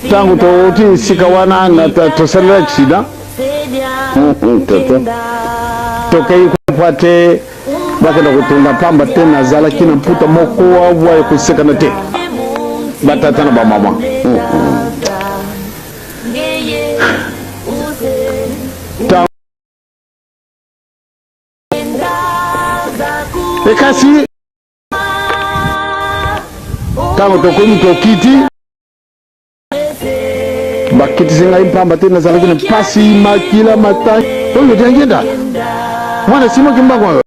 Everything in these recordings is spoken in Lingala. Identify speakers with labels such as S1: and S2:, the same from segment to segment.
S1: Ntango touti esika wana tosaleli accident, tokei kwa te bakenda kotonga pamba te. Nazalaki na mputa moko awa ya kosekana te, batata na bamama. Ekasi ntango tokomi tokiti, bakitisi ngai mpamba te. Nazalaki na mpasi, makila matangi oyo diangenda mwana simoki mbango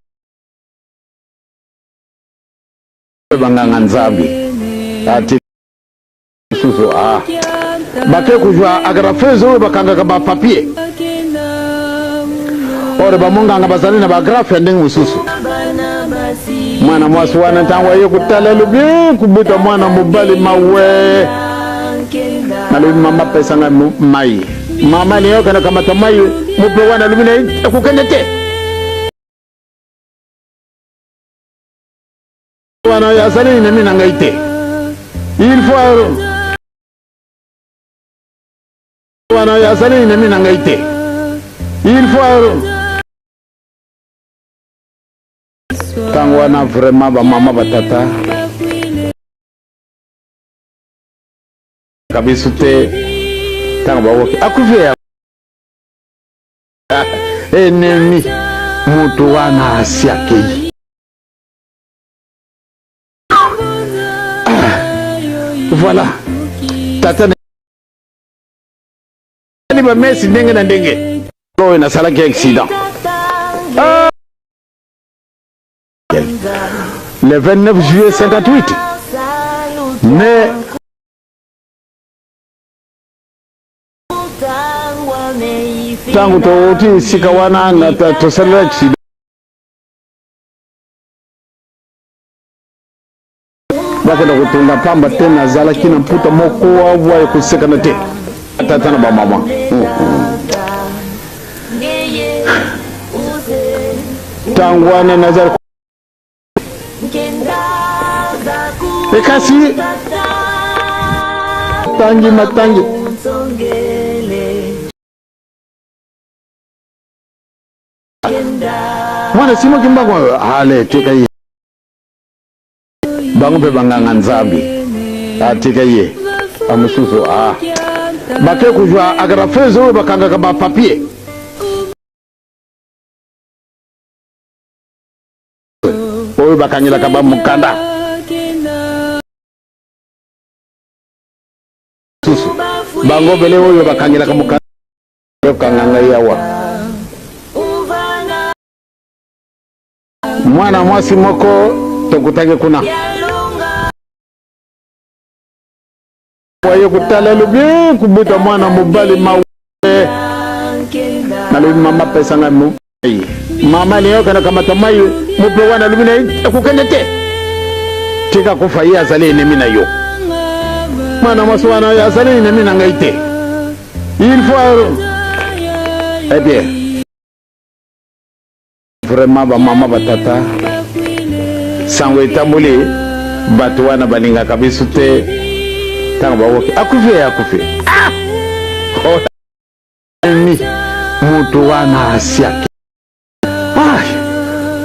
S1: banganga nzambe ati mosusu ah. Bake kozwa agrafeuse oyo bakangaka bapapier ore bamonganga bazali na bagrafe ya ndenge mosusu. Mwana mwasi wana ntango aye kotala elobi kobota mwana mobali mawe. Nalobi mama pesa ngai mai. Mama alingi okende kamata mai mope wana, alobi na ye ekokende te wana azali ennemi na ngai te. Il faut wana azali ennemi na ngai te. Il faut ntango wana vraiment bamama batata kabiso te. Ntango bawoki akufi ya ennemi moto wana asi akei. Voilà, tata ni bamesi ndenge na ndenge oyo nasalaki accident le 29 juillet 58, mais ntango touti esika wana tosaleli accident, bakenda kotonga pamba te. Nazalaki na mputa moko awa ya kosekana te, tata na bamama. Ntango wana nazali ekasi tangi matangi mwana simoki mbango ale tika ye bango mpe banganga nzambe atika ye amosusu ah. Bake kozwa agrafeuse oyo bakangaka bapapier oyo bakangelaka bamokanda susu bango bele oyo bakangelaka mokanda okanga ngai awa. Mwana mwasi moko tokutaki kuna aye kotala elobi kobota mwana mobali mawe. Nalobi mama pesa ngai mai. Mama alingi okende kamata mai mope wana, alobi na ye ekokende te, tika kufa ye azali ennemi na yo. Mwana mwasi wana azali ennemi na ngai te. Il faut eh bien vraiment bamama batata sango etamboli bato wana balingaka biso te. Ntango bawoki akufi ye akufi ah! Moto wana asi ake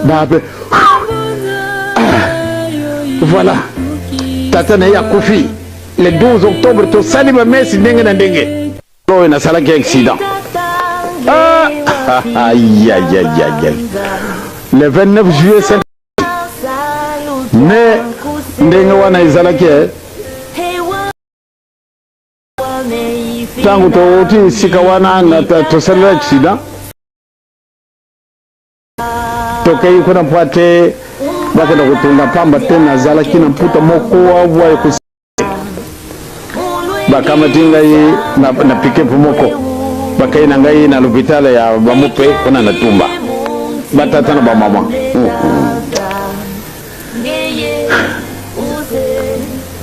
S1: babe. Voilà, tata na ye akufi le 12 octobre, tosali bamesi ndenge na ndenge oyo nasalaki accident ayayayay le 29 juillet. Mais ndenge wana ezalaki, ntango touti esika wana tosaleli accident, tokei kuna mpo te bakenda kotonga pamba te. Nazalaki na mputa moko awa ya bakamati ngai na pick-up moko, bakei na ngai na l'hôpital ya bamupe kuna na Tumba, batata na bamama.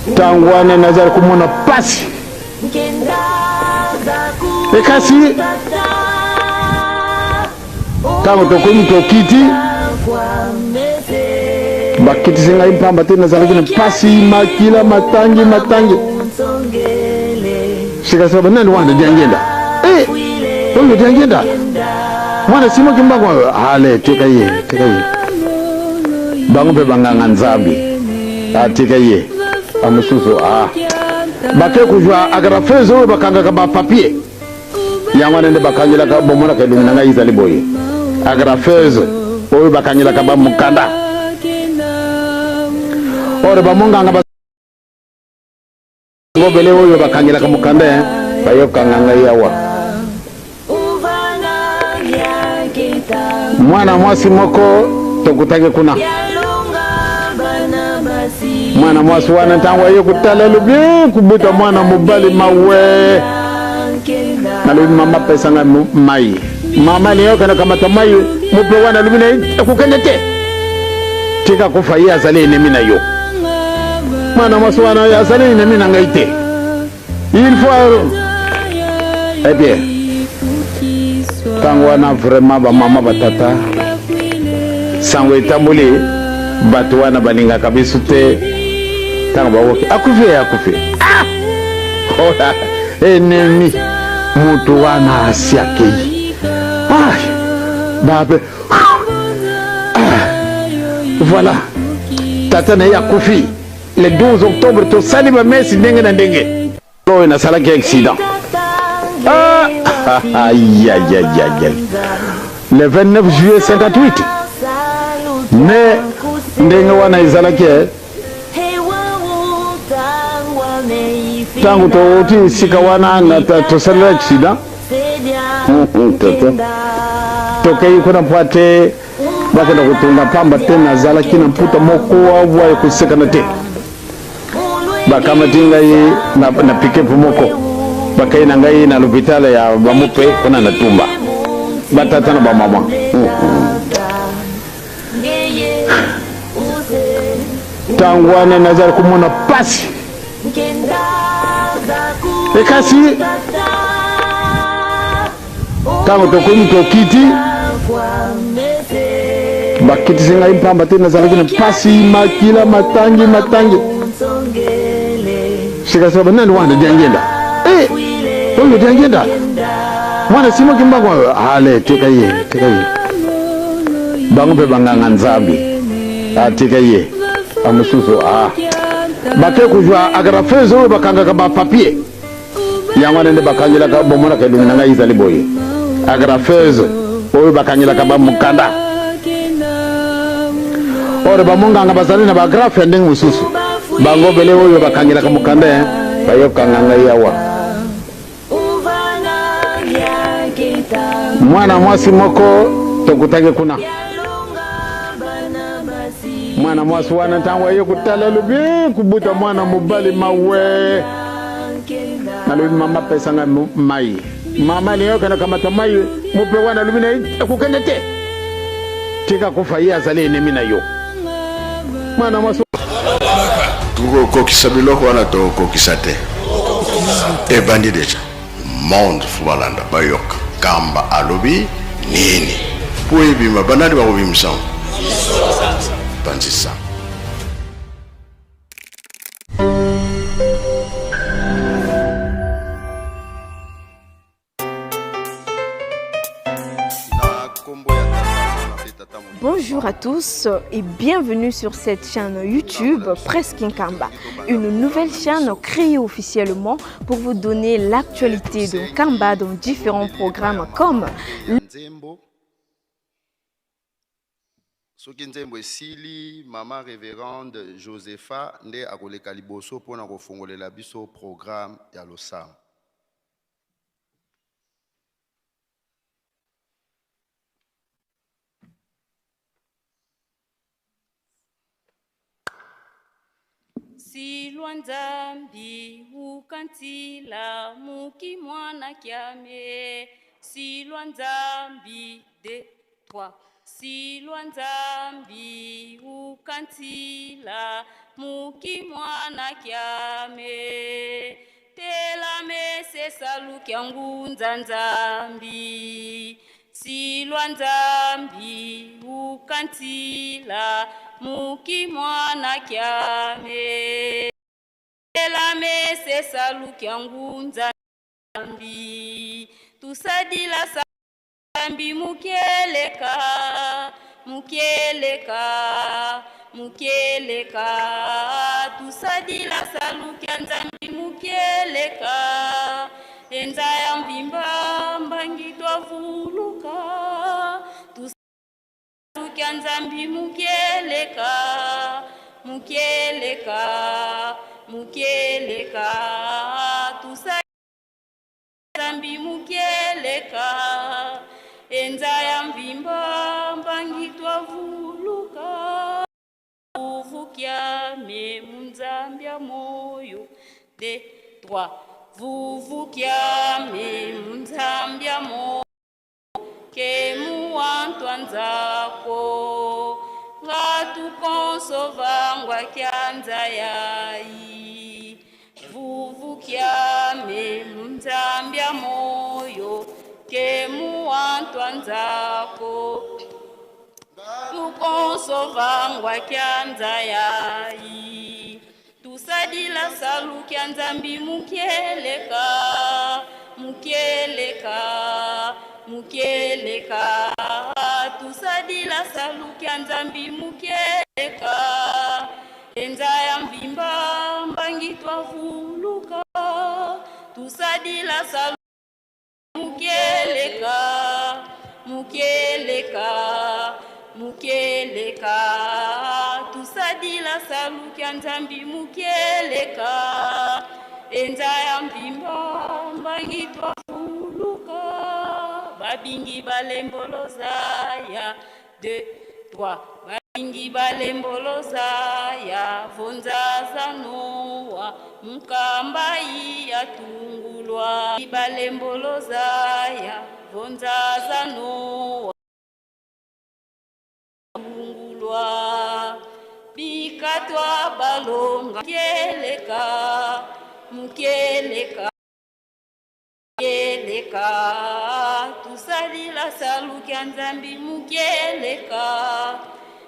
S1: Ntango wana nazali komona pasi ekasi ntango tokomi tokiti, bakitisi ngai mpamba te. Nazalaki na mpasi, makila matangi matangi. Sika sika nani wana Diangienda? Eh, oyo Diangienda. Mwana Simon Kimbangu ale tika ye, tika ye. Bango mpe banganga Nzambe. Atika ye. Amususu ah. Bake kuzwa agrafeuse oyo bakangaka ba papier. Yango wana nde bakangelaka bomonaka elongi na ngai ezali boye. Agrafeuse oyo bakangelaka ba mokanda. Or bamonganga Ngobele oyo bakangelaka mokanda eh, bayokanga ngai awa. Mwana mwasi moko tokutaki kuna. Mwana mwasi wana ntango aye kotala alobi eh, kobota mwana mobali mawe. Nalobi mama pesa ngai mai. Mama alingi akende kamata mai mope wana alobi na ye akokende te. Tika kufa ye azali enemi na yo. Mwana mwasi wana azali ennemi na ngai te. Il faut eh bien ntango wana vraiment bamama batata sango etamboli bato wana balingaka biso te ntango bawoki akufi ye akufi ah! Ola ennemi moto wana asi akei ah! Babe ah, voilà tata na ye akufi le 12 octobre tosali bamesi ndenge na ndenge oyo nasalaki accident ah, ayayayay le 29 juillet 58 mais ndenge wana ezalaki eh. Ntango touti esika wana tosalela accident tokei kuna mpo ate bakenda kotonga pamba te nazalaki na mputa moko awa ya kosekana te bakamati ngai na, na pikepu moko bakei na ngai na lopitale ya bamupe kuna na tumba batata na bamama Ntango wana nazali komona mpasi ekasi ntango tokomi tokiti bakitisi ngai mpamba te nazalaki na mpasi makila matangi matangi sikasika banani wana Diangienda eh, oyo Diangienda mwana Simon Kimbangu ale tika ye tika ye bango mpe banganga Nzambe atika ye amosusu ah bake kozwa agrafeuse oyo bakangaka ba papier yango wana nde bakangelaka bomonaka elongi na ngai ezali boye agrafeuse oyo bakangelaka ba mokanda or bamonganga bazali na bagrafe ya ndenge mosusu bango bele oyo bakangelaka mokanda eh, bayokanga ngai awa mwana mwasi moko tokutaki kuna mwana mwasi wana ntango aye kotala alobi eh, kobota mwana mobali mawe nalobi mama pesa ngai mai mama alingi akende kamata mai mope wana alobi na ye akokende te tika kufa ye azali enemi na yo mwana mwasi
S2: Tokokokisa biloko wana tokokisa te ebandi deja monde fo balanda bayoka kamba alobi nini mpo ebima banani bakobimisa yango panzisa.
S3: Bonjour à tous et bienvenue sur cette chaîne YouTube Presse Nkamba, une nouvelle chaîne créée officiellement pour vous donner l'actualité de Nkamba dans différents programmes comme
S4: Soki nzembo esili, mama Reverende Josepha nde akoleka liboso mpo na kofongolela biso programme ya losambo.
S5: Silwa Nzambi ukantila muki mwana kiame Silwa Nzambi de trois Silwa Nzambi ukantila muki mwana kiame Tela mese salukia ngunza Nzambi Silwa Nzambi ukantila muki mwana kiame. Kela mese salukia ngunza Nzambi tusadila sambi mukeleka mukeleka mukeleka tusadila salukia Nzambi mukeleka enza ya mvimba mbangi twavuluka tusalukia Nzambi mukeleka mukeleka mukeleka tusa Nzambi mukeleka enza ya mvimba mbangi twavuluka vuvukyame munzambi ya moyo de trois vuvukyame munzambi ya moyo ke muwantwa nzako ngatukonso vangwa kyanza yayi vuvukyame munzambi ya moyo ke muwantwa nzako tukonso vangwa kyanza yayi tusadila salu kya Nzambi mukeleka mukeleka mukeleka tusadila salu kya Nzambi mukeleka enza ya mvimba mbangi twavuluka tusadila salu mukeleka mukeleka mukeleka tusadila salu kya Nzambi mukeleka enza ya mvimba mbangi twavuluka babingi balemboloza ya 2 3 babingi balemboloza ya vonzaza noa mukambai ya tungulwa balemboloza ya vonzaza noa tungulwa bikatwa balonga keleka mukeleka keleka tusalila salu kya Nzambi mukeleka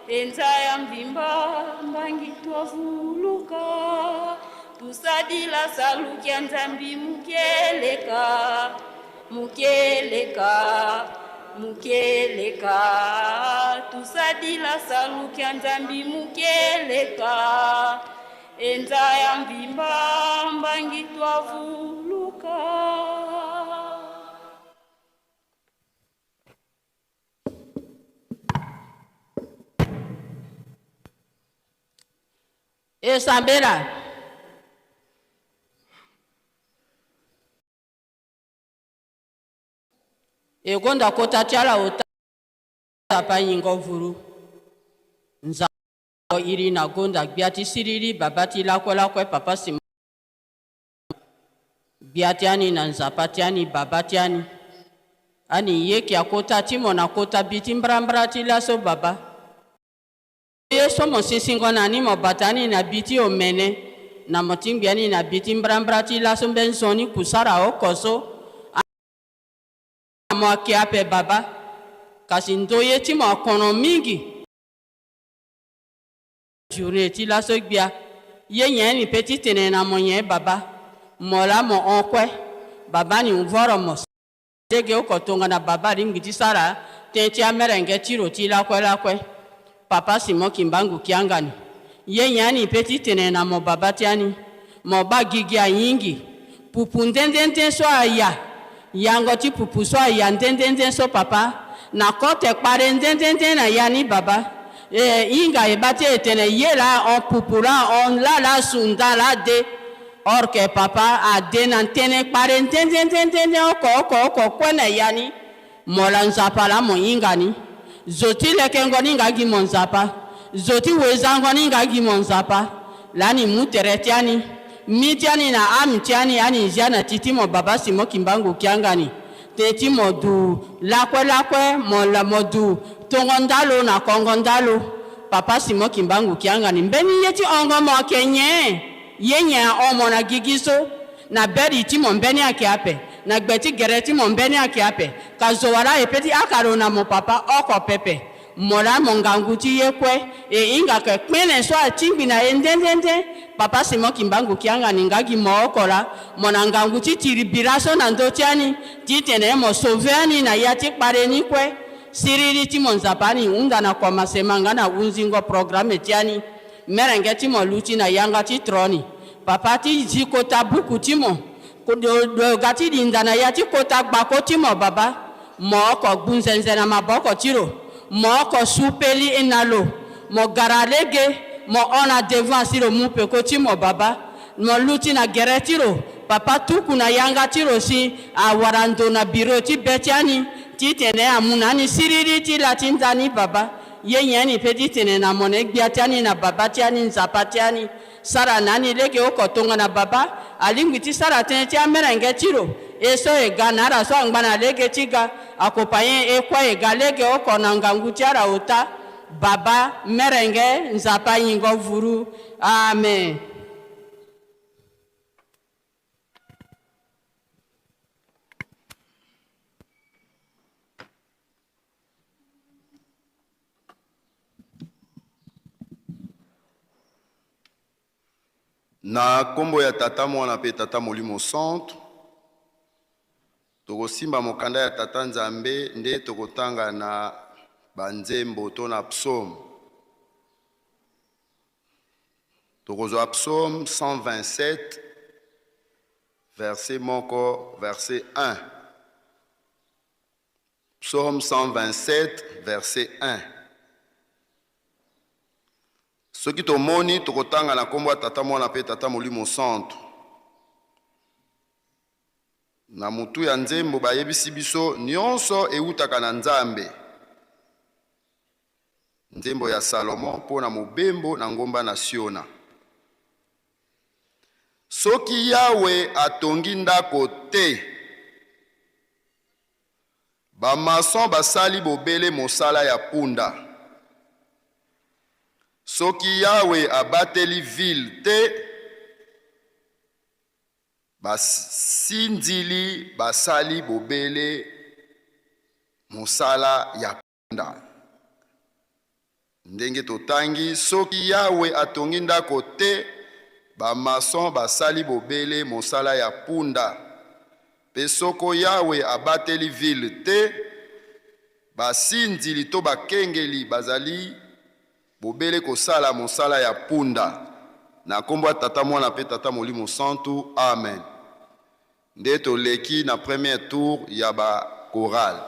S5: enza ya mvimba mbangi twavuluka tusadila salu kya Nzambi mukeleka mukeleka mukeleka tusadila salu kya Nzambi mukeleka enza ya mvimba mbangi twavuluka.
S6: Esambela egonda kota tiala ota pa yingo vuru nza iri na gonda gbiati siriri babati lakwe lakwe papa sim gbiatiani na nzapatiani babatiani ani ye kia kota timo na kota biti mbrambra ti laso baba ye somo sisingo na ni mo batani na biti o mene na motingbiani na biti mbrambra ti laso mbe nzoni kusara o koso mo akia pe baba kasi ndo ye ti mo kono mingi journée ti laso gbia ye nye ni petit tene na mo nye baba mo la mo onkwe baba ni mvoro mo dege o kotonga na baba ringi ti sara te ti amerenge tiro ti lakwe lakwe papa Simon Kimbangu Kiangani ye nyani petit tene na mo baba tiani mo ba gigi ayingi pupu ndendende so aya yango ti pupu so aya ndendende so papa na kote kpare ndendende na yani baba e inga e bati etene ye la on pupu la on la la sunda la de or que papa a de na ntene kpare ndendende oko oko oko kwene yani mo la nzapa la mo ingani zoti leke ngoni nga gi mo nzapa zoti weza ngoni nga gi mo nzapa lani mu tere tiani mi tiani na ami tiani ani zia na titi mo baba Simon Kimbangu Kiangani te ti mo du lakwe lakwe mo la mo du tongondalo na kongondalo papa Simon Kimbangu Kiangani mbeni ye ti ongo mo kenye ye nya omo na gigiso na beri ti mo mbeni ake ape na gbeti gere ti mo mbeni ake ape ka zowara epeti akaro na mo papa oko pepe Mola mongangu ti ye kwe e inga ke kpene so atingbi na ye ndendende. Papa Simon Kimbangu Kiangani ngagi mookola mona ngangu ti tiri biraso na ndotiani ti tene mo sauveani na ya ti kpareni kwe siriri ti mo nzapani unda na komasema nga na unzingo programme tiani merenge ti mo luti na yanga ti troni papa ti zikota buku ti mo do ga ti dinda na ya ti kota gbako ti mo baba moko gbunzenze na maboko tiro moko supeli enalo mo garalege mo ona devant siro mupe ko ti mo baba mo luti na gere tiro papa tuku na yanga tiro si awarando na biro ti betiani ti tene amunani siriri ti latindani baba ye nyani pe ti tene na mone gbiatiani na baba tiani nzapa tiani sara nani lege okotonga na baba alingwi ti sara tene ti amerenge tiro eso ega nara so angbana lege tiga akopaye ekwa ega lege oko na ngangu tiara ota baba merenge nzapa yingo vuru. Amen.
S4: Na nkombo ya Tata, Mwana mpe Tata Molimo Centre, tokosimba mokanda ya Tata Nzambe nde tokotanga na banzembo to na psaume. Tokozwa psaume 127 verset moko verset 1. Psaume 127 verset 1. Soki tomoni tokotanga na nkombo ya Tata, Mwana mpe Tata Molimo Centre. Na mutu ya nzembo bayebisi biso nyonso eutaka na Nzambe. Nzembo ya Salomon mpo na mobembo na ngomba na Siona. Soki Yawe atongi ndako te, bamason basali bobele mosala ya punda. Soki Yawe abateli ville te, basinzili basali bobele mosala ya punda. Ndenge totangi, soki Yawe atongi ndako te, bamason basali bobele mosala ya punda. Pe soko Yawe abateli ville te, basinzili to bakengeli bazali bobele kosala mosala ya punda. Na nkombo ya Tata, Mwana mpe Tata Molimo Santu, amen. Nde toleki na premier tour ya ba chorale.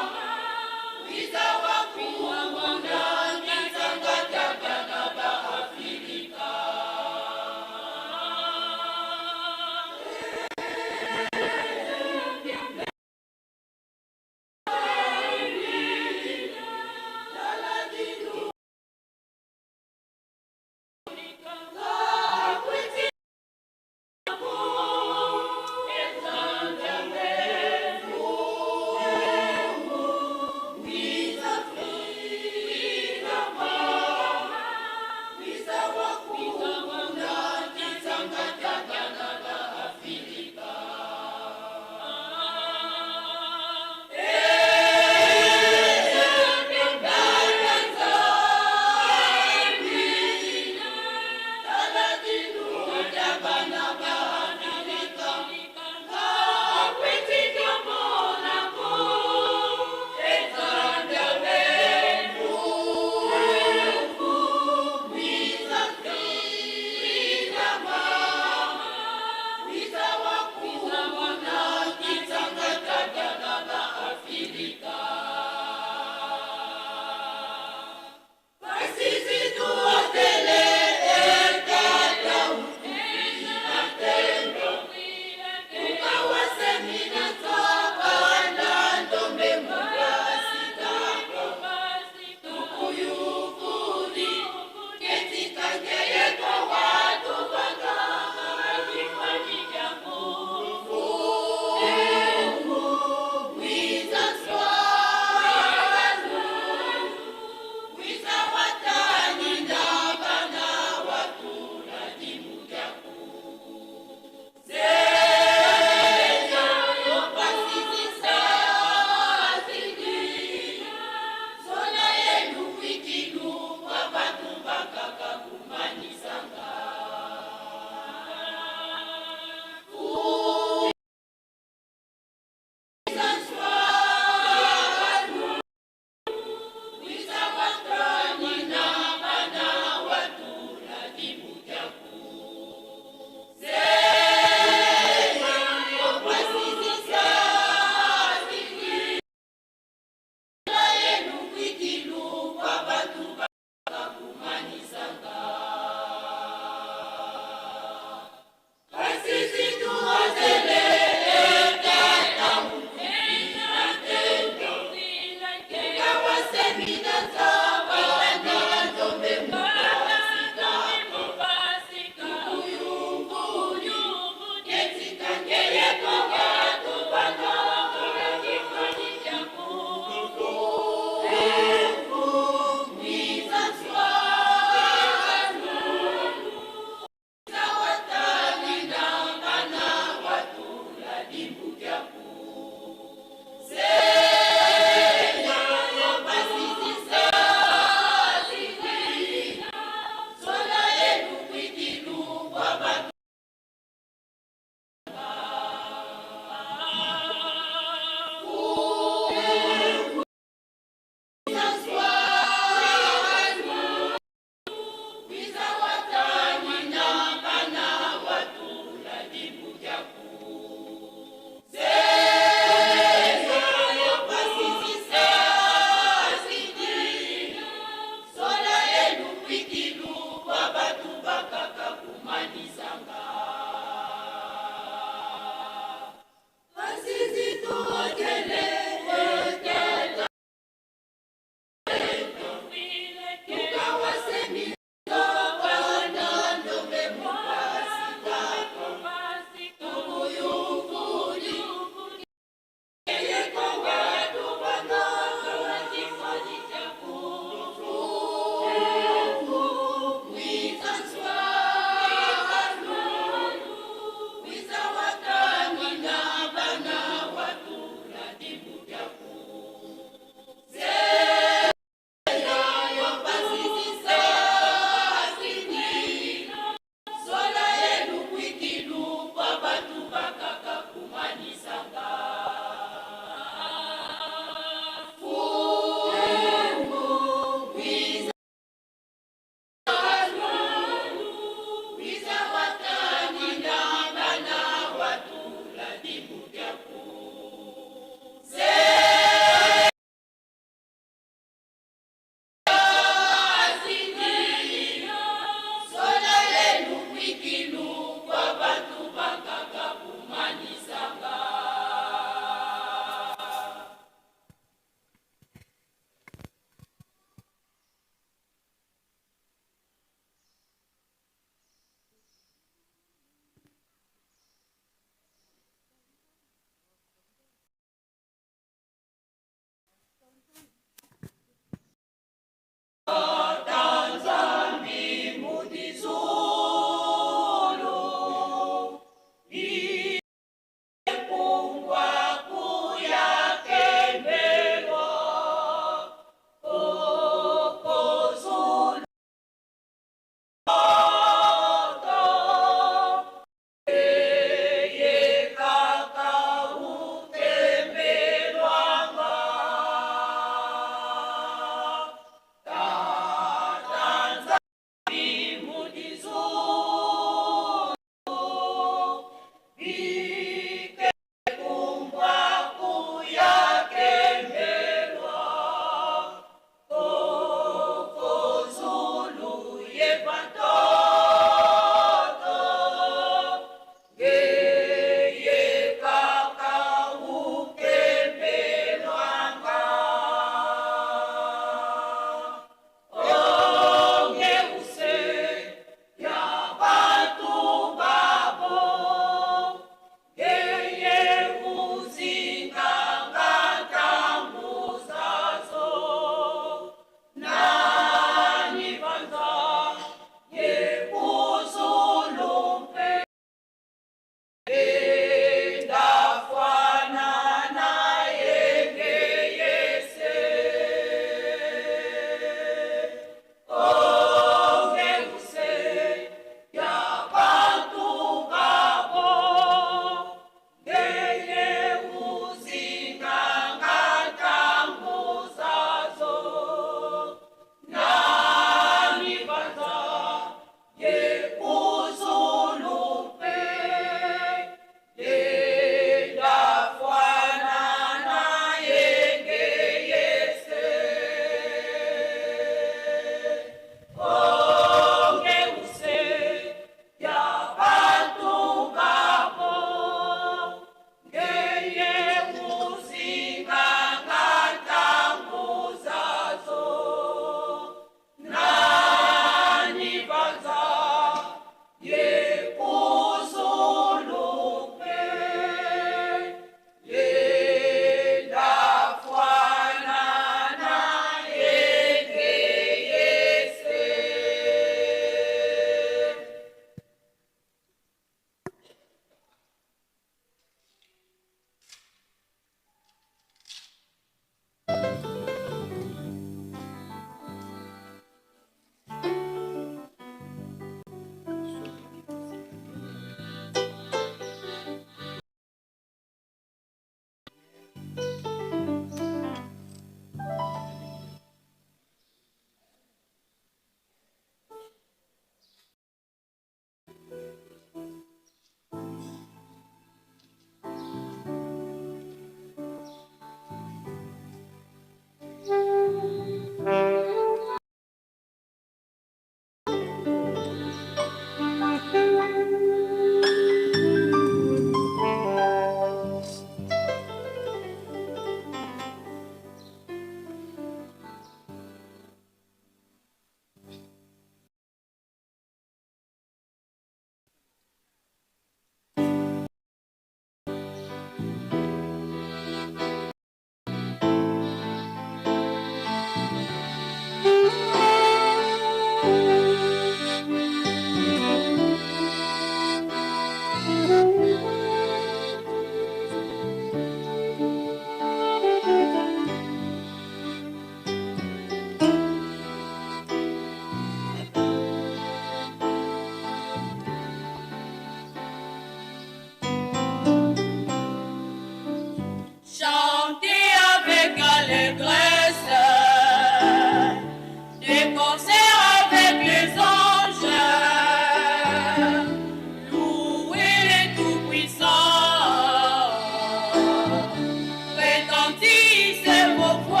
S5: Retentissez vos voix,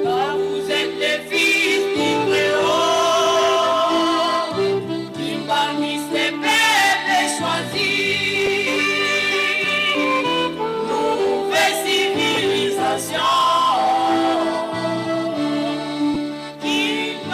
S5: car vous êtes les fils du Préau. Kimbanguiste, peuple choisi, nouvelle civilisation. Kimbanguiste.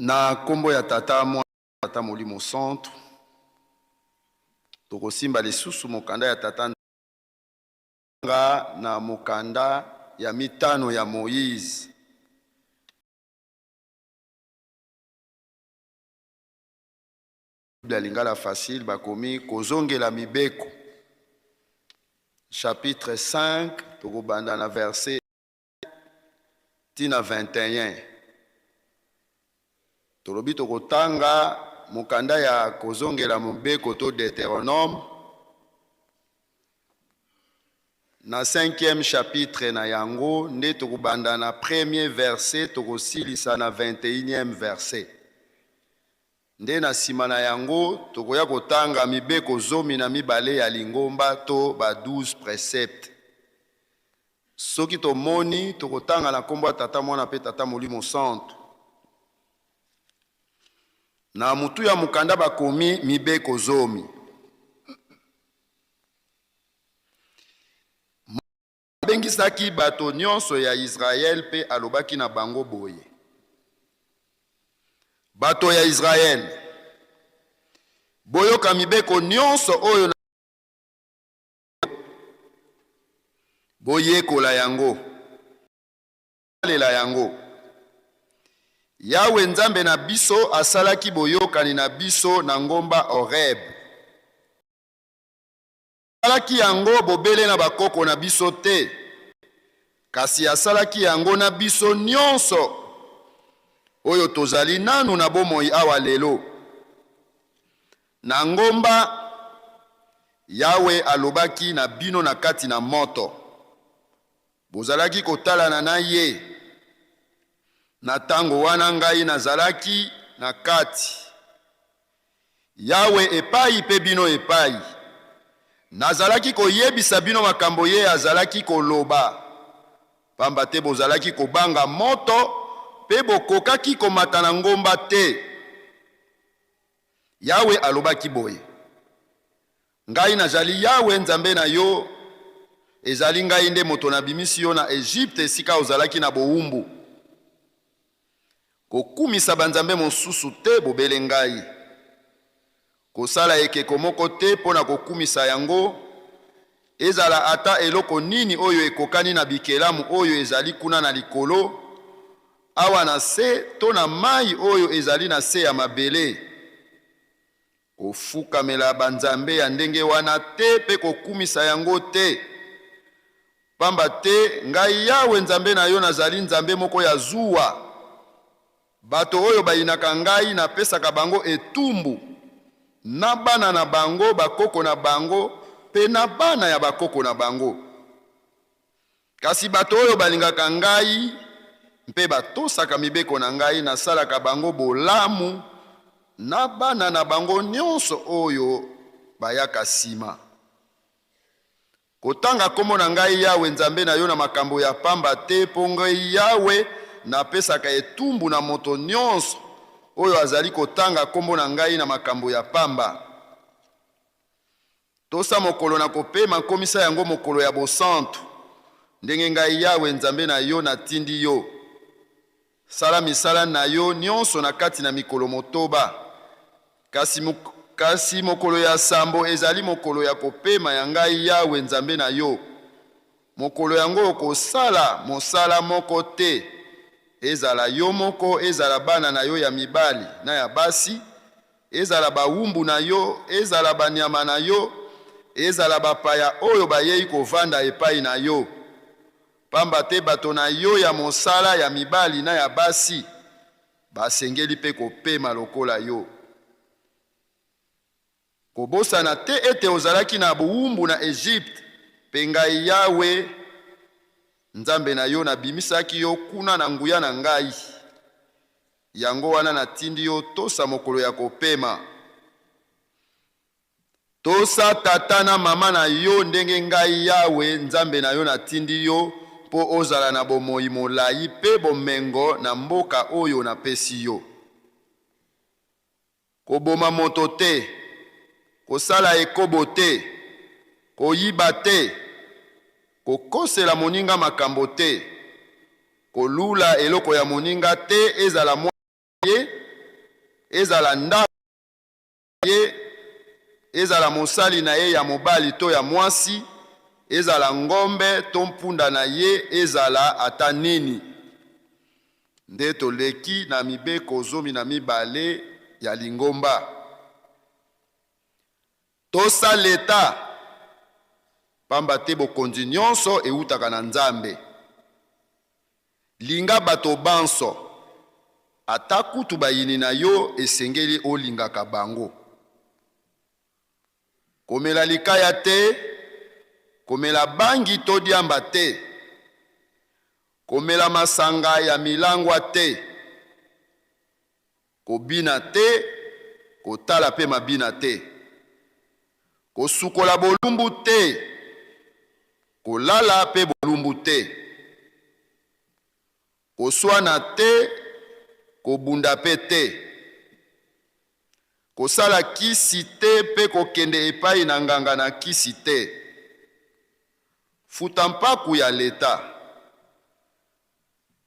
S4: Na nkombo ya Tata, Mwana, Tata Molimo Santu, tokosimba lisusu mokanda ya Tata nga na mokanda ya mitano ya Moïse. Bible ya Lingala Facile bakomi kozongela mibeko chapitre 5 tokobanda na verset tii na 21. Tolobi tokotanga mokanda ya kozongela mobeko to Deuteronome na 5e chapitre na yango nde tokobanda na premier verset, tokosilisa na 21e verset. Nde na sima na yango tokoya kotanga mibeko 12 ya lingomba to ba 12 preceptes. Soki tomoni, tokotanga na nkombo ya Tata, Mwana mpe Tata Molimo Santu. Na mutu ya mokanda bakomi mibeko 10. Abengisaki bato nyonso ya Yisraele mpe alobaki na bango boye, Bato ya Yisraele, boyoka mibeko nyonso oyo boyekola yango, bosalela yango. Yawe Nzambe na biso asalaki boyokani na biso na ngomba Horebe. Asalaki yango bobele na bakoko na biso te, kasi asalaki yango na biso nyonso oyo tozali nanu na bomoi awa lelo. Na ngomba, Yawe alobaki na bino na kati na moto. Bozalaki kotalana na ye. Na tango wana ngai nazalaki na kati. Yawe epayi mpe bino epayi. Nazalaki koyebisa bino makambo ye azalaki koloba, pamba te bozalaki kobanga moto mpe bokokaki komata na ngomba te. Yawe alobaki boye, Ngai nazali Yawe, Nzambe na yo, ezali ngai nde moto nabimisi yo na Egypte, esika ozalaki na bowumbu. Kokumisa banzambe mosusu te bobele ngai. Kosala ekeko moko te mpo na kokumisa yango, ezala ata eloko nini oyo ekokani na bikelamu oyo ezali kuna na likolo, awa na se to na mayi oyo ezali na se ya mabele. Kofukamela banzambe ya ndenge wana te mpe kokumisa yango te, pamba te ngai Yawe, Nzambe na yo, nazali Nzambe moko ya zuwa. Bato oyo bayinaka ngai, napesaka bango etumbu, na bana na bango, bakoko na bango mpe na bana ya bakoko na bango. Kasi bato oyo balingaka ngai mpe batosaka mibeko na ngai, nasalaka bango bolamu na bana na bango nyonso oyo bayaka sima. Kotanga kombo na ngai Yawe, Nzambe na yo, na makambo ya pamba te, mpo ngai Yawe napesaka etumbu na moto nyonso oyo azali kotanga kombo na ngai na makambo ya pamba. Tosa mokolo na kopema, komisa yango mokolo ya bosantu, ndenge ngai Yawe, Nzambe na yo, natindi yo. Sala misala na yo nyonso na kati na mikolo motoba, kasi, kasi mokolo ya sambo ezali mokolo ya kopema ya ngai Yawe, Nzambe na yo. Mokolo yango okosala mosala moko te, ezala yo moko, ezala bana na yo ya mibali na ya basi, ezala bawumbu na yo, ezala banyama na yo, ezala bapaya oyo bayei kovanda epai na yo. Pamba te bato na yo ya mosala ya mibali na ya basi basengeli mpe kopema lokola yo. Kobosana te ete ozalaki na bowumbu na Egypte, mpe ngai Yawe, Nzambe na yo, nabimisaki yo kuna na nguya na ngai. Yango wana natindi yo tosa mokolo ya kopema. Tosa tata na mama na yo ndenge ngai Yawe, Nzambe na yo, natindi yo, mpo ozala na bomoi molayi mpe bomengo na mboka oyo napesi yo. Koboma moto te, kosala ekobo te, koyiba te, kokosela moninga makambo te, kolula eloko ya moninga te, ezala mwana na ye. Ezala ndako na ye, ezala mosali na ye ya mobali to ya mwasi, ezala ngombe to mpunda na ye, ezala ata nini. Nde toleki na mibeko 12 ya lingomba. Tosa Leta, pamba te bokonzi nyonso eutaka na Nzambe. Linga bato banso, ata kutu bayini na yo esengeli olingaka bango. Komela likaya te, komela bangi to diamba te, komela masanga ya milangwa te, kobina te, kotala pe mabina te, kosukola bolumbu te, kolala pe bolumbu te, koswana te, kobunda pe te, kosala kisi te pe kokende epai na nganga na kisi te, futa mpaku ya leta.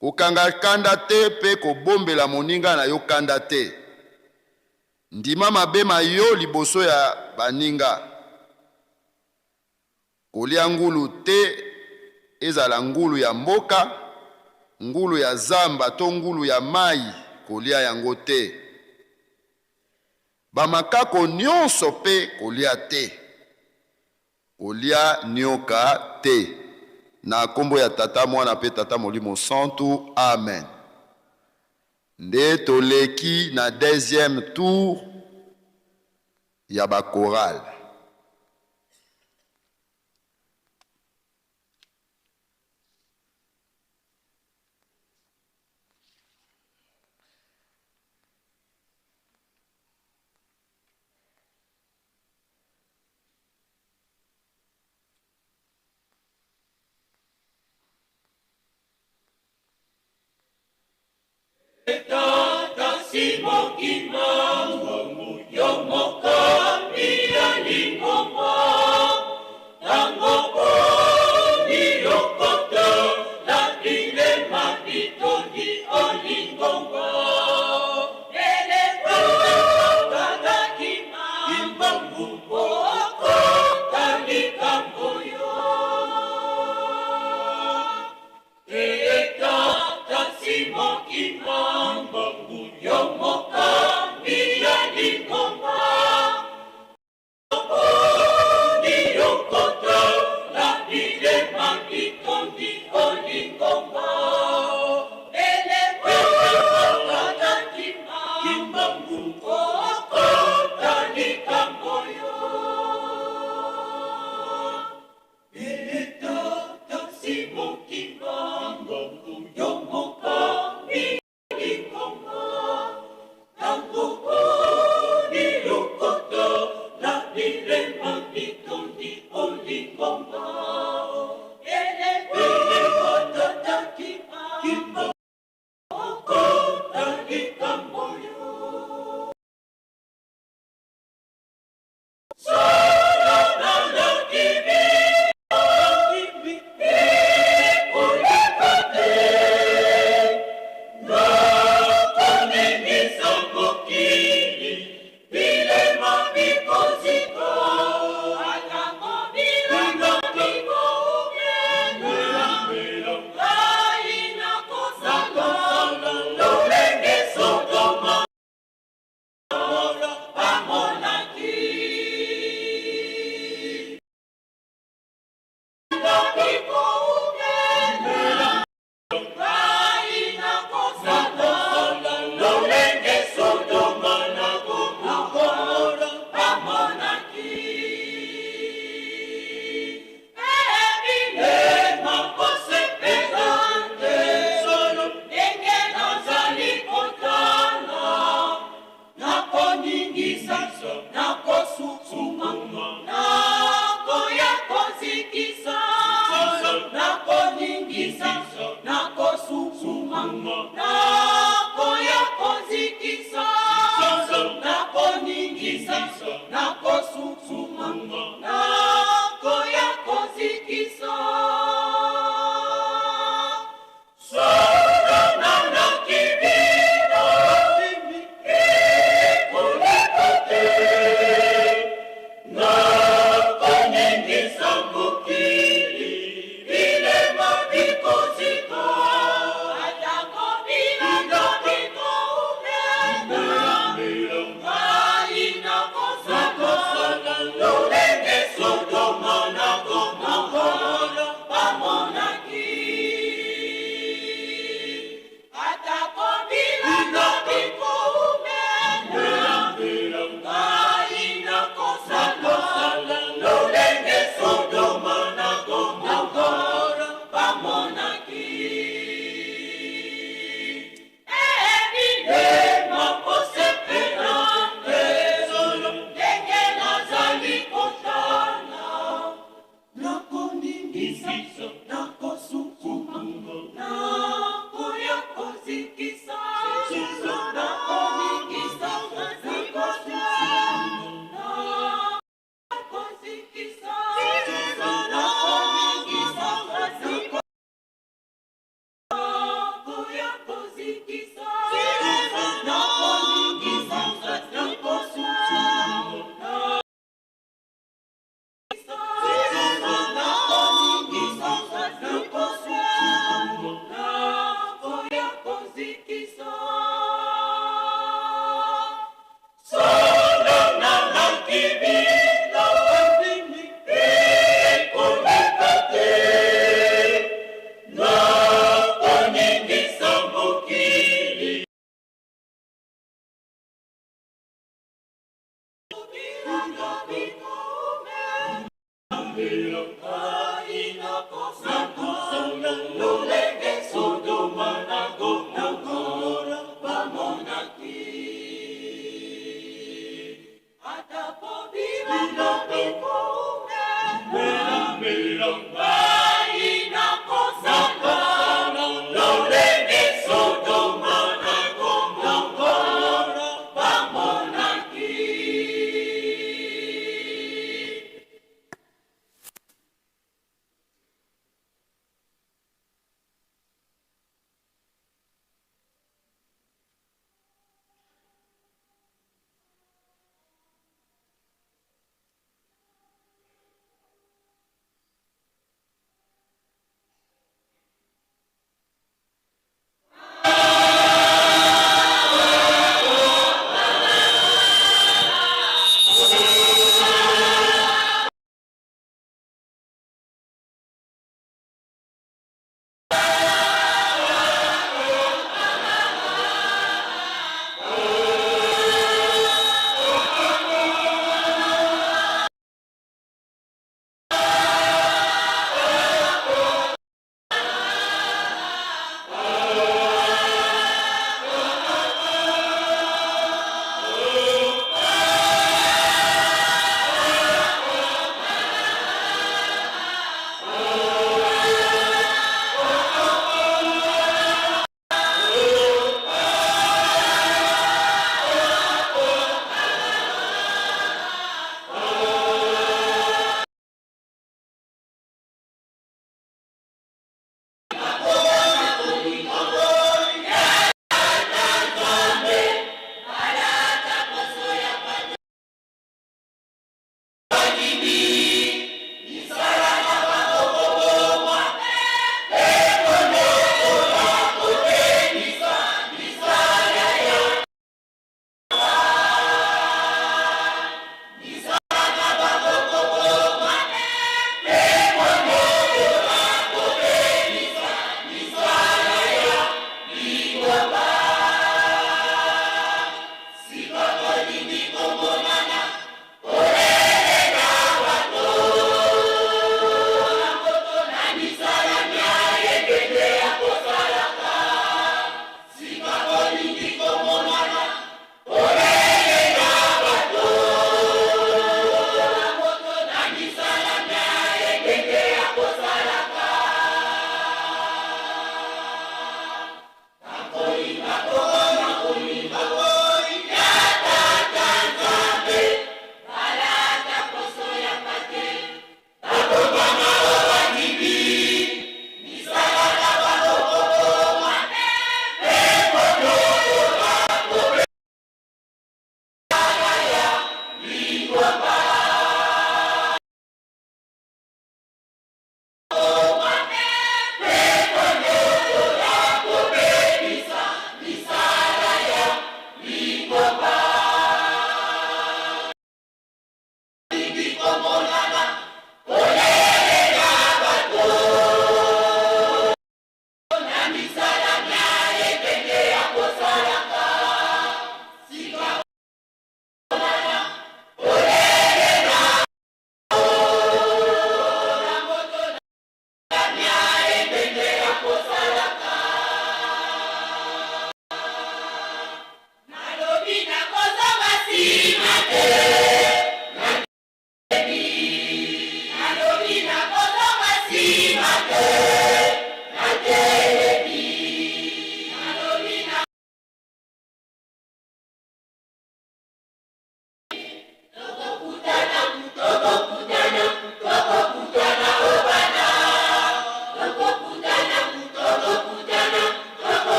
S4: Kokanga kanda te mpe kobombela moninga na yo kanda te. Ndima mabe ma yo liboso ya baninga. Kolia ngulu te, ezala ngulu ya mboka, ngulu ya zamba to ngulu ya mayi, kolia yango te. Bamakako nionso mpe kolia te. Kolia nioka te. Na kombo ya Tata, Mwana pe Tata Molimo Santu. Amen. Nde toleki na deuxième tour ya ba chorale.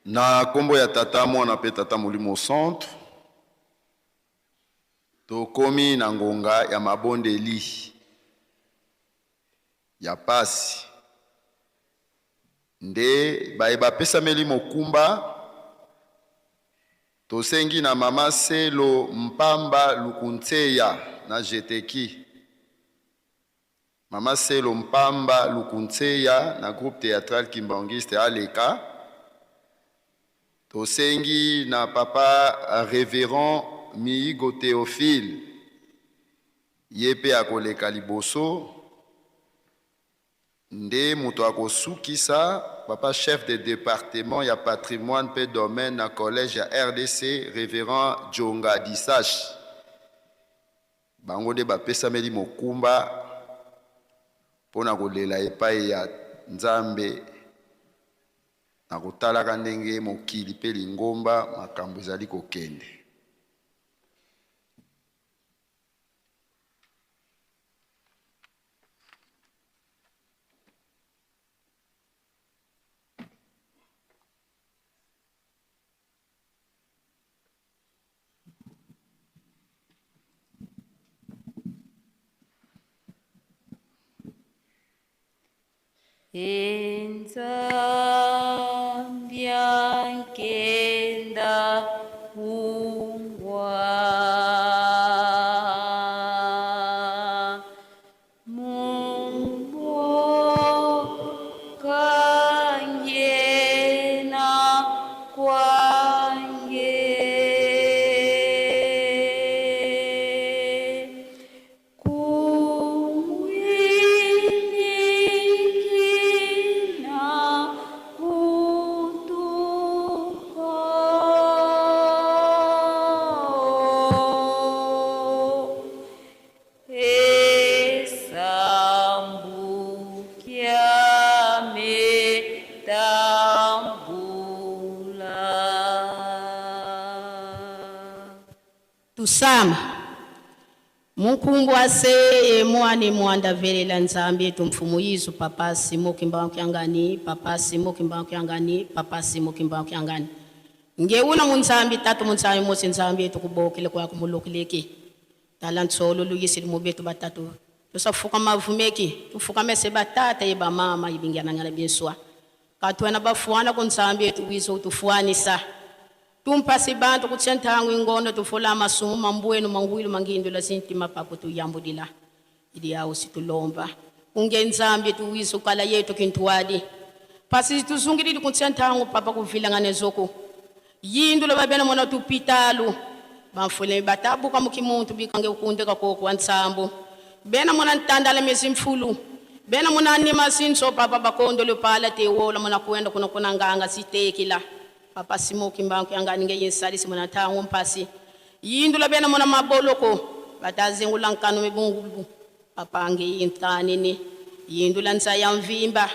S4: Na nkombo ya Tata, Mwana mpe Tata Molimo Santu, tokomi na ngonga ya mabondeli ya pasi. Nde baye bapesameli mokumba, tosengi na Mama Selo Mpamba Lukuntseya na Jeteki. Mama Selo Mpamba Lukuntseya na groupe théâtral Kimbanguiste aleka. Tosengi na Papa Révérend Miigo Théophile, ye mpe akoleka liboso. Nde moto akosukisa, Papa chef de département ya patrimoine mpe domaine na collège ya RDC, Révérend Djonga Disash. Bango nde bapesameli mokumba mpona kolela epai ya Nzambe na kotalaka ndenge mokili mpe lingomba makambo ezali kokende.
S5: Enzambia ungwa Mumbo kwange Kumwinikina kutuko Esambukia metambula.
S6: Tusama munkumbu ase emwani mwanda velela Nzambi yetu mfumu yizu papa simo kimbangu kyangani papa simo kimbangu kyangani papa simo kimbangu kyangani ngeuna munzambi tatu munzambi mosi Nzambi yetu kubokele kwa kumulokileki tala ntsolo luyisili mubetu batatu tusafuka mavumeki tufuka mese batata yeba mama ibingiana ngana binswa katwena bafuana ku Nzambi yetu wizo utufuanisa tumpasi bantu kutsentangu ingondo tufula masumu mambwenu mangwilu mangindula zintima papo tuyambudila ili yawo situlomba unge Nzambi tuwizo kala yetu kintuwadi pasi tuzungilili kutsentangu papa kuvilangane zoko yindula babena mwana tupitalu bamfule batabuka mukimuntu bikange ukundeka koko ansambo bena mwana ntandala mezimfulu bena mwana nima sinso papa bakondo lupala tewola mwana kuenda kuna kuna nganga sitekila papa simoki mbangu yangani nge yensali simona tangu mpasi yindula bena mwana maboloko batazengula nkanu mibungu papa nge yintanini yindula nza ya mvimba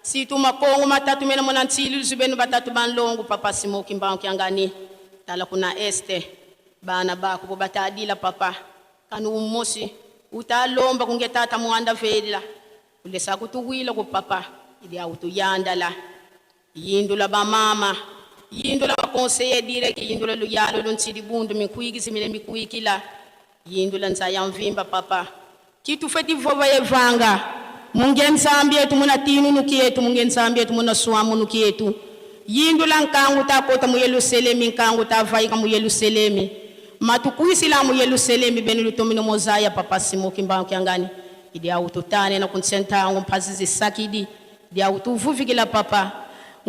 S6: situ makongo matatu mena mwana ntili luzubenu batatu banlongo papa simoki mbangu yangani tala kuna este bana bako bo batadila papa kanu umosi utalomba kunge tata mwanda velila ulesa kutuwila ku papa ili autuyandala yindula bamama yindula bakonseyer direct yindula luyalo luntsili bundu mikwikisi mile mikwikila yindula nzaya mvimba papa kitu feti vova yevanga munge nzambi yetu muna tinunuki yetu munge nzambi yetu muna swamunuki yetu yindula nkangu takota mu Yerusalemi nkangu tavaika mu Yerusalemi matukuisila mu Yerusalemi benu lutomino mozaya papa simoki mbangu kyangani idi autotane na kunsentangu mpasi zisakidi idi autuvuvikila papa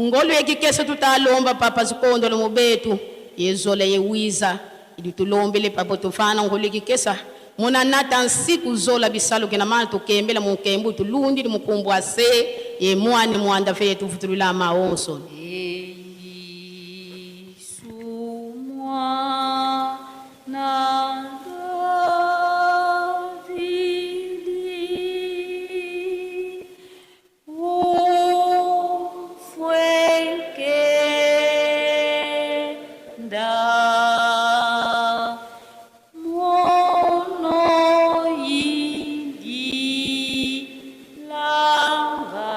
S6: ngolo ekikeso tutalomba papa zikondo lomubetu yezola yewiza idi tulombele papa tufana ngolo ekikesa muna nata nsiku zola bisalo kena mana tukembela mukembu tulundi mukumbu ase ye mwani mwanda fe tuvutulula maonso
S5: Yesu mwana Davidi, umfwekenda mono yindilanga.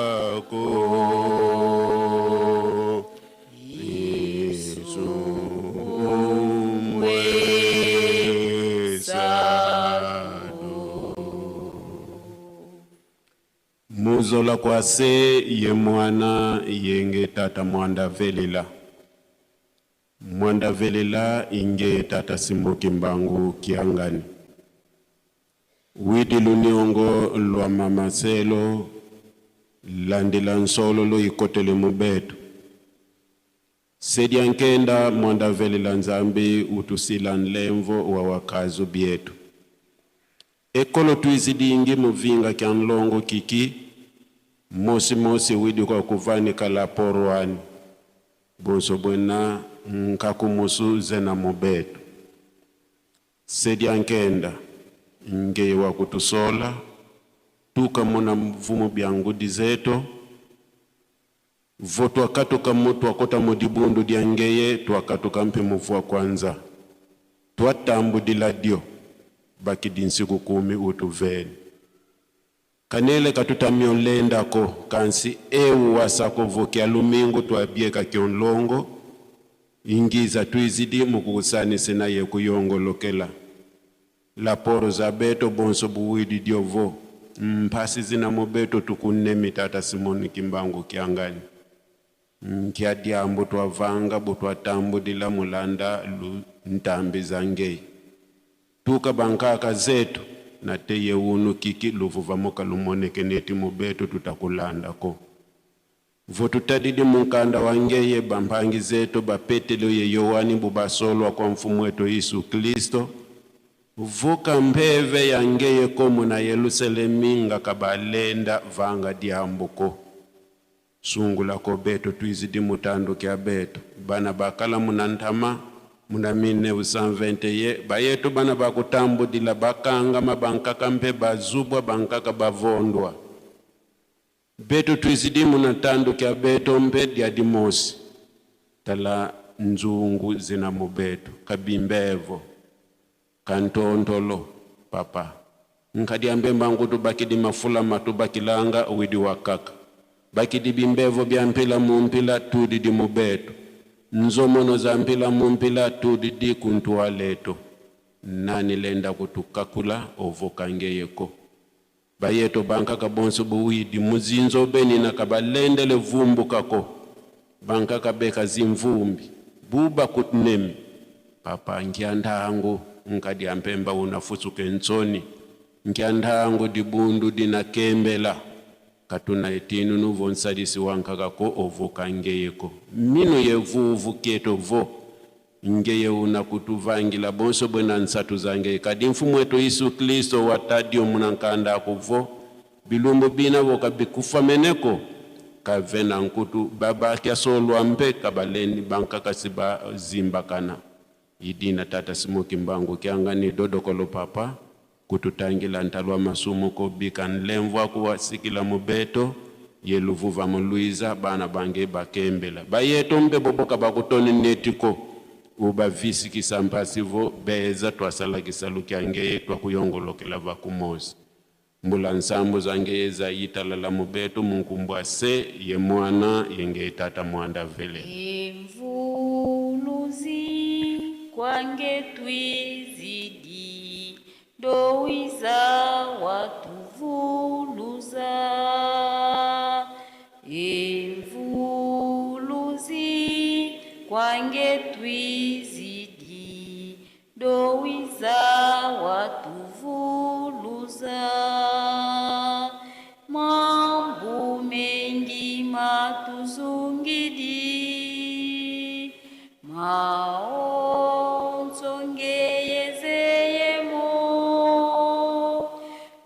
S7: Imonangako Muzola kwase ye mwana yenge tata mwanda velela mwanda velela inge tata simbuki mbangu kiangani widi luniongo lwa mamaselo landila nsolo loyikotele mubeto sedia nkenda mwanda velela nzambi utusila nlemvo wa wakazu bietu ekolo twizidingi muvinga kya nlongo kiki mosi mosi widi kwa kuvanika la porwani bonso bwena nkakumusu zena mubeto sedia nkenda ngeye wa kutusola tukamona mvumo bya ngudi zeto vo twakatuka mu twakota mu dibundu dya ngeye twakatuka mpe muvua kwanza twatambudila dio bakidi nsiku kumi utuveni kanele katutamyolendako kansi ewu wasako vokya lumingu twabieka kyonlongo ingiza twizidi mukukusanise naye kuyongolokela laporo za beto bonso buwidi diovo mpasi zina mubeto tukunemi tata Simoni Kimbangu kiangani nkya diambo twavanga butwatambudila mulanda ntambi za ngei tuka bankaka zetu na teye unu kiki luvuva lumoneke neti mubeto tutakulandako votutadidi munkanda wa ngeye bampangi zetu bapetelo ye Yohani bubasolwa kwa mfumu wetu Yesu Kristo vuka mbeve ya ngeye komu na Yerusalemi nga kabalenda vanga diambuko sungula ko beto twizidi mutandu kya beto bana bakala munantama muna 1921 bayetu bana bakutambudila bakanga mabankaka mpe bazubwa bankaka bavondwa beto twizidi munatandu kya beto mpe dya dimosi tala nzungu zina mubeto kabimbevo kantontolo papa nkadiambe mbangu tubakidi mafula matubakilanga widi wakaka bakidi bimbevo bya mpila mumpila tudidi mubeto nzomono za mpila mumpila tudidi kuntualeto nani lenda kutukakula ovokangeyeko bayeto bankaka bonso buwidi muzinzo beni na kabalendele vumbukako bankaka beka zimvumbi buba kutnemi papa nkiandangu nkadi ampemba unafusuke ntsoni nkiandangu dibundu dinakembela katuna etinu nuvo nsalisi wankakako ovokangeyeko mino yevuvu keto vo ngeye una kutuvangila bonso bwena nsatu zange kadi mfumu wetu Yesu Kristo watadio munankanda kuvo bilumbu bina voka bikufa meneko kavena nkutu baba kyasolwa mpe kabaleni bankakasi bazimbakana idina tata Simoki Mbangu kiangani dodokolo papa kututangila ntalwa masumu ko bika nlemvwa kuwasikila mubeto yeluvuva muluiza bana bange bakembela bayeto mbe boboka bakutoni netiko ubavisikisa mpasivo beza twasalakisa lukyangeye twakuyongolokela vakumosi mbula nsambu zangeye zayitalala mubeto munkumbwa se ye mwana yenge tata mwanda vele
S8: Emvuluzi kwange twizidi dowiza watuvuluza Emvuluzi kwange twizidi dowiza watuvuluza mambu mengi matuzungidi maonzongeyezeyemo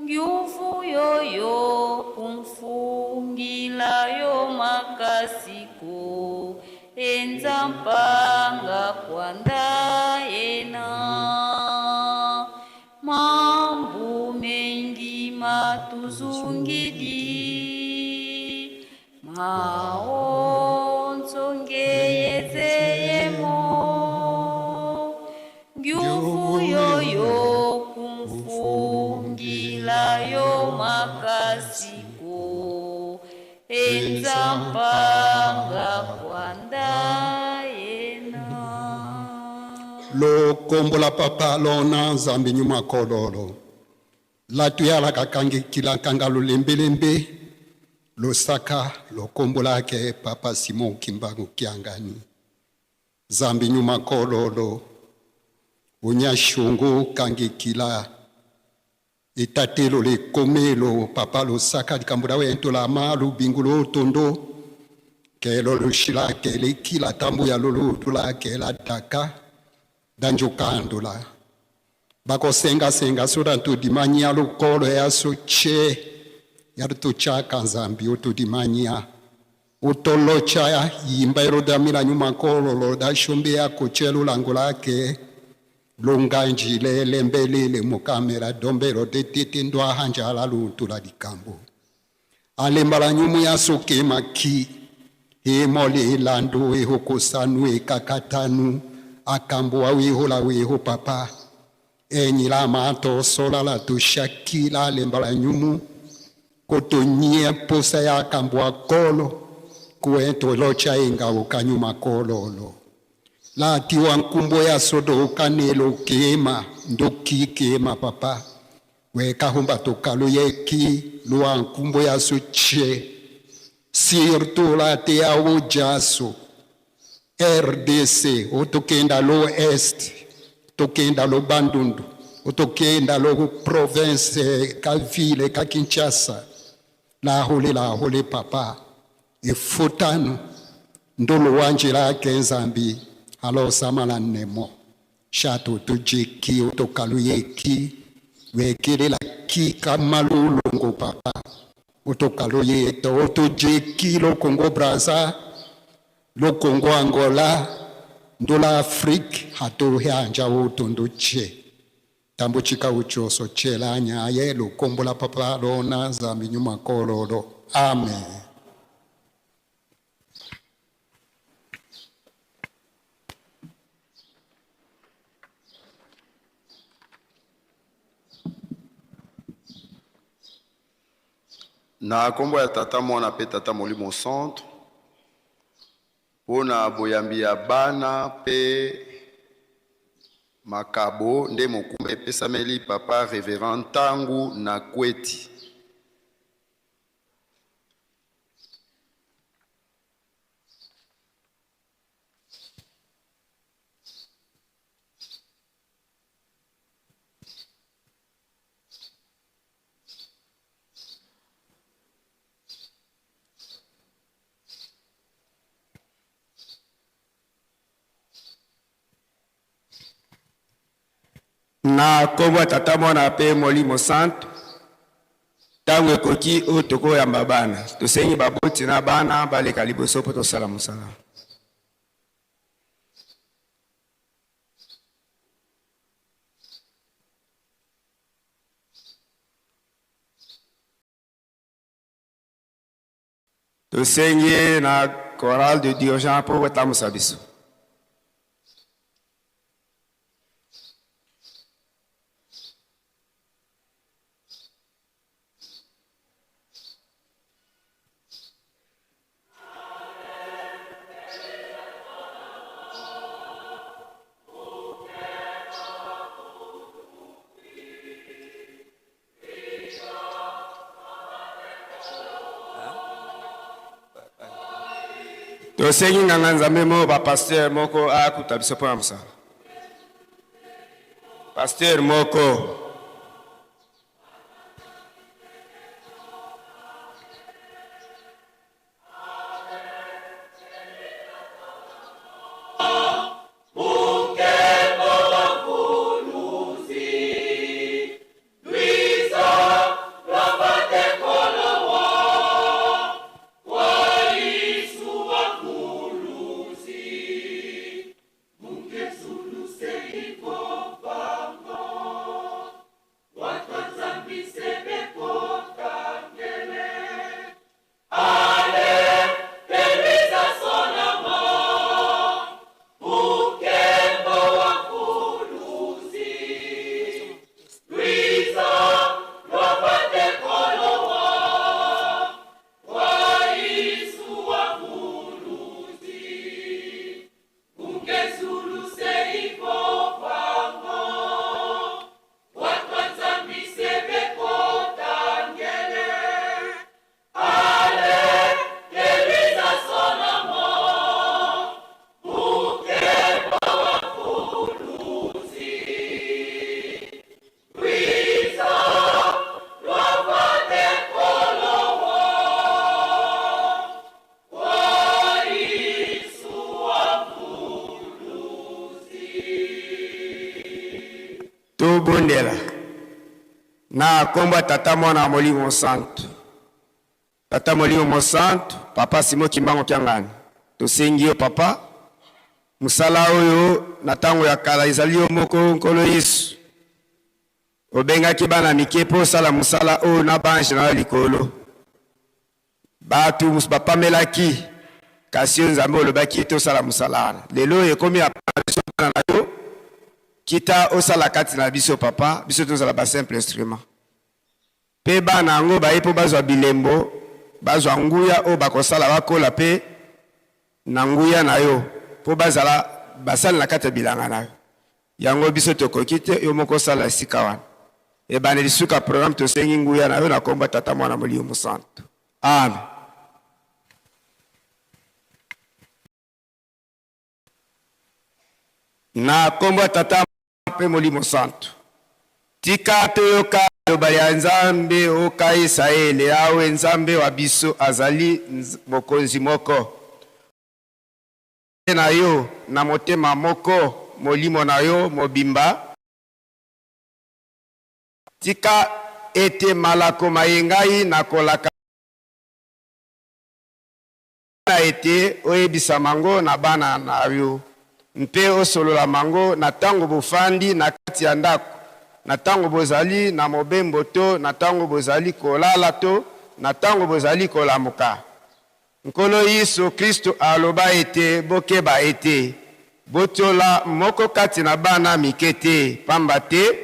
S8: ngyuvu yoyo kumfungilayo makasiko enza mpanga kwandaena mambu mengi matuzungidi maonzongeyezeyemo ngyuvu yoyo kumfungilayo tuzungila yo makasi ko enza mpanga kwanda yena.
S9: Lokombola papa lona nzambi nyuma kololo latuyala kakangikila kanga lulembelembe losaka lokombola ke papa Simon Kimbangu Kiangani zambi nyuma kololo unyashungu kangikila etatelo lekomelo papa losaka likambo la wentola ma lubingu lotondo kelo lushila kele kila tambu ya lolutula kela daka danjokandula bakosengasenga soda tudimanyia lukolo yaso che yatuchaka nzambi utudimanyia utolocha yimba elodamila nyuma kololo dashombe yako chelulango lake lunganjile lembelele mukamela dombelo tetete ndo ahanjala luntula likambo alembala nyumu yasoke maki emole elando ehokosanu ekakatanu akambo awihola wiho papa enyila mato sola la tushakila alembala nyumu kotonyia posa ya akambo akolo kuento locha inga ukanyuma kololo latiwa nkumbo ya sodo ukanelo kema ndoki kema papa wekahumba tokalo yeki lwa nkumbo ya so che surtout la te awo jaso RDC otokenda lo est tokenda lo Bandundu otokenda lo province ka ville ka Kinshasa la hole la hole papa efotano ndolo wanjila ke nzambi alo samala nemo shato tujeki otokalu yeki wekelela ki kamalulongo papa otokalu yeto otujeki lo Congo Brazza lo Congo Angola ndola Afrique hato hanja otondo che tambo chika uchoso chela nyaye lukombola papa lona zambi nyuma kololo amen.
S4: Na kombo ya tata mwana pe tata molimo centre mpona boyambi ya bana pe makabo nde mokumba epesameli papa révérend Ntangu na Kweti.
S10: Na kombo ya tata mwana pe molimo santo ntango ekoki oyo tokoyamba bana tosengi baboti na bana baleka liboso mpo tosala mosala. Tosengi na chorale de Diogène mpo kotambusa biso. Tosengi nganga nzambe moko bapasteur moko akuta biso mpo na mosala pasteur moko. Na kombo ya Tata, Mwana, Molimo Mosantu. Tata Molimo Mosantu, Papa Simon Kimbangu Kiangani, tosengi yo Papa, mosala oyo na tango ya kala ezali yo moko Nkolo Yesu obengaki bana mike mpo osala mosala oyo na banje na yo likolo. Bato mosusu bapamelaki, kasi yo Nzambe olobaki ete osala mosala wana. Lelo oyo ekomi ya biso bana na yo, kita osala kati na biso Papa, biso tozala ba simple instrument. Pe bana yango baye po bazwa bilembo, bazwa nguya oyo bakosala bakola pe na nguya na yo, po bazala basali na kati ya bilanga na yo. Yango biso tokoki te, yo moko osala esika wana. Ebandeli suka programme tosengi nguya na yo na kombo ya Tata Mwana Molimo Mosantu. Amen. Na kombo ya Tata mpe Molimo Santu. Tika toyoka liloba lya Nzambe o ka Isaele, Yawe Nzambe wa biso azali Mokonzi moko. Na yo na motema moko, molimo na yo mobimba. Tika ete malako maye ngai nakolaka na ete oyebisa mango na bana na yo, mpe osolola mango na tango bofandi na kati ya ndako, na tango bozali na mobembo to na tango bozali kolala to na tango bozali kolamuka. Nkolo Yesu Kristo aloba ete, Bokeba ete botiola moko kati na bana mike te, pamba te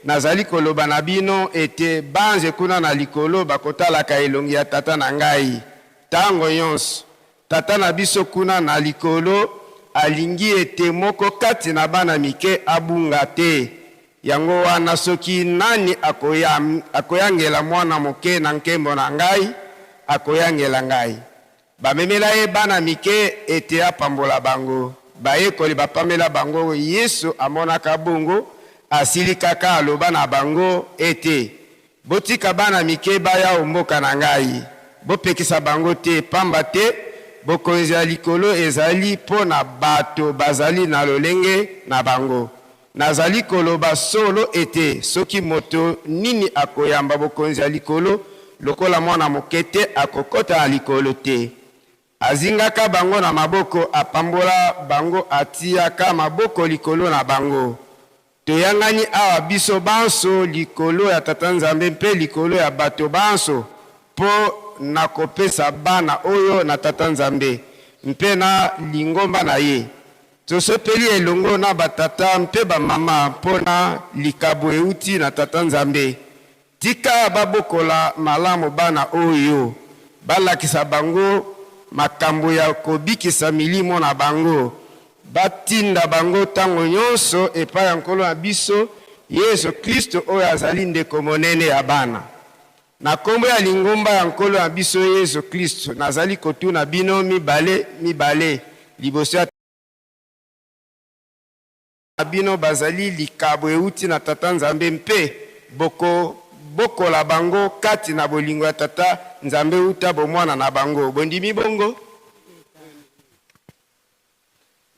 S10: nazali koloba na bino ete banje kuna na likolo bakotalaka elongi ya Tata na ngai tango nyonso. Tata na biso kuna na likolo alingi ete moko kati na bana mike abunga te. Yango wana soki nani akoyangela mwana moke na nkembo na ngai, akoyangela ngai. Bamemela ye bana mike ete apambola bango. Bayekoli bapamela bango. Yesu amonaka bongo, asilikaka, aloba na bango ete, Botika bana mike baya o mboka na ngai, bopekisa bango te, pamba te Bokonzi ya Likolo ezali mpo na bato bazali na lolenge na bango. Nazali koloba solo ete soki moto nini akoyamba Bokonzi ya Likolo lokola mwana moke te, akokota na Likolo te. Azingaka bango na maboko, apambola bango, atiyaka maboko likolo na bango. Toyangani awa biso banso likolo ya Tata Nzambe mpe likolo ya bato banso mpo na kopesa bana oyo na Tata Nzambe mpe na lingomba na Ye. Tosepeli elongo na batata mpe bamama mpo na likabo euti na Tata Nzambe. Tika babokola malamu bana oyo, balakisa bango makambo ya kobikisa milimo na bango, batinda bango tango nyonso epai ya Nkolo na biso Yesu Klisto oyo azali ndeko monene ya bana. Na kombo ya lingomba ya Nkolo na biso Yesu Klisto, nazali kotuna bino mibale mibale liboso ya. Bino bazali likabo euti na Tata Nzambe, mpe bokobokola bango kati na bolingo ya Tata Nzambe uta bomwana na bango. Bondimi bongo?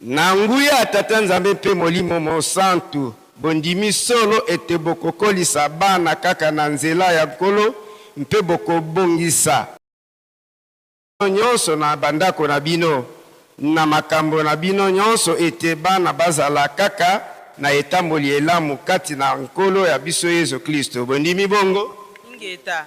S10: Na nguya ya Tata Nzambe mpe Molimo Mosantu, bondimi solo ete bokokolisa bana kaka na nzela ya Nkolo mpe bokobongisa nyonso na bandako na bino, na makambo na bino nyonso, ete bana bazala kaka na etamboli elamu kati na Nkolo ya biso Yesu Klisto. Bondimi bongo?
S5: Ingeta.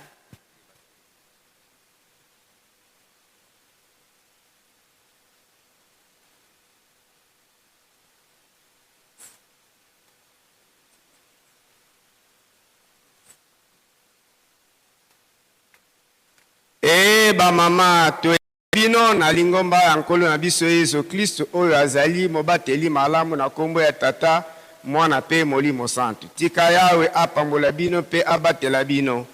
S10: Ee bamama, toyambi bino na lingomba ya Nkolo na biso Yesu Klisto, oyo azali Mobateli malamu, na kombo ya Tata, Mwana mpe Molimo Santu. Tika Yawe apambola bino mpe abatela bino.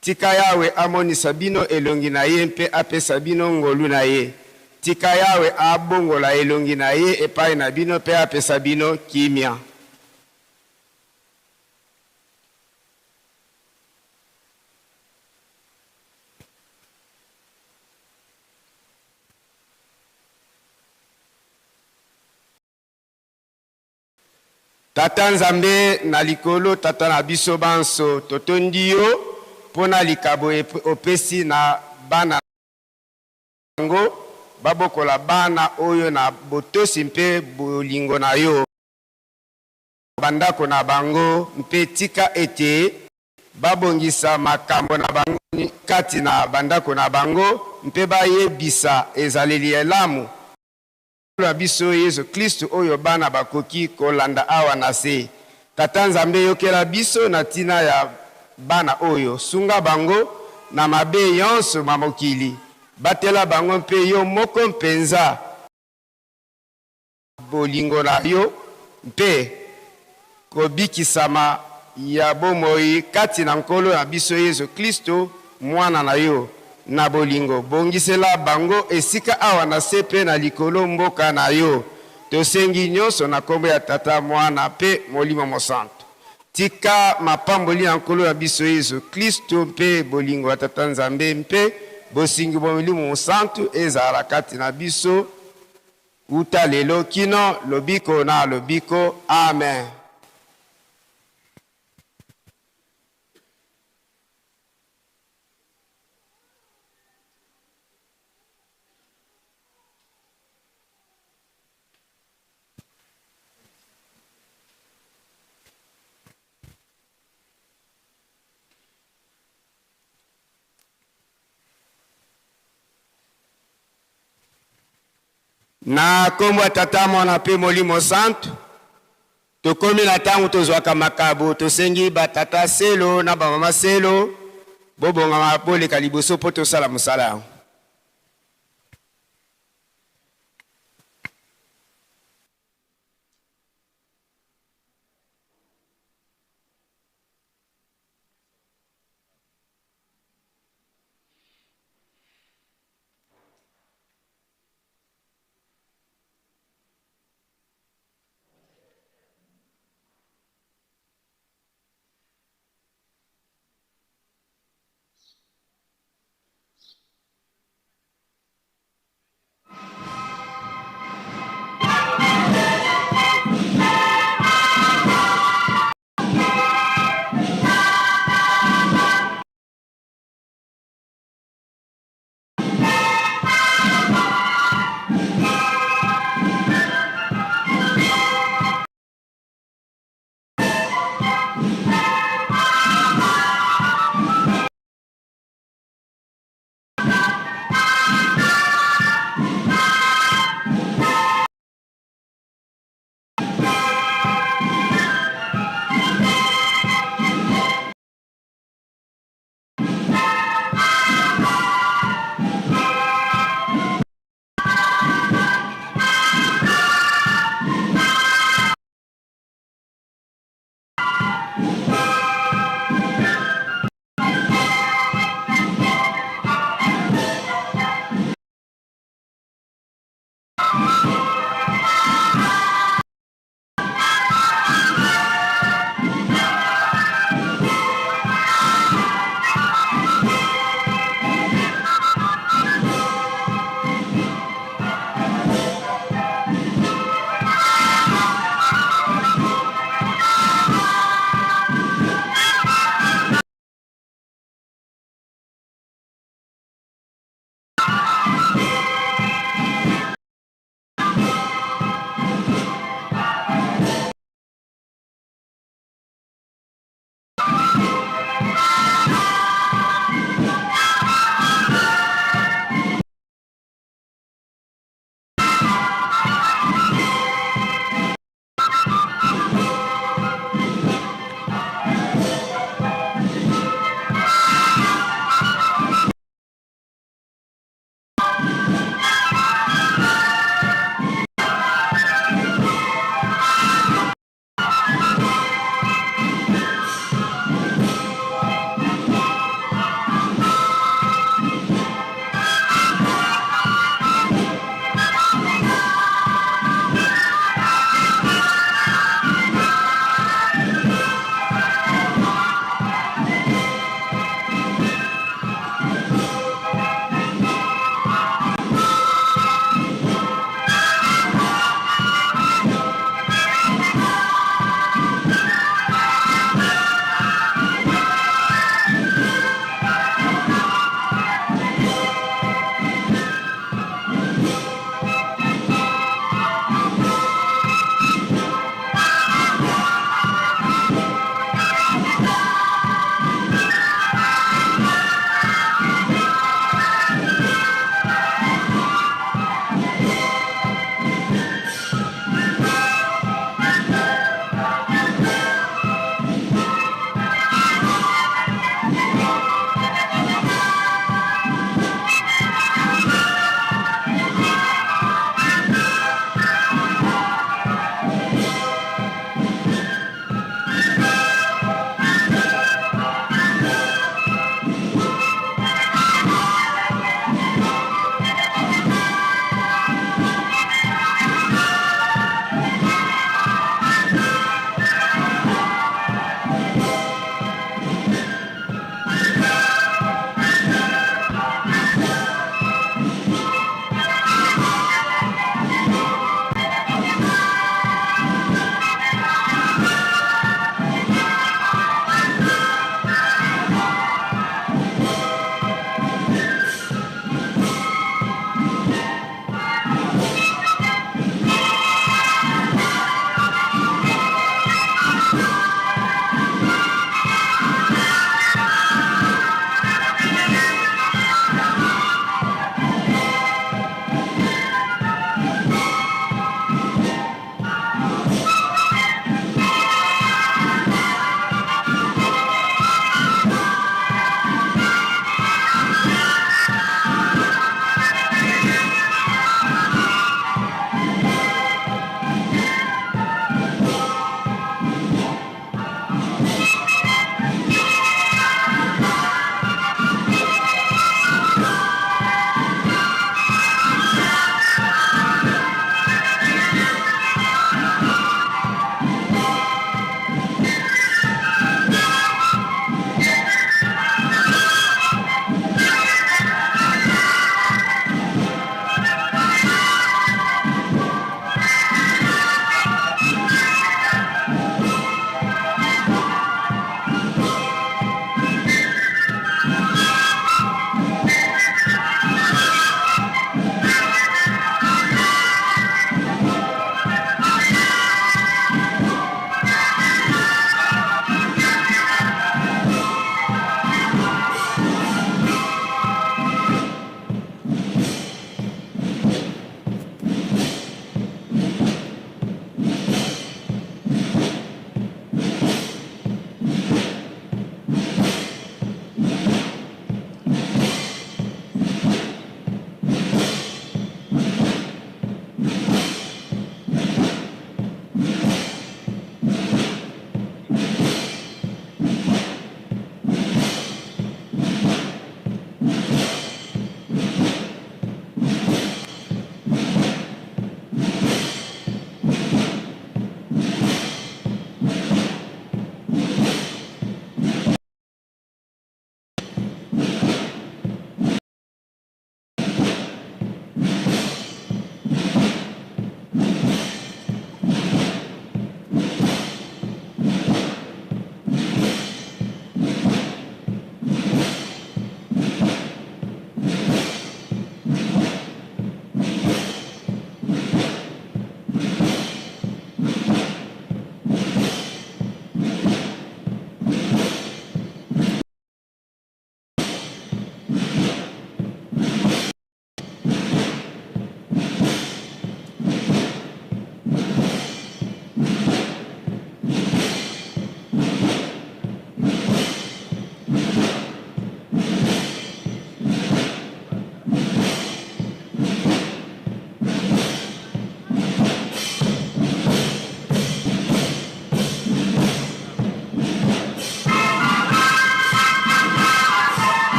S10: Tika Yawe amonisa bino elongi na ye mpe apesa bino ngolu na ye. Tika Yawe abongola elongi na ye epai na bino mpe apesa bino kimia. Tata Nzambe na likolo, Tata na biso banso, totondi yo mpo na likabo opesi na bana bango babokola bana oyo na botosi mpe bolingo na yo bandako na bango, mpe tika ete babongisa makambo na bango kati na bandako na bango mpe bayebisa ezaleli elamu na biso Yesu Klisto oyo bana bakoki kolanda awa na se. Tata Nzambe, yokela biso na ntina ya bana oyo, sunga bango na mabe yonso ma mokili, batela bango mpe yo moko mpenza bolingo na yo mpe kobikisama ya bomoi kati na Nkolo na biso Yesu Klisto, Mwana na yo na bolingo. Bongisela bango esika awa na se mpe na likolo mboka na yo. Tosengi nyonso na nkombo ya Tata, Mwana mpe Molimo Mosantu. Tika mapamboli ya Nkolo na biso Yesu Klisto mpe bolingo ya Tata Nzambe mpe bosingi bwa Molimo Mosantu ezala kati na biso uta lelo kino lobiko na lobiko. Amen. Na nkombo ya Tata, Mwana mpe Molimo Santu, tokomi na ntango tozwaka makabo. Tosengi batata selo na bamama selo bobongama, boleka liboso mpo tosala mosala yango.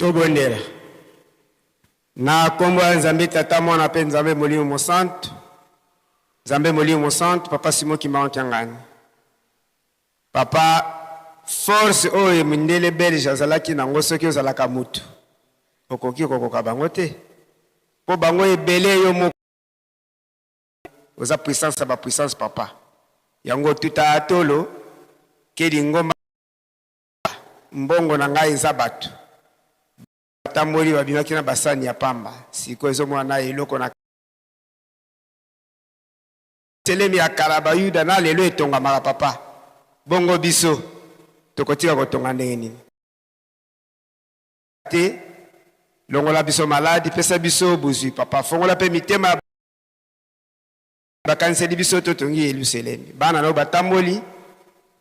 S10: Tobondela. Na kombo ya Nzambe Tata, Mwana pe Nzambe Molimo Mosantu. Nzambe Molimo Mosantu, Papa Simon Kimbangu Kiangani. Papa, force oyo mindele belge azalaki nango soki ozalaka mutu okoki kokoka bango te po bango ebele yo moko oza puissance ya ba puissance papa yango otuta atolo ke lingomba mbongo na ngai eza batu batamboli babimaki na basani ya pamba sikoyo ezomona na eloko na Selemi ya kala bayuda na lelo etongamaka papa bongo biso tokotika kotonga ndenge nini te longola biso maladi pesa biso bozwi papa fongola pe mitema ya bakaniseli biso totongi Yelusalemi bana na yo batamboli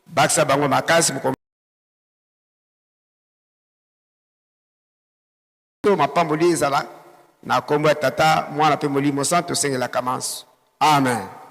S10: bakisa bango makasi moko To mapamboli ezala na kombo ya Tata, Mwana pe Molimo Santu tosengelaka manso. Amen.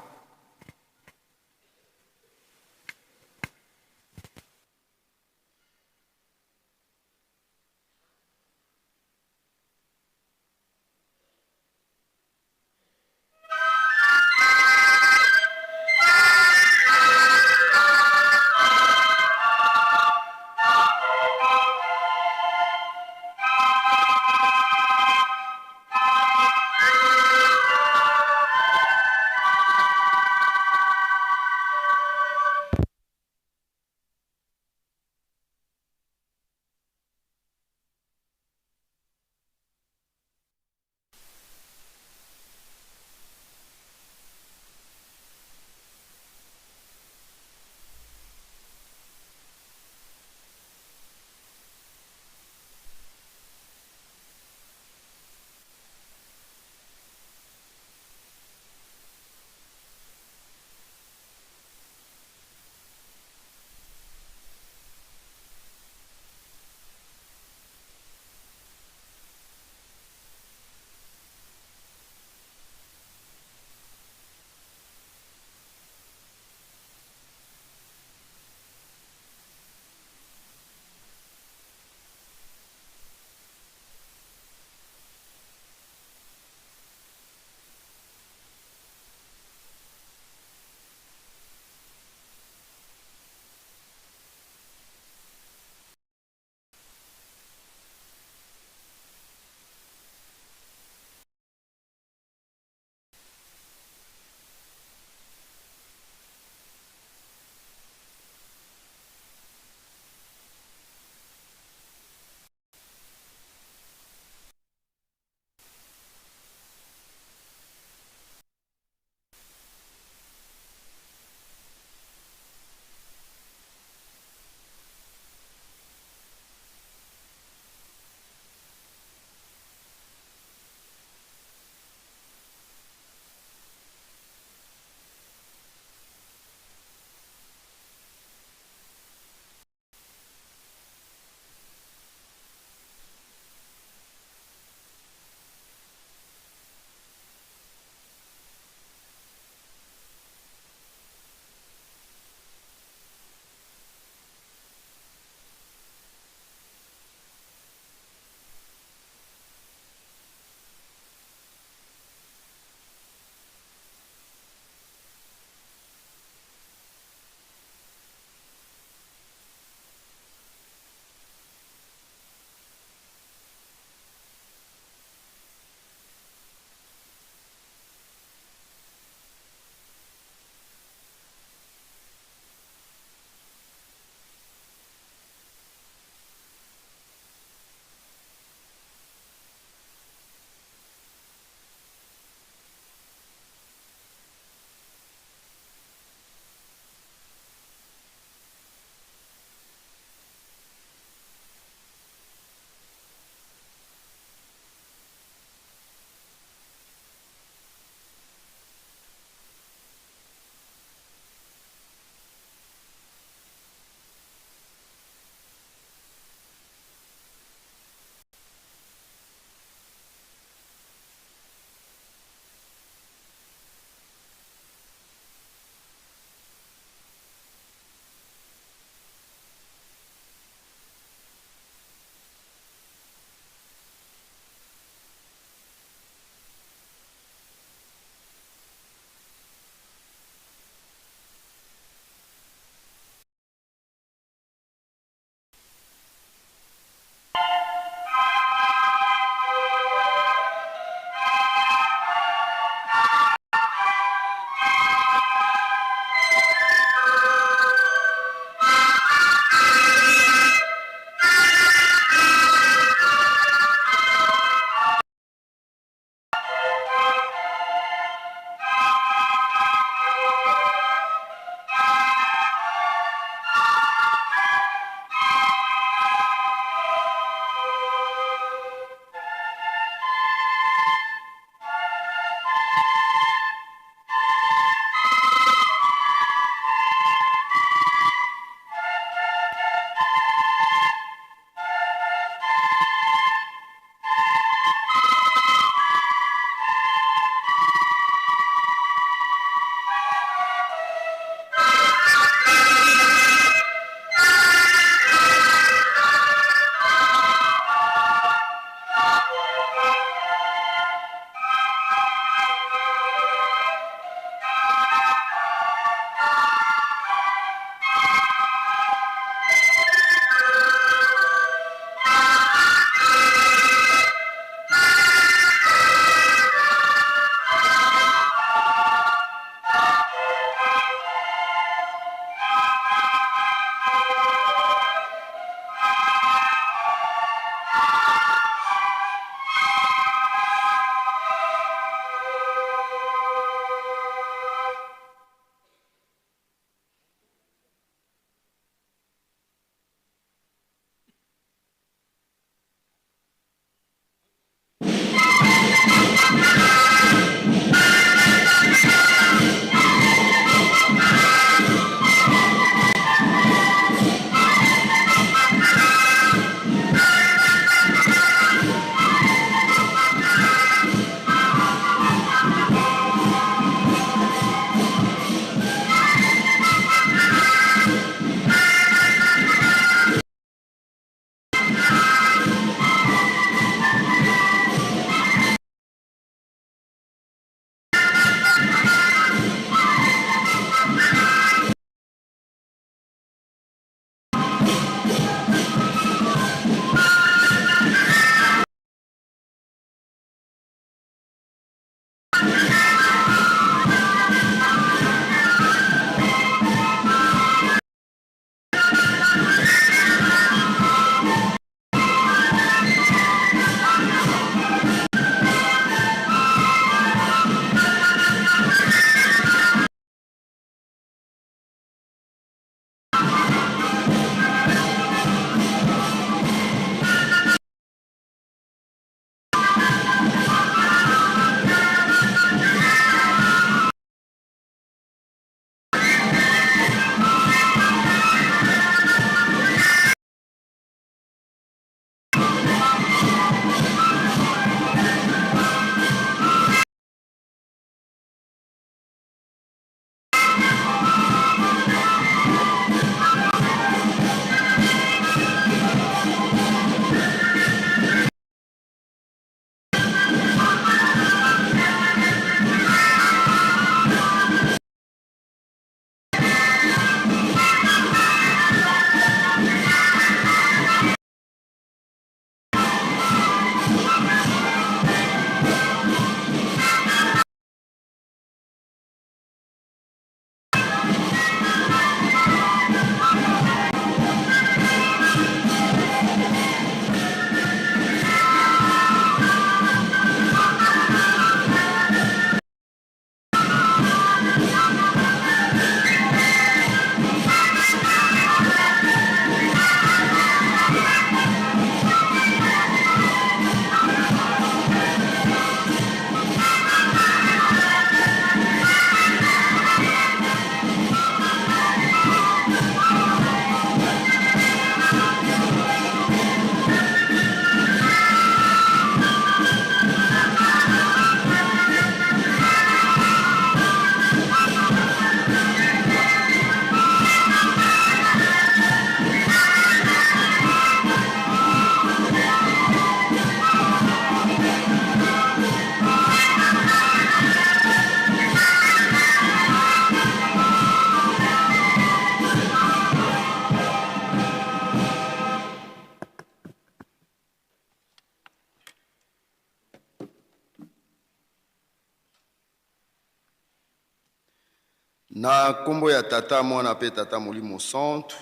S4: Na nkombo ya Tata, Mwana mpe Tata Molimo Santu,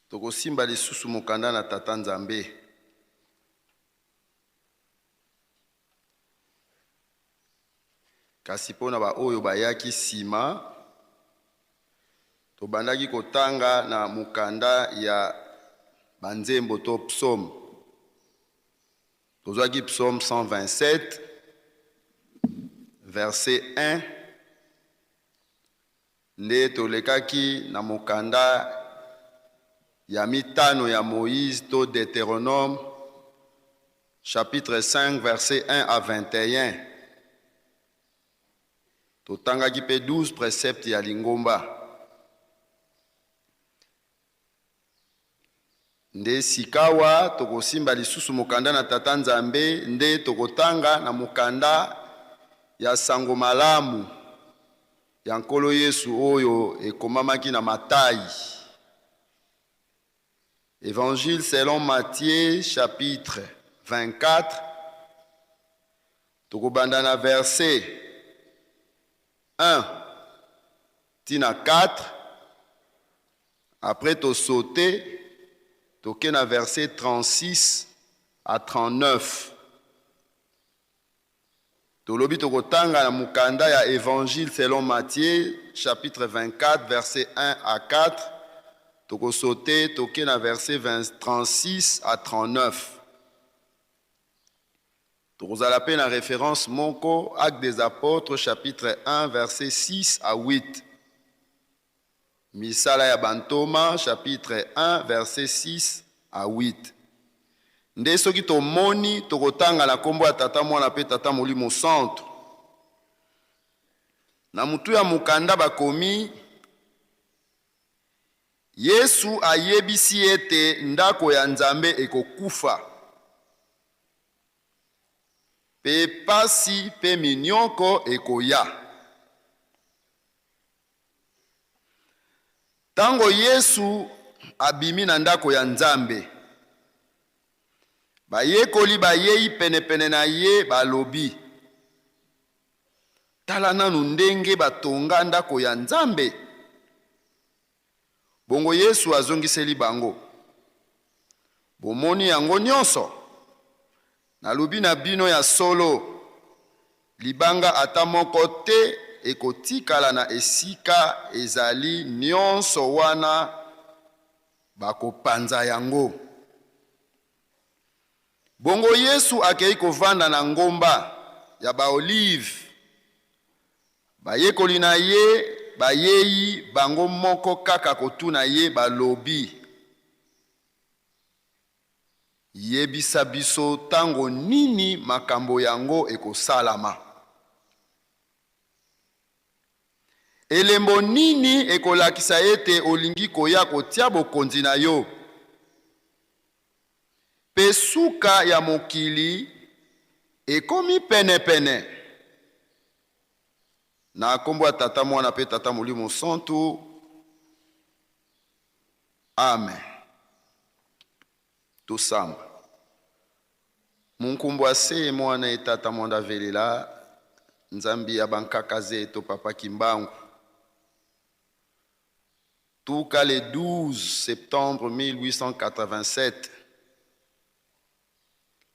S4: tokosimba lisusu mokanda na Tata Nzambe. Kasi mpo na baoyo bayaki nsima, tobandaki kotanga na mokanda ya banzembo to psaume. Tozwaki psaume 127 verset 1 nde tolekaki na mokanda ya mitano ya Moïse to Deutéronome chapitre 5 verset 1 à 21. Totangaki mpe 12 préceptes ya lingomba. Nde sikawa tokosimba lisusu mokanda na Tata Nzambe, nde tokotanga na mokanda ya Sango Malamu ya Nkolo Yesu oyo ekomamaki na Matai. Evangile selon Matthieu chapitre 24, tokobanda na verset 1 ti na 4, après to sauter toke na verset 36 à 39. Tolobi tokotanga na mokanda ya Evangile selon Matthieu chapitre 24 verset 1 à 4, tokosaute toke na verset 36 à 39. Tokozala mpe na référence moko, Actes des Apôtres chapitre 1 verset 6 à 8. Misala ya bantoma chapitre 1 verset 6 à 8. Nde soki tomoni tokotanga na nkombo ya Tata, Mwana mpe Tata Molimo Santu. Na mutu ya mokanda bakomi Yesu ayebisi ete ndako ya Nzambe ekokufa mpe pasi mpe minyoko ekoya. Tango Yesu abimi na ndako ya Nzambe, bayekoli bayei penepene na ye, balobi, Tala nanu ndenge batonga ndako ya Nzambe! Bongo Yesu azongiseli bango, Bomoni yango nyonso? Nalobi na bino ya solo, libanga ata moko te ekotikala na esika ezali, nyonso wana bakopanza yango. Bongo Yesu akei kovanda na ngomba ya Baolive. Bayekoli na ye bayei bango moko kaka kotuna ye, balobi, Yebisa biso tango nini makambo yango ekosalama? Elembo nini ekolakisa ete olingi koya kotia bokonzi na yo? Pe suka ya mokili ekomi pene-pene. Na kombo ya Tata, Mwana pe Tata Molimo Santu. Amen. Tosamba. Munkumbu ase mwana e tata mwanda velela Nzambi ya bankaka zeto papa Kimbangu. Tuka le 12 septembre 1887,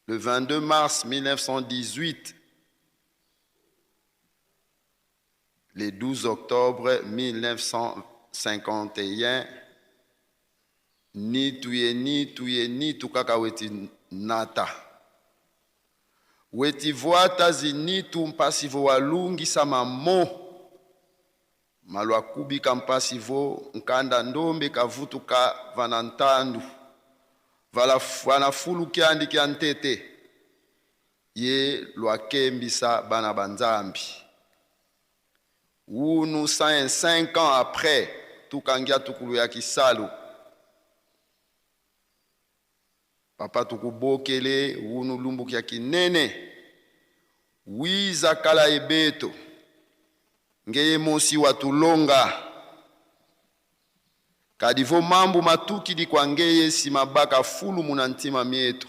S4: le 22 mars 1918, le 12 octobre 1951, nitu ye nitu ye nitu kaka weti nata. Weti vwata zinitu mpasi vo walungisa mamo. Malu akubika mpasi vo nkanda ndombe kavutu ka vana ntandu. Vala vana fulu kiandi kia ntete. Ye lwakembisa bana ba Nzambi. Wunu 105 ans après tukangia tukulu ya kisalu. Papa tukubokele wunu lumbu kia kinene. Wiza kala ebeto. Ngeye mosi wa tulonga. Kadivo mambu matukidi kwa ngeye simabaka fulu muna ntima mietu.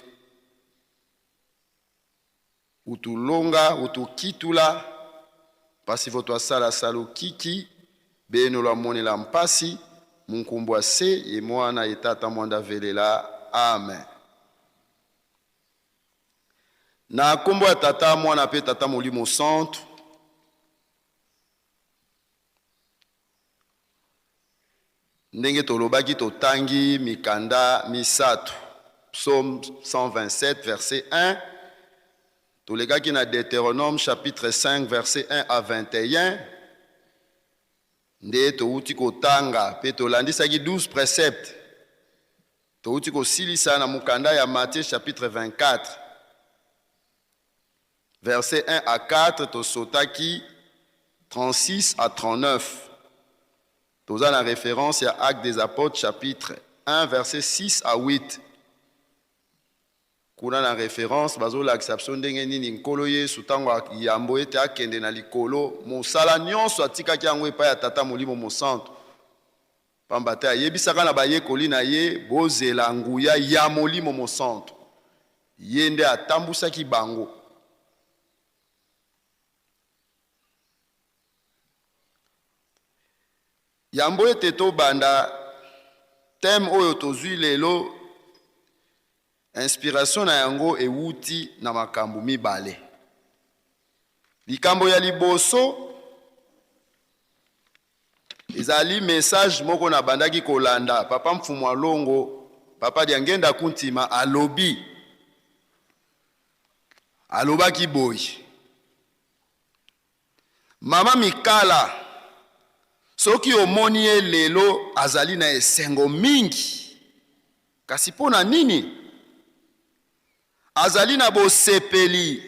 S4: Utulonga, utukitula. Mpasi vo twasala salu kiki, beno lwamonela mpasi, mu nkumbu a se ye Mwana ye Tata mwanda velela. Amen. Na nkombo ya Tata, Mwana mpe Tata Molimo Santu. Ndenge tolobaki, totangi mikanda misato, Psaume 127 verset 1, tolekaki na Deuteronome chapitre 5 verset 1 à 21, nde towuti kotanga mpe tolandisaki 12 preceptes. Towuti kosilisa na mokanda ya Matthieu chapitre 24 verset 1 à 4, tosotaki 36 à 39. Toza na référence ya Actes des Apôtres chapitre 1 verset 6 à 8. Kuna na référence bazolakisa biso ndenge nini Nkolo Yesu ntango yambo ete akende na likolo, mosala nyonso atikaki yango epai ya Tata Molimo Mosantu. Pamba te ayebisaka na bayekoli na ye, Bozela nguya ya Molimo Mosantu. Ye nde atambusaki bango. Yambo ete tobanda thème oyo tozwi lelo, inspiration na yango ewuti na makambo mibale. Likambo ya liboso ezali message moko nabandaki kolanda papa Mfumu Alongo, papa Diangenda Kuntima alobi, alobaki boye: Mama Mikala, soki omoni ye lelo azali na esengo mingi, kasi mpo na nini? Azali na bosepeli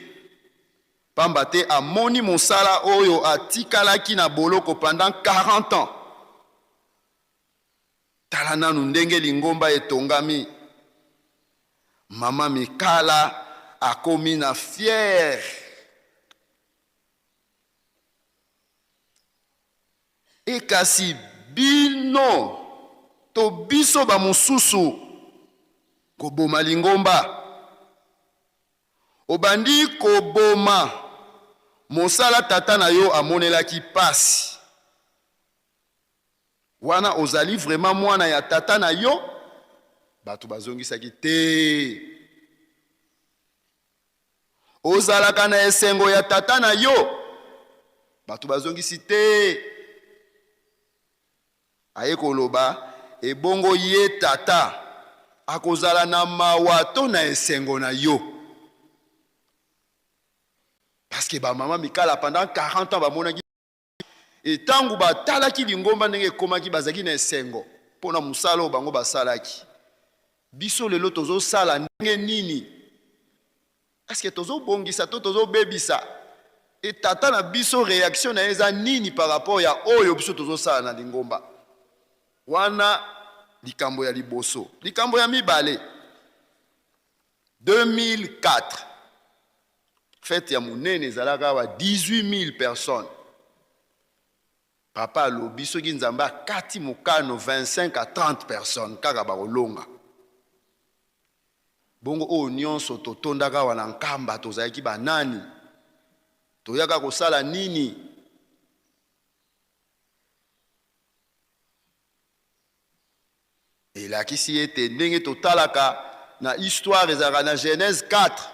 S4: pamba te amoni mosala oyo atikalaki na boloko pendant 40 ans. Tala nanu ndenge lingomba etongami. Mama Mikala akomi na fière. E kasi bino to biso ba mosusu koboma lingomba. Obandi koboma mosala tata na yo amonelaki pasi. Wana ozali vraiment mwana ya tata na yo? Bato bazongisaki te. Ozalaka na esengo ya tata na yo? Bato bazongisi te. Aye koloba, ebongo ye tata akozala na mawa to na esengo na yo? Parce que ba mama Mikala pendant 40 ans bamonaki et tango batalaki lingomba ndenge ekomaki, bazalaki na esengo mpona mosala oyo bango basalaki. Biso lelo tozosala ndenge nini? Est-ce que tozobongisa to tozobebisa? Et tata na biso réaction na ye eza nini par rapport ya oyo biso tozosala na lingomba wana? Likambo ya liboso. Likambo ya mibale, 2004 fête ya monene ezalaka awa, 18000 personnes. Papa alobi soki Nzambe akati mokano 25 à 30 personnes kaka bakolonga. Bongo oyo nyonso totondaka awa na Nkamba tozalaki banani? Toyaka kosala nini? Elakisi ete ndenge totalaka na histoire ezalaka na Genèse 4.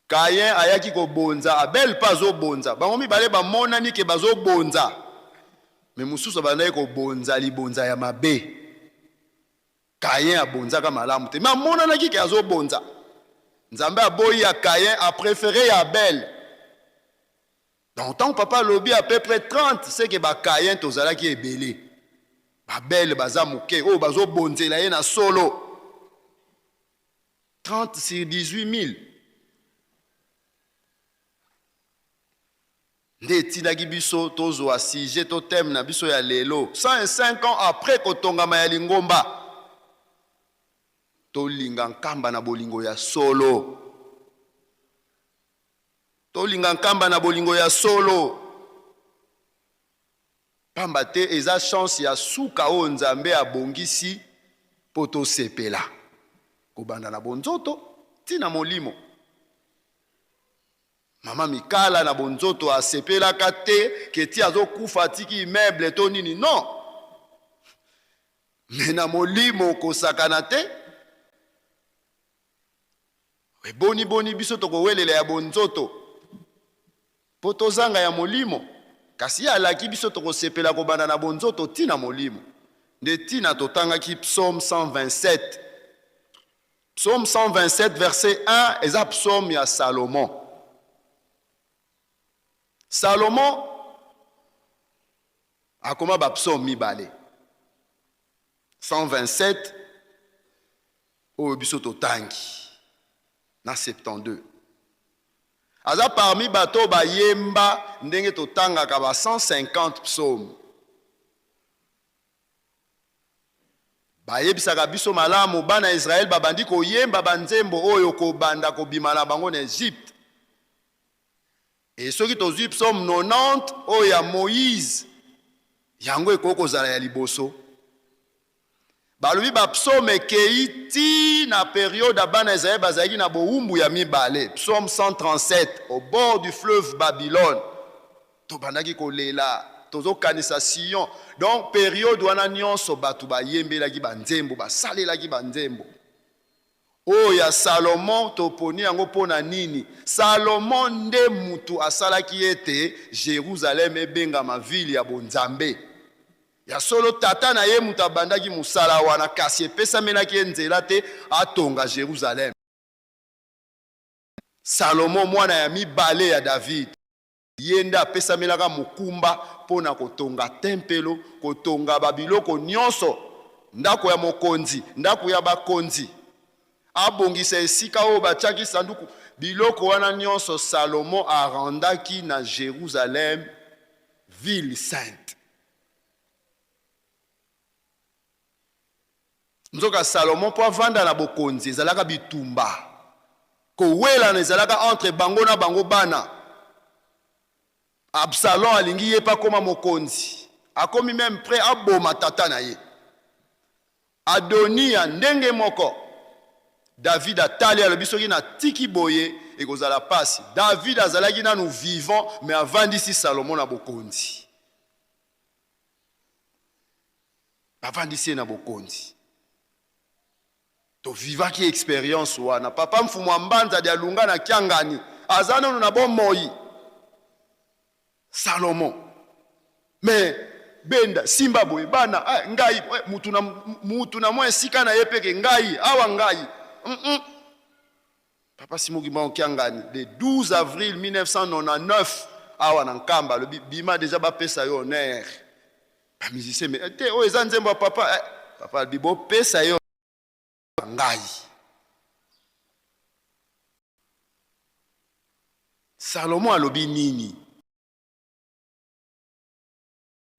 S4: Caïn ayaki kobonza, Abel mpe azobonza. Bango mibale bamonani ke bazobonza, mais mosusu abandaki kobonza libonza ya mabe. Caïn abonzaka malamu te, mais amonanaki ke azobonza. Nzambe aboyi ya Caïn, a prefere ya Abel. Donc tango papa alobi à peu près 30, c'est que ba Caïn tozalaki ebele. Ba Abel baza moke, oyo bazobonzela ye na solo. 30 sur 18 000. Nde etindaki biso tozwa sujet to thème na biso ya lelo, 105 ans après kotongama ya lingomba, tolinga Nkamba na bolingo ya solo. Tolinga Nkamba na bolingo ya solo, pamba te eza chance ya suka oyo Nzambe abongisi mpo tosepela, kobanda na bonzoto ti na molimo. Mama Mama Mikala na bonzoto asepelaka te ke ti azokufa atiki immeuble to nini non. Mais na molimo kosakana te. Boni boni biso tokowelela ya bonzoto mpo tozanga ya molimo, kasi ye alaki biso tokosepela kobanda na bonzoto ti na molimo. Nde tina totangaki Psaume 127. Psaume 127 verset 1 eza psaume ya Salomon. Salomon akoma ba psaume mibale. 127 oyo biso totangi na 72. Aza parmi bato bayemba ndenge totangaka ba 150 psaume. Bayebisaka biso malamu bana Israël babandi koyemba banzembo oyo kobanda kobima na bango na Egypte. E soki tozwi psaume 90 oyo ya Moïse, yango ekoki kozala ya liboso. Balobi ba psaume ekei ti na periode ya bana Israël bazalaki na bowumbu ya mibale, psaume 137 au bord du fleuve Babylone. Tobandaki kolela, tozokanisa Sion. Donc periode wana nyonso bato bayembelaki banzembo, basalelaki banzembo. Oyo ya Salomon toponi yango mpo na nini? Salomon nde mutu asalaki ete Jerusalem ebengama ville ya bonzambe. Ya solo, tata na ye moto abandaki mosala wana, kasi epesamelaki ye nzela te atonga Jerusalem. Salomo, mwana ya mibale ya David, ye nde apesamelaka mokumba mpo na kotonga tempelo, kotonga babiloko nyonso, ndako ya mokonzi, ndako ya bakonzi, abongisa esika oyo batiaki sanduku. Biloko wana nyonso Salomo arendaki na Jerusalem ville sainte. Nzoka Salomon mpo avanda na bokonzi ezalaka bitumba, kowelana ezalaka entre bango na bango bana. Absalom alingi ye mpe akoma mokonzi, akomi meme près aboma tata na ye. Adonia ndenge moko. David atali alobi soki natiki boye ekozala pasi. David azalaki nanu vivant mais avandisi Salomon na bokonzi. Avandisi ye na bokonzi. Tovivaki experience wana. Papa Mfumu wa Mbanza dia Lunga na Kiangani aza nanu na bomoi. Salomon. Mais benda simba boye bana eh, ngai eh, mutu na mutu na mwa esika na ye peke ngai awa ngai mm -mm. Papa Simon Kimbangu Kiangani le 12 avril 1999 awa na Nkamba alobi bima deja bapesa yo honneur ba musicien mais eh, te oyo eza nzembo ya papa eh, papa alobi bopesa yo ngai. Salomon alobi nini?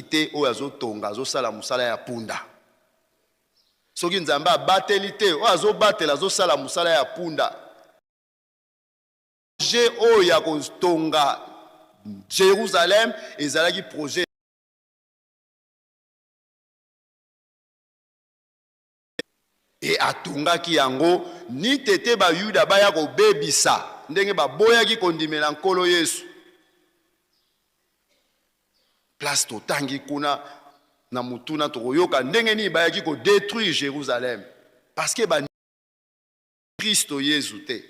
S4: Te oyo azotonga azosala mosala ya punda. Soki Nzambe abateli te, oyo azobatela azosala mosala ya punda. Projet oyo ya kotonga Jerusalem ezalaki projet E atongaki yango nite te Bayuda baya kobebisa, ndenge baboyaki kondimela Nkolo Yesu. Place totangi kuna na motuna tokoyoka ndenge nini bayaki ko detruire Jerusalem parce que ba Kristo Yesu te.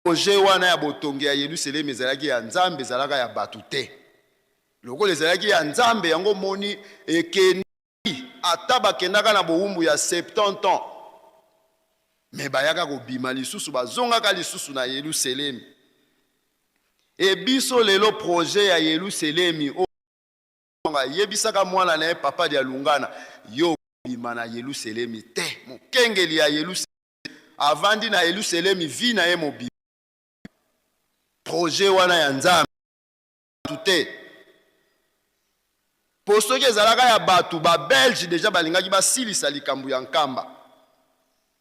S4: Projet wana ya botongi ya Yelusalemi ezalaki ya Nzambe, ezalaka ya bato te. Lokola ezalaki ya Nzambe, yango omoni ekendaki, ata bakendaka na bowumbu ya 70 ans, mais bayaka kobima lisusu, bazongaka lisusu na Yelusalemi. E biso lelo projet ya Yelusalemi oyo ayebisaka mwana na ye Papa Dialungana, yo okobima na Yelusalemi te, mokengeli ya Yelusalemi avandi na Yelusalemi vie na ye mobimba. Projet wana ya Nzambe bato te, po soki ezalaka ya bato, ba Belge deja balingaki basilisa likambo ya Nkamba.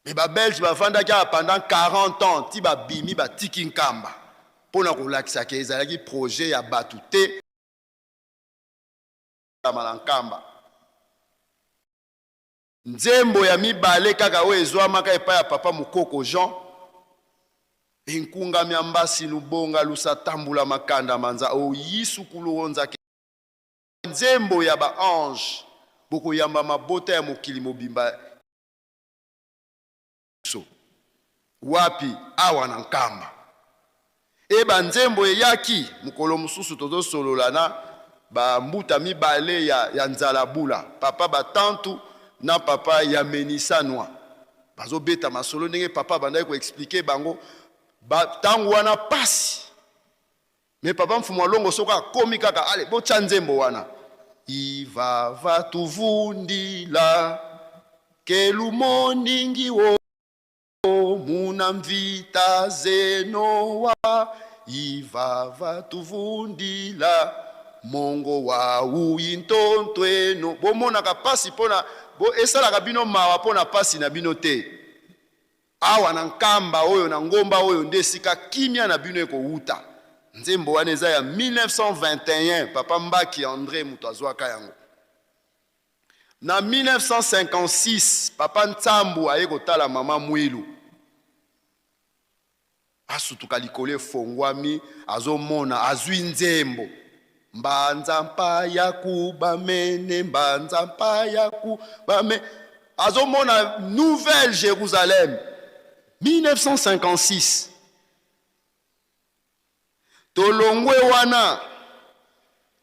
S4: Mais ba Belge bavandaki awa pendant 40 ans ti babimi batiki Nkamba mpo na kolakisa ke ezalaki projet ya bato te na Nkamba. Nzembo ya mibale kaka oyo ezwamaka epai ya Papa Mukoko Jean. Enkunga mya mbasi lubonga lusatambula makanda manza o yisu kuluonza ke nzembo ya ba ange bokoyamba mabota ya mokili mobimba biso wapi awa na Nkamba e ba nzembo eyaki mokolo mosusu tozosolola na ba mbuta mibale ya, ya nzala bula papa batantu na papa ya menisanwa bazobeta masolo ndenge papa abandaki koexplike bango ntango wana pasi me papa mfumu alongo soki akomi kaka ale botya nzembo wana ivava tuvundila kelumoningi wo muna mvita zenowa ivava tuvundila mongo wa uyi ntontweno bomonaka pasi mpona bo esalaka bino mawa mpona pasi na bino te Awa na nkamba oyo, na ngomba oyo nde esika kimia na bino ekowuta. Nzembo wana eza ya 1921, papa Mbaki Andre moto azwaka yango. Na 1956, papa Nsambu aye kotala mama Mwilu. Asutuka likolo efongwami, azomona, azwi nzembo. Mbanza mpaya kubamene, mbanza mpaya kubame. Azomona Nouvelle Jérusalem, 1956. Tolongwe wana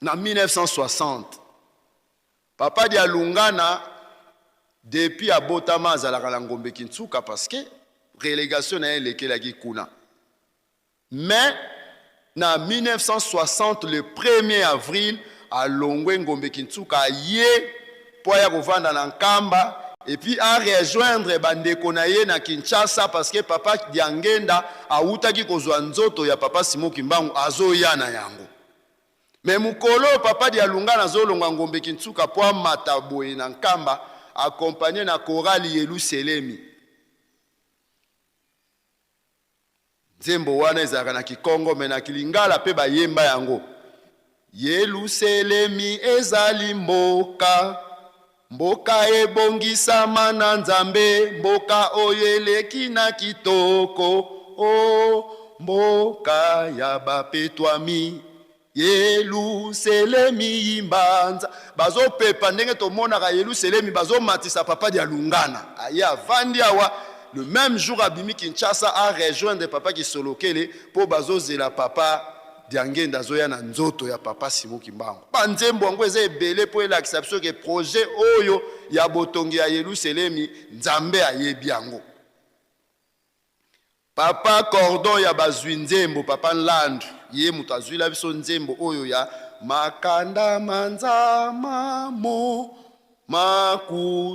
S4: na 1960. Papa Dialungana depuis abotama azalaka na Ngombe Kinsuka parce que relégation na ye elekelaki kuna. Mais na 1960 le 1er avril alongwe Ngombe Kinsuka aye mpo aya kovanda na Nkamba et puis a rejoindre bandeko na ye na Kinshasa parce que papa Diangenda awutaki kozwa nzoto ya papa Simon Kimbangu azoya na yango. Mais mokolo oyo papa Dialungana azolongwa Ngombe Kinsuka mpo amata boye na Nkamba accompagné na chorale Yeluselemi. Nzembo wana ezalaka na Kikongo mais na Kilingala pe bayemba yango. Yeluselemi ezali mboka, mboka ebongisama na Nzambe, mboka oyo eleki na kitoko, o mboka ya bapetwami. Yeluselemi yimbanza bazopepa ndenge tomonaka Yeluselemi bazomatisa papa Dialungana aye avandi awa le même jour abimi Kinshasa a rejoindre papa Kisolokele po bazozela papa Diangenda azoya na nzoto ya papa Simon Kimbangu. Ba nzembo yango eza ebele po elakisa biso ke projet oyo ya botongi ya Yeluselemi Nzambe ayebi yango. Papa cordon ya bazui nzembo papa Nlandu ye moto azuila biso nzembo oyo ya makanda manza mamo makutaka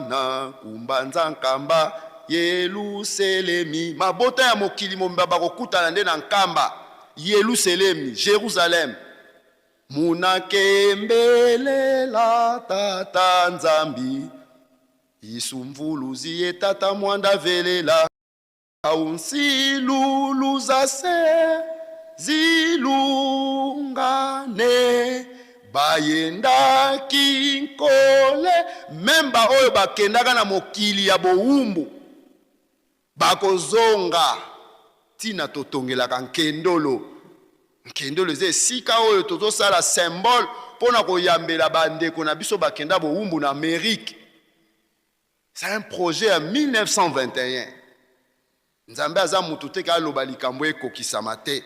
S4: na kumbanza nkamba Yeluselemi mabota ya mokili mobimba bakokutana nde na nkamba Yeluselemi Jerusalem munakembelela tata Nzambi Isu mvuluzi ye tata mwanda velela unsilulu zase zilungane bayendaki nkole memba oyo bakendaka na mokili ya bowumbu bakozonga ntina totongelaka nkendolo nkendolo eza esika oyo tozosala symbole mpo na koyambela bandeko na biso bakenda bowumbu na Amerique. C'est un projet ya 1921. Nzambe aza mutu te ka aloba likambo ekokisama te.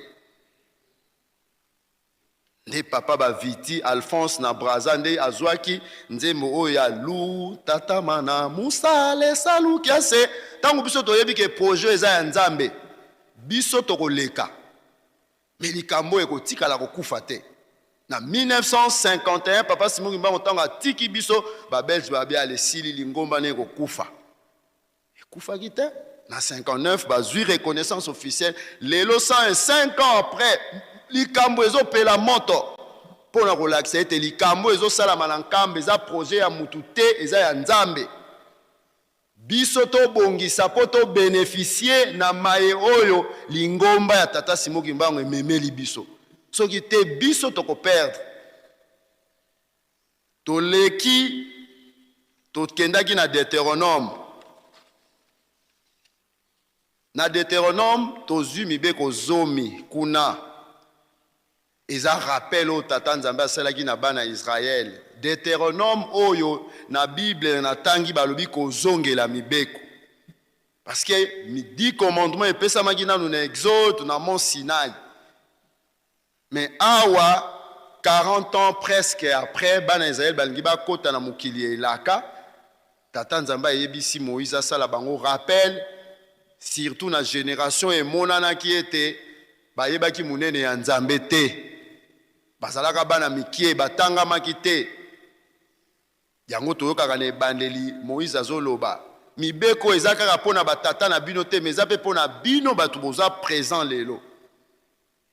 S4: Nde papa ba Viti Alphonse na Brazza nde azwaki nzembo oyo ya lu tata mana musale salukiase. Ntango biso toyebi ke projet eza ya Nzambe, biso tokoleka me likambo oyo ekotikala kokufa te. Na 1951 papa Simon Kimbangu ntango atiki biso ba Belge babi alesili lingomba ne ekokufa. Ekufaki te. Na 59 bazwi reconnaissance officielle. Lelo 105 ans après likambo ezopela moto mpo na kolakisa ete likambo ezosalama na Nkamba eza projet ya mutu te, eza ya Nzambe. Biso tobongisa mpo to beneficier na maye oyo lingomba ya Tata Simon Kimbangu ememeli biso. Soki te biso toko perdre. Toleki tokendaki na Deuteronome. Na Deuteronome tozwi mibeko zomi kuna eza rappel oyo tata Nzambe asalaki na bana Israël. Deuteronome oyo na Bible natangi balobi kozongela mibeko. Parce que dix commandements epesamaki nanu na Exode na mont Sinaï. Mais awa 40 ans presque après bana Israël balingi bakota na mokili ya elaka, tata Nzambe ayebisi Moïse asala bango rappel, surtout na generation emonanaki ete bayebaki monene ya Nzambe te, bazalaka bana mikie, batangamaki te. Yango toyokaka na ebandeli Moïse azoloba mibeko eza kaka mpo na batata na bino te, mais eza mpe mpo na bino bato boza present lelo.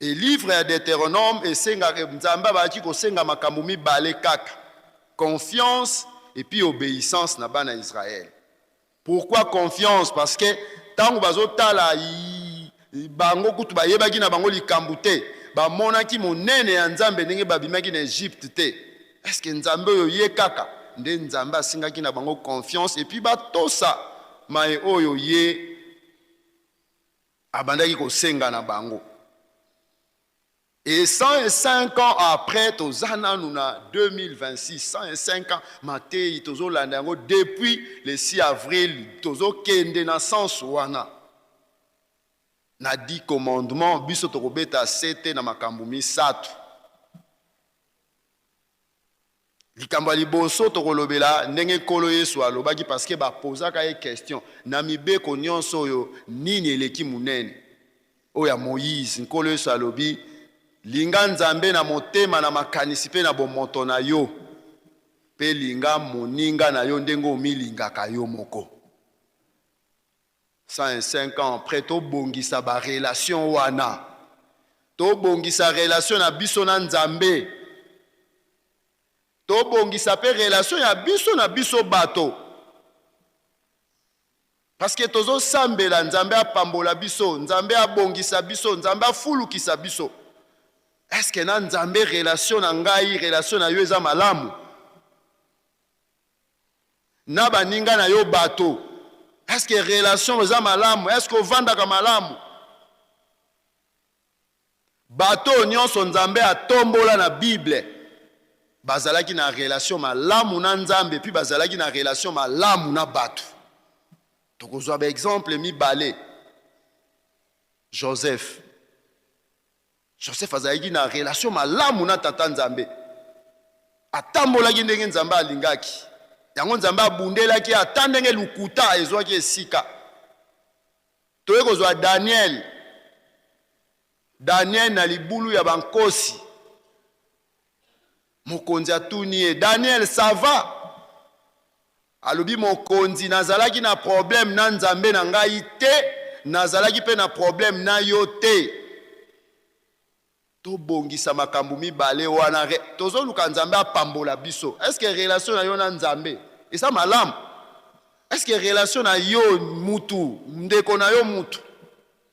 S4: Et livre ya Deuteronome esengaka, Nzambe abandaki kosenga makambo mibale kaka, confiance et puis obeissance na bana Israël. Pourquoi confiance? Parce que tango bazotala bango kutu bayebaki na bango likambo te, bamonaki monene ya Nzambe ndenge babimaki na Egypte te. Est-ce que Nzambe oyo ye kaka nde Nzambe asengaki na bango confiance et puis batosa maye oyo ye abandaki kosenga na bango. Et 105 ans après, toza nanu na 2026, 105 ans, mateyi tozolanda yango depuis le 6 avril, tozokende na sens wana. Na 10 commandements, biso tokobeta sete na makambo misato. Likambo ya liboso tokolobela ndenge Nkolo Yesu alobaki parce que ba posaka ye question na mibeko nyonso oyo nini eleki monene oyo ya Moïse. Nkolo Yesu alobi linga Nzambe na motema na makanisi mpe na bomoto na yo mpe linga moninga na yo ndenge omilingaka yo moko. 105 ans après tobongisa ba relation wana, tobongisa relation na biso na Nzambe, tobongisa mpe relation ya biso na biso bato, parce que tozosambela Nzambe apambola biso, Nzambe abongisa biso, Nzambe afulukisa biso. Est-ce que na Nzambe relation na ngai, relation na yo eza malamu? Na baninga na yo bato, est-ce que relation eza malamu? Est-ce que ovandaka malamu? Bato nyonso Nzambe atombola na Bible bazalaki na relation malamu na Nzambe, puis bazalaki na relation malamu na bato. Tokozwa ba exemple mibale. Joseph. Joseph azalaki na relation malamu na tata Nzambe, atambolaki ndenge Nzambe alingaki yango, Nzambe abundelaki ata ndenge lukuta ezwaki esika. Toye kozwa Daniel. Daniel na libulu ya bankosi, mokonzi atuni ye, Daniel, ça va? Alobi, mokonzi, nazalaki na problème na Nzambe na ngai te, nazalaki mpe na problème na yo te. Tobongisa makambo mibale wana. Tozoluka Nzambe apambola biso. Est-ce que relation na yo na Nzambe eza malamu? Est-ce que relation na yo mutu, ndeko na yo mutu?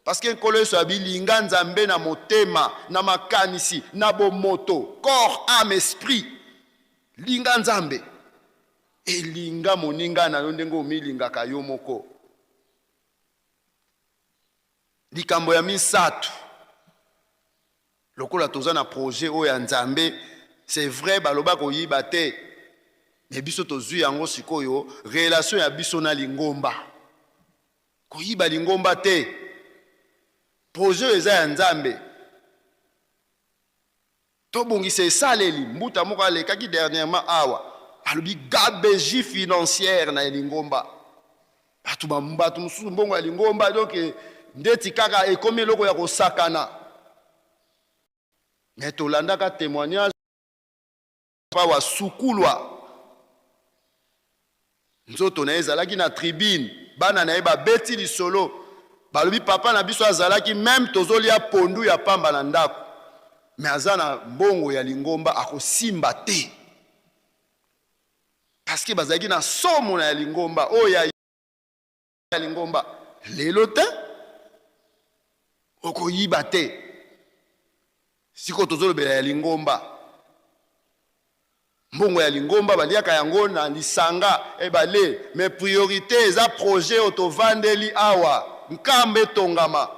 S4: Parce que Nkolo Yesu abilinga Nzambe na motema, na makanisi, na bomoto, corps, âme, esprit. Linga Nzambe, elinga moninga na yo ndenge omilingaka yo moko. Likambo ya misato, lokola toza na projet oyo ya Nzambe, c'est vrai baloba koyiba te, mais biso tozwi yango sikoyo relation ya biso na lingomba. Koyiba lingomba te, projet oyo eza ya Nzambe. Tobongisa esaleli. Mbuta moko alekaki dernièrement awa, alobi gabegie financière na lingomba. Bato bato mosusu mbongo ya lingomba, donc ndeti kaka ekomi eloko ya kosakana. Mais tolandaka témoignage pa wa Sukulwa, nzoto na ye ezalaki na tribune, bana na ye babeti lisolo, balobi papa na biso azalaki même tozolia pondu ya pamba na ndako, mais aza na mbongo ya lingomba akosimba te, parce que bazalaki na somo na ya lingomba oyo ya lingomba. Lelo te, okoyiba te. Sikoyo tozolobela ya lingomba, mbongo ya lingomba baliaka yango na lisanga ebale, mais priorité eza projet oyo tovandeli awa. Nkamba etongama.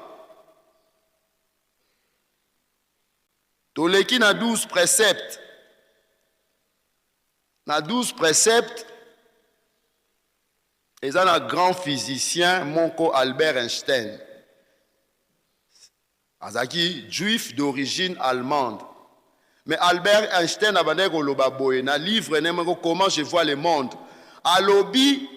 S4: Toleki na 12 preceptes. Na 12 preceptes eza na grand physicien moko Albert Einstein. Azalaki juif d'origine allemande. Mais Albert Einstein abandaki koloba boye na livre ne moko Comment je vois le monde. Alobi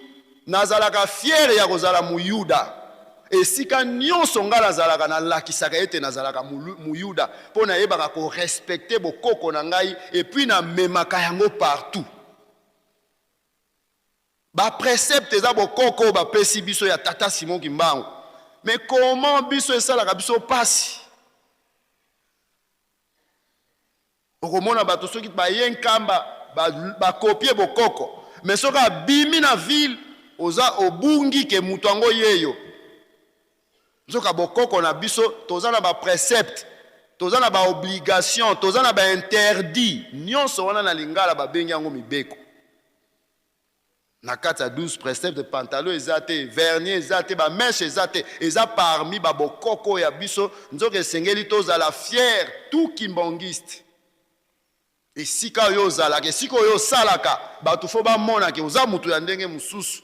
S4: nazalaka fier ya kozala muyuda. Esika nionso nga nazalaka nalakisaka ete nazalaka muyuda mpo nayebaka ko respecter bokoko na ngai et puis namemaka yango partout. Ba preceptes eza bokoko oyo bapesi biso ya tata Simon Kimbangu. Mais comment biso esalaka biso pasi? Okomona bato soki baye Nkamba ba, ba copier bokoko. Mais soki abimi na ville oza obungi ke moto yango yeyo. Nzoka bokoko na biso toza na ba preceptes, toza na ba obligations, toza na ba interdits. Nionso wana na lingala babengi yango mibeko. Na kati ya 12 preceptes pantalon eza te, vernis eza te, ba mèches eza te, eza parmi ba bokoko ya biso, nzoka esengeli tozala fier tout kimbanguiste. Esika oyo ozalaka, esika oyo osalaka, bato fo bamona ke oza mutu ya ndenge mosusu.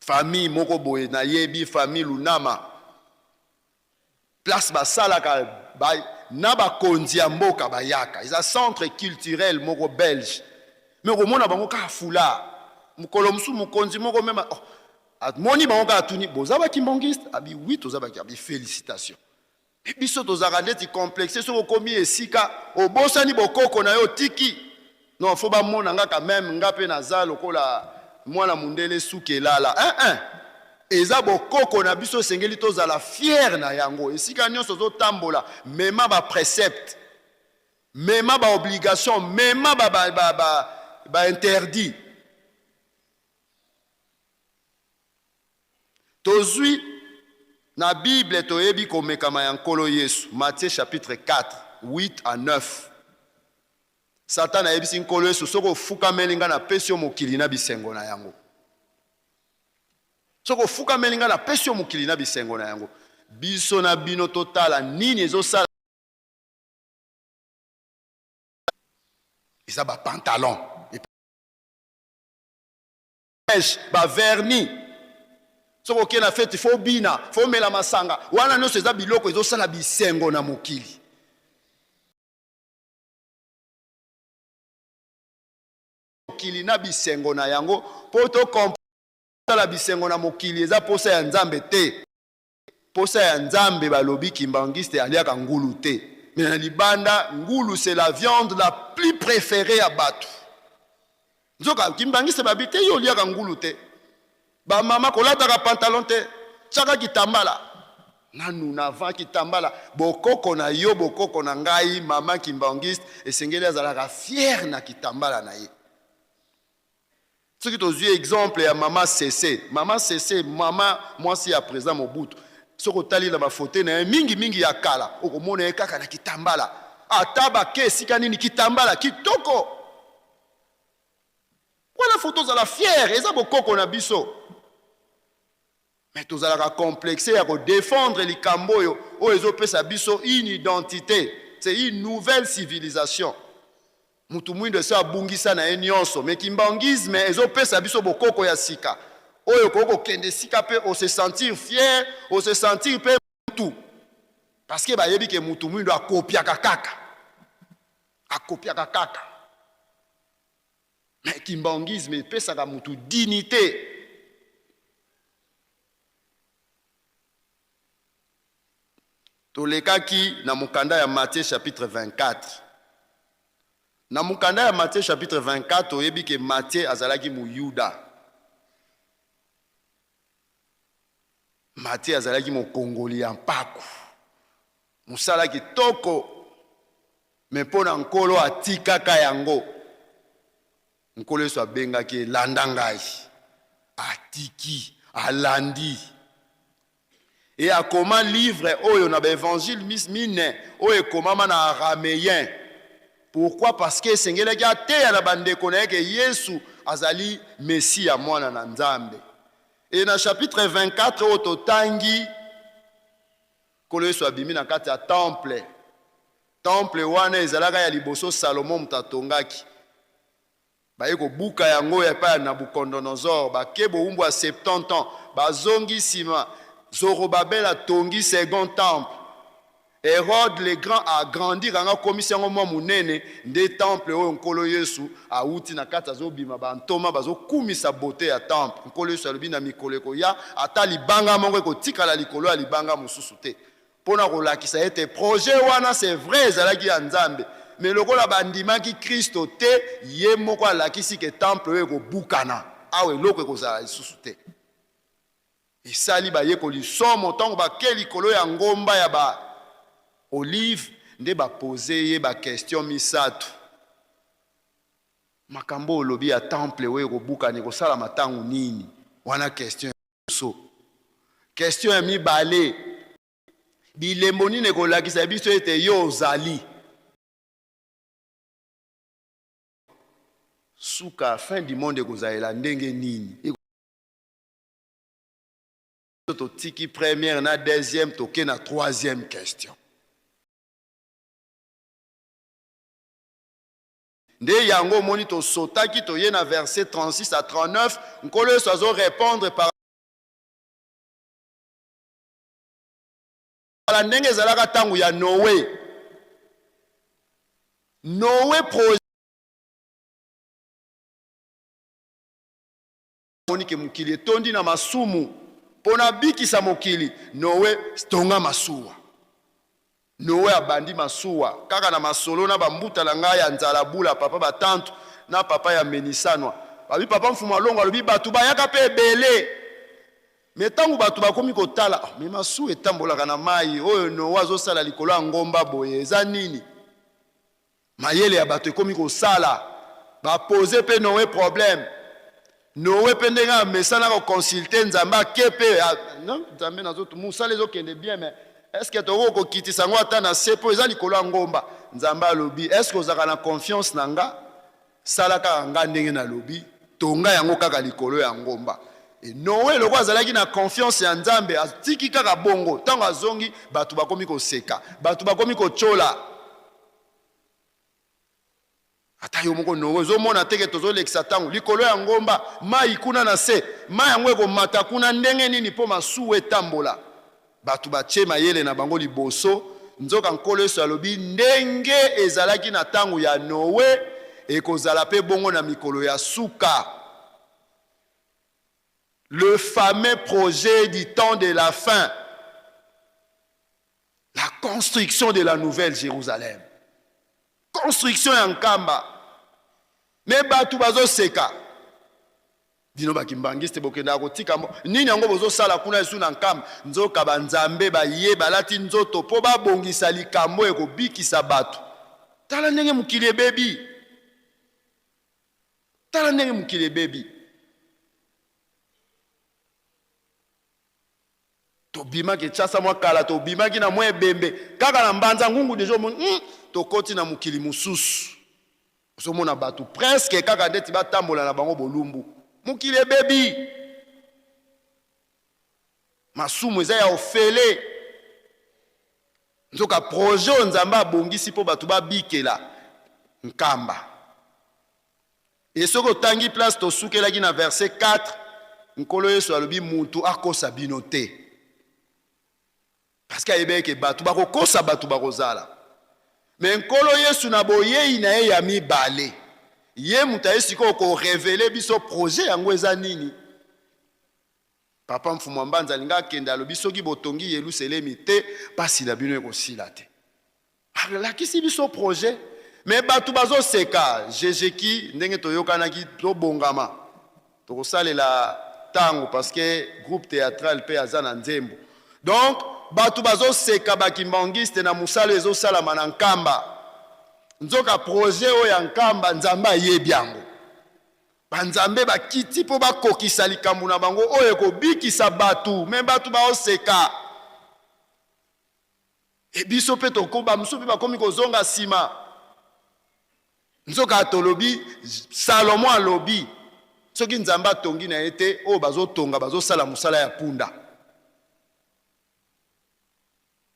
S4: Famille moko boye nayebi famille Lunama place basalaka ba, na bakonzi ya mboka bayaka, eza centre culturel moko belge, mais okomona bango kaka foulard. Mokolo mosusu mokonzi moko meme oh, amoni bango kaka atuni boza ba kimbanguiste? Abi oui toza ba, abi felicitations. Biso tozalaka ndeti complexe soki okomi esika obosani bokoko na yo otiki non faut bamona nga quand meme nga pe naza lokola mwana mundele suki elala hein hein eza bokoko na biso esengeli tozala fier na yango esika nionso ozotambola mema ba precepte mema ba obligation mema ba, ba, ba, ba, ba interdit. Tozwi na Bible toyebi komekama ya Nkolo Yesu, Matthieu chapitre 4, 8 à 9. Satana ayebisi Nkolo Yesu, soki ofukameli ngai napesi yo mokili na bisengo na yango. Soki ofukameli ngai napesi yo mokili na bisengo na yango. Biso na bino totala nini ezosala eza ba pantalon mèche ba vernis soki okei na feti fo obina fo omela masanga wana nyonso eza biloko ezosala bisengo na mokili mokili na bisengo na yango mpo tokosala bisengo na mokili eza mposa ya nzambe te mposa ya nzambe balobi kimbanguiste aliaka ngulu te mais na libanda ngulu c'est la viande la plus préférée ya bato Nzoka kimbanguiste babi te yo oliaka ngulu te. Ba mama kolataka pantalon te. Tiaka kitambala. Nanu na avant kitambala. Bokoko na yo bokoko na ngai mama kimbanguiste esengeli azalaka fière na kitambala na ye. Soki tozui exemple ya mama Sese, mama Sese mama mwasi ya president Mobutu. Soki otali na ba photos na ye mingi mingi ya kala okomona ye kaka na kitambala. Ata bake esika nini kitambala kitoko. Wana faut tozala fier, eza bokoko na biso. Mais tozalaka complexe ya ko defendre likambo oyo oyo ezopesa biso une identité, c'est une nouvelle civilisation. Mutu mwindo esi abungisa na ye nionso, mais kimbanguisme ezopesa biso bokoko ya sika oyo okoki kokende esika pe o se sentir fier, o se sentir pe mutu parce que bayebi ke mutu mwindo akopiaka kaka. Akopiaka kaka. Mais kimbanguisme epesaka mutu dignite. Tolekaki na mokanda ya Matthieu chapitre 24. Na mokanda ya Matthieu chapitre 24 toyebi ke Matthieu azalaki muyuda. Matthieu azalaki mokongoli ya mpaku. Mosala kitoko mais mpo na Nkolo atikaka yango. Nkolo Yesu abengaki ye, landa ngai. Atiki, alandi. Et akoma livre oyo na ba evangiles mine oyo ekomama na arameyen. Pourquoi? Parce que esengelaki ateya na bandeko na ye ke Yesu azali Mesiya, Mwana na Nzambe. E na chapitre 24 oyo totangi, Nkolo Yesu abimi na kati ya temple. Temple wana ezalaka ya liboso Salomo moto atongaki. Baye kobuka yango epai ya Nabukodonozor, bake bowumbu ya 70 ans, bazongi sima, Zorobabel atongi second temple. Herode le Grand a agrandir yango, akomisi yango mwa monene, nde temple oyo Nkolo Yesu awuti na kati azobima, ba ntoma bazokumisa beaute ya temple. Nkolo Yesu alobi na mikolo ekoya, ata libanga moko ekotikala likolo ya libanga mosusu te. Pona kolakisa ete projet wana c'est vrai ezalaki ya Nzambe, mais lokola bandimaki Kristo te, ye moko alakisi ke temple oyo ekobukana, awa eloko ekozala lisusu te. Esali bayekoli somo tango bake likolo ya ngomba ya ba Olive nde ba poser ye ba questions misatu. Makambo olobi ya temple oyo ekobukana ekosalama tango nini? Wana question ya liboso. Question ya mibale, bilembo nini ekolakisa biso ete yo ozali suka, fin du monde ekozalela ndenge nini? Totiki première na deuxième, toke na troisième question. Nde yango omoni tosotaki toye na verset 36 à 39, Nkolo Yesu azo repondre par la ndenge ezalaka ntango ya Noe. Noe projet amoni ke mokili etondi na masumu, mpo nabikisa mokili, Noe tonga masuwa. Noe abandi masuwa kaka na masolo na bambuta na ngai ya nzala bula, papa batantu na papa ya menisanwa babi papa mfumu alongo alobi bato bayaka mpe ebele me ntango bato bakomi kotala, oh, me masuwa etambolaka na mai oyo Noe azosala likolo ya ngomba boye eza nini? Mayele ya bato ekomi kosala ba pose pe Noe problème. Noe pe ndenge amesana ko consulter Nzambe ake pe non Nzambe nazo musala ezokende bien mais est-ce que tokoki kokitisa yango ata na se po eza likolo ya ngomba. Nzambe alobi est-ce que ozalaka na confiance na nga? Sala kaka nga ndenge nalobi, tonga yango kaka likolo ya ngomba. Et Noe lokola azalaki na confiance ya Nzambe atiki kaka bongo. Tango azongi bato bakomi koseka, bato bakomi kotyola. Ata yo moko Noe ozomona te ke tozolekisa ntango likolo ya ngomba, mai kuna na se, mai yango ekomata kuna ndenge nini mpo masuwa etambola? Bato batye mayele na bango liboso, nzoka Nkolo Yesu alobi ndenge ezalaki na ntango ya Noe, ekozala mpe bongo na mikolo ya suka. Le fameux projet du temps de la fin, la construction de la nouvelle Jérusalem, construction ya Nkamba. Me bato bazoseka bino bakimbangiste, bokendaka kotika nini yango bozosala kuna esu na Nkamba? Nzoka banzambe baye balati nzoto mpo babongisa likambo ekobikisa bato. Tala ndenge mokili ebebi, tala ndenge mokili ebebi. Tobimaki Kinshasa mwa kala, tobimaki na mwa ebembe kaka na Mbanza Ngungu deja omoni tokoti na mokili mosusu, ozomona bato presque kaka ndeti batambola na bango bolumbu. Mokili ebebi, masumu eza ya ofele. Nzoka projet oyo Nzambe abongisi mpo bato babikela Nkamba. E soki otangi place tosukelaki na verset 4, Nkolo Yesu alobi mutu akosa bino te, parce que ayebaki ke bato bakokosa bato bakozala. Me Nkolo Yesu na boyei na ye ya mibale, ye moto aye sikoyo korevele biso projet yango eza nini. Papa Mfumu wa Mbanza alingi akende, alobi soki botongi Yelusalemi te, pasi na bino ekosila te. Alakisi biso projet mais bato bazoseka. Jejeki ndenge toyokanaki tobongama, tokosalela tango parce que groupe théâtral pe aza na nzembo. Donc bato bazoseka bakimbangiste na mosala ezosalama na Nkamba. Nzoka projet oyo ya Nkamba Nzambe ayebi yango. Banzambe bakiti mpo bakokisa likambo na bango oyo ekobikisa bato, me bato baoseka. E biso mpe toko, bamosusu mpe bakomi kozonga nsima. Nzoka tolobi, Salomo alobi. Soki Nzambe atongi na ye te, oyo bazotonga bazosala mosala ya punda.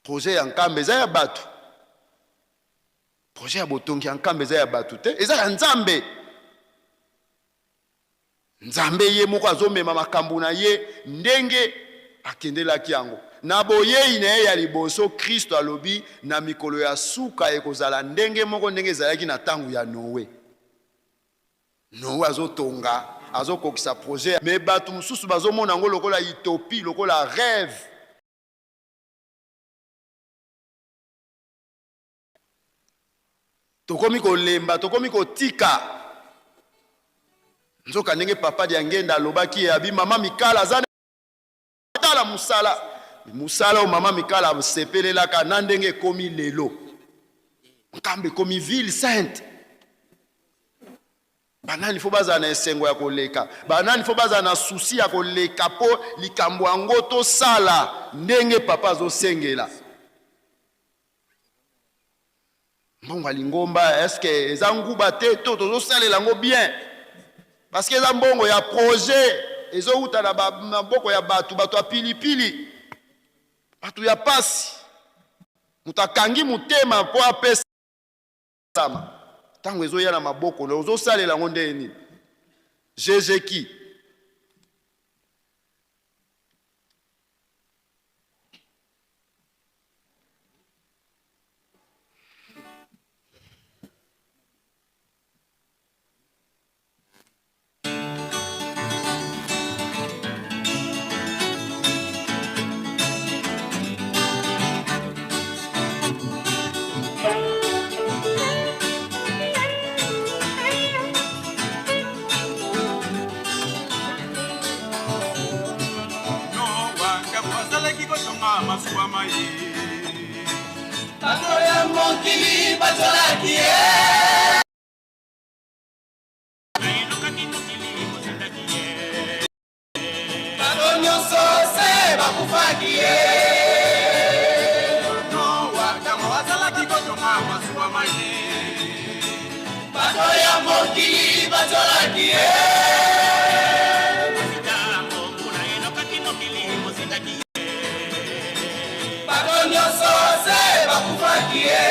S4: Projet ya Nkamba eza ya bato? Projet ya botongi ya Nkamba eza ya bato te, eza ya Nzambe. Nzambe ye moko azomema makambo na ye ndenge akendelaki yango. Na boyei na ye ya liboso, Kristo alobi na mikolo ya suka ekozala ndenge moko ndenge ezalaki na tango ya Noe. Noe azotonga, azokokisa projet, mais bato mosusu bazomona yango lokola utopie, lokola rêve. Tokomi kolemba, tokomi kotika. Nzoka ndenge papa Diangenda alobaki ye abi mama Mikala aza tala musala musala oyo mama Mikala asepelelaka na ndenge ekomi lelo. Nkamba ekomi ville sainte. Banani fo bazala na esengo ya koleka? Banani fo bazala na souci ya koleka mpo likambo yango tosala ndenge papa azosengela? Mbongo ya lingomba est-ce que eza nguba te to tozosalela yango bien? Parce que eza mbongo ya projet ezowuta na maboko ya bato, bato ya pilipili, bato ya pasi. Moto akangi motema mpo apesa ntango ezoya na maboko na ozosalela yango ndenge nini? GG ki
S5: Noa azalaki kotonga masuwa maye. Bato ya mokili batolaki ye. Elukaki mokili mosindaki ye. Bato nyonso se bakufaki ye. Noa ntango azalaki kotonga masuwa maye. Bato ya mokili batolaki ye. Bato nyonso se bakufaki ye.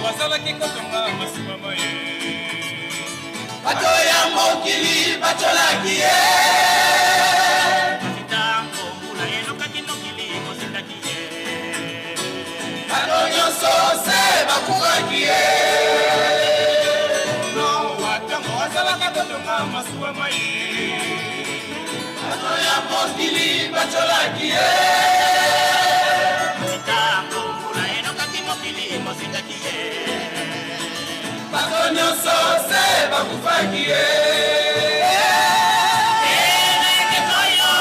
S5: Bazalaki kotonga masuwa maye. Bato ya mokili batyolaki ye. Ntango mbula elokaki mokili mozindaki ye. Bato nyonso se bakukaki ye. Noa ntango azalaka kotonga masuwa maye. Bato ya mokili batyolaki ye. Ntango mbula elokaki mokili mozindaki ye. Bato nyonso se bakufaki ye. Elekeko oyo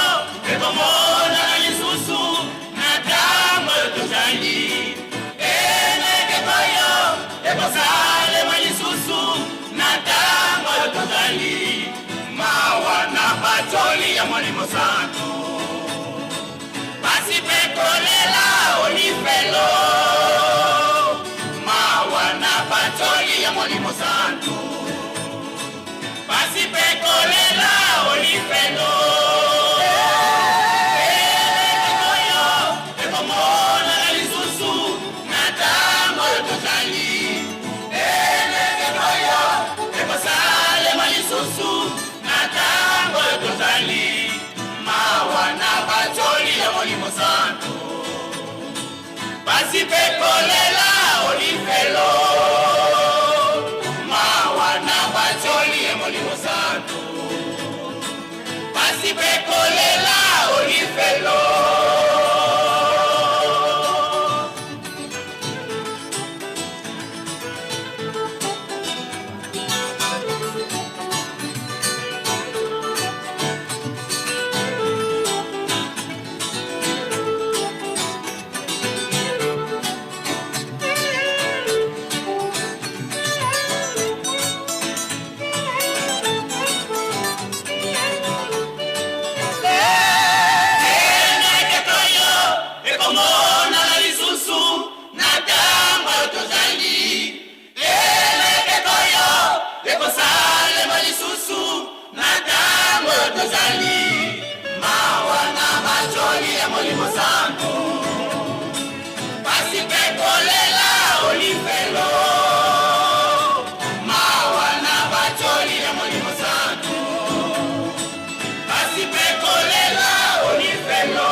S5: ekomonana lisusu na ntango oyo tozali. Elekeko oyo ekosalema lisusu na ntango oyo tozali. Mawa na batoli ya Molimo Santu, pasi mpe kolela o lifelo. Mawa na batoli ya Molimo Santu, pasi mpe kolela o lifelo. Eleko oyo ekomonana lisusu na ntango oyo tozali. Eleko oyo ekosalema lisusu na ntango oyo tozali. Mawa na batoli ya Molimo Santu, pasi mpe kolela o lifelo. Mawa na batoli ya Molimo Santu, pasi mpe kolela o lifelo. tozali, mawa na macholi ya Molimo Santu, pasi mpe kolela olifelo, mawa na bacholi ya Molimo Santu, pasi mpe kolela olifelo.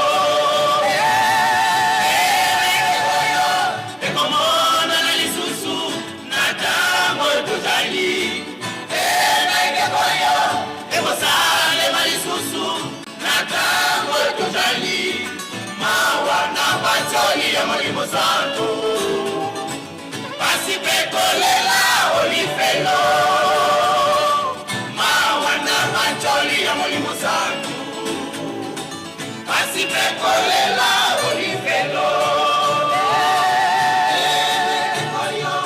S5: Elenge oyo ekomonana lisusu na ntango tozali. Elenge oyo ekosalema lisusu na ntango tozali. Mawa na bacholi ya Molimo Santu, pasi mpe kolela olifelo. Mawa na bacholi ya Molimo Santu, pasi mpe kolela olifelo. Elenge oyo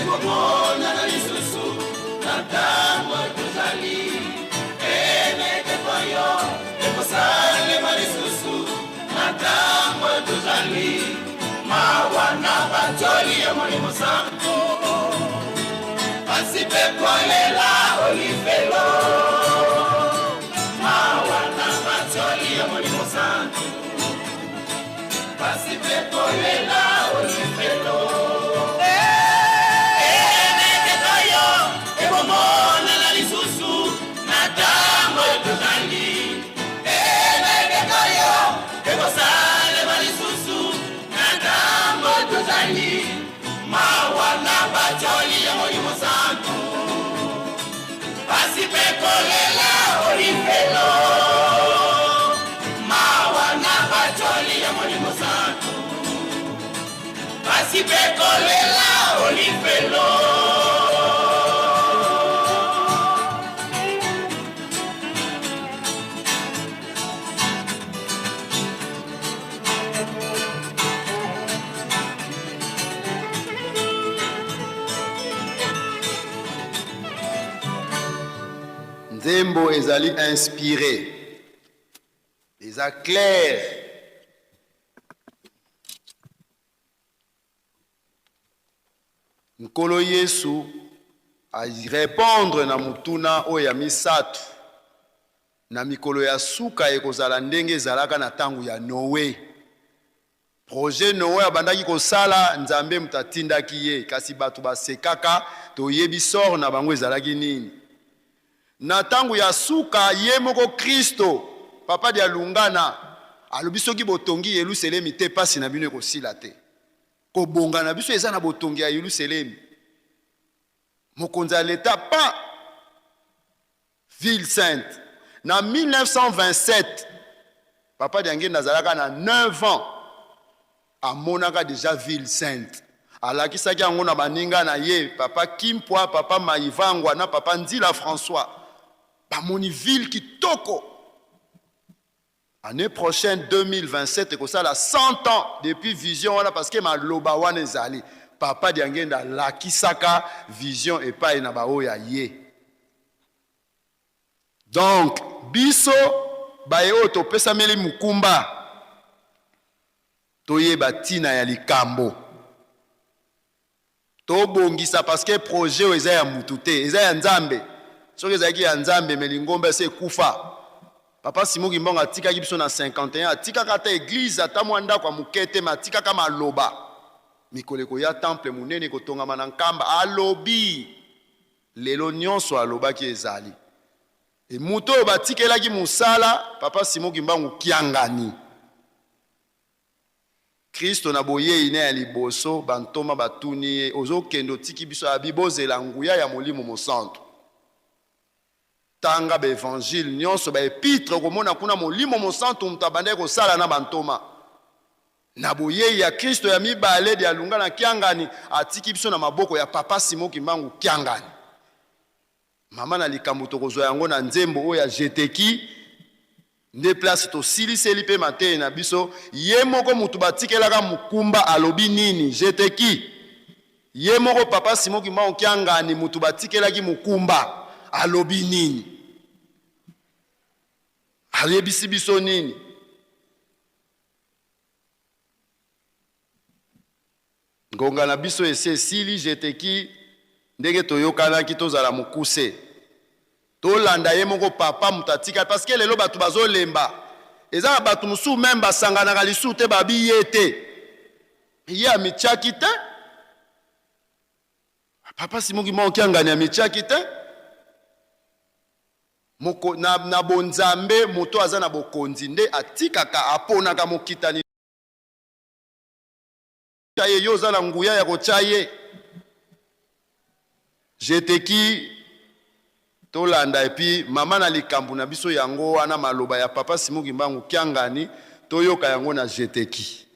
S5: ekomonana lisusu na ntango tozali. Elenge oyo ekosalema lisusu na ntango tozali. Mawa na bacholi ya Molimo Santu, pasi mpe kolela olifelo. Mawa na bacholi ya Molimo Santu, pasi mpe kolela olifelo. Elenge oyo ekomonana lisusu na ntango tozali. Elenge oyo ekosalema lisusu na ntango tozali. Mawa na bacholi ya Molimo Santu, pasi mpe kolela olifelo. Mawa na bacholi ya Molimo Santu, pasi mpe kolela olifelo.
S4: Nzembo ezali inspiré, eza clair. Nkolo Yesu a répondre na mutuna oyo ya misato. Na mikolo ya suka ekozala ndenge ezalaka na tango ya Noe. Projet Noe abandaki kosala, Nzambe moto atindaki ye, kasi bato basekaka, toyebi sort na bango ezalaki nini. Na tango ya suka, ye moko Kristo, Papa Dialungana, alobi soki botongi Yeluselemi te, pasi na bino ekosila te. Kobonga na biso eza na botongi ya Yeluselemi. Mokonzi ya leta pa ville sainte. Na 1927, Papa Diangenda azalaka na 9 ans, amonaka deja ville sainte. Alakisaki yango na baninga na ye, Papa Kimpwa, Papa Maivangwa na Papa Nzila François. Bamoni ville kitoko. Année prochaine 2027 ekosala 100 ans depuis vision wana, parce que maloba wana ezali. Papa Diangenda alakisaka vision epai na baoyo ya ye. Donc biso baye oyo topesameli mokumba, toyeba tina ya likambo, tobongisa, parce que projet oyo eza ya mutu te, eza ya Nzambe. Soki ezalaki ya Nzambe, me lingomba esi ekufa. Papa Simon Kimbangu atikaki biso na 51, atikaka ata église ata mwa ndako ya moke te, me atikaka maloba. Mikolo ekoya temple monene ekotongama na Nkamba. Alobi lelo nyonso alobaki ezali. E moto oyo batikelaki mosala, Papa Simon Kimbangu Kiangani. Kristo na boyei ne ya liboso, bantoma batuni ye, ozokende otiki biso? Abi, bozela nguya ya Molimo Mosantu. Tanga ba evangile nyonso, ba epitre, okomona kuna Molimo Mosantu moto abandaki kosala na bantoma. Na boyei ya Kristo ya mibale, Dialunga na Kiangani atiki biso na maboko ya Papa Simon Kimbangu Kiangani. Mama na likambo tokozwa yango na nzembo oyo ya Jeteki, nde place tosiliseli mpe mateyi na biso. Ye moko mutu batikelaka mokumba alobi nini? Jeteki ye moko Papa Simon Kimbangu Kiangani mutu batikelaki mokumba alobi nini? Ayebisi biso nini? Ngonga na biso esi esili, Jeteki, ndenge toyokanaki tozala mokuse. Tolanda ye moko papa moto atikali, parce que lelo bato bazolemba. Eza na bato mosusu meme basanganaka lisusu te, babi ye te, ye amitiaki te. Papa Simon Kimbangu Kiangani amitiaki te. Moko, na, na bonzambe moto aza na bokonzi nde atikaka, aponaka mokitani ye. Yo oza na nguya ya kotya ye. Jeteki tolanda epi mama na likambo na biso yango wana, maloba ya papa Simon Kimbangu Kiangani toyoka yango na jeteki.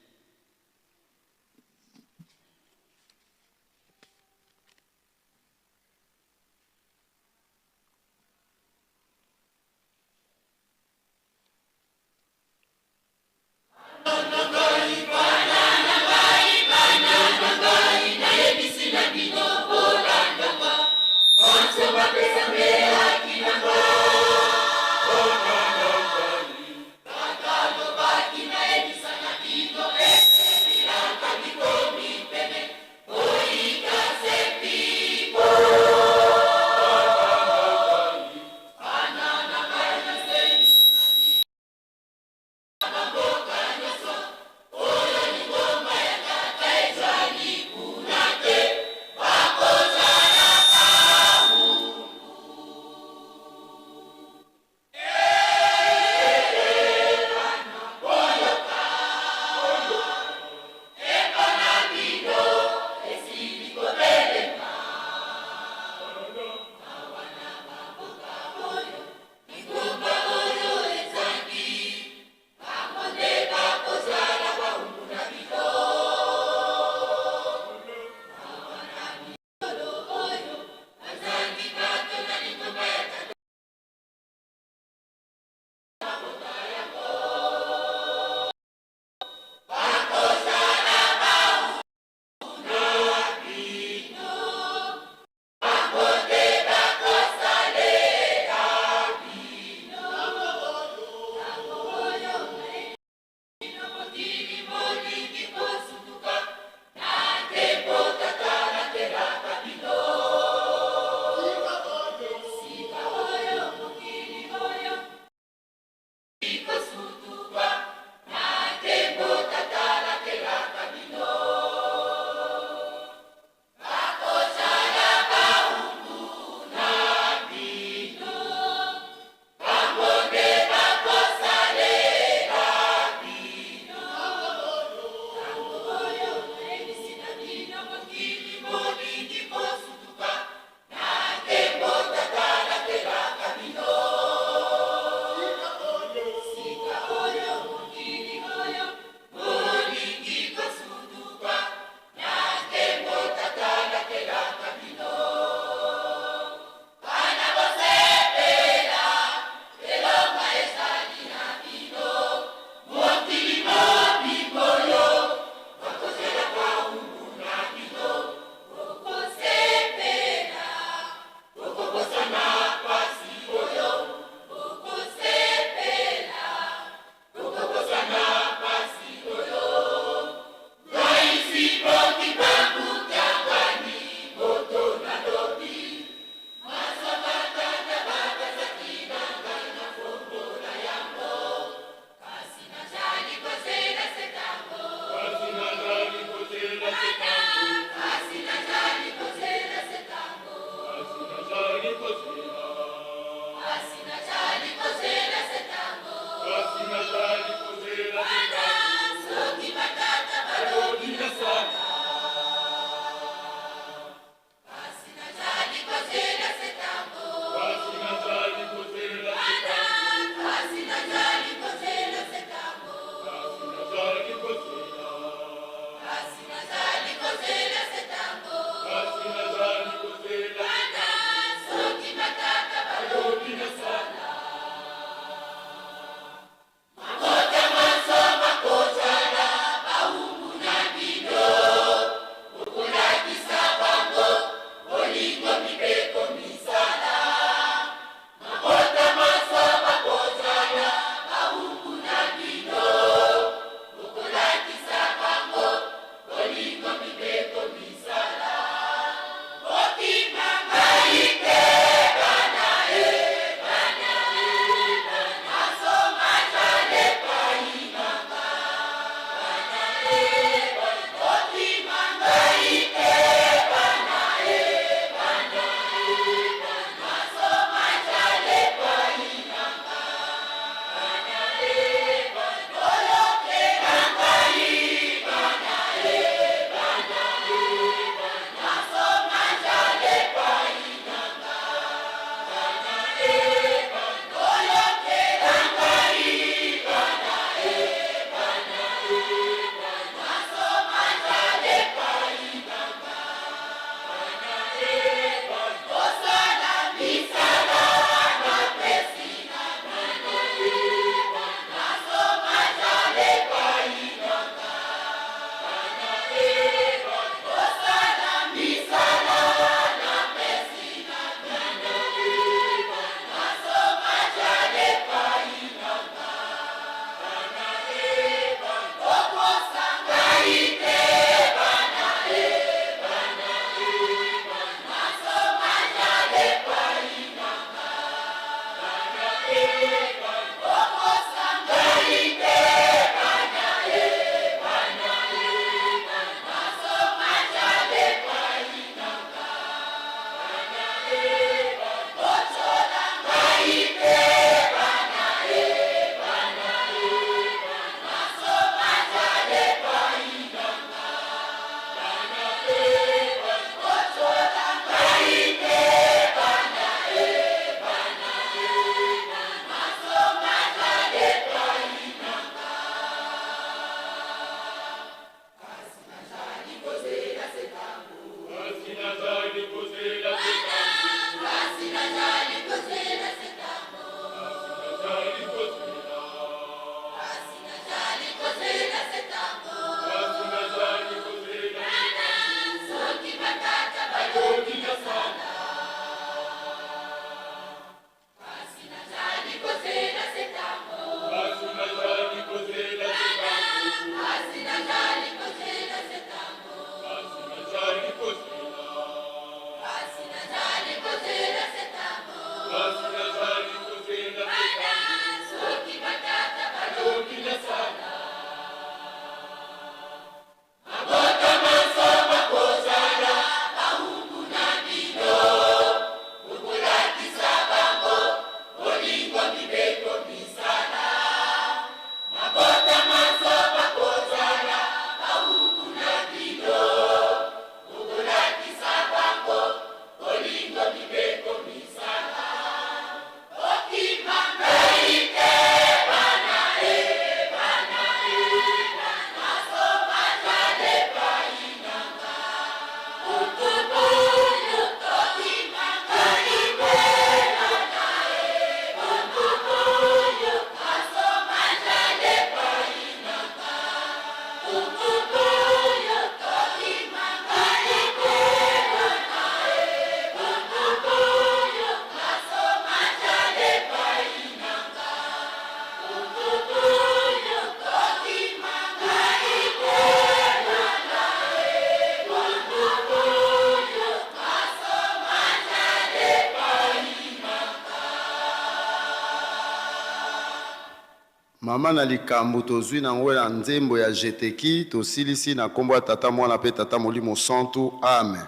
S4: Mama na likambo tozwi nango na nzembo ya Jeteki, tosilisi na nkombo ya Tata, Mwana mpe Tata Molimo Santu. Amen.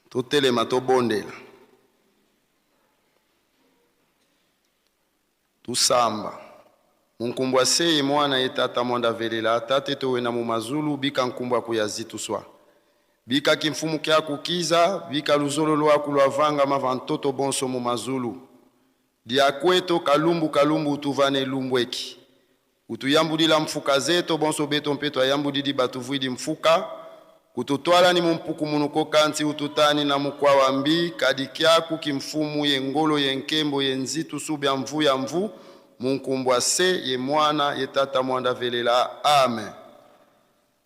S4: Totelema tobondela. Tusamba. Munkumbwa seye mwana ye tata mwanda velela tate towena mu mazulu bika nkumbwa kuya zituswa. Bika kimfumu kya kukiza bika luzolo lwaku lwavanga mava ntoto bonso mu mazulu. Diakweto kalumbu kalumbu utuvane lumbweki. Utuyambudila mfuka zeto bonso beto mpeto ayambudidi batuvwidi mfuka. Kututwala ni mumpuku munuko kanti ututani na mukwawa mbi kadi kyaku kimfumu ye ngolo ye nkembo ye nzitu subya mvu ya mvu munkumbwa se ye mwana ye tata mwanda velela. Amen.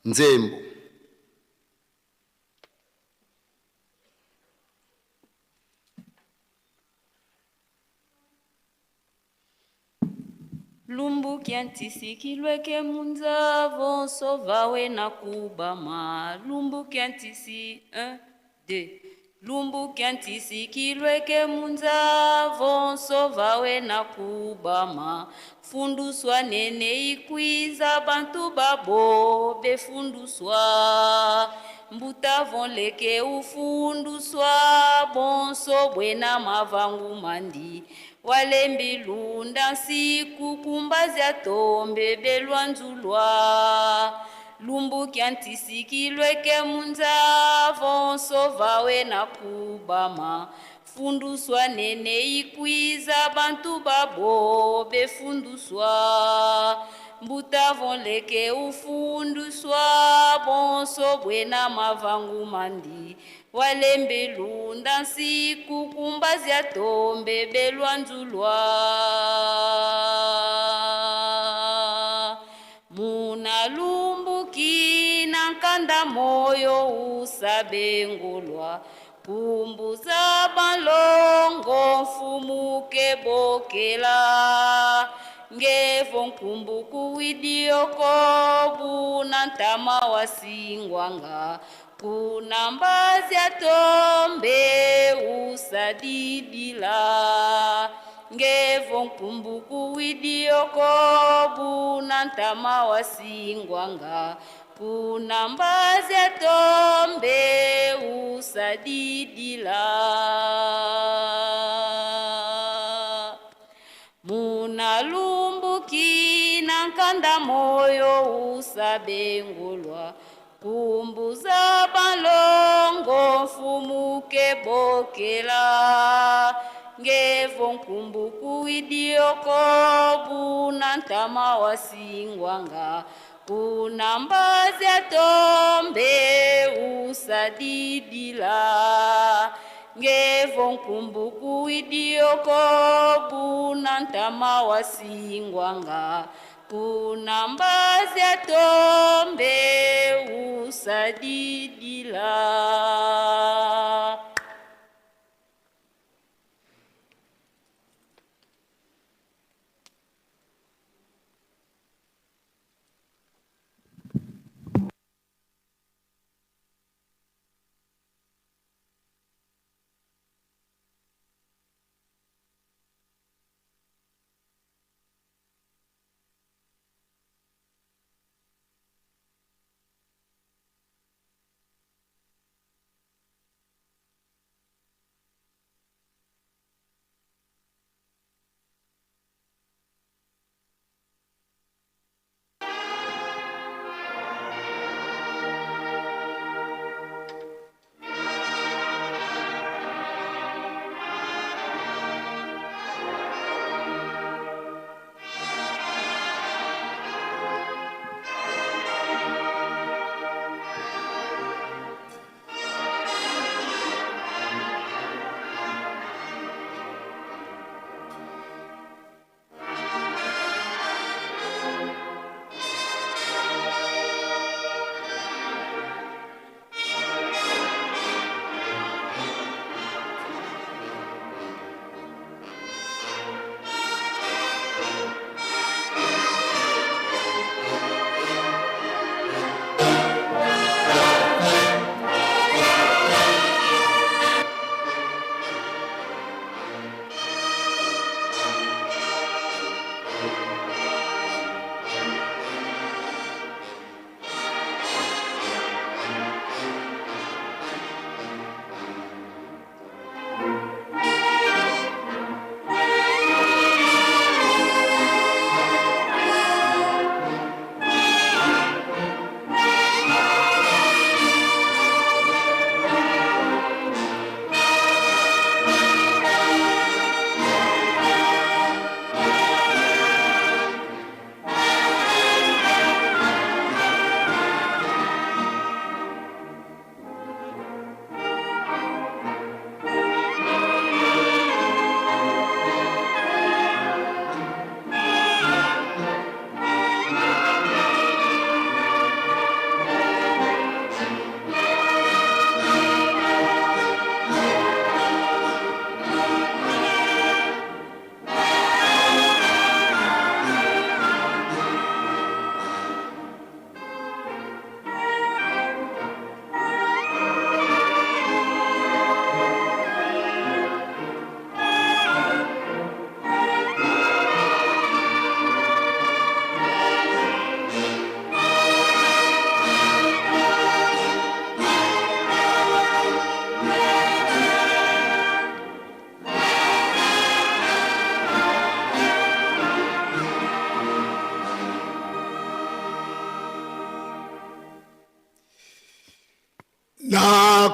S4: Nzembo.
S8: Lumbu kyantisi kilweke munza vonso vawe na kubama. Lumbu kyantisi 1 2. Lumbu kyantisi kilweke munza vonso vawe na kubama. Funduswa nene ikwiza bantu babo befunduswa. Mbuta vonleke ufunduswa bonso bwena mavangu mandi. Walembi lunda nsiku kumbazya tombe belwanzulwa. Lumbu kyantisi kilweke munza vonso vawe na kubama. Funduswa nene ikwiza bantu babo befunduswa. Mbuta vonleke ufunduswa bonso bwena mavangu mandi. Walembe lunda nsiku kumbazya tombe belwanzulwa. Munalumbuki na nkanda moyo usabengulwa. Kumbuza balongo mfumuke bokela. Ngevo nkumbuku widioko buna ntama wasingwanga. Kuna mbazya tombe usadidila. Ngevo nkumbuku widioko buna ntama wasingwanga. Kuna mbazya tombe usadidila. Munalumbuki na nkanda moyo usabengulwa. Kumbuza balongo mfumuke bokela. Ngevo nkumbuku idioko buna ntama wasingwanga. Kuna mbazya tombe usadidila. Ngevo nkumbuku idioko buna ntama wasingwanga. Kuna mbazya tombe usadidila.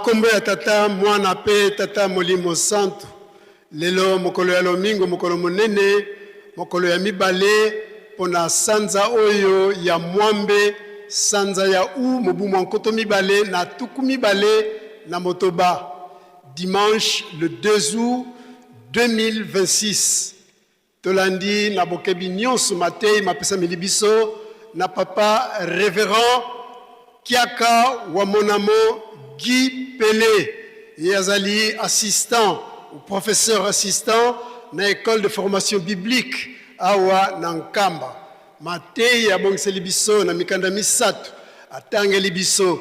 S11: Nkombo ya Tata, Mwana mpe Tata Molimo Santu. Lelo mokolo ya lomingo, mokolo monene, mokolo ya mibale mpo na sanza oyo ya mwambe, sanza ya u mobu mwa 2026, dimanche le 2 août 2026. Tolandi na bokebi nyonso mateyi mapesameli biso na Papa Reverend Kiaka Wamonamo Guy Pele. Ye azali assistant ou professeur assistant na Ecole de formation biblique awa na Nkamba. Mateyi abongiseli biso na mikanda misato, atangeli biso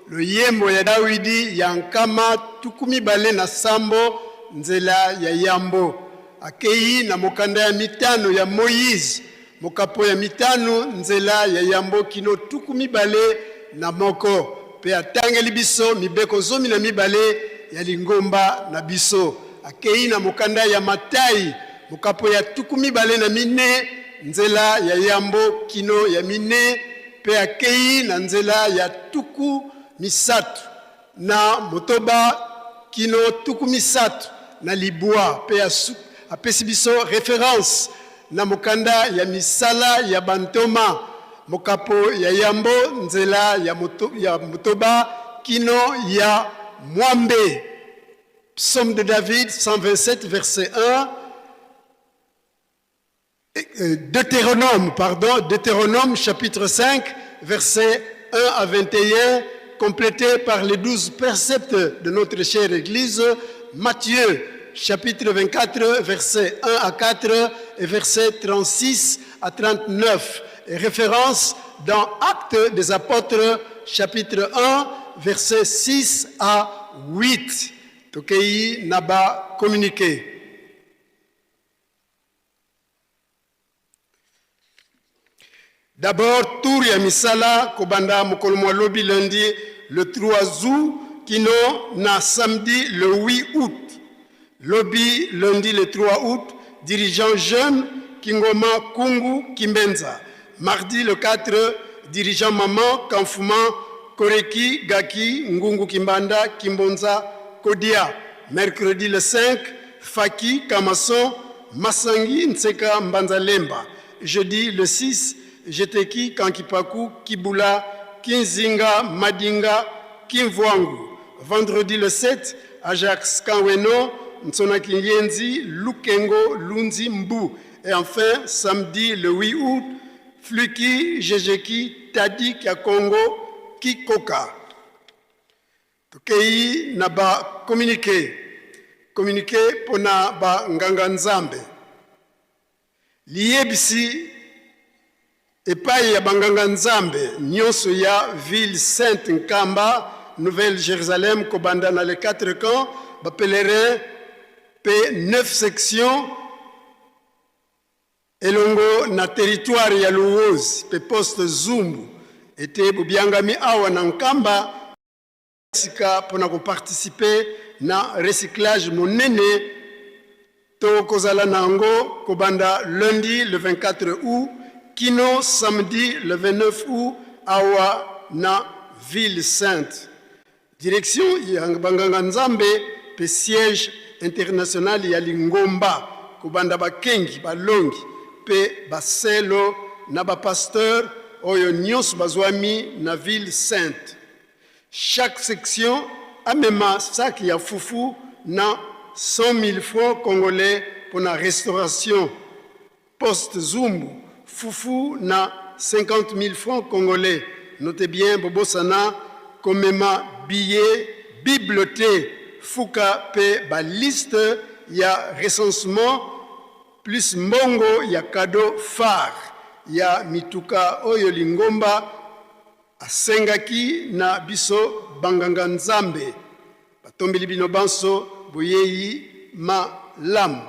S11: loyembo ya Dawidi ya 27 nzela ya yambo. Akei na mokanda ya mitano ya Moize, mokapo ya mitano nzela ya yambo kino 21, mpe atangeli biso mibeko 12 ya lingomba na biso. Akei na mokanda ya Matai, mokapo ya 24 nzela ya yambo kino ya mine, mpe akei na nzela ya 36 kino 39, mpe apesi biso reference na mokanda ya misala ya bantoma, mokapo ya yambo nzela ya motoba kino ya mwambe. Psaume de David 127 verset 1, Deutéronome, pardon, Deutéronome chapitre 5, versets 1 à 21, complété par les 12 préceptes de notre chère Église, Matthieu chapitre 24, versets 1 à 4 et versets 36 à 39, et référence dans Actes des Apôtres chapitre 1, versets 6 à 8. Tokei naba communiqué. D'abord, tour ya misala kobanda mokolo mwa lobi lundi le 3 août kino na samedi le 8 août. Lobi lundi le 3 août, dirigeant jeune Kingoma Kungu Kimbenza. Mardi le 4, dirigeant maman Kamfuma Koreki Gaki Ngungu Kimbanda Kimbonza Kodia. Mercredi le 5, Faki Kamason Masangi Nseka Mbanza Lemba. Jeudi le 6, Jeteki Kankipaku Kibula Kinzinga Madinga Kimvwangu. Vendredi le 7, Ajax Kanweno Nsona Kinyenzi Lukengo Lunzi Mbu. Et enfin, samedi le 8 août, Fluki Jejeki Tadi Kiakongo Kikoka. Tokei na ba communiqué. Communiqué pona ba nganga nzambe. Liyebisi epai ya banganga nzambe nyonso ya ville sainte Nkamba, Nouvelle Jérusalem, kobanda na les 4 camps, ba pèlerins pe 9 sections elongo na territoire ya Luozi pe poste Zumbu ete bobiangami awa na Nkamba sika pona koparticiper na recyclage monene to kozala na yango kobanda lundi le 24 août kino samedi le 29 août awa na ville sainte. Direction ya banganga nzambe pe siège international ya lingomba kobanda bakengi balongi pe baselo na ba pasteur oyo nyonso bazwami na ville sainte. Chaque section amema sac ya fufu na 100 000 francs congolais pona restauration. Poste Zumbu, fufu na 50 000 francs congolais. Notez bien, bobosana komema billet, bible te, fuka pe ba liste ya recensement plus mbongo ya cadeau phare ya mituka oyo lingomba asengaki na biso banganga nzambe. Batombeli bino banso boyeyi malamu.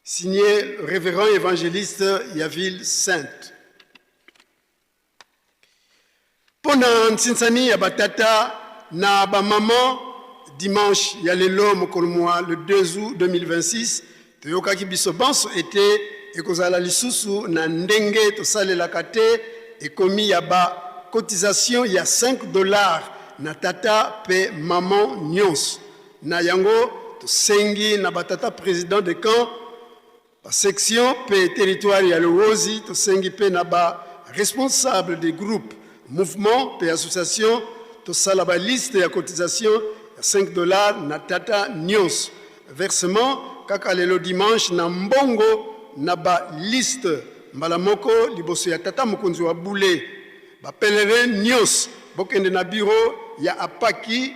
S11: Signé révérend évangéliste ya ville sainte. Pona nsinsani ya batata na ba maman dimanche ya lelo mokolo mwa le 2 août 2026 toyokaki biso banso ete ekozala lisusu na ndenge tosalelaka te ekomi ya ba cotisation ya cinq dollars na tata mpe maman nyonso. Na yango tosengi na ba tata president de camp, ba section mpe territoire ya Luozi, tosengi mpe na ba responsable de groupe, mouvement mpe association tosala ba liste ya cotisation ya 5 dollars na tata nyonso. Versement kaka lelo dimanche na mbongo na ba liste mbala moko liboso ya tata mokonzi wa bule. Ba pèlerins nyonso bokende na bureau ya APAKI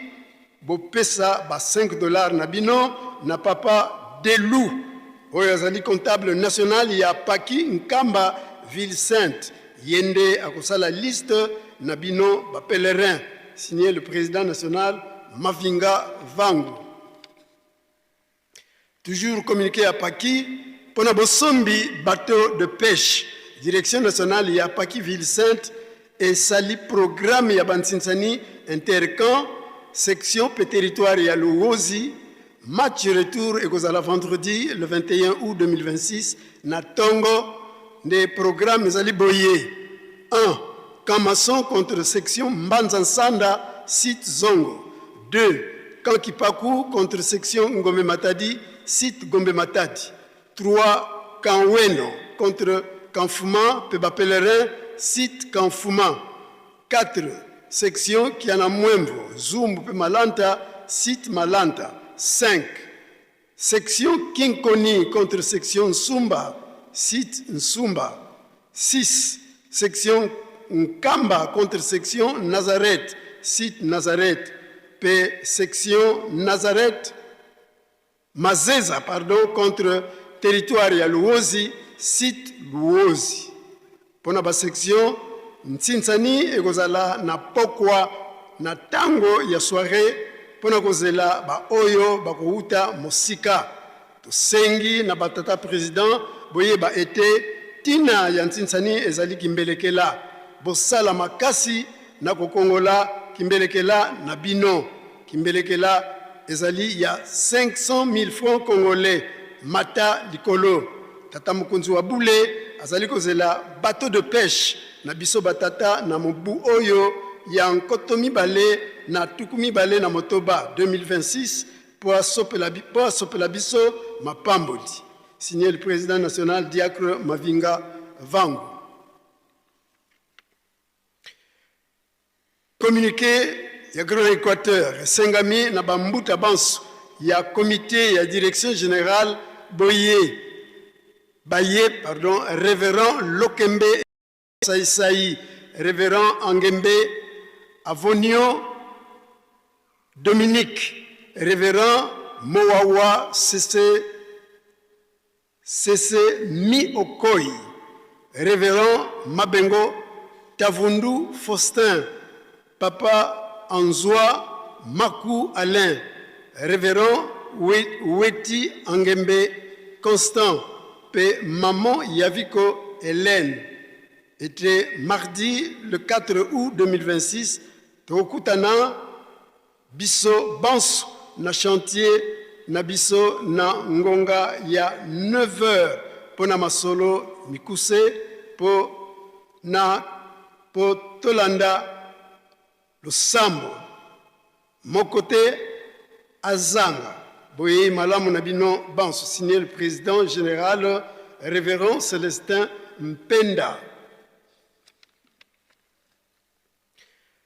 S11: bopesa ba 5 dollars na bino na papa Delu oyo azali comptable national ya APAKI Nkamba ville sainte. Ye nde akosala liste na bino ba pèlerins. Signé le président national Mavinga Vangu. Toujours communiqué ya Paki mpo na bosombi bateau de pêche. Direction nationale ya Paki ville sainte esali programme ya bansinsani intercamp section mpe territoire ya Luozi. Match retour ekozala vendredi le 21 août 2026 na tongo. Nde programme ezali boye: 1 Camp maçon contre section Mbanza Nsanda site Zongo. 2 Camp Kipaku contre section Ngombe Matadi site Gombe Matadi. 3 Camp Weno contre Camp Fuma mpe ba pèlerins site Camp Fuma. 4 section Kiana Mwemvo Zumbu mpe Malanta site Malanta. 5 section Kinkoni contre section Nsumba site Nsumba. 6 section Nkamba contre section Nazareth site Nazareth mpe section Nazareth Mazeza pardon contre territoire ya Luozi site Luozi. Mpo na ba section Ntsinsani ekozala na pokwa na tango ya soiree mpo na kozela ba oyo bakowuta mosika. Tosengi na ba tata president boyeba ete tina ya Ntsinsani ezali kimbelekela. Bosala makasi na kokongola kimbelekela na bino. Kimbelekela ezali ya 500.000 francs congolais mata likolo. Tata mokonzi wa bule azali kozela bateau de pêche na biso ba tata na mobu oyo ya nkoto mibale na tuku mibale na motoba, 2026, mpo asopela, mpo asopela biso mapamboli. Signé le président national Diacre Mavinga Vangu. Communiqué ya Grand Equateur esengami na ba mbuta banso ya comite ya direction generale boye baye pardon Reverend Lokembe Saisai, Reverend Angembe Avonio Dominique, Reverend Mowawa Sese Sese Mi Okoy, Reverend Mabengo Tavundu Faustin, Papa Anzwa Maku Alain, Reverend Weti Angembe Constant mpe Maman Yaviko Helène. Ete mardi le 4 août 2026 tokokutana biso banso na chantier na biso na ngonga ya 9 heures mpo na masolo mikuse mpo na mpo tolanda losambo moko te azanga. Boyei malamu na bino banso. Signé le président général Révérend Célestin Mpenda.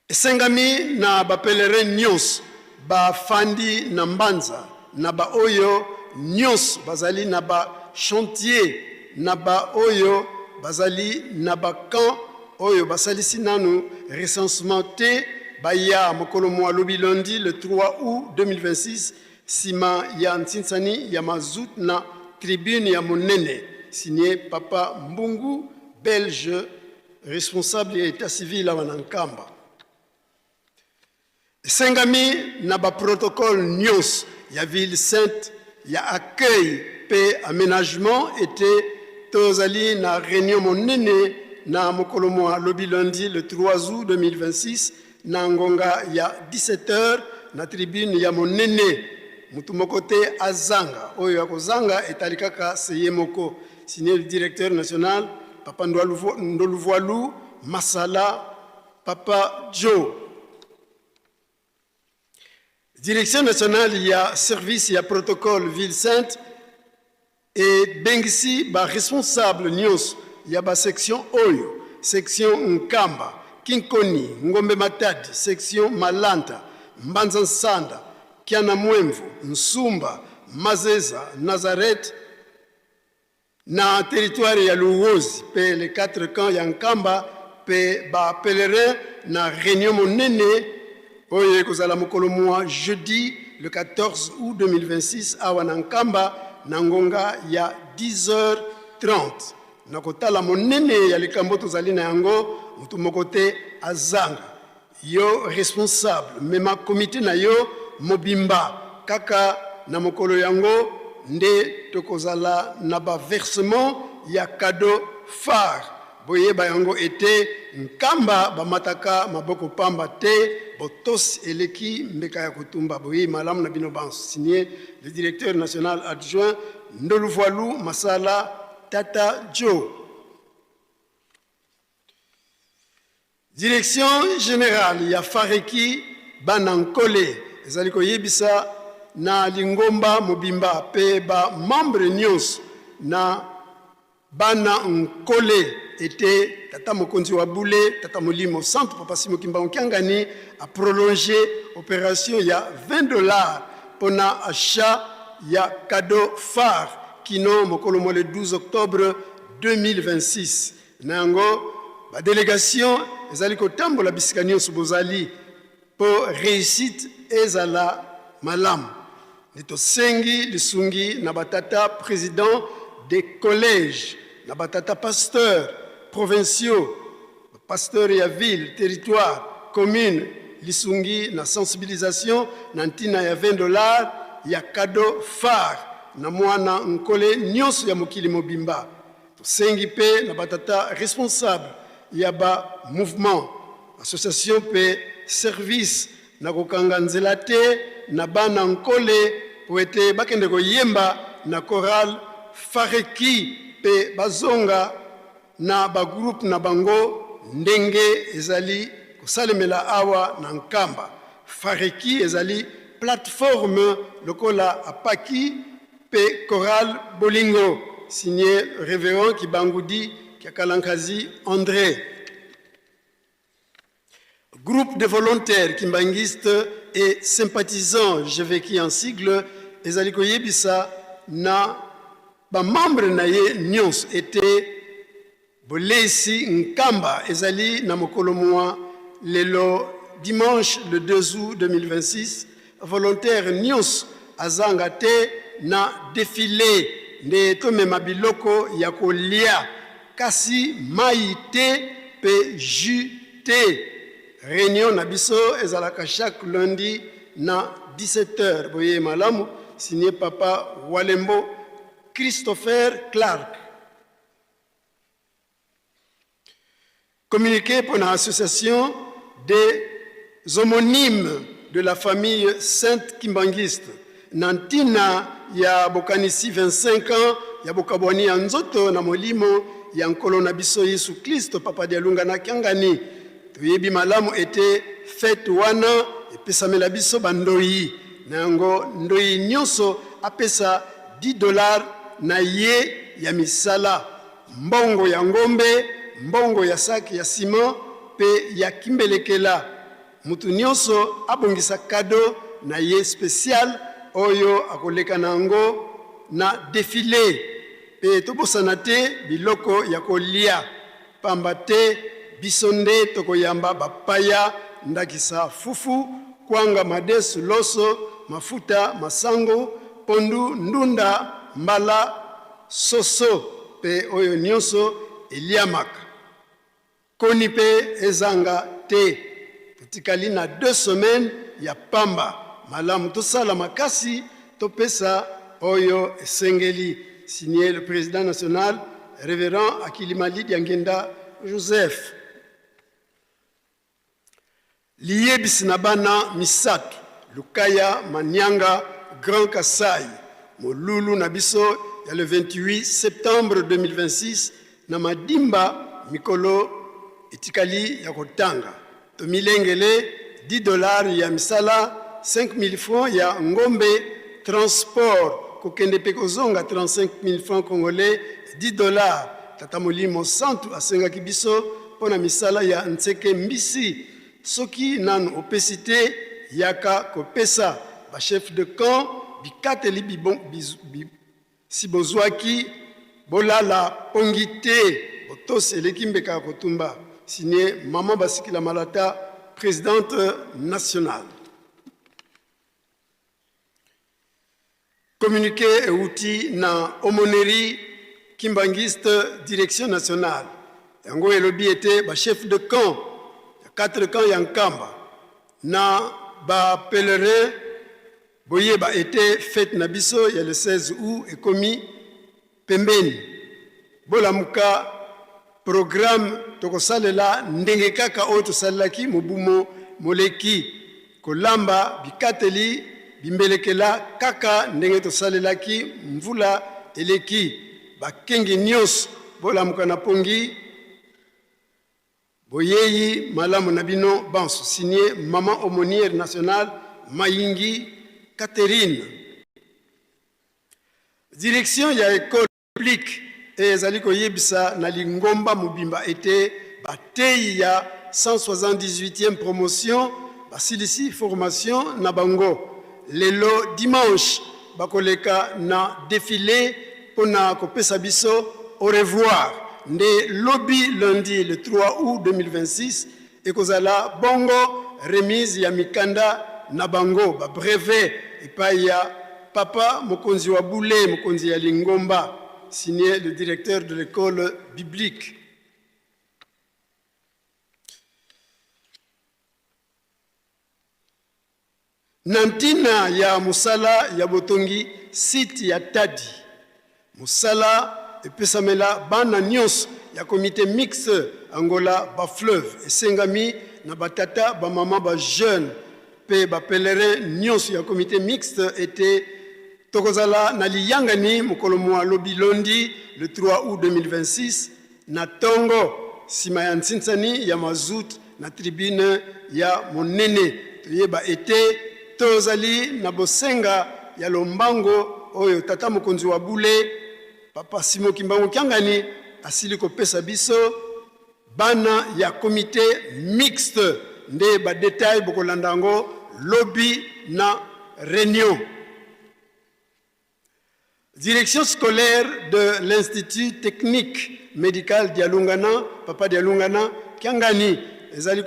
S11: Esengami na ba pèlerins nionso bafandi na Mbanza na ba oyo nionso bazali na ba chantiers na ba oyo bazali na ba camps oyo basalisi nanu recensement te baya mokolo mua lobi lundi le 3 aout 2026 sima ya nsinsani ya mazout na tribune ya monene. Signé Papa Mbungu, Belge, responsable ya etat civil awa na Nkamba. Esengami na ba protocole nionso ya ville sainte ya accueil pe amenagement ete tozali na reunion monene na mokolo mua lobi lundi le 3 aout 2026 na ngonga ya 17 heures na tribune ya monene. Mutu moko te azanga, oyo akozanga etali kaka se ye moko. Signé le directeur national Papa Ndoluvualu Masala Papa Joe. Direction nationale ya service ya protocole Ville Sainte ebengisi ba responsable nionso ya ba section oyo, section Nkamba, Kinkoni, Ngombe Matadi, section Malanta, Mbanza Nsanda, Kiana Mwemvu, Nsumba, Mazeza, Nazareth, Na territoire ya Luwozi pe les 4 camps ya Nkamba pe ba pèlerins na reunion monene oyo ekozala mokolo mua jeudi le 14 aout 2026 awa na Nkamba na ngonga ya 10h30. Na kotala monene ya likambo tozali na yango, moto moko te azanga. Yo responsable mema comite na yo mobimba kaka na mokolo yango nde tokozala na ba versement ya cadeau phare boyeba yango ete Nkamba bamataka maboko pamba te botosi eleki mbeka ya kotumba boyeyi malamu na bino banso signe le directeur national adjoint Ndoluvualu Masala Tata Joe. Direction generale ya Fareki Bana Nkole ezali koyebisa na lingomba mobimba pe ba membres nionso na Bana Nkole ete Tata Mokonzi wa Bule, Tata Molimo Santu Papa Simon Kimbangu Kiangani a prolonger operation ya 20 dollars pona achat ya cadeau phare kino mokolo mwa le 12 octobre 2026. Na yango, ba delegations ezali kotambola bisika nionso bozali mpo reussite ezala malamu. Nde tosengi lisungi na ba tata presidents des colleges, na ba tata pasteurs provinciaux, ba pasteurs ya ville, territoire, commune, lisungi na sensibilisation na ntina ya 20 dollars ya cadeau phare na muana nkole nionso ya mokili mobimba. Tosengi mpe na ba tata responsable ya ba mouvements, associations mpe services na kokanga nzela te na bana Nkole mpo ete bakende koyemba na chorale Fareki mpe bazonga na ba groupes na bango ndenge ezali kosalemela awa na Nkamba. Fareki ezali plateforme lokola Apaki Pe chorale Bolingo signe Reverend Kibangudi Kiakalankazi Andre. Groupe de volontaires kimbanguistes et sympathisants GVKI en sigle ezali koyebisa na ba membres na ye nionso ete Boleisi Nkamba ezali na mokolo mua lelo dimanche le 2 aout 2026, volontaire nionso azanga te na defile nde tomema biloko ya kolia kasi mayi te pe jus te. Reunion na biso ezalaka chaque lundi na 17 heures. Boyei malamu. Signe Papa Walembo Christopher Clark. Communiqué pour l'association des homonymes de la famille Sainte Kimbanguiste na ntina ya bokanisi 25 ans ya bokabwani ya nzoto na molimo ya Nkolo na biso Yesu Klisto Papa Dialunga na Kiangani. Toyebi malamu ete fete wana epesamela biso ba ndoyi, na yango ndoyi nionso apesa 10 dollars na ye ya misala, mbongo ya ngombe, mbongo ya sac ya ciment pe ya kimbelekela. Mutu nionso abongisa cadeau na ye special oyo akoleka na yango na defile pe tobosana te biloko ya kolia. Pamba te biso nde tokoyamba bapaya, ndakisa fufu, kwanga, madesu, loso, mafuta, masango, pondu, ndunda, mbala, soso pe oyo nionso eliamaka. Koni pe ezanga te. Totikali na deux semaines ya pamba. Malamu tosala makasi topesa oyo esengeli. Signe le president national Reverend Akilimali Diangienda Joseph. Liyebisi na bana misato Lukaya Manianga Grand Kasai molulu na biso ya le 28 septembre 2026 na Madimba mikolo etikali ya kotanga. Tomilengele 10 dollars ya misala. 5000 francs ya ngombe, transport kokende mpe kozonga 35000 francs congolais, 10 dollars. Tata Molimo Santu asengaki biso mpo na misala ya Nseke Mbisi. Soki nanu opesi te, yaka kopesa. Ba chefs de camp bikateli bi, si bozwaki, bolala pongi te, botosi eleki mbeka ya kotumba. Signé Maman Basikila Malata, presidente nationale. Communiqué euti na Aumônerie Kimbanguiste Direction Nationale. Yango elobi ete ba chefs de camp ya quatre camps ya Nkamba na ba pèlerins boyeba ete fete na biso ya le 16 août ekomi pembeni. Bolamuka, programme tokosalela ndenge kaka oyo tosalelaki mobu mo moleki, kolamba bikateli bimbelekela kaka ndenge tosalelaki mvula eleki. Bakengi nionso bolamuka na pongi. Boyeyi malamu na bino banso. Signé Maman Aumonière Nationale Mayingi Catherine. Direction ya Ecole publique ezali koyebisa na lingomba mobimba ete bateyi ya 178e promotion basilisi formation na bango. Lelo dimanche bakoleka na defile mpo na kopesa biso au revoir. Nde lobi lundi le 3 aout 2026 ekozala bongo remise ya mikanda na bango, ba brevets, epayi ya Papa mokonzi wa bule, mokonzi ya lingomba. Signé le directeur de l'ecole biblique. Na ntina ya mosala ya botongi site ya Tadi, mosala epesamela bana nionso ya comite mixte Angola Bas-Fleuve esengami na ba tata, ba mama, ba jeunes mpe ba pèlerins nionso ya comite mixte ete tokozala na liyangani mokolo mua lobi londi le 3 aout 2026 Na tongo, sima ya nsinsani ya mazout na tribune ya monene, toyeba ete tozali na bosenga ya lombango oyo Tata Mokonzi wa bule, Papa Simon Kimbangu Kiangani, asili kopesa biso bana ya comite mixte. Nde ba details bokolanda yango lobi na reunion. Direction scolaire de l'Institut technique medical Dialungana, Papa Dialungana, Kiangani, ezali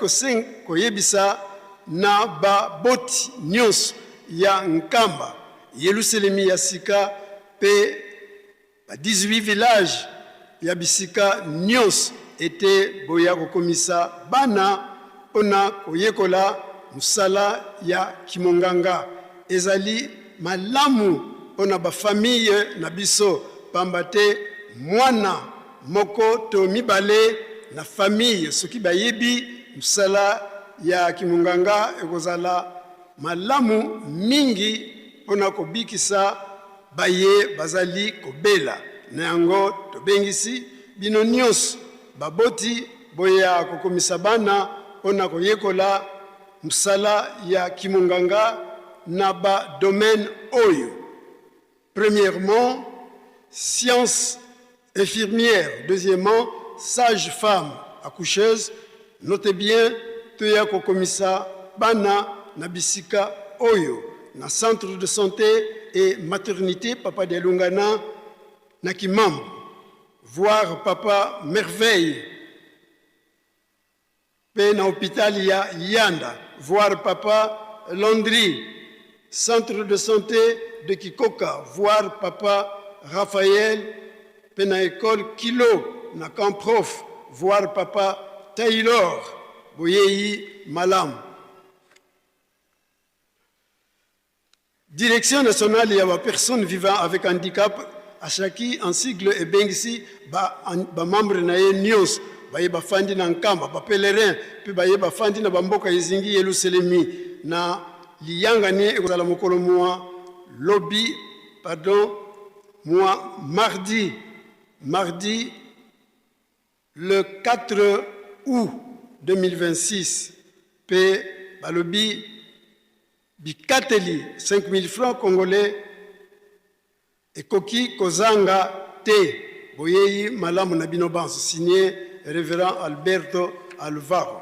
S11: koyebisa na baboti nyonso ya Nkamba, Yelusalemi ya sika pe ba 18 villages ya bisika nyonso ete boya kokomisa bana pona koyekola mosala ya kimonganga. Ezali malamu pona ba famille na biso pamba te mwana moko to mibale na famille soki bayebi mosala ya kimonganga ekozala malamu mingi pona kobikisa baye bazali kobela. Na yango tobengisi bino nionso baboti boya kokomisa bana pona koyekola mosala ya kimonganga na ba domaines oyo, premièrement sciences infirmières, deuxièmement sage-femme accoucheuse. Notez bien, toya kokomisa bana na bisika oyo na centre de santé et maternité Papa Dialungana na Kimambo, voir Papa Merveille Pe na hopital ya Yanda, voir papa Landry, centre de sante de Kikoka, voir papa Raphaël, pe na ecole Kilo na camp prof, voir papa Taylor. Boyeyi malamu. Direction nationale ya ba personnes vivant avec handicap, ASHAKI en sigle, ebengisi ba ba membres na ye nionso baye bafandi na Nkamba, ba pèlerins mpe baye bafandi na ba mboka ezingi Yeluselemi na liyangani ekozala mokolo mua lobi, pardon, mua mardi, mardi le 4 aout 2026 mpe balobi. Bikateli 5000 francs congolais ekoki kozanga te. Boyeyi malamu na bino banso. Signé Reverend Alberto Alvaro.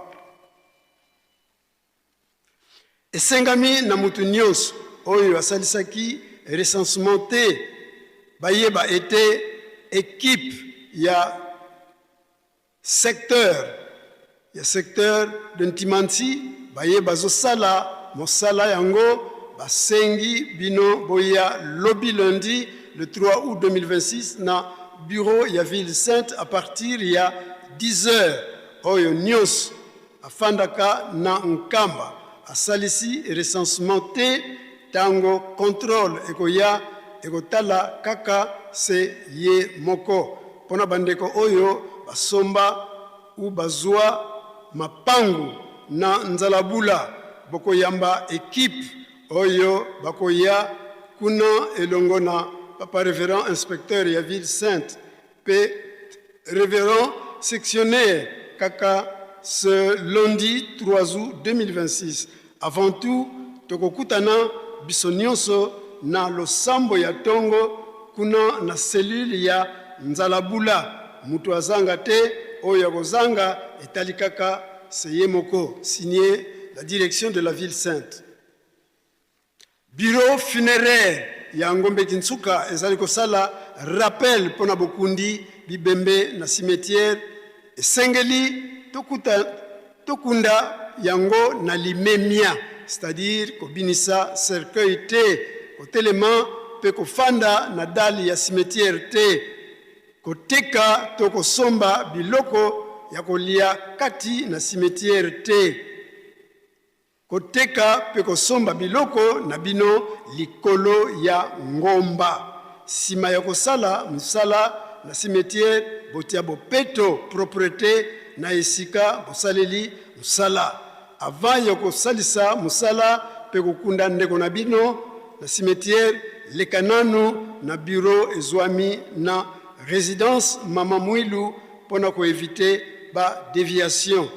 S11: Esengami na moto nyonso oyo asalisaki recensement te bayeba ete equipe ya Secteur ya secteur de Ntimanti baye bazosala mosala yango basengi bino boya lobi lundi le 3 août 2026 na bureau ya ville sainte à partir ya 10 heures. Oyo nionso afandaka na Nkamba asalisi recensement te tango controle ekoya ekotala kaka se ye moko. Pona bandeko oyo basomba ou bazua mapangu na Nzalabula bokoyamba equipe oyo bakoya kuna elongo na papa reverend inspecteur ya ville sainte pe reverend sectionnaire kaka ce lundi 3 août 2026. Avant tout tokokutana biso nionso na losambo ya tongo kuna na cellule ya Nzalabula, mutu azanga te, oyo akozanga etali kaka se ye moko. Signe la direction de la ville sainte. Bureau funeraire ya Ngombe Kinsuka ezali kosala rappel mpo na bokundi bibembe na cimetière. Esengeli tokuta, tokunda yango na limemia, c'est-à-dire kobinisa cercueil te, kotelema mpe kofanda na dalle ya cimetière te, koteka to kosomba biloko ya kolia kati na cimetière te. Koteka mpe kosomba biloko na bino likolo ya ngomba. Sima ya kosala mosala na cimetière, botia bopeto, proprete, na esika bosaleli mosala. Avant ya kosalisa mosala mpe kokunda ndeko na bino na cimetière, leka nanu na bureau ezwami na residence Mama Muilu mpo na ko eviter ba deviations.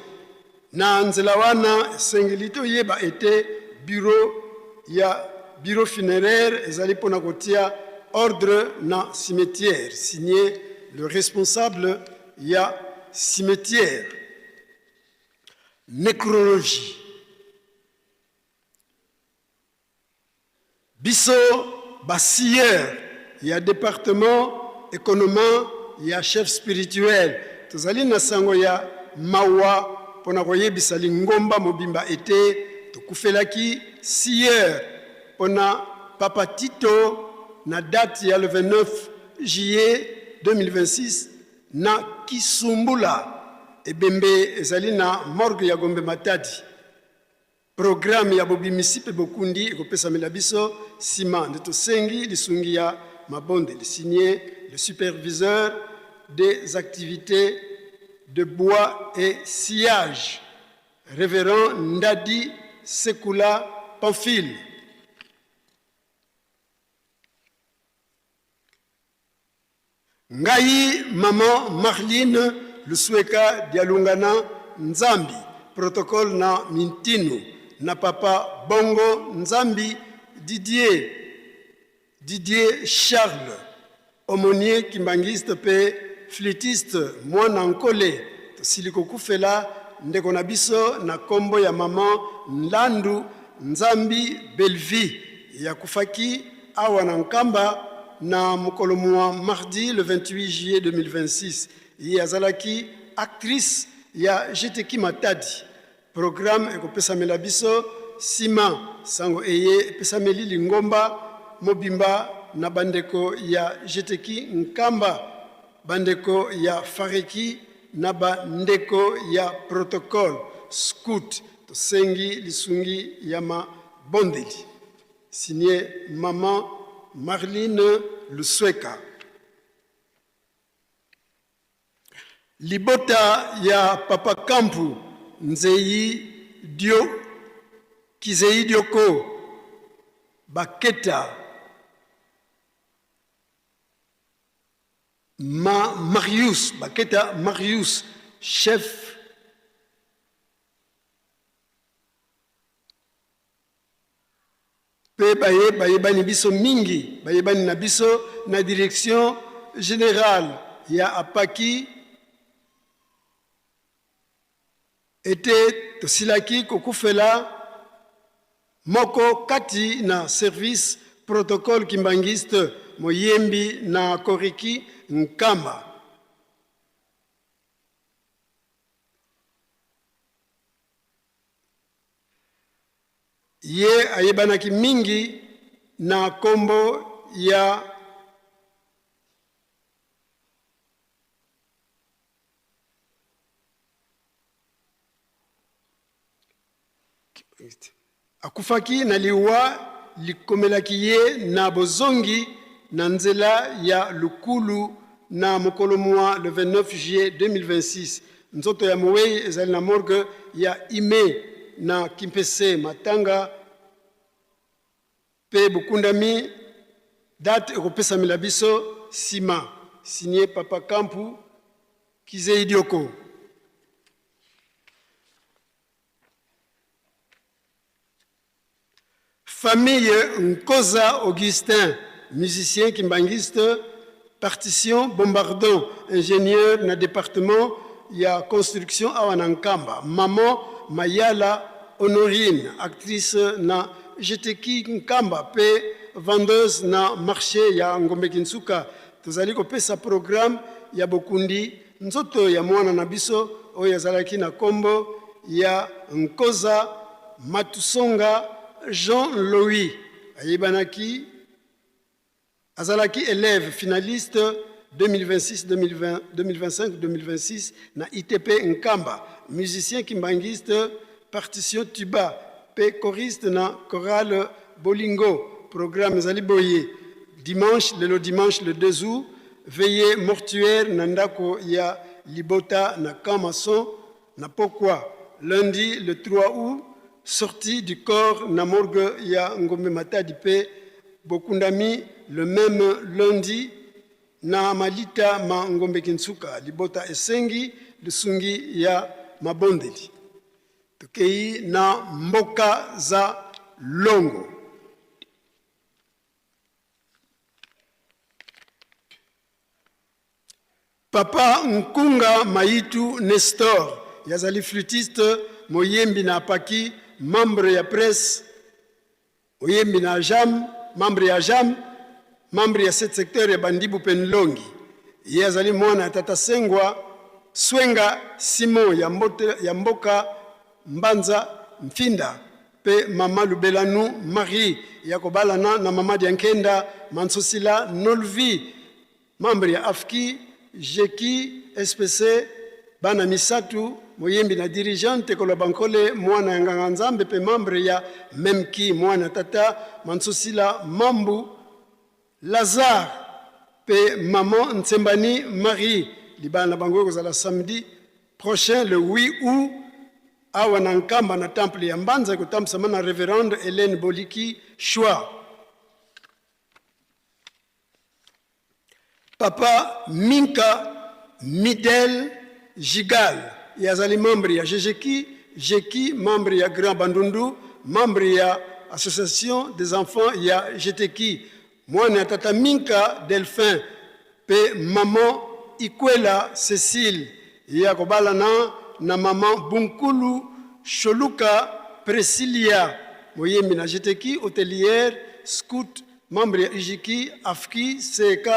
S11: Na nzela wana, esengeli toyeba ete bureau ya bureau funeraire ezali mpo na kotia ordre na cimetière. Signé le responsable ya cimetière. Necrologie. Biso ba scieurs ya departement economa ya chef spirituel tozali na sango ya mawa pona koyebisa lingomba mobimba ete tokufelaki scieur pona Papa Tito na date ya le 29 juillet 2026 na Kisumbula. Ebembe ezali na morgue ya Gombe Matadi. Programe ya bobimisi mpe bokundi ekopesamela biso sima, nde tosengi lisungi ya mabondeli. Signe le superviseur des activites de bois et sillage, Reverend Ndadi Sekula Pamphile. Ngai maman Marline Lusueka Dialungana Nzambi protocole na Mintinu na papa Bongo Nzambi Didier Didier Charles aumonier kimbanguiste pe flutiste mwana Nkole tosili kokufela ndeko na biso na kombo ya maman Nlandu Nzambi Bellevue ye akufaki Awa na Nkamba, na mokolo mua mardi le 28 juillet 2026, ye azalaki actrice ya GTQ Matadi. Programme ekopesamela biso sima sango eye epesameli lingomba mobimba na bandeko ya GTQ Nkamba, bandeko ya Fareki na ba ndeko ya protocole scout. Tosengi lisungi ya mabondeli. Signe maman Marline Lusweka. Libota ya papa Kampu Nzeyi Dio Kizeyi Dioko Baketa Ma Marius Baketa Marius chef baye bayebani biso mingi bayebani na biso na direction générale ya apaki ete tosilaki kokufela moko kati na service protocole kimbanguiste moyembi na Koriki Nkamba. Ye ayebanaki mingi na kombo ya Akufaki na liwa likomelaki ye na bozongi na nzela ya lukulu na mokolo mua le 29 juillet 2026. Nzoto ya mowei ezali na morgue ya Ime na Kimpese. Matanga pe bokundami date ekopesamela biso sima. Signé Papa Kampu Kizeidioko. Famille Nkoza Augustin, musicien kimbanguiste, partition bombardon, ingénieur na département ya construction awa na Nkamba. Maman Mayala Honorine, actrice na Jeteki Nkamba pe vendeuse na marché ya Ngombe Kinsuka. Tozali kopesa programme ya bokundi Nzoto ya mwana na biso oyo azalaki na kombo ya Nkoza Matusonga Jean Louis ayebanaki, azalaki elève finaliste 2026 2025 2026 na ITP Nkamba, musicien kimbanguiste, partition tuba pe choriste na chorale Bolingo. Programme ezali boye, dimanche lelo dimanche le 2 août, Veillee mortuaire na ndako ya libota na Camp Maçon na pokwa lundi le 3 aout, sortie du corps na morgue ya Ngombe Matadi pe bokundami le meme lundi na malita ma Ngombe Kinsuka. Libota esengi lisungi ya mabondeli. Tokeyi na mboka za longo. Papa Nkunga Mayitu Nestor yazali flûtiste, moyembi na apaki, membre ya presse, moyembi na ajam, membre ya ajam, membre ya set secteur ya Bandibu pe Nlongi. Ye azali mwana ya tata Sengwa Swenga Simon ya, mbote, ya mboka Mbanza Mfinda pe mama Lubelanu Marie ya kobalana na mama Diankenda Mansosila Nolvi, membre ya AFKI, JEKI, SPC, bana misatu, moyembi na dirigeante Koloba Nkole, mwana ya nganga Nzambe pe membre ya MEMKI, mwana tata Mansosila Mambu Lazare pe maman Nsembani Marie. Libala na bango ekozala samedi prochain le 8 août awa na Nkamba na temple ya Mbanza, ekotambusama na Reverende Helène Boliki Shwa. Papa Minka Midel Jigal, ye azali membre ya GGKI, GEKI, membre ya Grand Bandundu, membre ya Association des enfants ya GTKI, mwana ya tata Minka Delphin pe maman Ikwela Cecile, ye akobalana na maman Bunkulu Sholuka Precilia, moyembi na GTKI, hotelière, scout, Membre ya UJKI, AFKI, CK,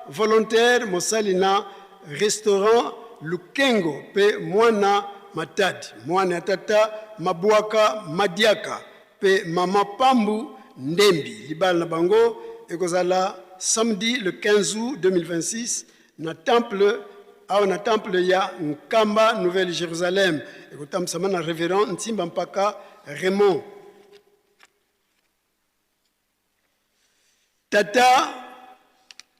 S11: volontaire, mosali na restaurant Lukengo pe mwana Matadi, mwana ya tata Mabuaka Madiaka pe mama Pambu Ndembi. Libala na bango ekozala samedi le 15 août 2026 na temple awa na temple ya Nkamba Nouvelle Jérusalem, ekotambusama na reverend Ntimba Mpaka Raymond. Tata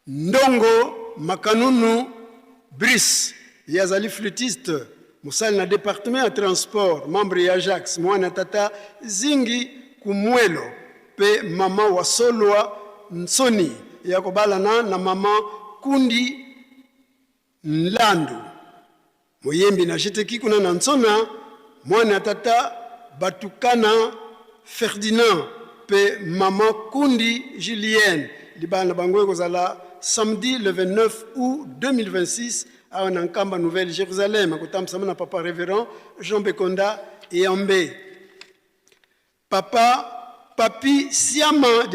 S11: Ndongo Makanunu Brice, ye azali flûtiste, mosali na departement ya transport, membre ya Ajax, mwana tata Zingi Kumwelo pe mama Wasolwa Nsoni, ye akobalana na mama Kundi Nlandu. Moyembi na GTQ kuna na Nsona, mwana tata Batukana Ferdinand. mpe mama Kundi Julienne. Libala na bango ekozala samedi le 29 août 2026 awa na Nkamba Nouvelle Jérusalem, akotambwisama na papa révérend Jean Bekonda Eyambe. Papa Papi Siama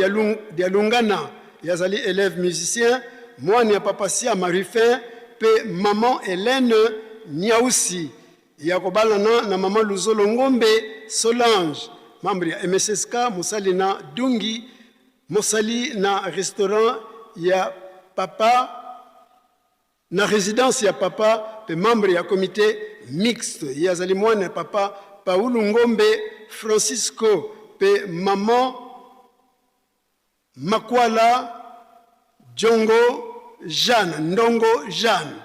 S11: Dialungana yazali élève musicien, mwana ya papa Siama Ruffin mpe maman Hélène Niausi, ya kobalana na mama Luzolo Ngombe Solange, membre ya MSSK, mosali na Dungi, mosali na restaurant ya papa na residence ya papa mpe membre ya comité mixte. Ye azali mwana ya papa Paulo Ngombe Francisco mpe maman Makwala Djongo Jeanne Ndongo Jeanne.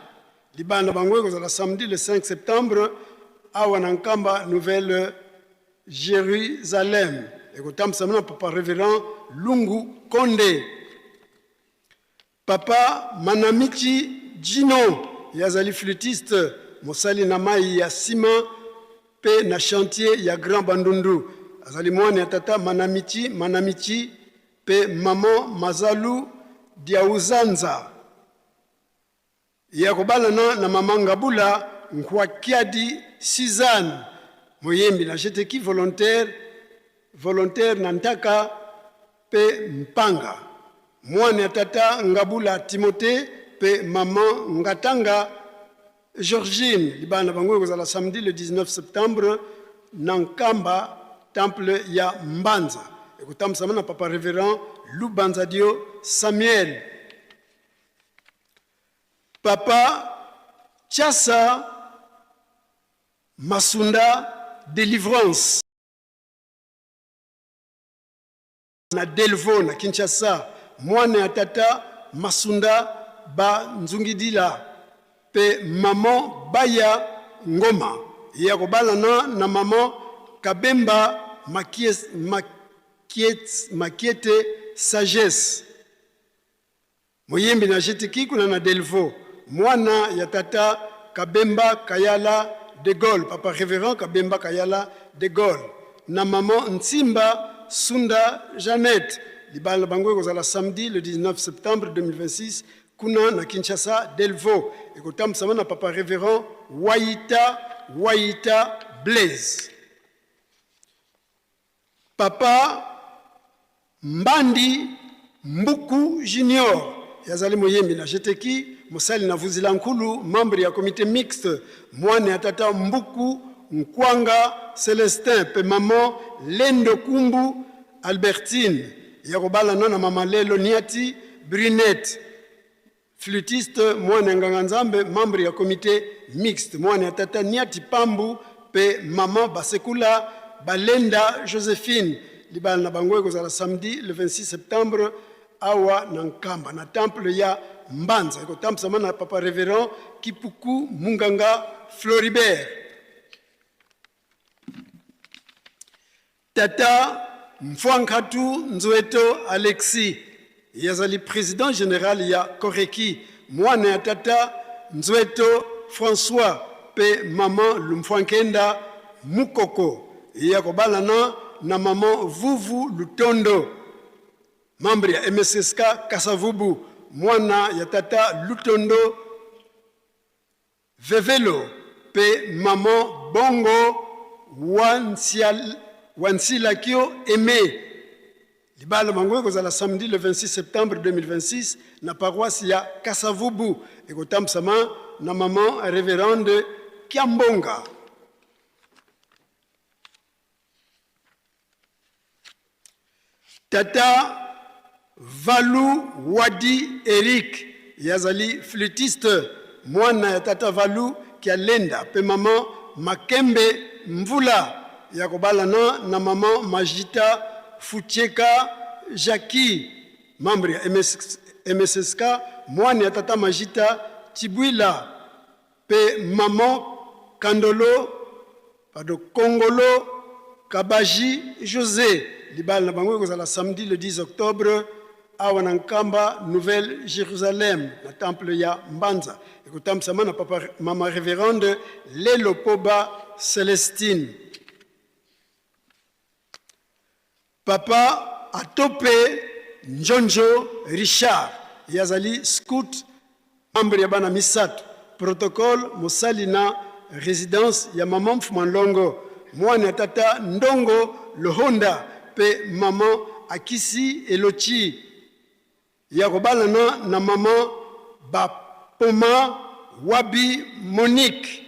S11: Libala na bango ekozala samedi le 5 septembre awa na Nkamba Nouvelle Jérusalem. Ekotambwisama na papa révérend Lungu Konde. Papa Manamichi Djino ye azali flûtiste, mosali na mayi ya ciment mpe na chantier ya Grand Bandundu. Azali mwana ya tata Manamichi Manamichi mpe maman Mazalu Diauzanza. Ye akobalana na mama Ngabula Nkwakiadi Suzanne, moyembi na GTQ volontaire, volontaire na Ntaka mpe Mpanga. Mwana ya tata Ngabula Timothee mpe mama Ngatanga Georgine. Libala na bango ekozala samedi le 19 septembre na Nkamba, temple ya Mbanza. Ekotambusama na papa reverend Lubanzadio Samuel. Papa Chassa Masunda Delivrance na Delvaux na Kinshasa, mwana ya tata Masunda ba Nzungidila pe maman Baya Ngoma, ye akobalana na maman Kabemba Makiete Sagesse. Moyembi na GTQ kuna na Delvaux, mwana ya tata Kabemba Kayala de Gaulle, papa reverend Kabemba Kayala de Gaulle, na maman Nsimba Sunda Jeannette. Libala na bango ekozala samedi le 19 septembre 2026 kuna na Kinshasa Delvaux. Ekotambusama na papa reverend Waita Waita Blaise. Papa Mbandi Mbuku Junior yazali moyembi na GTQ, mosali na Vuzila Nkulu, membre ya comité mixte, mwana ya tata Mbuku Nkwanga Celestin pe maman Lendo Kumbu Albertine, ya kobalana na mama Lelo Niati Brunette. Flûtiste, mwana ya nganga nzambe, membre ya comite mixte, mwana ya tata Niati Pambu pe maman Basekula Balenda Josephine. Libala na bango ekozala samedi le 26 septembre awa na Nkamba na temple ya Mbanza, ekotambusama na papa reverend Kipuku Munganga Floribert. Tata Mfuankatu Nzueto Alexis, ye azali president general ya Koreki, mwana ya tata Nzueto François pe maman Lumfuankenda Mukoko, ye akobalana na maman Vuvu Lutondo, membre ya MSSK Kasavubu, mwana ya tata Lutondo Vevelo pe maman Bongo Wansilakio Aime. Libala bango ekozala samedi le 26 septembre 2026 na paroisse ya Kasavubu, ekotambusama na maman Reverende Kiambonga. Tata Valu Wadi Eric ye azali flûtiste, mwana ya tata Valu Kialenda pe maman Makembe Mvula, ya kobalana na maman Majita Fucheka Jackie, membre ya MSSK, mwana ya tata Majita Tibwila pe maman Kandolo pardon Kongolo Kabaji Jose. Libala na bango ekozala samedi le 10 octobre awa na Nkamba Nouvelle Jérusalem na temple ya Mbanza, ekotambusama na papa mama reverende Lelo Poba Celestine. Papa Atope Njonjo Richard, ye azali scout, membre ya bana misato, protocole mosali na residence ya mama Mfuma Nlongo, mwana ya tata Ndongo Lohonda pe maman Akisi Elochi. Ya kobalana na maman Bapoma Wabi Monique,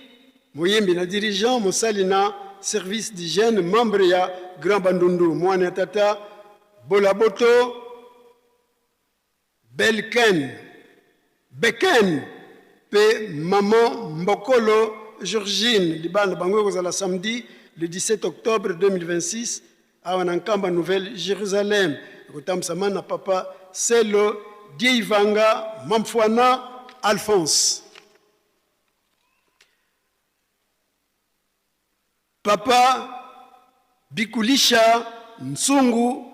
S11: moyembi na dirigeant mosali na service d'hygiène, membre ya Grand Bandundu, mwana ya tata Bolaboto Belken, Beken pe maman Mbokolo Georgine. Libala na bango ekozala samedi le 17 octobre 2026 awa na Nkamba Nouvelle Jérusalem. Ekotambusama na papa Selo Dieivanga Mamfwana Alphonse. Papa Bikulisha Nsungu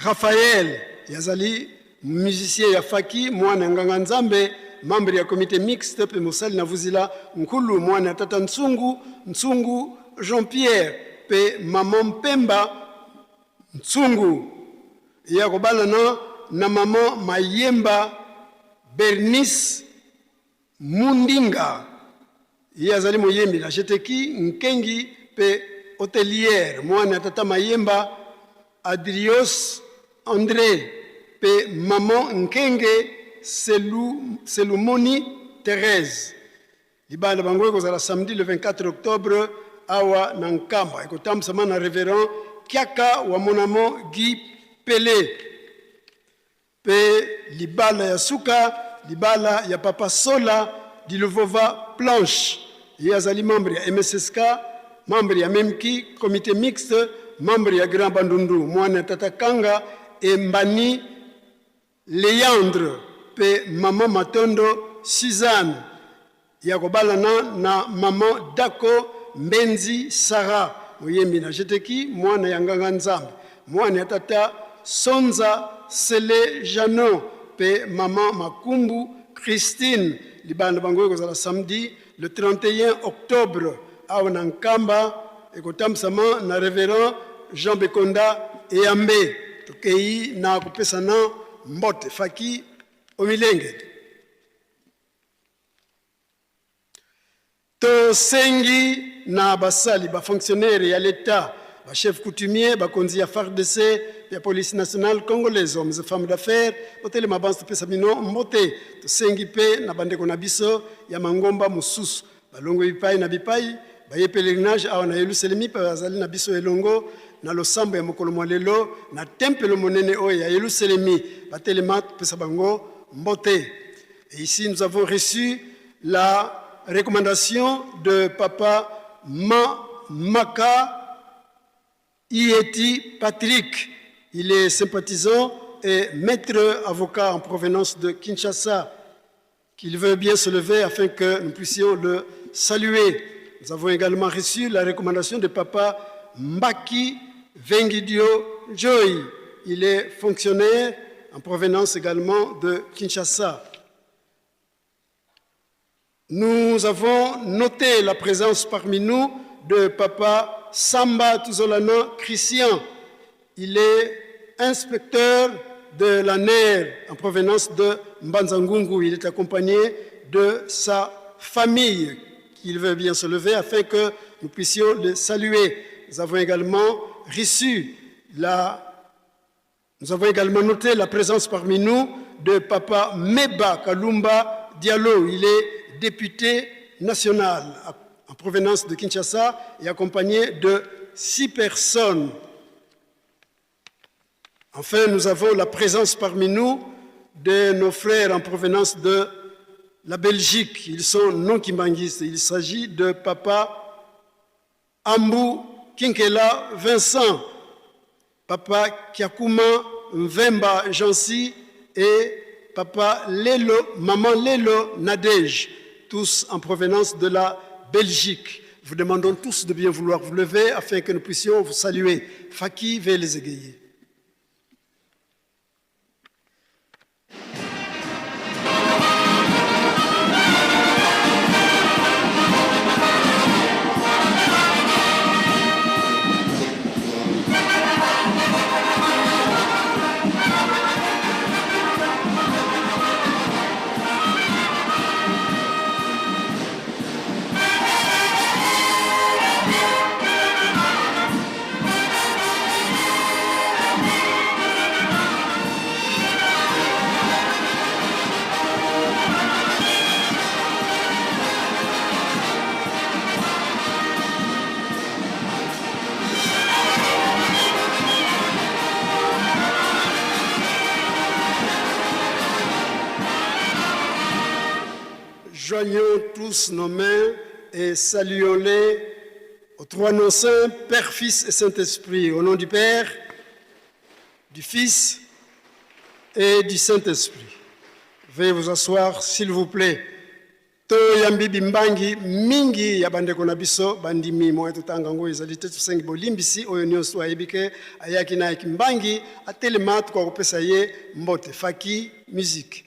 S11: Raphaël yazali musicien ya faki, mwana ya nganga nzambe, membre ya comité mixte pe mosali na vuzila nkulu, mwana ya tata Nsungu Nsungu Jean-Pierre pe maman Mpemba Nsungu. Ya kobalana na maman Mayemba Bernice Mundinga, ye azali moyembi na Jeteki, Nkengi mpe hotelière, mwana ya tata Mayemba Adrios Andre mpe maman Nkenge Selu, Selumoni Therèse. Libala na bango ekozala samedi le 24 octobre awa na Nkamba, ekotambusama na Reverend Kiaka wa Monamo Guy Pele. Pe libala ya suka, libala ya Papa Sola Diluvova Planche. Ye azali membre ya MSSK, membre ya MEMKI, comité mixte, membre ya Grand Bandundu, mwana ya Tata Kanga Embani Leandre pe Maman Matondo Suzanne. Ya kobalana na Maman Dako Mbenzi Sarah, moyembi na Jeteki, mwana ya nganga Nzambe, mwana ya tata Sonza Sele Jeannot pe Maman Makumbu Christine. Libala na bango ekozala samedi le 31 octobre awa na Nkamba, ekotambusama na Reverend Jean Bekonda Eyambe. Tokeyi na kopesana mbote. Faki Omilenge. Tosengi na basali, ba fonctionnaires ya l'Etat, ba chefs coutumiers, bakonzi ya FARDC, ya Police nationale congolaise, hommes et femmes d'affaires, botelema banso topesa bino mbote. Tosengi mpe na bandeko na biso ya mangomba mosusu balongwe bipai na bipai baye pèlerinage awa na Yelusalemi mpe bazali na biso elongo na losambo ya mokolo mwa lelo na tempelo monene oyo ya Yelusalemi, batelema topesa bango mbote. Et ici, nous avons reçu la recommandation de Papa Ma Maka Ieti Patrick. Il est sympathisant et maître avocat en provenance de Kinshasa, qu'il veut bien se lever afin que nous puissions le saluer. Nous avons également reçu la recommandation de Papa Mbaki Vengidio Joy. Il est fonctionnaire en provenance également de Kinshasa. Nous avons noté la présence parmi nous de Papa Samba Tuzolana Christian. Il est inspecteur de la NER en provenance de Mbanzangungu. Il est accompagné de sa famille. Il veut bien se lever afin que nous puissions le saluer. Nous avons également reçu la Nous avons également noté la présence parmi nous de Papa Meba Kalumba Diallo. Il est député national en provenance de Kinshasa et accompagné de 6 personnes. Enfin, nous avons la présence parmi nous de nos frères en provenance de la Belgique. Ils sont non-kimbanguistes. Il s'agit de Papa Ambu Kinkela Vincent, Papa Kiakuma Mvemba Jancy et Papa Lelo, Maman Lelo Nadège, tous en provenance de la Belgique. Vous demandons tous de bien vouloir vous lever afin que nous puissions vous saluer. Faki veut les égayer. Joignons tous nos mains et saluons-les aux trois noms saints, Père, Fils et Saint-Esprit. Au nom du Père, du Fils et du Saint-Esprit. Veuillez vous asseoir, s'il vous plaît. Toyambi bimbangi mingi ya bandeko na biso bandimi moye totanga yango ezali te tosengi bolimbisi oyo nyonso ayebi ke ayaki na kimbangi atelema tokoka kopesa ye mbote faki musique.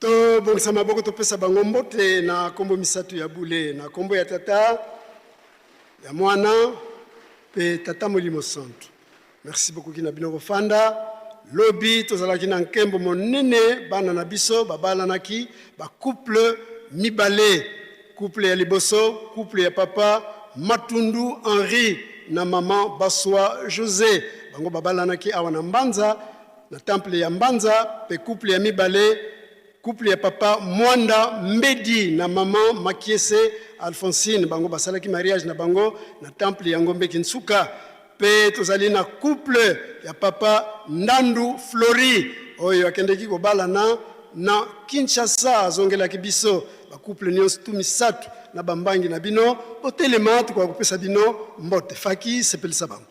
S11: Tobongisa maboko topesa bango mbote na nkombo misato ya bule, na nkombo ya Tata, ya Mwana mpe Tata Molimo Santu. Merci beaucoup na bino kofanda. Lobi tozalaki na nkembo monene, bana na biso babalanaki ba couple mibale. Couple ya liboso, couple ya papa Matundu Henri na maman Baswa Jose, bango babalanaki awa na Mbanza, na temple ya Mbanza. Pe couple ya mibale, couple ya papa Mwanda Mbedi na maman Makiese Alphonsine, bango basalaki mariage na bango na temple ya Ngombe Kinsuka. Pe tozali na couple ya papa Ndandu Flori oyo akendeki kobalana na Kinshasa, azongelaki biso. Ba couple nyonso tu misato na bambangi na bino, botelema, tokoka kopesa bino mbote. Faki sepelisa bango.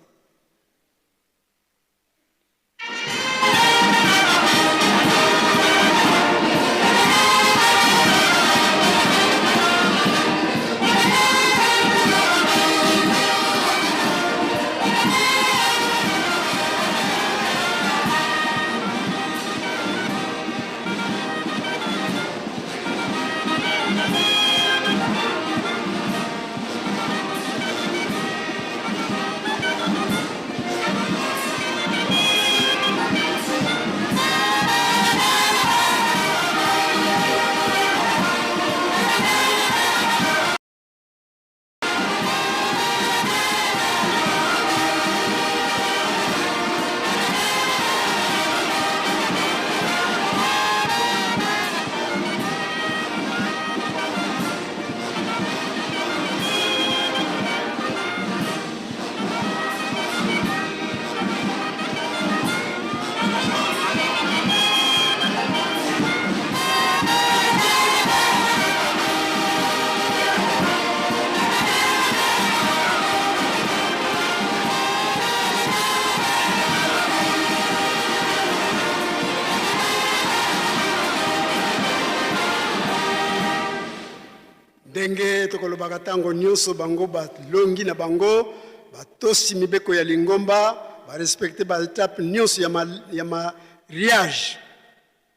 S11: Ndenge tokolobaka ntango nyonso, bango balongi na bango, batosi mibeko ya lingomba, barespecte baetape nyonso ya, ma, ya mariage,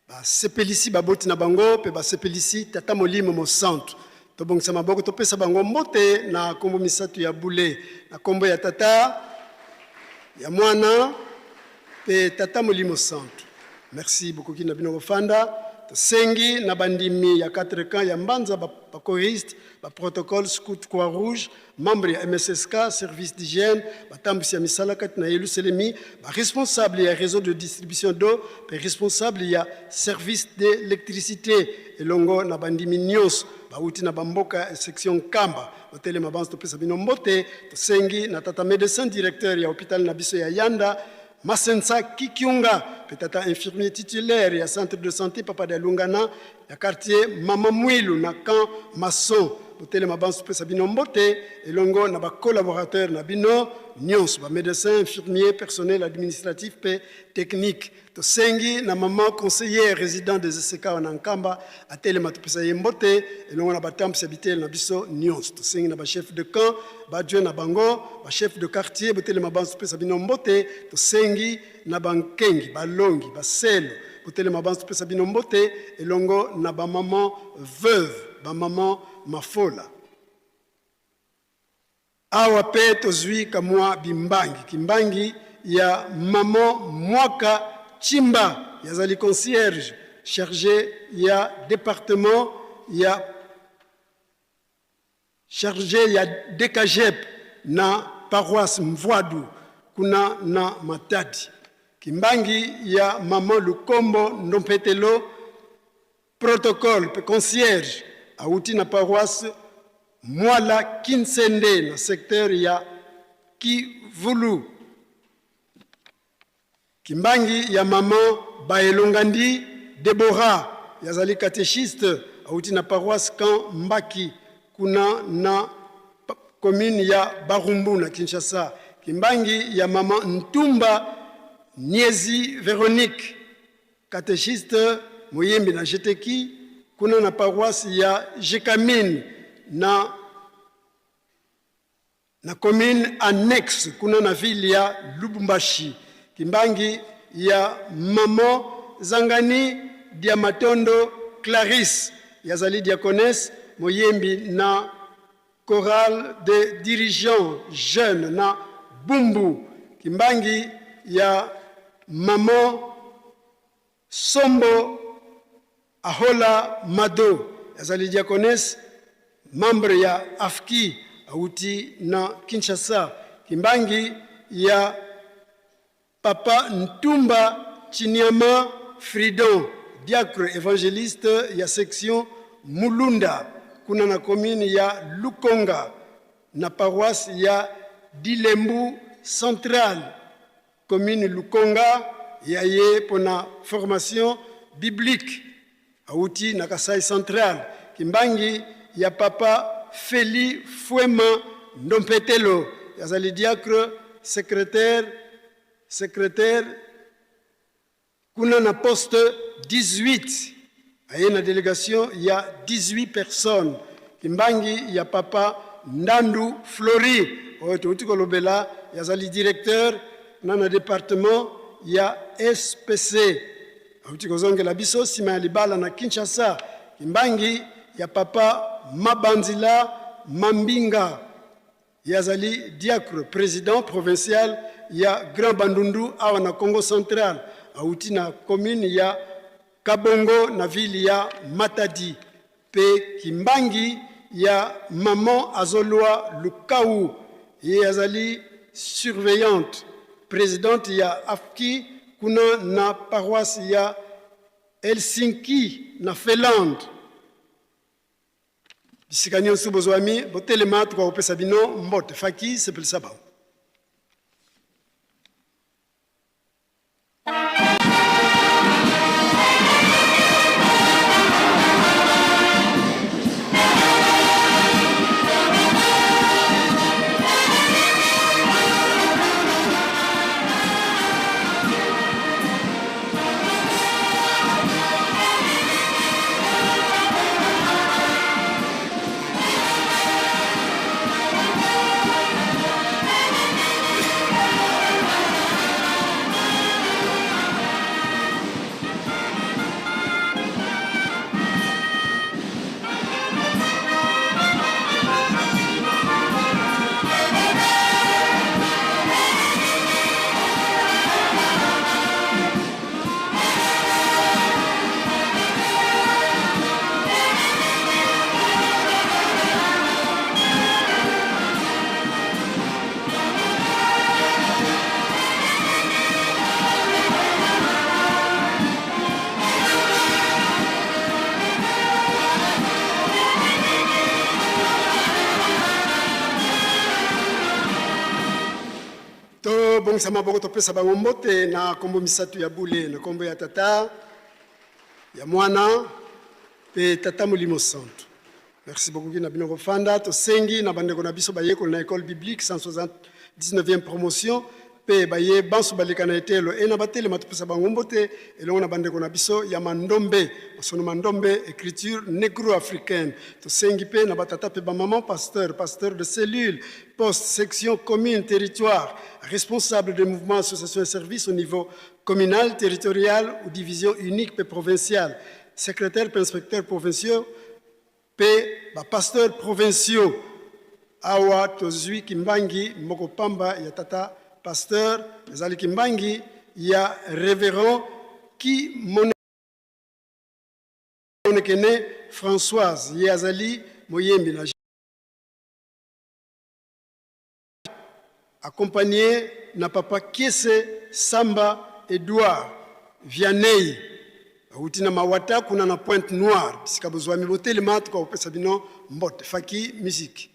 S11: basepelisi baboti na bango mpe basepelisi Tata Molimo Mosantu. Tobongisa maboko, topesa bango mbote na nkombo misato ya bule, na nkombo ya Tata, ya Mwana mpe Tata Molimo Santu. Merci, bokoki na bino kofanda. Tosengi na bandimi ya 4 camps ya Mbanza, ba choristes, ba protocole scout Croix Rouge, membre ya MSSK, service d'hygiène, batambwisi ya misala kati na Yelusalemi, ba responsable ya réseau de distribution d'eau mpe responsable ya service d'électricité, elongo na bandimi nyonso bauti na bamboka ya section Nkamba. Botelema banso topesa bino mbote. Tosengi na tata médecin directeur ya hôpital na biso ya Yanda, Masensa Kikiunga, mpe tata infirmier titulaire ya centre de santé Papa Dialungana ya quartier Mama Mwilu na camp Mason. Botelema banso topesa bino mbote elongo na ba collaborateurs na bino nyonso, ba médecins, infirmiers, personnel administratif mpe technique. Tosengi na maman conseillère résident des ECK na Nkamba atelema topesa ye mbote elongo na batambwisi ya biteyelo na biso nyonso. Tosengi na ba chef de camp, ba adjoint na bango, ba chef de quartier, botelema banso topesa bino mbote. Tosengi na bankengi, balongi, baselo, botelema banso topesa bino mbote elongo na ba maman veuve, ba maman mafola. Awa pe tozui kamwa bimbangi kimbangi ya maman Mwaka Tshimba yazali concierge charge ya departement ya charge ya Decagep na paroisse Mvuadu kuna na Matadi. Kimbangi ya maman Lukombo Ndompetelo Protocole pe concierge awuti na paroisse Mwala Kinsende na secteur ya Kivulu. Kimbangi ya maman Baelongandi Deborah yazali catechiste awuti na paroisse Camp Mbaki kuna na commune ya Barumbu na Kinshasa. Kimbangi ya maman Ntumba Niezi Veronique Catechiste moyembi na Geteki kuna na paroisse ya Gecamine na na commune annexe kuna na ville ya Lubumbashi. Kimbangi ya maman Zangani Diamatondo Clarisse yazali diaconesse moyembi na chorale de dirigeants jeunes na Bumbu. Kimbangi ya maman Sombo Ahola Mado azali diaconesse membre ya AFKI awuti na Kinshasa. Kimbangi ya Papa Ntumba Tshiniama Fridon, diacre evangeliste ya section Mulunda kuna na commune ya Lukonga na paroisse ya Dilembu Central, commune Lukonga, ya ye pona formation biblique awuti na Kasai Central. Kimbangi ya Papa Feli Fuema Ndompetelo azali diacre secretaire secretaire kuna na poste 18, aye na delegation ya 18 personnes. Kimbangi ya Papa Ndandu Flori oyo touti kolobela yazali directeur na na departement ya SPC auti kozongela biso nsima ya libala na Kinshasa. Kimbangi ya Papa Mabanzila Mambinga ye azali diacre president provincial ya Grand Bandundu awa na Congo Central, auti na commune ya Kabongo na ville ya Matadi. Pe Kimbangi ya maman Azolwa Lukau ye azali surveillante presidente ya AFKI kuna na paroisse ya Helsinki na Finlande. Bisika nyonso bozwami, botelema, tokakopesa bino mbote. Faki, sepelisa bango. Tobongisa maboko topesa bango mbote na kombo misatu ya bule, na kombo ya Tata, ya Mwana pe Tata Molimo Santu. Merci beaucoup na bino kofanda. Tosengi na bandeko na biso bayekoli na Ecole Biblique 179e promotion pe baye banso baleka na eteyelo ena batelema topesa bango mbote elongo na bandeko na biso ya Mandombe, masono Mandombe, écriture négro-africaine. Tosengi pe na batata pe ba maman pasteur, pasteur de cellule, poste, section, commune, territoire, responsable de mouvement, association et service au niveau communal, territorial ou division unique pe provinciale, secrétaire pe inspecteur provinciaux pe ba pasteurs provinciaux. Awa tozui kimbangi moko pamba ya tata pasteur, ezali kimbangi ya reverend Kimonekene Françoise, ye azali moyembi na accompagné na papa Kiese Samba Edouard Vianney bawuti na Mawata kuna na Pointe Noire bisika bozwami botelema tokakopesa bino mbote faki musique.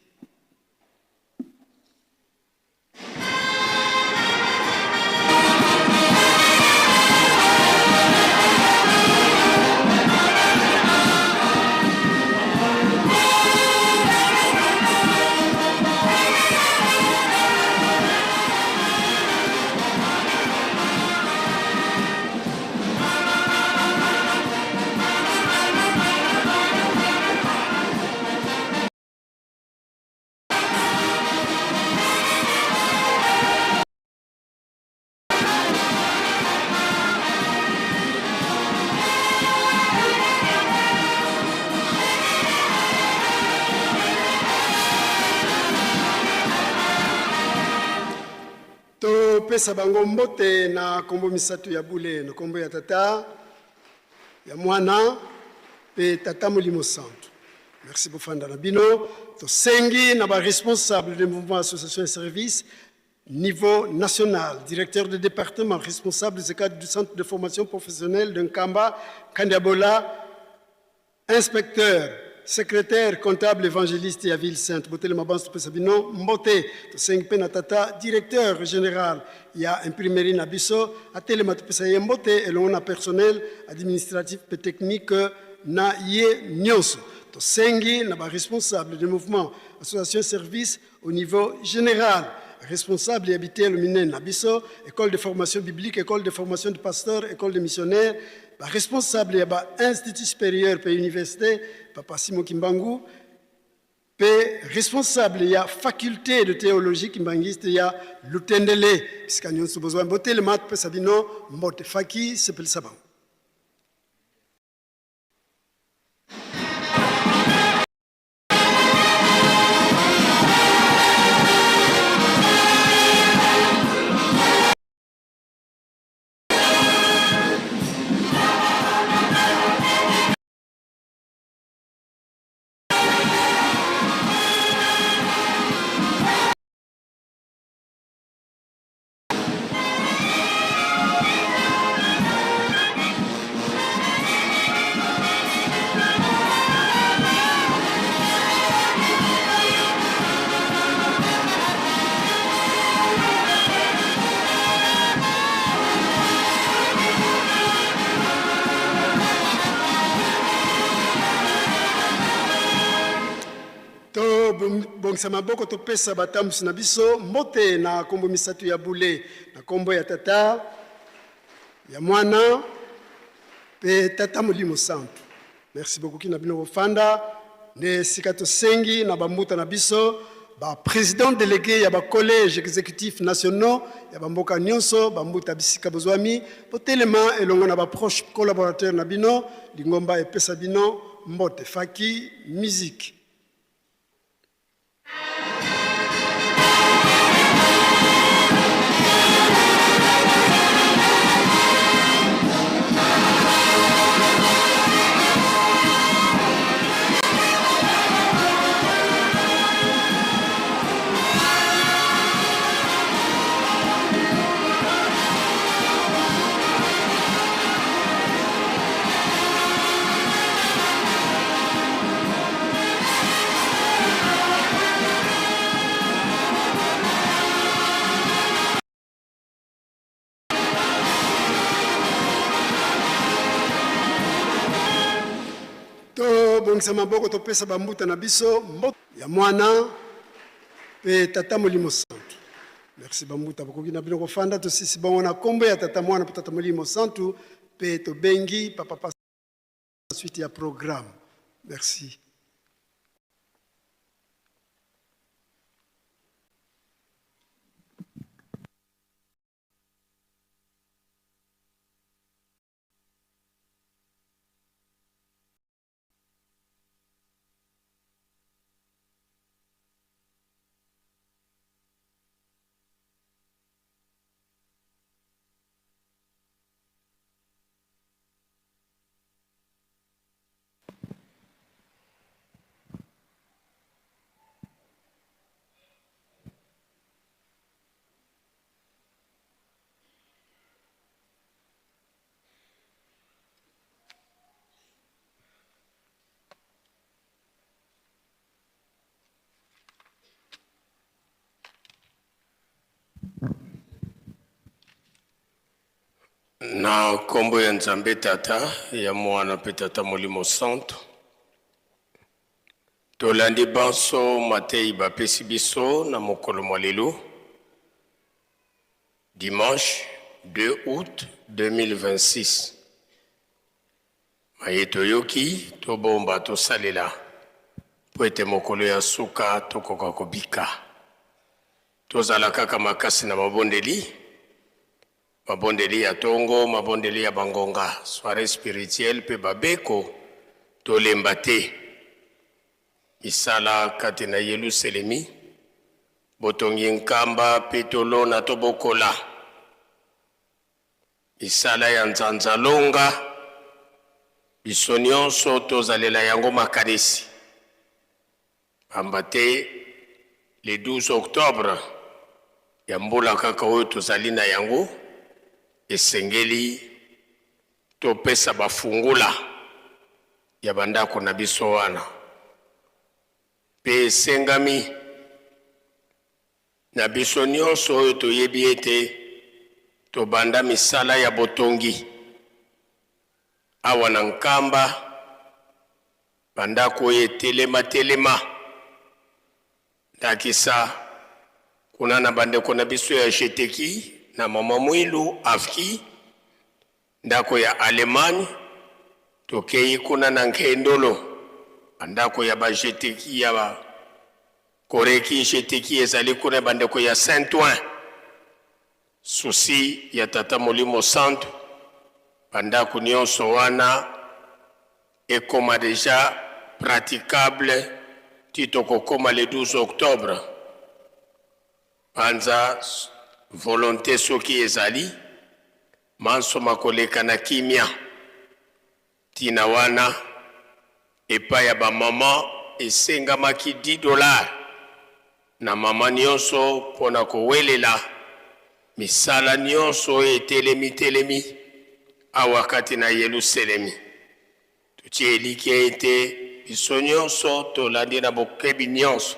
S11: Topesa bango mbote na kombo misato ya bule, na kombo ya Tata, ya Mwana pe Tata Molimo Santu. Merci bofanda na bino. Tosengi na ba responsable de mouvement association et service niveau national, directeur de département, responsable des cadres du centre de formation professionnelle de Nkamba, Kandiabola, inspecteur, secrétaire, comptable, évangéliste ya ville sainte. Botelema banso topesa bino mbote. Tosengi mpe na tata directeur général ya imprimerie na biso atelema topesa ye mbote elongo na personnel administratif mpe technique na ye nyonso. Tosengi na ba responsable de mouvement, association service au niveau général, responsable ya biteyelo minene na biso, école de formation biblique, école de formation de pasteur, école de missionnaire, ba responsable ya ba institut supérieur pe université, papa Simon Kimbangu, pe responsable ya faculté de théologie kimbanguiste ya Lutendele, bisika nyonso bozwa botelema topesa bino mbote faki sepelisa bango. Tobongisa maboko topesa batambusi na biso mbote na kombo misato ya bule, na kombo ya Tata, ya Mwana pe Tata Molimo Santu. Merci beaucoup kina bino kofanda nde esika tosengi na bambuta na biso ba président délégué ya ba collège exécutif nationaux ya bamboka nyonso bambuta bisika bozwami botelema elongo na ba proche collaborateur na bino lingomba epesa bino mbote faki musique. Tobongisa maboko topesa ba mbuta na biso mbote ya mwana pe tata molimo santu. Merci ba mbuta bokoki na bino kofanda tosisi bongo na kombo ya tata mwana pe tata molimo santu pe tobengi papa pasteur suite ya programme. Merci.
S7: Na nkombo ya Nzambe Tata, ya Mwana mpe Tata Molimo Santu, tolandi banso mateyi bapesi biso na mokolo mwa lelo, dimanche 2 août 2026. Maye toyoki, tobomba, tosalela, mpo ete mokolo ya suka tokoka kobika. Tozala kaka makasi na mabondeli, mabondeli ya tongo, mabondeli ya bangonga, soiree spirituelle mpe babeko, tolemba te. Misala kati na Yeluselemi, botongi nkamba mpe tolona tobokola. Misala ya nzanzalonga, biso nionso tozalela yango makanisi. Pamba te le 12 octobre ya mbula kaka oyo tozali na yango, esengeli topesa ba fungula ya ba ndako na biso wana. Mpe esengami na biso nionso oyo toyebi ete tobanda misala ya botongi awa na Nkamba, Ba ndako oyo etelema telema, ndakisa kuna na ba ndeko na biso ya Jeteki na mama Mwilu Afki, ndako ya Allemagne, tokeyi kuna na Nkendolo, ba ndako ya ba Jeteki ya ba Koreki Jeteki ezali kuna ba ndeko ya Saint-Ouen. Souci ya Tata Molimo Santu, ba ndako nionso wana ekoma dejà praticable ti tokokoma le 12 octobre. Panza volonte soki ezali, manso makoleka na kimia. Tina wana epai ya ba maman esengamaki 10 dollars na maman nionso pona kowelela misala nionso oyo etelemi telemi awa kati na Yeluselemi. Totie elikya ete biso nionso tolandi na bokebi nionso.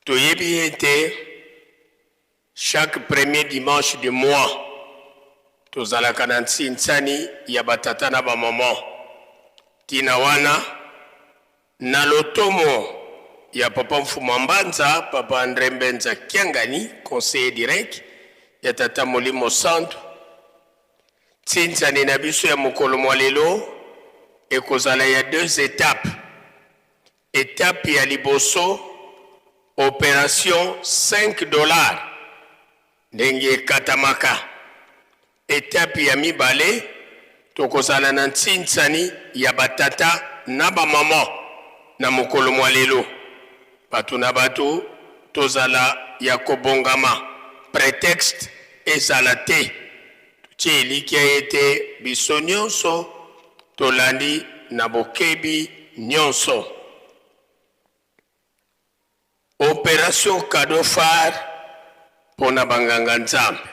S7: Toyebi ete chaque premier dimanche du mois tozalaka na nsinsani ya ba tata na ba maman. Tina wana na lotomo ya papa Mfuma Mbanza, papa Andre Mbenza Kiangani, conseiller direct ya tata Molimo Santu, nsinsani na biso ya mokolo mwa lelo ekozala ya deux etapes. Etape ya liboso, operation 5 dollars ndenge ekatamaka. Etape ya mibale, tokozala na nsinsani ya ba tata na ba maman na mokolo mwa lelo. Bato na bato tozala ya kobongama, pretexte ezala te. Totie elikya ete biso nionso tolandi na bokebi nionso. Operation cadeau phare pona ba nganga Nzambe.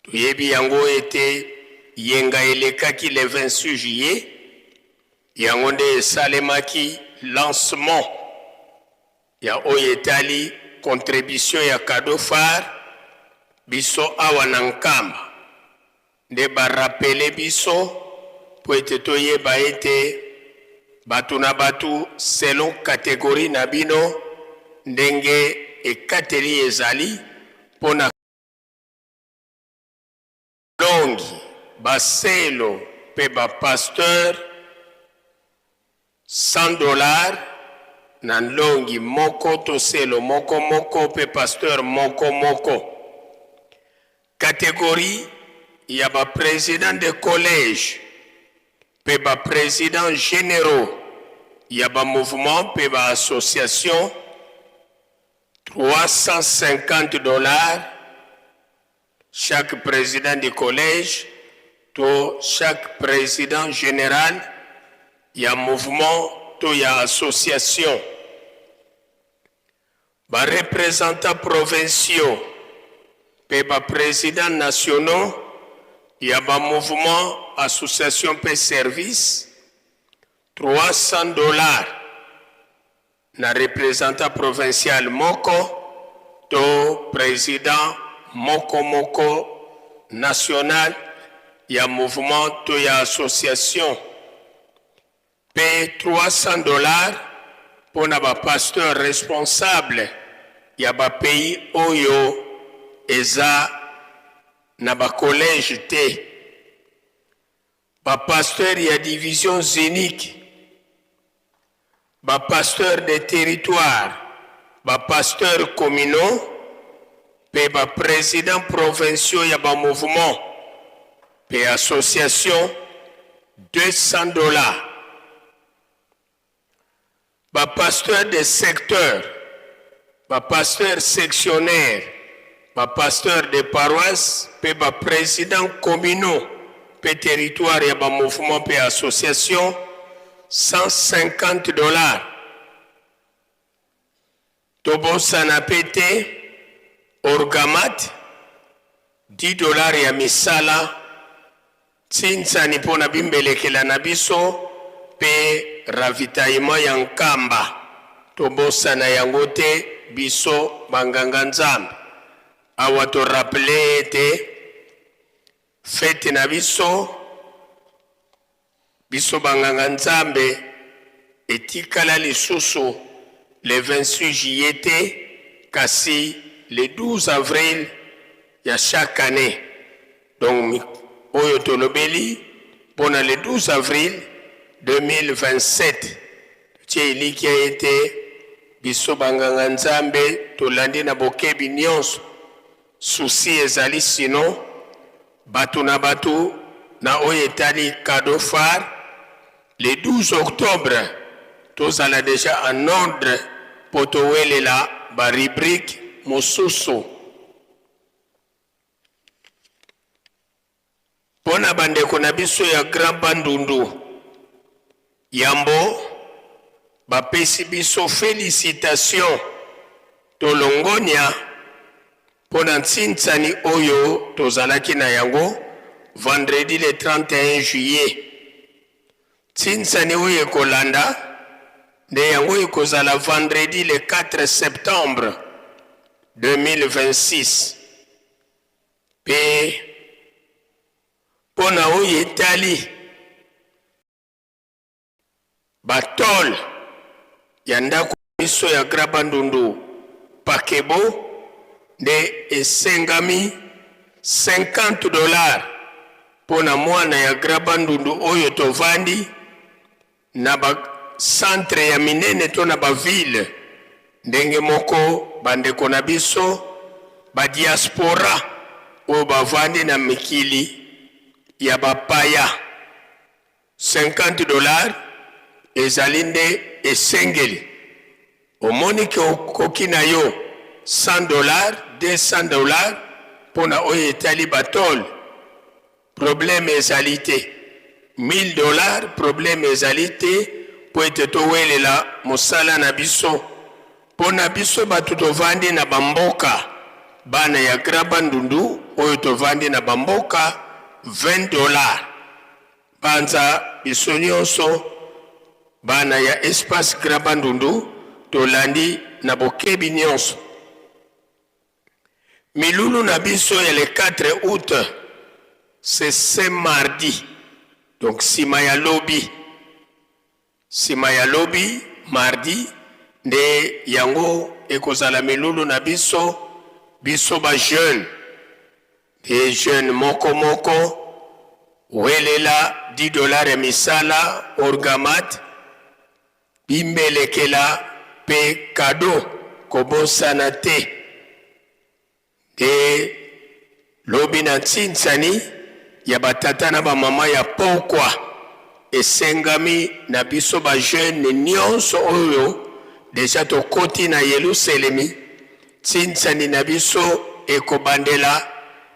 S7: Toyebi yango ete yenga elekaki le 26 juillet, yango nde esalemaki lancement ya oyo etali contribution ya cadeau phare, biso awa na Nkamba nde ba rappeler biso mpo ete toyeba ete bato na bato selon categorie na bino ndenge ekateli ezali mpo na Longi, baselo mpe ba pasteurs 100 dollars na nlongi moko to selo moko moko mpe pasteur moko moko. Categorie ya ba presidents de collège mpe ba presidents generaux ya ba mouvements mpe ba associations 350 dollars Chaque president du collège to chaque president general ya mouvement to ya association. Ba representants provinciaux mpe ba presidents nationaux ya ba mouvements, associations mpe services, 300 dollars. Na representant provincial moko to president moko moko national ya mouvement to ya association mpe 300 dollars mpo na ba pasteurs responsables ya ba pays oyo eza na ba collèges te. Ba pasteurs ya divisions uniques, ba pasteurs de territoires, ba pasteurs communaux mpe ba presidents provinciaux ya ba mouvements mpe associations 200 dollars. Ba pasteurs de secteur, ba pasteurs sectionnaires, ba pasteurs de paroisse mpe ba presidents communaux mpe territoires ya ba mouvements mpe associations 150 dollars. Tobosana mpe te Orgamat, 10 dollars ya misala, ntsinsani mpo na bimbelekela na biso mpe ravitaillement ya Nkamba. Tobosana yango te biso ba nganga Nzambe. Awa to rappeler ete fete na biso, Biso ba nganga nzambe etikala lisusu le 26 juillet te kasi le 12 avril ya chaque annee donc oyo tolobeli pona le 12 avril 2027 totie elikia ete biso ba nganga nzambe tolandi na bokebi nionso souci ezali sinon Bato na bato na oyo etali cadeau phare, le 12 octobre tozala dejà en ordre mpo towelela ba rubriques mosusu. Mpo na bandeko na biso ya Grand Bandundu, yambo bapesi biso felicitations to longonya mpo na nsinsani oyo tozalaki na yango vendredi le 31 juillet. Nsinsani oyo ekolanda nde yango ekozala vendredi le 4 septembre 2026. Mpe mpo na oyo etali Ba tole ya ndako na biso ya Grand Bandundu Pakebo nde esengami 50 dollars mpo na mwana ya Grand Bandundu oyo tovandi na ba centre ya minene to na ba ville ndenge moko bandeko na biso ba diaspora oyo bavandi na mikili ya bapaya. 50 dollars ezali nde esengeli. Omoni ke okoki na yo 100 dollars, 200 dollars mpo na oyo etali ba tole, problème ezali te. 1000 dollars, problème ezali te mpo ete towelela mosala na biso. Mpo na biso bato tovandi na ba mboka, bana ya Grand Bandundu oyo tovandi na ba mboka, 20 dollars. Banza biso nionso bana ya Espace Grand Bandundu tolandi na bokebi nionso milulu na biso ya le 4 aout, c'est ce mardi.
S12: Donc sima ya lobi, sima ya lobi mardi nde yango ekozala milulu na biso, biso ba jeunes. Nde jeune moko moko welela 10 dollars ya misala orgamat bimbelekela pe cadeau kobosana te. Nde lobi na ntsinsani ya ba tata na ba mama ya pokwa esengami na biso ba jeune nionso oyo dejà tokoti na Yeluselemi, ntsinsani na biso ekobandela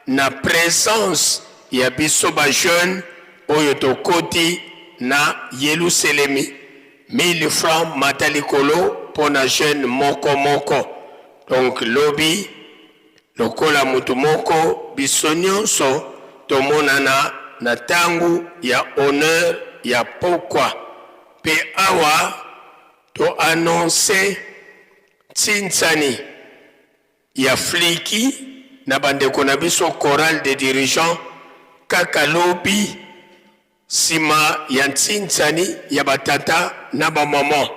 S12: na presence ya biso ba jeune oyo tokoti na Yeluselemi, 1000 francs mata likolo pona jeune moko moko. Donc lobi lokola mutu moko biso nionso tomonana na tangu ya honneur ya pokwa pe awa to annonce ntsinsani ya fliki na bandeko na biso chorale des dirigeants kaka lobi Sima ya ntsinsani ya ba tata na ba maman,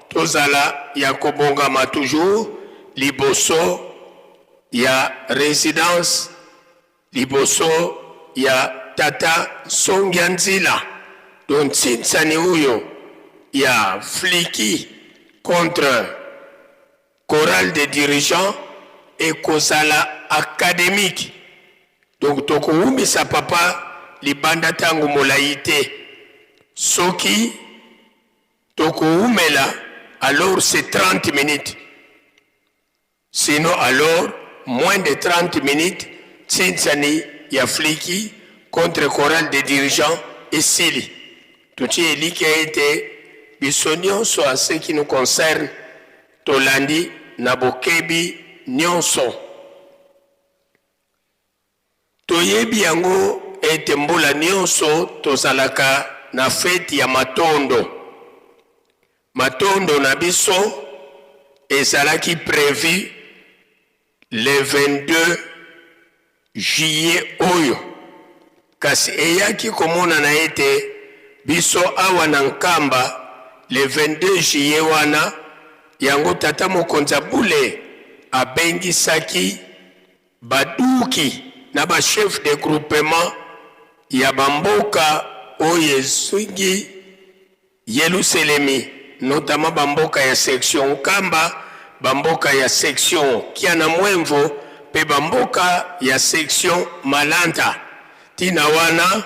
S12: tozala ya kobongama toujours liboso ya residence, liboso ya tata Nsongia Nzila. Donc ntsinsani oyo ya fliki contre Chorale des dirigeants ekozala academique donc tokowumisa papa libanda tango molayi te soki tokowumela alors c'est 30 minutes sinon alors moins de 30 minutes tsinsani ya fliki contre chorale des dirigeants esili totie elikya ete biso nionso en ce qui nous concerne Tolandi na bokebi nionso. Toyebi yango ete mbula nionso tozalaka na feti ya matondo. Matondo na biso ezalaki prevu le 22 juillet oyo, kasi eyaki komonana ete biso awa na Nkamba le 22 juillet wana, yango tata mokonzi ya bule abengisaki baduki na ba chefs de groupement ya ba mboka oyo ezingi Yeluselemi, notamment ba mboka ya section Nkamba, ba mboka ya section Kiana-Mwemvo mpe ba mboka ya section Malanta. Ntina wana,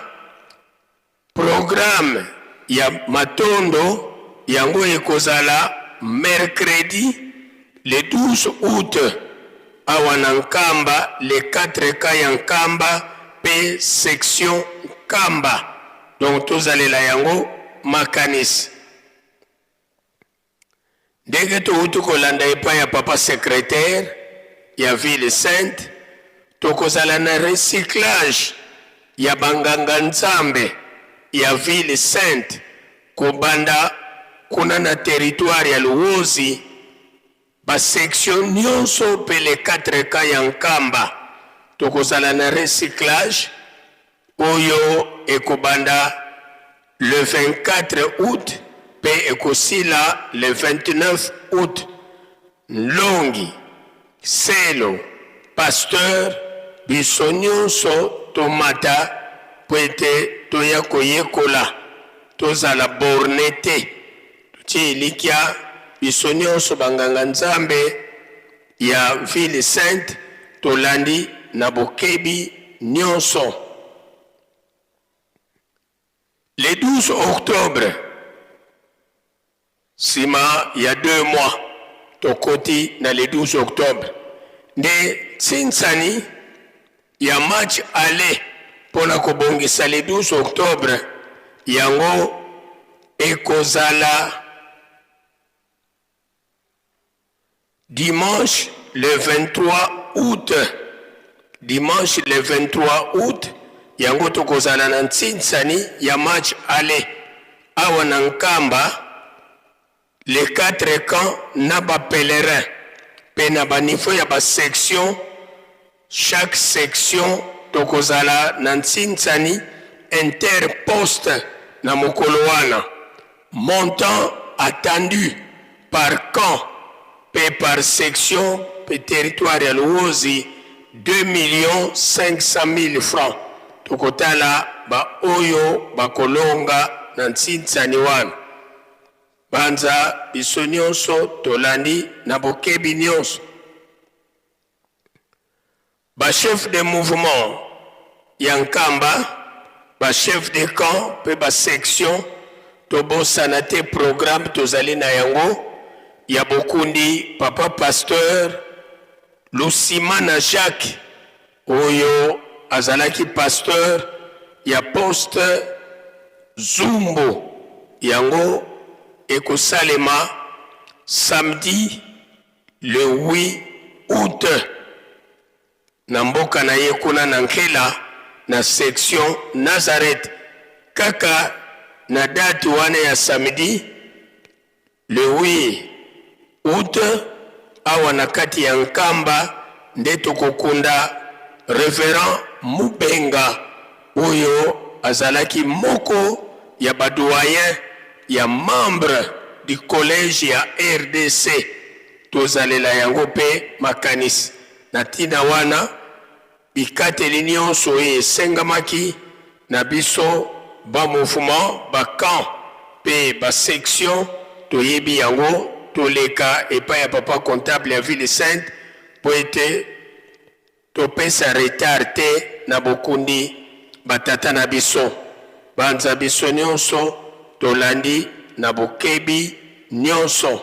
S12: programme ya matondo yango ekozala mercredi le 12 aout awa na Nkamba, les 4 camps ya Nkamba mpe section Nkamba. Donc tozalela yango makanisi. Ndenge towuti kolanda epai ya papa secretaire ya ville sainte, tokozala na recyclage ya banganga nzambe ya ville sainte kobanda kuna na territoire ya Luwozi, ba section nionso pe les 4 camps ya Nkamba. Tokozala na recyclage oyo ekobanda le 24 aout pe ekosila le 29 aout. Nlongi, Selo, Pasteur, biso nionso tomata po ete toya koyekola, tozala borne te. Totie elikya biso nionso ba nganga Nzambe ya ville sainte tolandi na bokebi nionso. Le 12 octobre, sima ya deux mois tokoti na le 12 octobre nde ntsinsani ya match aller pona kobongisa le 12 octobre yango ekozala Dimanche le 23 aout, dimanche le 23 août yango tokozala na ntsinsani ya match aller awa na Nkamba, les 4 camps na ba pèlerins pe na ba niveau ya ba sections, chaque section tokozala na ntsinsani inter poste. na mokolo wana. Montant attendu par camp mpe par section mpe territoire ya Luwozi 2.500.000 francs. Tokotala ba oyo bakolonga na ntsinsani wana. Banza biso nionso tolandi na bokebi nionso. Ba chefs de mouvement ya Nkamba, ba chefs de camp mpe ba sections, tobosana te programme tozali na yango ya bokundi Papa Pasteur Lusimana Jacques oyo azalaki pasteur ya poste Zumbu. Yango ekosalema samedi le 8 aout na mboka na ye kuna na Nkela na section Nazareth kaka na date wana ya samedi le 8 août awa na kati ya Nkamba nde tokokunda Reverend Mubenga oyo azalaki moko ya ba doyens ya membre du collège ya rdc. Tozalela yango mpe makanisi. Na ntina wana, bikateli nionso oyo esengamaki na biso ba mouvements, ba camps mpe ba sections, toyebi yango. Toleka epai ya papa comptable ya ville sainte mpo ete Topesa retard te na bokundi ba tata na biso. Banza biso nionso tolandi na bokebi nionso.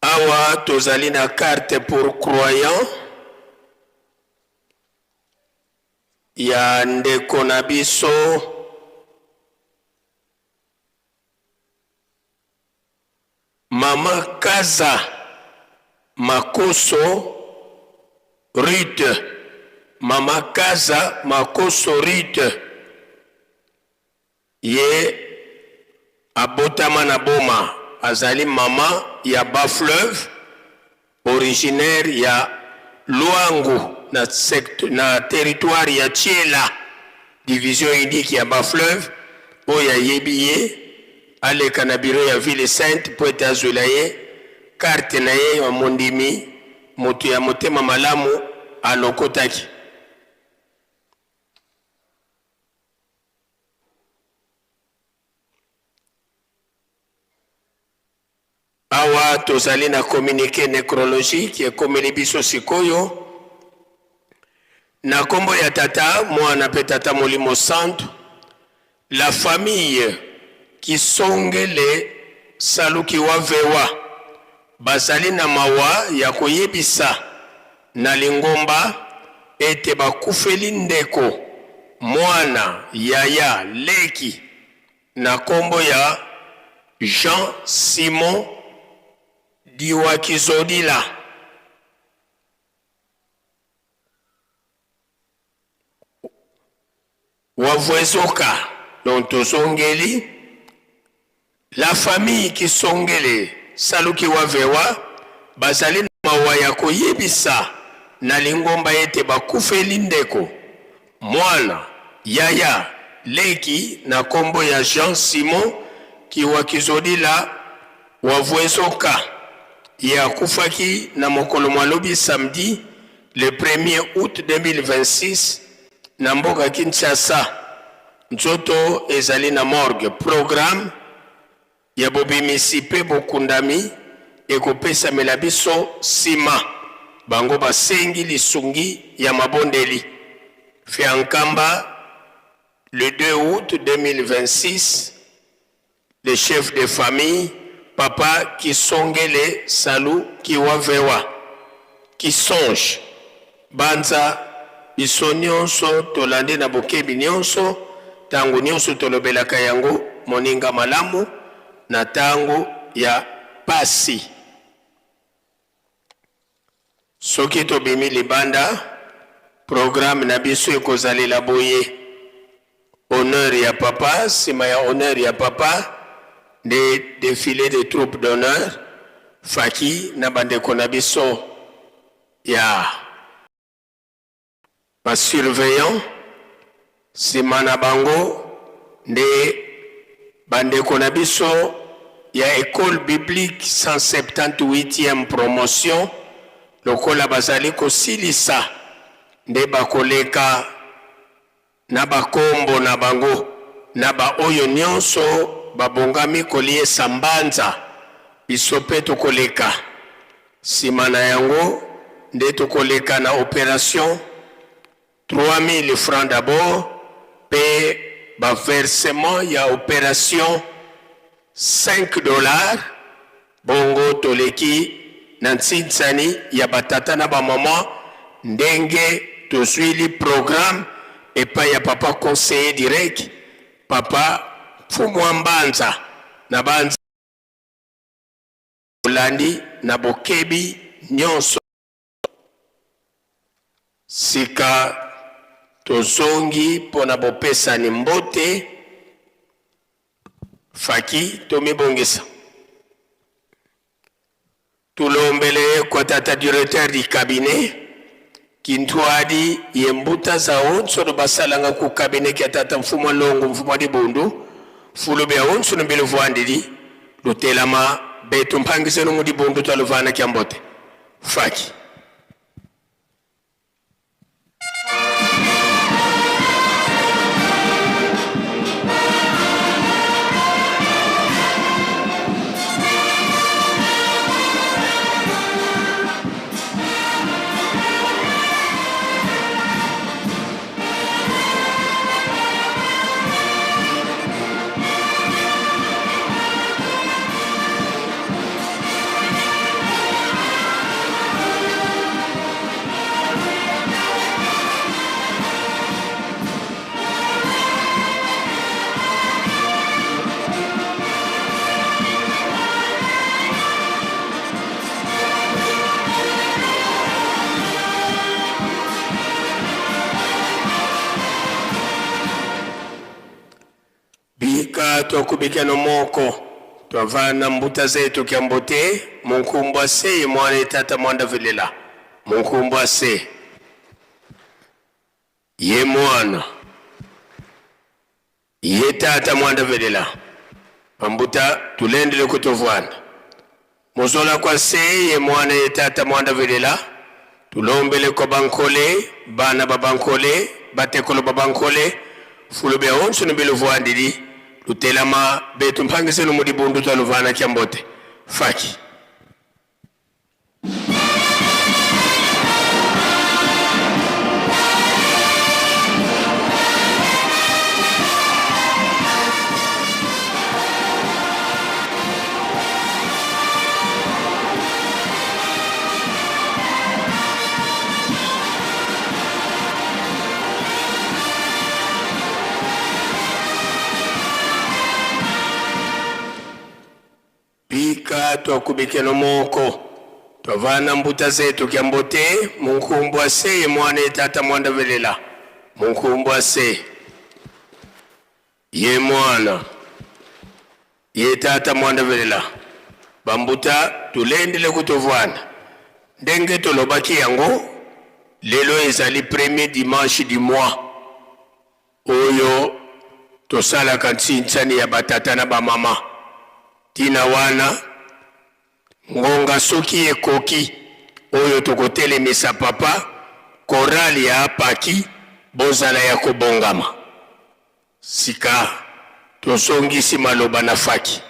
S12: Awa tozali na carte pour croyant ya ndeko na biso. Maman Kaza Makoso Ruth Maman Kaza Makoso Ruth ye abotama na Boma, azali maman ya Bas Fleuve, originaire ya Luangu na, na territoire ya Tshiela, division unique ya Bas Fleuve. Oyo ayebi ye aleka na bureau ya ville sainte mpo ete azwela ye carte na ye ya mondimi, moto ya motema malamu alokotaki. Awa tozali na communique necrologique ekomeli biso sikoyo na kombo ya Tata, Mwana pe Tata Molimo Santu. La famille Kisongele Salukiwa Vewa bazali na mawa ya koyebisa na lingomba ete bakufeli ndeko, mwana, yaya, leki na kombo ya Jean Simon Diwakizodila. Wavuezoka donc tozongeli la famille Kisongele Saluki Wavewa bazali na mawa ya koyebisa na lingomba ete bakufeli ndeko, mwana, yaya, leki na kombo ya Jean Simon Kiwakizodila Wavuezoka. Ye akufaki na mokolo mwa lobi samedi le premier aout 2026 na mboka Kinshasa. Nzoto ezali na morgue. Programme ya bobimisi pe bokundami ekopesamela biso sima. Bango basengi lisungi ya mabondeli. Fya Nkamba, le 2 août 2026, le chef de famille papa Kisongele Salu Kiwavewa Kisonge Banza biso nionso tolandi na bokebi nionso tango nionso tolobelaka yango moninga malamu na tango ya pasi. Soki tobimi libanda, programme na biso ekozalela boye, Honneur ya Papa, sima ya honneur ya Papa nde defile de troupes d'honneur, Faki na bandeko na biso. ya ba surveillants, sima na bango nde bandeko na biso ya Ecole biblique 178e promotion lokola bazali kosilisa nde bakoleka na bakombo na bango na baoyo nionso babongami koliesa mbanza, biso pe tokoleka. Sima na yango nde tokoleka na operation 3000 francs d'abord pe ba versement ya operation 5 dollars, bongo toleki na nsinsani ya ba tata na ba maman ndenge tozuili programme epai ya papa conseiller direct papa Mfumua Mbanza na ba Olandi na bokebi nionso. Sika tozongi mpo na bopesani mbote. Faki, tomibongisa. Tulombele kwa tata directeur du cabinet Kintuadi ye mbuta za onso no basalanga ku cabinet kia tata mfumu Longo mfumu wa dibundu fulu bia onso no biluvuandidi lutelama betu mpangisenu mu dibundu tua luvana kia mbote faki. Bika twakubika no moko twavana mbuta zetu kya mbote munkumbwa se ye mwana ye tata mwanda velela munkumbwa se ye mwana ye tata mwanda velela bambuta tulendele kutovwana Muzola kwa se ye mwana ye tata mwanda velela tulombele kwa bankole bana ba bankole batekolo ba bankole fulu bia onso ne biluvuandidi lutelama betu mpangisenu mu dibundu tua luvana kia mbote faki. Bika twakubikeno moko twavana mbuta zetu kya mbote munkumbwa se ye mwana ye tata mwanda velela munkumbwa se Ye mwana, ye tata mwanda velela bambuta tulendele kutovwana ndenge tolobaki yango lelo ezali premier dimanche du mois oyo tosalaka ntsinsani ya batata na bamama tina wana Ngonga soki ekoki oyo tokotelemisa papa, chorale ya Apaki bozala ya kobongama. Sika tozongisi maloba na Faki.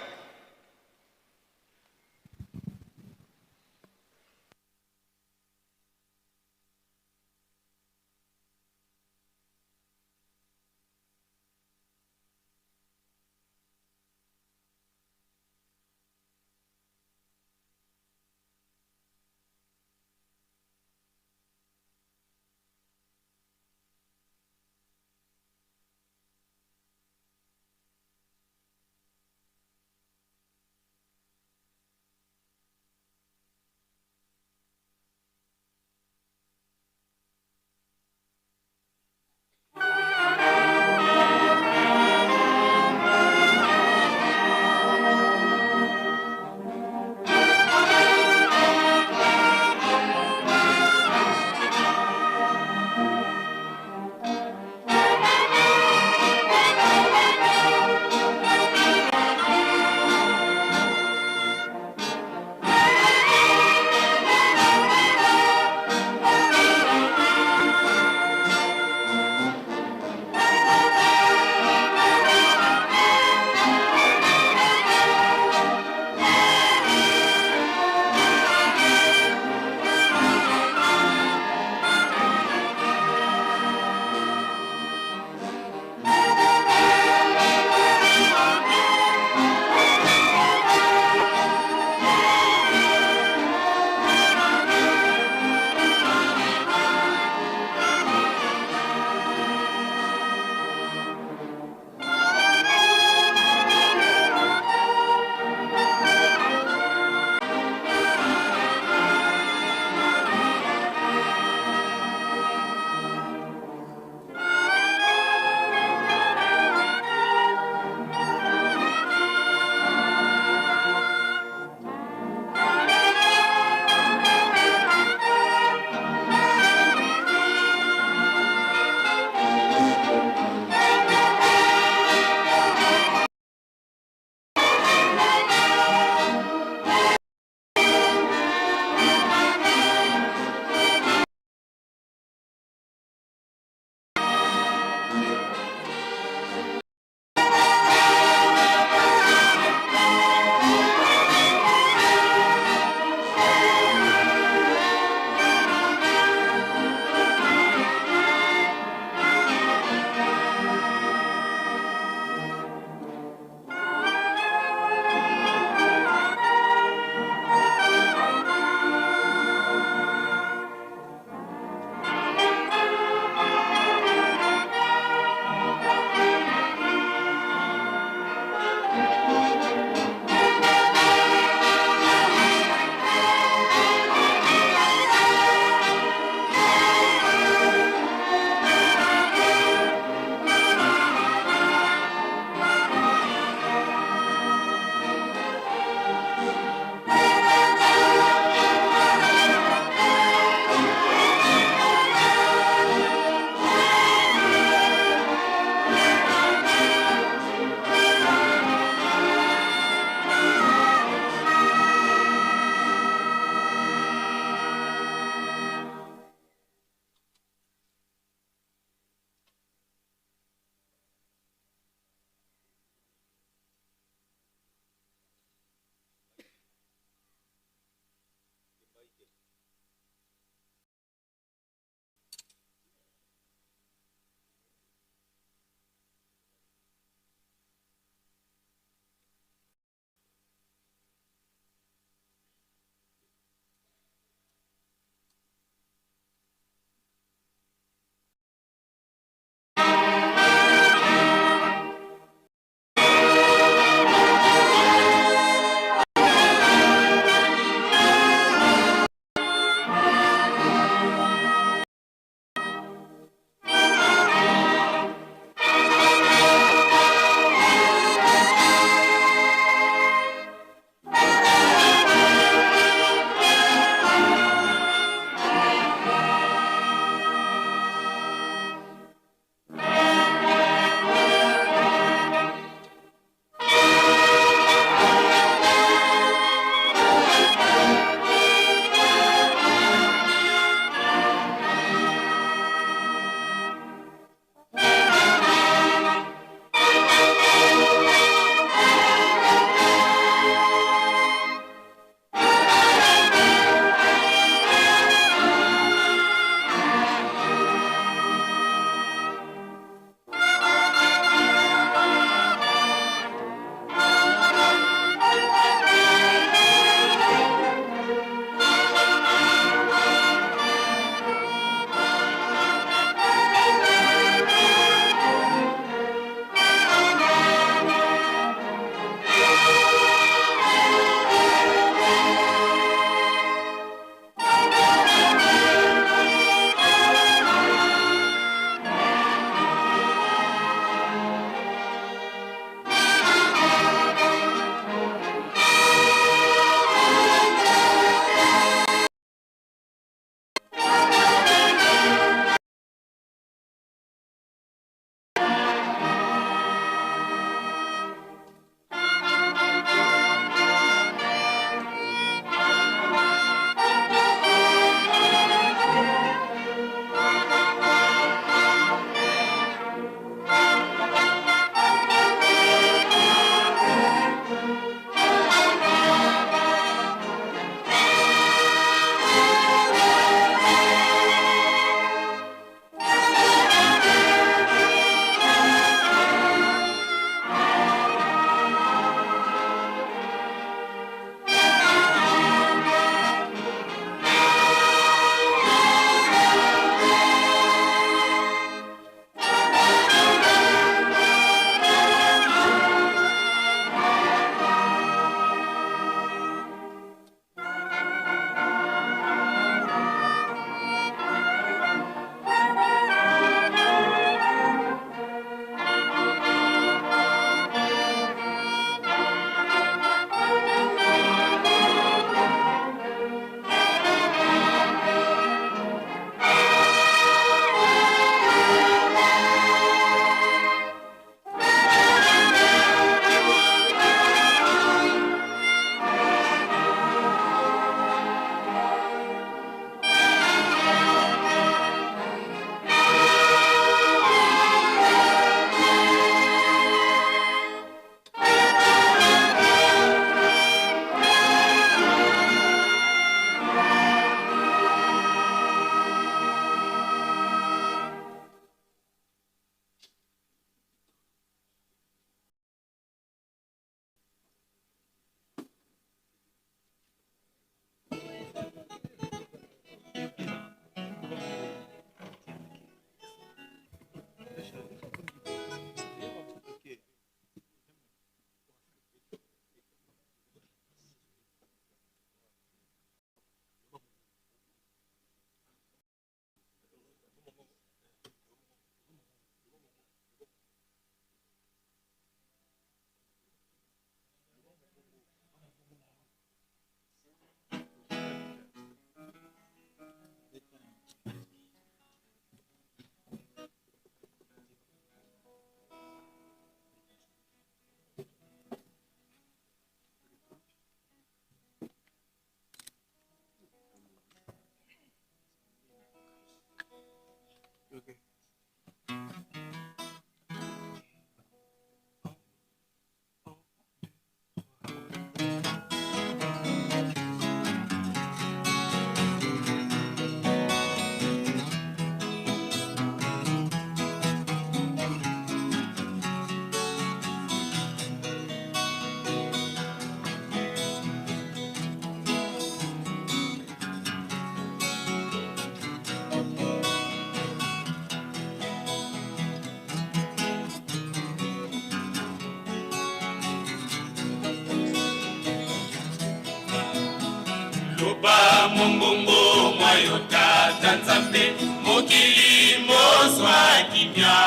S5: Loba mongongo mwa yo tata Nzambe, mokili mozwa kimia.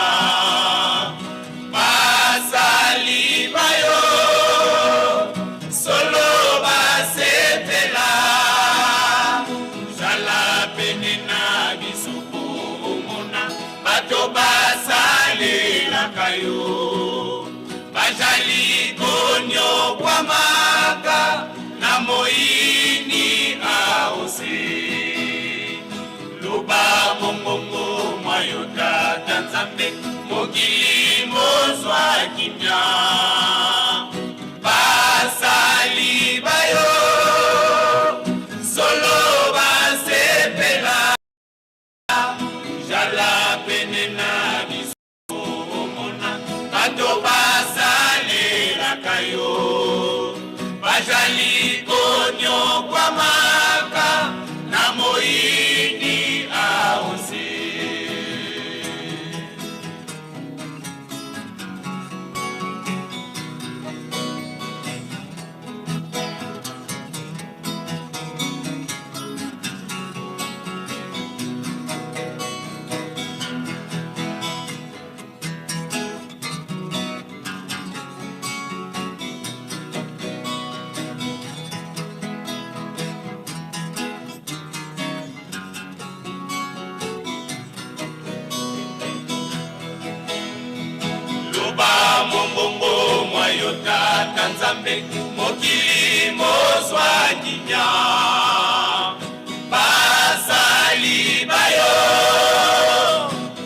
S5: Basali ba yo solo basepela, zala pene na biso po omona bato basalelaka yo, bazali konyokwamaka na moyini aose. Loba mongongo mwa yo tata Nzambe, mokili mozwa kimia. Basali ba yo solo basepela, zala pene na biso omona bato basalelaka yo, bazali konyokwamaka na moyini aose. Loba mongongo mwa yo tata Nzambe, mokili mozwa kimia. Basali ba yo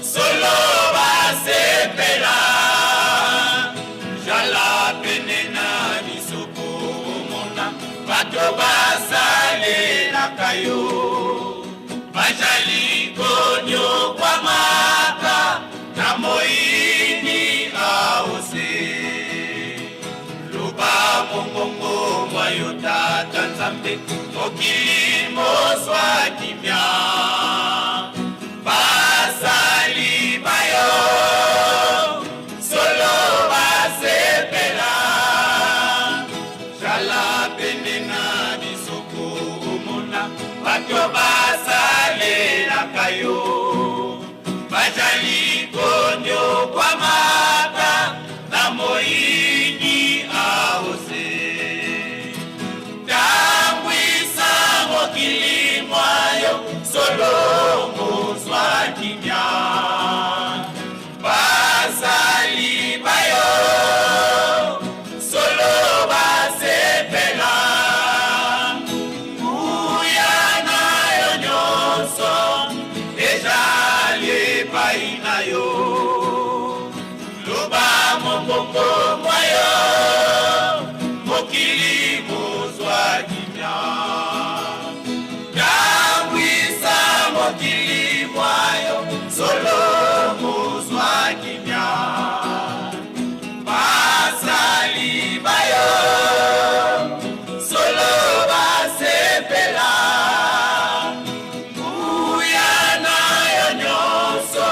S5: solo basepela, zala pene na biso po omona bato basalelaka yo, bazali konyokwamaka na moyini aose. Loba mongongo mwa yo tata Nzambe, mokili mozwa kimia. Basali ba yo solo basepela, zala pene na biso po omona bato basalelaka yo, bazali konyokwamaka na moyini aose. Tambwisa mokili mwa yo solo mozwa kimia. Basali ba yo solo basepela, nguya na yo nyonso ezali epai na yo. Loba mongongo mwa yo, mokili mozwa kimia. Tambwisa mokili mwa yo solo mozwa kimia. Basali ba yo solo basepela, nguya na yo nyonso.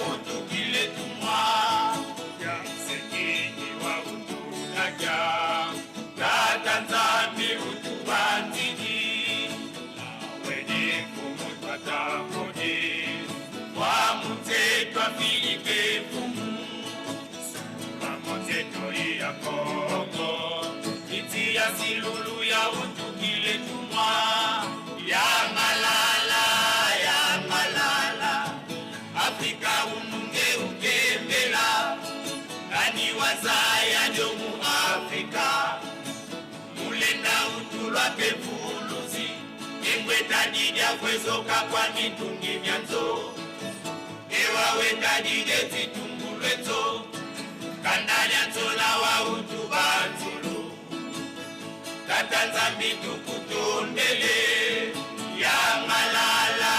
S5: utukile tumwa ya sekini wa utunakya tata nzambi utubandidi laweni kumutwatamudi wa mutsetwa filike fumu suma ya kongo iti ya silulu ya utukile tumwa ya malala ya malala afrika ununge ukembela nani wazaya ndio afrika mulenda utulwa pe fuluzi engwetadidya kwezoka kwa mitungi myanzo ewawetadide titungulwenzo kanda lya wa utu banzulu tata nzambi tukutondele ya malala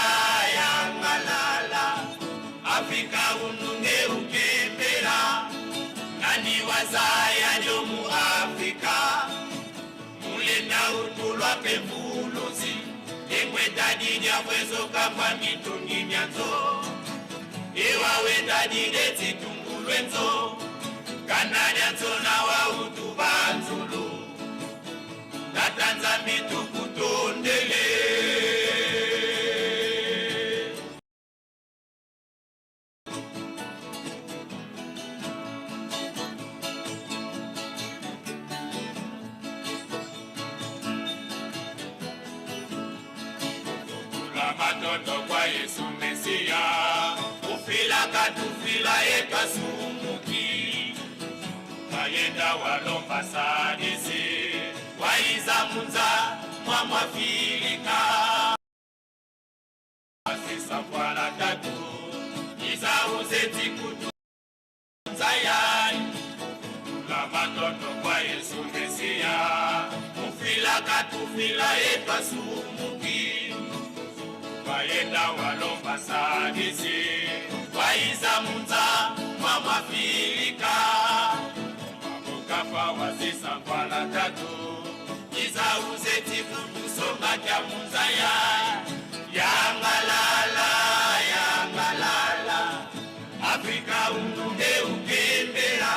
S5: ya malala afrika ununge ukembela nani wazaya ndio mu afrika mulenda utulwa pe mvuluzi engwetadidya kwezoka kwa mitungi myanzo ewawetadide titungulwenzo kanda lya nzola wa utu banzulu tata nzambi tukutondele matondo kwa yesu mesiya ufilaka tufila etwasumuki kayenda walomba sadisi waiza munza mwamwafilika asisafwala tatu izauzeti kutunzayai tula matondo kwa yesu mesiya ufilaka tufila etwasumuki bayenda walomba sadisi waiza munza mwamwafilika mamukafa wazisangwala tatu izauzeti kutusomba kya munza ya yangalala yangalala afrika ununge ukembela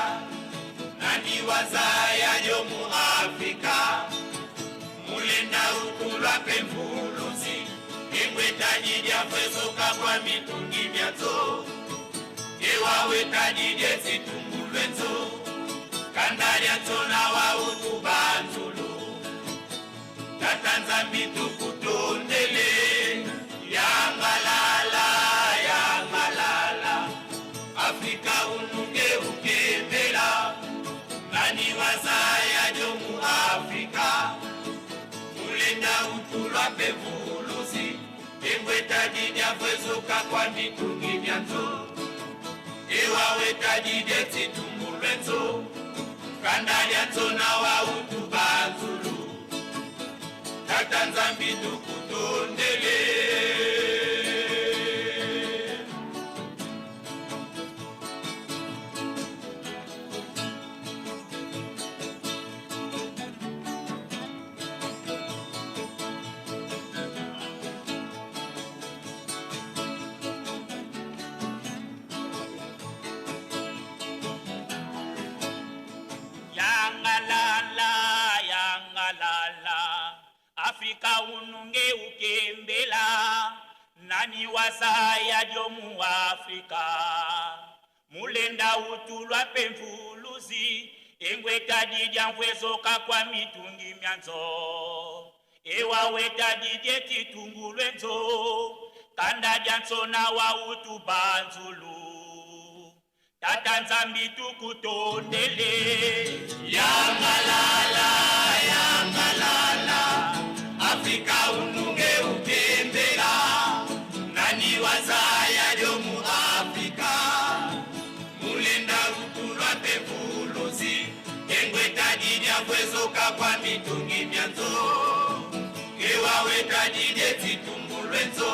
S5: nani wazaya yo mu afrika mulenda utulwa pe mvuluzi engwetadidya kwezoka kwa mitungi myanzo ewawetadidye titungulwenzo kanda lya nzola wa utu banzulu tata nzambi tukutondele yangalala yangalala afrika ununge ukembela nani wazaya ndio mu afrika mulenda utulwa pe mvuluzi engwetadidya kwezoka kwa mitungi myanzo ewawetadidye titungulwenzo kanda lya nzona wa utu banzulu tata nzambi tukutondele yangalala yangalala afrika ununge ukembela nani wazaya dio mu afrika mulenda utulwa pe mvuluzi engwetadidya mfwezoka kwa mitungi myanzo ewawetadidye titungulwenzo kanda dya ntsona wa utu banzulu tata nzambi tukutondele yangalala yangalala afrika ununge ukembela nani wazaya dio mu afrika mulenda utulwa pe mvuluzi engwetadidya kwezoka kwa mitungi myanzo ewawetadidye titungulwenzo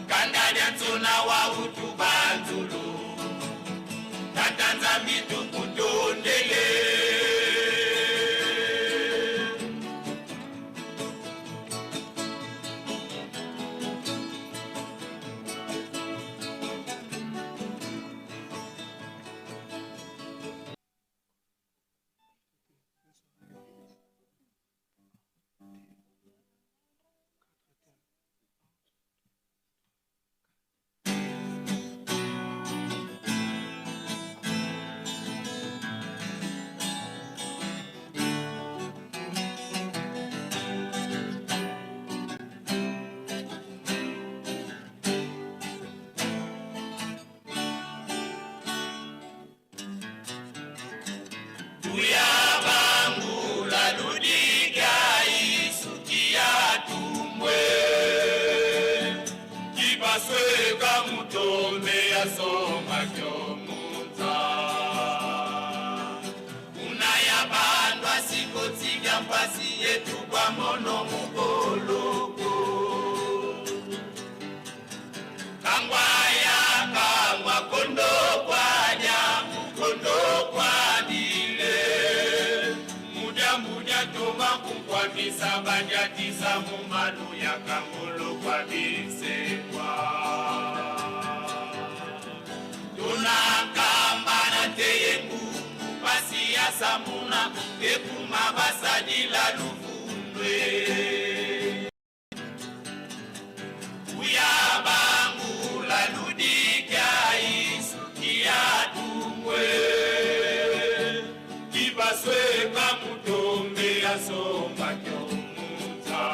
S5: kanda lya ntsona wa utu banzulu tata nzambi tukutondele pasi yetu kwa mono muboloko. Kangwa ya kangwa kondo kwa nyamu kondo kwa dile. Mudia mudia toma kunkwamisa badiatisa mumalu ya kangolo kwa bisekwa. Tunakamba na teyengu pasi ya samuna ekuma basadila luvundwe. Uya bangula ludika isuki ya tungwe. Kibaswe kamutombe ya somba kyomuta.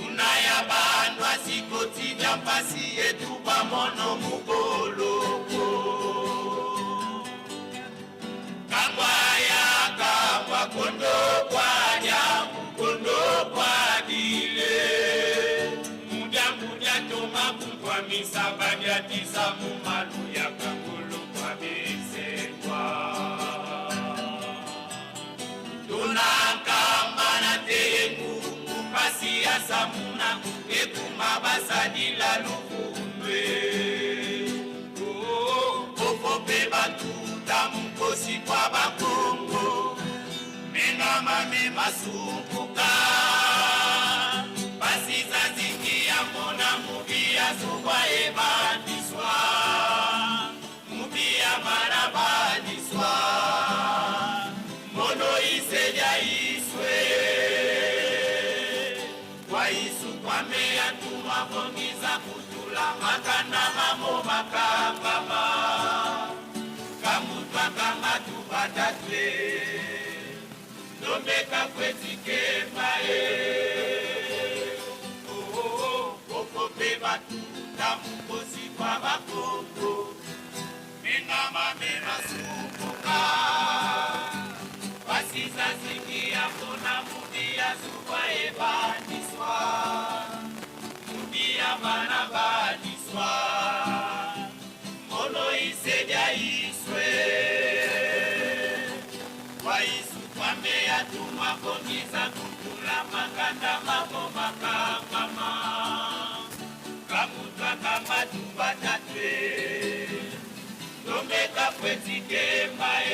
S5: Unaya bandwa sikoti bya mpasi yetu pamono muboloko. Kangwa ya kangwa kondo kwa nyamu kondo kwa dile. Mudia mudia toma kunkwa misaba diatisa mumalu ya kangolo kwa bisekwa. Tunakamba na teyengu pasi ya samuna ekuma basadila luvundwe. Pofo pe batuta mukosi kwa bakongo menga mame masumbuka. Basiza zingi ya mona mubi ya sukwa ebandiswa. Mubi ya mana bandiswa. Mono iseja iswe. Kwa isu kwa meya tumwa bongiza kutula makanda mamo makangama. Kamutwa kanga tubatatwe. Ndomeka kweti kemba e. Oh, oh, oh, koko pe batuta mukosi kwa bakongo. Menga mame masumbuka. Basiza zingi ya mona mubi ya zukwa ebandiswa. Mubi ya bana bandiswa. Mono isedia iswe. Kwa isu kwa meya tumwa kongiza kutula makanda mamo makangama. Kamutwa kama tubatatwe. Ndomeka kweti kemba e.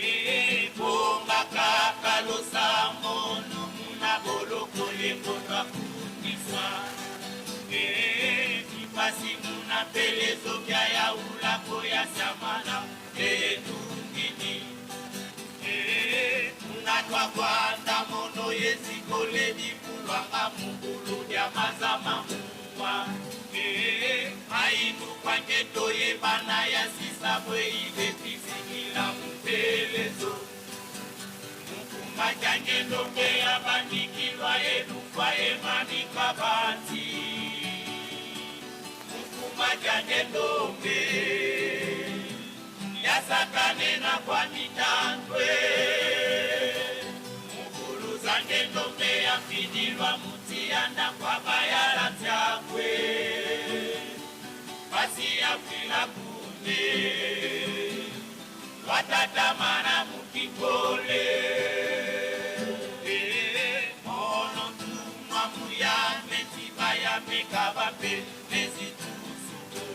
S5: Ebonga kaka losambo muna boloko yekoka kundiswa. Ipasi muna pele zokia ya ulako ya samana etungini. Muna twa kwanda mono yesikole dipulwanga mukulu dia mazama muwa. Ainu kwanketo yebana ya sisabwe ibetisikila mutelezo. Mukumba ndombe ya bandikilwa elufwa emanika banti. Mukumba ndombe yasakane na kwa mitandwe. Mukulu zange ndombe ya mfidilwa mutianda kwa bayala tyakwe. Pasi ya fila kunde. Watatamana mukikole. Mono tumwa muyame tibaya mekabape nezitusuku.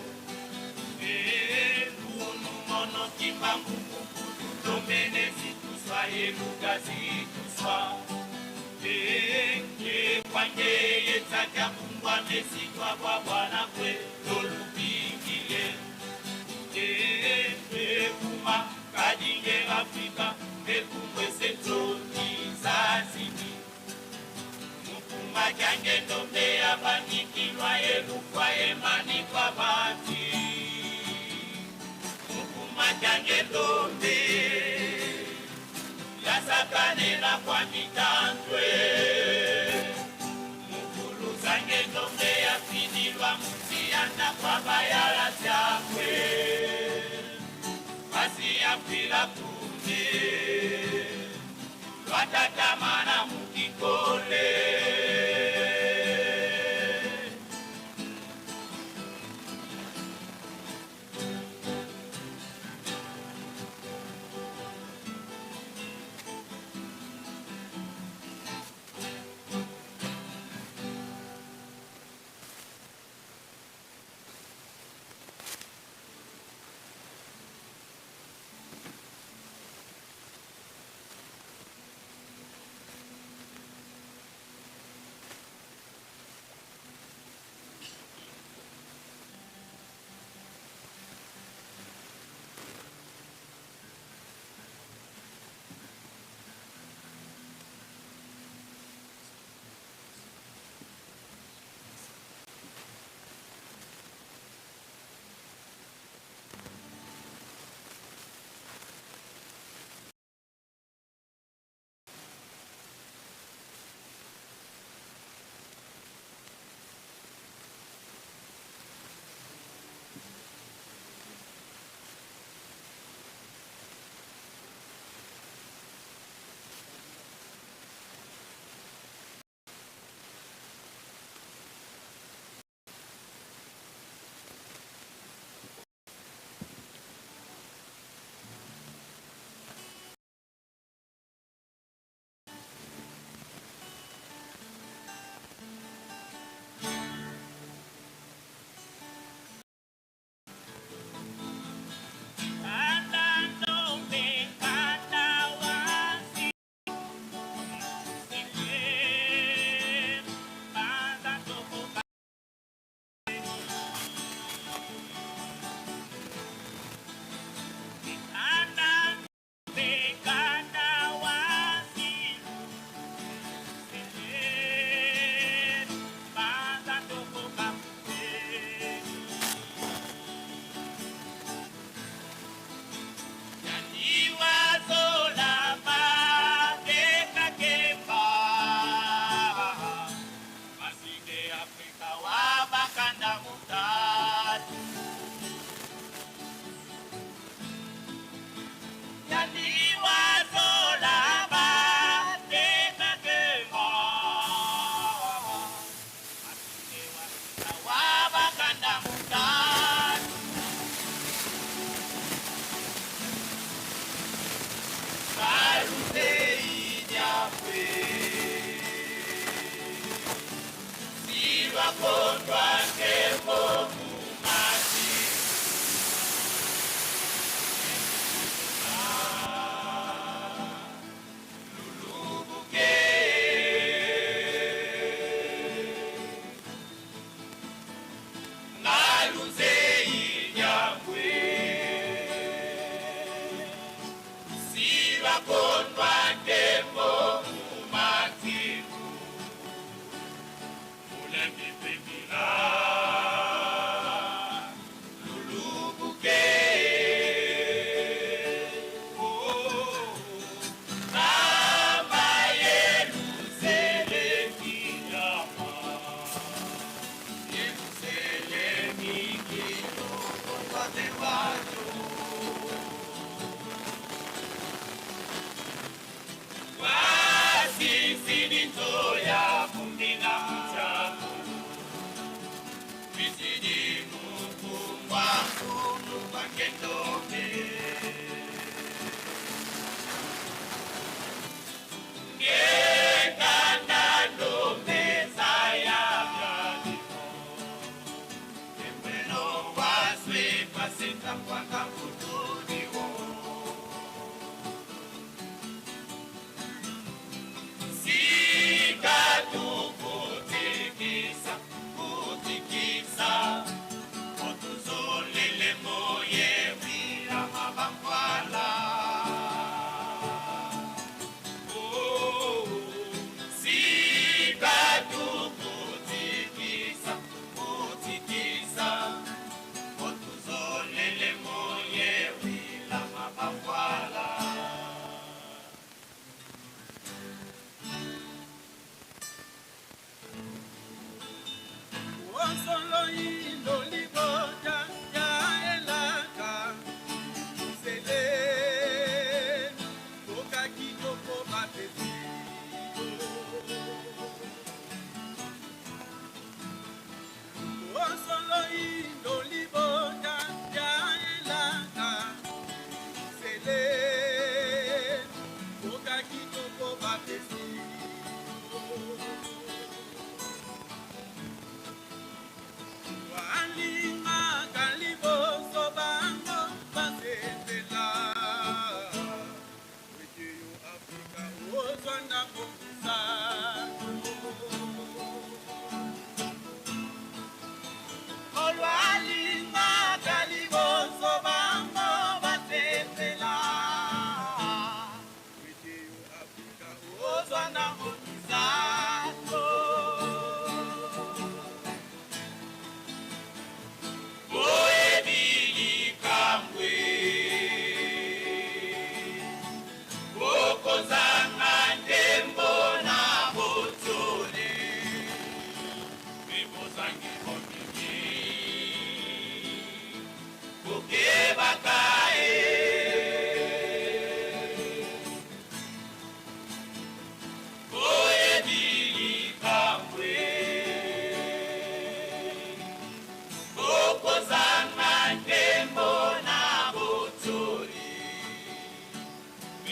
S5: Kunu mono kimbangu kukutu tomene zituswa yeluga zituswa. Kwange yetsakia kungwa mesitwa bwa bwana kwe tolupingile. Kuma kadinge Afrika ekumwe sentroni zazini. Mukuma kyange ndombe abanikilwa elufwa emanikwa banti. Mukuma kyange ndombe yasakanela kwa mitandwe. Mukulu zange ndombe yafinilwa mutianda kwa bayala tyakwe.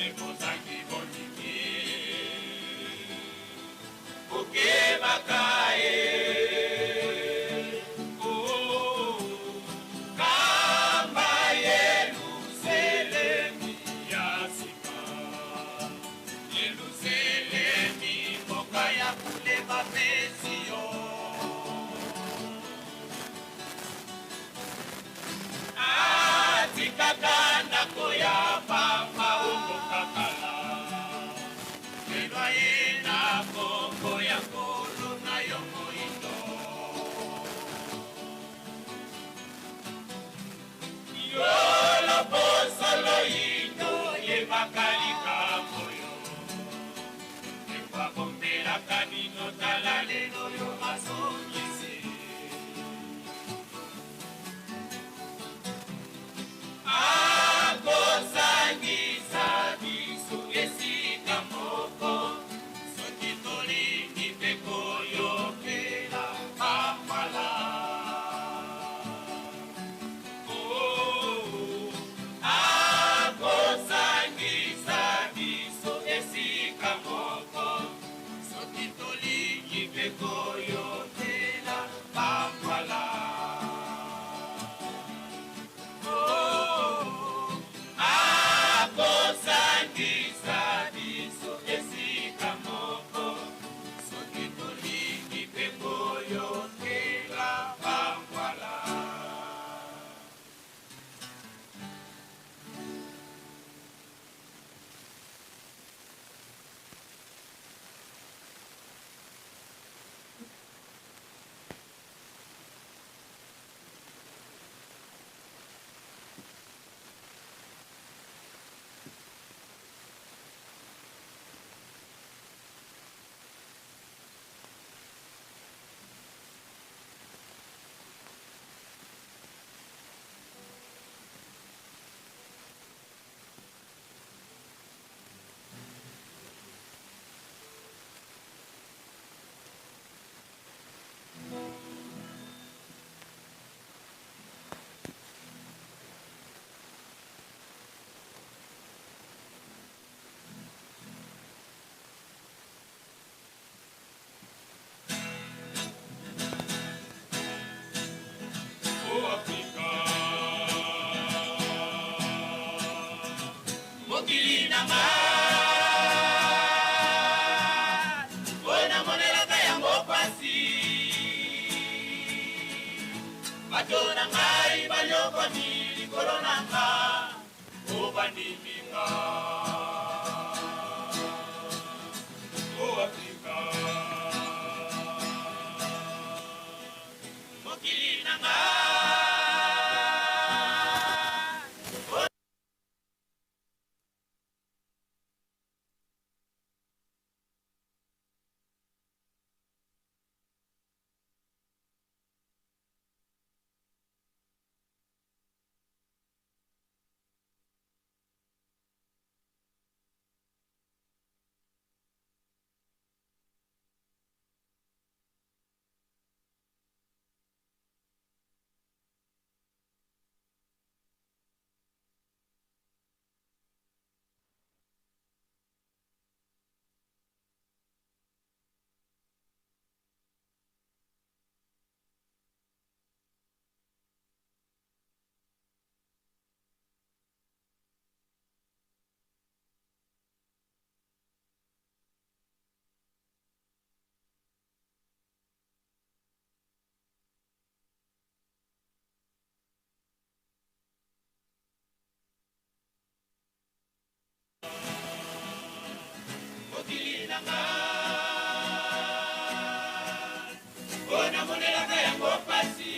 S5: mpe bozangi bondimi. Bokebaka ye. Oh, Nkamba Yelusalemi ya sika, Yelusalemi mboka ya bule bapesi yo. Atikaka ndako ya papa omboka kala, lelo aye na kombo ya nkolo na yo moindo. Yo loposo loyindo yebaka likambo yo ndeko abombelaka bino, tala lelo yo azongisi. Akosangisa biso esika moko soki tolingi mpe koyokela bambala. Oh, akosangisa biso esika moko soki tolingi mpe koyokela bambala. Oh, akosangisa biso esika moko soki tolingi mpe koyokela bambwala. O Afrika, mokili na nga, oyo namonelaka yango pasi, bato na ngai banyokwami likolo na nga, o bandimi nga. O Afrika, mokili na nga. Mokili na nga, oyo namonelaka yango pasi,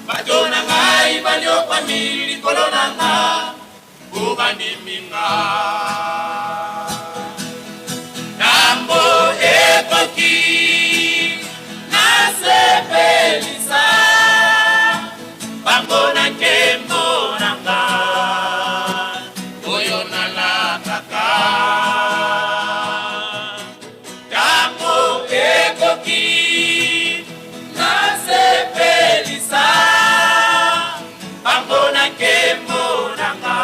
S5: bato na ngai banyokwami likolo na nga, po bandimi nga. Ntango ekoki nasepelisa bango na nkembo na nga oyo nalakaka. Ntango ekoki nasepelisa bango na nkembo na nga.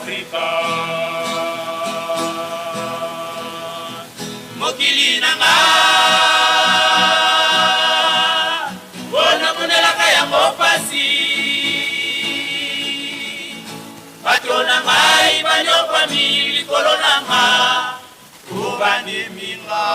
S5: Afrika. Mokili na nga onamonelaka yango pasi, bato na ngai banyokwami likolo na nga po bandimi nga.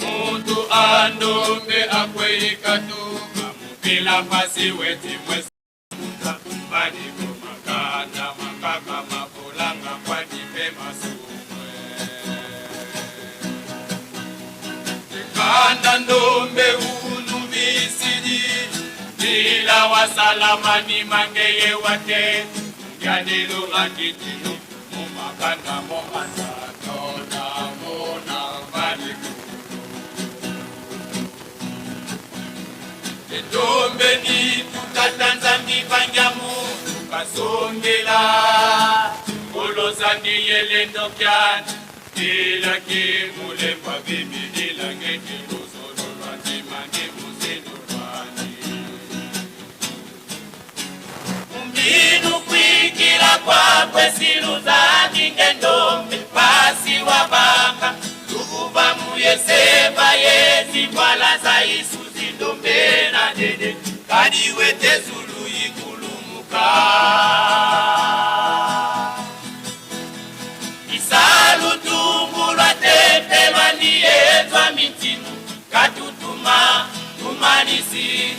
S5: Muntu andombe akweyika tuka mupila pasi weti mwesi badiko makanda makaka makolanga kwani pe masumwe kanda ndombe unu bisidi ila wasalamani mangeye wate ngadilo akitino mumakanda mo anzatona mona badiko Ndombeni tutata nzambi pangamu tukasongela kolozani yelendo kyani ilaki mulembwa bibi ilangeti luzolo lwa ndima nge muzindu lwani mbinu kwikila kwakwe siluzani ngendombe pasi wa banga lukuva muyeseva yezikwala za isuzi ndombe na dede kadiwete zulu ikulumuka isalutumbulwa tepelwa niyezwa mitinu katutuma tumanisi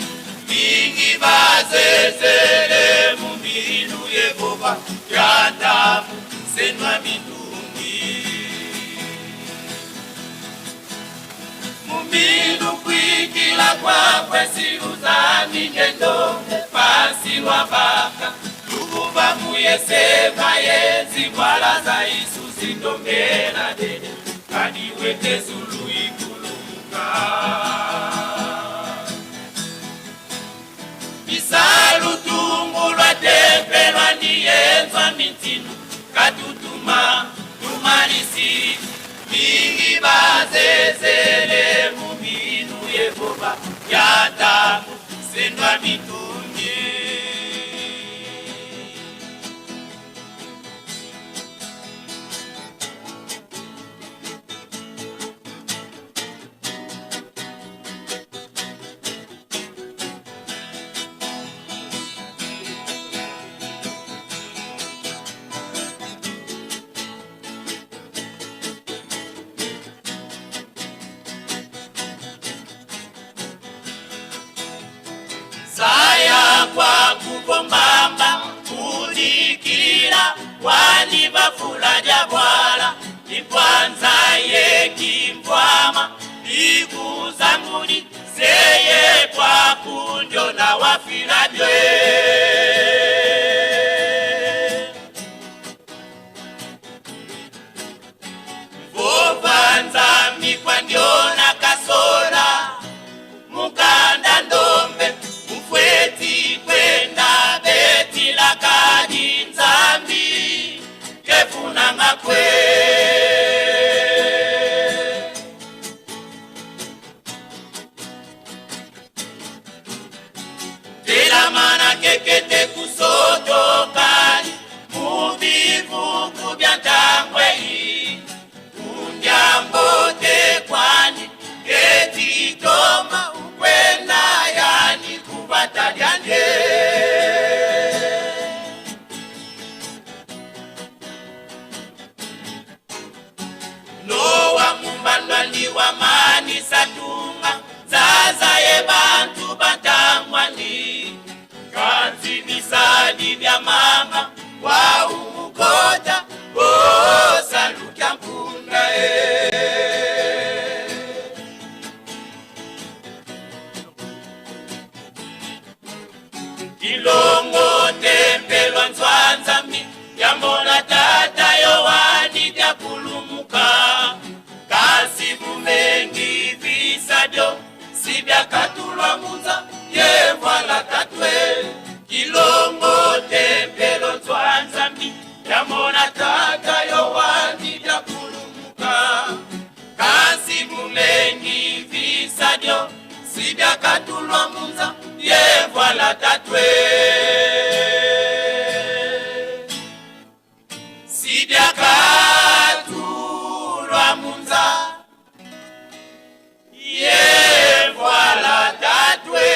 S5: mingi bazezele mumbilu yehova yantamu senwa mitungi mumbilu kwikila kwakwe siluzani ngendo pasi lwabaka lukuva muyeseva yezikwala za isuzi ndombe na dede kadiwete zulu ikulumuka isalutumbulwa tepelwa niyenzwa mitinu katutuma tumalisi mingi bazezele muminu yehova yatangu sendwa mitungi. Saya kwa kukombamba kulikila wani bafula jabwala ikwanza yekimvwama ikuzanguli seye kwa kunjo na wafila bye Vovanza mikwa ndiona kasola mukanda ndombe mufweti kwenda beti lakadi nzambi kefuna ngakwe telamana kekete kusotokani mubivuku bya ntangwei undyambote kwani ketitoma ukwenda yani kubatalyande nowa mumbandwandi wa mani satunga zaza ye bantu batangwani kanzi bisadi bya mama wa umukota oh. kulumuka kasi bumengi visadio sibyakatulwa munza ye voila tatwe kilongo tempelo nzwa nzambi yamona tata yowani byakulumuka kasi bumengi visadio sibyakatulwa munza ye voila tatwe sibyakatulwa munza ye voila tatwe.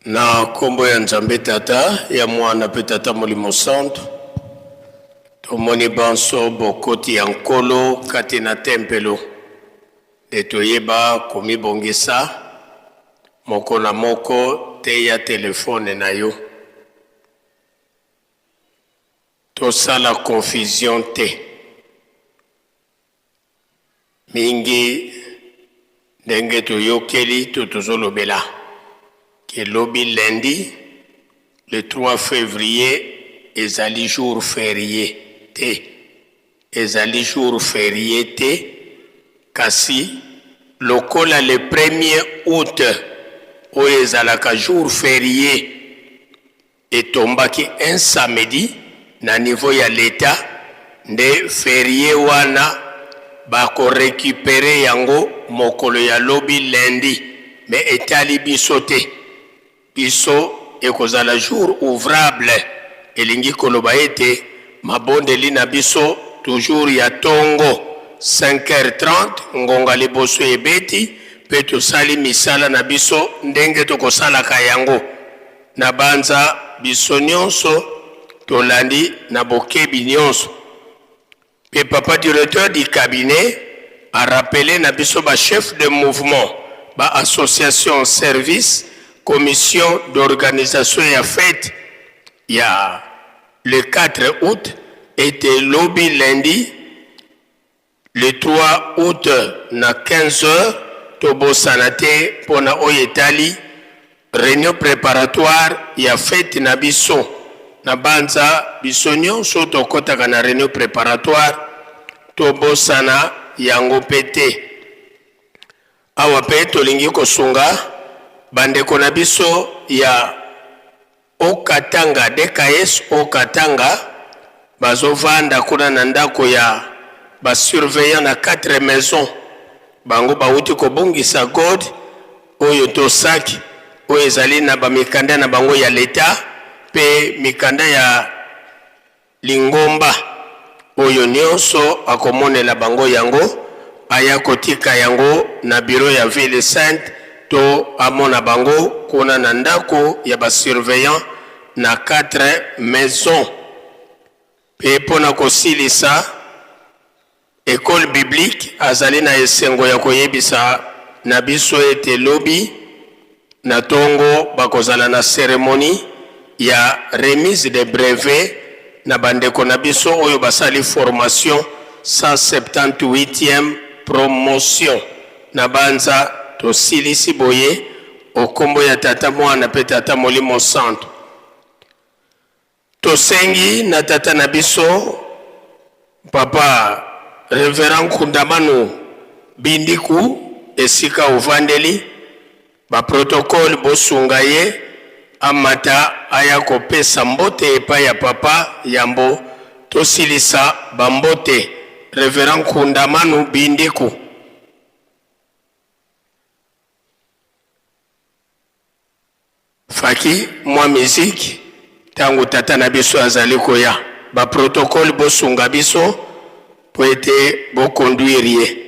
S12: Na nkombo ya Nzambe Tata, ya Mwana mpe Tata Molimo Santu, tomoni banso bokoti ya Nkolo kati na tempelo, nde toyeba komibongisa moko na moko. Teya telefone na yo, tosala confusion te mingi ndenge toyokeli to tozolobela ke lobi lundi le 3 février ezali jour férié te, ezali jour férié te, kasi lokola le 1er août oyo ezalaka jour férié etombaki un samedi na niveau ya l'etat, nde ferie wana bako recuperer yango mokolo ya lobi lundi, mais etali biso te, biso ekozala jour ouvrable, elingi koloba ete mabondeli na biso toujours ya tongo 5h30 ngonga liboso ebeti pe tosali misala na biso ndenge tokosalaka yango. Nabanza biso nionso tolandi na bokebi nionso pe papa directeur du cabinet a rappeler na biso ba chefs de mouvement, ba associations, services, commission d'organisation ya fete ya le 4 aout. ete lobi lundi le 3 aout na 15 heures tobosana te mpo na oyo etali reunion preparatoire ya fete na biso. Na banza biso nyonso tokotaka na reunion preparatoire, tobosana yango mpe te. Awa mpe tolingi kosunga bandeko na biso ya Haut-Katanga, DKS Haut-Katanga, bazovanda kuna na ndako ya ba surveillants na 4 maisons. Bango bawuti kobungisa god oyo to sac oyo ezali na ba mikanda na bango ya l'etat mpe mikanda ya Lingomba oyo nionso akomonela bango yango, aya kotika yango na bureau ya ville sainte to amona bango kuna na ndako ya ba surveillants na 4 maisons. Mpe mpo na kosilisa, Ecole biblique azali na esengo ya koyebisa na biso ete lobi na tongo bakozala na ceremonie ya remise des brevets na bandeko na biso oyo basali formation 178e promotion. Na banza tosilisi boye o kombo ya Tata, Mwana pe Tata Molimo Santu. Tosengi na tata na biso papa Reverend Nkundamanu Bindiku esika ovandeli ba protocole bosunga ye amata aya kopesa mbote epai ya papa yambo tosilisa ba mbote Reverend Nkundamanu Bindiku. Faki mwa musique tango tata na biso azali koya. Ba protocole bosunga biso po ete bo conduire ye.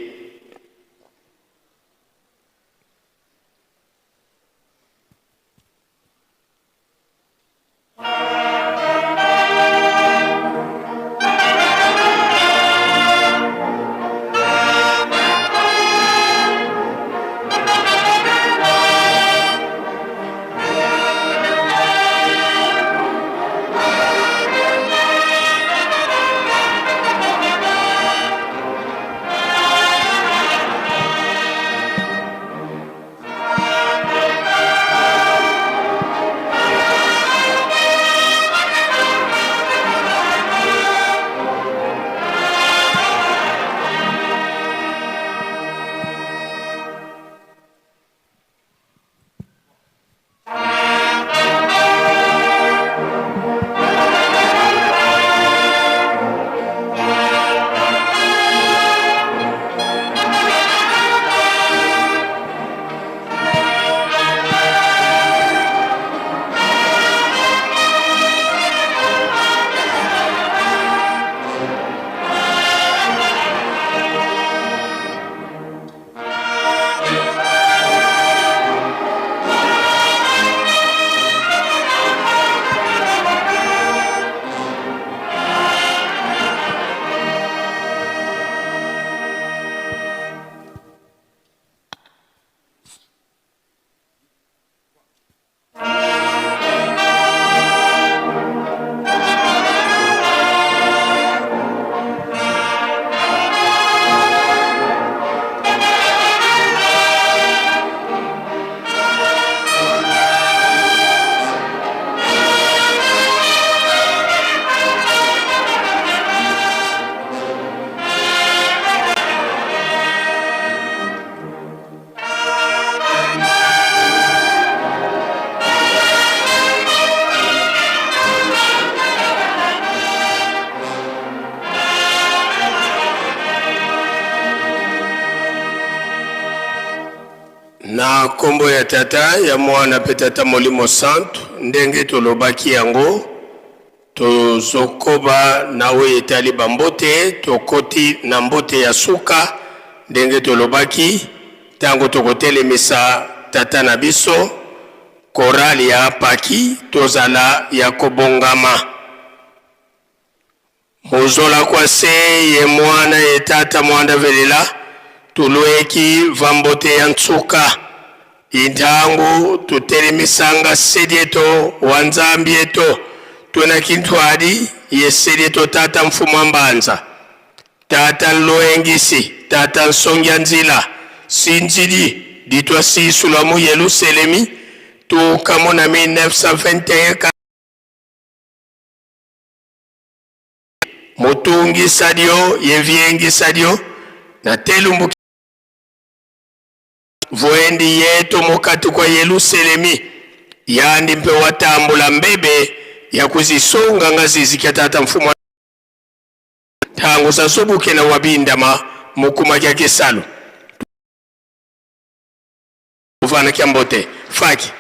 S12: Na nkombo ya Tata, ya Mwana mpe Tata Molimo Santu, ndenge tolobaki yango, Tozokoba na oyo etali ba mbote, tokoti na mbote ya suka, ndenge tolobaki, tango tokotelemisa tata na biso, chorale ya Apaki, tozala ya kobongama. Muzola kwa se ye mwana ye tata mwanda velela, tulueki va mbote ya nsuka. Intangu tutelemisanga sedieto wa Nzambi eto, tuena kintwadi. yeseli to tata mfumu wa mbanza tata nloengisi tata nsongia nzila sinzidi ditwa sisulwa mu Yeluselemi tuka na 1921 mutungisa dio yeviengisa dio na telumbu voendi yetu mukati kwa Yeluselemi yandi mpe watambula mbebe ya kuzisunga nga zizikya tata mfumu tangu sasobuke na wabindama mukuma kya kisalu uvana kya mbote faki.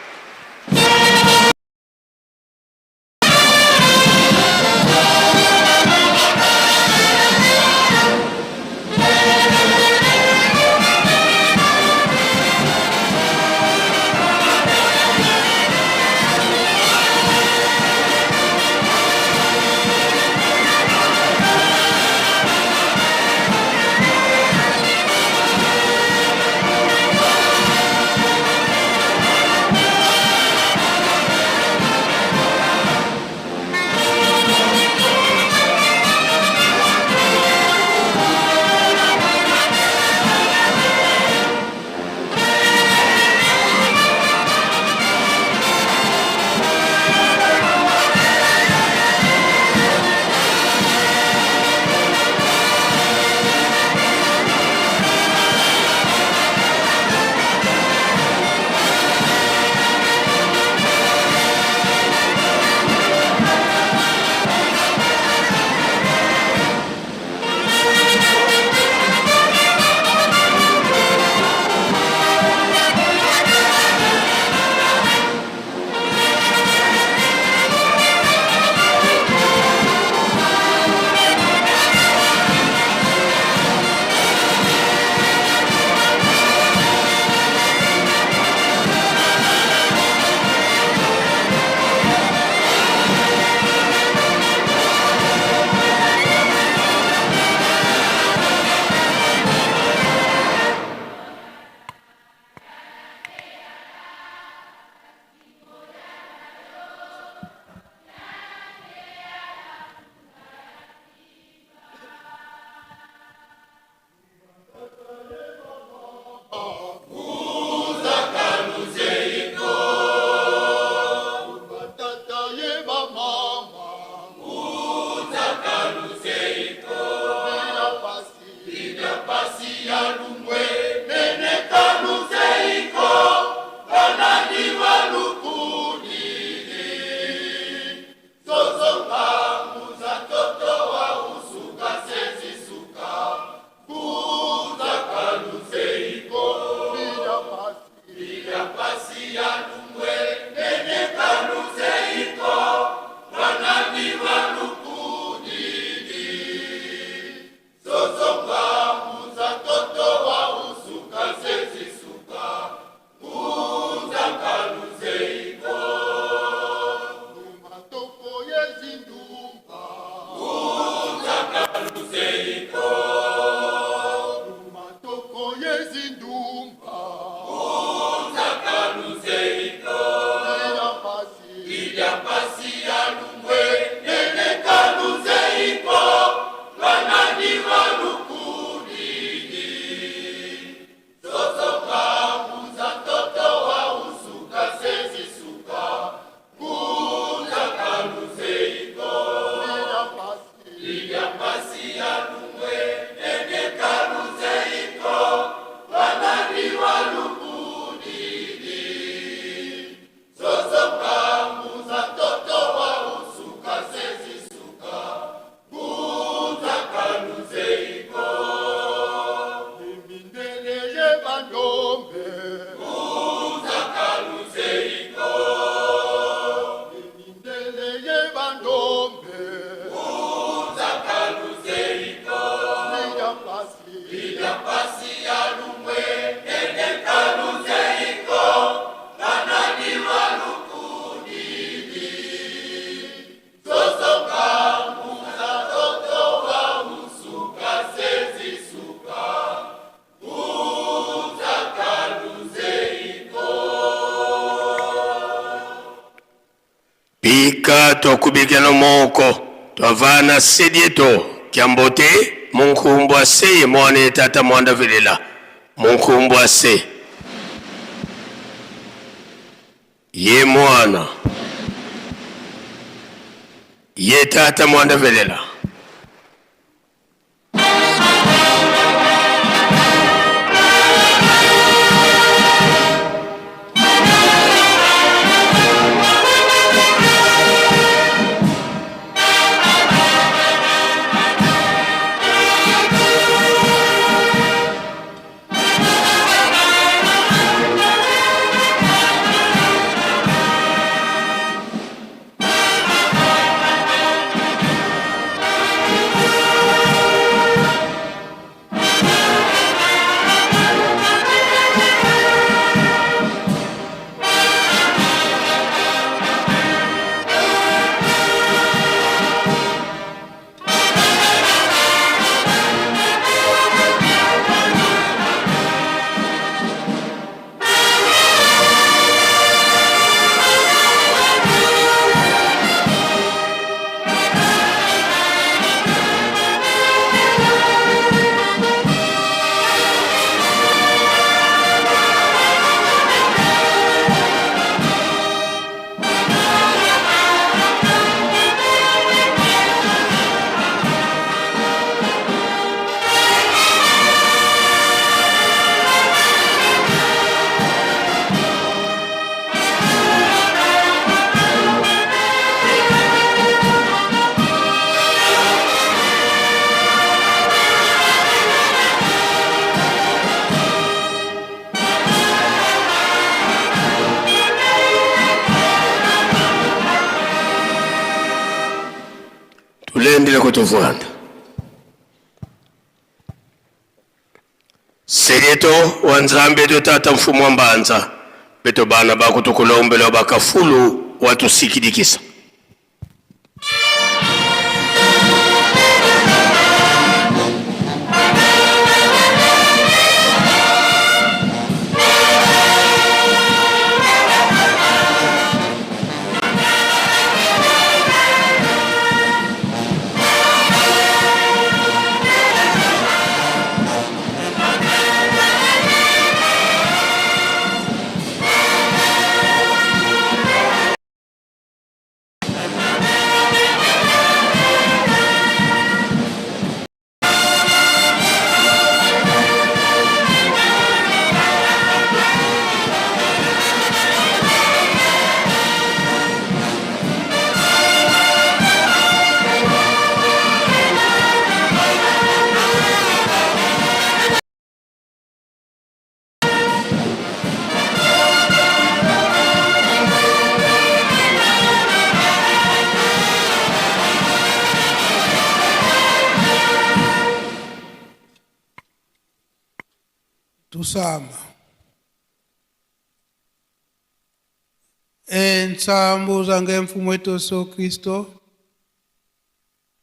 S12: Pika tokubikeno moko. Twavana sedieto kyambote munkumbwa se ye mwana ye tata mwanda velela munkumbwa se ye mwana ye tata mwanda velela. Tulendele kutuvwanda Selieto wa Nzambe eto tata mfumu wa mbanza beto bana bakutukulombela bakafulu watusikidikisa.
S13: Tusama. Entsambuza ngemfumo wetu Yesu Kristo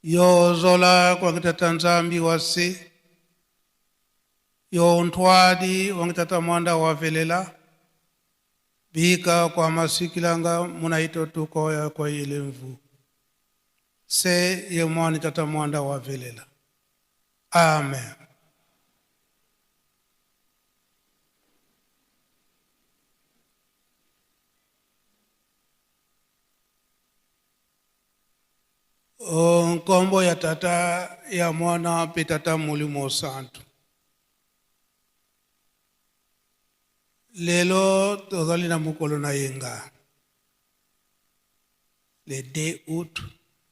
S13: yozola kwangitata Nzambi wase yontwadi wangitata mwanda wavelela bika kwa masikilanga munaito tukoya kwa ile mvu se ye mwani tata mwanda wavelela. Amen. Nkombo ya tata ya mwana pe tata molimo santu. Lelo tozali na mokolo na yenga le 2 août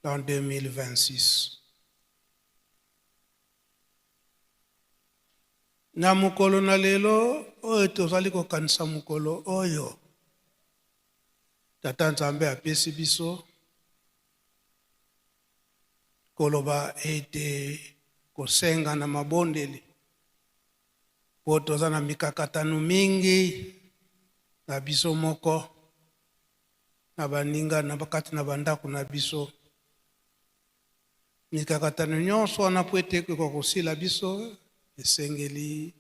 S13: l'an 2026. Na mokolo na lelo oyo tozali kokanisa mokolo oyo Tata Nzambe apesi biso koloba ete kosenga na mabondeli mpo toza na mikakatano mingi na biso moko na baninga na kati na bandako na biso. Mikakatano nyonso wana mpo ete ekoka kosila biso, esengeli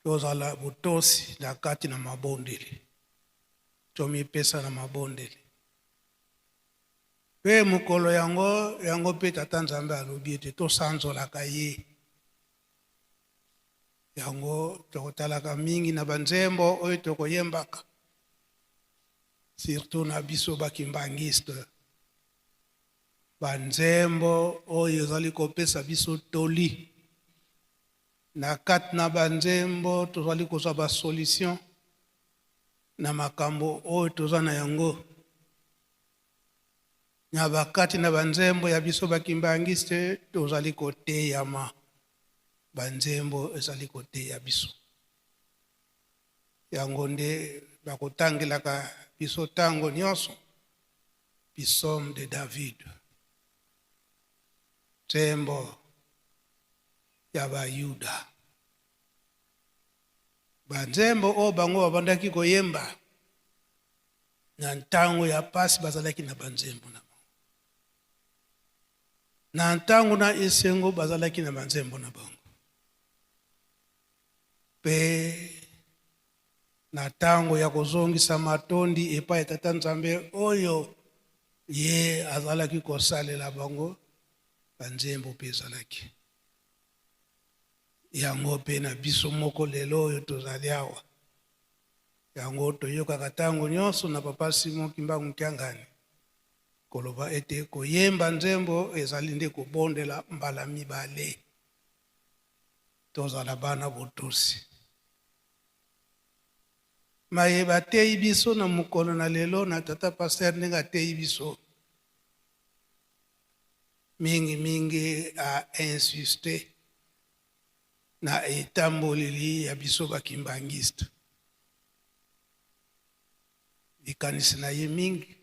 S13: tozala botosi na kati na mabondeli, tomipesa na mabondeli. Mpe mokolo yango, yango mpe Tata Nzambe alobi ete tosanzolaka ye. Yango tokotalaka mingi na banzembo oyo tokoyembaka, surtout na biso ba kimbanguiste, banzembo oyo ezali kopesa biso toli. Na kati na banzembo tozali kozwa ba solution na makambo oyo toza na yango. Na bakati na banzembo ya biso ba kimbanguiste tozali koteyama, banzembo ezali koteya biso. Yango nde bakotangelaka biso tango nyonso Psaume de David, nzembo ya Bayuda. Banzembo oyo bango babandaki koyemba na ntango ya pasi, bazalaki na banzembo na bango. Na ntango na esengo, bazalaki na banzembo na bango. Mpe na ntango ya kozongisa matondi epai ya Tata Nzambe oyo ye azalaki kosalela bango, banzembo mpe ezalaki. Yango mpe na biso moko lelo oyo tozali awa, yango toyokaka ntango nyonso na Papa Simon Kimbangu Kiangani koloba ete koyemba nzembo ezali nde kobondela mbala mibale. Tozala bana botosi. Maye bateyi biso na mokolo na lelo na tata pasteur ndenge ateyi biso mingi mingi a insiste na etamboleli ya biso ba kimbanguiste. Likanisi na ye mingi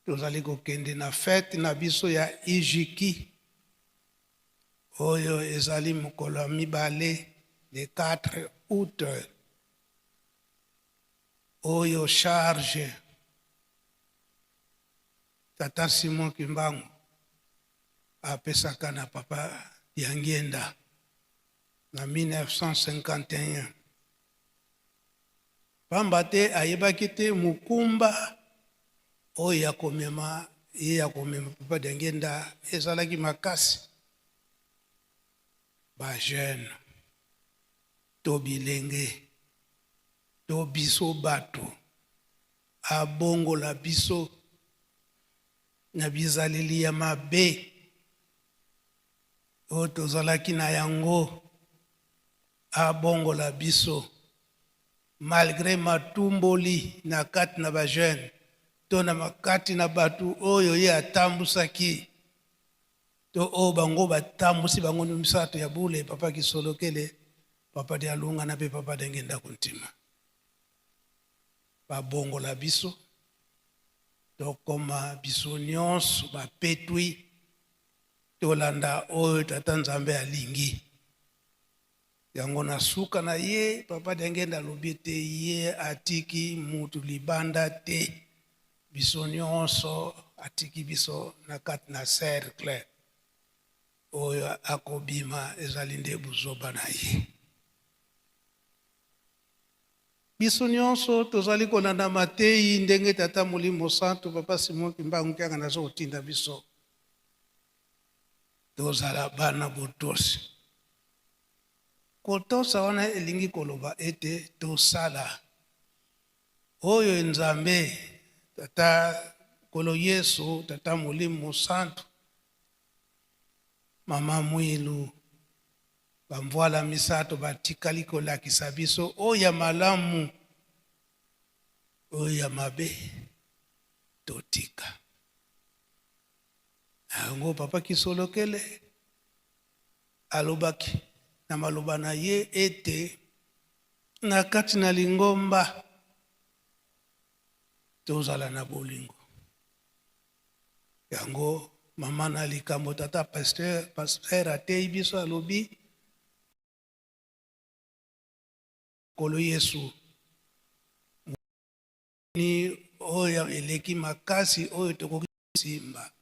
S13: tozali kokende na fete na biso ya Ijiki oyo ezali mokolo ya mibale le 4 août oyo charge Tata Simon Kimbangu apesaka na Papa Diangienda na 1951. Pamba te ayebaki te mokumba oyo ya komema ye ya komema Papa Diangienda ezalaki makasi. Ba jeunes to bilenge to biso bato abongola biso na bizaleli ya mabe oyo tozalaki na yango, abongola biso malgre matumboli na kati na ba jeunes to na kati na bato oyo ye atambusaki to oyo bango batambusi bango misato ya bule, Papa Kisolokele, Papa Dialungana mpe Papa Diangienda Kuntima. Babongola biso tokoma biso nyonso bapetwi, tolanda oyo Tata Nzambe alingi. Yango na suka na ye Papa Diangienda alobi ete ye atiki mutu libanda te, biso nyonso atiki biso na kati na cercle oyo akobima ezali nde buzoba na ye. Biso nyonso tozali kolanda mateyi ndenge Tata Molimo Santu Papa Simon Kimbangu Kiangani azo kotinda biso tozala bana botosi. Kotosa wana elingi koloba ete tosala oyo Nzambe Tata Nkolo Yesu Tata Molimo Santu Mama Mwilu Bamvuala misato batikali kolakisa biso oyo ya malamu, oyo ya mabe totika. Na yango Papa Kisolokele alobaki na maloba na ye ete na kati na lingomba tozala na bolingo. Yango mama na likambo tata pasteur, pasteur ateyi biso alobi Nkolo Yesu ni oyo eleki makasi oyo tokoki kosimba.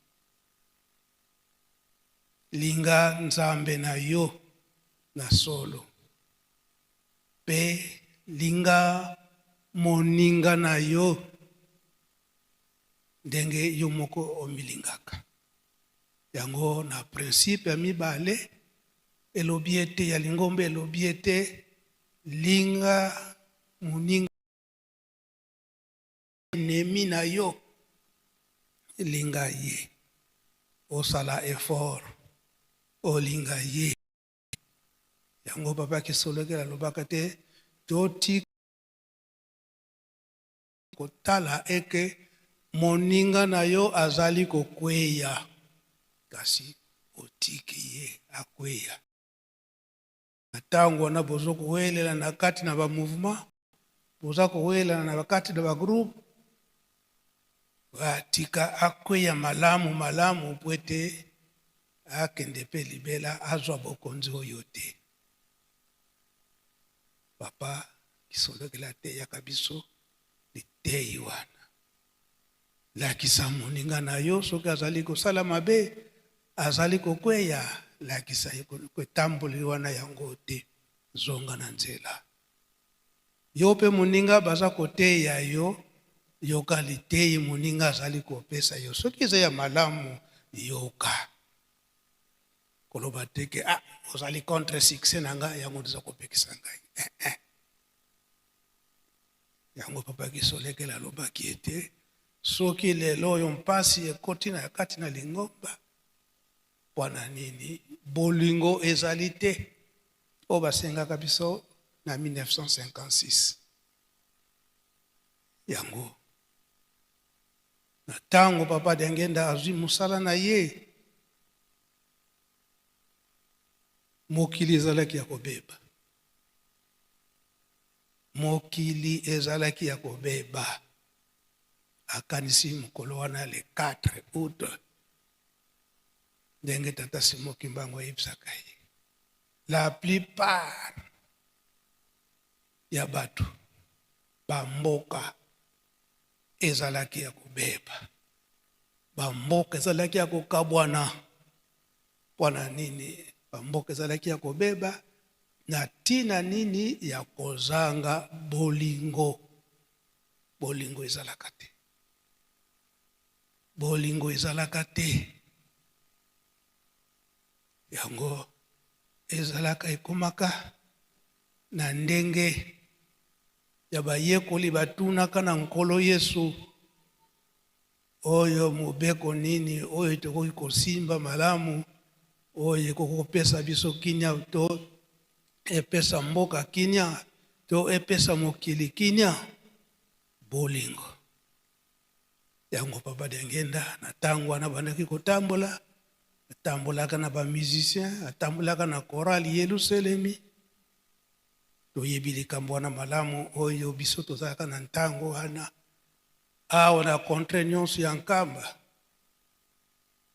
S13: Linga Nzambe na yo na solo mpe linga moninga na yo. ndenge yo moko omilingaka. Yango na principe ya mibale elobi ete ya lingomba elobi ete linga moninga ennemi na yo, linga ye, osala effort olinga ye. Yango papa Kisolokele alobaka te totika kotala eke moninga na yo azali kokweya, kasi otiki ye akweya. Na ntango wana bozo kowelela na kati na ba mouvement, boza kowelela na kati na ba groupe, batika akweya malamu malamu po ete akende pe libela azwa bokonzi oyo te. Papa Kisolokele ateyaka biso liteyi wana. Lakisa moninga na yo soki azali kosala mabe, azali kokweya, lakisa ye etamboli wana yango te, zonga na nzela. Yo pe moninga baza koteya yo, yoka liteyi moninga azali kopesa yo. Soki eza ya malamu, yoka. Koloba te ke ah, ozali contre succès na ngai, yango nde eza kopekisa ngai. Eh, eh. Yango Papa Kisolekele alobaki ete soki lelo oyo mpasi ekoti na kati na lingomba, mpo na nini bolingo ezali te oyo basengaka biso na 1956? Yango na ntango Papa Diangienda azwi mosala na ye, mokili ezalaki ya kobeba. Mokili ezalaki ya kobeba. Akanisi mokolo wana le 4 aout, ndenge tata Simon Kimbangu ayebisaka ye, la plupart ya bato ba mboka ezalaki ya kobeba, ba mboka ezalaki ya kokabwana. Mpo na nini ba mboka ezalaki ya kobeba? Na ntina nini ya kozanga bolingo. Bolingo ezalaka te. Bolingo ezalaka te. Yango ezalaka ekomaka na ndenge ya bayekoli batunaka na Nkolo Yesu, Oyo mobeko nini oyo tokoki kosimba malamu, oyo ekoki kopesa biso kimia to epesa mboka kimia to epesa mokili kimia? Bolingo. Yango Papa Diangienda na tango wana abandaki kotambola, atambolaka na ba musiciens, atambolaka na chorale Yelusalemi. Toyebi likambo wana malamu, oyo biso tozalaka na ntango wana. Awa na contree nionso ya Nkamba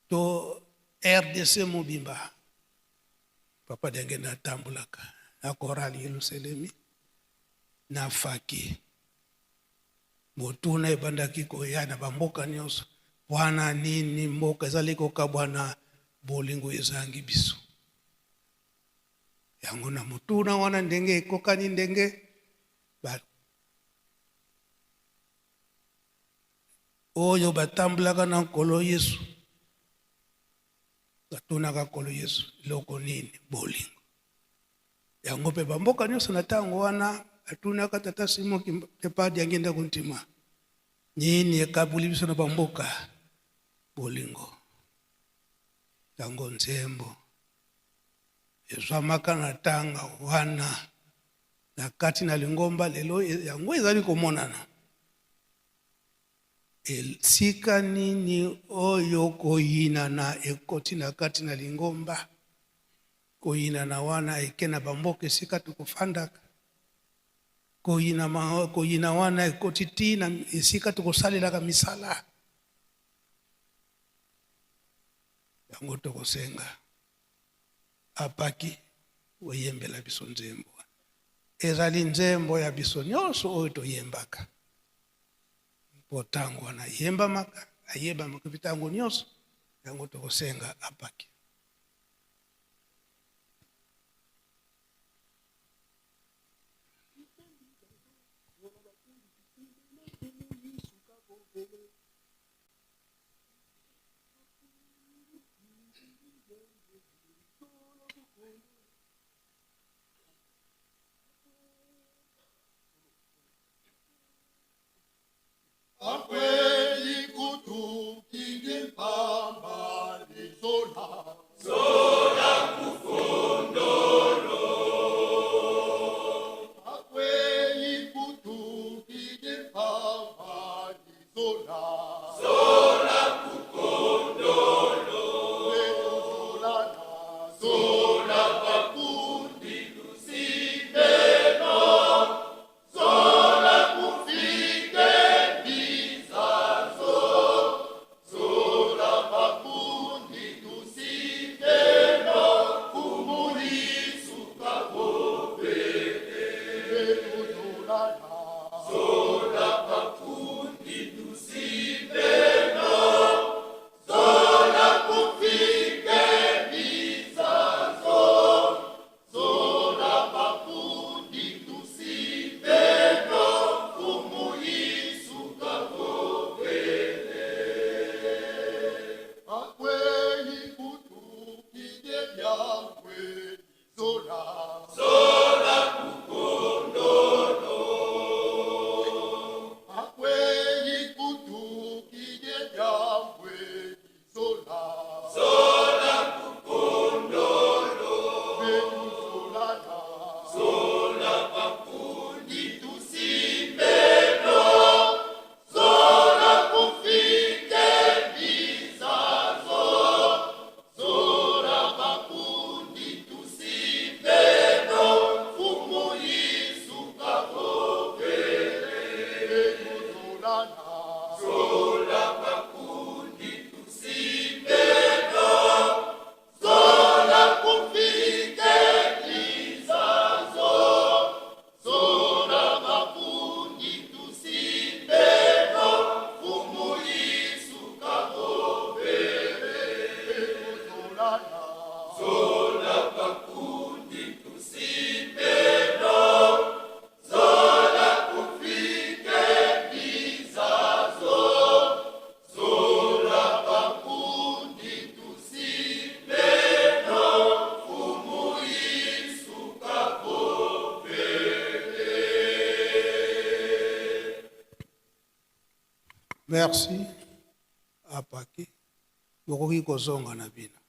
S13: to rdc mobimba, Papa Diangienda atambolaka na chorale Yelusalemi na Faki. Motuna ebandaki koya na ba mboka nionso, pwana nini mboka ezali kokabwana, bolingo ezangi biso? Yango na motuna wana ndenge ekokani ndenge ba oyo batambolaka na Nkolo Yesu batunaka Nkolo Yesu eloko nini bolingo. Yango mpe bamboka nyonso na ntango wana batunaka Tata Simon Kimpa Diangienda Kuntima, nini ekaboli biso na bamboka? Bolingo. Yango nzembo ezwamaka na ntanga wana na kati na lingomba lelo, yango ezali komonana. Esika nini oyo koyinana ekoti na kati na lingomba? Koyinana wana eke na bamboka esika tokofandaka. Koyinama, koyina wana ekoti ti na esika tokosalelaka misala. Yango tokosenga apaki oyembela biso nzembo wana. Ezali nzembo ya biso nyonso oyo toyembaka. Mpo ntango wana ayembamaka, ayebamaka mpe ntango nyonso, yango tokosenga apaki.
S5: Zola kufundolo. Akwei kutukide pavani zola. Zola kukondolo. Zola na zola pakundi lusibeno. Zola kufike bizazo. Zola pakundi lusibeno. Kumulisuka bobele. Zola na zola pakundi lusibeno. Zola kufike bizazo. Zola pakundi lusibeno. Kumulisuka bobele. Akwei kutukide byangwe zola. Zola kukondolo. Akwei kutukide byangwe zola. Zola kukondolo. Zola na. Zola pakundi tusimbeno. Zola kufike bizazo. Zola pakundi tusimbeno. Fumulisuka bobele. Zola na. Zola pakundi tusimbeno. Zola kufike bizazo. Zola pakundi tusimbeno. Fumulisuka bobele. Zola na. Zola pakundi tusimbeno. Zola kufike bizazo. Zola pakundi tusimbeno. Fumulisuka bobele.
S13: Merci apaki bokoki kozonga na bino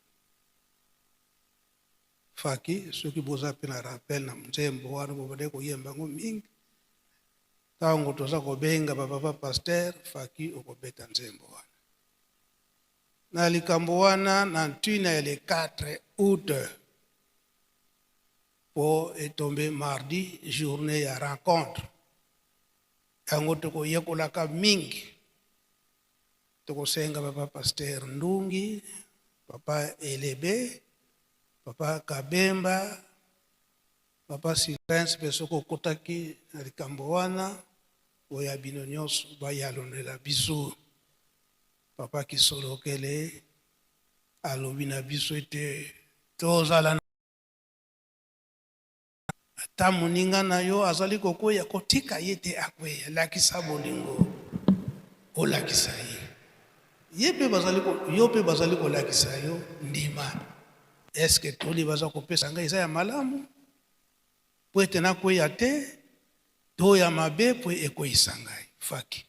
S13: faki soki boza mpe na rappel na nzembo wana bobandaki koyemba yango mingi ntango toza kobenga bapapa pasteur faki okobeta nzembo wana na likambo wana na ntina ya le 4 août mpo etombe mardi journée ya rencontre yango tokoyekolaka mingi tokosenga papa pasteur Ndungi, papa Elebe, papa Kabemba, papa Sylvain mpe soki okotaki na likambo wana oya bino nyonso bayalonela biso. Papa Kisolokele alobi na biso ete tozala na Ata moninga na yo azali kokweya, kotika ye te akweya. Lakisa bolingo, olakisa ye. Ye pe bazali ko, yo pe bazali kolakisa yo, ndima. Est-ce que toli baza kopesa ngai eza ya malamu po ete nakweya te to ya mabe po ekweyisa ngai? Faki.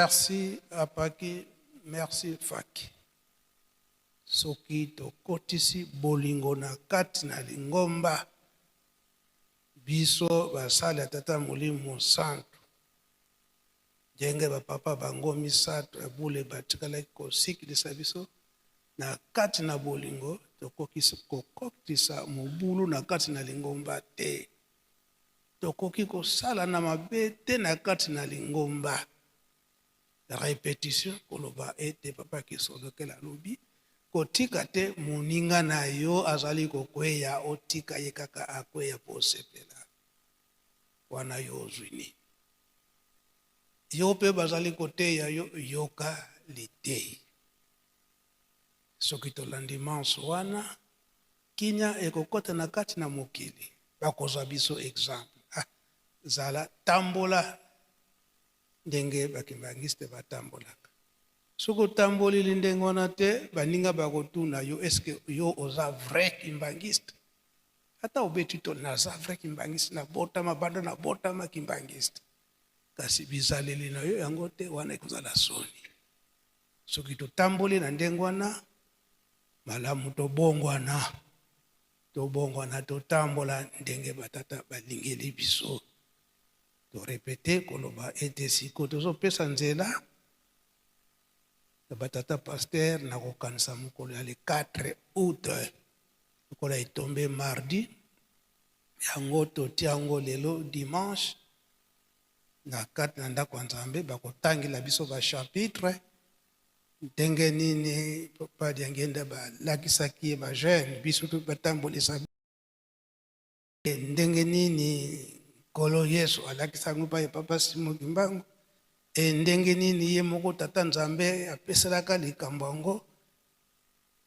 S13: Merci Apaki, merci Faki. Soki tokotisi bolingo na kati na lingomba, biso basali ya Tata Molimo Mosantu, ndenge bapapa bango misato ya bule batikalaki kosikilisa biso na kati na bolingo, tokoki kokotisa mobulu na kati na lingomba te. Tokoki kosalana mabe te na kati na lingomba. Repetition, koloba ete Papa Kisolokele alobi, kotika te moninga na yo azali kokweya, otika ye kaka akweya mpo osepela. Wana yo ozwi nini? Yo mpe bazali koteya yo, yoka liteyi. Soki tolandi manso wana, kimia ekokota na kati na mokili. Bakozwa biso exemple. Ah, zala, tambola ndenge ba kimbanguiste batambolaka. Soki otambolili ndenge wana te, baninga bakotuna yo, est-ce que yo oza vrai kimbanguiste? Ata obeti to naza vrai kimbanguiste, nabotama banda nabotama kimbanguiste, kasi bizaleli na yo yango te, wana ekozala soni. Soki totamboli na ndenge wana, malamu tobongwana, tobongwana, totambola ndenge batata balingeli biso. To repeter koloba ete sikoyo tozopesa nzela na batata pasteur na kokanisa mokolo ya le 4 août lokola etombe mardi, yango totia yango lelo dimanche na kati na ndako ya Nzambe, bakotangela biso ba chapitre ndenge nini Papa Diangienda balakisaki ye ba jeune biso to batambolisa ndenge nini Nkolo Yesu alakisa yango epai ya Papa Simon Kimbangu, e ndenge nini ye moko Tata Nzambe apeselaka likambo yango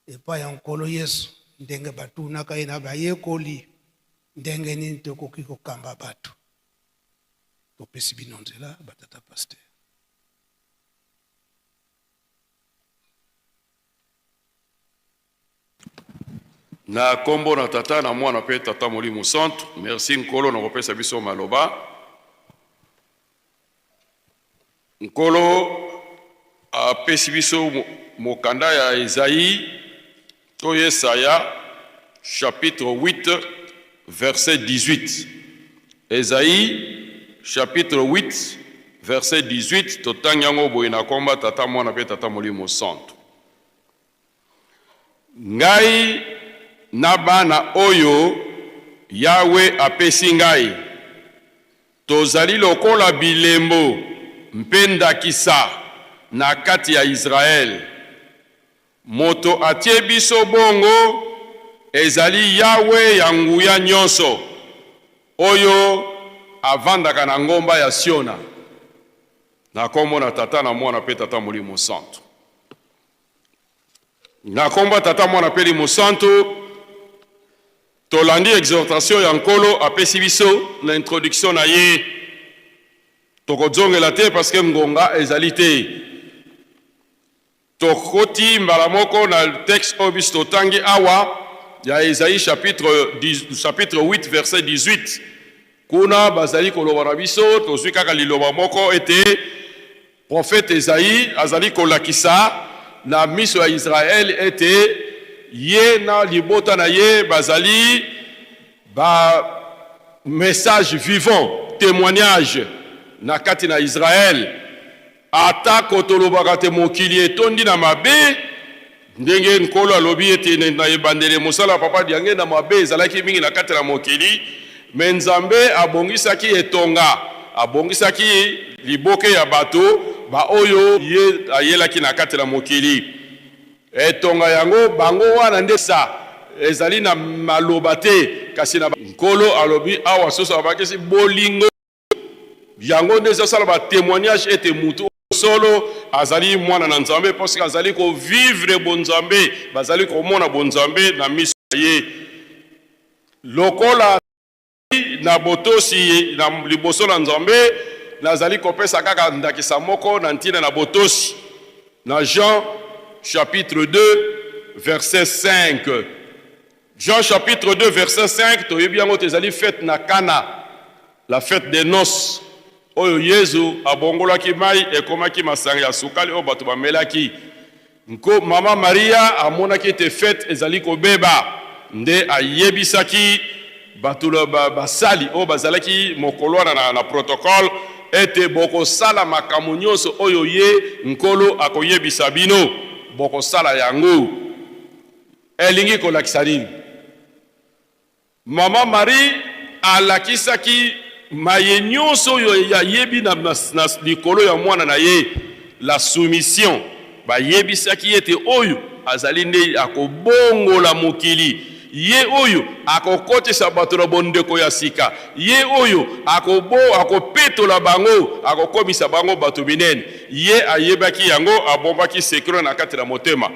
S13: epai ya Nkolo Yesu, ndenge batunaka ye na bayekoli ndenge nini tokoki kokamba bato. Topesi bino nzela batata pasteur.
S14: Na kombo na Tata na Mwana pe Tata Molimo Santu, merci Nkolo na kopesa biso maloba. Nkolo apesi biso mokanda ya Esaïe to Yesaya chapitre 8 verset 18. Esaïe chapitre 8 verset 18 totangi yango boye na komba Tata Mwana pe Tata Molimo Santu. Ngai na bana oyo Yawe apesi ngai, tozali lokola bilembo mpe ndakisa na kati ya Israele. Moto atie biso bongo ezali Yawe ya nguya nyonso, oyo avandaka na ngomba ya Siona. Na kombo na Tata, na Mwana mpe Tata Molimo Santu. Na kombo ya Tata, Mwana mpe Elimo Santu, tolandi exhortation ya Nkolo apesi biso na introduction na ye. Tokozongela te parce que ngonga ezali te. Tokoti mbala moko na texte oyo biso totangi awa ya Esaïe chapitre, chapitre 8 verset 18. Kuna bazali koloba na biso, tozwi kaka liloba moko ete Prophète Esaïe azali kolakisa na miso ya Israël ete ye na libota na ye bazali ba message vivant, temoignage na kati na Israël. Atako tolobaka te mokili etondi na mabe, ndenge Nkolo alobi ete na ebandeli mosala ya Papa Diangenda mabe ezalaki mingi na kati na mokili, mais Nzambe abongisaki etonga, abongisaki liboke ya bato baoyo ye ayelaki na kati na mokili. Etonga yango bango wana nde sa ezali na maloba te, kasi na Nkolo alobi awa soso abakisi bolingo. Yango nde ezosala ba temoignage ete mutu solo azali mwana na Nzambe parce que azali ko vivre bonzambe, bazali komona bonzambe na miso na ye. Lokola na botosi na liboso na Nzambe, nazali kopesa kaka ndakisa moko na ntina na botosi na Jean chapitre 2 verset 5. Jean chapitre 2 verset 5 toyebi yango te ezali fete na Kana, la fete des noces. Oyo Yezu abongolaki mai ekomaki masanga ya sukali oyo bato bamelaki. Nko mama Maria amonaki ete fete ezali kobeba, nde ayebisaki bato basali oyo bazalaki mokolo wana na, na protocole ete bokosala makambo nyonso oyo ye Nkolo akoyebisa bino, bokosala yango. Elingi kolakisa nini? Mama Marie alakisaki maye nyonso oyo ayebi na, na, na likolo ya mwana na ye, la soumission. Bayebisaki ye ete oyo azali nde akobongola mokili, ye oyo akokotisa bato na bondeko ya sika, ye oyo akobo, akopetola bango, akokomisa bango bato minene. Ye ayebaki yango, abombaki secret na kati na motema.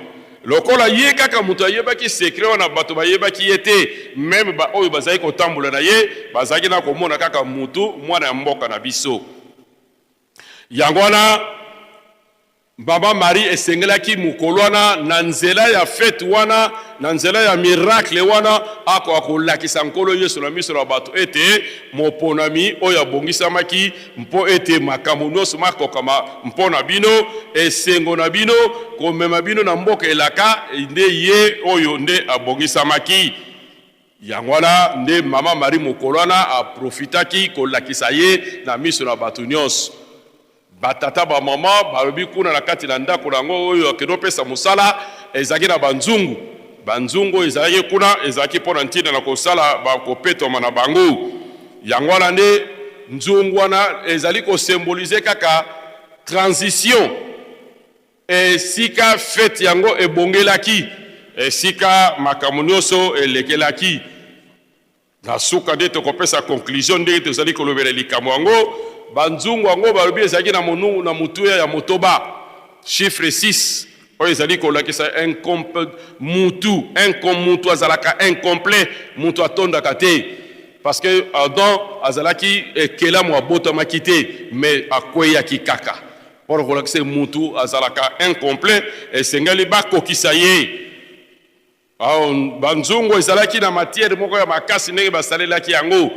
S14: Lokola ye kaka moto ayebaki secret wana, bato bayebaki ye te, meme ba oyo bazalaki kotambola na ye bazalaki na komona kaka mutu mwana ya mboka na biso. Yango wana mama Marie esengelaki mokolo wana na nzela ya fete wana, na nzela ya miracle wana, akoka kolakisa Nkolo Yesu na miso na bato ete moponami oyo abongisamaki mpo ete makambo nyonso makokama mpo na bino, esengo na bino, komema bino na mboka elaka, nde ye oyo nde abongisamaki. Yango wana nde mama Marie mokolo wana aprofitaki kolakisa ye na miso na bato nyonso. Batata bamama balobi kuna na kati na ndako na yango oyo akende opesa mosala ezalaki na banzungu. Banzungu oyo ezalaki kuna ezalaki mpo na ntina na kosala kopetwama na bango. Yango wana nde nzungu wana ezali ko symboliser kaka transition esika fete yango ebongelaki, esika makambo nyonso elekelaki. Na suka nde tokopesa conclusion ndenge tozali kolobela likambo yango. Banzungu yango balobi ezalaki na monungu na motuya ya motoba, chiffre 6, oyo ezali kolakisa mutu mutu azalaka incomplet, mutu atondaka te. Parce que Adam azalaki ekelamu abotamaki te, mais akweyaki kaka. Mpo na kolakisa mutu azalaka incomplet, esengeli bakokisa ye. Banzungu ezalaki na matière moko ya makasi ndenge basalelaki yango.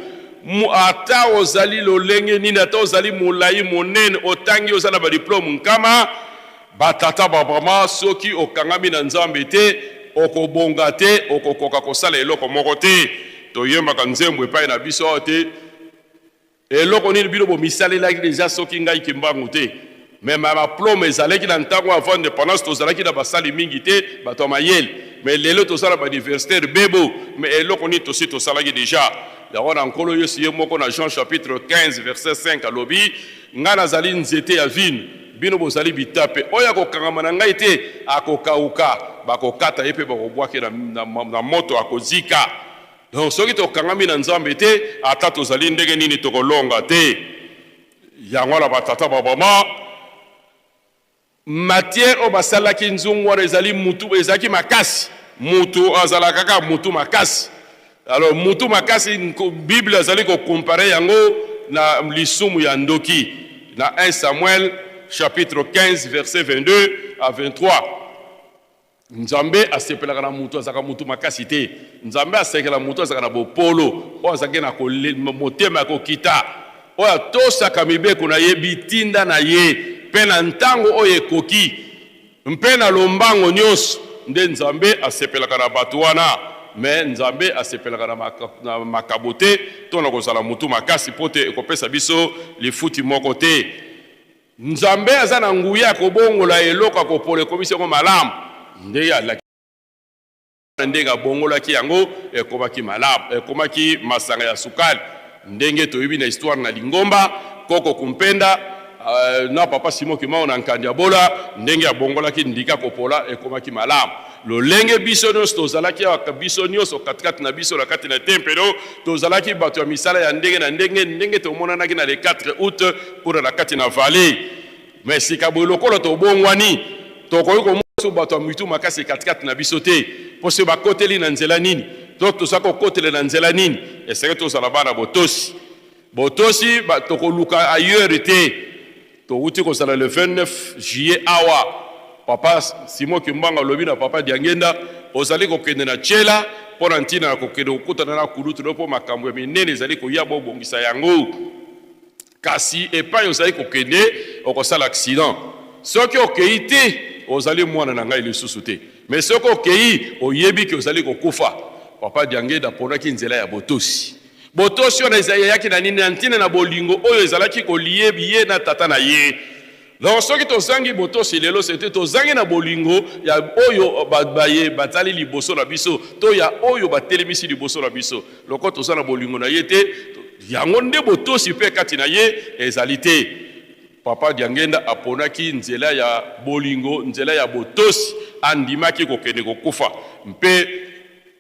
S14: Ata ozali lolenge nini, ata ozali molai monene, otangi oza na ba diplome nkama, ba tata ba mama, soki okangami na Nzambe te, okobonga te, okokoka kosala eloko moko te. Toyembaka nzembo epai na biso awa te. Eloko nini bino bomisalelaki dejà soki ngai kimbangu te mais ma maplome ezalaki na ntango avant independance tozalaki na basali mingi te bato ya mayele mais lelo toza na ba universitaire bebo mais eloko nini tosi tosalaki dejà yango na nkolo yesu ye moko na Jean chapitre 15 verset 5 alobi ngai nazali nzete ya vino bino bozali bitape oyo akokangama na ngai te akokauka bakokata ye mpe bakobwake na, na, na moto akozika. Donc soki tokangami na Nzambe te, ata tozali ndenge nini tokolonga te. Yango wana ba tata ba mama, matière oyo basalaki nzungu wana ezali mutu, ezalaki makasi. Mutu azalaka kaka mutu makasi. Alors mutu makasi, Bible azali ko comparer yango na lisumu ya ndoki na 1 Samuel chapitre 15 verset 22 à 23. Nzambe asepelaka na mutu azalaka mutu makasi te. Nzambe asekela mutu azalaka na bopolo, oyo azalaki na motema ya kokita, oyo atosaka mibeko na ye, bitinda na ye, mpe na ntango oyo ekoki mpe na lombango nyonso. Nde Nzambe asepelaka na bato wana. Mais Nzambe asepelaka na makabo te to na kozala mutu makasi, mpo te ekopesa biso lifuti moko te. Nzambe aza na nguya ya kobongola eloko ya kopola ekomisi yango malamu. Ndenge alaki ndenge abongolaki yango ekomaki malamu, ekomaki masanga ya sukali. Ndenge toyebi na histoire na lingomba, koko Kumpenda uh, na papa Simon Kimao na Nkandi ya Bola, ndenge abongolaki ndika kopola ekomaki malamu. Lolenge biso nyonso tozalaki awa, biso nyonso katikati na biso na kati na tempelo, tozalaki bato ya misala ya ndenge na ndenge, ndenge tomonanaki na le 4 août kuna na kati na vallée. Mais sika boye lokola tobongwani, tokoki komona bato ya mitu makasi katikati na biso te, mpo soki bakoteli na nzela nini to toza kokotela na nzela nini, esengeli tozala bana botosi. Botosi tokoluka ailleurs te. Towuti kozala le 29 juillet awa, papa Simon Kimbangu alobi na papa Diangenda, ozali kokende na Tshela mpo na ntina ya kokende kokutana na kulutu no mpo makambo ya minene ezali koya, bobongisa yango. Kasi epai ozali kokende, okosala accident. Soki okei te, ozali mwana na ngai lisusu te. Mais soki okei, oyebi ke ozali kokufa. Papa Diangenda aponaki nzela ya botosi. Botosi wana eyaki na nini? Na ntina na bolingo oyo ezalaki kolie ye na tata na ye. Donc soki tozangi botosi lelo, c'est tozangi na bolingo ya oyo baye bazali liboso na biso to ya oyo batelemisi liboso na biso. Lokola toza na bolingo na ye te, yango nde botosi mpe kati na ye ezali te. Papa Diangenda aponaki nzela ya bolingo, nzela ya botosi, andimaki kokende kokufa mpe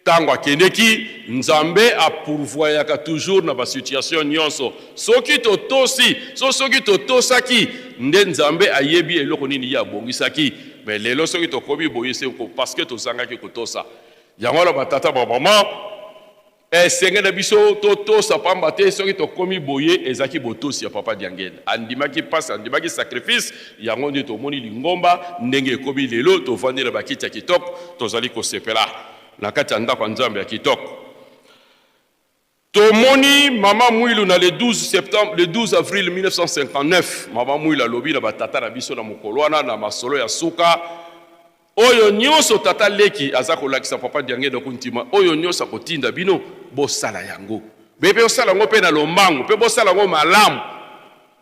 S14: Tango akendeki, Nzambe a pourvoyaka toujours na ba situation nionso. Soki totosi, so soki totosaki, nde Nzambe ayebi eloko nini ye abongisaki. Mais lelo soki tokomi boye se parce que tozangaki kotosa. Yango wana ba tata ba maman, esengeli na biso totosa pamba te soki tokomi boye ezalaki botosi ya Papa Diangenda. Andimaki pasi, andimaki sacrifice, yango nde tomoni lingomba ndenge ekomi lelo, tovandi na ba kiti ya kitoko, tozali kosepela na kati ya ndako ya Nzambe ya kitoko. Tomoni Mama Mwilu na le 12 septembre, le 12 avril 1959, Mama Mwilu alobi na batata na biso na mokolo wana na masolo ya suka, oyo nyonso tata leki aza kolakisa Papa Diangenda Kuntima, oyo nyonso akotinda bino bosala yango, mpe bosala yango mpe na lombangu, mpe bosala yango malamu.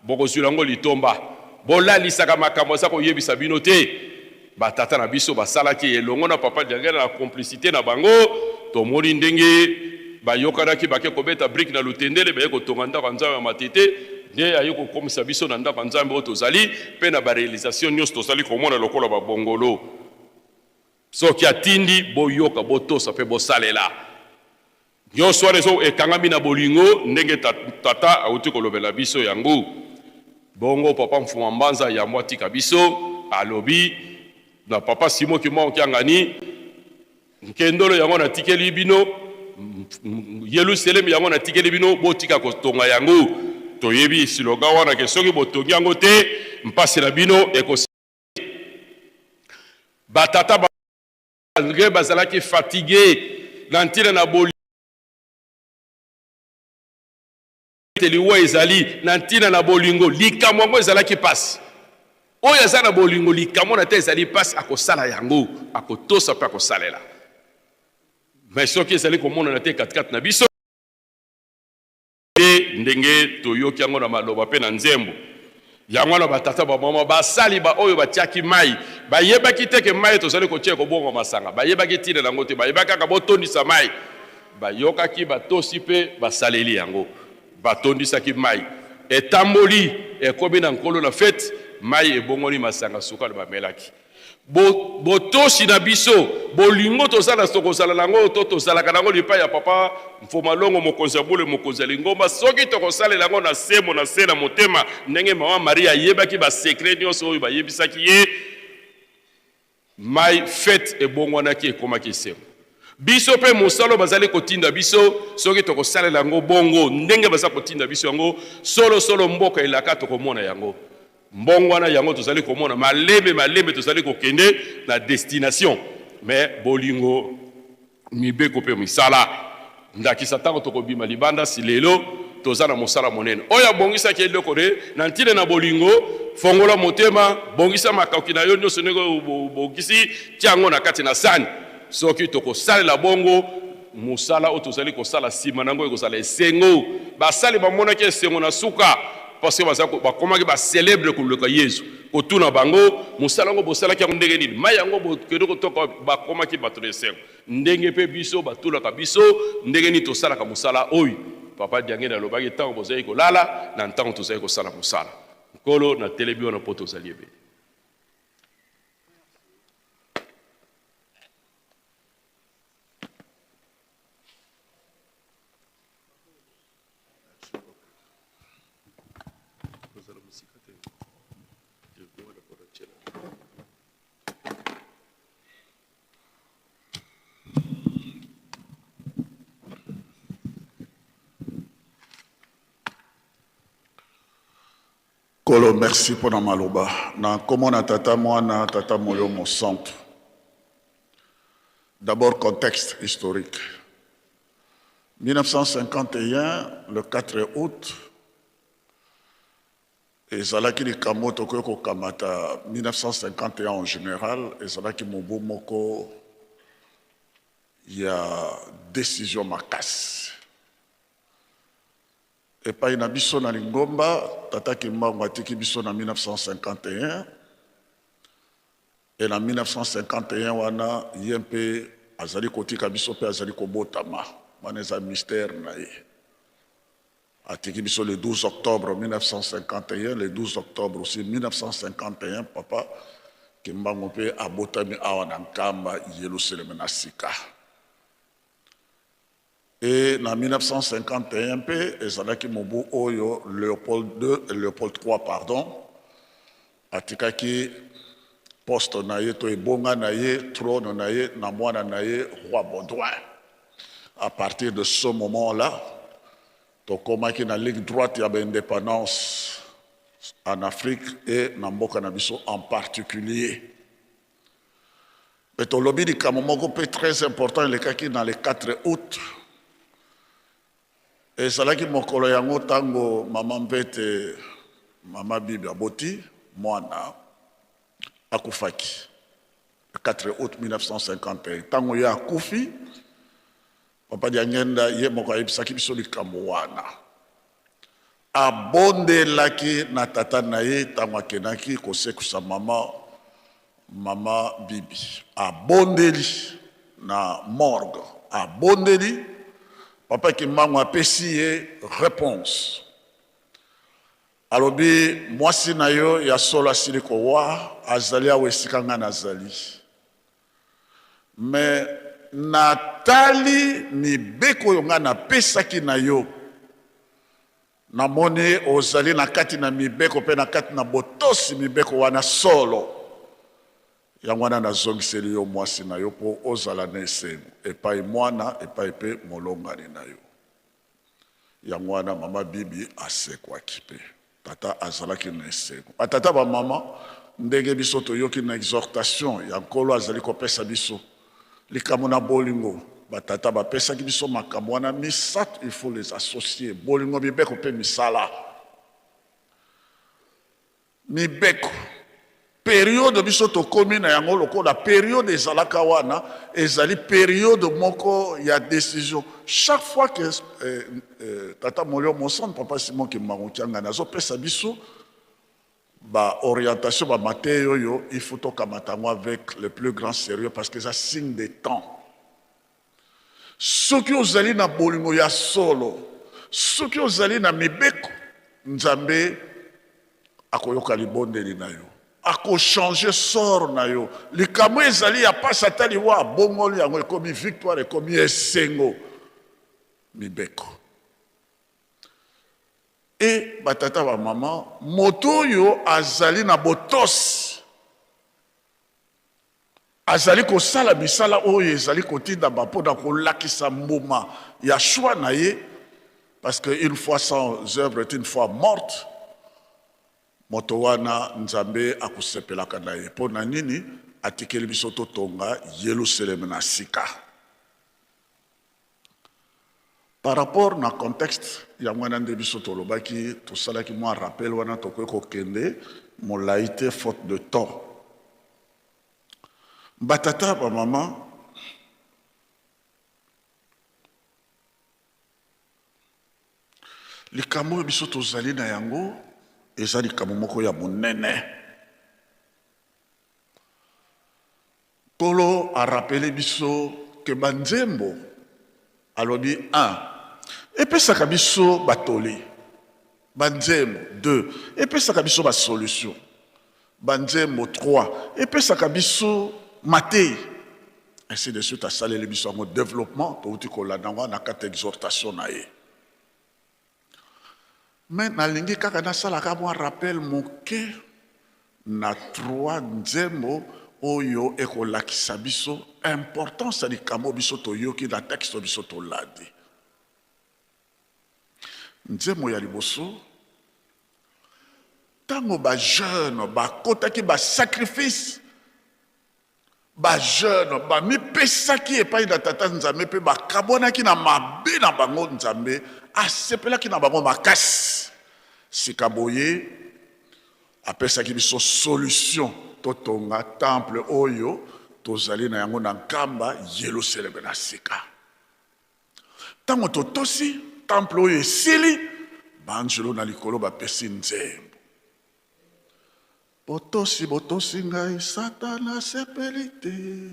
S14: Bokozwila yango litomba. Bolalisaka makambo aza koyebisa bino te. Ba tata na biso basalaki elongo na Papa Diangenda na complicite na bango. Tomoni ndenge bayokanaki bake kobeta brique na Lutendele, baye kotonga ndako ya Nzambe ya Matete, nde aye kokomisa biso na ndako ya Nzambe oyo tozali, mpe na ba realisations nionso tozali komona lokola ba bongolo. Soki atindi, boyoka, botosa mpe bosalela. Nionso wana ezo ekangami na bolingo ndenge tata awuti kolobela biso yango. Bongo papa Mfuma Mbanza yambo atika biso alobi na papa Simon Kimbangu Kiangani, Nkendolo yango natikeli bino, Yelusalemi yango natikeli bino, botika kotonga yango. Toyebi slogan wana ke soki botongi yango te mpasi na bino ekosila. Ba tata ba Malgre bazalaki fatigue na ntina na bolingo ete liwa ezali na ntina na bolingo, likambo yango ezalaki mpasi. Oyo aza na bolingo, likambo na te ezali mpasi, akosala yango, akotosa mpe akosalela. Mais soki ezali komonana te katikati na biso, Te ndenge toyoki yango na maloba mpe na nzembo. Yango wana batata, bamama, basali baoyo batiaki mai, bayebaki te ke mai tozali kotia ekobonga masanga. Bayebaki ntina na yango te. Bayebaki kaka botondisa mai. Bayokaki, batosi mpe basaleli yango. Batondisaki mai. Etamboli ekomi na Nkolo na feti, mai ebongoli masanga sukali bamelaki. Bo, botosi na biso, bolingo toza na tokozala na yango to tozalaka na yango lipai ya Papa Mfomalongo, mokonzi ya bule, mokonzi ya lingomba, soki tokosalela yango na sembo, na se na motema, ndenge Mama Maria ayebaki ba secret nyonso oyo bayebisaki ye, mai fete ebongwanaki ekomaki esengo. Biso mpe mosala oyo bazali kotinda biso, soki tokosalela yango bongo ndenge baza kotinda biso yango, solo solo mboka elaka tokomona yango. Mbongwana yango tozali komona malembe malembe tozali kokende na destination mais bolingo mibeko mpe misala ndakisa ntango tokobima libanda si lelo toza na mosala monene oyo abongisaki eloko ne na ntina na bolingo fongola motema bongisa makoki na yo nyonso ndenge obongisi tia yango na kati na sani soki tokosalela bongo mosala oyo tozali kosala nsima na yango ekozala esengo basali bamonaki esengo na suka Parce que baza bakomaki ba celebre koleka Yezu. Kotuna bango mosala yango bosalaki yango ndenge nini? Mai yango bokende kotoka wapi? Bakomaki bato na esengo. Ndenge mpe biso batunaka biso ndenge nini tosalaka mosala oyo. Papa Diangenda alobaki ntango bozali kolala na ntango tozali kosala mosala. Nkolo, natelemi wana mpo tozali ebele.
S2: Kolo merci mpo na maloba na nkombo na tata mwana tata moyo mosantu. D'abord contexte historique. 1951 le 4 août. Ezalaki likambo oyo tokoki kokamata 1951 en general, ezalaki mobu moko ya decision makasi. Epai na biso na lingomba, Tata Kimbangu atiki biso na 1951, et na 1951 wana ye mpe azali kotika biso mpe azali kobotama. Wana eza mystère na ye. Atiki biso le 12 octobre 1951, le 12 octobre aussi 1951, papa Kimbangu mpe abotami awa na Nkamba, Yelusaleme na sika. Et na 1951 mpe ezalaki mobu oyo Leopold II, Leopold III pardon, atikaki poste na ye to ebonga na ye, trône na ye na mwana na ye roi Baudouin. À partir de ce moment-là, tokomaki na ligne droite ya ba indépendance en Afrique et na mboka na biso en particulier. Mpe tolobi likambo moko mpe très important elekaki na le 4 août. Ezalaki mokolo yango ntango mama Mpete, mama Bibi aboti mwana akufaki. Le 4 août 1951. Ntango ye akufi, Papa Diangenda ye moko ayebisaki biso likambo wana. Abondelaki na tata na ye ntango akendaki kosekwisa mama, mama Bibi. Abondeli na morgue, abondeli, Papa Kimbangu apesi ye reponse. Alobi, mwasi na yo ya solo asili kowa, azali awa esika ngai nazali. Mais natali mibeko oyo ngai napesaki na yo, namoni ozali na kati na mibeko mpe na kati na botosi mibeko wana solo. Yango wana nazongiseli yo mwasi na yo mpo ozala na esengo epai mwana epai mpe molongani na yo. Yango wana mama Bibi asekwaki mpe tata azalaki na esengo. Batata ba mama, ndenge biso toyoki na exhortation ya Nkolo azali kopesa biso likambo na bolingo, batata bapesaki biso makambo wana misato, il faut les associer, bolingo, mibeko mpe misala. Mibeko. Periode biso tokomi na yango lokola periode ezalaka wana, ezali periode moko ya decision. Chaque fois que eh, eh, Tata Molio Mosantu, Papa Simon Kimbangu Kiangani azopesa biso ba orientation, ba mateya oyo, il faut tokamata yango avec le plus grand sérieux parce que eza signe de temps. Soki ozali na bolingo ya solo, soki ozali na mibeko, Nzambe akoyoka libondeli na yo, akochanger sort na yo. Likambo ezali ya pasi ata liwa, abongoli yango, ekomi victoire, ekomi esengo. Mibeko. E batata ba mama, moto oyo azali na botosi Azali kosala misala oyo ezali kotindama mpo na kolakisa mbuma ya choix na ye, parce que une foi sans œuvre est une foi morte. Moto wana Nzambe akosepelaka na ye. Mpo na nini atikeli biso totonga Yelusaleme na sika? Par rapport na contexte yango wana nde biso tolobaki, tosalaki mwa rappel wana, tokoki kokende molai te faute de temps. Ba tata ba mama likambo oyo biso tozali na yango eza likambo moko ya monene. Nkolo a rappeler biso que ba nzembo alobi un epesaka biso ba toli, ba nzembo deux epesaka biso ba solution, ba nzembo trois epesaka biso mateyi, ainsi de suite. Asaleli biso yango developpement, towuti kolanda yango na kati ya exhortation na ye. Mais nalingi kaka nasalaka mwa rappel moke na trois nzembo oyo ekolakisa biso importance ya likambo biso toyoki na texte biso tolandi. Nzembo ya liboso, ntango ba jeune bakotaki ba sacrifice, Ba jeunes bamipesaki epai na Tata Nzambe mpe bakabwanaki na mabe na bango. Nzambe asepelaki na bango makasi. Sika boye, Apesaki biso solution totonga temple oyo tozali na yango na Nkamba, Yelusaleme na sika. Ntango totosi temple oyo esili, baanjelu na likolo bapesi nzembo. Botosi, botosi ngai, Satana asepeli te.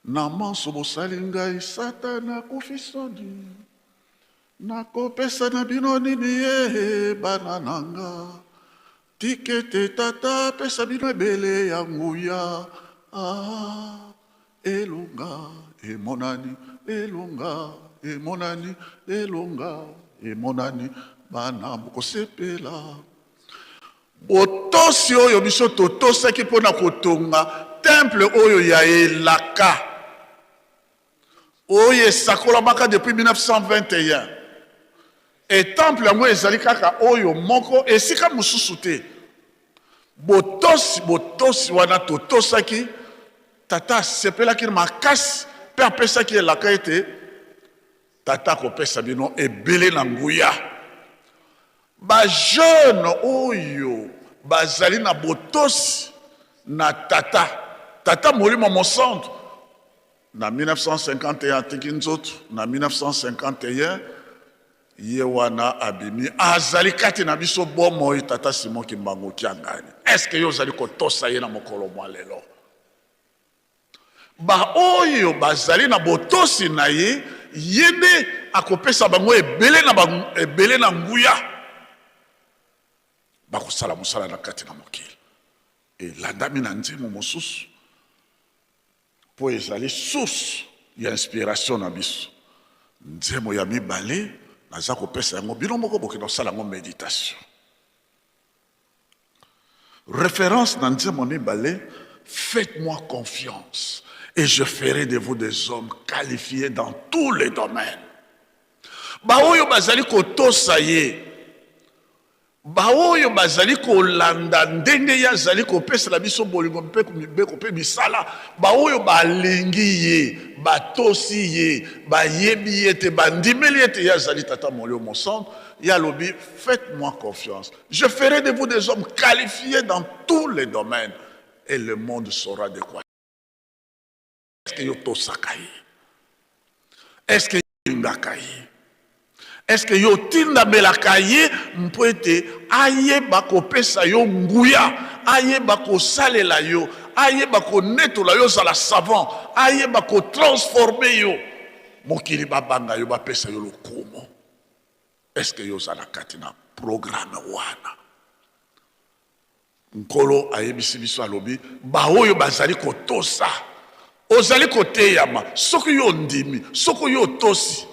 S2: Na manso bosali ngai, Satana akufi soni. Nakopesa na bino nini ye, bana na nga? Tik'ete Tata apesa bino ebele ya nguya. Ah, elonga emonani, elonga emonani, elonga emonani, bana bokosepela. Botosi oyo biso totosaki mpo na kotonga temple oyo ya elaka, oyo esakolamaka depuis 1921, e temple yango ezali kaka oyo moko, esika mosusu te. Botosi, botosi wana totosaki, Tata asepelaki makasi mpe apesaki elaka ete Tata akopesa bino ebele na nguya. Ba jeunes oyo bazali na botosi na Tata, Tata Molimo Mosantu, na 1951 atiki nzoto, na 1951 ye wana abimi, azali kati na biso bomoi Tata Simon Kimbangu Kiangani. Est-ce que yo ozali kotosa ye na mokolo mwa lelo? Baoyo bazali na botosi na ye, ye nde akopesa bango ebele na ba, ebele na nguya. Bakosala mosala na kati na mokili. Elandami na nzembo mosusu, mpo ezali source ya inspiration na biso. Nzembo ya mibale, naza kopesa yango bino moko, bokenda kosala yango meditation. Reference na nzembo mibale, Faites-moi confiance et je ferai de vous des hommes qualifiés dans tous les domaines. Baoyo bazali kotosa ye, baoyo bazali kolanda ndenge ye azali kopesela biso bolingo mpe mibeko mpe misala, baoyo balingi ye, batosi ye, bayebi ye te, bandimeli ete ye azali Tata Molimo Mosantu, ye alobi, faites-moi confiance. Je ferai de vous des hommes qualifiés dans tous les domaines et le monde saura de quoi. Est-ce que yo tosaka ye? Est-ce que olingaka ye? Est-ce que yo otindamelaka ye mpo ete ayeba kopesa yo nguya, ayeba kosalela yo, ayeba konetola yo ozala savant, ayeba kotransforme yo, mokili babanga yo, bapesa yo lokumu? Est-ce que yo oza na kati na programme wana? Nkolo ayebisi biso, alobi, baoyo bazali kotosa, ozali koteyama, soki yo ondimi, soki yo otosi,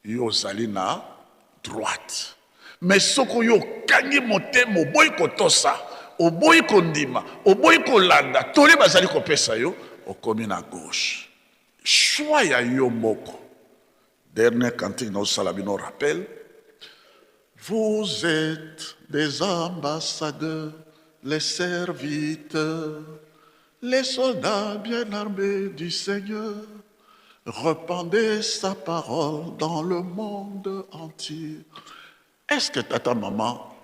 S2: yo ozali na droite. Mais soki yo okangi motema, oboyi kotosa, oboyi kondima, oboyi kolanda toli bazali kopesa yo, okomi na gauche. Choix ya yo moko. Dernier cantique naosala bino rappel. Vous êtes des ambassadeurs, les serviteurs, les soldats bien armés du Seigneur. Repandez sa parole dans le monde entier. Est-ce que tata maman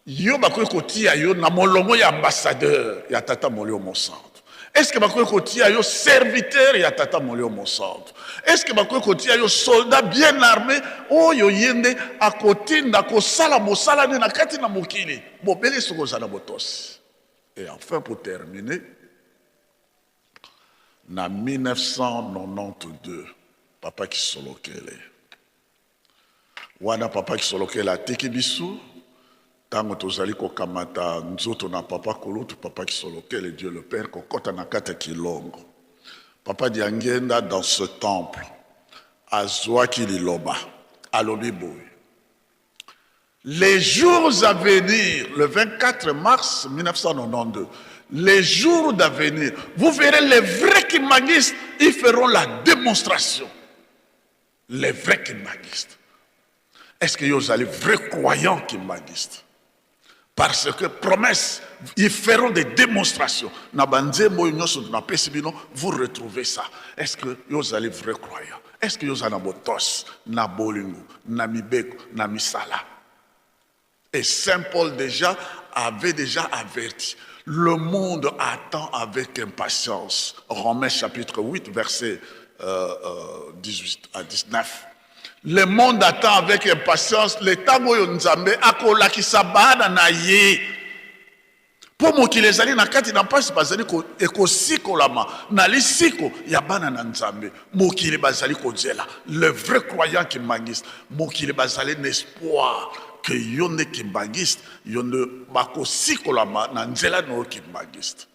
S2: yo bakoki kotia yo na molongo ya ambassadeur ya tata molio mosantu? Est-ce que bakoki kotia yo serviteur ya tata molio mosantu? Est-ce que bakoki kotia yo soldat bien armé oyo ye nde akotinda kosala mosala nde na kati na mokili bobele soki oza na botosi? Et enfin pour terminer, na 1992 papa Kisolokele Wana papa Kisolokele ateki biso, tango tozali kokamata nzoto na papa kulutu, papa Kisolokele, Dieu le Père, kokota na kati ya kilongo. Papa Diangienda dans ce temple azuaki liloba, alobi boye, Les jours à venir, le 24 mars 1992, les jours d'avenir, vous verrez les vrais kimbanguistes, ils feront la démonstration. Les vrais kimbanguistes. Est-ce que yo ozali vrai croyant kimbanguiste? Parce que promesse, ils feront des démonstrations. Na ba nzembo oyo nyonso napesi bino, vous retrouvez ça. Est-ce que yo ozali vrai croyant? Est-ce que yo ozali na botosi, na bolingo, na mibeko, na misala? Et Saint Paul déjà avait déjà averti. Le monde attend avec impatience. Romains chapitre 8, verset 18 à 19. Le monde attend avec impatience le ntango oyo Nzambe akolakisa bana na ye. Mpo mokili ezali na kati na mpasi, bazali ekosikolama na lisiko ya bana na Nzambe. Mokili bazali kozela le vrai croyant kimbanguiste. Mokili bazali na espoir que yo nde kimbanguiste, yo nde bakosikolama na nzela na yo kimbanguiste.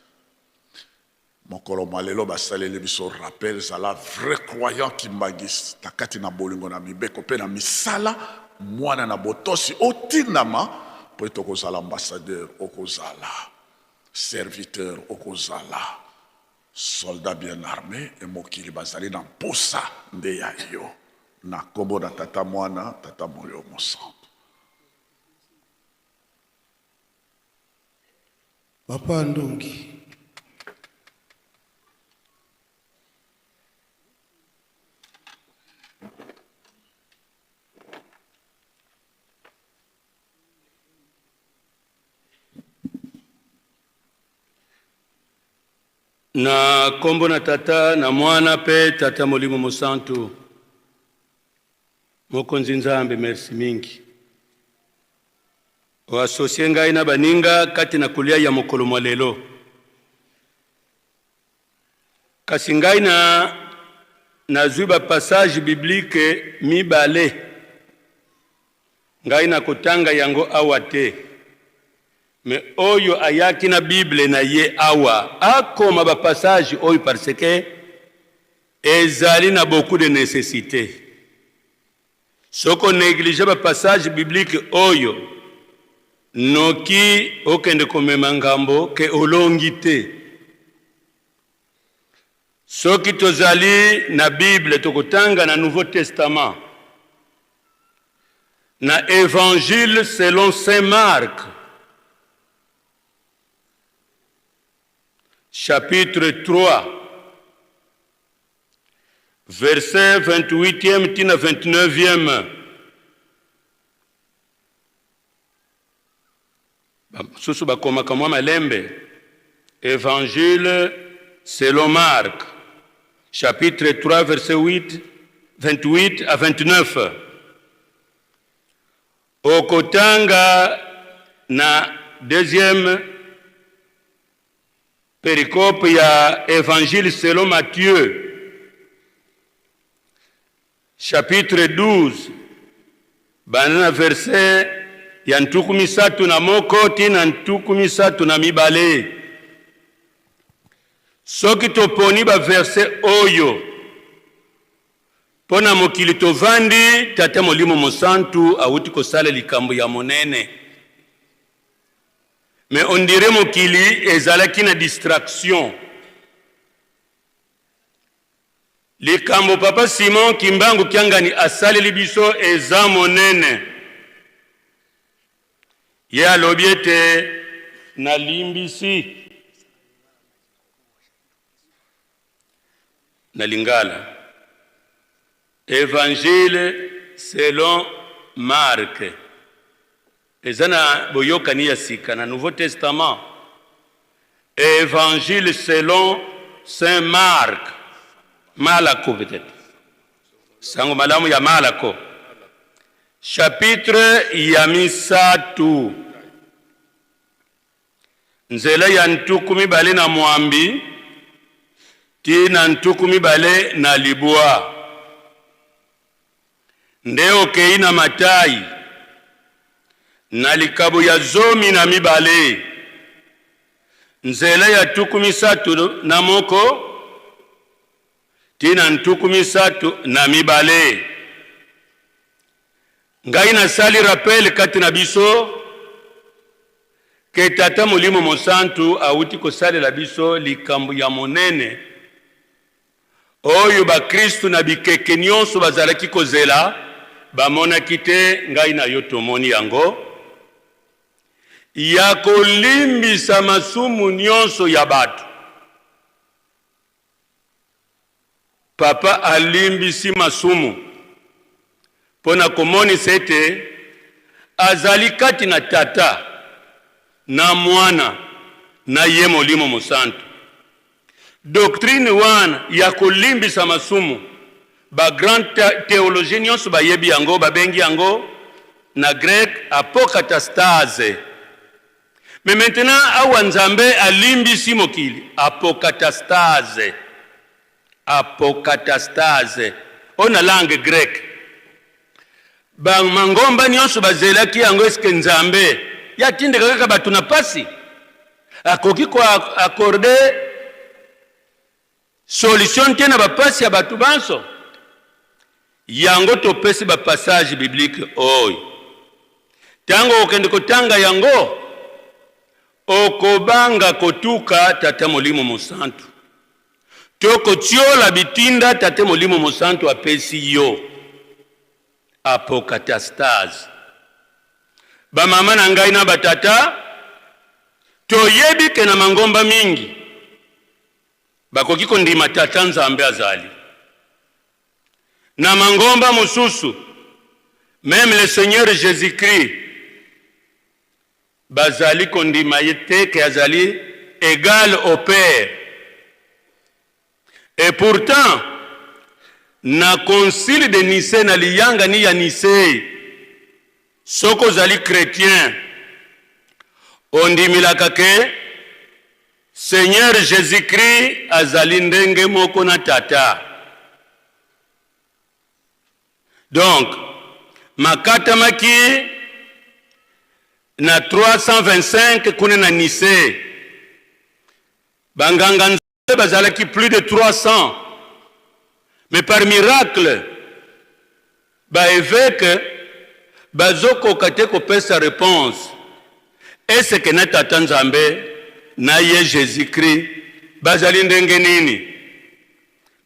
S2: Mokolo mwa lelo basaleli biso rappel, zala vrai croyant kimbanguiste na kati na bolingo na mibeko mpe na misala, mwana na botosi otindama mpo ete okozala ambassadeur, okozala serviteur, okozala soldat bien arme et mokili bazali na mposa nde ya yo. Na kombo na Tata Mwana, Tata Molimo Mosantu.
S13: Papa Ndungi.
S15: Na kombo na Tata, na Mwana pe Tata Molimo Mosantu. Mokonzi Nzambe, merci mingi. O associer ngai na baninga kati na kolia ya mokolo mwa lelo. Kasi ngai na nazwi ba passage biblique mibale. Ngai nakotanga yango awa te. Mais oyo ayaki na Bible na ye awa akoma ba passage oyo parce que ezali na beaucoup de necessite. Soki o negliger ba passage biblique oyo noki okende komema ngambo ke olongi te. Soki tozali na Bible tokotanga na Nouveau Testament na Evangile selon Saint Marc chapitre 3 verset 28e ti na 29e. Basusu bakomaka mwa malembe. Evangile selon Marc chapitre 3 verset 8, 28 à 29. Okotanga na deuxième Pericope ya Evangile selon Matthieu, chapitre 12, banda na verset ya 31 ti na 32. Soki toponi ba verset oyo mpo na mokili tovandi, Tata Molimo Mosantu awuti kosala likambo ya monene. Mais on dirait mokili ezalaki na distraction. Likambo papa Simon Kimbangu Kiangani asaleli biso eza monene. Ye alobi ete nalimbisi na lingala. Evangile selon Marc eza na boyokani ya sika na Nouveau Testament. Evangile selon Saint Marc, Malako peut-être. Sango malamu ya Malako. Chapitre ya misatu. Nzela ya 26 tii na 29. Nde okei na Matai na likabo ya 12, nzela ya 31 tii na 32. Ngai nasali rappel kati na biso ke Tata Molimo Mosantu awuti kosalela biso likambo ya monene oyo bakristu na bikeke nionso bazalaki kozela, bamonaki te, ngai na yo tomoni yango, ya kolimbisa masumu nionso ya bato. Papa alimbisi masumu mpo na komonisa ete Azali kati na Tata, na Mwana, na ye Molimo Mosantu. Doctrine wana ya kolimbisa masumu, ba grands theologiens nionso bayebi yango, babengi yango na grec apokatastase. Mais maintenant awa Nzambe alimbisi mokili, apokatastase, apokatastase oyo na langue grecque. Ba mangomba nionso bazelaki yango, est-ce que Nzambe ye atindaka kaka bato na pasi? Akoki ko accorder solution te na ba pasi ya bato banso? Yango topesi ba passage biblique oyo. Tango okende kotanga yango, okobanga kotuka Tata Molimo Mosantu to kotiola bitinda Tata Molimo Mosantu apesi yo. Apokatastase. Ba mama na ngai na ba tata, toyebi ke na mangomba mingi bakoki kondima Tata Nzambe azali. Na mangomba mosusu, meme le Seigneur Jesus-Christ bazali kondima ye te ke azali egal au Père. Et pourtant, na concile de Nicee, na liyangani ya Nicee, soki ozali chretien, ondimilaka ke Seigneur Jesus-Christ azali ndenge moko na Tata. Donc, makatamaki na 325 kuna na Nicee. Banganga Nzambe bazalaki plus de 300. Mais par miracle, ba eveques bazokoka te kopesa reponse. Est-ce que na Tata Nzambe na ye Jesus-Christ bazali ndenge nini?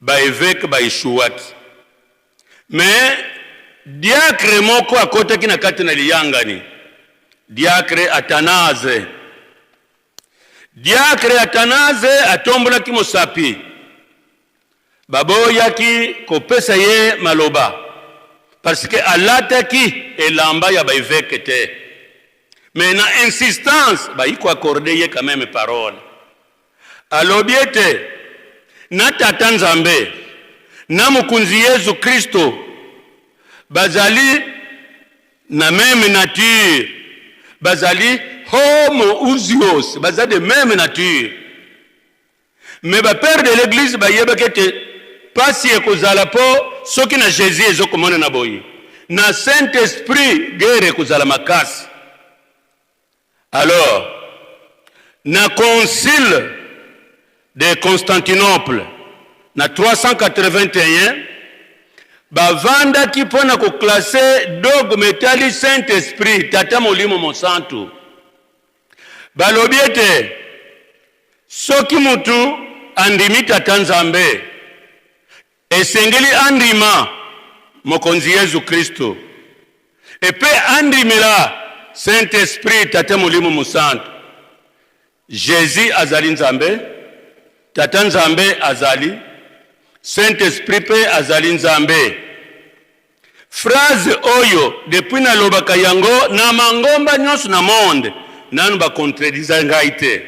S15: Ba eveques ba echouaki. Mais diacre moko akotaki na kati na liyangani, diacre Athanase. Diacre Athanase atombolaki mosapi. Baboyaki kopesa ye maloba parce que alataki elamba ya ba eveques te. Mais na insistance bayi ko accorder ye quand meme parole. Alobi ete na Tata Nzambe na Mokonzi Yezu Kristo bazali na meme nature, bazali homoousios, baza de meme nature. Mais ba pères de l'eglise bayebaki ete pasi ekozala po soki na Jesus ezokomonana boye, na Saint Esprit guerre ekozala makasi. Alors na concile de Constantinople na 381 bavandaki mpo na ko classer dogme etali Saint Esprit, Tata Molimo Mosantu. Balobi ete soki mutu andimi Tata Nzambe, esengeli andima Mokonzi Yezu Kristo epe andimela Saint Esprit, Tata Molimo Mosantu. Jesus azali Nzambe, Tata Nzambe azali, Saint Esprit pe azali Nzambe. Phrase oyo depuis nalobaka yango na mangomba nionso na monde nanu ba contredisa ngai te.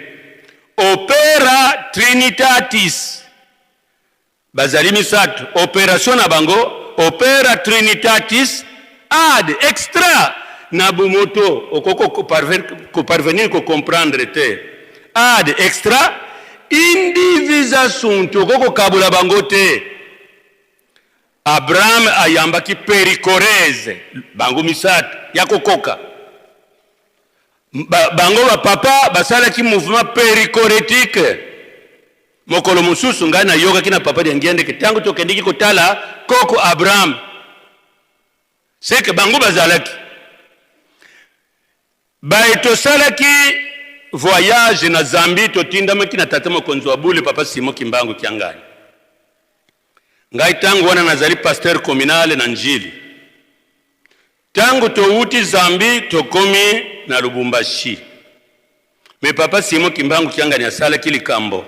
S15: Opera Trinitatis. Bazali misato. Operation na bango, opera Trinitatis ad extra na bomoto okoki ko parvenir ko comprendre te. Ad extra indivisa sunt, okoki kokabola bango te. Abraham ayambaki pericorese, bango misato ya kokoka. Ba, bango ba papa basalaki mouvement perichoretique. Mokolo mosusu ngai nayokaki na papa Diangiende ke ntango tokendeki kotala koko Abraham, c'est que bango bazalaki baye. Tosalaki voyage na Zambie, totindamaki na tata mokonzi wa bule papa Simon Kimbangu Kiangani. Ngai ntango wana nazali pasteur communal na Njili. Tango towuti Zambie tokomi na Lubumbashi. Mais papa Simon Kimbangu Kiangani asalaki likambo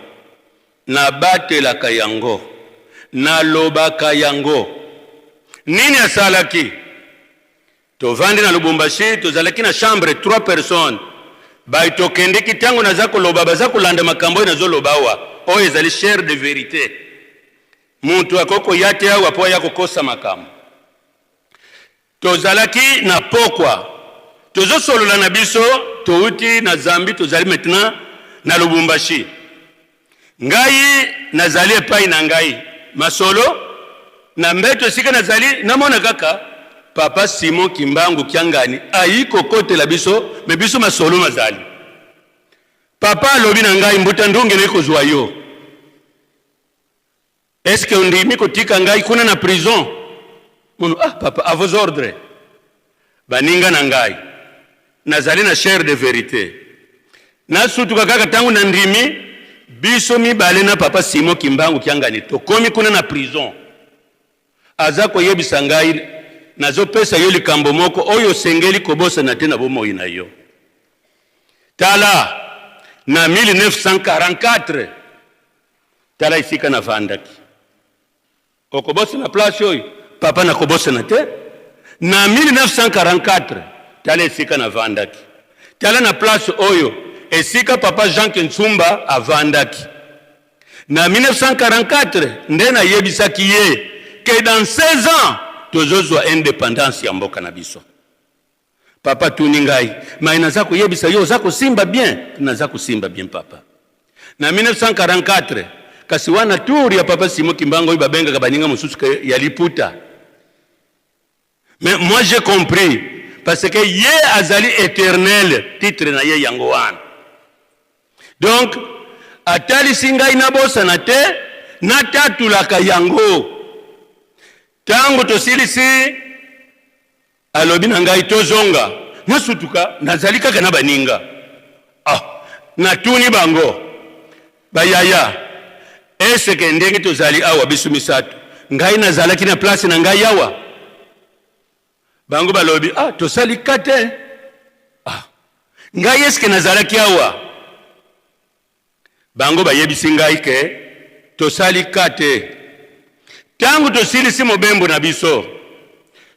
S15: nabatelaka yango, nalobaka yango. Nini asalaki? Tovandi na Lubumbashi, tozalaki na chambre 3 personnes. Bayi tokendeki tango naza koloba baza kolanda makambo oyo nazoloba awa. Oyo ezali chaire de verite. Mutu akoki koya te awa po aya kokosa makambo. Tozalaki na pokwa tozosolola na biso, towuti na Zambie, tozali maintenant na Lubumbashi. Ngai nazali epai na ngai masolo na mbeto esika nazali, namona kaka papa Simon Kimbangu Kiangani ayi kokotela biso, me biso masolo mazali. Papa alobi na ngai, mbuta Ndunge nayi kozwa yo. Est-ce que ondimi kotika ngai kuna na prison? Mono, ah papa, à vos ordres. Baninga na ngai, nazali na chaire de verite. Nasutuka kaka tango nandimi, biso mibale na papa Simon Kimbangu Kiangani tokomi kuna na prison. Aza koyebisa ngai, nazopesa yo likambo moko oyo osengeli kobosana te na bomoi na yo. Tala, na 1944, Tala esika navandaki. Okobosana place oyo? Papa, nakobosana te. Na 1944, tala esika navandaki. Tala na place oyo esika papa Jean Kensumba avandaki. Na 1944 nde nayebisaki ye que dans 16 ans tozozwa independance ya mboka na biso. Papa atuni ngai, mai naza koyebisa yo oza kosimba bien? Naza kosimba bien papa. Na 1944, kasi wana tour ya papa Simon Kimbangu oyo babengaka baninga mosusu ke ya liputa. Mais moi j'ai compris parce que ye azali éternel, titre na ye yango wana. Donc atalisi ngai nabosana te, natatulaka yango. Tango tosilisi Alobi na ngai tozonga. Nasutuka, nazali kaka na baninga. Ah, natuni bango, bayaya, eseke ndenge tozali awa biso misato, ngai nazalaki na place na ngai awa? Bango balobi, ah, tosali ka te. Ah, ngai eske nazalaki awa? Bango bayebisi ngai ke tosali ka te. Tango tosilisi mobembo na biso,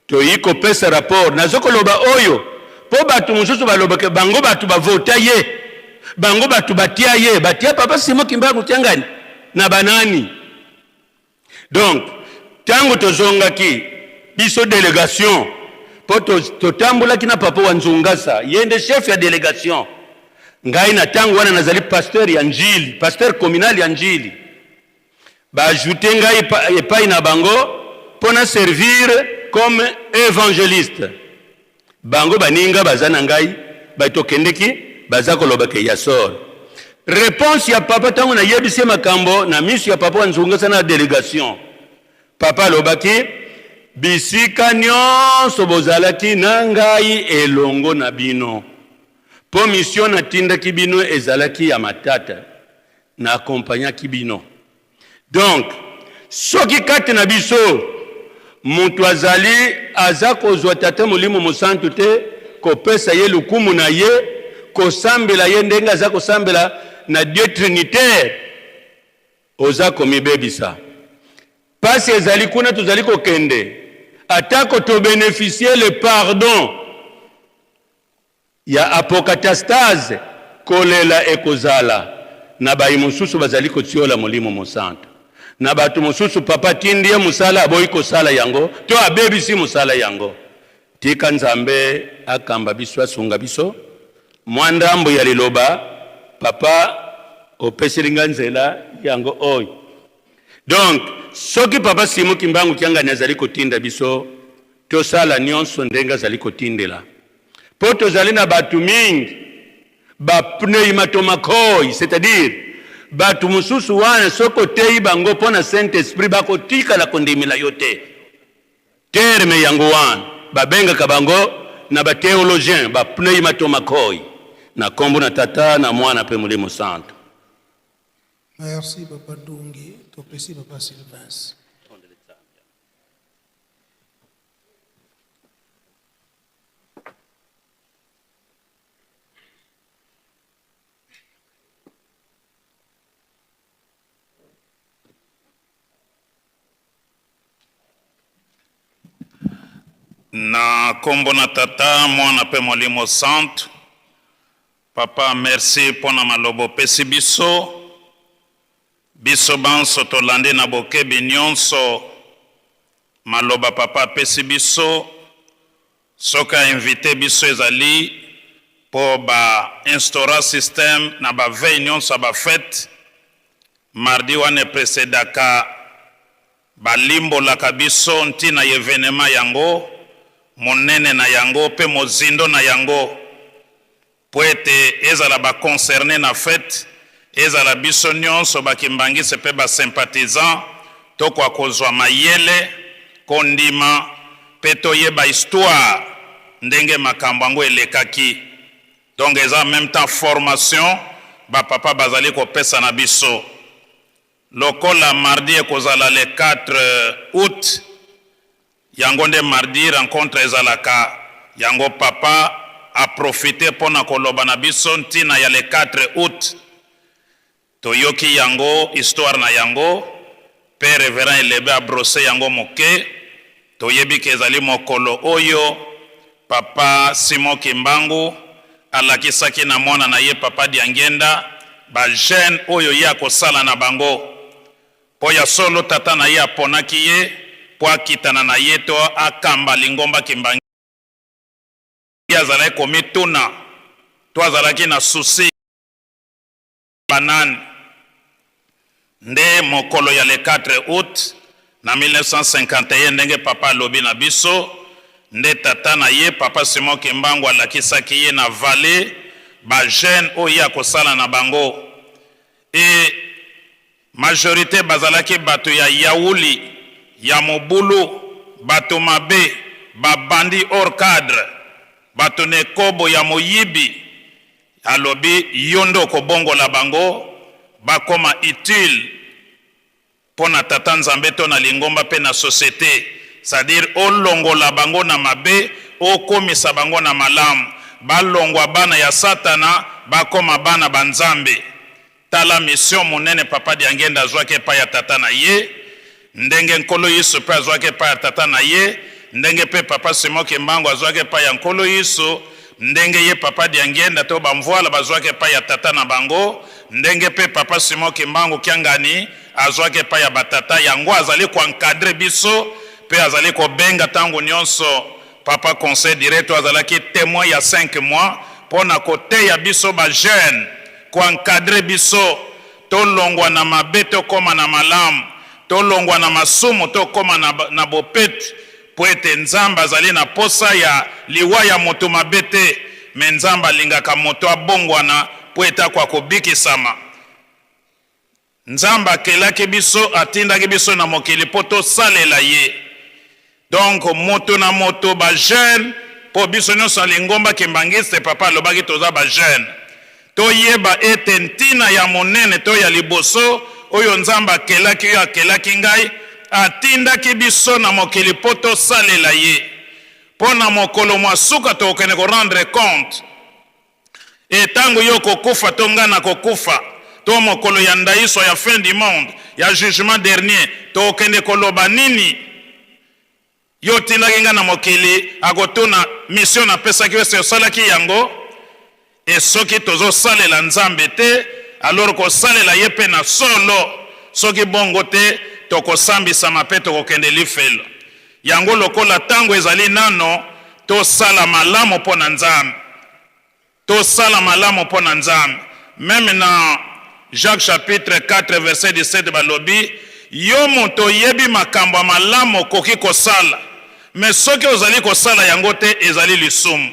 S15: toyi kopesa rapport. Nazo koloba oyo po bato mosusu baloba ke bango bato bavota ye, bango bato batia ye, batia papa Simon Kimbangu Kiangani na banani. Donc tango tozongaki biso delegation po totambolaki na papa wa Nzungasa, ye nde chef ya delegation. Ngai na tango wana nazali pasteur ya Ndjili, pasteur communal ya Ndjili. Ba ajouter ngai epai na bango po na servir comme evangeliste. Bango baninga baza na ngai ba tokendeki baza koloba ke ya solo. Reponse ya papa tango nayebisi ye makambo na misu ya papa wa Nzungasa na delegation. Papa alobaki bisika nionso bozalaki na ngai elongo na bino po mission natindaki bino ezalaki ya matata na accompagnaki bino. Donc soki kati na biso mutu azali aza kozwa Tata Molimo Mosantu te, kopesa ye lokumu na ye, kosambela ye ndenge aza kosambela na Dieu Trinitaire, oza komibebisa. Pasi ezali kuna tozali kokende, atako to beneficier le pardon Ya apokatastase, kolela ekozala na bayi mosusu bazali kotiola Molimo Mosantu. Na bato mosusu papa atindi ye mosala aboyi kosala yango to abebisi mosala yango. Tika Nzambe akamba biso asunga biso. Mwa ndambo ya liloba papa opeseli nga nzela yango oyo. Donc soki papa Simon Kimbangu Kiangani azali kotinda biso tosala nionso ndenge azali kotindela. Po tozali na batu mingi ba pneumatomakhoi, c'est-à-dire batu mosusu wana soki oteyi bango po na Saint Esprit bakotikala kondimela yo te. Terme yango wana babengaka bango na ba theologiens ba pneumatomakhoi. Na kombo na Tata na Mwana pe Molimo Santu.
S13: Merci papa Ndungi, topesi papa Sylvains.
S16: Na kombo na Tata, Mwana pe Molimo Santu. Papa, merci mpo na maloba opesi biso. Biso banso tolandi na bokebi nionso maloba papa apesi biso. Soki a inviter biso ezali mpo ba instaura système na ba veille nionso ya ba fetes. Mardi wana e precedaka Balimbolaka biso ntina ya evenema yango, monene na yango mpe mozindo na yango, mpo ete ezala ba concernes na fete, ezala biso nionso ba kimbanguistes mpe ba sympathisants, tokoka kozua mayele, kondima mpe toyeba histoire ndenge makambo yango elekaki. Donc eza en meme temps formation ba papa bazali kopesa na biso. Lokola mardi ekozala le 4 aout, yango nde mardi rencontre ezalaka, yango papa a profiter mpo na koloba na biso ntina ya le 4 aout. Toyoki yango histoire na yango mpe reverend Elebe a brosser yango moke. Toyebi ke ezali mokolo oyo Papa Simon Kimbangu alakisaki na mwana na ye Papa Diangienda ba jeunes oyo ye akosala na bango. Mpo ya solo tata na ye aponaki ye mpo akitana na ye to akamba lingomba Kimbangu. Ye azalaki komituna to azalaki na souci. Banani nde mokolo ya le 4 aout na 1951, ndenge Papa alobi na biso, nde tata na ye Papa Simon Kimbangu alakisaki ye na vallee ba jeunes oyo ye akosala na bango et majorite bazalaki bato ya yauli, ya mobulu, bato mabe, ba bandits hors cadre, bato na ekobo ya moyibi. Alobi yo nde okobongola bango bakoma utile mpo na Tata Nzambe to na lingomba mpe na societe, c'est à dire olongola bango na mabe okomisa bango na malamu, balongwa bana ya satana bakoma bana ba Nzambe. Tala mission monene Papa Diangienda azwaki epai ya tata na ye, ndenge Nkolo Yesu mpe azwaki epai ya tata na ye, ndenge mpe Papa Simon Kimbangu azwaki epai ya Nkolo Yesu, ndenge ye Papa Diangienda to ba Mvuala bazwaki epai ya tata na bango, ndenge mpe Papa Simon Kimbangu Kiangani azwaki epai ya ba tata. Yango azali ko encadrer biso mpe azali kobenga tango nionso Papa Conseil direct oyo azalaki temoin ya cinq mois mpo na koteya biso ba jeunes, ko encadrer biso tolongwa na mabe tokoma na malamu, tolongwa na masumu tokoma na, na bopetu, mpo ete Nzambe azali na posa ya liwa ya moto mabe te, mais Nzambe alingaka moto abongwana mpo ete akoka kobikisama. Nzambe akelaki biso, atindaki biso na mokili mpo tosalela ye. Donc moto na moto ba jeunes, mpo biso nionso na lingomba kimbanguiste papa alobaki toza ba jeunes, toyeba ete ntina ya monene to ya liboso oyo Nzambe akelaki yo, akelaki ngai, atindaki biso na mokili mpo tosalela ye. Mpo na mokolo mwa suka tokokende ko rendre compte. Et tango yo okokufa to nga nakokufa to mokolo ya ndaiswa ya fin du monde ya jugement dernier tokokende koloba nini? Yo otindaki nga na mokili akotuna mission napesaki yo est-ce osalaki yango? Et soki tozosalela Nzambe te alors kosalela ye pe na solo soki bongo te tokosambisama pe tokokende lifelo. Yango lokola tango ezali nano tosala malamu mpo na Nzambe. Tosala malamu mpo na Nzambe. Meme na Jacques chapitre 4 verset 17 balobi yo moto oyebi makambo ya malamu okoki kosala mais soki ozali kosala yango te ezali lisumu.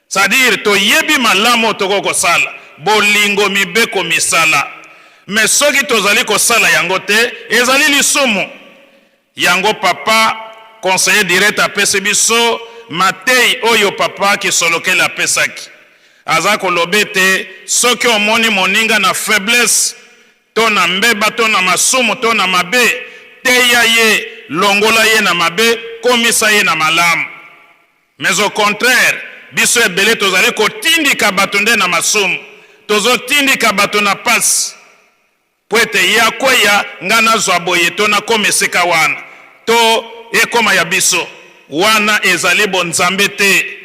S16: C'est à dire toyebi malamu oyo tokoki kosala, bolingo, mibeko, misala mais soki tozali kosala yango te ezali lisumu. Yango papa conseiller direct apesi biso mateyi oyo papa kisolokele apesaki. Aza koloba ete soki omoni moninga na faiblesse to na mbeba to na masumu to na mabe, teya ye, longola ye na mabe, komisa ye na malamu. Mais au contraire, biso ebele tozali kotindika bato nde na masumu, tozotindika bato na pasi. Mpo ete ye akweya, ngai nazwa boye to nakoma esika wana, to ekoma ya biso. Wana ezali bonzambe te.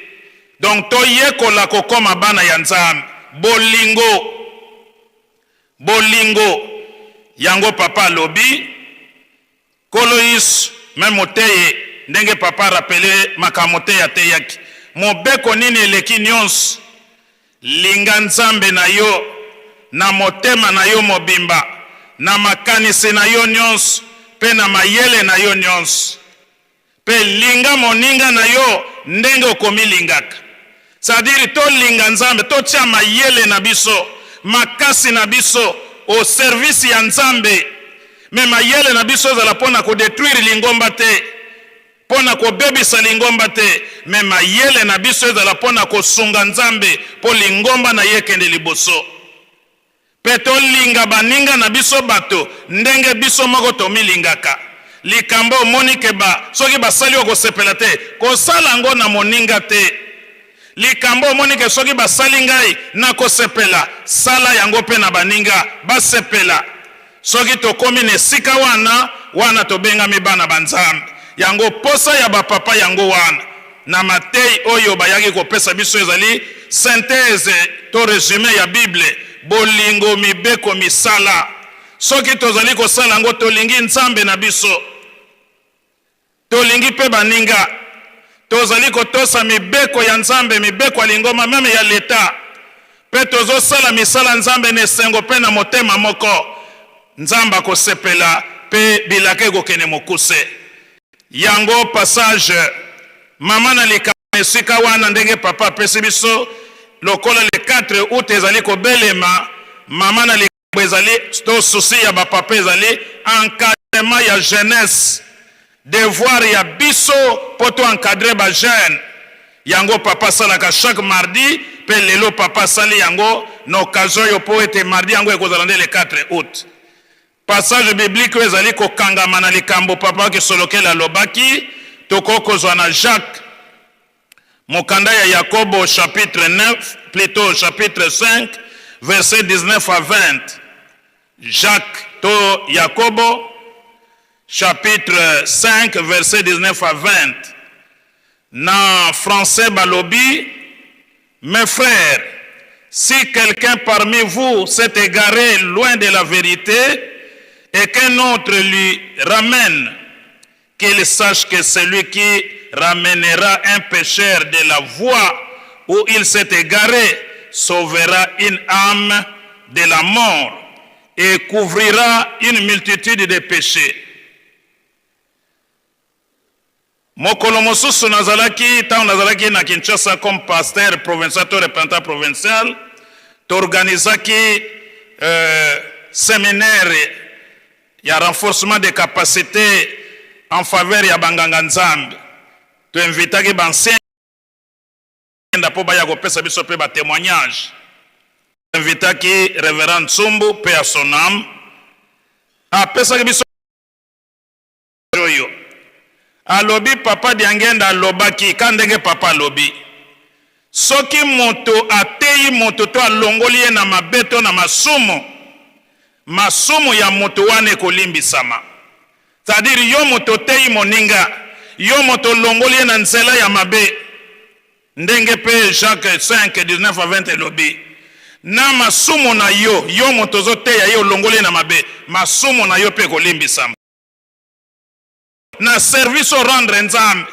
S16: Donc toyekola kokoma bana ya Nzambe. Bolingo. Bolingo. Yango papa alobi, Nkolo Yesu, meme moteye, ndenge papa a rappeler makambo moteye ateyaki. Mobeko nini eleki nionso? Linga Nzambe na yo na motema na yo mobimba, na makanisi na yo nionso mpe na mayele na yo nionso. Mpe linga moninga na yo ndenge okomilingaka. C'est-à-dire tolinga Nzambe, totia mayele na biso, makasi na biso au service ya Nzambe. Mais mayele na biso ezala mpo na ko detruire lingomba te, mpo na kobebisa lingomba te, mais mayele na biso ezala mpo na kosunga Nzambe mpo lingomba na ye ekende liboso. Mpe tolinga baninga na biso bato ndenge biso moko tomilingaka. Likambo omoni ke ba soki basali okosepela te, kosala yango na moninga te. Likambo omoni ke soki basali ngai nakosepela, sala yango mpe na baninga basepela. Soki tokomi na esika wana, wana tobengami bana ba Nzambe. Yango posa ya ba papa yango wana. Na mateyi oyo bayaki kopesa biso ezali synthèse to resume ya Bible, bolingo, mibeko, misala. Soki tozali kosala yango, tolingi Nzambe na biso. Tolingi mpe baninga. Tozali kotosa mibeko ya Nzambe, mibeko ya lingomba, meme ya leta, mpe tozosala misala Nzambe na esengo mpe na motema moko. Nzambe akosepela mpe bilaka ekokende mokuse. Yango passage mama na likambo na esika wana ndenge papa apesi biso lokola le 4 août ezali kobelema, mama na likambo ezali to souci ya ba papa ezali encadrement ya jeunesse, devoir ya biso po to encadrer ba jeunes. Yango papa asalaka chaque mardi pe lelo papa asali yango na occasion oyo po ete mardi yango ekozala nde le 4 août. Passage biblique oyo ezali kokangama na likambo Papa Kisolokele alobaki, tokoki kozwa na Jacques, mokanda ya Yakobo chapitre 9, plutot chapitre 5, verset 19 à 20. Jacques to Yakobo chapitre 5 verset 19 à 20. Na français balobi, Mes frères, si quelqu'un parmi vous s'est égaré loin de la vérité et qu'un autre lui ramène, qu'il sache que celui qui ramènera un pécheur de la voie où il s'est égaré sauvera une âme de la mort et couvrira une multitude de péchés. Mokolo mosusu nazalaki, ntango nazalaki na Kinshasa comme pasteur provincial to représentant provincial, toorganizaki euh, seminaire ya renforcement des capacités en faveur ya banganga Nzambe. Toinvitaki ba anciens mpo baya kopesa biso mpe ba témoignages. Toinvitaki révérend Nsumbu paix à son âme, apesaki biso oyo alobi papa Diangenda alobaki ka ndenge papa alobi soki moto ateyi moto to alongoli ye na mabe to na masumu, masumu ya moto wana ekolimbisama. C'est-à-dire yo moto oteyi moninga, yo moto olongoli ye na nzela ya mabe, ndenge mpe Jacques 5 19 à 20 elobi, na masumu na yo, yo moto ozoteya ye olongoli ye na mabe, masumu na yo mpe ekolimbisama. Na service o rendre Nzambe,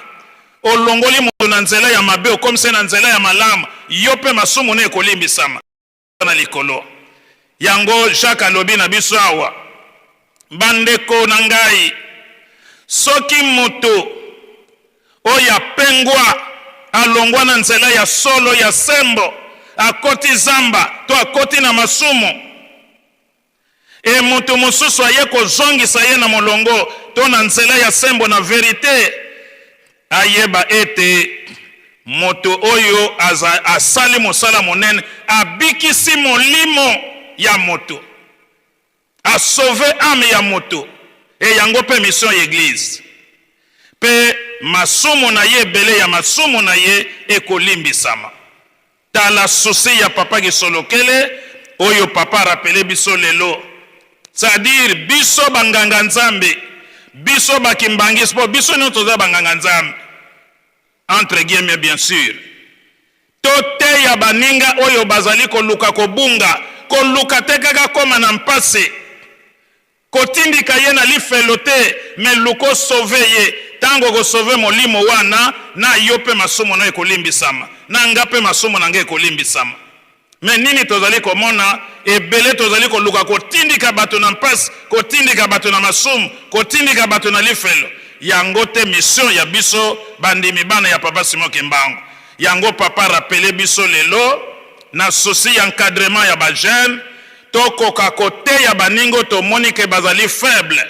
S16: olongoli moto na nzela ya mabe, okomisi ye na nzela ya malamu, yo mpe masumu na ekolimbisama na likolo. Yango Jacques alobi na biso awa, bandeko na ngai, soki moto oyo apengwa alongwa na nzela ya solo ya sembo, akoti zamba to akoti na masumu, E moto mosusu aye kozongisa ye na molongo to na nzela ya sembo na verite, ayeba ete moto oyo aza, asali mosala monene, abikisi molimo ya moto, asauve ame ya moto. E yango mpe mission ya eglise. Mpe masumu na ye, ebele ya masumu na ye ekolimbisama. Tala souci ya papa Kisolokele oyo papa a rappeler biso lelo. C'est à dire biso ba nganga Nzambe, biso ba kimbanguiste po biso nionso toza ba nganga Nzambe. Entre guillemets bien sur. Toteya baninga oyo bazali koluka kobunga, koluka te kaka akoma na mpasi. Kotindika ye na lifelo te, mais luka o sauver ye. Tango oko sauver molimo wana, na yo pe masumu nayo ekolimbisama, na nga pe masumu na nga ekolimbisama. Mais nini tozali komona? Ebele tozali koluka kotindika bato na mpasi, kotindika bato na masumu, kotindika bato na lifelo. Yango te mission ya biso bandimi bana ya Papa Simon Kimbangu. Yango Papa a rappeler biso lelo na souci ya encadrement ya ba jeunes, Tokoka koteya baninga oyo tomoni ke bazali faible,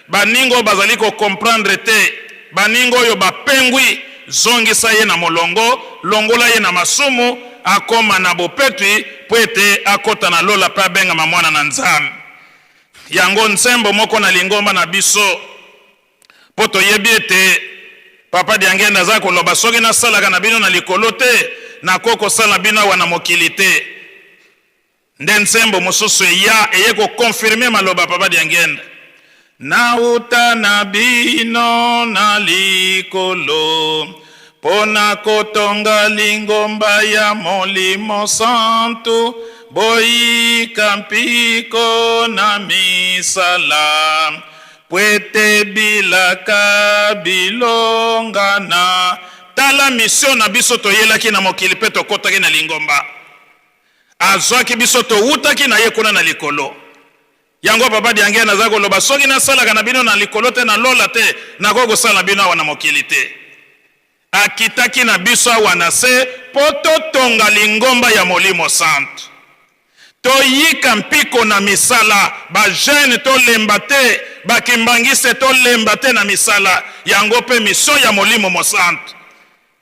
S16: baninga oyo bazali ko comprendre te, baninga oyo bapengwi, zongisa ye na molongo, longola ye na masumu, akoma na bopetwi mpo ete akota na lola mpe abengama mwana na Nzambe. Yango nzembo moko na lingomba na biso, mpo toyebi ete Papa Diangienda aza koloba soki nasalaka na bino na likolo te, nakoki kosala bino awa na mokili te. Nde nzembo mosusu eya eye ko confirmer maloba Papa Diangienda. Nawuta na bino na likolo mpo na kotonga lingomba ya Molimo Santu, boyika mpiko na misala pwete bilaka bilongana. Tala mission na biso toyelaki na mokili mpe tokotaki na lingomba. Azwaki biso towutaki na ye kuna na likolo. Yango papa Diangienda aza koloba soki nasalaka na bino na likolo te na lola te nakoki kosala na bino awa na mokili te. Akitaki na biso awa na se po totonga lingomba ya Molimo Santu. Toyika mpiko na misala, ba jeunes tolemba te, ba kimbanguiste tolemba te na misala. Yango pe mission ya Molimo Mosantu.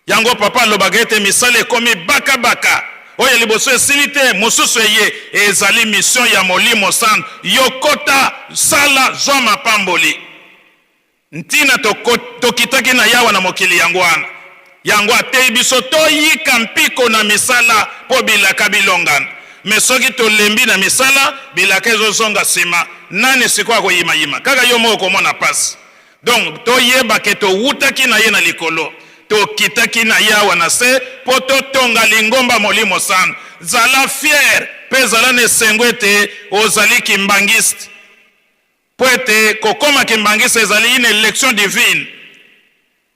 S16: Yango papa alobaka ete misala ekomi baka baka, oyo ya liboso esili te, mosusu eye. Ezali mission ya Molimo Santu. Yo kota, sala, zwa mapamboli. Ntina tokitaki na Yawe na mokili yango wana. Yango ateyi biso toyika mpiko na misala mpo bilaka bilongana. Mais soki tolembi na misala, bilaka ezozonga sima. Nani sikoyo akoyima-yima? Kaka yo moko okomona pasi. Donc toyeba ke towutaki na ye na likolo, tokitaki na ye awa na se po totonga lingomba Molimo Santu. Zala fier pe zala na esengo ete ozali kimbanguiste, po ete kokoma kimbanguiste ezali une election divine.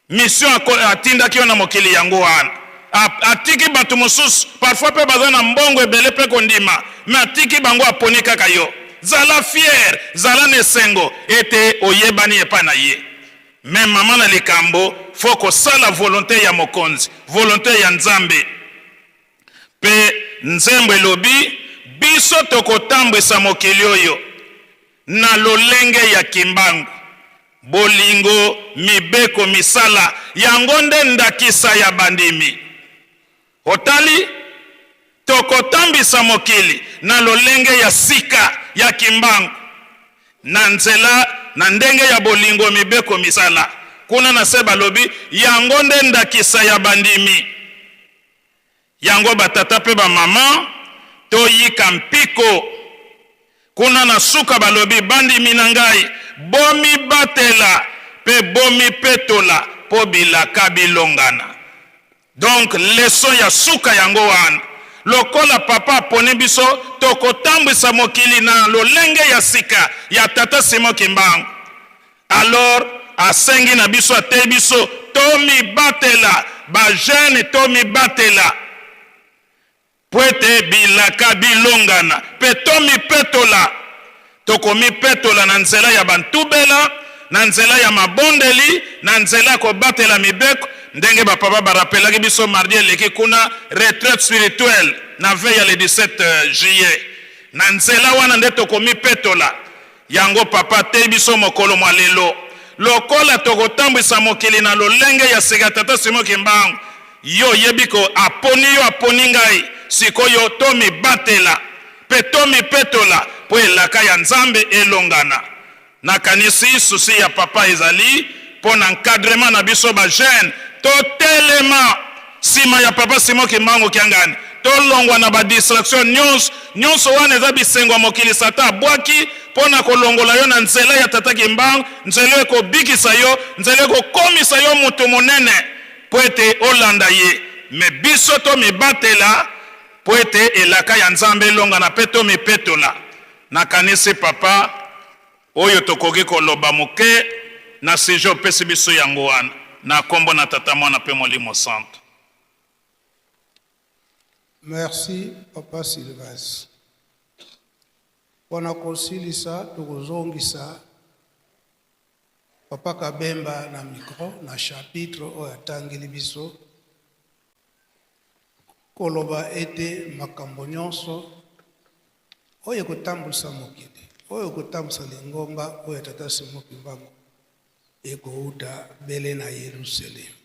S16: Mission atindaki yo na mokili yango wana. Atiki batu mosusu parfois pe baza na mbongo ebele pe kondima mais atiki bango aponi kaka yo. Zala fier, zala na esengo ete oyebani epai na ye. Mais mama na likambo faut kosala volonte ya mokonzi, volonte ya Nzambe. Pe nzembo elobi biso tokotambwisa mokili oyo na lolenge ya Kimbangu. Bolingo, mibeko, misala, yango nde ndakisa ya bandimi. Otali? Tokotambisa mokili na lolenge ya sika ya Kimbangu, na nzela na ndenge ya bolingo, mibeko, misala. Kuna na se balobi, yango nde ndakisa ya bandimi. Yango ba tata pe ba maman toyika mpiko. Kuna na suka balobi, Bandimi na ngai, bomibatela pe bomipetola po bilaka bilongana. Donc leçon ya suka yango wana. Lokola papa aponi biso, tokotambwisa mokili na lolenge ya sika ya tata Simon Kimbangu. Alors asengi na biso ateyi biso tomibatela ba jeune tomibatela po ete bilaka bilongana pe tomipetola. Tokomipetola na nzela ya bantubela, na nzela ya mabondeli, na nzela ya kobatela mibeko ndenge ba papa ba rappelaki biso mardi eleki kuna retraite spirituelle na veille ya le 17 juillet. Na nzela wana nde tokomipetola. Yango Papa ateyi biso mokolo mwa lelo. Lokola tokotambwisa mokili na lolenge ya sika Tata Simon Kimbangu, yo oyebi ko aponi yo aponi ngai, sikoyo tomibatela pe tomipetola po elaka ya Nzambe elongana. Nakanisi souci ya Papa ezali po na encadrement na biso ba jeunes totelema sima ya Papa Simon Kimbangu Kiangani, tolongwa na ba distraction nionso, nionso wana eza bisengo ya mokili Satan abwaki po na kolongola yo na nzela ya Tata Kimbangu, nzela oyo ekobikisa yo, nzela ekokomisa yo mutu monene. mpo ete olanda ye. Mais biso tomibatela mpo ete elaka ya Nzambe elongana mpe tomipetola. Nakanisi papa, oyo tokoki koloba moke na sujet opesi biso yango wana. Na kombo na Tata, Mwana mpe Molimo Santu.
S13: Merci papa Silvas. Pona kosilisa tokozongisa papa Kabemba na micro na chapitre oyo atangeli biso koloba ete makambo nyonso oyo ekotambwisa mokili, oyo ekotambwisa lingomba oyo ya Tata Simon Kimbangu ekowuta bele na Yelusalemi.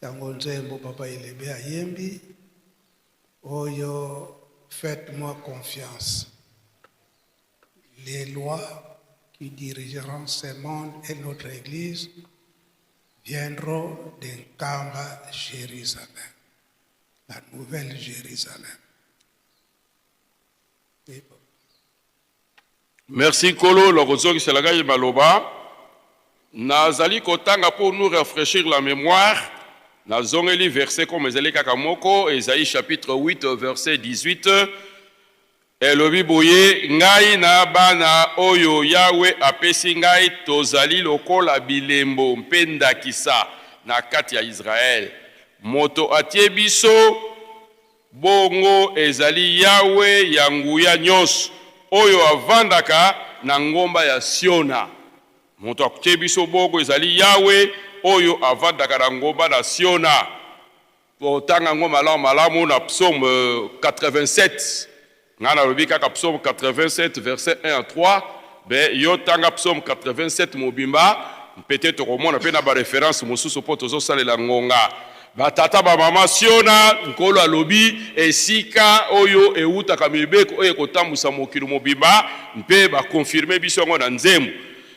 S13: Yango nzembo papa Elebe ayembi oyo faites-moi confiance. Les lois qui dirigeront ce monde et notre église viendront de Nkamba, Jérusalem, la nouvelle Jérusalem.
S14: Merci Nkolo na kozongisela ngai maloba. Nazali kotanga pour nous rafraîchir la mémoire. Nazongeli verset comme ezali kaka moko, Esaïe chapitre 8 verset 18. Elobi boye, Ngai na bana oyo Yawe apesi ngai tozali lokola bilembo mpe ndakisa na kati ya Israël. Moto atie biso Bongo ezali Yawe ya nguya nyonso, oyo avandaka na ngomba ya Siona. Moto atie biso bongo ezali Yawe, oyo avandaka na ngomba na Siona. Totanga yango malamu malamu na Psaume 87. Ngai nalobi kaka Psaume 87 verset 1 à 3, mais yo tanga Psaume 87 mobimba, peut-être tokomona mpe na ba reference mosusu mpo tozosalela ngonga. Ba tata ba mama Siona, Nkolo alobi esika oyo ewutaka mibeko oyo ekotambwisa mokili mobimba, mpe ba confirmer biso yango na nzembo.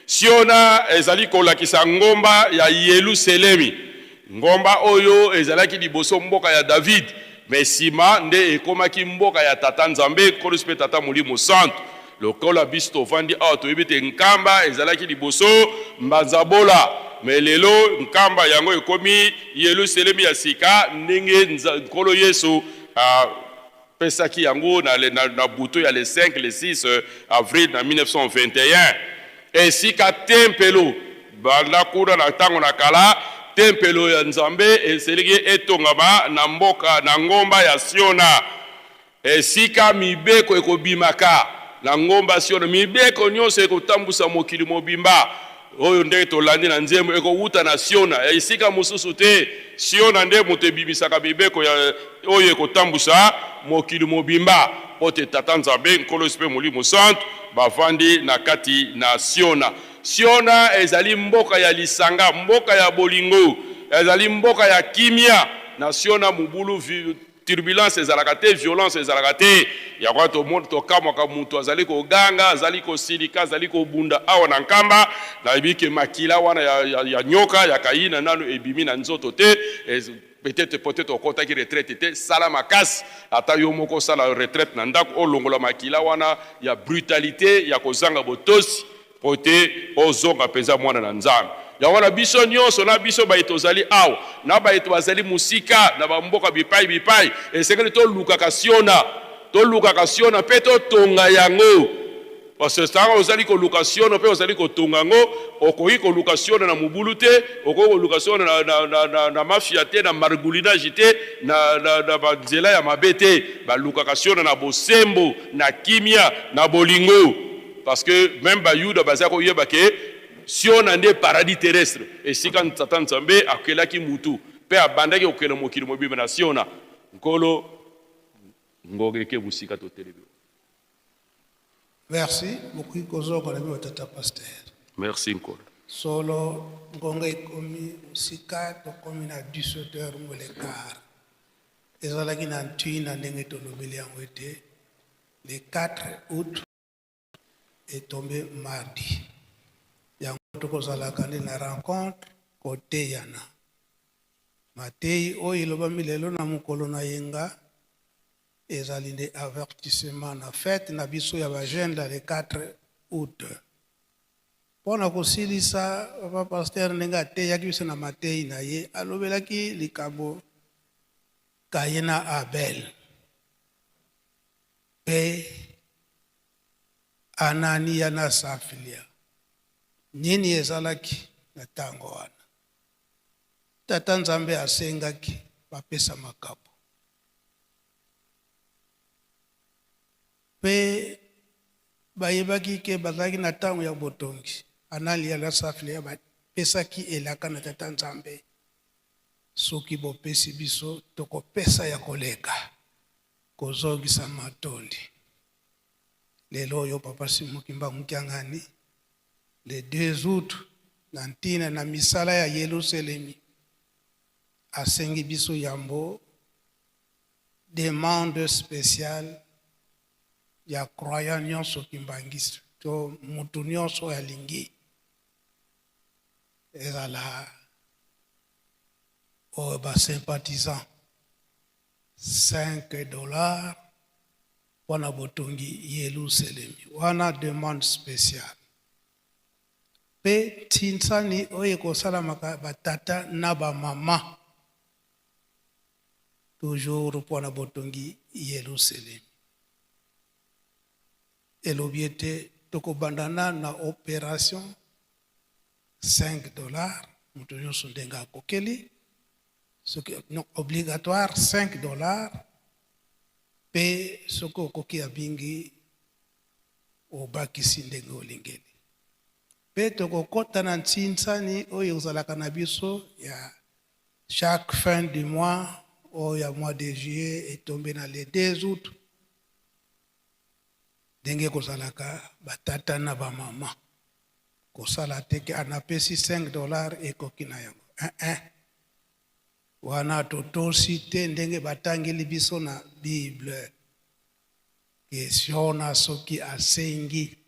S14: Siona ezali kolakisa ngomba ya Yeluselemi. Ngomba oyo ezalaki liboso mboka ya David, mais sima nde ekomaki mboka ya Tata Nzambe, Nkolo Yesu mpe Tata Molimo Santu. Lokola biso tovandi awa toyebi ete Nkamba ezalaki liboso Mbanza-Bola, mais lelo Nkamba yango ekomi Yeluselemi ya sika ndenge Nkolo Yesu a pesaki yango na, na, na butu ya le 5 le 6 avril na 1921 esika tempelo banda kuna na ntango na kala tempelo ya Nzambe eseliki etongama na mboka na ngomba ya Siona esika mibeko ekobimaka na ngomba Siona mibeko nyonso ekotambusa mokili mobimba Oyo ndenge tolandi na nzembo ekowuta na Siona, ya esika mosusu te. Siona nde moto ebimisaka mibeko ya oyo ekotambusa mokili mobimba, mpo te Tata Nzambe, Nkolo Yesu mpe Molimo Santu bavandi na kati na Siona. Siona ezali mboka ya lisanga, mboka ya bolingo, ezali mboka ya kimia. Na Siona mobulu Turbulence ezalaka te, violence ezalaka te. Yango wana tomoni, tokamwaka mutu azali koganga, azali kosilika, azali kobunda awa na Nkamba. Nayebi ke makila wana ya, ya, ya nyoka ya Kayina nanu ebimi na nzoto te. Peut-etre, peut-etre okotaki retraite te. Sala makasi, ata yo moko osala retraite na ndako, olongola makila wana ya brutalite, ya kozanga botosi. Mpo te ozonga mpenza mwana na Nzambe. Yango wana biso nyonso, na biso baye tozali awa, na baye bazali mosika na bamboka bipai bipai, esengeli tolukaka Siona, tolukaka Siona mpe totonga yango. Parce que ntango ozali koluka Siona mpe ozali kotonga yango, okoki koluka Siona na mobulu te, okoki koluka Siona na, na, na, na, na mafia te, na margoulinage te, na, na, na banzela ya mabe te. Balukaka Siona na bosembo, na kimia, na bolingo. Parce que meme ba yuda baza ko yeba ke Siona nde paradis terrestre esika Tata Nzambe akelaki mutu pe abandaki kokela mokili mobimba na Siona. Nkolo ngonga eke mosika totelemi.
S13: Merci bokoki kozonga na bino tata pasteur.
S14: Merci Nkolo.
S13: Solo ngonga ekomi mosika tokomi na 17 heures moins le quart. Ezalaki na ntina ndenge tolobeli yango ete le 4 août est tombé mardi. Yango tokozalaka nde na rencontre koteyana. Mateyi oyo elobami lelo na mokolo na yenga ezali nde avertissement na fete na biso ya ba jeunes la le 4 août. Mpo na kosilisa, papa pasteur ndenge ateyaki biso na mateyi na ye, alobelaki likambo Kaye na Abel mpe Anania na Safilia. Nini ezalaki na ntango wana? Tata Nzambe asengaki bapesa makabo. Mpe bayebaki ke bazalaki na ntango ya botongi. Anania na Safilia bapesaki elaka na Tata Nzambe, Soki bopesi biso, tokopesa ya koleka, kozongisa matondi. Lelo oyo Papa Simon Kimbangu Kiangani, le 2 aout, na ntina na misala ya Yeluselemi, asengi biso yambo demande speciale ya croyant nionso kimbanguiste to mutu nionso oyo alingi ezala oyo ba sympathisants 5 dollars mpo na botongi Yeluselemi. Wana demande speciale. Mpe ntinsani oyo ekosalamaka ba tata na ba mama toujours mpo na botongi Yeluselemi. Elobi ete tokobanda nanu na operation 5 dollars moto nyonso ndenge akokeli soki non obligatoire 5 dollars mpe soki okoki ya mingi obakisi ndenge olingeli mpe tokokota na ntinsani oyo ekozalaka na biso ya chaque fin du mois oyo ya mois de juillet etombe na le 2 août ndenge ekozalaka batata na bamama Kosala te ke anapesi 5 dollars ekoki na yango. Eh eh. Wana totosi te ndenge batangeli biso na Bible. Question na soki asengi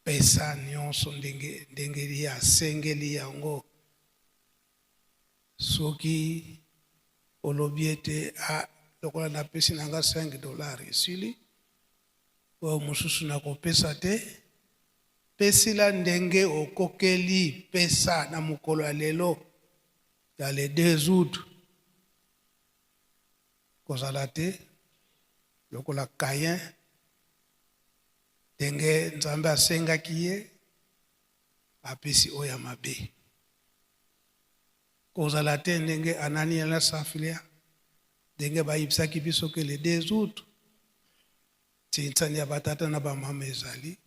S13: pesa nionso ndenge ndenge ye asengeli yango. Soki olobi ete ah lokola napesi na nga 5 dollars esili Oyo mosusu nakopesa te. Pesila ndenge okokeli pesa na mokolo ya lelo ya le 2 aout. Kozala te lokola Caïn ndenge Nzambe asengaki ye apesi oyo ya mabe. Kozala te ndenge Anania na Safilia ndenge bayebisaki biso ke le 2 aout Tinsani ya batata na bamama ezali.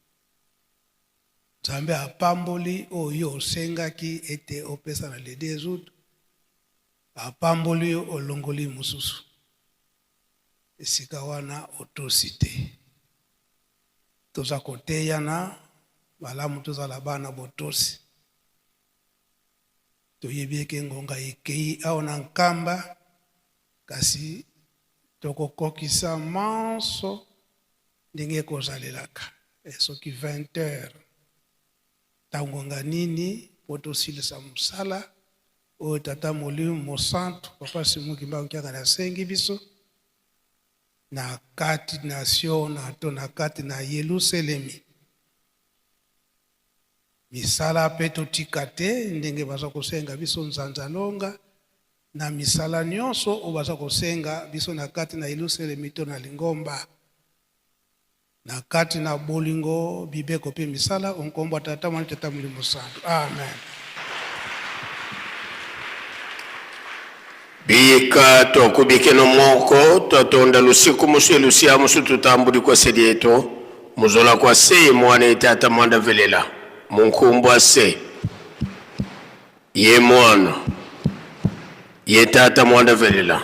S13: Nzambe apamboli oyo yo osengaki ete opesa na le 2 août, apamboli yo olongoli mosusu. Esika wana otosi te. Toza koteyana malamu tozala bana botosi. Toyebi eke ngonga ekei awa na Nkamba Kasi tokokokisa manso ndenge ekozalelaka. E soki 20 heures, ntango ngonga nini mpo tosilisa mosala oyo Tata Molimo Mosantu, Papa Simon Kimbangu Kiangani asengi biso na kati na Siona to na kati na Yeluselemi. Misala mpe totika te ndenge baza kosenga biso nzanzalonga na misala nyonso oyo baza kosenga biso na kati na Yelusalemi to na lingomba, na kati na bolingo, bibeko mpe misala, o nkombo ya Tata, Mwana, Tata Molimo Santu. Amen.
S12: Bika tokubikeno moko twatonda lusiku musu elusia musu tutambudi kwa sedi eto muzola kwa se mwana etata mwanda velela munkumbwa se Ye mwana ye tata mwanda velela.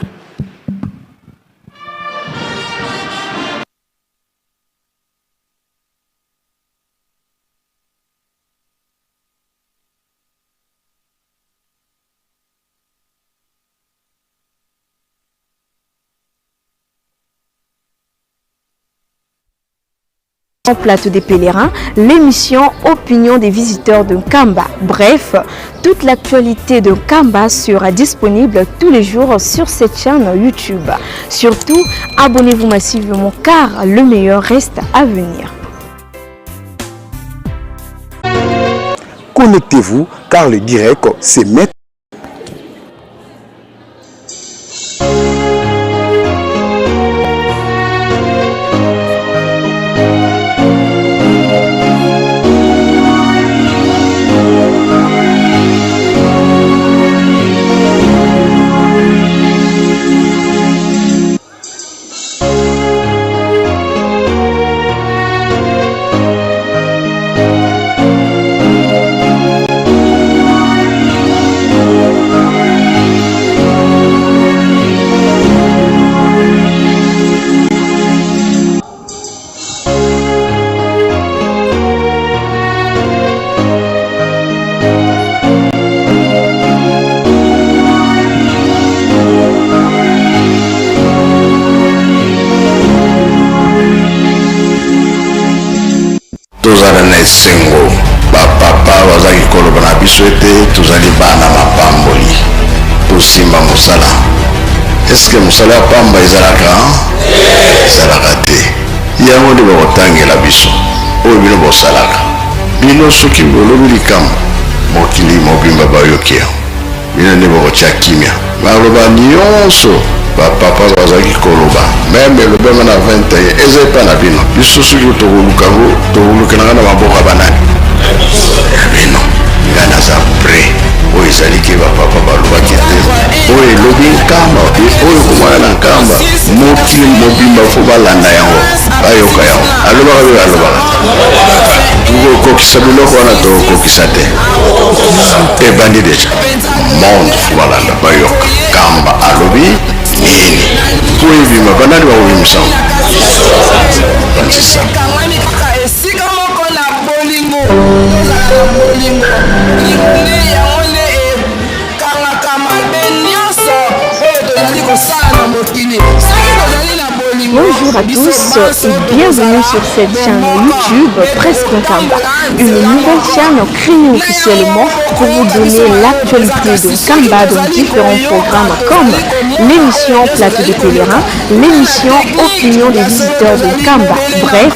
S3: Plateau des pèlerins, l'émission Opinion des visiteurs de Nkamba. Bref, toute l'actualité de Nkamba sera disponible tous les jours sur cette chaîne YouTube. Surtout, abonnez-vous massivement car le meilleur reste à venir.
S17: Connectez-vous car le direct c'est maintenant.
S18: Tozala na esengo, ba papa bazalaki koloba na biso ete tozali bana mapamboli. Tosimba mosala. Est-ce que mosala ya pamba ezalaka? Ezalaka te. Yango nde bakotangela biso oyo bino bosalaka. Bino soki bolobi likambo, mokili mobimba bayoki yango. Bino nde bokotia kimia. Maloba nionso ba papa bazalaki koloba meme elobema na 21 eza epa na bino. Biso soki tokoluka yango tokolukela nga na maboko ya banani? Ya bino. Nga naza près. Oyo ezali ke ba papa balobaki te oyo elobi nkamba e oyo komona na nkamba mokili mobimba fo balanda yango bayoka yango alobaka bino alobaka tokokokisa biloko wana tokokokisa te ebandi deja monde fo balanda bayoka kamba alobi nini mpo ebima banani bakobimisa yango bandisa
S19: esika moko na bolingo tozala na bolingo bolingo nde yango nde ekangaka mabe nyonso oyo tozali kosala na mokili soki tozali na
S3: Bonjour à tous et bienvenue sur cette chaîne YouTube Presse Nkamba, une nouvelle chaîne créée officiellement pour vous donner l'actualité de Nkamba dans différents programmes comme l'émission Plateau des pèlerins, l'émission Opinion des visiteurs de Nkamba. Bref,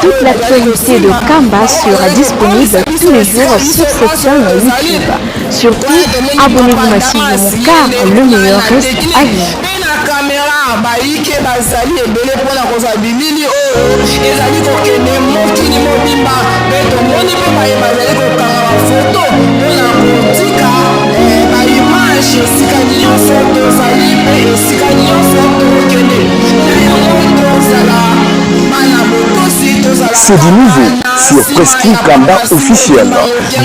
S3: toute l'actualité de Nkamba sera disponible tous les jours sur cette chaîne YouTube. Surtout, abonnez-vous massivement car le meilleur reste à venir.
S19: Na kamera bayike bazali ebele mpo na kozwa bilili oyo ezali kokende mokili mobimba mpe tomoni mpe baye bazali kokanga bafoto mpo na kotika eh, baimage esika nyonso tozali mpe esika nyonso tokokende na yango tozala bana botosi tozala
S17: C'est du nouveau sur Presqu'île Kamba officiel.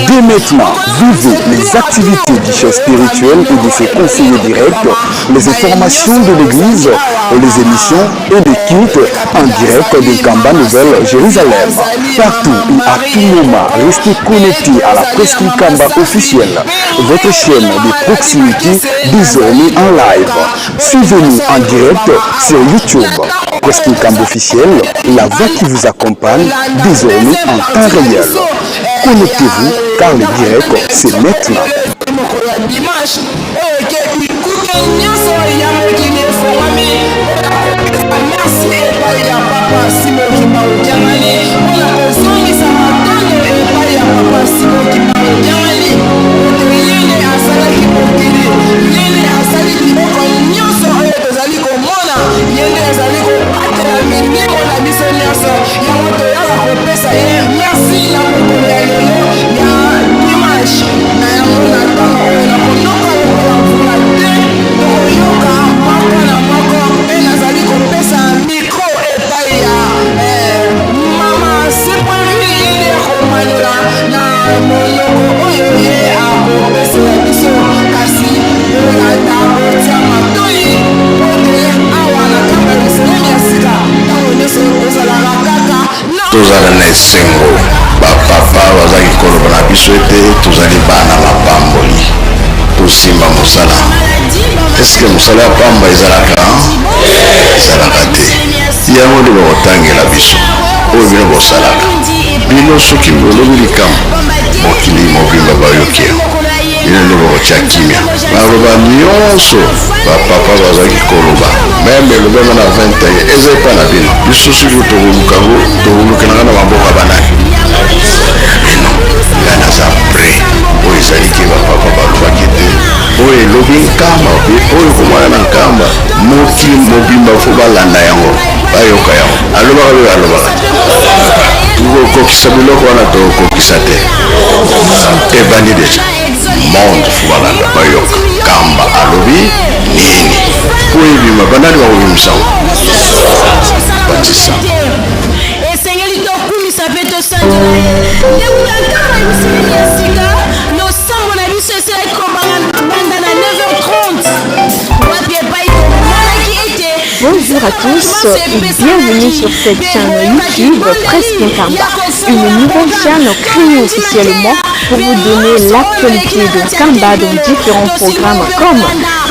S17: Dès maintenant, vivez les activités du chef spirituel et de ses conseillers directs, les informations de l'église, les émissions et les cultes en direct de Nkamba Nouvelle Jérusalem. Partout et à tout moment, restez connectés à la Presqu'île Kamba officielle, votre chaîne de proximité désormais en live. Suivez-nous en direct sur YouTube. Presqu'île Kamba officiel, la voix qui vous accompagne désormais en temps réel. Connectez-vous car le direct, c'est maintenant.
S19: Mokolo ya dimanche oyo eke bikuke nyonso ya mokili efongwami mpona kopesa merci epai ya papa Simon Kimbangu Kiangani mpona kozongisa matondo epai ya papa Simon Kimbangu Kiangani moto ye nde asalaki mokili ye nde asali biloko nyonso oyo tozali komona ye nde azali kobatela milimo na biso nyonso yango toyaka kopesa ye merci na mokolo ya lelo ya dimanche na yango na ntango oyo nakonoka lokola mvula te tokoyoka moko na moko mpe nazali kopesa mikro epai ya eh, mama sepovi ye nde akomanyola na monoko oyo ye akopesela biso kasi bolanda botia matoi mpo te awa na ntango ya Yerusalemi ya sika ntango nyonso tozalaka kaka na
S18: Tozala na esengo, ba papa bazalaki koloba na biso ete tozali bana mapamboli. Tosimba mosala. Est-ce que mosala ya pamba ezalaka? Ezalaka te. Yango nde bakotangela biso oyo bino bosalaka. Bino soki bolobi likambo, mokili mobimba bayoki yango. Bino nde bokotia kimia. Maloba nionso ba papa bazalaki koloba meme elobema na 21 eza epa na bino. Biso soki tokoluka yango tokolukela nga na maboko ya banani? Ya bino. Ngai naza prêt. Oyo ezali ke bapapa balobaki te oyo elobi nkamba mpe oyo komona na nkamba mokili mobimba fo balanda yango bayoka yango alobaka mpe alobaka tokokokisa biloko wana tokokokisa te ebandi deja monde fo balanda bayoka kamba alobi nini po ebima banani bakobimisa yango batisa
S20: esengeli tokumisa mpe tosanzola ye nde wuta ntango ebisimeli ya sika losambo na biso esilaki kobanda na 9h30 wapi epai tomonaki ete
S3: Bonjour à tous et bienvenue sur cette chaîne YouTube Presque Nkamba, une nouvelle chaîne créée officiellement pour vous donner l'actualité de Nkamba dans différents programmes comme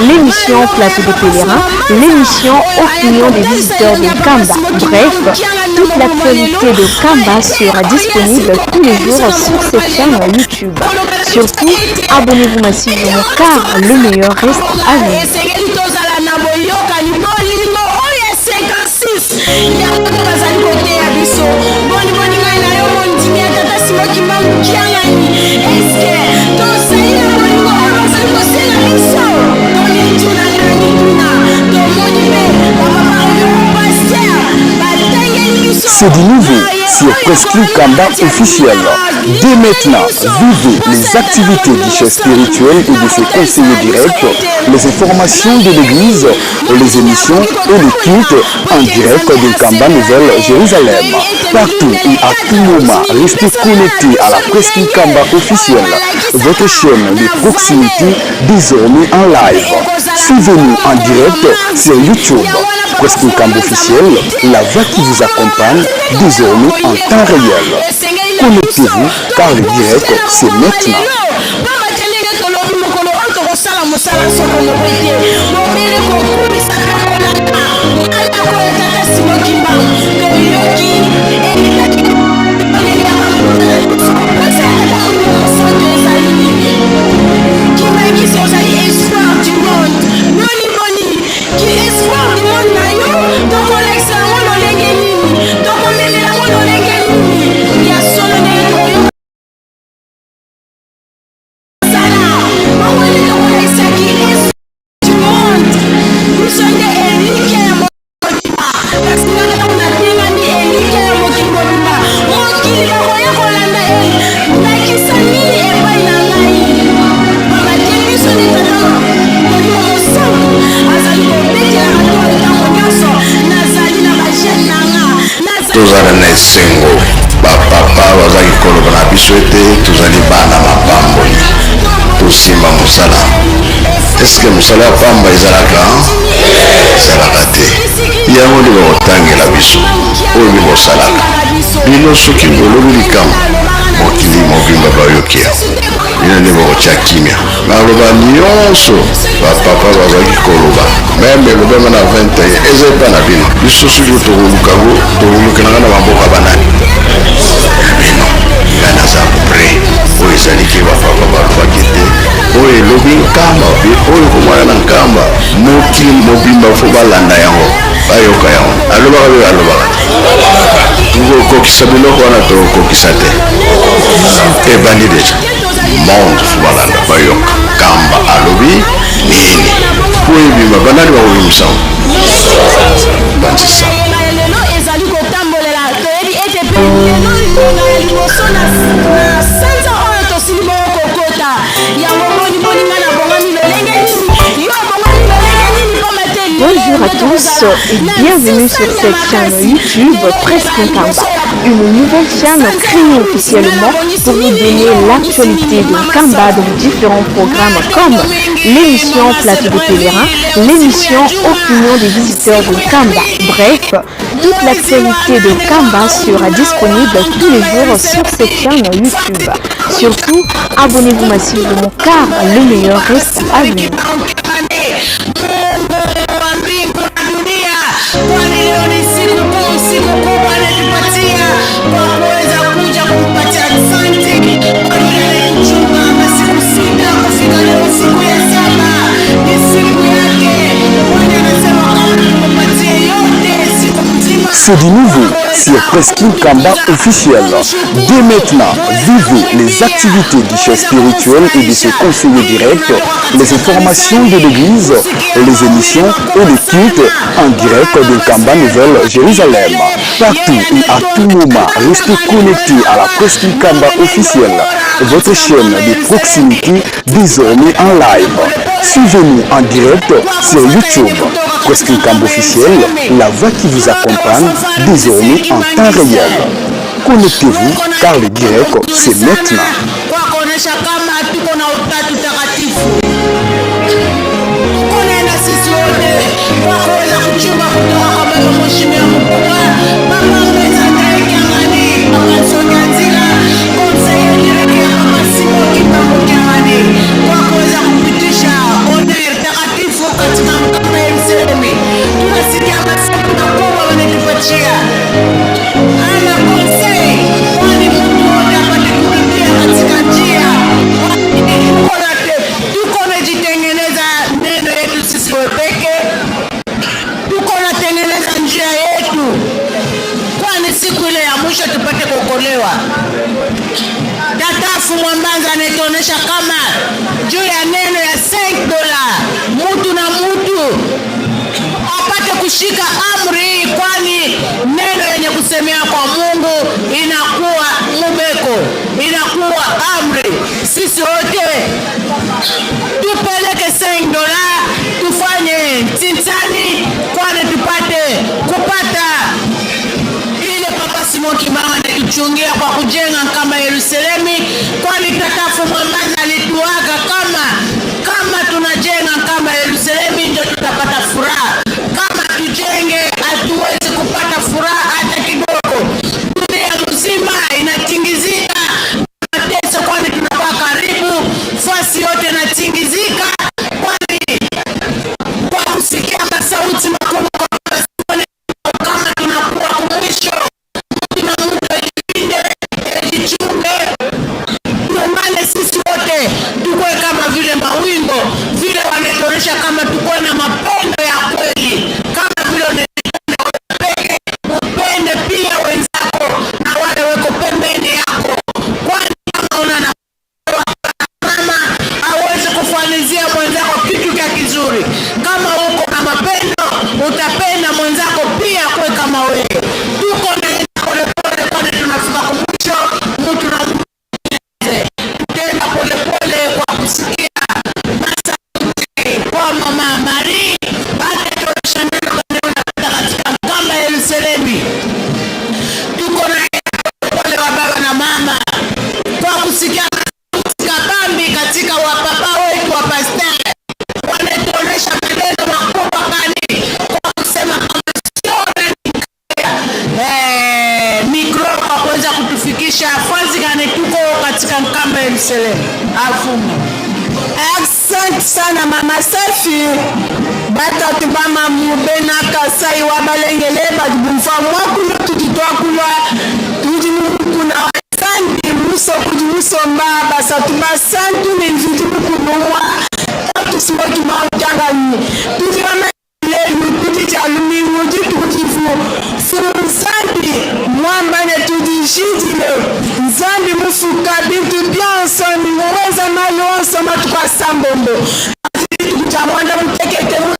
S3: l'émission Plateau des pèlerins, l'émission Opinion des visiteurs de Nkamba. Bref, toute l'actualité de Nkamba sera disponible tous les jours sur cette chaîne YouTube. Surtout, abonnez-vous massivement car le meilleur reste à venir.
S20: esengeli tozala na boyokani bolingo oyo ya 56 yango nde bazali koteya biso boniboni ngai na yo mondimi ya tata simo kimbangu kiangani eske tozali na bolingo oyo bazali kosenga biso tomituna nani tuna tomoni mpe bapapa reverend paster batangeli biso
S17: C'est du nouveau sur Presqu'île Kamba officiel. Dès maintenant, vivez les activités du chef spirituel et de ses conseillers directs, les informations de l'église, les émissions et les cultes en direct de Kamba Nouvelle Jérusalem. Partout et à tout moment, restez connectés à la Presqu'île Kamba officielle, votre chaîne de proximité désormais en live. Suivez-nous en direct sur YouTube. Presqu'île Kamba officiel, la voix qui vous accompagne désormais en temps réel. Connectez-vous car le direct, c'est maintenant.
S20: pamba te ndenge tolobi mokolo oyo tokosala mosala soko moko te bobele kokumisa mpe kolanda malako ya tata simo kimbangu toyoki elingaki posa ya tata molimo mosantu ezali nini kimbangisi ozali espoir du monde boni boni ki espoir du monde na yo tokolakisa yango lolenge nini tokomemela yango lolenge nini ya solo ndenge tokoyoka bongo nde tokolakisaki espoir du monde biso nde elikya ya mobimba kasi nga ntango nabengami elikya ya mokili mobimba mokili bakoya kolanda e ndakisa nini epai na ngai pamba te biso nde tata molimo mosantu azali kobetela matoi ntango nyonso nazali na bajeune na nga
S18: Tozala na esengo, ba papa bazalaki koloba na biso ete tozali bana mapamboli. Tosimba mosala. Est-ce que mosala ya pamba ezalaka? Ezalaka te. Yango nde bakotangela biso oyo bino bosalaka. Bino soki bolobi likambo, mokili mobimba bayoki yango. Bino nde bokotya kimia. Maloba nionso ba papa bazalaki koloba meme elobama na 21 eza epa na bino. Biso soki tokoluka ngo tokolukela nga na maboko ya banani? Ya bino. Nga naza près. Oyo ezali ke ba papa balobaki te oyo elobi nkamba pe oyo komona na nkamba mokili mobimba fo balanda yango bayoka yango. Alobaka pe alobaka te. Tokokokisa biloko wana tokokokisa te. Ebandi deja. Monde fo balanda bayoka kamba alobi nini po ebima banani bakobimisa yango banzisa.
S20: Eyenga ya lelo ezali kotambolela toyebi ete mpe lelo ngonga ya liboso na na sanza oyo tosili bongo kokota yango boni boni ngai nabongami lolenge nini yo obongami lolenge nini pamba te
S3: Bonjour à tous et bienvenue sur cette chaîne YouTube Presque Nkamba, une nouvelle chaîne créée officiellement pour vous donner l'actualité de Nkamba dans différents programmes comme l'émission Plateau des pèlerins, l'émission Opinion des visiteurs de Nkamba. Bref, toute l'actualité de Nkamba sera disponible tous les jours sur cette chaîne YouTube. Surtout, abonnez-vous massivement car le meilleur reste à venir.
S19: Kwani leo ni siku kuu, siku kubwa anayetupatia kwa kuweza kuja kumpatia asante kwa yule anayetuchunga masiku sita kufika leo siku ya saba ni siku yake. Kwani anasema kama tumpatie yote siku nzima.
S17: C'est du nouveau sur Presqu'île Kamba officiel. Dès maintenant, vivez les activités du chef spirituel et de ses conseillers directs, les informations de l'église, les émissions et les cultes en direct de Kamba Nouvelle Jérusalem. Partout et à tout moment, restez connectés à la Presqu'île Kamba officielle, votre chaîne de proximité désormais en live. Suivez-nous en direct sur YouTube. Presqu'île Kamba officielle, la voix qui vous accompagne désormais en temps réel. Connectez-vous car le direct, c'est maintenant.
S20: Kwa kuonesha kama tuko na utatu takatifu. Tuko naenda sisi wote kwa kuweza kuchunga kutoka kwa baba mheshimiwa mkubwa Papa Mbenza André Kiangani, Papa Sonia Nzila, conseiller directeur Papa Simon Kimbangu Kiangani, kwa kuweza kupitisha honneur takatifu katika Nkamba ya Yerusalemu. Tunasikia masemo makubwa wanatupatia ama conseil, kwani mtu wote apate kurudia katika njia. Tuko najitengeneza neno yetu sisi wepeke, tuko natengeneza njia yetu, kwani siku ile ya mwisho tupate kuokolewa. Tatafu Mwambanza anatuonesha kama juu ya neno ya 5 dola mutu na mutu apate kushika amri hii, kwani neno yenye kusemea kwa Mungu inakuwa mubeko, inakuwa amri. Sisi wote tupeleke 5 dola tufanye tintani, kwani tupate kupata ile Papa Simon Kimbangu anatuchungia kwa kujenga kama Yerusalemu, kwani Tatafu Mwambanza alituaga kama kama tunajenga kama Yerusalemu ndio tutapata furaha. Kama tujenge hatuwezi kupata furaha hata kidogo. Dunia mzima inatingizika mateso, kwani tunakuwa karibu fasi yote inatingizika, kwani kwa kusikia masauti makubwa kama tunakuwa mwisho. Mtu na mtu ajilinde, ajichunge, tuungane sisi wote, tukue kama vile mawingo vile wanatuonyesha kama tukuwe na mapendo ya kweli, kama vile unajipenda wewe peke, upende pia wenzako na wale weko pembeni yako, kwani kama una na mama hawezi kufanizia mwenzako kitu cha kizuri. Kama uko na mapendo, utapenda mwenzako pia kuwe kama wewe. Tuko na polepole, kwani tunafika kumwisho. Mtu na mtu tutaenda polepole kwa kusikia masauti kwa mama Marie baada ya neno katika Nkamba ya Yerusalemu. Tuko na polepole wa baba na mama kwa kusikia kabambi katika wapapa wetu wa pasteur wanatuonesha maneno makubwa kani kwa kusema kama sio mikro kwa kuweza kutufikisha fazi gani tuko katika Nkamba ya Yerusalemu. Afumu.
S19: Asante sana mama Safi. Batatu bamamu bena Kasai wa balengele badi bumvua muakulu tudi tuakula tudi mu mukuna wa Nzambi musoko udi musomba basatu basantu ne Mvidi Mukulu umua Tatu Simon Kimbangu Kiangani. Tudi bamanye lelu tudi dia lumingu dituku divu Mfumu Nzambi muamba ne tudijidile Nzambi mufuka bintu bionso ne muenza malu onso matuku asambombo adi dituku dia muanda mutekete mu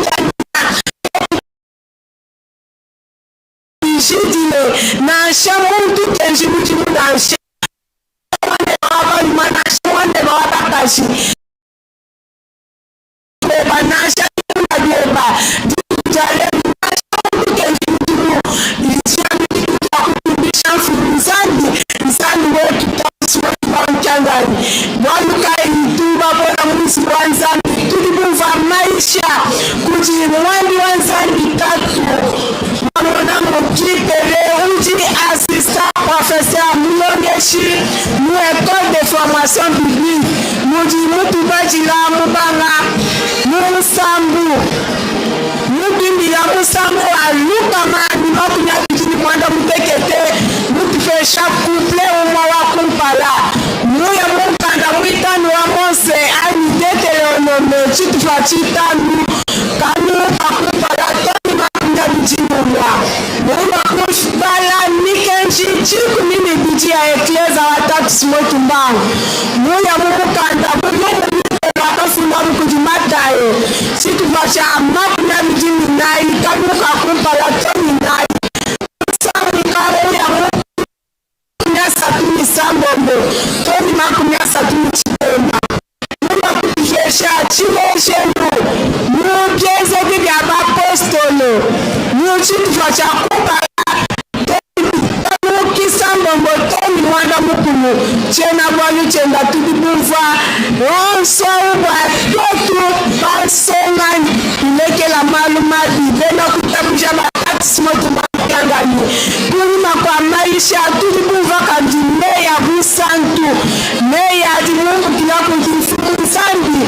S19: Dijidile nansha muntu kenji mudimu nansha muanebe wa balume nansha muanebe wa bakaji beba nansha bimuna bieba dituku dia lelu nansha muntu kenji mudimu Nzambi dituku dia kutumbisha mfumu Nzambi Nzambi wetu Tatu wetu bankianganyi bualu kayi tubabona mu nzubu wa Nzambi tudi bumvua maisha kudi muambi wa Nzambi Tatu Mamona mukipele udi assistant professeur mulongeshi mu Ecole de formation biblique mudi mutubadila mubanga mu musambu mutuimbila musambu wa lukama ne 21 mutekete mutupesha couple umua wa kumpala muya mu mukanda muitanu wa Mose anyi Deteronome tshitupa tshitanu kanu ka kumpala to ne 21. Mulua ku. Simon Kimbangu. Muya mu mukanda bu lumu luimpe luakafundabu kudi Matayo, tshitupa tshia 24 kabuku ka kumpala to ne nayi, musangu mukawu ya 36 to ne 30 tshitema. Mulua kutupesha tshilejelu mu Bienzedi bia Bapostolo mu tshitupa tshia kumpala to ne mu kisambombo to ne muanda mukulu. Tshiena-bualu tshienda tudi bumvua onso au bua tuetu bansonga tulekela malu mabi bena kutabuja ba Katisimotumakanganyi kunyima kua mayisha tudi bumvua kabidi meyi a bunsantu Meyi adi mumbukila kudi Mfumu Nzambi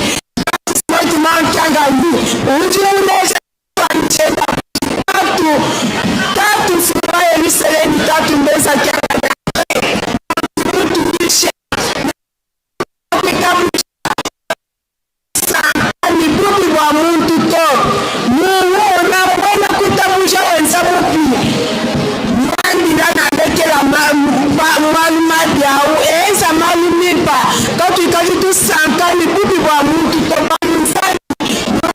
S19: Katisimotumankanganyi udi uleja tshifuanyi tshienda kudi Tatu Tatu Mfumu wa Yelusalemi Tatu Mbenza Kiangani Andre Muntu mutuisha na kuitabuja Disanka ne bubi bua muntu to. Muwumona muena kuitabuja wenza bubi, muambila nalekela malu mabi au, enza malu mimpa. Katuikadi tusanka ne bubi bua muntu to, bualu Nzambi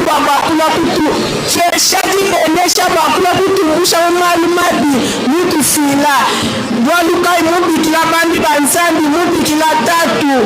S19: bua bua kulua kutupesha dibenesha, bua kulua kutumbusha mu malu mabi, mutufuila. Bualu kayi mubikila bambi ba Nzambi, mubikila Tatu.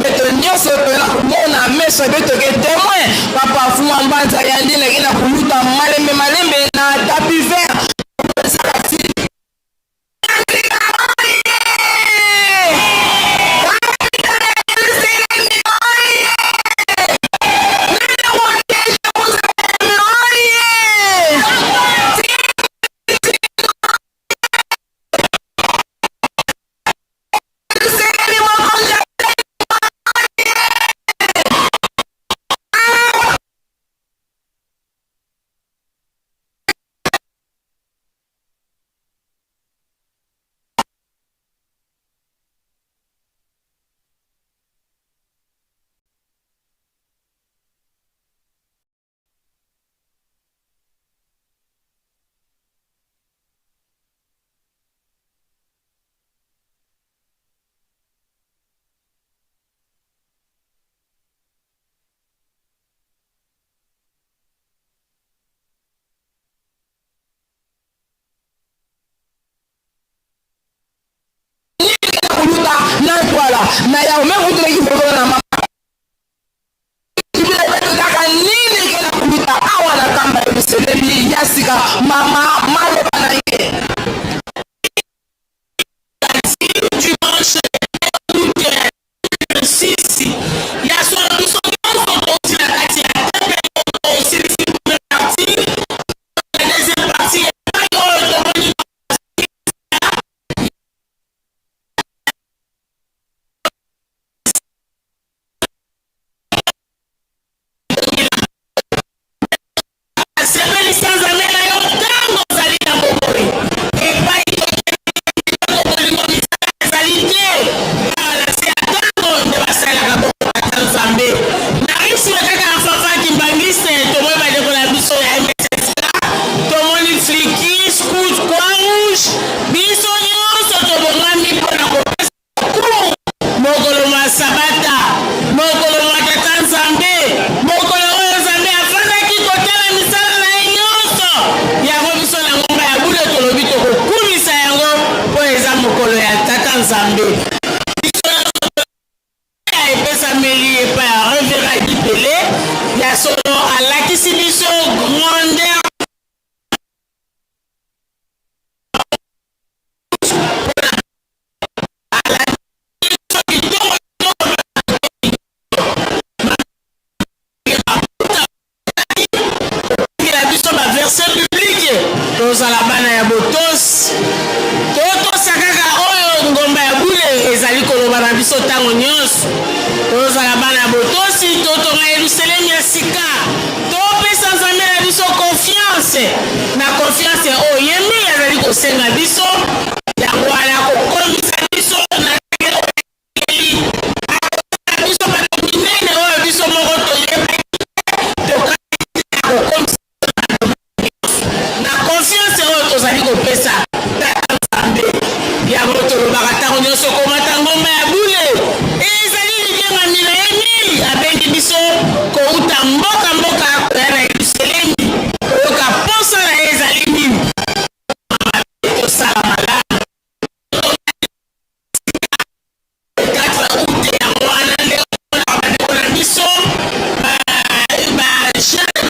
S19: Beto nyonso mpena komona meso betoke temoin papa fuma mbanza ya ndenge na kuluta malembe malembe na tapis vert. Na ntwala na yawe me mutu neki na mama kaka nini ke na kuluta awa na kamba eluselemi ya sika mama maloba na ye.
S21: Dimanche 6 ya solo, biso nyonso touti na kati ya tempelo, tosilisi première partie, la deuxième partie epai oyo tomoni Tozala bana ya botosi, totosa kaka oyo ngomba ya bule ezali koloba na biso ntango nyonso. Tozala bana ya botosi, totonga Yelusalemi ya sika, topesa Nzambe na biso confiance na confiance oyo ye mingi azali kosenga biso, yango wana akokomisa biso na ndenge oyo esengeli, akosala biso bato minene oyo biso moko toyebaki te, tokanisi te, akokomisa na confiance oyo tozali kopesa Tata Nzambe. Yango tolobaka ntango nyonso, komata ngomba ya bule ezali libiangami na ye mingi. Abengi biso kouta mboka mboka koya na Yelusalemi koyoka mposa na ye ezali nini, tosala malamu. 4 août yango wana nde omonaka bandeko na biso ba jeune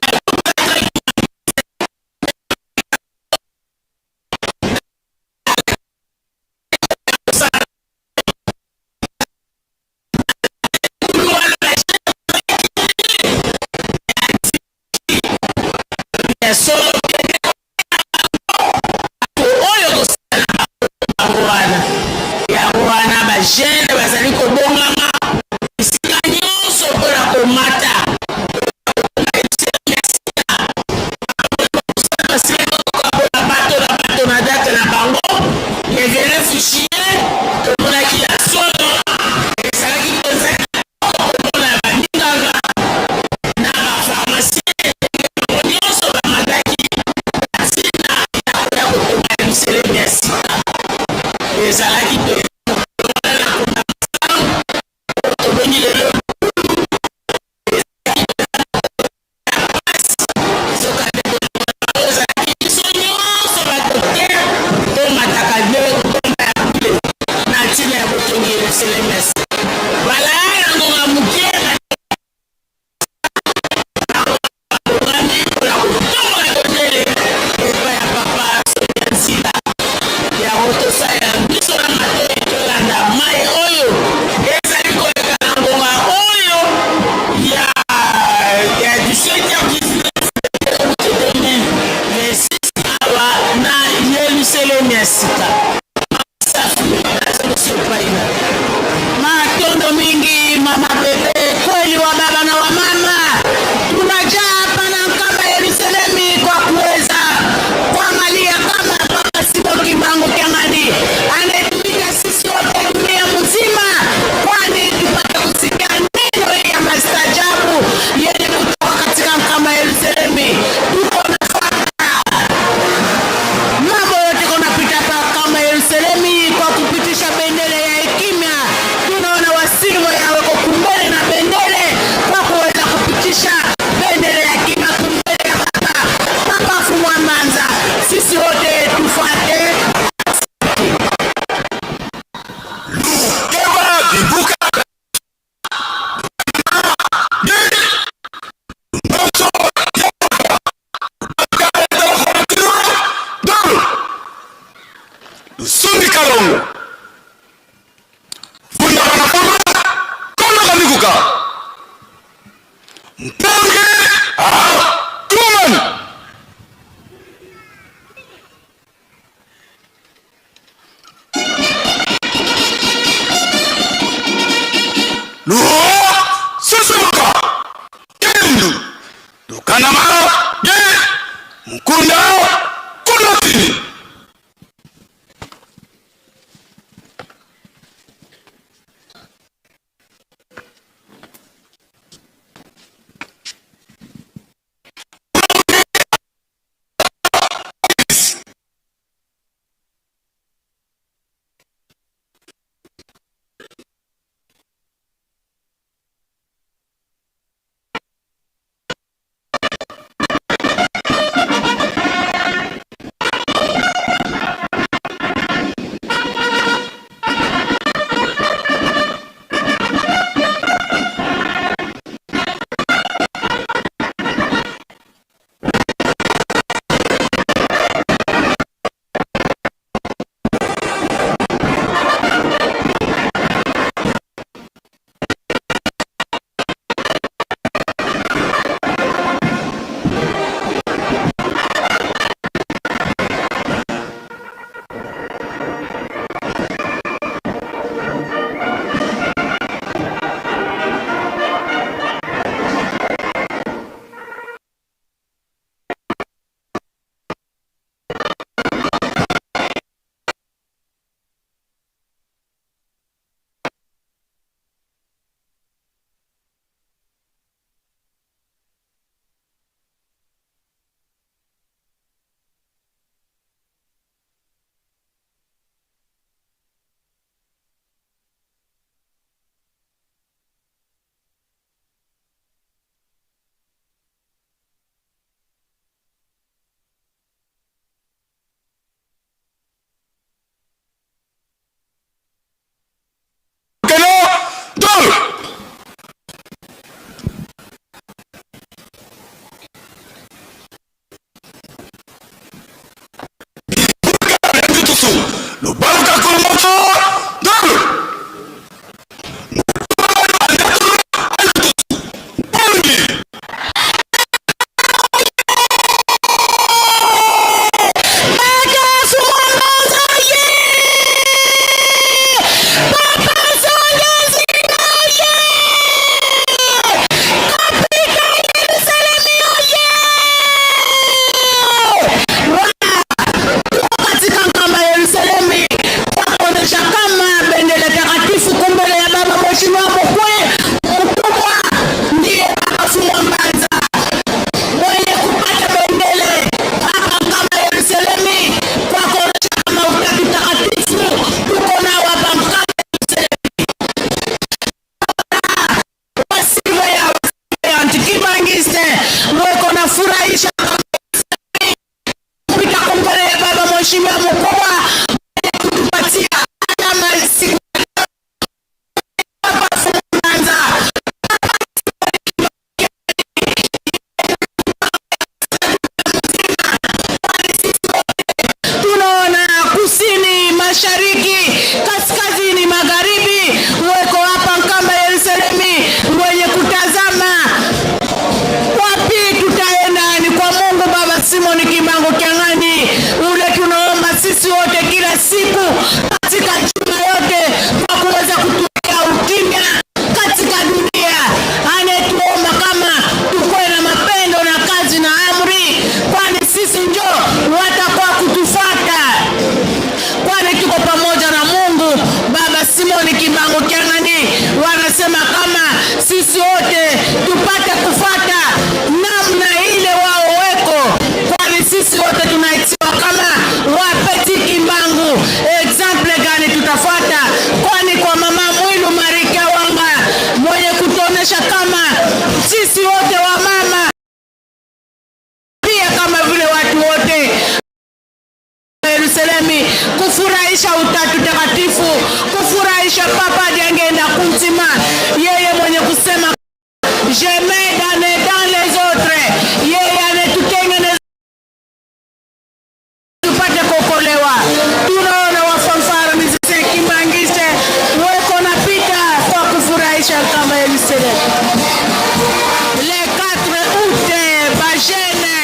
S21: ya solo oyo kosala bango wana. Yango wana bajeune bazali kobongama bisika nyonso mpo na komata kokabola bato na bato na date na bango. Le 29 juillet tomonaki ya solo ezalaki mpenza kitoko komona baninganga na bapharmacien bango nyonso bamataki na ntina ya koya kotonga Yelusalemi ya sika. Ezalaki mpenza mokolo wana na kunda masango oyo tobengi lelo Lukulu. Ezalaki mpenza mokolo ya mpasi, nzokande bolingo na bango ezalaki biso nyonso badoktere tomataka nde ngomba ya bule na ntina ya botongi Yelusalemi ya sika. Balaya na ngonga moke. Babongami mpo na kotombola bendele epai ya Papa Sonia Nzila. Yango tosalela miso na matoi tolanda mai oyo ezali koleka na ngonga oyo ya ya 17h19 2026 awa na Yelusalemi ya sika. Matondo mingi mama bebe kweli wa baba na wa mama, tunajaa hapa na Nkamba Yerusalemi kwa kuweza kuangalia kama Papa Simon Kimbangu Kiangani anayetumika sisi wote dunia mzima, kwani tupate kusikia neno ya mastajabu yenye kutoka katika Nkamba Yerusalemi. Tuko Mambo yote konapita pa kama Yerusalemi kwa kupitisha bendele ya hekima. Tunaona wasilwa yaweko kumbele na bendele kwa kuweza kupitisha bendele ya hekima kumbele ya baba Papa Fumwa Manza. Sisi wote tufuate.
S1: Nsundi Kalongo Funda bana funda Kono kamikuka Mponge ah Tuman Luo Susuka Kendu Lukanama Ge Mukunda Kunotini. Lobaluka kolomoto ndolo.
S20: Katika Nkamba ya Yerusalemu kwa kuonyesha kama bendera takatifu kumbele ya baba mheshimiwa mkwe mkubwa ndiye Baba Fumo Mbanza mwenye kupata bendera hapa Nkamba ya Yerusalemu kwa kuonyesha kama utatu takatifu tuko nao hapa Nkamba ya Yerusalemu. Wasiwe ya antikibangiste weko na furahisha kupita kumbele ya baba mheshimiwa mkubwa kutupatia alama siku Baba Fumo Mbanza. Tunaona kusini, mashariki, kaskazini, magharibi, weko hapa Nkamba Yerusalemu wenye kutazama wapi tutaenda. Ni kwa Mungu Baba Simon Kimbangu Kiangani ule tunaomba sisi wote kila siku katika juma yote kwa kuweza kutuweka ukimya katika dunia. Anayetuomba kama tukuwe na mapendo na kazi na amri, kwani sisi njo watakuwa kutufuata, kwani tuko pamoja na Mungu Baba Simon Kimbangu Kiangani. Wanasema kama sisi wote tupate kufuata namna ile wao weko, kwani sisi wote tunaitiwa kama wapeti Kimbangu. Example gani tutafuata? Kwani kwa mama Mwilu Marika Wanga mwenye kutuonesha kama sisi wote wa mama pia kama vile watu wote Yerusalemu kufurahisha utatu takatifu, kufurahisha Papa Diangenda Kuntima, yeye mwenye kusema je mets dans les, dans les autres, yeye anetutengeneza tupate kuokolewa. Tunaona wafanfara mizise Kimbanguiste weko napita kwa kufurahisha kama Yerusalemu. Le 4 août bajene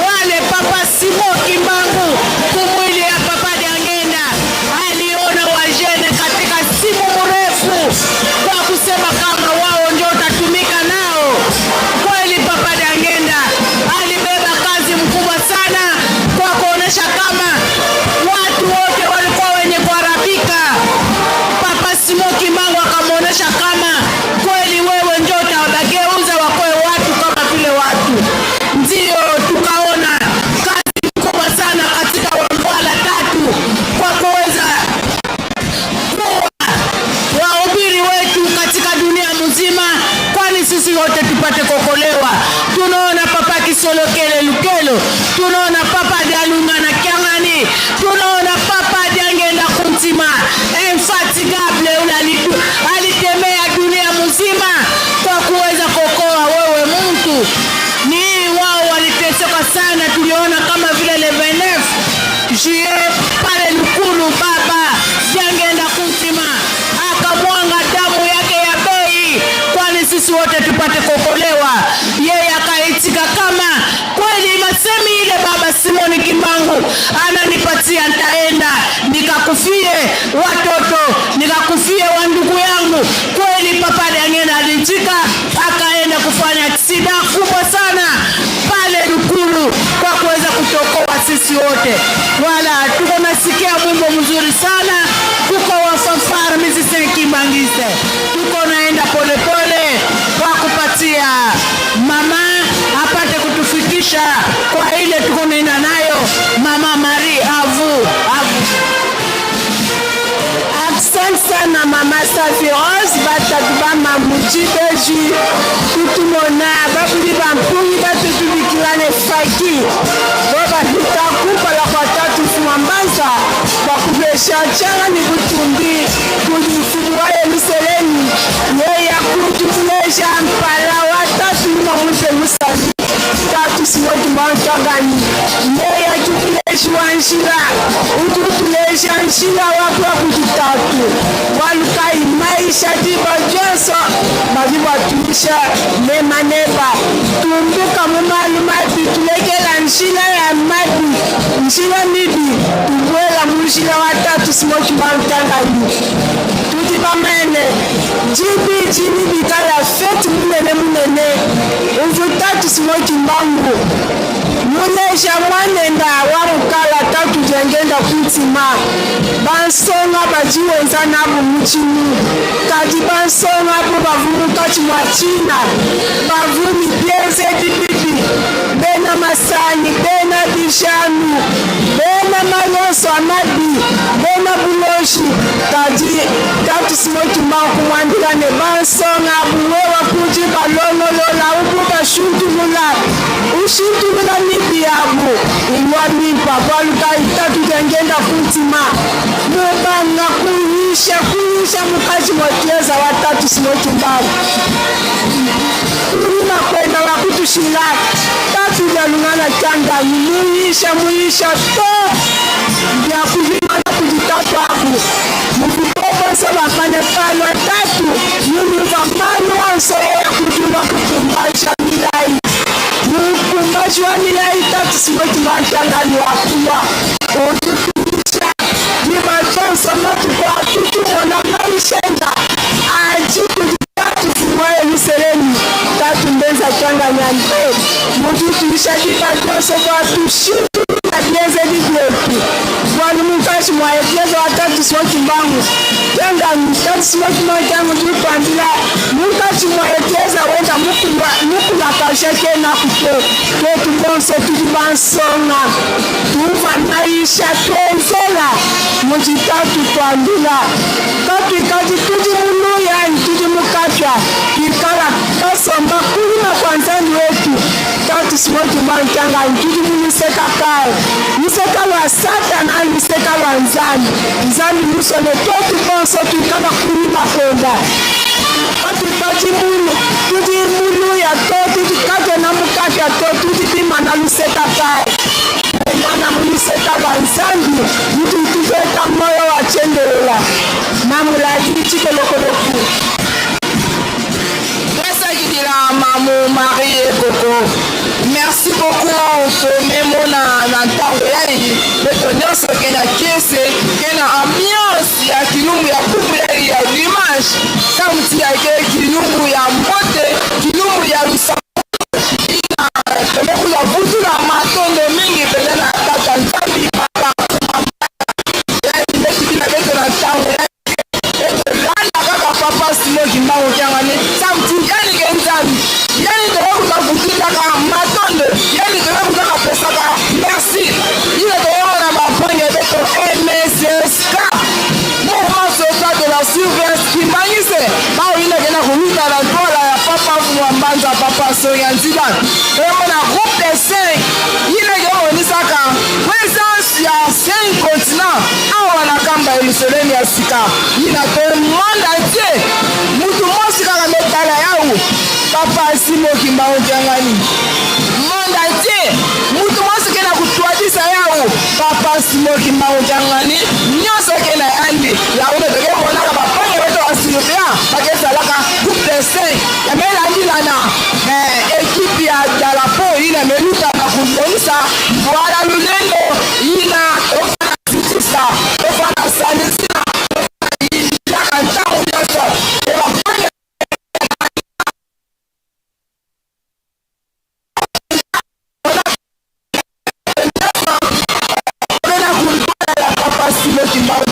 S20: wale Papa Simon Kimbangu kumwili ya Papa Diangenda aliona wajene katika simu mrefu kwa kusema kama wao ndio utatumika nao. Kweli Papa Diangenda alibeba kazi mkubwa sana kwa kuonesha kama watu wote walikuwa wenye kuharabika. Papa Simon Kimbangu akamuonesha kama kweli wewe ndio utawageuza wakoe watu kama vile watu. Ndio tukaona kazi kubwa sana katika Wangwala tatu kwa kuweza kuwa wahubiri wetu katika dunia mzima, kwani sisi wote tupate kuokolewa. Tunaona Papa Kisolokele Lukelo, tunaona Papa Dialunga na Kiangani, tunaona Papa Diangenda Kuntima infatigable, ule alitembea dunia mzima kwa kuweza kuokoa wewe mtu. Ni wao waliteseka sana, tuliona kama vile le 29 juillet pale Lukulu, Baba Diangenda Kuntima akamwanga damu yake ya bei, kwani sisi wote tupate kuokolewa. Yeye akaitika kama kweli masemi ile Baba Simon Kimbangu ananipatia, nitaenda nikakufie watoto, nikakufie wa ndugu yangu. Kweli Papa Diangenda aliitika, akaenda kufanya aksida kubwa sana pale Lukulu kwa kuweza kutuokoa sisi wote. Wala tuko nasikia mwimbo mzuri sana, tuko wafanfara musicien Kimbanguiste, tuko naenda polepole kwa kupatia mama apate kutufikisha kwa ile tuko naenda nayo. Mama Marie avu avu.
S6: Asante sana mama Safi Rose, batatu ba mamuji beji tutumona babuli bampungi batutubikilane faki bo bapita kumpala kwa tatu fuma mbanza bakupesha changa ni butumbi kuli mfumu wa Yerusalemu ye yakutukulesha mpala wa tatu nyuma mwipe musafi tatu siwotumbankagani ye yakukuleshiwa nshila utukulesha njila wa kuya kudi Tatu. Bualu kayi mayisha diba dionso badi batuisha ne maneba, tumbuka mu malu mabi, tulekela njila ya mabi, njila mibi, tubuela mu njila wa Tatu. Simon Kimbangu Kiangani, tudi bamanye ne, dibidi nebikala fete munene munene uvua Tatu Simon Kimbangu muleja muanenda wa mukala Tatu Diangenda Kuntima. Bansonga badi wenza nabu mudimu, kadi bansonga abu bavua munkatshi mua tshina, bavua ne bienzedi bibi, bena masangi, bena bijanu, bena malu onso a mabi, bena buloji. Kadi Tatu Simon Kimbangu kumuambila ne, Bansonga abu wewa kudi balongolola, ubu bashuntulula, ushintulula mibi yabu ilua mimpa. Bualu kayi Tatu Diangenda Kuntima mubanga kuyisha kuyisha mukaji mua Kieza wa Tatu Simon Kimbangu kunyima kuenda wa kutushila Tatu Dialungana Kianganyi muyisha muyisha to bia kuhimana kudi Tatu aku mubikokoso bamane palua Tatu yuluva malu onso eya kudilua kukumbaja milayi mukumbaji wa milayi Tatu Simon Kimbangu Kianganyi wakulua ututumisha diba dionso matuku a tutumona mayisha enda adi kudi Tatu Mfumu wa Yelusalemi Tatu Mbenza Kianganyi Andre mututumisha diba dionso bua tushintulula bienzedi bietu bualu munkatshi mua eklezia wa Tatu Simon Kimbangu Kianganyi Tatu Simon Kimbangu Kianganyi udi utuambila munkatshi mua eklezia wenda mukulakaja kenaku to tuetu bonso tudi bansonga tuvua mayisha tuenzela mudi Tatu tuambila katuikadi tudi mu luya anyi tudi mu kapia tuikala kasomba kunyima kua Nzambi wetu Tatu Simon Kimbangu Kianganyi tudi mu luseka kayi luseka lua Satana anyi luseka lua Nzambi Nzambi musue ne tuetu bonso tuikala kunyima kuenda katuikadi mu tudi mu luya to tudi katuena mu kapia to tudi bimana luseka kayi bimana mu luseka lua Nzambi lutudi tupeta muoyo wa tshiendelela Mamuladi tshikolokoloko.
S19: Twasakidila mamu Marie Ekoko. Merci beaucoup tomemona na ntango yayi beto nyonso ke na kiese ke na ambiance ya kilumbu ya pupu yayi ya dimanche kamti ya ke kilumbu ya mbote kilumbu ya lusa ina tomekula butu na matondo mingi mpenza na tata Nzambi papa Landa kaka papa Simon Kimbangu Kiangani samti yani ke Nzambi yani tokokuta kutindaka matondo yani tokokuta pesaka merci ina toyoko na bapange beto MSSK mouvement social de la surveillance kimbangise baoyina kena koluta na ntwala ya papa Mfumua Mbanza papa Sonya Nzila toyoko na groupe de 5 ina kemonisaka presence ya 5 continents awa na kamba Yelusalemi ya sika ina to monde entier mutu mosi kaka metala yau papa Simo Kimbangu Kiangani monde entier mutu mosi ke na kutwadisa yau papa Simo Kimbangu Kiangani nyonso ke na yandi yango nde toke monaka bapange beto ba surveillant bakesalaka groupe de 5 ya melandilana eh, ekipe ya dalapo ina meluta na kumonisa mbwala lulendo ina ofana sitisa ofana salisina yaka ntango nyonso ebapange Papa Simo Kimbangu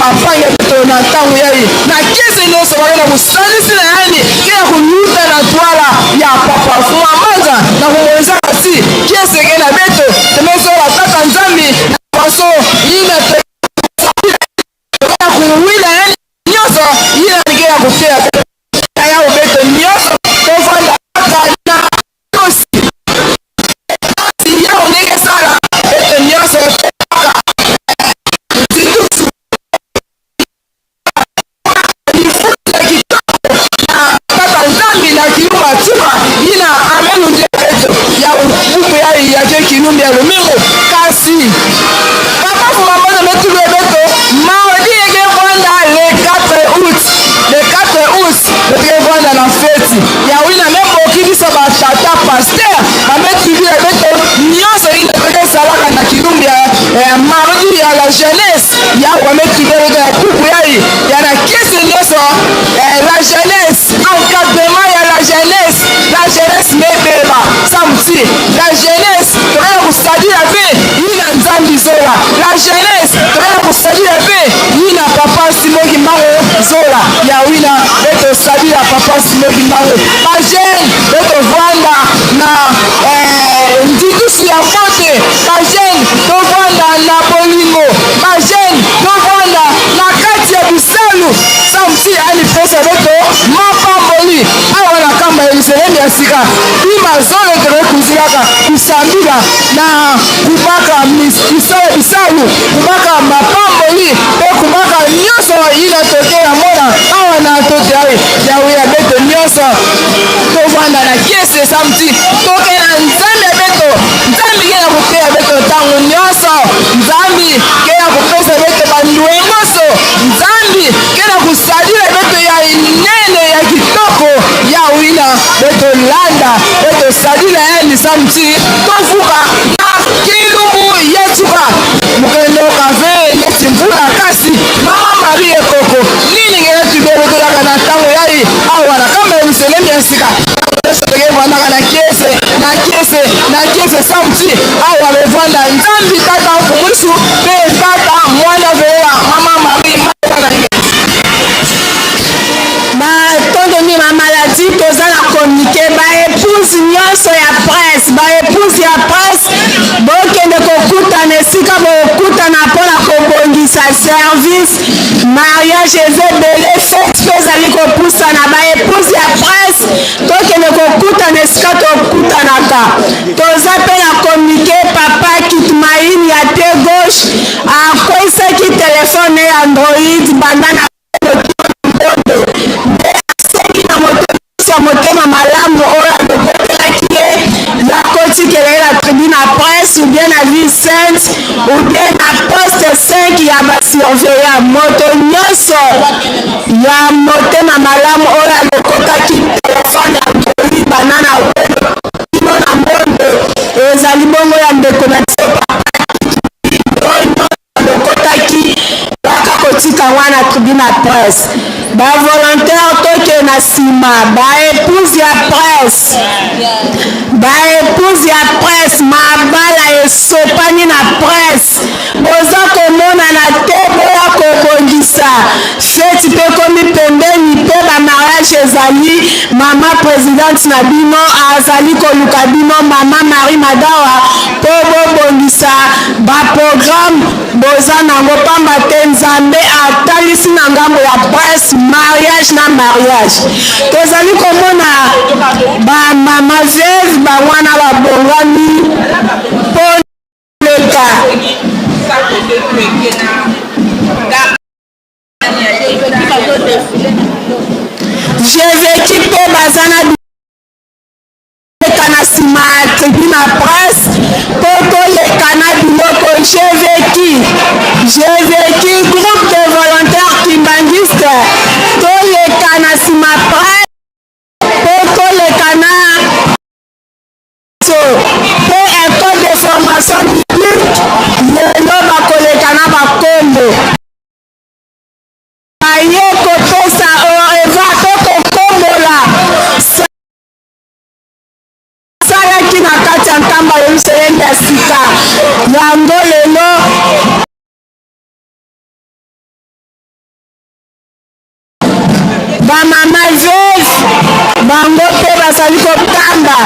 S19: Mapange beto na ntango yayi na kese nyonso bake na kosalisi na yani ke ya koluta na twala ya papa Fuma Mbanza na komonisa kasi kiese ke na beto temezola tata Nzambi na faso yina te ya kuwila yani nyonso yina ke ya koteya ya obeto nyonso tovanda kaka na tosi ya ndenge sala beto nyonso kaka Tata Nzambi na kilumba tima ina amenu nde eto ya buku ya yake kilumbi ya lomingo kasi papa fuma mbono metulu ebeto mardi eke vanda le 4 août, le 4 août eke vanda na feti ya wina meboki biso ba tata pasteur bametulu ebeto nyonso ina eke salaka na kilumbi ya mardi ya la jeunesse ya bametulu ya kuku yayi ya na kisi nyonso la jeunesse, encadrement ya la jeunesse, la jeunesse mebeba samti la jeunesse toyaka kosadila mpe yina Nzambi zola, la jeunesse toyaka kosadila mpe yina papa Simo Kimbangu zola ya wina mpe tosadila papa Simo Kimbangu bajeune mpe tovanda na nditusu ya mbote, bajeune tovanda na bolingo, bajeune tovanda na kati ya bisalu samti ani pesa beto mapamboli awa na kamba Yerusalemu ya sika bima zolo tokoki kuzilaka kusambila na kubaka bisala bisalu kubaka mapamboli mpe kubaka nyonso ina toke ya mona awa na tote awe yawe ya beto nyonso tovanda na kiese samti toke na Nzambe ya beto Nzambe ke ya koteya beto ntango nyonso Nzambe ke ya kopesa beto bandwengoso Nzambe ke na kosalila beto ya inene ya kitoko ya wina beto landa beto salila ya lisamti tofuka na kilumbu yetuka mokendo kafe neti mvula kasi mama Marie Ekoko nini ngene tubelotolaka na ntango yai awa na kamba Yerusalemu ya sika nyonso tokevandaka na kiese na kiese na kiese samti awa bevanda Nzambi tata mfumulisu mpe tata mwana veya mama Marie.
S6: Batondo mingi mamaladi, toza na communiqué baepouse nyonso ya presse, baepouse ya presse bokende kokutana esika bokutana mpona kobongisa service mariage eza ebele, fete mpe ezali kopusana. Baepouse ya presse tokende kokutana esika tokutanaka. Toza mpe na communiqué papa Kitmaini ya te gauche akweisaki telefone ya Android banda na mbondo nde asengi na moto nyonso ya motema malamu oyo alokotelaki ye bakotikela ye na tribune ya presse ou bien na ville sainte ou bien na poste 5 ya basurveillant. Moto nyonso ya motema malamu oyo alokotaki telefone ya Android banda na welo kino na mbondo ezali bongo ya ndeko na biso papa alokotaki baka kotika wana tribune ya presse. Bavolontaire toke na nsima baepouse ya presse, baepouse ya presse mabala esopani na presse boza komonana te, boya kobongisa feti mpe komi pembeni mpe bamariage ezali. Mama presidente na bino azali koluka bino, mama Marie Madawa, mpo bobongisa baprograme boza nango, pamba te Nzambe atalisi na ngambo ya presse mariage na mariage. Tozali komona bamama veuve bango wana babongami mpo leka. J'ai vécu mpe baza na leka na nsima ya tribune ya presse mpo toleka na biloko. J'ai vécu, j'ai vécu, groupe de volontaires kimbanguiste, toleka na nsima presse mpo toleka na so mpe école de formation biblique lelo bakoleka na bakombo baye kopesa au revoir mpe kokombola salaki na kati ya Nkamba Yerusalemu ya sika yango lelo. Bamama veuve bango mpe bazali kotamba.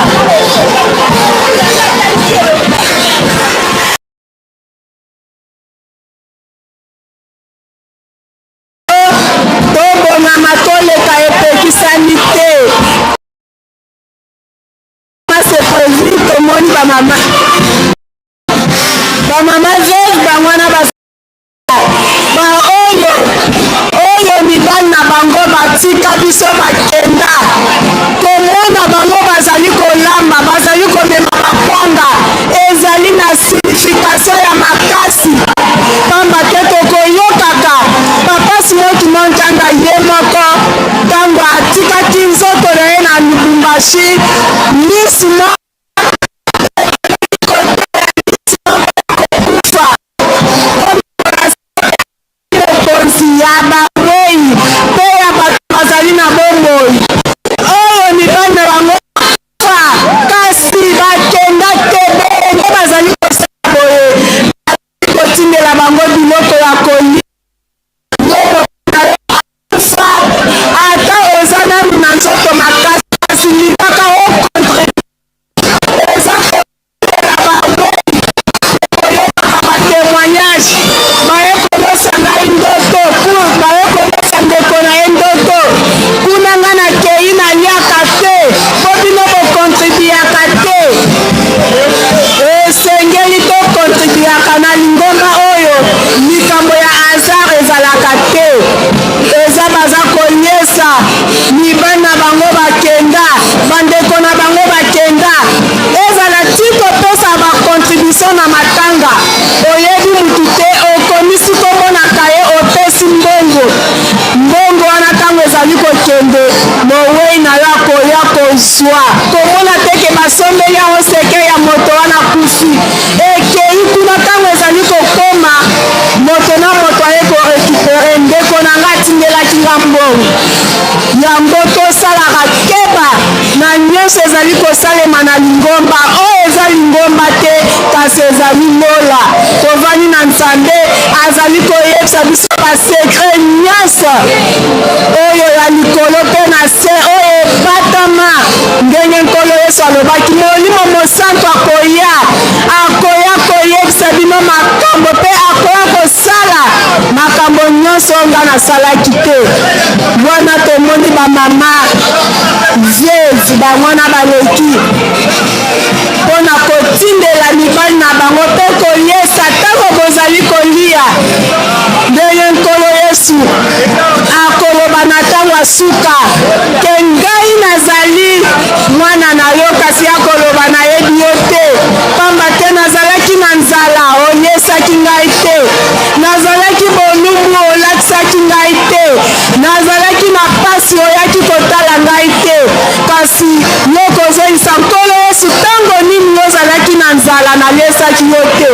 S6: Tobongama toleka epekisami te. C'est prévu tomoni bamama bamama veuve bango wana baoyo oyo mibali na bango batika biso bakenda komona bango bazali kolamba bazali komema bakwanga ezali na signification ya makasi pamba te tokoyokaka papa Simon Kimbankanga ye moko ntango atikaki nzoto na ye na Lubumbashi misu moko mokonzi ya bawei mpe ya bato bazali na bomoi oyo mibali na bango bakufa kasi bakenda te bongo bazali kosala boye bazali kotindela bango biloko ya kolia akufa ata oza nanu na nzoto makasi kasi lingaka okontre eza Témoignage baye kolosa ngai ndoto baye kolosa ndeko na ye ndoto kuna nga nakei naliaka te mpo bino bokontribiaka te esengeli tokontribiaka na lingomba oyo likambo ya hasard ezalaka te eza baza koliesa mibali na bango bakenda bandeko na bango bakenda Ezala ti kopesa ba contribution na matanga oyebi mutu te okomisi kombo na cahier opesi mbongo mbongo wana tango ezali kokende moweyi na yo akoya kozua komona te ke basombeli yango cercueil ya moto wana akufi ekeyi kuna tango ezali kokoma moto na moto aye ko recuperer ndeko na nga atindelaki nga mbongo yango tosalaka keba na nyonso ezali kosalema na lingomba. Oyo eza lingomba te, kasi ezali lola. Tovandi na Nzambe, azali koyebisa biso ba secret nyonso oyo ya likolo mpe na se, oyo ebatama. Ndenge Nkolo Yesu alobaki, Molimo Mosantu akoya, akoya koyebisa bino makambo mpe akoya kosala makambo nyonso oyo ngai nasalaki te. Wana tomoni bamama Veuve bango wana baleki mpo na kotindela mibali na bango mpe koliesa ntango bozali kolia, ndenge Nkolo Yesu akoloba na ntango ya suka ke ngai nazali mwana na yo, kasi akoloba nayebi yo te, pamba te nazalaki na nzala oliesaki ngai te, nazalaki bolumbu olakisaki ngai te. Nazalaki na pasi oyaki kotala ngai te, kasi yo okozongisa, Nkolo Yesu, tango nini yo ozalaki na nzala naliesaki yo te?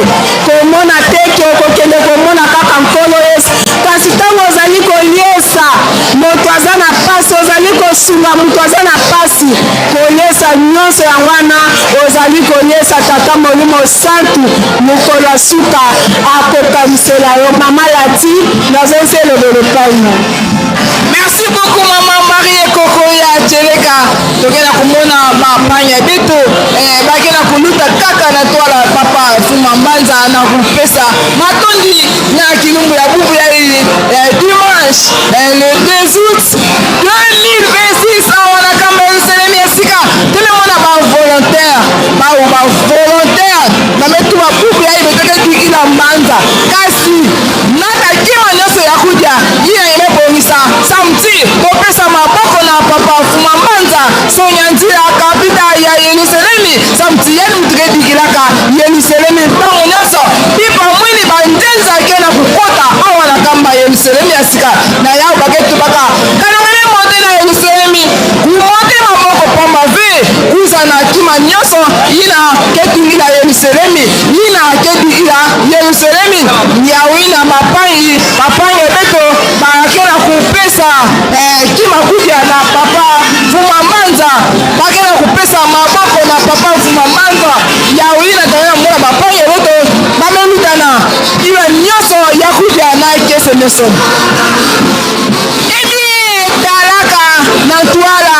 S6: Komona te ke okokende komona kaka Nkolo Yesu, kasi tango ozali koliesa moto aza na pasi, ozali kosunga moto aza na pasi, koliesa nyonso yango wana ozali koliesa Tata Molimo Santu, mokolo ya suka akokanisela yo. Mama Lati, nazongisi elobelo epai na yo.
S19: Merci beaucoup maman Marie Koko ya Tcheleka. Tokenda komona bapanya beto eh, bakenda koluta kaka na twala papa Fuma Mbanza na kopesa matondi na kilumbu ya bubu ya eh, dimanche eh, le 2 août 2026 awa na kamba Yerusalemi ya sika tolemona ba volontaire ba ba volontaire bametu babubu ya ibeteke kikila mbanza kasi na kakima nyonso ya kudia ye emebongisa samedi kopesa maboko na papa Fuma Mbanza Sonya Nzila kapita ya Yelusalemi samedi yeni mutu kedikilaka Yelusalemi ntango nyonso pipa mwini banzenza ke na kokota awa na kamba Yelusalemi ya sika na yawo baketubaka kanongele mote na Yelusalemi kumote maboko pamba ve kuza na kima nyonso ina ketungila Yelusalemi ina ketungila Yelusalemi yawo ina mapangi mapangi ebeto bakela kopesa eh, kima kudia na papa Mvuma Mbanza bakela kopesa maboko na papa Mvuma Mbanza yawo ina tala mona mapangi ebeto bamelutana iba nyonso ya kudia na kese nyonso ebi talaka. Na ntwala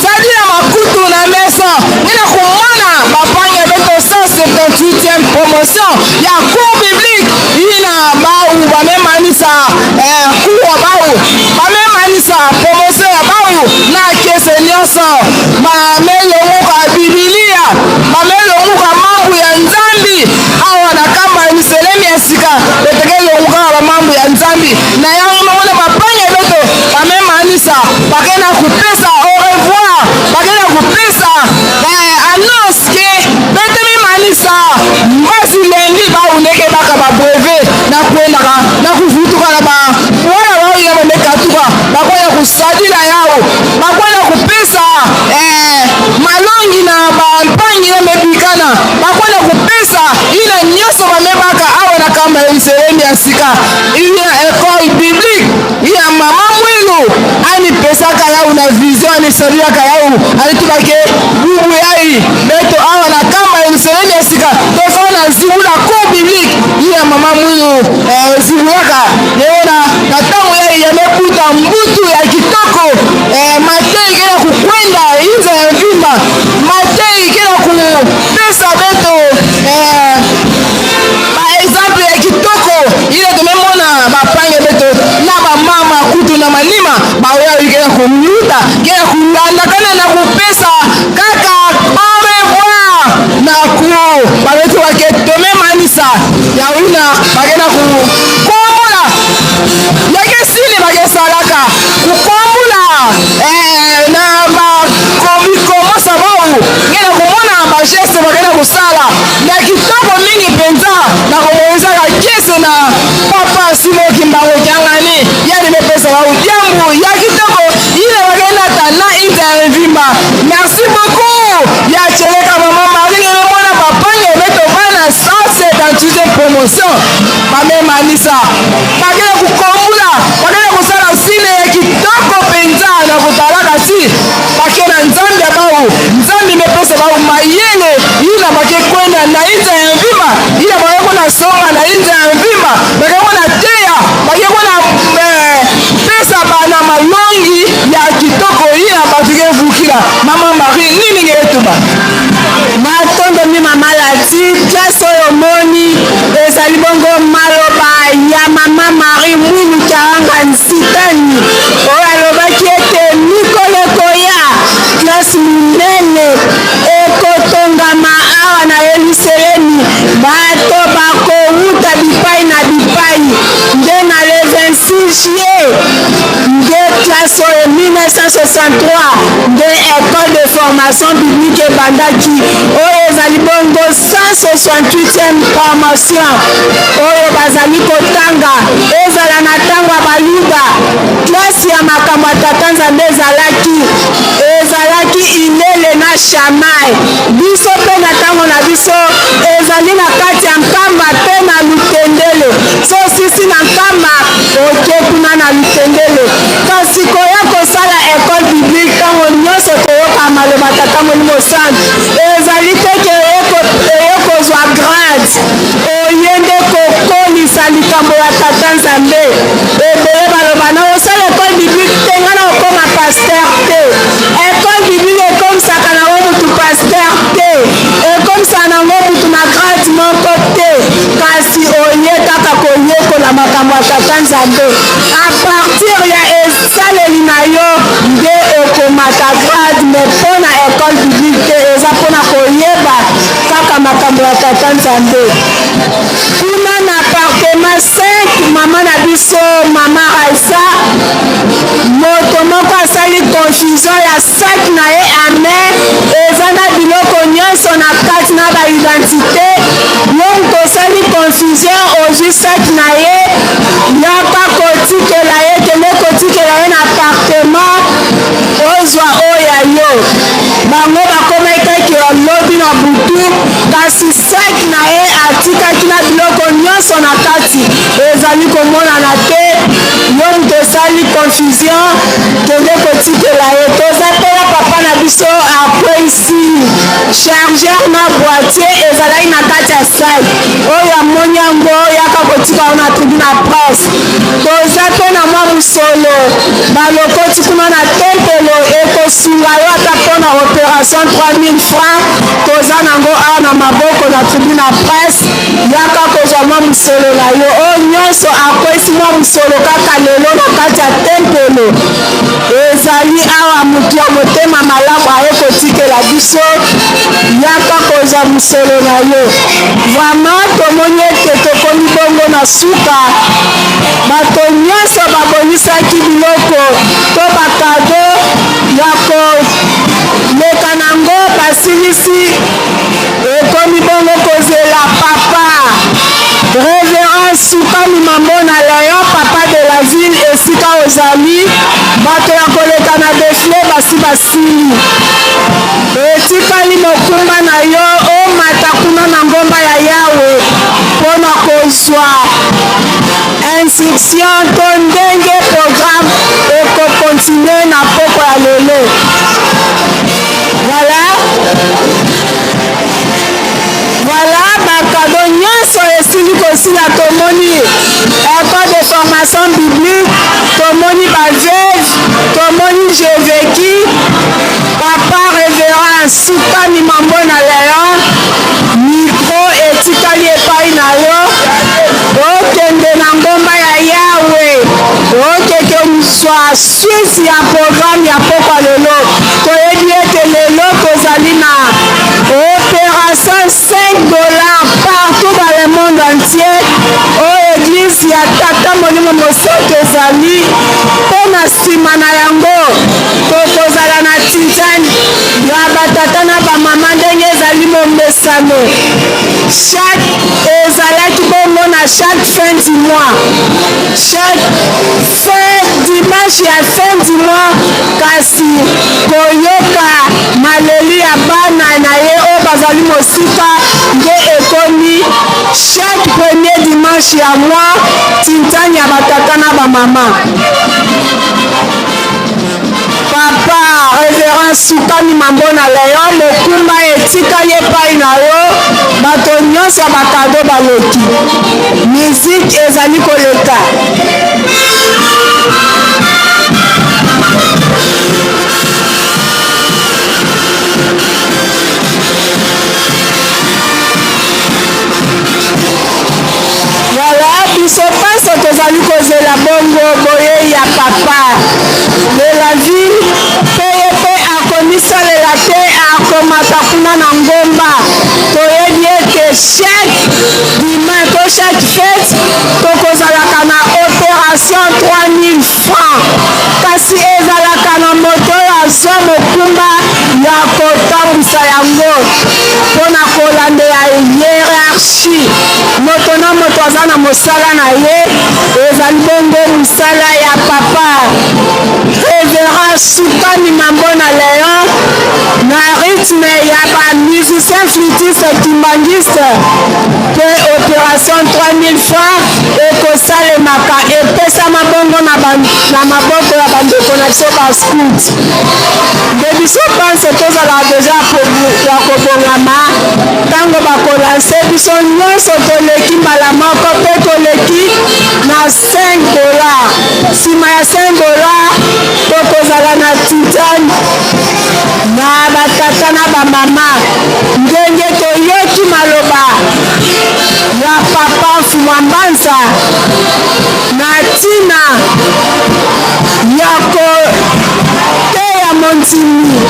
S19: sadila makutu na meso nge na kumona bapangi beto 178e promotion ya cours biblique ina bau bamemanisa eh, cours ya bau bamemanisa promotion ya bau na kese nyonso bamelongoka bibilia bamelongoka mambu ya nzambi awa na kamba ya miselemi ya sika beteke elongoka bamambu ya nzambi na yango moko na bapangi beto bamemanisa bake na kopesa au revoir bake na kopesa eh, annonce ke betememanisa mbasi lendi baundeke baka babrevet na kwendaka na kuvutuka na bamwana baoya bamekatuka bakwenda kosadila yao bakwenda kopesa eh, malongi na bampangi na mebikana bakwenda kopesa ina nyonso bamebaka awa na kamba ya miselemi ya sika ina ekole biblique ya mama mwilu anipesaka yau na vision anisalilaka yau anitubake bubu yai beto awa na kamba ya miselemi ya sika tofana na zibula cours biblique ya mama mwilu eh, zibulaka yeona na ntango yai yameputa mbutu ya kitoko eh, matei kena kukwenda inza ya mvimba matei kena kupesa beto eh, baexemple ya kitoko ile tomemona bapange beto na bamama kutu na manima baoya kena komiuta kena kolandakana na kopesa kaka au revoir na cour babeti bake tomemanisa ya wina bakena kokombola yake sili bakesalaka kokombola eh, na bakomikomosa bau ngena komona bageste bakena kosala na kitoko mingi mpenza na komonisaka kese na papa Simo Kimbangu Kiangani yani mepesa bau diambu ya kitoko ile bakenata na inta ya mvimba. Merci beaucoup ya cheleka mama Marie ngene mwana bapange beto bana 178 promotion bamemanisa bakende kokombula bakende kosala sine ya kitoko mpenza na kotalaka ti bake na nzambe ya bau nzambe mepesa bau mayele ina bake kwenda na inza ya mvimba ina bake kona songa na inza ya mvimba bake kona teya bake kona eh, pesa bana malongi ya kitoko ina bato kevukila mama Marie nini ngetuba
S6: matondo mi mama lati place oyo omoni ezali bongo maloba ya mama Marie Mwilu Karanga Nsitani oyo alobaki ete mikolo ekoya classe monene ekotongama awa na Yelusalemi, bato bakowuta bipai na bipai. Nde na le 26 juillet nde classe oyo 1963 nde ecole de formation biblique ebandaki, oyo ezali bongo 168e promotion oyo bazali kotanga. Ezala na ntango ya Bayuda, classe ya makambo ya Tata Nzambe ezalaki ezalaki Ilele na Shamai. Biso mpe na ntango na biso ezali na kati ya Nkamba mpe na Lutendele. So osisi na Nkamba, oke kuna na Lutendele. Kasi koya kosala ecole biblique ntango nyonso toyoka maloba Tata Molimo Santu, ezali te ke eye kozwa grade, oye nde kokolisa likambo ya Tata Nzambe. Ebele baloba na osala ecole biblique te, ngai nakokoma pasteur te. Ecole biblique ekomisaka nango mutu pasteur te, ekomisaka nango mutu na grade moko te, kasi oye kaka koyekola makambo ya Tata Nzambe. A partir ya esaleli na yo nde okomata grade, mais mpo na ecole biblique te, eza mpo na koyeba kaka makambo ya Tata Nzambe. Kuna na appartement 5, mama na biso mama Raisa, moto moko asali confusion ya sac na ye ame eza na biloko nyonso na kati na ba identite. Yo moto osali confusion, ozwi sac na ye, yaka kotikela ye, kende kotikela ye na appartement, ozwa oyo ya yo. Bango bakomaki kaka lobi na butu, kasi sac na ye atikaki na biloko nyonso na kati ezali komonana te. Yo moto osali confusion, kende kotikela ye. Toza mpe na papa na biso akweisi chargeur na boîtier ezalaki na kati ya sac, oyo amoni yango yaka kotika yango na tribune ya presse. Toza mpe na mwa mosolo balokoti kuna na tempelo. Kosunga yo ata mpo na operation 3000 francs toza nango awa na maboko na tribune ya presse. Yaka kozwa mwa mosolo na yo. Oyo nyonso akwesi mwa mosolo kaka lelo na kati ya tempelo ezali awa, moto ya motema malamu aye kotikela biso. Yaka kozwa mosolo na yo. Vraiment tomoni ete tokomi bongo na suka. Bato nyonso babongisaki biloko to bakado ya koleka na yango basilisi. Ekomi bongo kozela papa Reverend Sukali Mambona Leon, papa de la ville, esika ozali. Bato ya koleka na defile basi basili. Etikali mokumba na yo omata kuna na ngomba ya Yawe mpo na kozwa instruction to ndenge programme ekokontinue na pokwa ya lelo. Voilà. Voilà ba cadeaux nyonso esili kosila tomoni école de formation biblique tomoni ba veuve tomoni j'ai vécu papa révérend Sukani Mambona Léon micro etikali epai na yo okende na ngomba ya Yawe okeke kozwa suite ya programme ya pokwa lelo. Toyebi ete lelo tozali na operation 5 dollars partout dans le monde entier oyo eglise ya Tata Molimo Mosantu ezali mpo na nsima na yango tokozala na tintane ya batata na bamama ndenge ezali momesano. Chaque ezalaki bongo na chaque fin du mois, chaque fin dimanche ya fin du mois, kasi koyoka maleli ya bana na ye oyo bazali mosika nde ekomi chaque premier dimanche ya mois tintani ya batata na bamama. Papa Reverend Sukami Mambona Leon, mokumba etikali epai na yo, bato nyonso ya bakado baleki, miziki ezali koleka. Voilà, biso panso tozali kozela bongo boyei ya papa de la ville mpe ye mpe akomisalela te akomata kuna na ngomba. Toyebi ete chaque dimanche to chaque fete tokozalaka na operation 3000 francs, kasi ezalaka na moto oyo azwa mokumba ya kotambwisa yango mpo na kolandela hierarchie. Moto na moto aza na mosala na ye, ezali bongo mosala ya papa Reverend Sukani Mambona Leon na rythme ya ba musiciens flûtistes kimbanguistes mpe operation 3000 francs ekosalemaka epesama bongo na, ba, na maboko ya bandeko na biso ba scout. Nde biso panse tozala deja ya kobongama ntango bakolanse biso nyonso toleki mbala moko mpe toleki na 5 dollars. Nsima ya 5 dollars tokozala na titane na batata na bamama ndenge toyoki maloba ya papa Mfumua Mbanza na ntina ya koteya mondimi.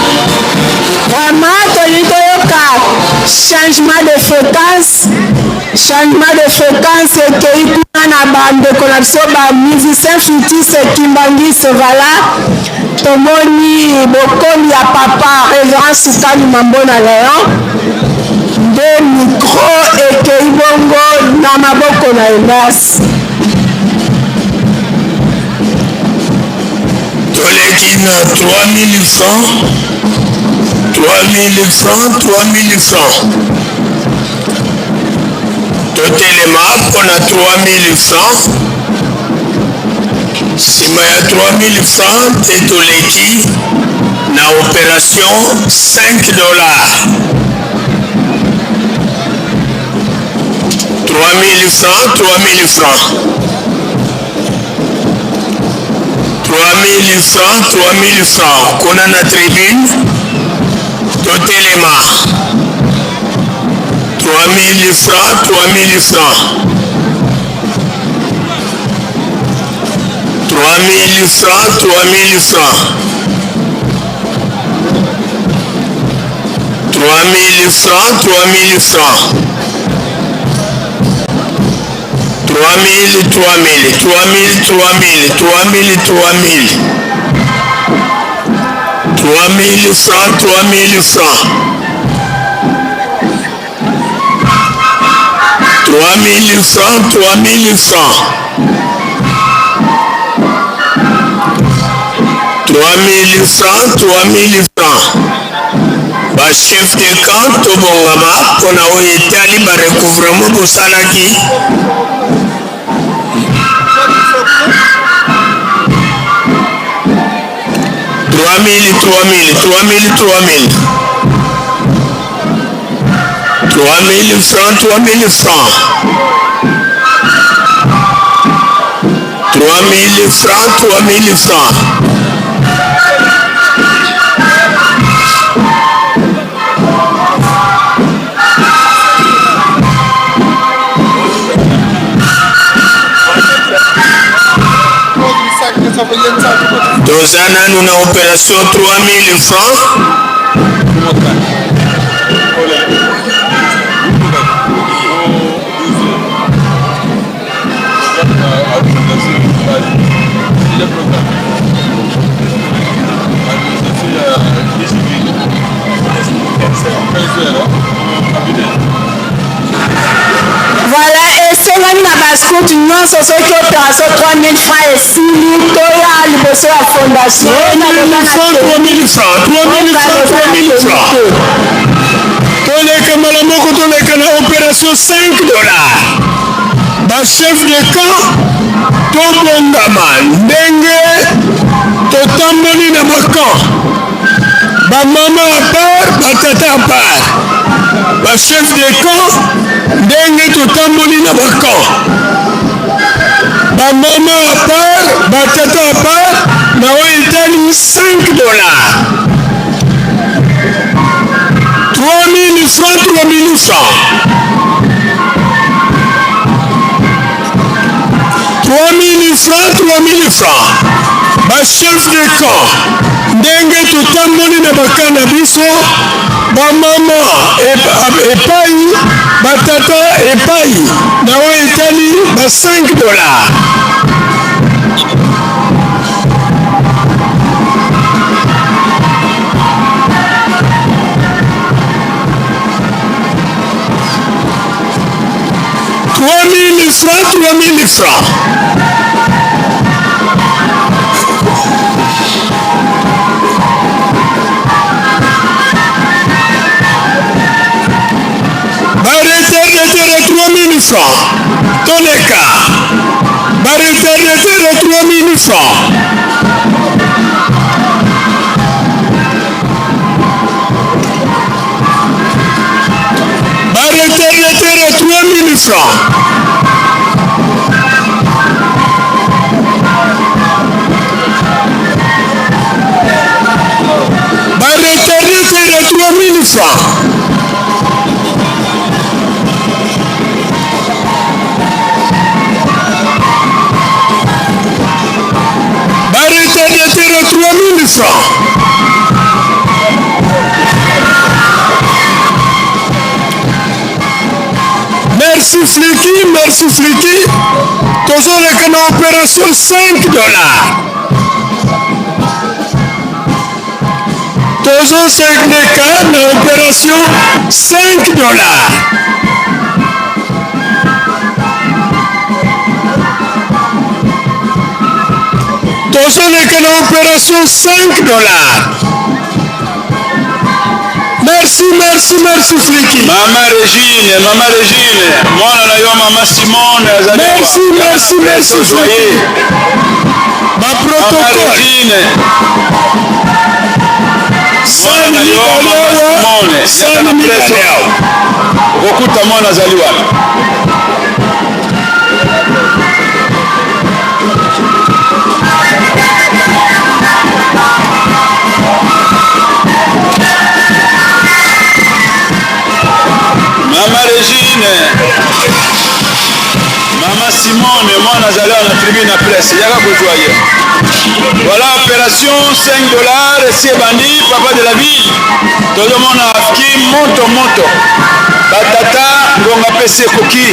S6: Vraiment tolingi toyoka changement de fréquence, changement de fréquence ekei kuna na bandeko na biso ba musicien flûtiste kimbanguiste. Voilà, tomoni bokomi ya papa Reverend Sukali Mambona Leon nde micro ekei bongo na maboko na ye. Merci.
S12: Toleki na 3000 francs, 3000 francs, 3000 francs. Totelema mpo na 3000 francs. Nsima ya 3000 francs te toleki na operation 5 dollars. 3000 francs, 3000 francs. 3000 francs, 3000 francs kuna na tribune totelema. 3000 francs, 3000 francs, 3000 francs, 3000 francs, 3000 francs, 3000 francs, 3000, 3000, 3000, 3000, 3000, 3000, 3000 francs, 3000 francs, 3000 francs, 3000 francs, 3000 francs, 3000 francs. Bachef de camp tobongama mpo na oyo etali barecouvrement bosalaki. 3000, 3000, 3000, 3000, 3000 francs, 3000 francs, 3000 francs, 3000 francs. Toza nanu na opération 3000 francs.
S6: Voilà, esengami na bascout nyonso soki opération 3000 francs esili toya liboso ya fondation.
S12: 3000 francs, 3000 francs, 3000 francs, 3000 francs. Toleka mbala moko, toleka na opération 5 dollars. Bachef de camp tobongama ndenge totamboli na bacamp, bamama à part, batata à part. Bachef de camp, ndenge totamboli na bacamp, bamama à part, batata à part, na oyo etali 5 dollars. 3000 francs, 3000 francs, 3000 francs, 3000 francs. Bachef de camp, ndenge totamboli na bacamp na biso, bamama epai, batata epai, na oyo etali ba 5 dollars. 3000 francs, 3000 francs. Baretardataire 3000 francs, toleka. Baretardataire 3000 francs. Baretardataire 3000 francs. Baretardataire 3000 francs. Baretardataire 3000 francs. Merci Fliki, merci Fliki. Tozoleka na opération 5 dollars. Tozoleka na opération 5 dollars. Tozoleka na opération 5 dollars. Merci, merci, merci Fliki.
S1: Mama Regine, Mama Regine, mwana na yo Mama Simone azali.
S12: Merci, merci, merci Fliki. Ba
S1: Mama
S12: protocole.
S1: Regine. Mwana na yo Mama Simone.
S12: Sani mibale awa.
S1: Okokuta mwana azali wana. Mama Simone, mwana azali awa na tribune na presse, yaka kozwa ye. Voilà opération 5 dollars esi ebandi, papa de la ville. Tozomona afki moto moto. Batata ngonga pesi ekoki.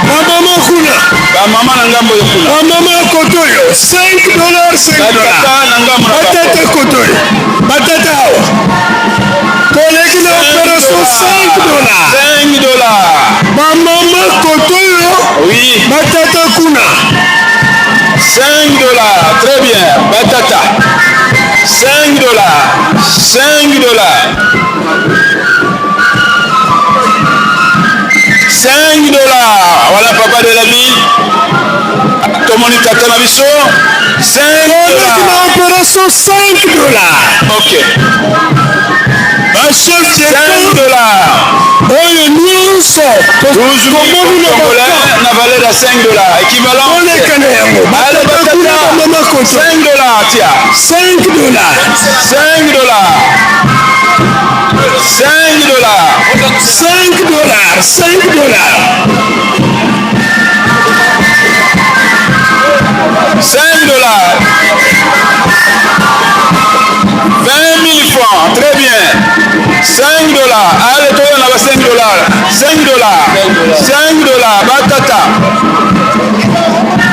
S12: Bamama kuna.
S1: Bamama na ngambo yo kuna.
S12: Bamama koto oyo 5 dollars 5 dollars.
S1: Batata na ngambo na bango.
S12: Batata koto oyo. Batata awa. Toleki na operation 5 dollars.
S1: 5 dollars.
S12: Bamama koto oyo.
S1: Oui.
S12: Batata kuna.
S1: 5 dollars. Très bien. Batata. 5 dollars. 5 dollars. 5 dollars. Voilà papa de la vie. Tomoni tata na biso. 5
S12: Toleki na
S1: dollars.
S12: operation 5 dollars.
S1: Ok.
S12: Bachef de
S1: 5
S12: camp
S1: dollars.
S12: oyo nyonso
S1: 12 000
S12: tomoni na
S1: congolais
S12: bacamp
S1: na valeur ya 5 dollars. Équivalent.
S12: toleka na yango.
S1: Allez,
S12: Batata kuna
S1: batata.
S12: bamama koto.
S1: 5 dollars, tia.
S12: 5 dollars.
S1: 5 dollars. 5 dollars.
S12: 5 dollars. 5 dollars.
S1: 5 dollars. 20 000 francs, très bien. 5 dollars. Allez, toi, on a 5 dollars. 5 dollars. 5 dollars. Batata.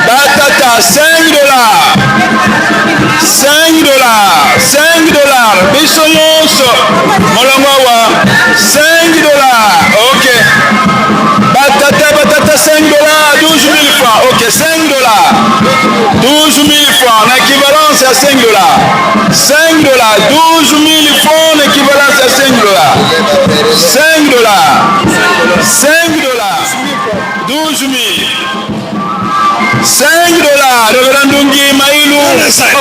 S1: Batata, 5 dollars. 5 dollars. 5 dollars. Biso nyonso. Molongo awa. 5 dollars. Ok. Batata, batata, 5 dollars. 12 000 francs. Ok, 5 dollars. 12 000 francs. En équivalence à 5 dollars. 5 dollars. 12 000 francs en équivalence à 5 dollars. 5 dollars. 5 dollars. 12 000. 5 dollars. Révérend Ndungi, Maïlou,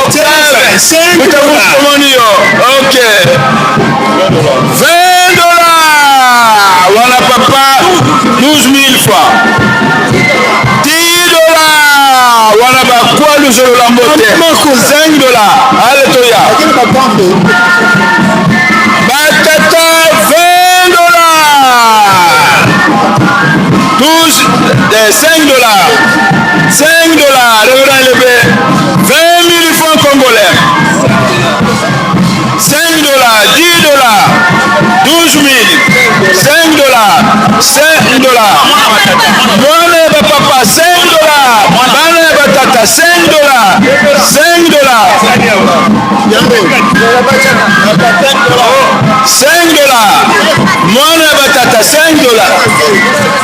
S1: Octave,
S12: 5
S1: Mutamu
S12: dollars.
S1: Komonio. Ok. 20 dollars. Voilà papa. 12 000 francs. 10 dollars. Voilà bakwa luzolo lambote. 5 dollars. Allez toya. Batata 20 dollars. 12, 5 dollars. 5 dollars. Révérend Lebe. 20 000 francs congolais. 5 dollars, 10 dollars, 12 000, 5 dollars, 5 dollars. Mwana ya papa, 5 dollars. Bana ya batata, 5 dollars, 5 dollars. 5 dollars. Mwana ya batata, 5 dollars.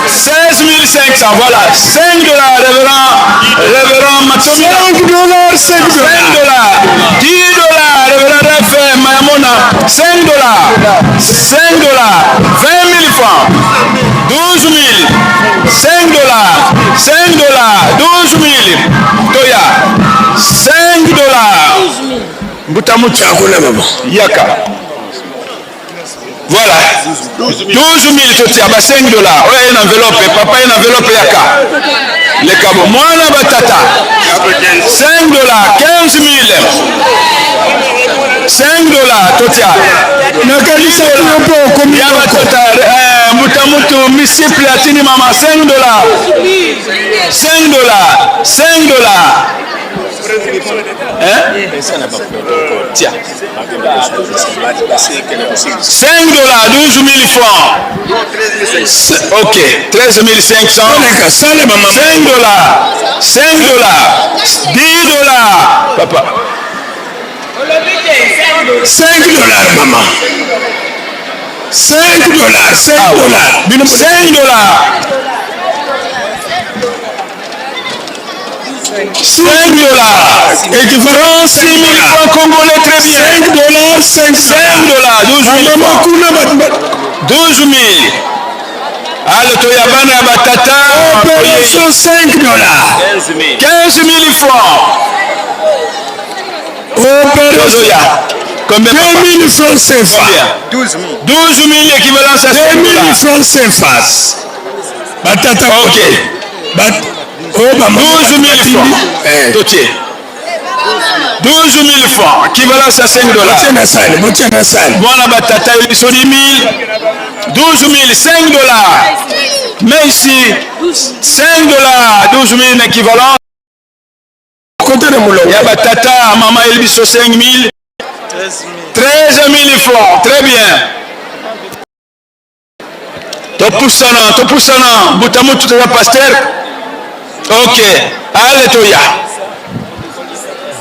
S1: 16 500, voilà. 5 dollars, révérend, révérend Matomina.
S12: 5 dollars, 5
S1: 5 dollars, 10 dollars, révérend Raphaël Mayamona, 5 dollars, 5 dollars, 20 000 francs, 12 000, 5 dollars, 5 dollars, 12 000, Toya, 5 dollars, Mbutamutu, Yaka. Voilà, 12 000 totia ba 5 dollars. Oyo une enveloppe, papa une enveloppe yaka. Le kabo mwana batata. 5 dollars, 15 000. 5 dollars totia.
S12: Nakanisa yo mpo okomi
S1: Ya batata eh, mutamutu misiple atini mama 5 dollars. 5 dollars, 5 dollars. Hein? Tiens. 5 dollars, 12 000 francs. Ok, 13 500. 5 dollars, 5 dollars, 10 dollars. Papa.
S12: 5 dollars, maman. 5 dollars, 5 dollars.
S1: 5 dollars. 5 dollars.
S12: Équivalent
S1: 6 000 francs congolais, très bien.
S12: 5 dollars, 5
S1: 5 dollars, 12 000
S12: Mama
S1: francs.
S12: kuna
S1: 12 000. Allez, toya bana ya batata.
S12: Opération 5 dollars.
S1: 15 000 francs.
S12: Opération
S1: Tozoya. Combien
S12: 2 000 francs CFA.
S1: 12 000. 12 000 équivalence à 5
S12: 2 000
S1: dollars.
S12: francs CFA. Batata
S1: Ok.
S12: Bat oh, bamama
S1: 12 000 francs.
S12: Eh.
S1: Totie. 12 000 francs, équivalence à 5 dollars.
S12: Botia na salle, botia na salle.
S1: Mwana batata biso 10 000, 12 000, 5 dollars. Mais ici, 5 dollars, 12 000 équivalent.
S12: Kota na molongo.
S1: Ya batata, mama yebiso 5 000. 13 000 francs, très bien. Topusana, topusana, mbuta mutu toza pasteur. Ok, allez toya.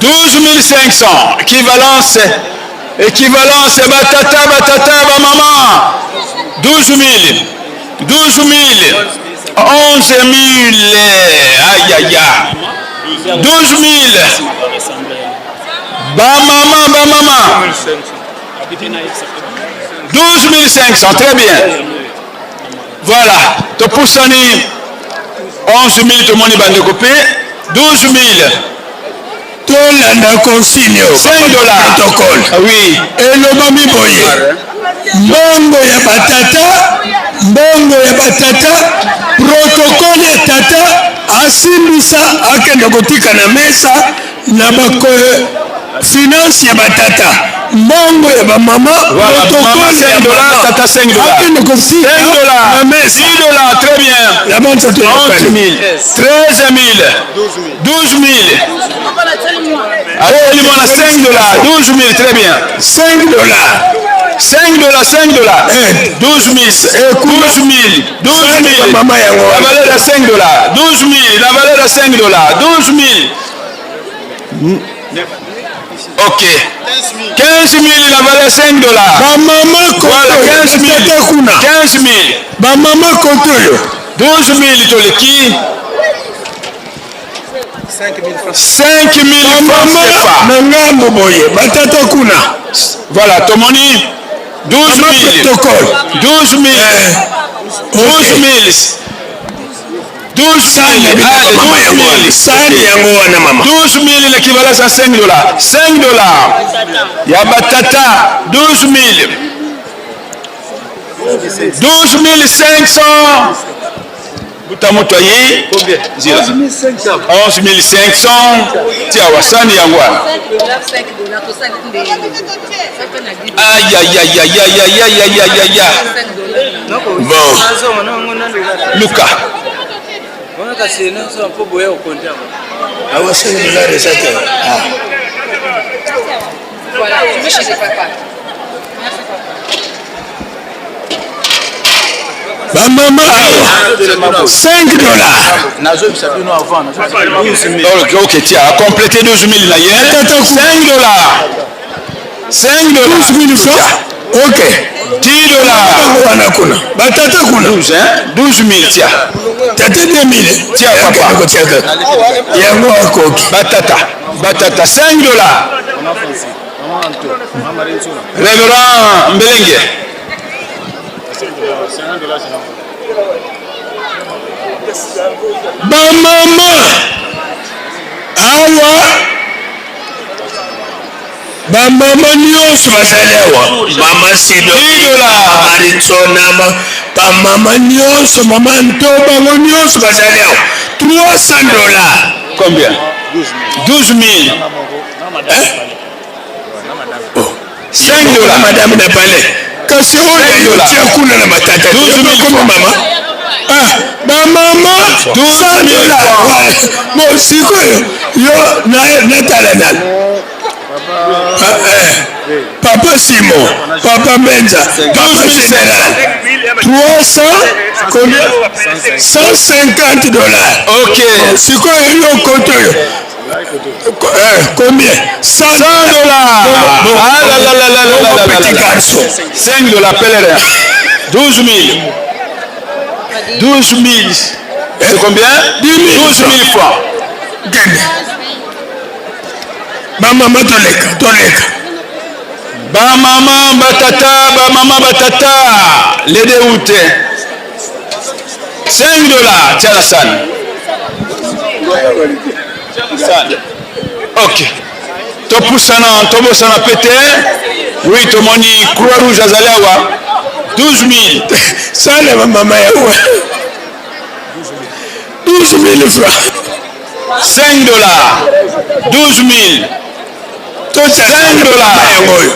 S1: 12 500, équivalence, équivalence, batata, batata, ba maman. 12 000, 12 000, 11 000, aïe aïe aïe. 12 000. Ba maman, ba maman. 12 500, très bien. Voilà, topusani 11 000 tomoni bandeko mpe 12 000.
S12: Tolanda consigne oyo.
S1: 5 dollars.
S12: Protocole.
S1: Ah oui.
S12: Elobami boye. Mbongo ya batata, mbongo ya batata, protocole ya tata asimbisa akende kotika na mesa na bako finance ya batata, mbongo ya bamama,
S1: Voilà, mama
S12: protocole ya
S1: 5 dollars,
S12: mama
S1: tata 5 dollars.
S12: akende kotika
S1: 5 dollars,
S12: na mesa
S1: 10 dollars, très bien.
S12: La bonne santé
S1: 11 000, 13 000, 12 000. Allez, mwana 5 dollars, 12 000, très bien.
S12: 5 dollars.
S1: 5 dollars, 5 dollars. 12 000, 12 000, 12 000.
S12: Mama yango
S1: La valeur de 5 dollars, 12 000, la valeur de 5 dollars, 12 000. Ok. 15 000, la valeur 5 dollars.
S12: Bamama
S1: Voilà,
S12: kotoyo,
S1: 15 000.
S12: batata kuna.
S1: 15 000.
S12: Bamama kotoyo.
S1: 12 000 toleki. 5 000 francs
S12: Bamama
S1: CFA.
S12: na ngambo boye, batata kuna.
S1: Voilà, tomoni 12
S12: Mama
S1: 000.
S12: protocole.
S1: 12 000. 12 000. 12 000. Allez,
S12: Mama yango
S1: 12
S12: wana.
S1: 000.
S12: Sani yango wana mama.
S1: 12 000, l'équivalent à 5 dollars. 5 dollars. Ya batata, 12 000. 12 500. Buta moto aye. Zila. 11 500. Tia wasani yango wana. Aïe, aïe, aïe, aïe, aïe, aïe, aïe, aïe, aïe, aïe, aïe.
S12: Bon.
S1: Luka.
S12: Awa 5 dollars eza te. Ah.
S9: Voilà, tu mets chez papa.
S12: Bamama awa 5 dollars.
S1: Ok, ok, tiens, à compléter 12 000 na ye. 5 dollars. 5 dollars.
S12: 12 000 francs. Ok.
S1: 10 dollars.
S12: Bango wana kuna. Batata kuna.
S1: 12, hein? 12 000, tiens.
S12: Tata 2000.
S1: Tiens, papa.
S12: Kotia kaka. Yango akoki.
S1: Batata. Batata, 5 dollars. Révérend Mbelenge.
S12: Bamama awa bamama nyonso bazali awa, mama Sido, Marinsona, bamama nyonso, mama Nto, bango nyonso bazali awa. 300 dollars.
S1: Combien? 12 000. 5 dollars.
S12: Madame na palais. Kasi oyo yotia kuna na matata.
S1: 12 000
S12: Komi mama. Ah, bamama 100 dollars. Bon, sikoyo yo natala nani? Ah, eh. Papa Simon, Papa Mbenza, Papa Général, 300 combien? 150 dollars.
S1: Ok.
S12: Bon, sikoyo yo koto yo. Combien? 100
S1: dollars.
S12: Bon,
S1: Ah là là là là là
S12: bon,
S1: là là
S12: petit
S1: là.
S12: garçon.
S1: 5 dollars, pèlerin. 12 000. 12 000. C'est combien?
S12: 10 000
S1: 12 000 francs.
S12: Kende. Bamama toleka, toleka.
S1: Ba mama batata, ba mama batata. Les deux août. 5 dollars. Tiens la salle. Tiens la salle. Ok. Topusana, tobosana pete. Oui, tomoni Croix Rouge azali awa. 12 000.
S12: Sala bamama yango. 12 000 francs.
S1: 5 dollars. 12 000. 5 dollars
S12: yango oyo.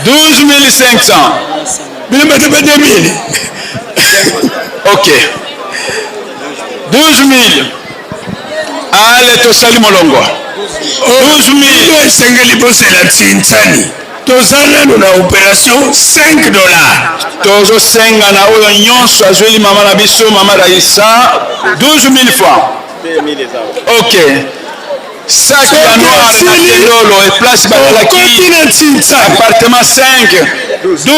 S1: 12 500.
S12: Bino bato ba 2000.
S1: Ok. 12 000. Ale tosali molongo.
S12: 12 000. Esengeli bozela ntinsani. Toza nanu na operation 5 dollars.
S1: Tozosenga na oyo nyonso azweli mama na biso mama Raissa 12 000 francs. Ok. Sac ya noir na Kelolo et place bazalaki appartement 5 12 000.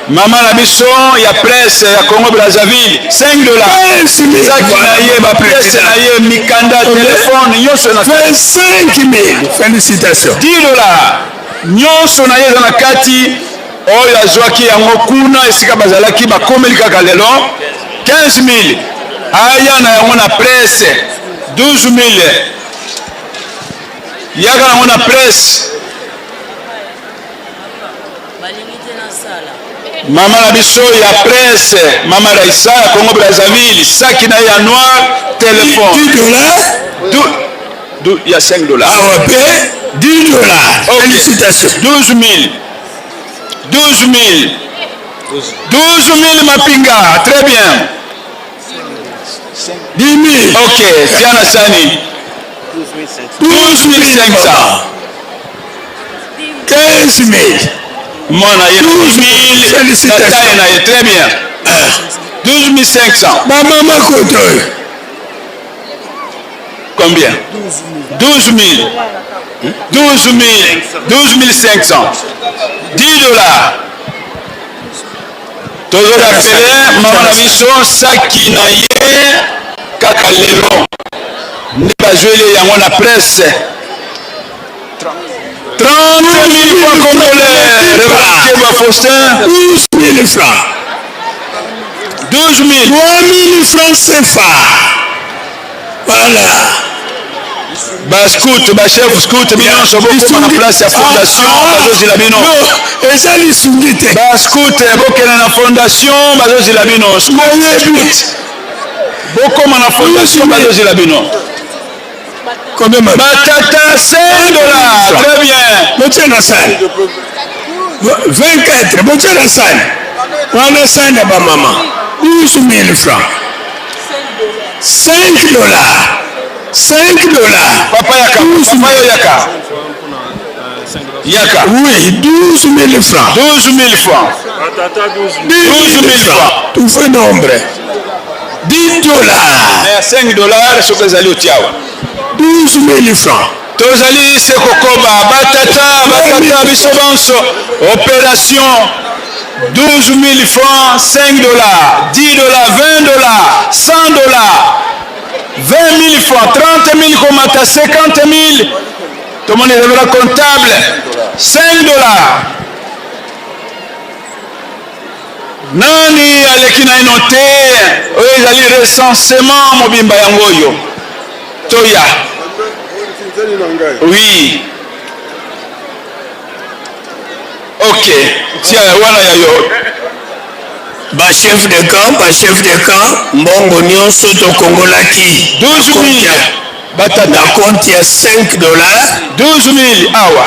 S1: Mama na biso ya presse ya Congo Brazzaville 5 dollars. Sac na ye ba pièces na ye mikanda téléphone nyonso na
S12: 25 000. Félicitations.
S1: 10 dollars. Nyonso na ye eza na kati oyo azwaki yango kuna esika bazalaki bakomeli kaka lelo 15 000 aya na yango na presse 12 000 yaka yango na presse mama na biso ya presse mama Raissa ya Congo Brazzaville saki na ye ya noir téléphone
S12: 10 dollars
S1: du, ya 5 dollars
S12: awa mpe 10 dollars.
S1: Okay.
S12: Félicitations.
S1: 12 000 12 000 12 000 mapinga très bien
S12: 10 000.
S1: Ok tiana sani 12 500
S12: 15 000.
S1: mwana ye
S12: 12 000.
S1: 000
S12: Félicitations.
S1: tata na ye très bien 12 500
S12: Bamama koto oyo.
S1: Combien? 12 000. 12 000. 12 500. 10 dollars. Tozorapele mama na biso saki na ye kaka lelo nde bazweli yango na presse 30 000 francs congolais. Révérend Keba Faustin.
S12: 12 000 francs.
S1: 12 000.
S12: 3 000 francs CFA. Voilà.
S1: Bascout, bachef scout, bino nyonso bokoma na place ya fondation bazozila bino.
S12: Eza lisungi te.
S1: Bascout bokende na fondation bazozila bino. Scout bokoma na fondation bazozila bino.
S12: Combien ma
S1: Batata 5 dollars. Très bien.
S12: Botie na salle. 24 botie na salle. Wana salle ya bamama. 12 000 francs. 5 dollars. 5 dollars.
S1: Papa yaka, papa yo yaka. Yaka.
S12: Oui, 12 000 francs.
S1: 12 000 francs.
S12: 12 000 francs. Tout fait nombre. 10 dollars.
S1: Mais 5 dollars soki ezali otia awa.
S12: 12 000 francs.
S1: Tozali se kokoba batata batata biso banso opération 12 000 francs 5 dollars 10 dollars 20 dollars 100 dollars 20 000 francs 30 000 komata 50 000 tomoni révérend comptable 5 dollars nani aleki naino te oyo ezali recensement mobimba yango oyo toya oui ok tia wana ya yo
S12: Bachef de camp, bachef de camp, mbongo nyonso tokongolaki
S1: 12 000 batata
S12: na compte ya 5 dollars
S1: 12 000 awa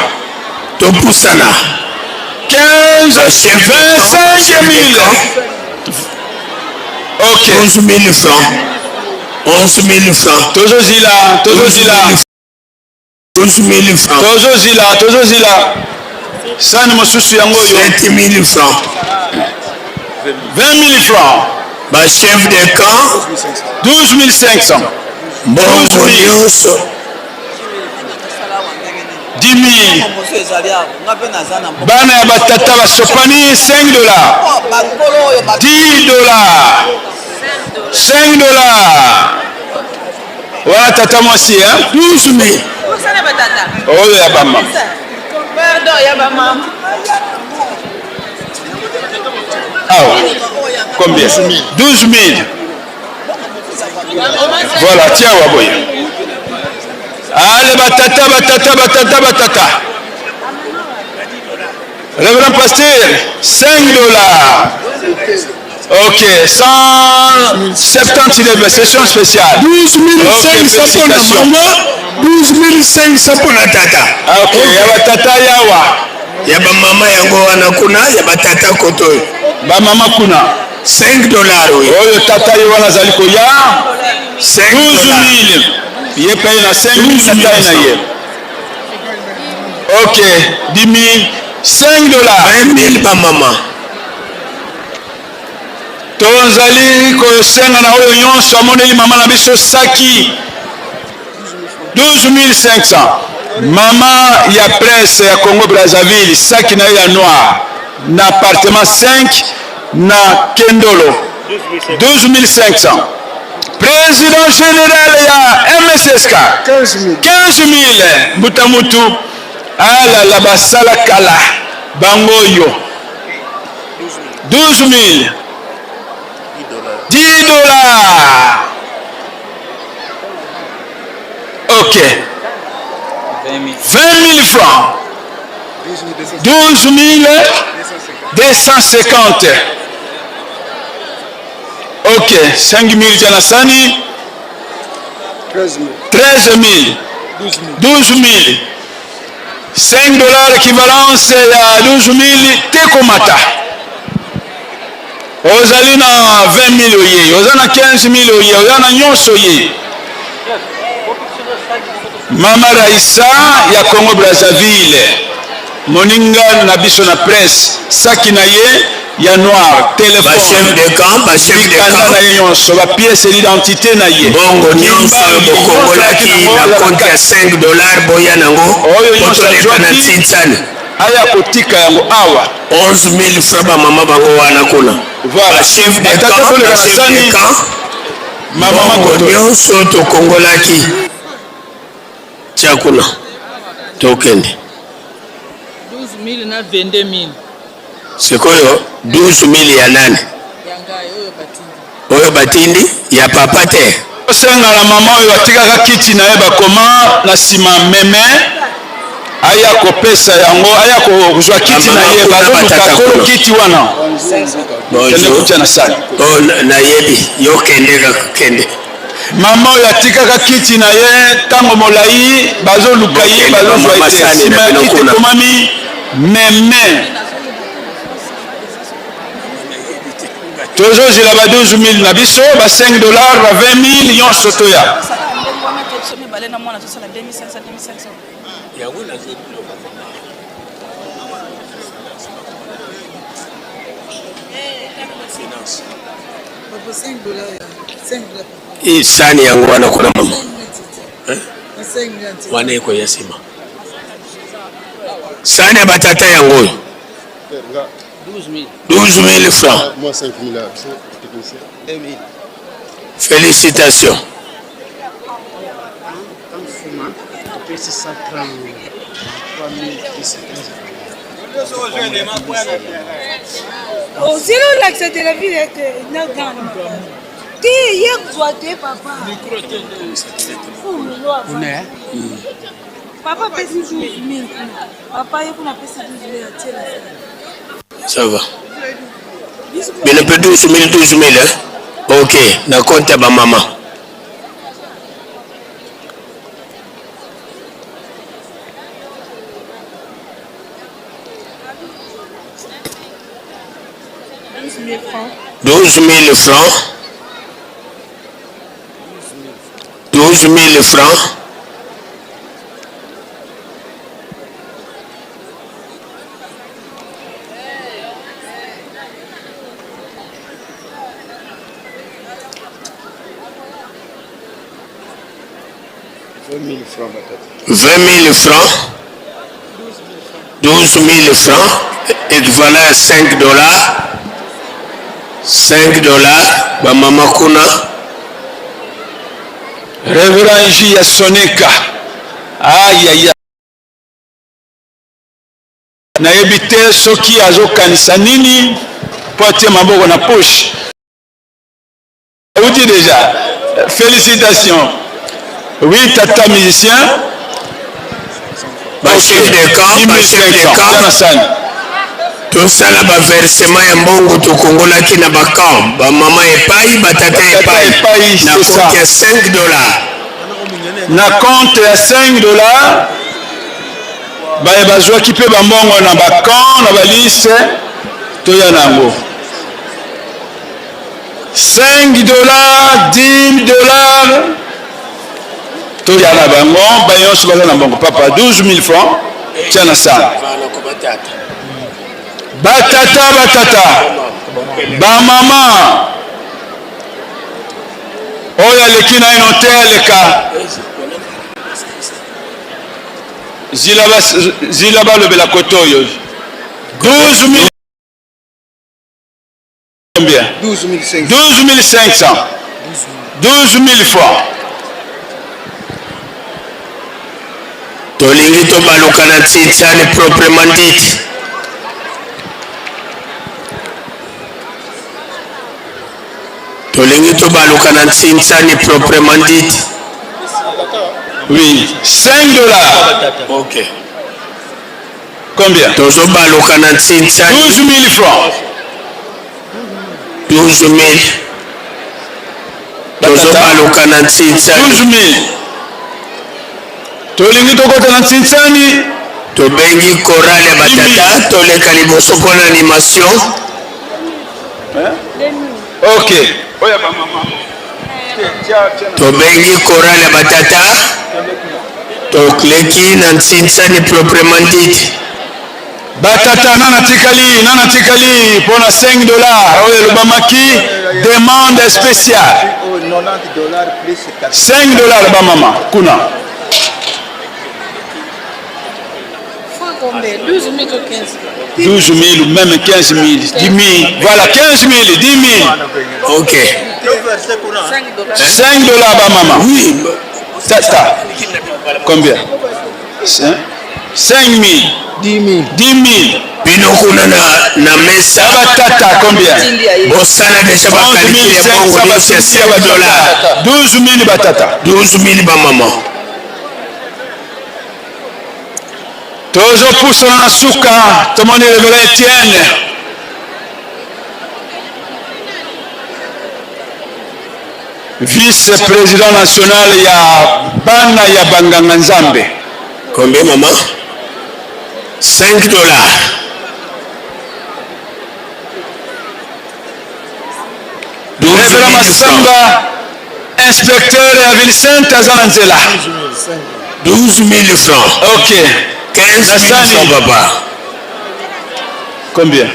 S12: topusana
S1: 15
S12: Bachef de camp,
S1: 25
S12: chef de
S1: 000
S12: camp,
S1: ok
S12: 11 000 francs 11 000 francs
S1: tozozila tozozila
S12: 12 000 francs
S1: tozozila tozozila sani mosusu yango oyo
S12: 7 000 francs
S1: 20 000 francs
S12: bachef de camp
S1: 12 500
S12: mbongo nyonso
S1: 10 000 bana ya batata basopani 5 dollars 10 dollars 5 dollars wana tata mwasi hein?
S12: 12 000
S1: oyo ya bamama awa combien 12 000 voilà tia awa boye ale batata batata batata batata révérend pasteur 5 dollars. Ok, 179 session spéciale.
S12: 12 500 mpo na mama, 12 500 mpo na tata.
S1: Ah, ok, ya batata yawa.
S12: Ya bamama yango wana kuna, ya batata koto oyo.
S1: Bamama kuna.
S12: 5 dollars oyo.
S1: Oyo tata ye wana azali koya. 12 000. Ye mpe na 5 000 na taille na ye. Ok, 10 000, 5 dollars.
S12: 20 000 bamama.
S1: Tozali kosenga na oyo nyonso amoneli mama na biso saki 12500 mama ya presse ya Congo Brazzaville saki na ye ya noir na appartement 5 na Kendolo 12500 président général ya MSSK 15000 mbuta mutu alala basala kala bango oyo 12 000 10 dollars ok 20 000 francs 12 250 ok 5 000 tya na sani 13 000 12 000 5 dollars equivalence ya 12000 te komata ozali na 20000 oye oza na 15000 oye oza na nyonso oye mama raisa ya congo brazzaville moninga na biso na presse saki na ye ya noir
S12: Ba chef de camp, ba chef de
S1: mikanda
S12: camp.
S1: na ye nyonso bapiese d'identité na ye
S12: Bongo nyonso oyo bokongolaki na compte ya 5 dollars boya nango
S1: oyo
S12: po
S1: nyonso
S12: toleka na
S1: azwaki
S12: Tsintsani.
S1: aya kotika yango awa
S12: 11000 francs ba mama bango wana kuna. Ba chef de
S1: Batata
S12: camp,
S1: toleka
S12: ba
S1: na
S12: chef de
S1: sani.
S12: camp.
S1: Mama
S12: Bongo
S1: Makoto.
S12: nyonso tokongolaki tia kuna tokende.
S9: 12 000 na 22 000
S12: Sikoyo 12000 ya nani?
S9: ya ngai oyo batindi.
S12: Oyo batindi ya papa te.
S1: Osenga na mama oyo atikaka kiti na ye bakoma na nsima meme aya kopesa yango aya kozwa kiti na ye bazoluka kolo kiti wana kende kotia na sali
S12: Oh, nayebi yo kende kaka kende.
S1: Mama oyo atikaka kiti na ye ntango molai bazoluka ye bazozwa ye te nsima ya kiti ekomami meme tozozela ba 12 000 na biso ba 5 dollars ba 20 000 nyonso toya
S9: biso mibale na mwana tosala 2500 2500.
S12: Sani yango wana kuna mama Eh? Wana ekoya nsima sani ya batata yango oyo 12 000 francs.
S4: Moi 5 000 technicien.
S12: Félicitations.
S6: Ozeli olakisa televizio ete nagana te ye kozwa te papa papa apesi 12 000 papa ye kuna apesi 12 000 atiela
S12: Ça va. Bino mpe 12 000 12 000 hein? Ok, na compte ya bamama.
S6: Douze mille francs.
S12: 12 000 francs. 12 000 francs. 20 000 francs. 12 000 francs, équivalent à 5 dollars. 5 dollars, bamama kuna.
S1: Reverend J ya Soneka ayaya nayebi te soki azokanisa nini mpo atie maboko na poche auti déjà félicitations oui tata musicien
S12: Ba chef de camp, ba chef de camp.
S1: na sani.
S12: Tosala ba versement ya mbongo tokongolaki na ba camp, ba mama epayi, ba tata epayi, na compte ya 5 dollars.
S1: Na compte ya 5 dollars baye bazwaki mpe bambongo na ba camp na ba liste toya na yango 5 dollars 10 dollars toya na bango baye nyonso baza na mbongo papa 12 000 francs tia na sala batata batata bamama oyo aleki naino te aleka zila balobela kote oyo 12 000 Combien
S13: 12 500.
S1: 12 500. 12 000 francs.
S12: Tolingi tobaluka na Tsitsiani proprement dit. Tolingi tobaluka na Tsitsiani proprement dit.
S1: Oui, 5 dollars.
S12: Ok.
S1: Combien
S12: Tozobaluka na Tsitsiani.
S1: 12 000 francs.
S12: 12 000. Tozobaluka na Tsitsiani.
S1: 12 000. Tolingi tokota na Tsitsiani.
S12: Tobengi chorale ya batata toleka liboso mpo na animation.
S1: Ok.
S12: Tobengi chorale ya batata tokleki na Ntsinsani proprement dit.
S1: Batata nana tikali nana tikali mpo na 5 dollars oyo elobamaki demande spéciale 5 dollars bamama kuna
S9: Combien 12 000 ou 15
S1: 12 000 ou même 15 000 10 000 voilà 15 000 10 000
S12: Ok.
S1: 5 dollars bamama
S12: oui
S1: tata combien 5 000
S13: 10 000
S1: 10 000
S12: bino kuna na, na mesa
S1: batata combien
S12: bosala deja bakalikile ya bongo nyonso ya 5 dollars
S1: 12 000 batata
S12: 12 000 bamama
S1: tozopusana na suka tomoni reverend etienne vice président national ya bana ya banganga nzambe
S12: combien mama 5 dollars
S1: reverend masamba inspecteur ya ville sainte aza na nzela
S12: 12 000 francs
S1: ok
S12: 15 000 francs papa
S1: combien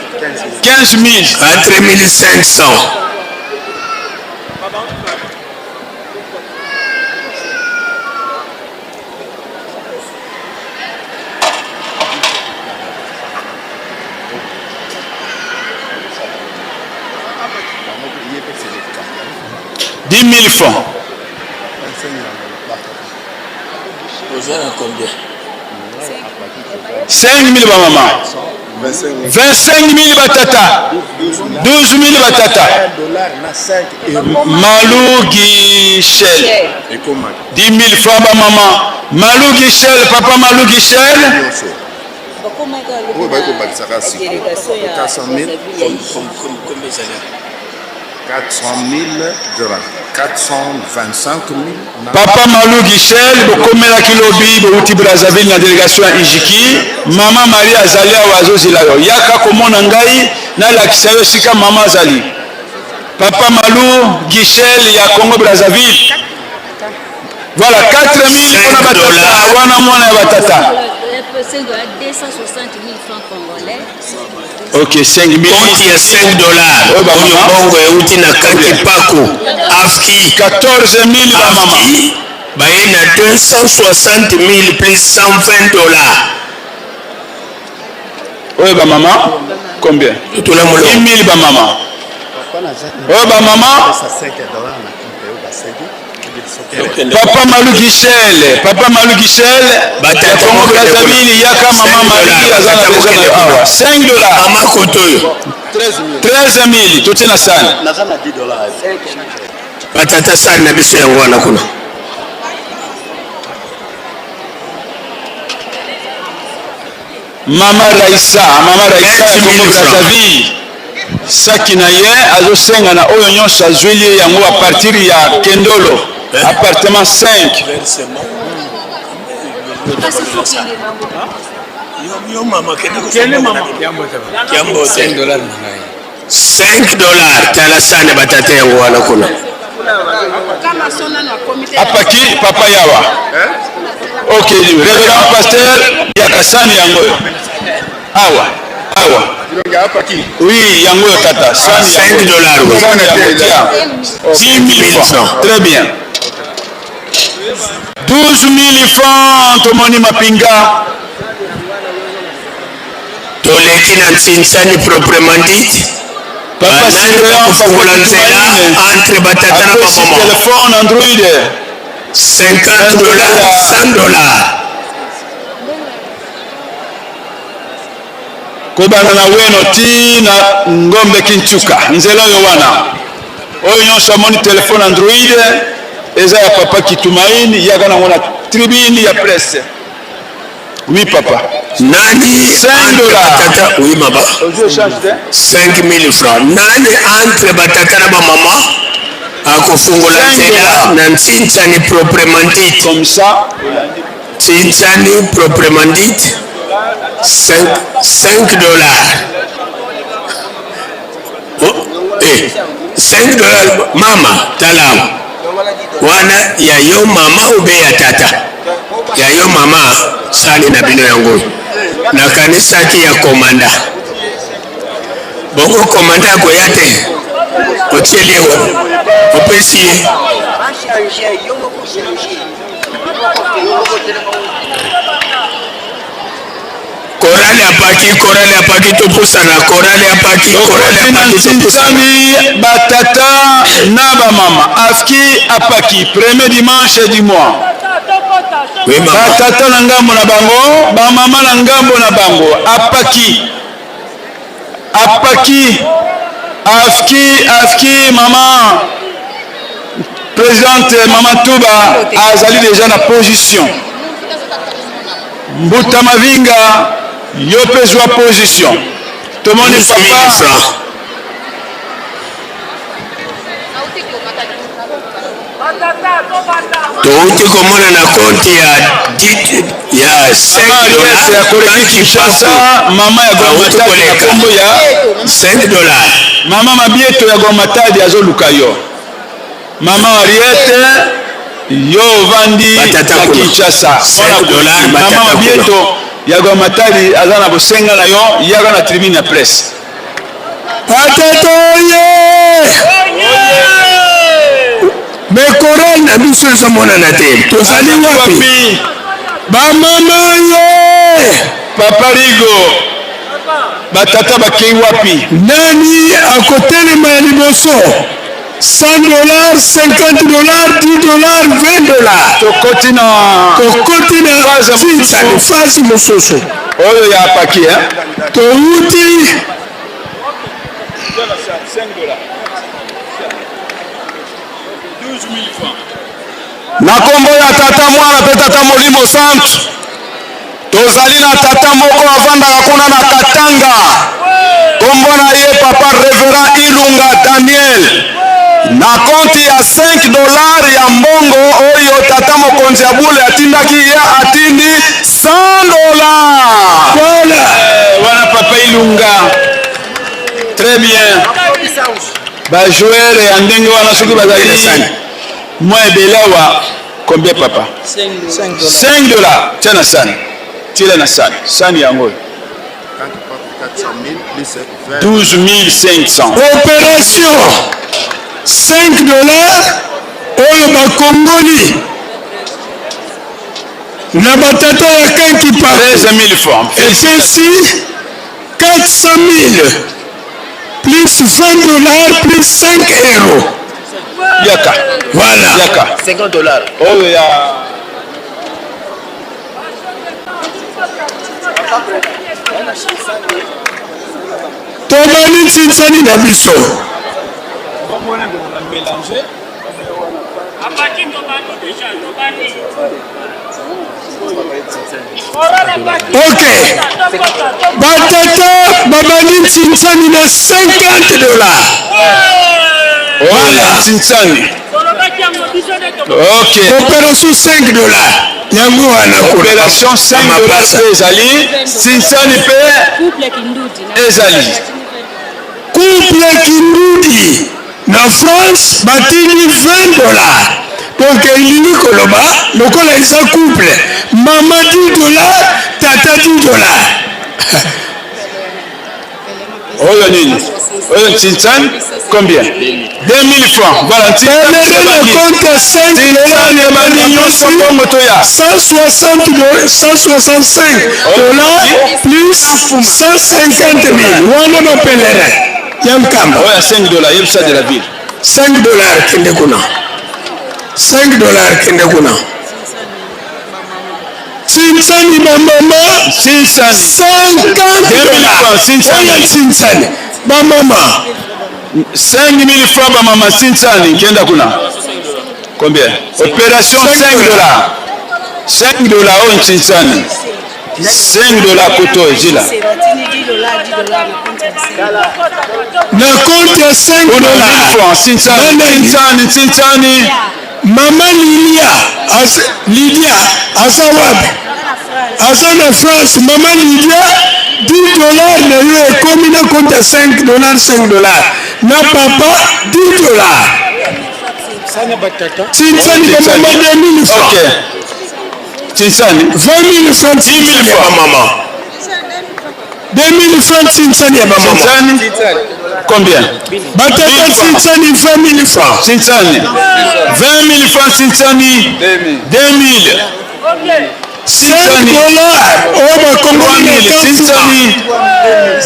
S1: 15 000
S12: 4 500
S1: 10 000 francs. 5 000 bamama 25 000 batata 12 000 batata Malou Guichel 10 000 francs bamama Malou Guichel papa Malou Guichel
S4: oyo bayi kobakisaka sikoyo 400 000 400 000 dollars 425 000
S1: Papa Malou Guichel bokomelaki lobi bowuti Brazzaville na delegation ya Ijiki mama Marie azali awa azozela yo yaka komona ngai nalakisa yo esika mama azali Papa Malou Guichel ya Congo Brazzaville voilà 4000 mpona batata wana mwana ya batata ok 5000
S12: Compte ya 5 dollars
S1: Oyo ba
S12: oyo
S1: mama.
S12: mbongo euti na kati paku afki
S1: 14000 ba mama
S12: afki baye na 260 000 plus 120 dollars
S1: oyo ba mama combien
S12: Totula molongo.
S1: 10000 ba mama oyo ba mama Papa Malou Guichel, Papa Malou Guichel, ya Congo Brazzaville, yaka mama Marie aza na besoin na yo awa. 5 dollars.
S12: Mama kotoyo.
S1: 13 000 totie na sani.
S12: Batata sani na biso yango wana kuna.
S1: Mama Raissa, mama Raissa ya Congo Brazzaville, saki na ye azosenga na oyo nyonso azweli ye yango a partir ya Kendolo, appartement 5.
S12: Yo mama kende mama. Kiambo 5 dollars na ngai. 5 dollars tala sani batata yango wana kuna.
S1: Apaki papa yawa. Ok, révérend pasteur yaka sani yango oyo. Awa, awa. Oui, yango oyo tata, sani
S12: 5 dollars.
S1: Sani yango tia. 10 000 francs. Très bien. 12 000 francs tomoni mapinga.
S12: Toleki na Ntsinsani proprement dit.
S1: Papa
S12: Banani
S1: surveillant
S12: bakofungola nzela entre batata na
S1: apesi
S12: bamama.
S1: telefone Android
S12: 50 dollars, 100 dollars.
S1: Kobanda na Weno ti na Ngombe Kintuka, nzela oyo wana. Oyo nyonso amoni telefone Android eza ya papa Kitumaini, yaka nango na tribune ya presse. Oui papa.
S12: Nani
S1: 5
S12: entre
S1: dollars.
S12: batata oui mama.
S1: Ozwi échange te?
S12: 5000 francs. Nani entre batata na bamama akofungola
S1: 5
S12: nzela
S1: dollars.
S12: na Ntsinsani proprement dit.
S1: Comme ça.
S12: Ntsinsani proprement dit 5 5 dollars. Oh, eh, 5 dollars mama tala awa. Wana ya yo mama ube ya tata ya yo mama sani na bino yango nakanisaki ya komanda bongo komanda akoya te otieli ye wapi opesi ye korale apaki korale apaki topusana korale apaki korale
S1: Tokoti na
S12: apaki topusana
S1: Ntsinsani, batata na bamama afki apaki premier dimanche du mois.
S12: Oui, mama.
S1: Batata na ngambo na bango, bamama na ngambo na bango, apaki apaki afki afki mama présidente mama Tuba azali déjà na position. Mbuta Mavinga yo mpe zwa position. Tomoni
S12: 12 000
S1: papa
S12: francs. Touti komona na konti ya 10 ya 5
S1: Mama Ariete ya
S12: dollars
S1: Koleki Kinshasa, mama ya
S12: auti
S1: Goma Matadi na
S12: koleka
S1: kombo ya
S12: 5 dollars.
S1: mama Mabieto ya Goma Matadi azoluka yo. Mama Ariete yo ovandi
S12: Batata
S1: na
S12: kuna.
S1: Kinshasa.
S12: 5
S1: Mwana
S12: dollars,
S1: mama
S12: batata kuna.
S1: Mabieto ya Goma Matadi aza na bosenga na yo, yaka na tribune ya presse.
S12: Batata oye! Me korale na biso ezomonana te, tozali wapi?
S1: Wapi?
S12: Bamama oye!
S1: Papa Rigo, batata bakei wapi?
S12: Nani akotelema ya liboso? 100 dollars, 50 dollars, 10 dollars, 20 dollars.
S1: Tokoti na
S12: Tokoti na
S1: Phase mosusu.
S12: Ntsinsani, phase mosusu.
S1: oyo ya apaki hein?
S12: Touti
S10: Na nkombo ya Tata, Mwana mpe Tata Molimo Santu, tozali na tata moko avandaka kuna na Katanga, nkombo na ye Papa Reverend Ilunga Daniel. Na konti ya 5 dollars ya mbongo oyo tata mokonzi ya bule atindaki ye, atindi 100 dollars.
S12: Voilà.
S1: Wana Papa Ilunga. Très bien. Ba joueur ya ndenge wana soki bazali mwa ebele awa combien papa? 5 dollars. Tia na sani. Tiela na sani. Sani yango oyo. 12 500.
S12: Opération 5 dollars oyo bakongoli na batata ya Kankipa
S1: 13 000 francs.
S12: epesi 400 000 plus 20 dollars plus 5 euros.
S1: Yaka.
S12: Voilà.
S1: Yaka.
S22: 50 dollars.
S1: Oyo ya
S12: Tobandi ntsinsani na biso. Ok, batata babandi ntsinsani na 50 dollars.
S1: Voilà, ntsinsani. Ok.
S12: Opération 5 dollars. Yango wana
S1: opération 5 dollars mpe ezali ntsinsani mpe ezali.
S12: Couple Kindudi na France batindi 20 dollars. Donc elingi koloba lokola eza couple, mama 10 dollars, tata 10 dollars.
S1: Oyo nini? Oyo Ntsintsani combien? 2000 francs. Voilà Ntsintsani.
S12: Pèlerin na compte ya 5 dollars
S1: ya bandi nyonso mbongo toya.
S12: 160 165 dollars plus 150 000 wana ba pèlerin ya Nkamba.
S1: Oyo ya 5 dollars yebisa de la ville.
S12: 5 dollars kende kuna. 5 dollars kende kuna. Tsinsani ba mama
S1: Tsinsani
S12: 50 dollars.
S1: Tsinsani.
S12: Oyo Tsinsani ba mama
S1: 5000 francs ba mama Tsinsani kenda kuna. Combien? Opération 5 dollars. 5 dollars oyo Tsinsani. 5 dollars koto zila.
S12: Na compte ya 5 dollars.
S1: Francs Tsinsani Tsinsani Tsinsani.
S12: Mama Lilia, az, Lydia aza wapi? Aza na France. Mama Lydia, 10 dollars na yo ekomi na compte ya 5 dollars 5 dollars na papa 10 dollars. Tsinsani ba mama 2000 francs.
S1: Okay. Tsinsani
S12: 20 000 francs tsinsani ya ba mama. 2000 francs tsinsani ya ba mama.
S1: Tsinsani combien?
S12: Batata tsinsani 20 000 francs.
S1: Tsinsani 20 000 francs tsinsani 2000.
S12: 5 dollars oyo bakongoli na
S1: Tsinsani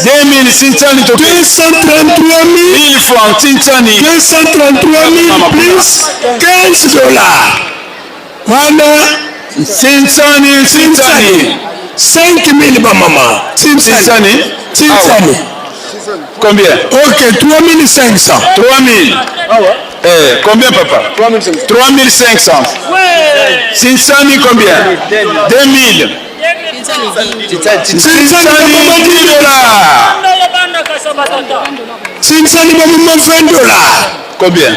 S1: 2000 tsinsani to
S12: 233
S1: 000 francs tsinsani
S12: 233 000 plus 15 dollars wana
S1: tsinsani
S12: tsinsani 5000 bamama
S1: tsinsani
S12: tsinsani
S1: Combien?
S12: Ok, 3500.
S1: 3000. Eh, combien papa? 3500. Tsinsani combien? 2000.
S12: Tsinsani bamama
S1: 10 dollars.
S12: Tsinsani bamama 20 dollars.
S1: Combien?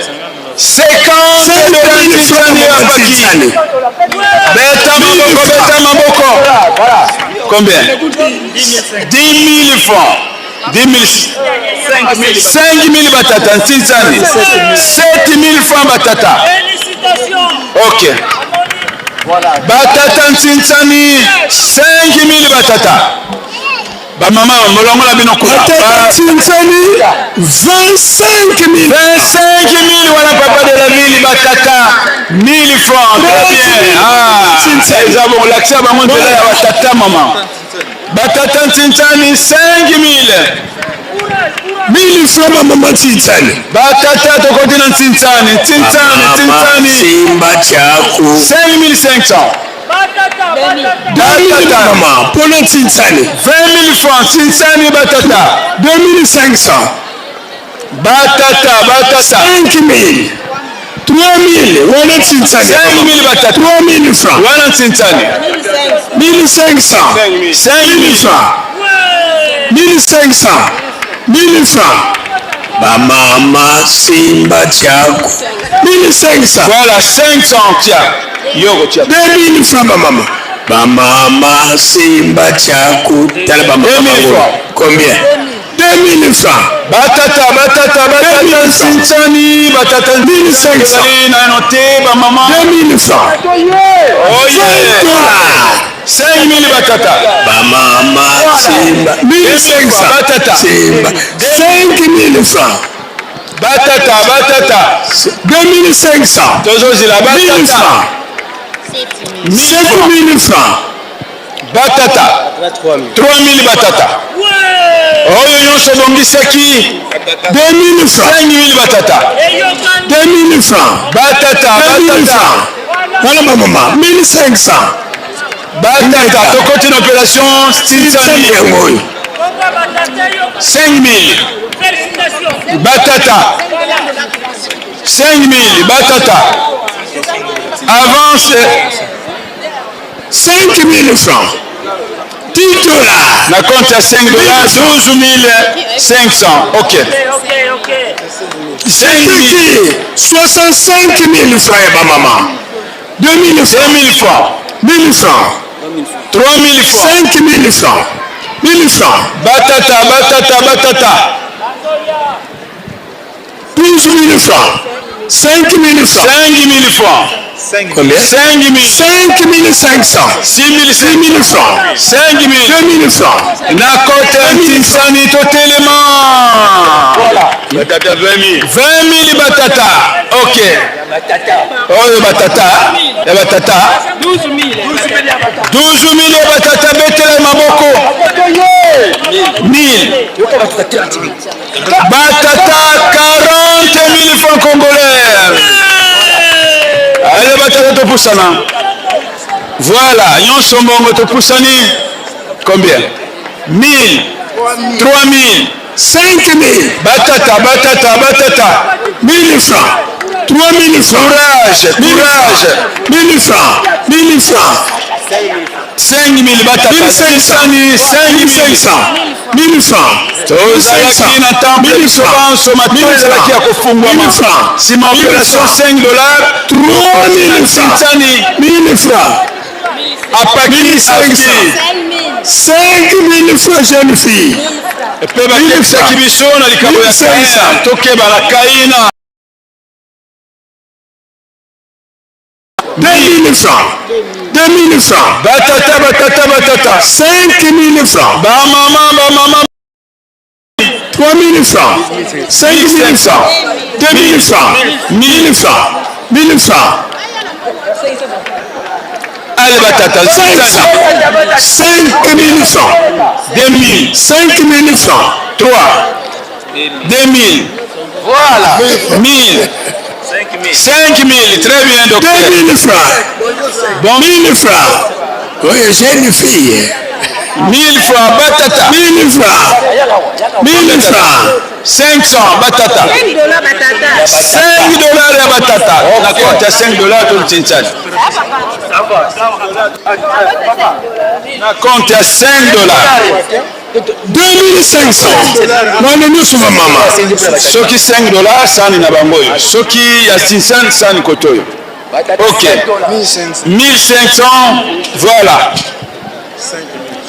S1: 50 dollars Tsinsani ya paki. Beta maboko, beta maboko. Combien? 10 000 francs. 10 000. 5 000 batata Tsinsani. 7 000 francs batata. Ok. Batata Tsinsani 5 000 batata. Ba mama molongo na bino kuna.
S12: Batata Tsinsani 25 000.
S1: 25 000 wana papa de la ville batata 1000 francs. Très bien. Ah, eza bon lakisa bango nzela ya batata mama. Batata Tsinsani 5 000.
S12: 1000 francs bamama Tsinsani.
S1: Batata tokoti na Tsinsani, Tsinsani, Tsinsani.
S12: Simba chako.
S1: 5500.
S12: 2000 mama mpona Tsinsani.
S1: 20 000 francs Tsinsani batata.
S12: 2500.
S1: Batata, batata.
S12: 5000. 3000 wana Tsinsani.
S1: 5000 batata.
S12: 3000 francs.
S1: Wana Tsinsani.
S12: 1500.
S1: 5000
S12: francs. 1500. 1000 francs. Bamama simba chako. 1500.
S1: Voilà 500 tia. Yoko tia.
S12: 2000 francs bamama. Bamama simba chako. Tala bamama
S1: 2000
S12: bango.
S1: francs.
S12: Combien? 2000 francs.
S1: Batata, batata, batata Tsinsani, batata
S12: 1500.
S1: Ezali nano te ba mama.
S12: 2000 francs.
S1: Oh yeah.
S12: dollars.
S1: 5000 batata.
S12: Bamama simba. 1500.
S1: Batata.
S12: Simba. 5000 francs.
S1: Batata, batata.
S12: 2500.
S1: Tozozila
S12: 1000
S1: batata.
S12: francs. 7000 francs.
S1: Batata. 3000 batata. Oyo nyonso ebongisaki
S12: 2000 francs.
S1: 5000 batata.
S12: 2000 francs.
S1: Batata,
S12: 2000
S1: batata.
S12: francs. Voilà ma maman. 1500.
S1: Batata, tokoti na opération
S12: Tsinsani
S1: Tsinsani.
S12: yango oyo.
S1: 5000. Batata. 5000 batata. Avance.
S12: 5000 francs. 10 dollars.
S1: Na compte ya 5 dollars, 12 500. Ok.
S12: 5000. 65 000 francs ya bamama. 2000 francs.
S1: 2000 francs.
S12: 1000 francs.
S1: 3000 francs.
S12: 5000 francs. 1000 francs.
S1: Batata, batata, batata.
S12: 12 000 francs. 5 000 francs.
S1: 5 000 francs.
S12: Combien?
S1: 5 000.
S12: 5 500.
S1: 6 000.
S12: 6 000 francs.
S1: 5 000.
S12: 2 000 francs.
S1: Na kote ntinsani totelema. Batata 20 000. 20 000 batata. Ok. Oyo batata. Ya batata.
S9: 12 000.
S1: 12 000 ya batata betela maboko. 1000. Batata 40 000 francs congolais. Allez batata topusana. Voilà, nyonso mbongo topusani. Combien? 1000. 3000.
S12: 5000.
S1: Batata, batata, batata.
S12: 1000 francs. 3000 francs.
S1: Courage, courage.
S12: 1000 francs. 1000 francs.
S1: 5000 batata.
S12: 1500.
S1: 5500.
S12: 1000 francs.
S1: Tozalaki na temple biso banso matoi ezalaki ya kofungwama. Nsima opération 5 dollars.
S12: 3000 francs. 1000 francs.
S1: Apaki
S12: 1500. 5000 francs jeune fille.
S1: Mpe bakebisaki biso na likambo ya Kaina. Tokeba na Kaina.
S12: 2000 francs. 2000 francs.
S1: Batata, batata, batata.
S12: 5000 francs.
S1: Bamama, bamama.
S12: 3000 francs. 5000 francs. 2000 francs. 1000 francs. 1000 francs.
S1: Allez batata.
S12: 500. 5000 francs.
S1: 2000.
S12: 5000 francs.
S1: 3. 2000.
S4: Voilà.
S1: 1000. 5000. Très bien, docteur.
S12: 2000 francs.
S1: Bon.
S12: 1000 francs. Oui, j'ai une fille.
S1: 1000 francs, batata.
S12: 1000 francs. 1000 francs.
S1: 500, batata.
S6: 5 dollars batata.
S1: 5 dollars ya batata. Na compte ya 5 dollars tolutinsani. Na compte ya 5 dollars.
S12: 2500. Wana nyonso bamama.
S1: Soki 5 dollars sani na bango oyo. Soki ya 600 sani koto oyo. Ok. 1500, voilà.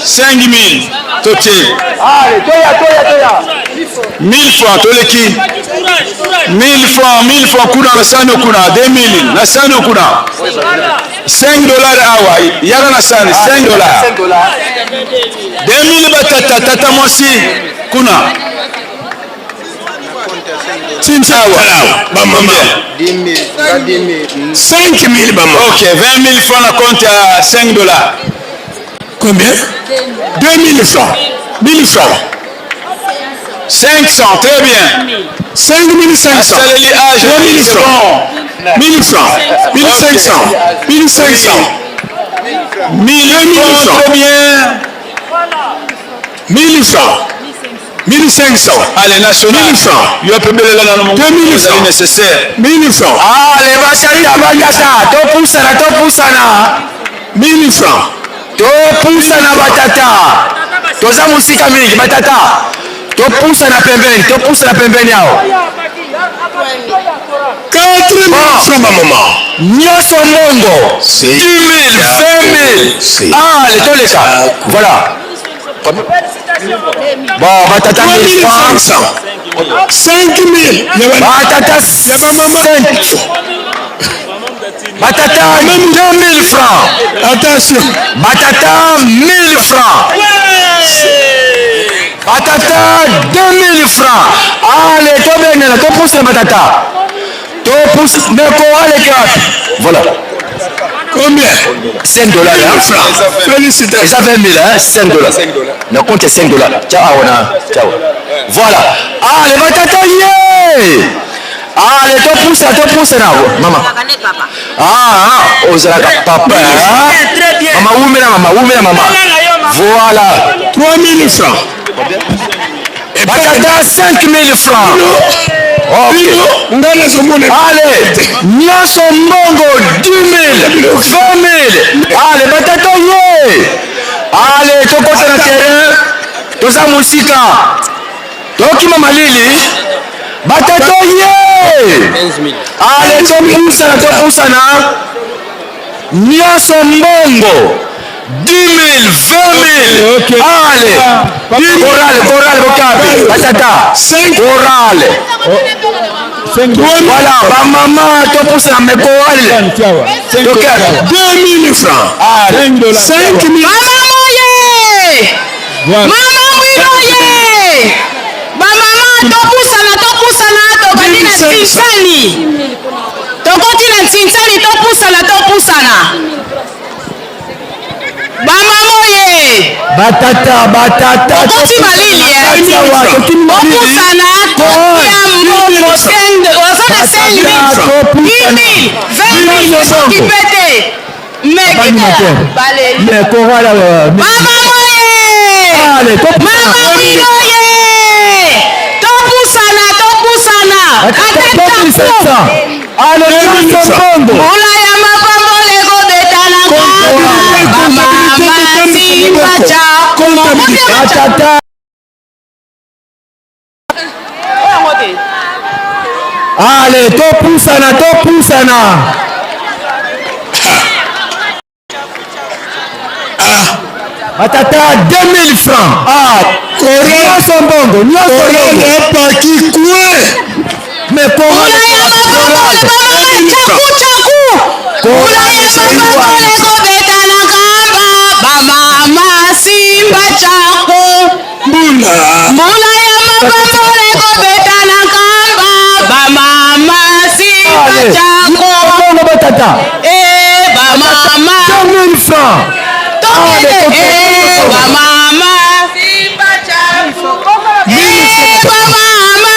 S1: 5000 totie. 1000 francs toleki. 1000 francs, 1000 francs kuna na sani kuna 2000 na sani kuna. 5 dollars awa yaka na sani 5 dollars. 2000 batata tata mwasi kuna.
S12: Awa bamama. 5000 bamama.
S1: Ok, 20 000 francs na compte ya 5 dollars.
S12: Combien? 2000 francs. 1000 francs.
S1: 500, très bien.
S12: 5500.
S1: Asaleli âge,
S12: 3000
S1: c'est
S12: francs.
S1: bon.
S12: 1000 francs. 1500. 1500.
S1: 1000 francs, très bien.
S12: 1000 francs. 1500.
S1: Allez, national.
S12: 1000 francs.
S1: Yo pe belela na mongo.
S12: 2000
S1: Ezali
S12: francs.
S1: nécessaire.
S12: 1000 francs.
S8: Ale batata batata topusana topusana.
S12: 1000 francs.
S8: Topusana batata. Toza mosika mingi batata. Topusana pembeni, topusana pembeni awa.
S12: 4000 francs bamama.
S8: Nyonso mbongo. 10 000, 20 000. Ah, le toleka. Voilà. Bon, batata 1000 francs.
S12: 3500. 5000.
S8: Batata
S12: ya bamama.
S8: 5. Batata 2000 francs.
S12: Attention.
S8: Batata 1000 francs. Batata 2000 francs. Allez, tobengana, topousse batata. Topousse, ndeko aleka. Voilà.
S12: Combien?
S8: 5 dollars. Hein?
S12: francs. Félicitations.
S8: Eza 20 000, hein? 5 dollars. Na compte ya 5 dollars. Ciao, awana. Ciao. Voilà. Allez, batata ye. Allez, topousse, topousse na. Mama. Ah, ah, ozalaka papa. Hein? Mama, wumela mama, wumela mama. Voilà.
S12: 3000 francs.
S8: Batata 5000 francs. Ok.
S12: Nga nazomona.
S8: Allez, nyonso mbongo 10 000, 20 000. Allez, batata ye. Ale tokota na terrain, toza mosika, tokima malili. Batata ye! Ale topusana, topusana. Nyonso mbongo 10 000, 20 000. Ale chorale, chorale bokabe batata, chorale. Voilà, bamama topusana me chorale. Tokabe
S12: 2000 francs.
S8: Ale
S12: 5000.
S20: Mama moye! Mama mwino ye! Bamama topusana, topusana, tobandi na ntinsani. Tokoti na ntinsani, topusana, topusana. Bamama oye!
S8: Batata, batata.
S20: Tokoti malili eh. Topusana, totia mbongo oza na 5 000, 10 000, 20 000 soki pe te. Mais
S8: Animateur.
S20: baleli.
S8: Mais chorale
S20: Mama moye!
S8: Ale topusana.
S20: Mama mwino ye! Topusana, topusana. Ata
S8: 2500. Ale nyonso mbongo.
S20: Mbula ya mapamboli ekobeta na nkamba. Bamama simba chako.
S8: Batata. Ale topusana, topusana. Batata 2000 francs. Ah, nyonso mbongo, nyonso mbongo.
S12: Apaki kwe.
S8: Mais
S20: Mbula ya mapamboli, bamama chaku chaku. Mbula ya mapamboli ekobeta na nkamba. Bamama simba chako.
S12: Mbula.
S20: Mbula ya mapamboli ekobeta na nkamba. Bamama simba
S8: Ale
S20: chako.
S8: mbongo batata.
S20: Eh, bamama.
S8: 2000 francs.
S20: Tokende. Eh, bamama. Eh, bamama.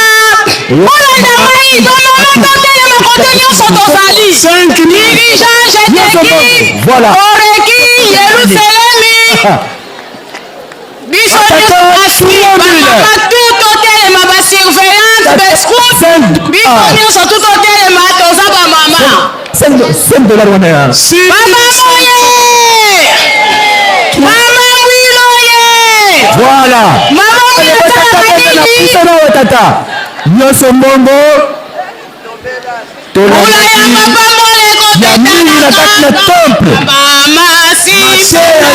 S20: Bolanda ngai, bamama totelema kote nyonso tozali. Dirigeant jeteki.
S8: Voilà.
S20: Oreki Yerusalemi. Biso nyonso basi, bamama tu totelema, basurveillante, bascout. Biso nyonso tu totelema, toza bamama.
S8: 5 dollars wana ya.
S20: Mama moye! Mama mwilo ye!
S8: Voilà.
S20: Mama mwilo
S8: Batata,
S20: tala
S8: batata,
S20: malili!
S8: pusana batata. Nyonso mbongo.
S20: Mbula ya mapamboli
S8: Ya mingi na kati na temple.
S20: Mama
S8: Mateya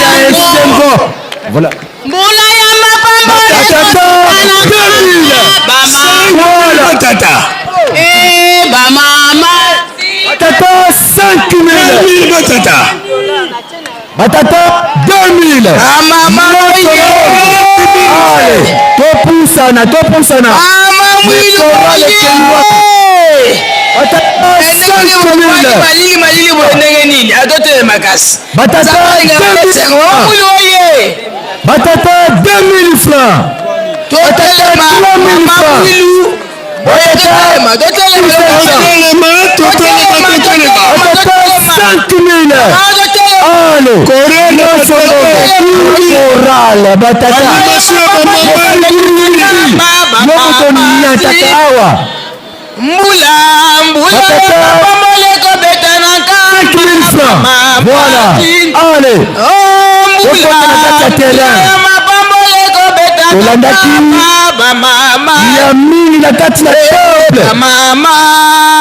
S8: ya esengo. Voilà.
S20: Mbula ya mapamboli
S8: Batata, 2000. Voilà.
S12: Batata.
S20: Eh, bamama.
S8: Batata 5000.
S12: 2000 batata.
S8: Batata 2000.
S19: Mama
S8: Nyonso mbongo. Ale, topusana, topusana.
S19: Mama mwilo
S8: Chorale
S19: ye!
S8: ekei wapi? Batata 5000.
S19: Malili malili boye ndenge nini atotelema kasi.
S8: Batata 2000.
S19: Mama mwilo ye!
S8: Batata 2000 francs. Batata
S19: Totelema
S8: 3000
S19: mama
S8: francs.
S19: mwilu.
S8: Batata
S19: Totelema, totelema,
S12: Totelema, totelema, totelema.
S8: Batata 5000. Ale, nyonso mbongo. Chorale, batata.
S12: Animation ya bamama.
S8: Yo moto nyataka awa.
S19: Mbula mbula
S8: Batata.
S19: mapamboli ekobeta na
S8: 5000 francs. Voilà. Ale.
S19: Oh, mbula
S8: Tokota na kati ya terrain.
S19: mbula mapamboli ekobeta na
S8: Tolandaki
S19: nkamba, bamama
S8: ya mingi na kati na temple.
S19: bamama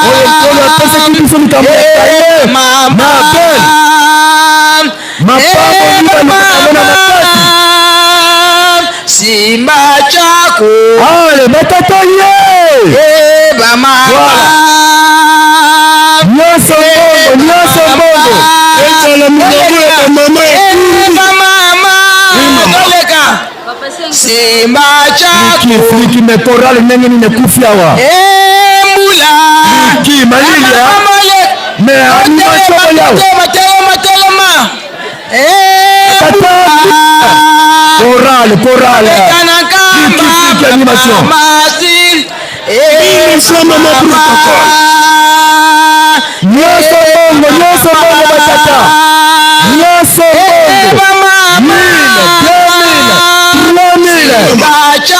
S8: Oyo Nkolo apesaki biso likambo ya ye. Mabel. Mapamboli balukaka na makasi.
S19: Simba chako
S8: Ale, batata ye.
S19: Eh, bamama
S8: Nyonso mbongo, nyonso mbongo.
S12: Ezala milongo ya bamama.
S19: Eh, bamama toleka Simba chako
S8: Fliki, fliki, me chorale ndenge nini ekufi awa.
S19: Eh, mbula
S8: Fliki, malili ya.
S19: Mapamboli
S8: Mais animation
S19: Telema,
S8: oyo.
S19: telema, telema, telema. Eh,
S8: Tata. Chorale, chorale.
S19: Beta na nkamba,
S8: Fliki, fliki, animation.
S19: mama, eh,
S12: 1000 francs mama protocole.
S8: Nyonso mbongo, nyonso mbongo batata. Nyonso mbongo.
S19: mama,
S8: 1000, 2000, 3000.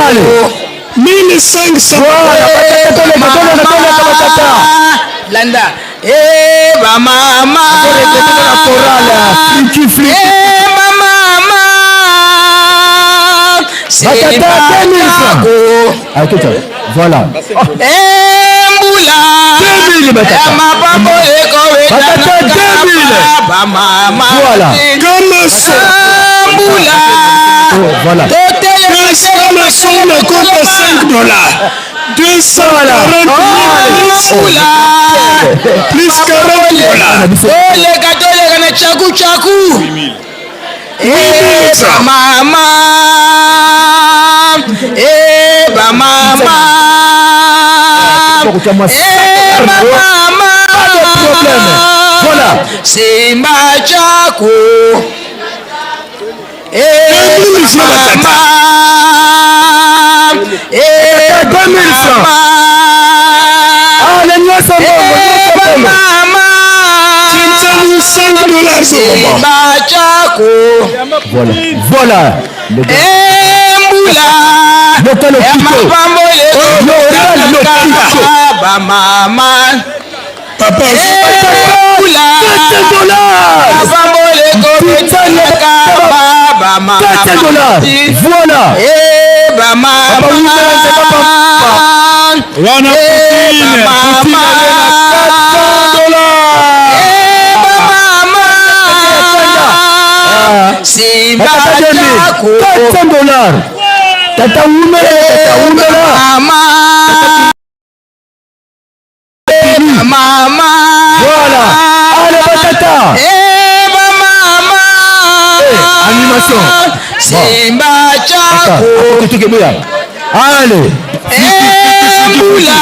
S8: Allez.
S12: 1500.
S8: Voilà, batata toleka, toleka, toleka batata.
S19: Landa. Eh, bamama.
S8: Chorale, fliki, fliki. Batata 2000 francs. Ah, ok, voilà.
S19: Mbula
S8: 2000 batata.
S19: Ya mapambo ekoweta
S8: Batata 2000.
S19: bamama.
S8: Voilà.
S19: Mbula.
S8: Oh, voilà.
S12: Kama soma compte 5 dollars. 240
S19: Mbula.
S12: plus 40 dollars.
S19: Toleka toleka na chaku chaku. Eh mama. Eh mama. Eh mama.
S8: Voilà.
S19: Simba chako. Eh mama. Eh
S8: 2000 francs. Ah, les nyonso mbongo, nyonso mbongo.
S19: mama.
S12: 5 dollars
S19: Simba chako.
S8: Voilà. Voilà. Le gars.
S19: Mbula.
S8: Local
S19: Ya
S8: Lopito.
S19: mapambo
S8: Local Lopito.
S19: Bamama.
S12: Papa.
S19: Mbula.
S8: 4 dollars.
S19: Mapambo ekobetaka bamama.
S8: 4 dollars. Voilà.
S19: Eh bamama.
S8: Papa, oui, c'est papa.
S1: Wana
S19: Eh
S1: Poutine, Poutine
S19: bamama.
S1: aye na 400 dollars.
S19: Eh bamama. Simba
S8: Tata 2000.
S19: chako.
S8: 400 dollars. Tata Wumela, Tata Wumela.
S19: Mama. Mama.
S8: Voilà. Allez, batata.
S19: Eh bamama.
S8: Eh, animation.
S19: Simba chako.
S8: Kutukebuya. Allez.
S19: Eh mbula.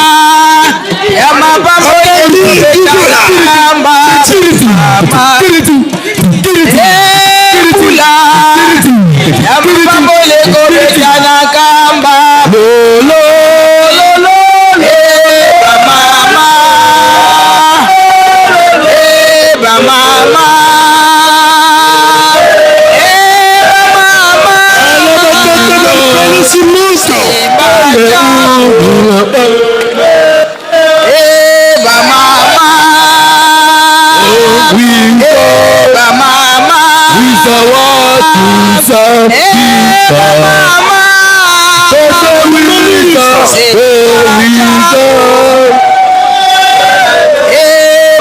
S19: Ya mapambo ekobetaka mama. Eh mbula. Ya mapambo ekobeta na kamba.
S8: Lo, lo, lo, lo, lo.
S19: Eh bamama. Eh bamama. Eh bamama. Simba chako. Eh bamama. Eh bamama. Eh bamama. Eh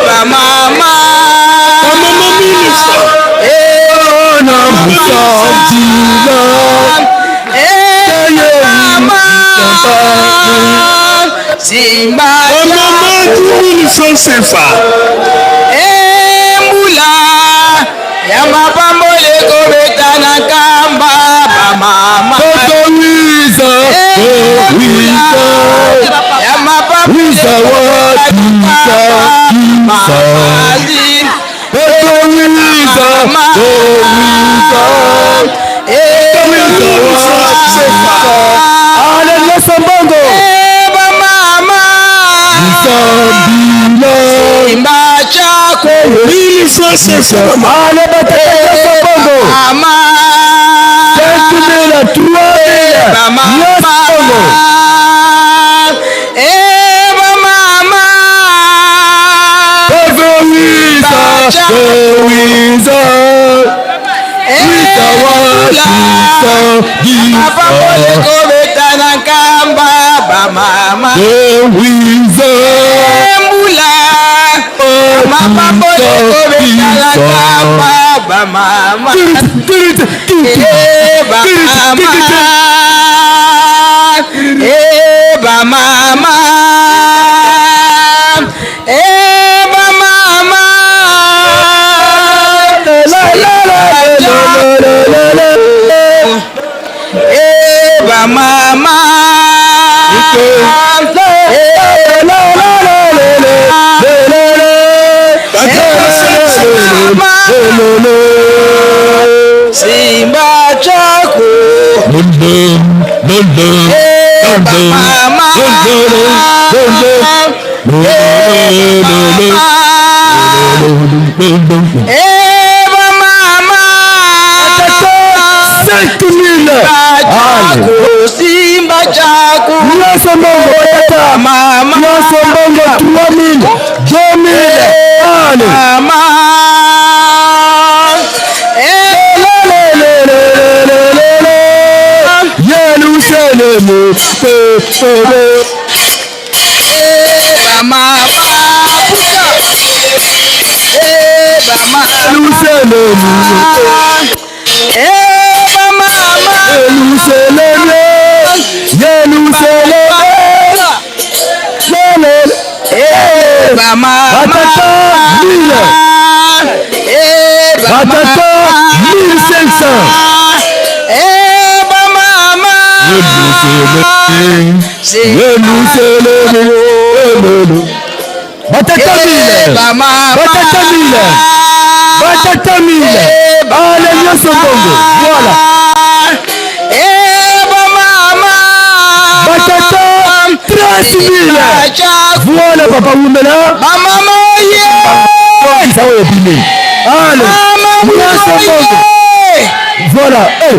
S19: bamama. Eh Eh mama. Simba
S12: Mama 10 000 francs CFA.
S19: Eh mbula ya mapambo ekobeta na kamba bamama. Ya mapambo ekobeta na kamba mama. Eh
S8: Allez, nyonso mbongo.
S19: Eh bamama. Simba chako.
S12: 1000 francs CFA.
S8: Allez, batata nyonso mbongo.
S19: Mama.
S8: 5000, 3000.
S19: Mama.
S8: Nyonso mbongo.
S19: Eh bamama. Mapambo ekobeta na nkamba bamama. Mbula. Mapambo ekobeta na nkamba bamama. Eh bamama. Eh bamama. Eh bamama. Eh bamama. Simba chako. Eh bamama. Eh bamama.
S8: 5000.
S19: Chako, Simba chako.
S8: Nyonso mbongo batata.
S19: Mama.
S8: Nyonso mbongo 3000, 2000. Allez.
S19: Mama. Eh
S8: Le, le, le, le, le, le, le. Yeah. Batata 1000. Batata 1500. Batata 1000. Batata 1000. Batata 1000. Allez, nyonso mbongo. Voilà. Batata 30 000. Voilà, papa Wumela. Ça va ebimi. Allez. Nyonso mbongo. Voilà. Eh.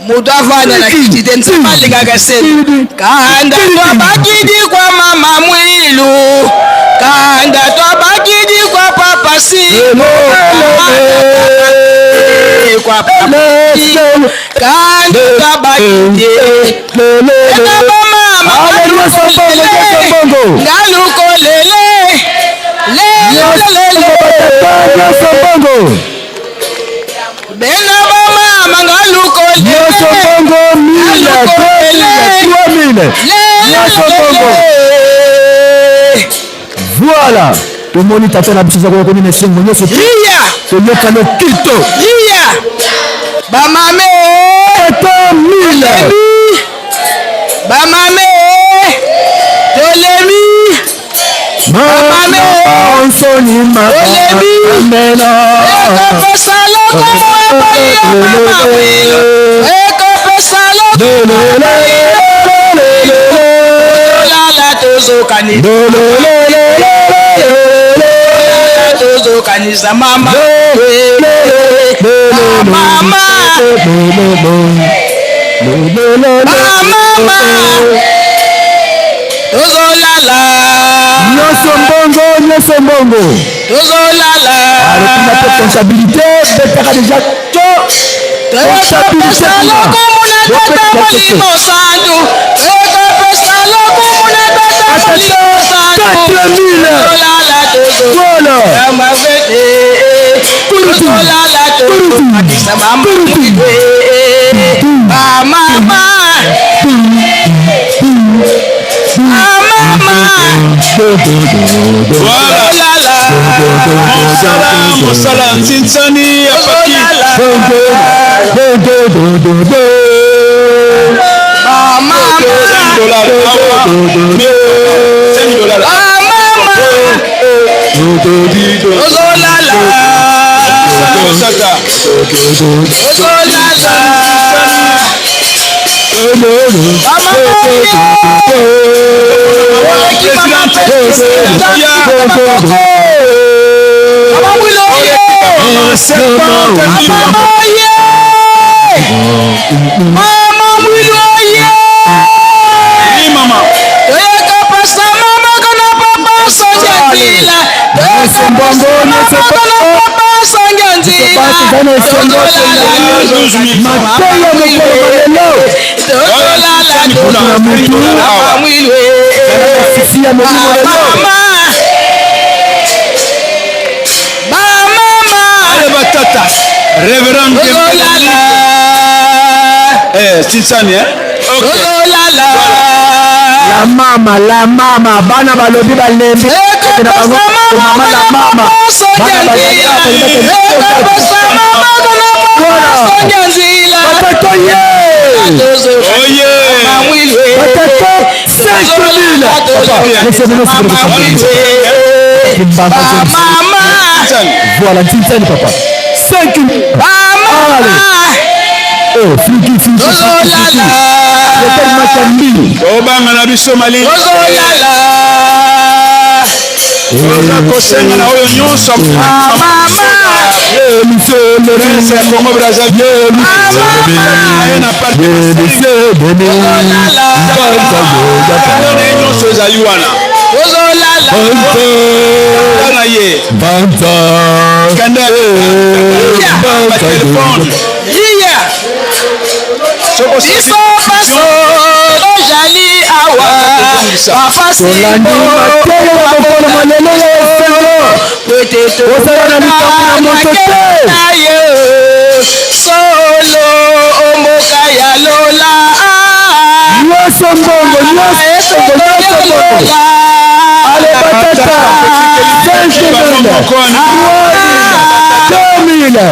S19: Moto avanda na kiti te, nzambe alingaka se kanda. Twabakidi kwa mama Mwilu, kanda twabakidi kwa papa Simo, kwa papa, kanda twabakidi ena bamama ngalukolele lelelele bena bamama ngalukolele.
S8: Nyonso mbongo 1000, 2000, 3000. Nyonso mbongo. Voilà. Tomoni tata na biso aza koya na esengo nyonso.
S19: Iya.
S8: Toyoka lokito.
S19: Iya. Bamame.
S8: Tata 1000.
S19: Bamame. Tolemi.
S8: Bamame. Nsoni
S19: Tolemi.
S8: Amena.
S19: Ekopesa lokumu epai ya mama Mwilu. Ekopesa lokumu. Tolala tozokanisa. Tozokanisa mama. Mama. Mama. Tozolala.
S8: Nyonso mbongo, nyonso mbongo.
S19: Tozolala.
S8: Alokuna mpe comptabilité betaka déjà to
S19: Toyekopesa lokumu na Tata Molimo Santu. Toyekopesa lokumu na Tata Molimo Santu. Tozolala.
S8: Voilà.
S19: Tozolala tozokanisa mama. Bamama. Mama.
S1: Voilà. Mosala, mosala ntinsani ya paki.
S19: Mama.
S1: $5.
S19: Tozolala. Tozolala. Mama Mwilu oye! Toyekopesa mama kona papa songa nzila. Toyekopesa mama kona papa songa nzila.
S8: Mateya mokolo lelo.
S19: Tozolala mama Mwilu.
S8: Sisi ya molimo lelo.
S19: Mama. Bamama.
S1: Ale batata. Révérend
S19: Tozolala.
S1: Eh, Tinsani, eh?
S19: Tozolala.
S8: La mama, la mama, bana balobi balembi. Na bango, mama la mama. Bana
S19: Ekopesa mama kona papa songa nzila.
S8: Batata ye.
S1: Oye.
S8: Batata 5000. Papa, laissez-moi
S19: Mama.
S8: Voilà, Tinsani papa. 5000. Allez. Oh, fliki, fliki, fliki, fliki.
S1: Tobanga na biso malili. Toza kosenga na oyo nyonso prince ya Congo Brazzaville aye na parti na ye nyonso ezali wana na ye kanda batelefone.
S19: Iya. Biso baso tojali awa.
S8: Tolandi mateya ya mokolo mwa lelo ya esengo. Kozala na likambo na moto te.
S19: Solo omboka ya lola.
S8: Nyonso mbongo, nyonso mbongo, nyonso mbongo. Ale batata, 5000, 3000, 2000.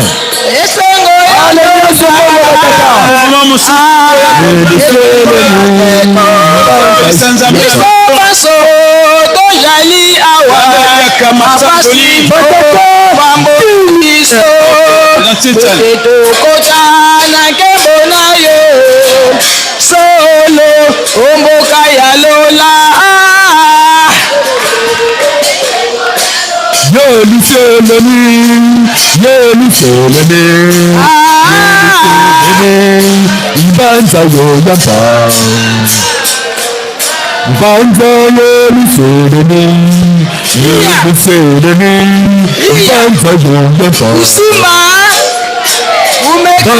S8: Ale nyonso mbongo batata.
S19: Biso banso tozali awa mapasi pambo biso ete tokota na nkembo na yo solo omboka ya lola.
S8: Yelusalemi, Yelusalemi, Yelusalemi, mbanza yo yamba. Mbanza Yelusalemi, Yelusalemi, mbanza yo yamba.
S19: Usima umeka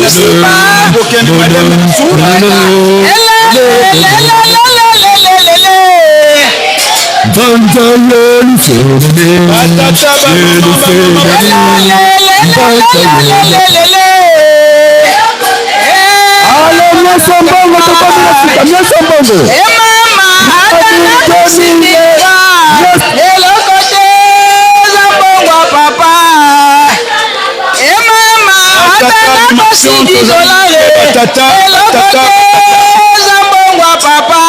S19: usima elelelelelelelele.
S8: Mbanza Yelusalemi, Yelusalemi, mbanza yo yamba. Ale nyonso mbongo tokomi na sika nyonso mbongo.
S19: Emama ata nakosilika eloko te eza mbongo ya papa. Emama ata nakosidi dolare eloko te eza mbongo ya papa.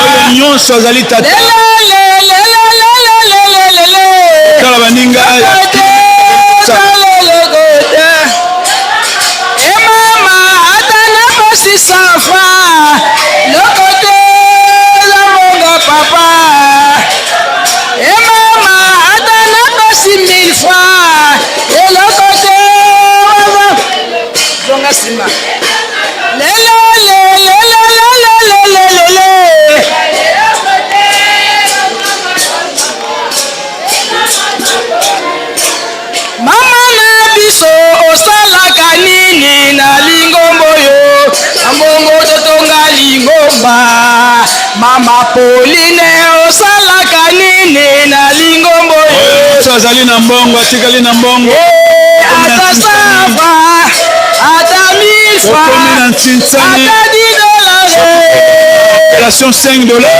S1: Oyo nyonso azali tata.
S19: Lelelelelelelelele.
S1: Tala baninga.
S19: Eloko te eza eloko te. Emama ata nakosi safa loko te eza mbongo ya papa. Emama ata nakosi mille fois eloko te zonga nsima. Lelelelelelelelele. Mama na biso osalaka nini na lingomba oyo mbongo totonga lingomba? Mama Pauline osalaka nini na lingomba oyo?
S1: Nyonso azali na mbongo atikali na mbongo.
S19: Ata safa ata mille
S1: Okomi na
S19: francs
S1: ntsinsani.
S19: ata 10 dollars.
S1: Relation 5 dollars.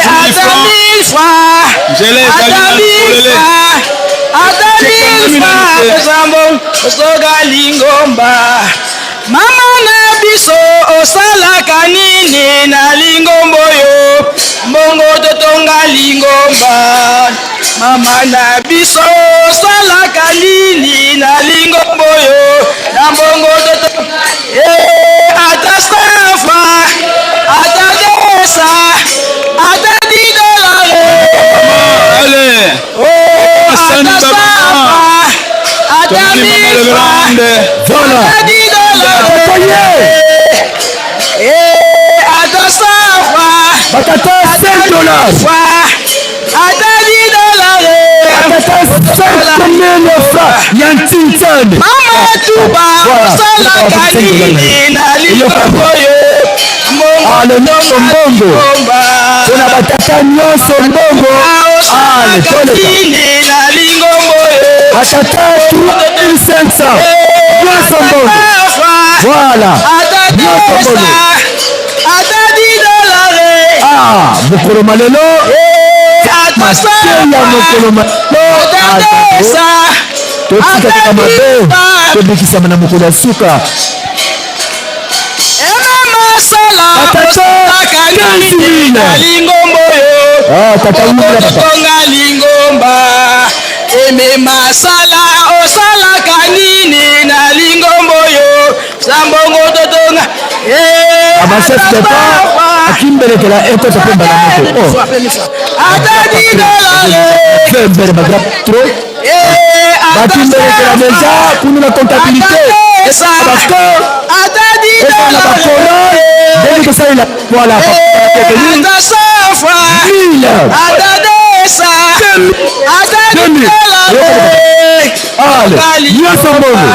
S19: Ata 1000 francs.
S1: Nzela ezali
S19: Ata
S1: na
S19: 1000
S1: polele.
S19: francs ata 1000 francs eza mbongo osoga lingomba. Mama na biso osalaka nini na lingomba oyo mbongo totonga lingomba? Mama na biso osalaka nini na lingomba oyo na mbongo totonga? Ata safa ata desa ata 10 dollars.
S1: Allez.
S19: Oh, ata safa ata 1000 francs
S8: Voilà.
S19: ata 10 dollars. Ata safa
S8: Batata 5 dollars.
S19: ata 10 dollars.
S8: Batata 5000 francs ya ntintsane.
S19: Mama Tuba osalaka nini na lingomba oyo?
S8: Ale nyonso mbongo mpona batata nyonso mbongo ale toleka.
S19: Nini na lingomba oyo?
S8: Batata 3500 nyonso mbongo. Voilà, nyonso mbongo.
S19: Ata 10 dollars.
S8: Ah, mokolo malelo mateya mokolo malelo totika kaka mabe tobikisama na mokolo ya suka.
S19: Masala
S8: Batata
S19: osalaka nini na lingomba oyo?
S8: Ah, tata wumela papa.
S19: Totonga lingomba. Eme masala osalaka nini na lingomba oyo sambongo totonga?
S8: Abachef d'état akimbelekela ekota mpe mbala moko.
S19: Ata 10 dollars.
S8: Mbele bagra trop bakimbelekela déjà kuna na comptabilité bako
S19: Ata dix
S8: eza na bakolone ndenge tosalela. Voilà.
S19: Ata safa
S8: mille
S19: ata desa ata 10 dollars.
S8: Ale nyonso mbongo,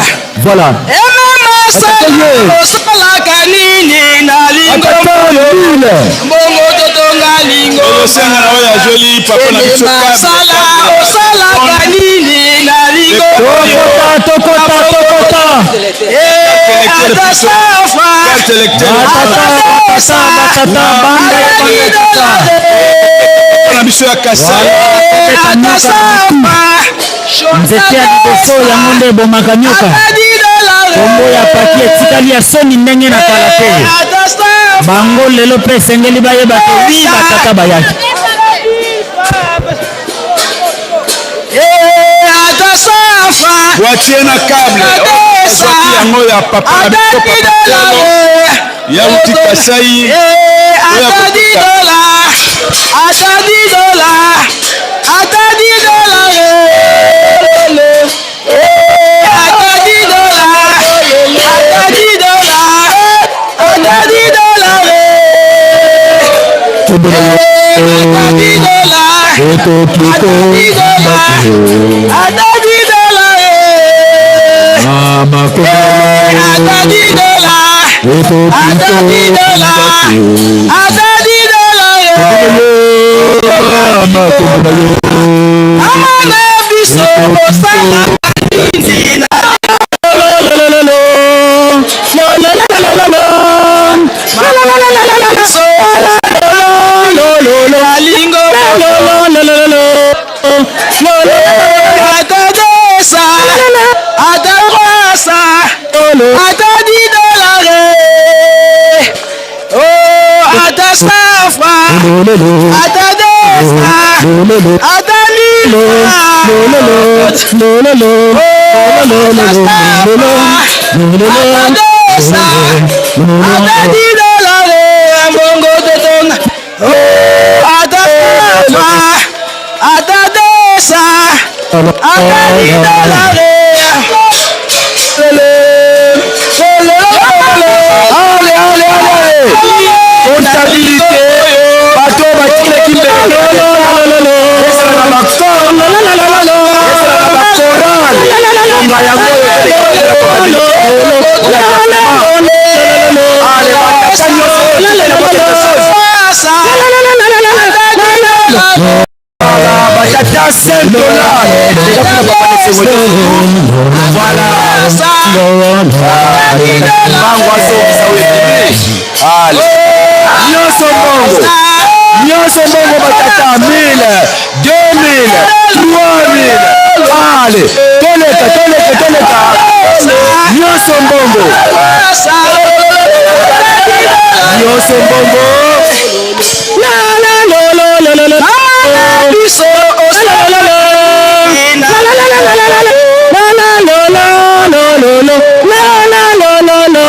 S8: voilà.
S19: Eme masala osalaka nini na lingo mbongo totonga lingo
S1: Tozosenga na oyo azweli papa na biso
S19: sala osalaka nini na lingo
S11: Tokota, tokota, tokota.
S19: Ata safa
S1: na biso ya Kasai.
S19: Ata safa
S11: Nzete ya liboso yango nde ebomaka nyoka. Kombo ya paki etikali ya soni ndenge na kala te. Bango lelo mpe esengeli bayeba te wi batata bayaki.
S19: Ata safa
S1: Boitier na câble azwaki yango ya papa na biso papa Telo ya uti Kasai.
S19: Ata 10 dollars, ata 10 dollars, ata 10 dollars, ata 10 dollars, ata 10 dollars, ata 10 dollars, ata 10 dollars, ata 10 dollars, ata 10 dollars, ata 10 dollars, ata 10 dollars. Mama na biso osala nini na Alingo ata 200, ata 300, ata 10 dollars, oh, ata 100 francs, ata 200, ata 1000 francs, ata 200, ata 10 dollars, mbongo totonga, ata 100 francs, ata 200, ata 10 dollars.
S8: Allez, allez, allez! Comptabilité! Bato batileki mbele! Ezala na bacor, ezala na bachorale! Konga yango. Allez, batata nyonso oyo quelque chose. Batata 5 dollars déjà kuna papa nesengo. Voilà, bango azongisa oyo ebimi. Ale, nyonso mbongo, nyonso mbongo. Batata, 1000, 2000, 3000. Ale, toleka, toleka, toleka. Nyonso mbongo, nyonso mbongo.
S19: Mama biso osala.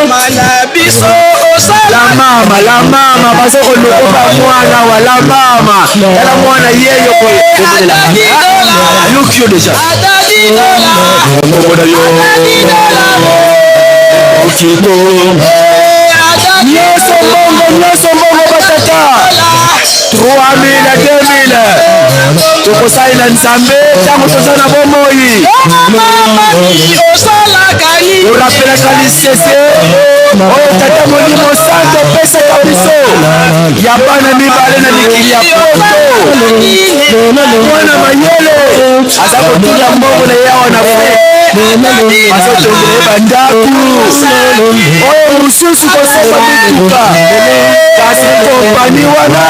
S19: Mana biso osala.
S8: La mama, la mama, baza kolokoka mwana wa la mama. Tala mwana yeyo boye, ayoki yo déjà. Komona yo okito. Nyonso mbongo, nyonso mbongo. Batata, 3000, 2000. Tokosalela Nzambe ntango toza na bomoi.
S19: Osalaka nini?
S8: Orapelaka lisese oyo Tata Molimo Santo opesaka biso ya bana mibale na mikili ya poto. Mwana mayele aza kotulia mbongo na ye awa na Afrique, azotongela ye bandako. Oyo mosusu kosomba mituka, kasi kompani wana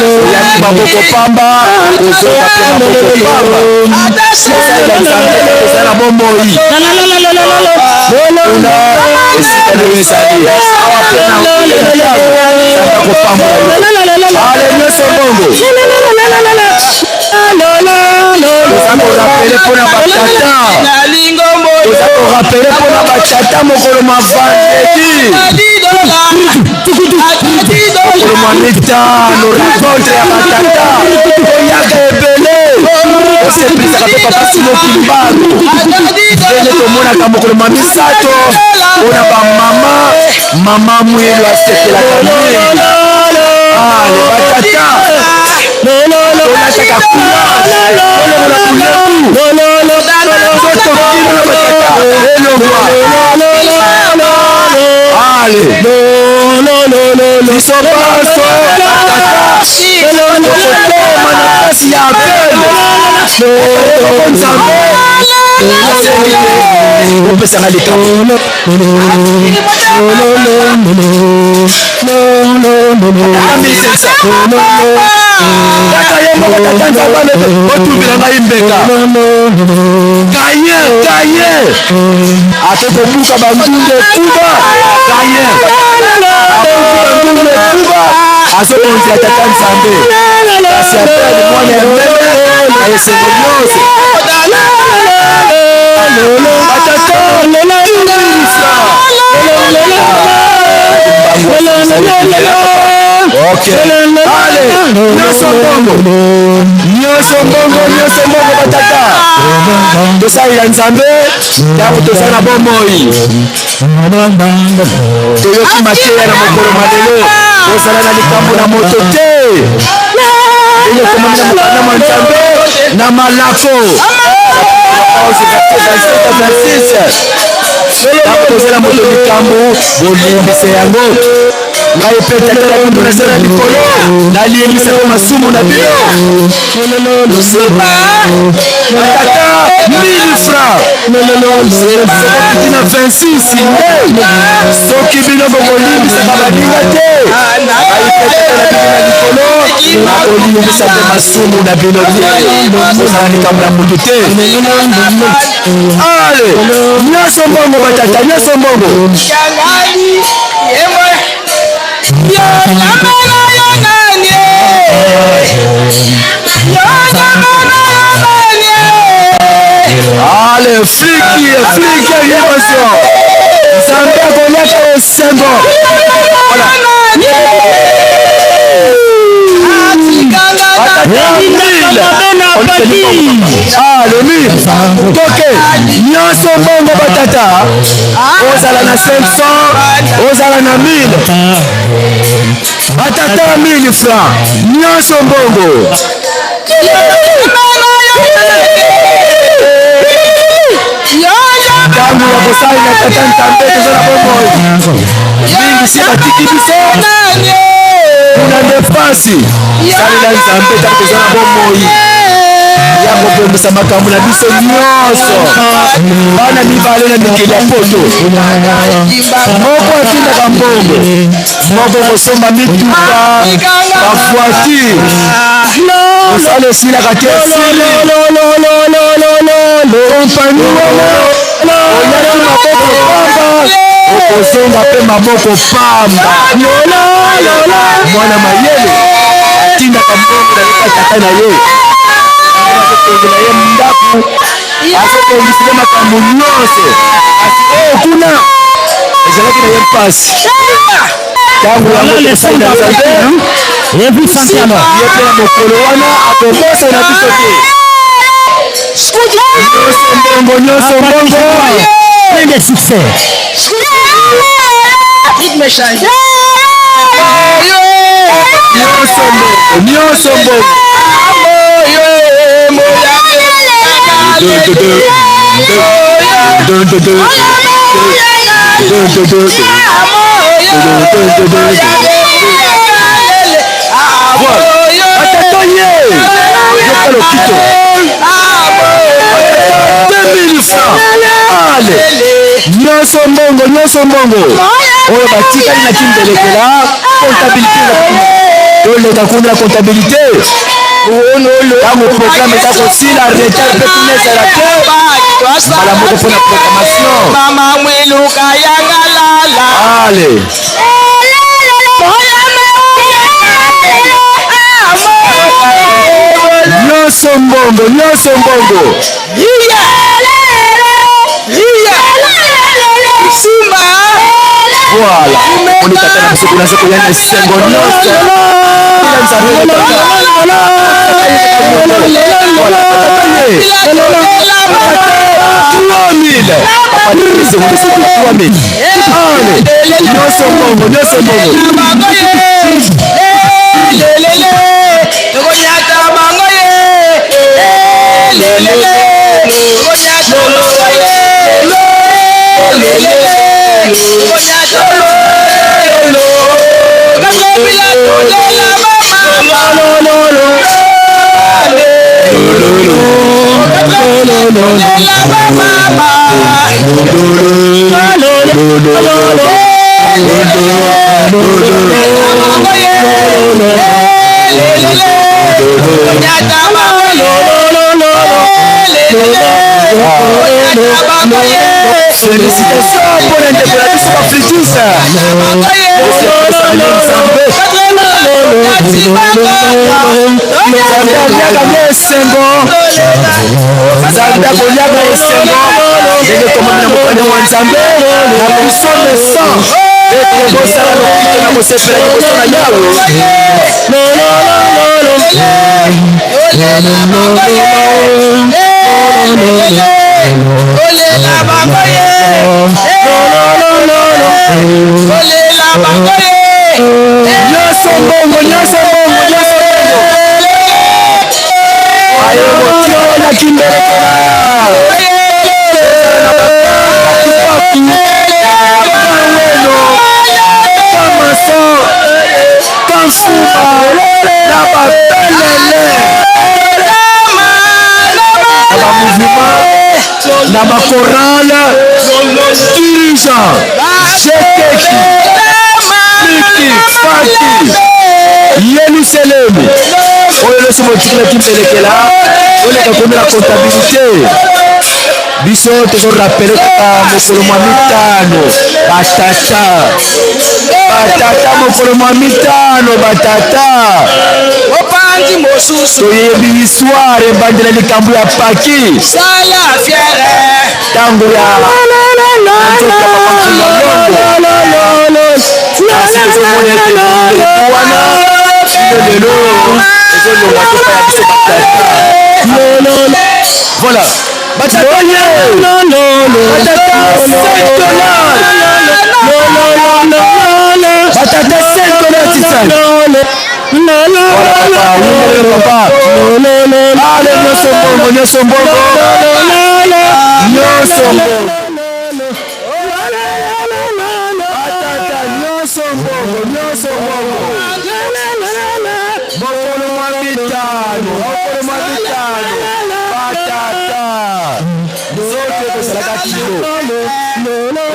S8: oyaki maboko pamba, kozonga mpe maboko pamba. Kosalela Nzambe eza na bomoi. Kuna esika nde ezali awa mpe na kopambola yo. Ale, nyonso mbongo. Toza korappeler mpona batata, toza korappeler mpona batata mokolo ma vendredi, mokolo ma mitano, rencontre ya batata. Toyaka ebele, osepelisaka mpe papa Simo Kimbangu. Ndenge tomonaka mokolo ma misato mpona bamama, mama Mwilu asepelaka mingi. Ale batata, tolataka courage, tolongola kuleku nzoto kino na batata elongwa. Ale. Moko Nzambe asengi te opesanga likambo. Kaka ye moko tata Nzambe alobi otumbela ngai mbeka. Kayen, Kayen ake kobuka bangunga ekuba. Kayen abuki bangunga ekuba, azokonzela tata Nzambe, kasi Abel mwana ya meme na esengo nyonso. Batata tungisa. Ok, ale nyonso mbongo, nyonso mbongo, nyonso mbongo. Batata, tosalela Nzambe ntango toza na bomoi. Toyoki mateya na mokolo mwa lelo, kozala na likambo na moto te, ndenge ekomami na mokanda mwa Nzambe na Malako 11 verset 26: ntango kozala moto likambo, bolimbisa yango. Ngai mpe Tata na bino naza na likolo, nalimbisaka masumu na bino. Tata, 1000 francs sokokiti na 26 nde soki bino bokolimbisaka baninga te, ngai mpe Tata na bino na likolo nakolimbisa mpe masumu na bino te. Kozala likambo na moto te. Ale, nyonso mbongo, batata, nyonso mbongo.
S19: Yangali yembo yo nzambe na yo nani, yo nzambe na yo nani.
S8: Ale, fliki, fliki nyonso, Nzambe akoliaka esengo. Voilà.
S19: Atikanga.
S8: Ah, le mille toke, nyonso mbongo. Batata, ozala na 500, ozala na 1000, batata, 1000 francs, nyonso mbongo. Ntango ya kosalela tata Nzambe, toza na bomoi mingi, si batiki biso kuna nde pasi. Salela Nzambe ntango toza na bomoi ya kobongisa makambo na biso nyonso. Bana mibale na mikili ya poto, moko atindaka mbongo, moko kosomba mituka, bavoiture. Mosala esilaka te, esili kompani wana. Oyaki maboko pamba, okozonga mpe maboko pamba. Mwana mayele atindaka mbongo na ye tata na ye, azokongela ye ndako, azobongisile makambo nyonso, kasi oyo kuna ezalaki na ye mpasi. Ntango yango tosali na Nzambe, ye mpe na mokolo wana akobosana biso te. Nyonso mbongo, nyonso mbongo.
S11: Plein de succès.
S19: Rythme change.
S8: Nyonso mbongo, nyonso mbongo. Deux, deux, deux, deux, deux, deux, deux, deux, deux, deux, deux, deux, deux, deux. Voilà. Atata ye yoka lokito, 2000 francs. Ale, nyonso mbongo, nyonso mbongo. Oyo batikali na kimbelekela, comptabilité, toleka kuna na comptabilité. Ntango programme eza kosila, retard mpe kuna ezala te, mbala moko mpona programmation.
S19: Mama mwiluka yangalala.
S8: Ale. Nyonso mbongo, nyonso mbongo.
S19: Ria ria simba.
S8: Voilà, omoni tata na biso kuna aza koya na esengo nyonso. Nzambe, tata ye 3000, 3000. Ale, nyonso mbongo, nyonso mbongo.
S19: Bango ye lelele, tokonyata bango ye lelele, tokonyata bango ye lelele, tokonyata lolo kakobila tulela mama.
S8: Félicitations mpo na ndeko na biso bafritise nzambe aliaka nde esengo nzambe akoliaka esengo ndenge tomoni na mokanda wa nzambe na biso mesan ete bosala lokito na kosepela liboso na yawe. Nyonso mbongo, nyonso mbongo, nyonso mbongo. Ayo botiola kimbelekela. Kamaso, Kansuba, na bapelele, na bamouvement, na bakorale, dirigeant, jeteki, Fiki, Faki, Yelusalemi, oyo nyonso botikelaki mbelekela, oleka komi na comptabilité. Biso tozorapele kaka mokolo mwa mitano batata, batata, mokolo mwa mitano batata.
S19: Mopanzi mosusu.
S8: Toyebi histoire ebandela likambo ya paki.
S19: Sala fiere.
S8: Ntango ya nzoto ya papa Mfumba Longo. Kasi tozomona ete wana kino lelo ezolongwa te epai ya biso batata. Voilà. Batata ye! Batata 5 dollars! Batata 5 dollars titsan. Voilà papa, wumela papa. Ale nyonso mbongo, nyonso mbongo. Nyonso mbongo. Batata nyonso mbongo, nyonso mbongo. Mokolo mwa mitano, mokolo mwa mitano. Batata. Nzoto ekozalaka kilo.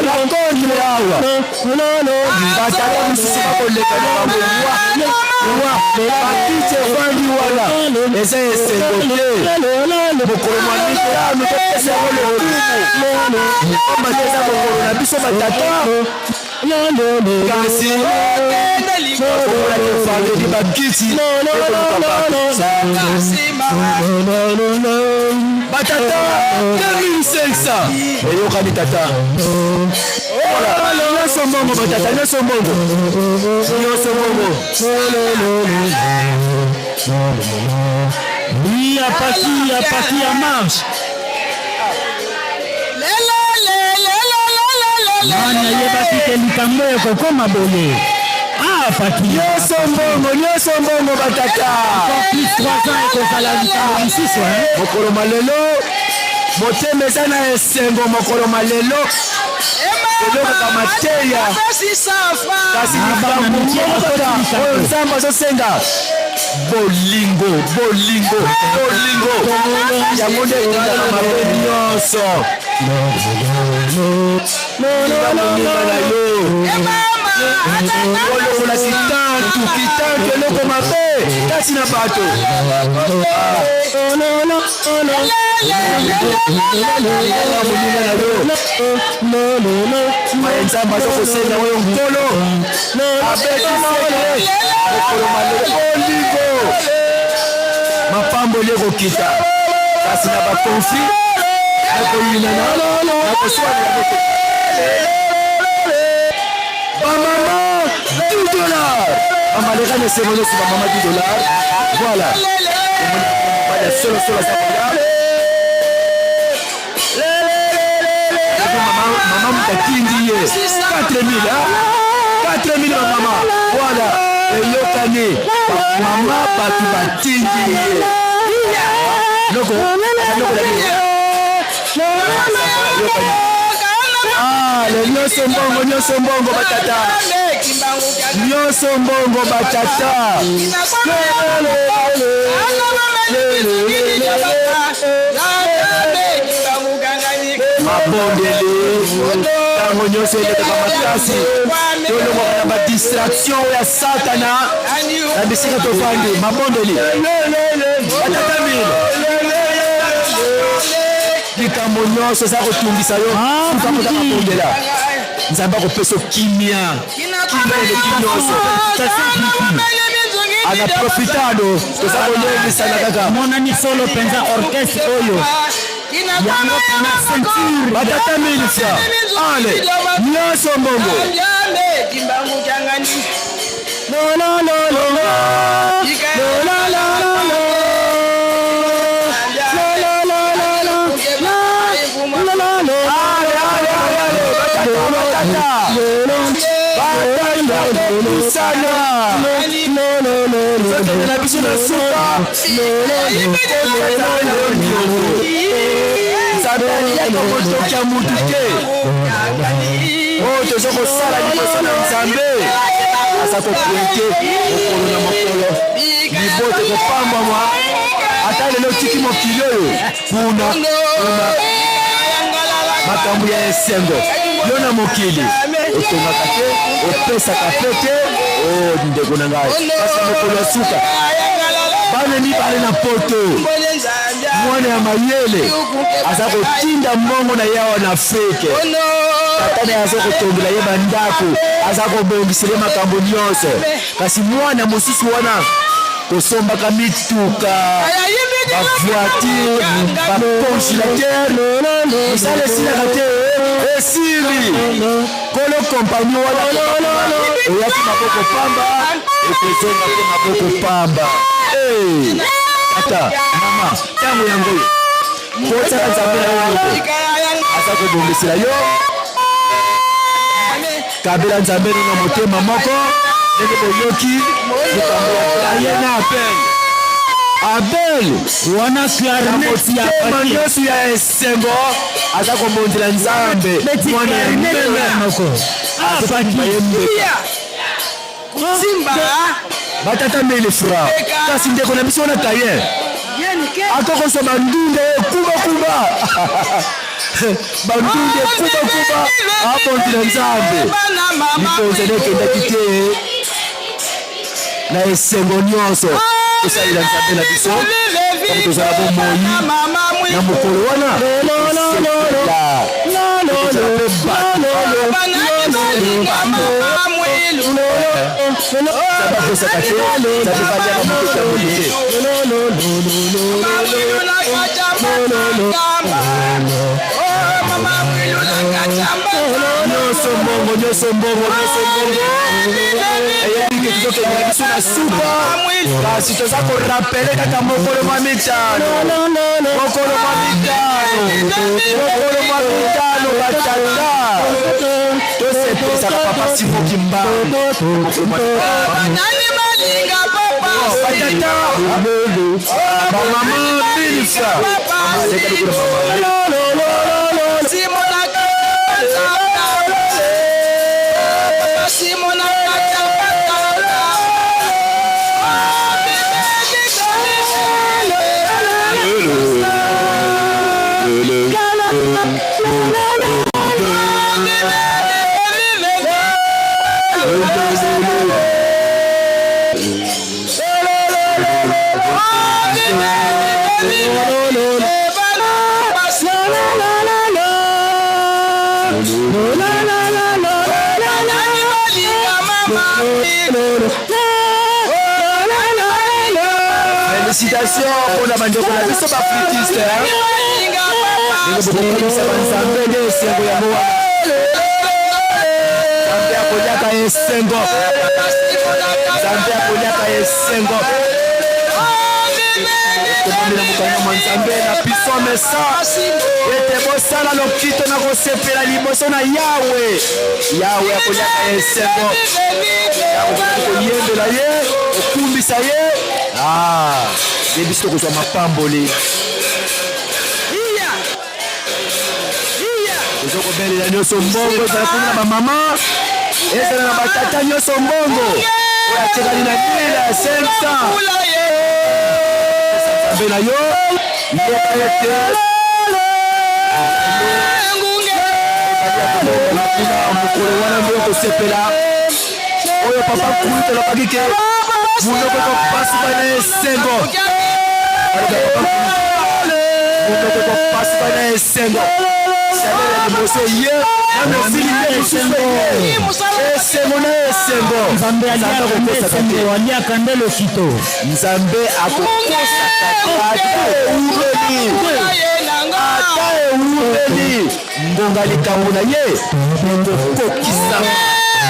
S8: Raconte awa. Batata mosusu bakoleka na bango wa wa bakiti efandi wana eza esengo te. Mokolo mwa mitano topesa yango lokumu. Pamba te eza mokolo na biso batata. Kasi omonaki efandeli bakiti ekoluka bato. Batata 2500 eyokani tata. Nyonso mbongo batata, nyonso mbongo, nyonso mbongo.
S11: Oui, apaki, apaki ya marche. Nani ayebaki te likambo ekokoma boye? Ah, Faki.
S8: Nyonso mbongo, nyonso mbongo batata.
S11: Encore plus 3 ans ekozala likambo mosusu hein.
S8: Mokolo ma lelo motema eza na esengo, mokolo ma lelo tolokaka mateya, kasi likambo moko kaka oyo Nzambe azosenga bolingo, bolingo, bolingo, yango nde etindaka mabe nyonso. Linga moninga na yo, olongola kitantu, kitantu eloko mabe kati na bato. Linga moninga na yo, maye Nzambe aza kosenga oyo Nkolo abeti seke mokolo malelo bolingo mapamboli ekokita, kasi na bakonflit, na koyinana, na koswana yango te. Bamama 10 dollars, bamaleka na esengo nyonso, bamama 10 dollars. Voilà, omoni mobali ya solosolo aza koya. Mama moto atindi ye 4000, 4000 bamama. Voilà, eyokani mama, bato batindi ye noko, noko na bino. Eyokani. Ah, le nyonso mbongo, nyonso mbongo batata, nyonso mbongo batata. Mabondeli ntango nyonso elekaka makasi, tolongwaka na badistraction oyo ya satana na bisika tofandi. Mabondeli batata mile, likambo nyonso eza kotungisa yo, suka kota mabondela, Nzambe akopesa kimia, kimia eleki nyonso. Ana profitado, toza kolendisana kaka.
S11: Monani solo mpenza orchestre oyo yango mpena ceinture.
S8: Batata milisa ale nyonso mbongo. Tozokende na biso na suka. Nzambe aliaka motoki ya mutu te. Oyo toza kosala liboso na Nzambe, aza kopointe mokolo na mokolo, libota ekopambwama. Ata lelo otiki mokili oyo, kuna kuna makambo ya esengo. Yo na mokili otongaka te, opesaka pe te. O ndeko na ngai, kasi mokolo ya suka, bana mibale na poto, mwana ya mayele aza kotinda mbongo na ye awa na Afrike, tata na ye aza kotongela ye bandako, aza kobongisela ye makambo nyonso, kasi mwana mosusu wana kosombaka mituka, bavoiture, bacongélateur, mosala esilaka te, esili. Kolo kompani wana oyaki maboko pamba, okozonga mpe maboko pamba. Tata, mama, ntango yango oyo kotiaka Nzambe na yo moko, aza kobongisela yo. Kabela Nzambe na motema moko, ndenge boyoki likambo ya Kayen na Abel. Abel
S11: wana clarinette ya
S8: motema nyonso ya esengo aza kobondela Nzambe, mwana ya meme azokumba ye mbeka. Batata mele fra, kasi ndeko na biso wana Kayen akokozwa bandunda ekubakuba, bandunda ekubakuba, abondela Nzambe, likonzi nde ekendaki te na esengo nyonso. Tosalela Nzambe na biso ntango tozala bomoi na mokolo wana, tokozala mpe bato. Nzambe akosaka te, Nzambe baliaka motoki ya moto te. Nyonso mbongo, nyonso mbongo, nyonso mbongo. Eyebi ke tozokende na biso na suka, kasi toza korapele kaka mokolo mwa mitano, mokolo mwa mitano, mokolo mwa mitano, batata, tosepelisaka papa Simo Kimbangu. Batata, bamama, bilisa Félicitations mpona bandeko na biso baflutiste, ndenge bokokomisa banzambe nde esengo yango wana. Nzambe akoliaka esengo, Nzambe akoliaka esengo. Ekomami na mokanda mwa Nzambe na Psaume 100 ete bosala lokito na kosepela liboso na Yawe. Yawe akoliaka esengo, akoki koyembela ye, kokumbisa ye. Ah, nde biso tokozwa mapamboli. Toza kobelela nyonso mbongo, ezala kuna na bamama, ezala na batata, nyonso mbongo oyo atikali na mila 500. Nzambe na yo, yeba ete mokolo wana nde okosepela oyo papa kulutu alobaki ke monoko ekopasuka na esengo. Monoko ekopasuka na esengo. Salaire ya liboso eye nano esili te, mosusu eye. Esengo na esengo.
S11: Nzambe aliaka nde esengo, aliaka nde lokito.
S8: Nzambe akokosaka te ata ewumeli, ata ewumeli ngonga likambo na ye ekokokisama.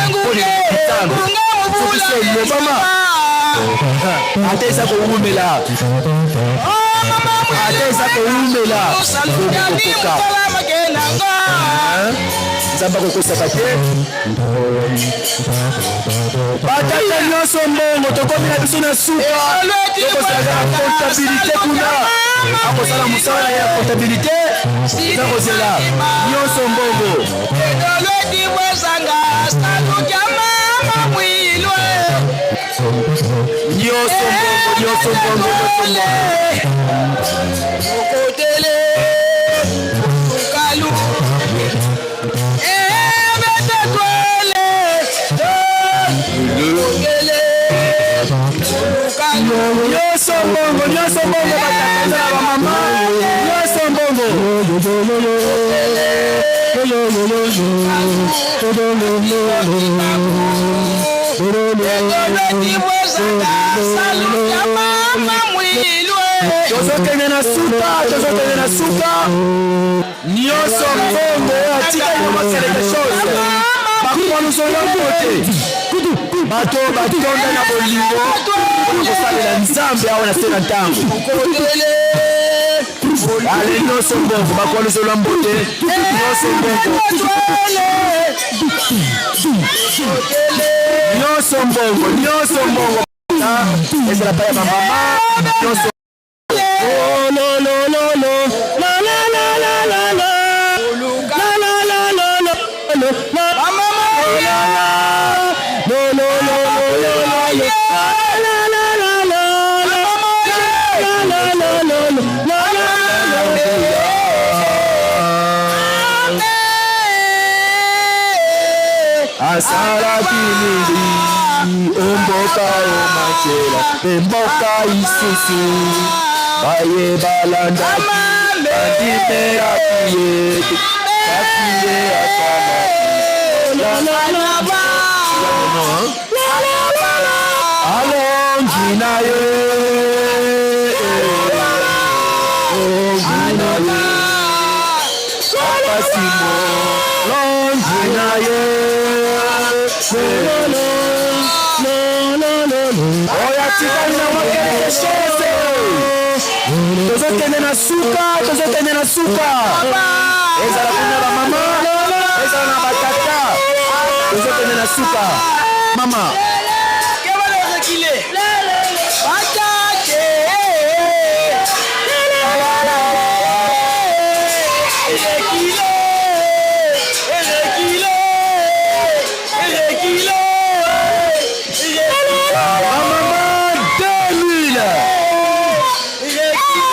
S8: Mpo ntango soki se elobama, ata eza kowumela, ata eza kowumela, ekokoka. Nzambe akokosaka te. Batata nyonso mbongo, tokomi na biso na suka, tokosalaka na comptabilité kuna, akosala mosala na ye ya comptabilité, eza kozela nyonso mbongo. Nyonso mbongo, nyonso mbongo, nyonso mbongo. Nyonso mbongo, nyonso mbongo, batata na bamama, nyonso mbongo. Tozokende na suka, tozokende na suka. Nyonso mbongo oyo atikali na mwa quelque chose bakoluzolo mbote bato batonda na bolingo kosalela Nzambe awa na se na ntango. Ale, nyonso mbongo, bakoluzolo mbote, nyonso mbongo, nyonso mbongo, nyonso mbongo, ezala pa ya bamama nyonso. Asalaki mingi o mboka o Makela mpe mboka isusu, baye balandaki bandimelaki ye te, kasi ye asalaki alongi na ye, alongi na ye, Papa Simo, longi na ye. Oyo atikali na mwa quelque chose, tozokende na suka, tozokende na suka. Ezala kuna bamama, ezala na batata, tozokende na suka. Mama bamama 2000,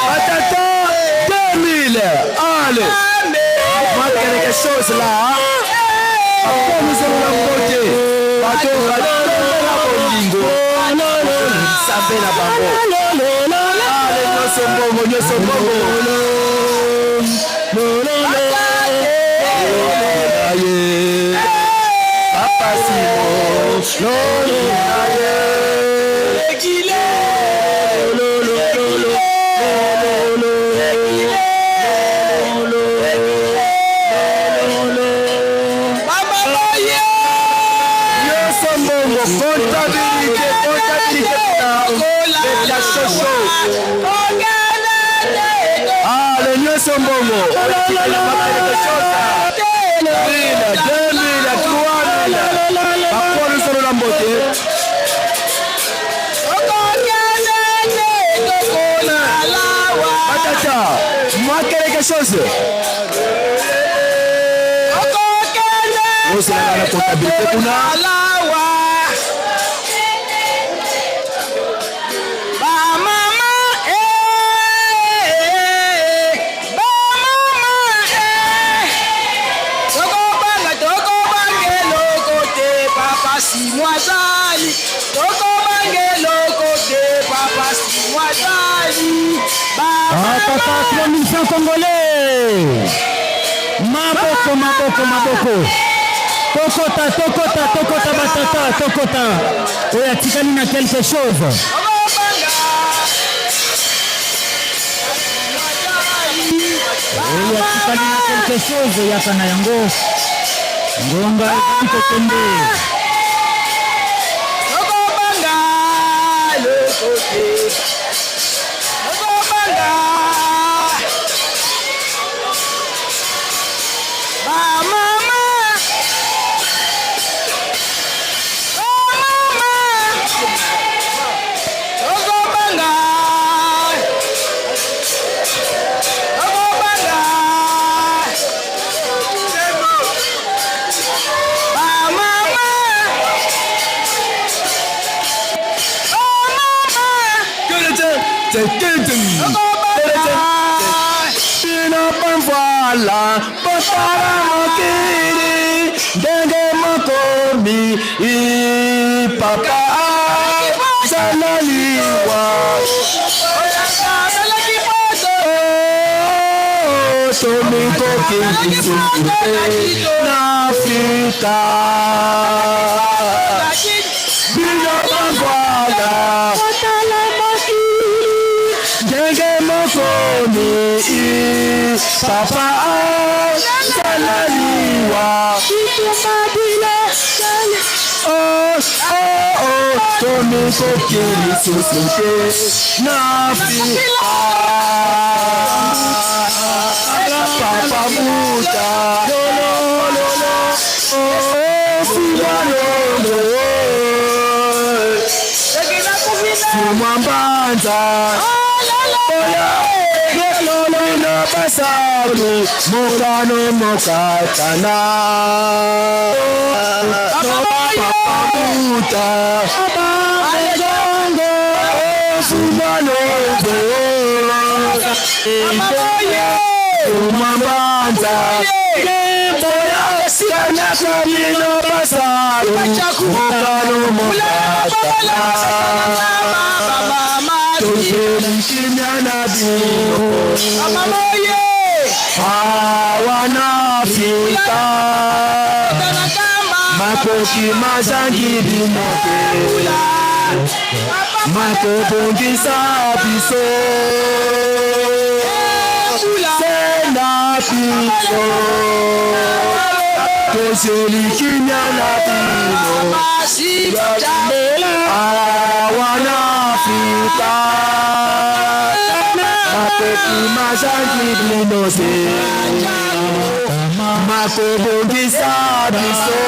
S8: batata 2000. Allez, moi quelque chose là, akomisolola mbote bato batonda na bolingo Nzambe na bango. Ale, nyonso mbongo, nyonso mbongo. Ye Papa Simo, lolo na ye. Lolo, lolo, lolo, lolo, lolo. Nyonso mbongo, comptabilité, comptabilité kuna beta shosho. Ale, nyonso mbongo, 1000, 2000, 3000, bakolusolola mbote. Batata, mwa quelque chose ozelaka na comptabilité kuna.
S11: Ah, papa, 3000 francs congolais. Maboko, maboko, maboko. Tokota, tokota, tokota, batata, tokota. Oyo atikali na quelque chose. Oyo atikali na quelque chose, yaka na yango. Ngonga ezali kokende.
S19: Okobanga lokote. Okobanga. Ba mama. Ba mama. Okobanga. Okobanga. Ba mama.
S7: Bino bamvwala botala mokili ndenge mokomi i papa zala liwa Oh, tomikoki lisusu te na Afrika bino bamvwala botala mokili ndenge mokomi i papa zala liwa Oh, oh, oh, tomikoki lisusu te na Afrika papa buta lolololo oh, fumalongo fumambanza lolololo basalu mokano mokatana papa buta fumalongo fumambanza bino basalu mokano mokatana tozeli kimia na bino awa na Afrika makoki mazangi bino te makobongisa biso se na biso tozeli kimia na bino awa na Afrika makoki mazangi bino te makobongisa biso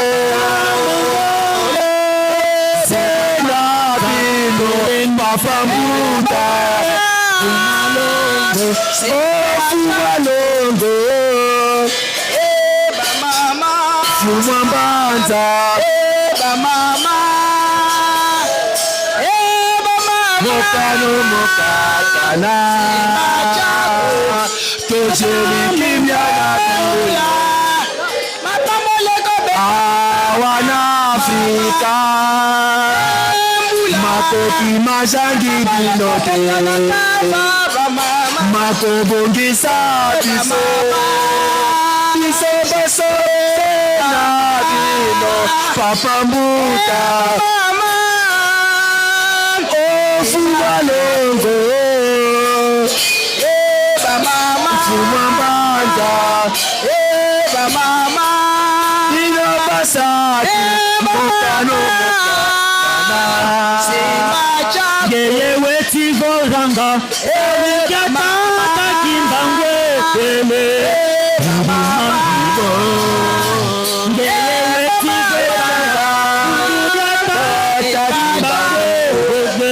S7: se na bino papa mbuta ofumalongo fuma mbanza mokano mokatana tozeli kimia na bino awa na Afrika makoki mazangi bino te makobongisa biso biso baso na bino papa mbuta ofuma longo fuma mbanza bino basaki mokano mokana
S11: Yeye weti goranga Elikata kimbangwe Ele Yeye weti goranga Elikata kimbangwe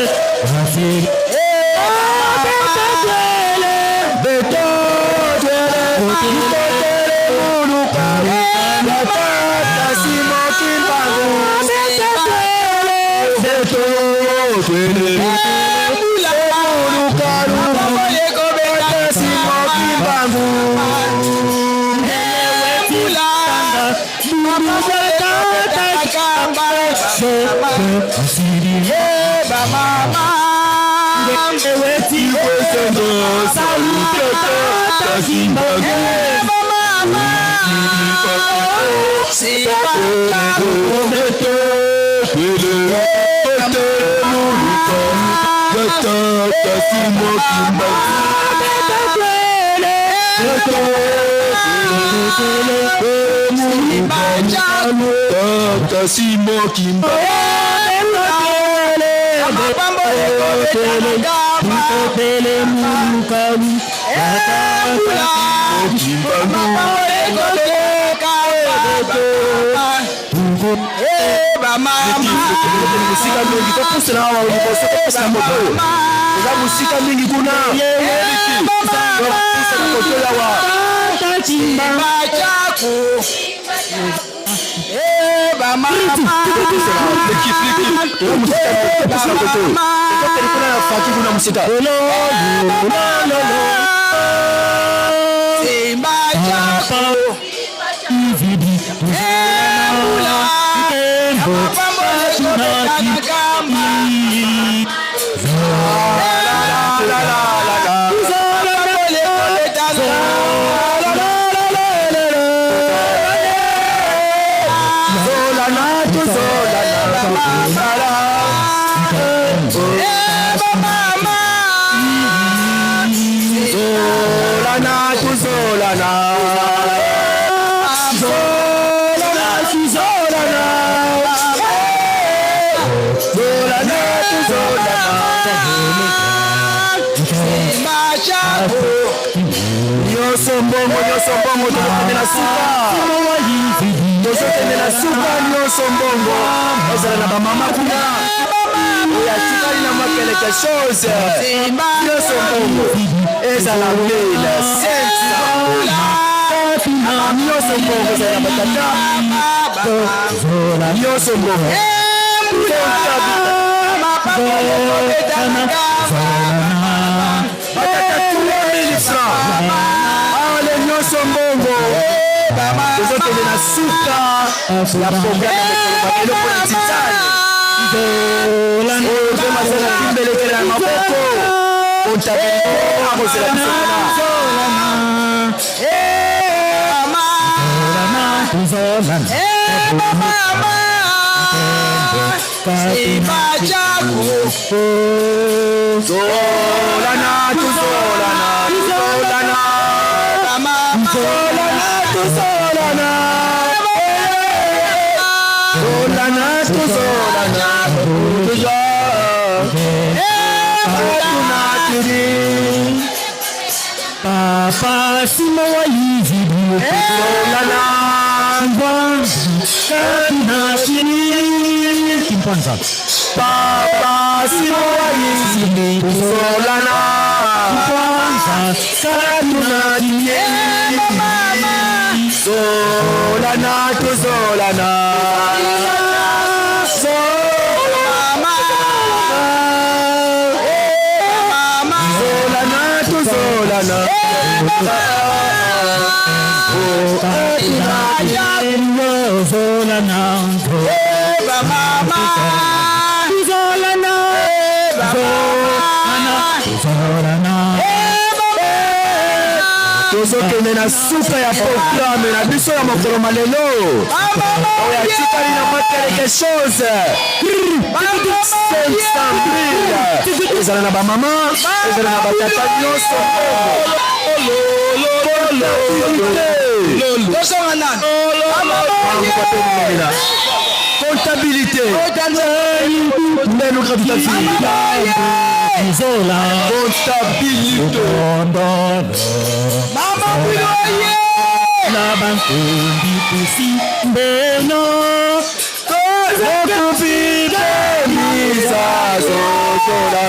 S8: Mosika mingi topusana awa liboso topusana moto oyo eza mosika mingi kuna topusana moto oyo awa. Kuna na faki kuna mosika. Nyonso mbongo, nyonso mbongo, tozokende na suka, tozokende na suka. Nyonso mbongo ezala na bamama kuna oyo atikali na mwa quelque chose. Nyonso mbongo ezala mille 500. Nyonso mbongo ezala na batata. Nyonso mbongo. Batata 3000 francs. Ale, nyonso mbongo, tozokende na suka ya programme ya mokolo malelo mpona titane oyo mpe mazala kimbelekele na maboko. Comptabilité akozela biso kuna. Tozolana, tozolana, tozolana, tozolana, tozolana, tozolana, tozolana, tozolana.
S11: Papa Simo Wayizibu Tozolana Kimpanza.
S8: Papa Simo Wayizibu Tozolana
S11: Kimpanza.
S8: Katuna. Zolana, tozolana, zolana, tozolana.
S11: Zolana, Zolana, Zolana.
S8: Tozokende na suka ya programme na biso ya mokolo malelo oyo atikali na mwa quelque chose, 500 000, ezala na bamama, ezala na batata, nyonso.
S19: Tozonga nani?
S8: Comptabilité mbenu gravitative.
S11: Zola.
S8: Comptabilité.
S19: Mama Bwiloye.
S11: La bankumbi tusi mbeno.
S8: Okupitemiza zozola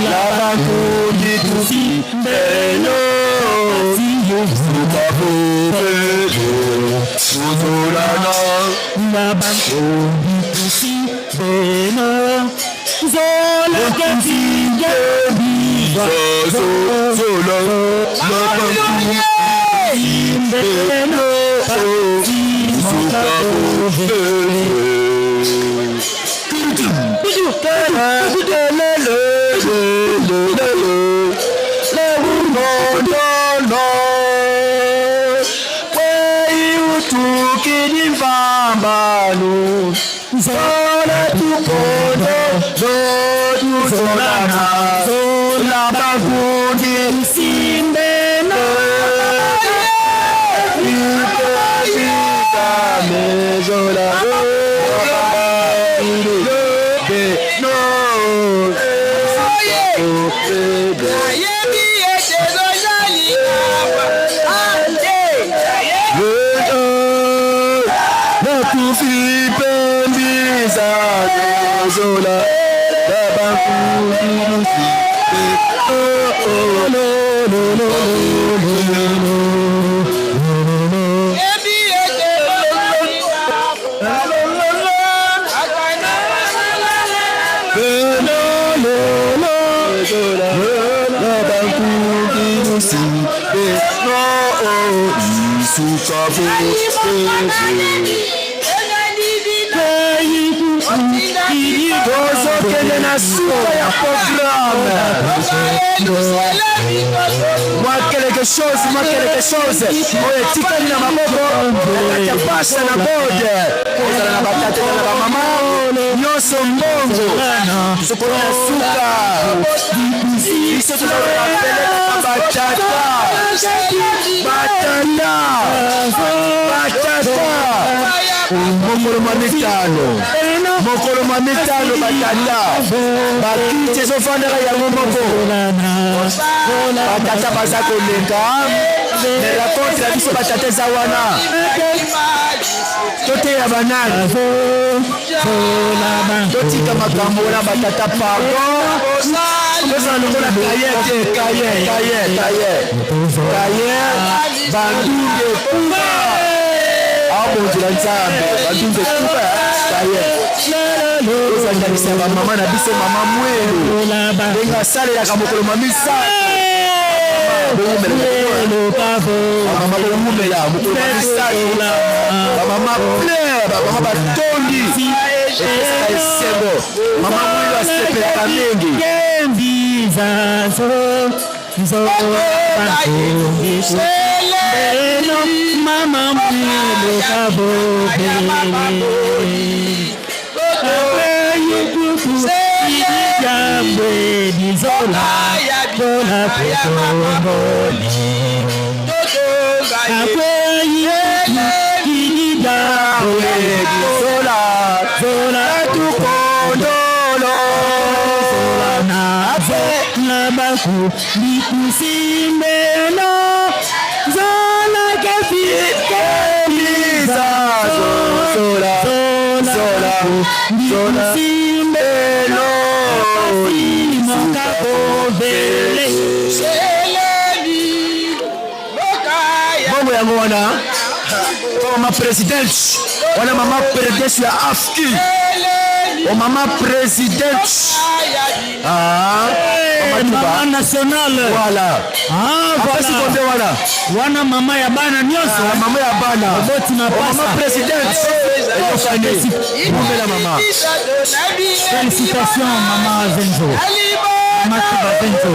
S8: la bankundi tusi mbeno sukapupele tuzolana.
S11: La bankumbi tusi mbeno. Zola
S8: zozola la bankundi mbeno sukapupele.
S7: Letu kidimvambanu Zola tukondo Zodu zolana Zola bakundi Simbeno Zola Tozokende na suka ya programme mwa quelque chose mwa quelque chose oyo etikali na maboko na kati ya pasa na bode ozala na batata na bamama nyonso mbongo sokolo na suka biso tozalapelekaka batata batata batata mokolo mwa mitano mokolo mwa mitano batata bakiti ezofandaka yango moko batata baza koleka me rakontre na biso batata eza wana toteya banani totika makambo wana batata pardon tozala lokola kaye te kaye kaye kaye kaye bandunge kuba abonzela nzambe bandunge kuba kaye tozanganisa bamama na biso mama mwelu ndenge asalelaka mokolo ma misato bamama bowumela mokolo ma misato bamama plein bamama batondi epesaka esengo mama mwelu asepelaka mingi
S11: Mama mwelu
S7: Bongo yango wana mama president wana mama president ya afki o mama president ah,
S11: mama nationale
S7: voilà
S11: ah,
S7: apesi
S11: voilà.
S7: kombe wana
S11: wana mama ya bana nyonso
S7: ah, mama ya bana
S11: oboti
S7: O
S11: mapasa
S7: mama president ekofani bomela mama
S11: Félicitations mama Zenzo mama Tuba Zenzo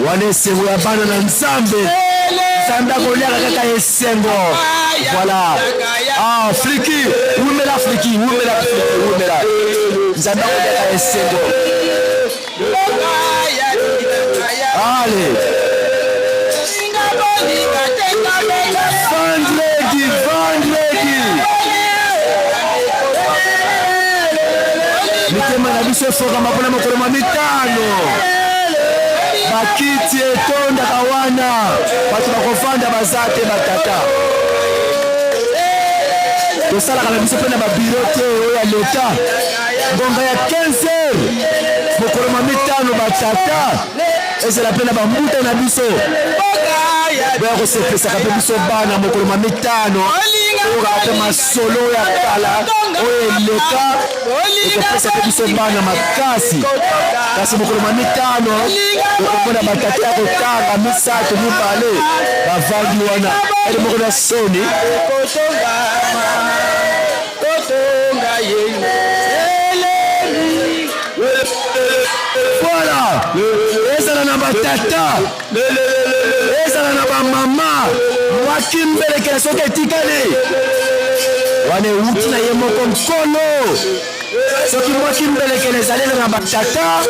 S7: wana esengo ya bana na nzambe nzambe akoliaka kaka esengo voilà ah, fliki wumela fliki wumela fliki wumela nzambe akoliaka esengo ale vendredi vendredi mitema na biso efokama mpona mokolo ma mitano bakiti etondaka wana bato bakofanda baza te batata tosalaka na biso mpe na babiro te oyo ya leta ngonga ya 15 heures mokolo ma mitano batata ezala mpe na bambuta na biso boya kosepesaka mpe biso bana mokolo ma mitano oyokaka mpe masolo ya kala oyo eleka ekopesa mpe biso bana makasi kasi mokolo ma mitano okomona batata ya kotanga misato mibale bavandi wana ele moko na soni voilà ezala na batata ezala na bamama Mwa kimbelekela soki etikali wana ewuti na ye moko Nkolo. Soki mwa kimbelekela ezali, ezala na batata,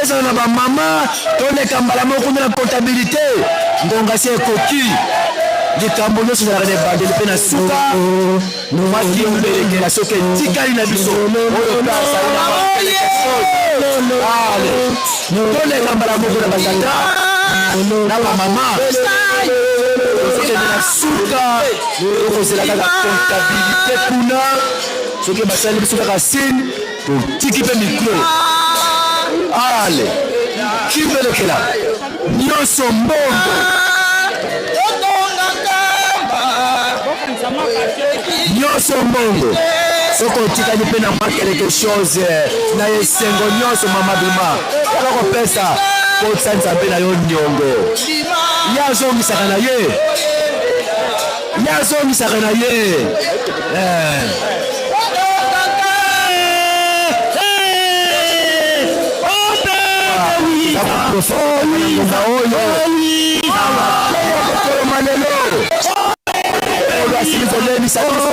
S7: ezala na bamama, toleka mbala moko kuna na comptabilité. Ngonga si ekoki. Likambo nyonso ezalaka na ebandeli mpe na suka. Mwa kimbelekela soki etikali na biso, oyo mpe azali na mwa ale, toleka mbala moko na batata na bamama. Tozokende na suka, tokozela kaka comptabilité kuna. Soki basali biso kaka signe, totiki mpe micro. Ale, kimbelekela nyonso mbongo, nyonso mbongo. Soki otikali mpe na mwa quelque chose na esengo nyonso, mama bima kaka kopesa, kotisa Nzambe na yo niongo. Ye azongisaka na ye, ye azongisaka na ye, eh. Ngonga oyo koloma lelo oyo asili kolembisa biso,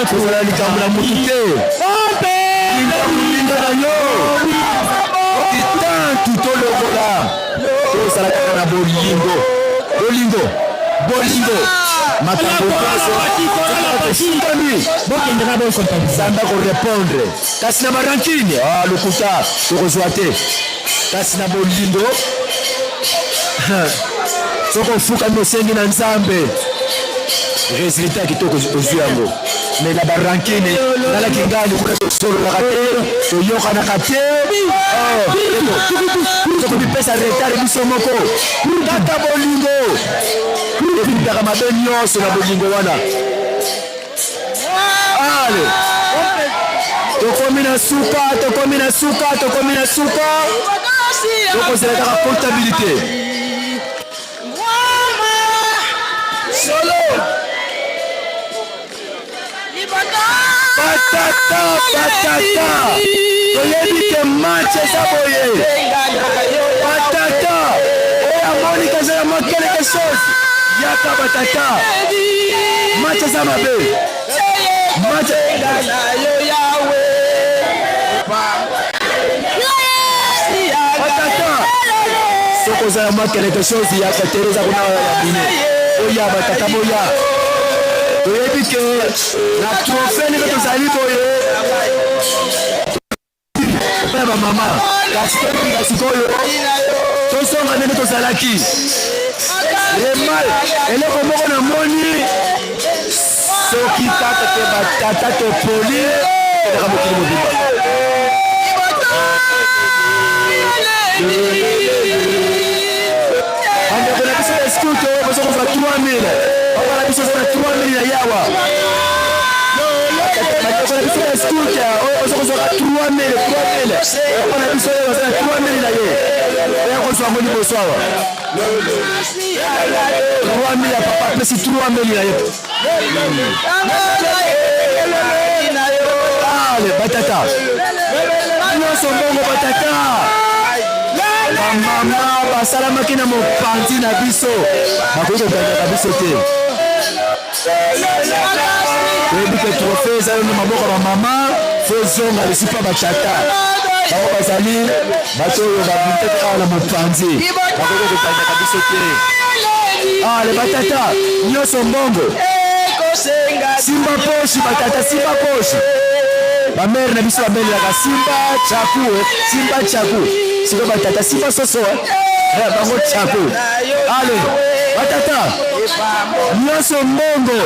S7: kozala likambo na motu te. Linga na yo kitantu, tolokola, tozala kaka na bolingo, bolingo, bolingo. Makambo nyonso tosungami, Nzambe akorépondre. Kasi na barancune, ah, lokuta, tokozwa te. Kasi na bolingo, soki ofukami, osengi na Nzambe, résultat ya kitoko ozwi yango. Mais na barancune, nalaki ngai kuna, tosololaka te, toyokanaka te, tokomipesa retard biso moko. Kaka bolingo ebimdaka mabe nyonso na bolingo wana. Ale, tokomi na suka, tokomi na suka, tokomi na suka. Tokozela kaka comptabilité. Solo, batata, batata, toyebi ke match eza boye. Batata oyo amoni eza ya mwa quelque chose, yaka batata. Match eza mabe, match. Batata, soki oza ya mwa quelque chose, yaka. Tere eza kuna ya bino. Oya batata, boya. Toyebi ke na trophée ndenge tozali boye ya bamama, kasi tobika sikoyo, tozonga ndenge tozalaki. Remal eloko moko namoni, soki kaka te batata topoli, ekendaka mokili mobimba. Bandeko na biso ya scout oyo boza kozwa 3000, papa na biso oza na 3000 na yawa. Bandeko na biso ya scout oyo boza kozwaka 3000, 3000, papa na biso oyo aza na 3000 na ye, oya kozwa yango liboso awa. 3000 ya papa, apesi 3000 na ye. Ale batata, nyonso mbongo. Batata, bamama basalamaki na mopanzi na biso, bakoki kokangaka biso te. Toyebi ke trophée eza yo na maboko ya bamama, fozonga lisusu mpa batata. Bango bazali bato oyo babintaki awa na mopanzi, bakoki kokangaka biso te. Ale batata, nyonso mbongo. Simba poche, batata, simba poche. Bamères na biso babelelaka simba chaku, simba chaku. Sikoyo batata, simba soso, bango chaku. Ale batata, nyonso mbongo.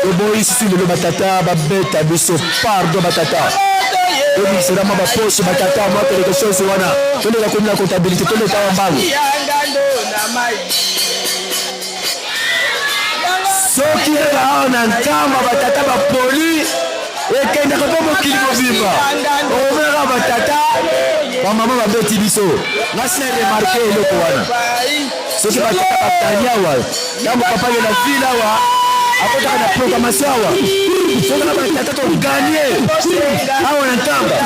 S7: Toboyi susu lelo batata babeta biso. Pardon batata, tobikisela mwa bapoche. Batata, mwa quelque chose wana, toleka komi na comptabilité, toleka wa mbangu. Soki kaka awa na Nkamba batata bapoli, ekendaka mpo mokili mobimba okomonaka batata, bamama babeti biso. Ngasi na remarquer eloko wana, soki batata batani awa, ntango papa ye na ville awa akotaka na proclamation awa, soki na batata togagner awa na Nkamba,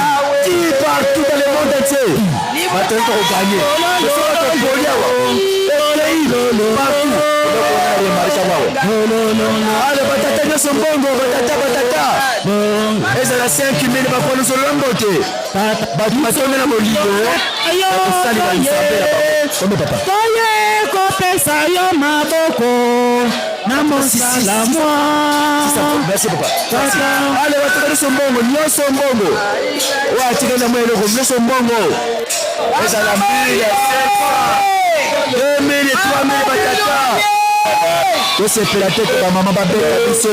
S7: ti partout dans le monde entier, batata tokogagner. Soki topoli awa, ekei. Ale bakolosolo na mbote. Bato batonda na bolingo ya kosalela Nzambe na bango. Kombe papa.
S11: Toye kopesa yo maboko na mosala mwa.
S7: Merci papa. Ale bato nyonso mbongo, nyonso mbongo. Oyo atikali na mwa eloko, nyonso mbongo. Ezala 1000, 2000, 3000 batata. Tosepela te bamama babeta biso.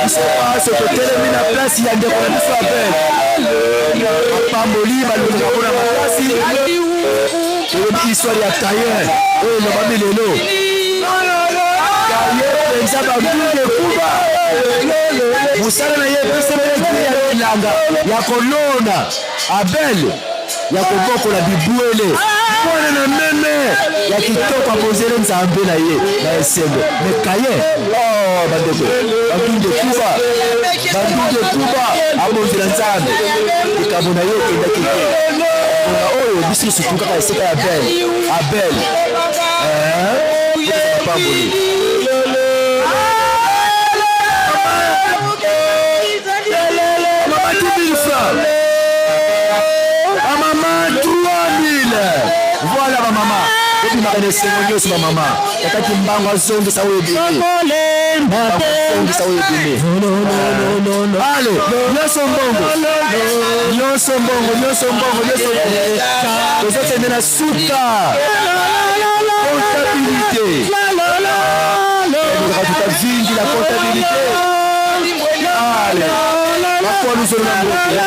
S7: Biso banso totelemi na place ya ndeko na biso Abel. Apamboli balongi bango na makasi. Toyebi histoire ya Caïn oyo elobami lelo. Caïn mpenza bangungi ekuba mosala na ye epeseleleki ya bilanga ya kolona. Abel ya kobokola bibwele mwana na meme ya kitoko abozele nzambe na ye na esengo me kaye oh, bandeko bandundu ekuba bandundu ekuba abonzela nzambe likambo na ye ekendaki te mpona oyo biso sutu kaka esika ya abel abel eh, pamboli Mama 10 000 francs. Ba mama 3000. Voilà ba mama. Obimaka na esengo nyonso ba mama. Tata Kimbangu azongisa oyo ebimi. Azongisa oyo ebimi. Ale, nyonso mbongo. Nyonso mbongo, nyonso mbongo, nyonso mbongo. Tozokende na suka. Comptabilité. Tuta vingi la comptabilité. Ale. Bakwa luzolo na mbote.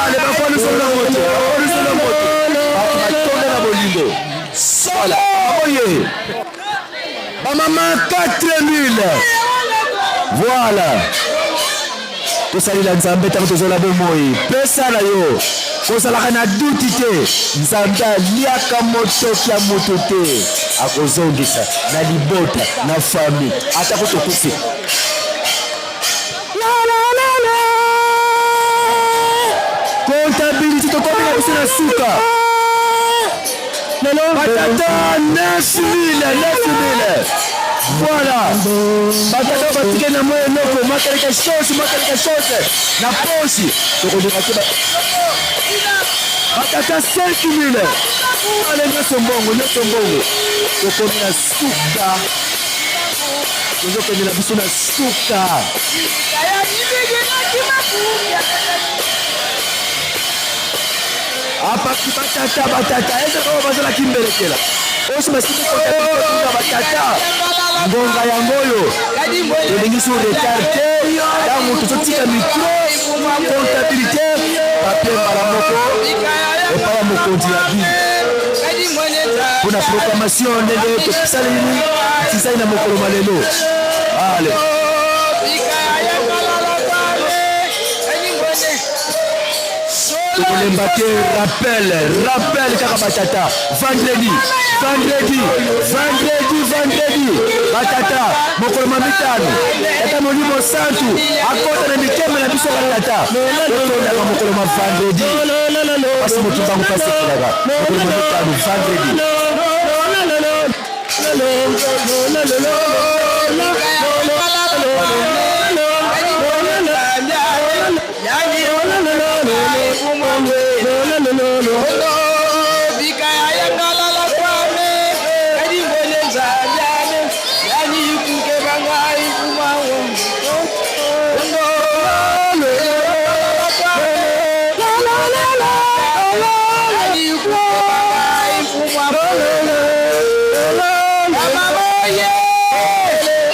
S7: Ale bakwa luzolo na mbote. Bakwa luzolo na mbote. Bato batonda na bolingo. Voilà. Oye. Bamama 4000. Voilà. Tosalela Nzambe ntango tozola bomoi. Pesa na yo. Kozalaka na duti te. Nzambe aliaka motoki ya moto te. Akozongisa na libota, na famille. Ata ko tokufi. Comptabilité tokomi na biso na suka. Batata 9000, 9000. Voilà. Batata batikeli na mwa eloko, mwa quelque chose, mwa quelque chose na poche. Tokolinga te batata 5000. Ale nyonso mbongo, nyonso mbongo. Tokomi na suka. Tozokende na biso na suka. Apaki batata batata ezaka oyo bazalaki mbelekela oyo basili kota batata ngonga yango oyo tolingi su retard te ntango tozotika micro comptabilité papier mbala moko epai ya mokonzi ya ville mpo na proclamation ndenge tosaleli tisali na mokolo ma lelo. Ale tokolemba te, rappel rappel kaka batata vendredi vendredi vendredi vendredi batata mokolo ma mitano tata molimo santu akota na mitema na biso batata totondaka mokolo ma vendredi pasi moto mbangu pasi ekelaka mokolo ma mitano vendredi.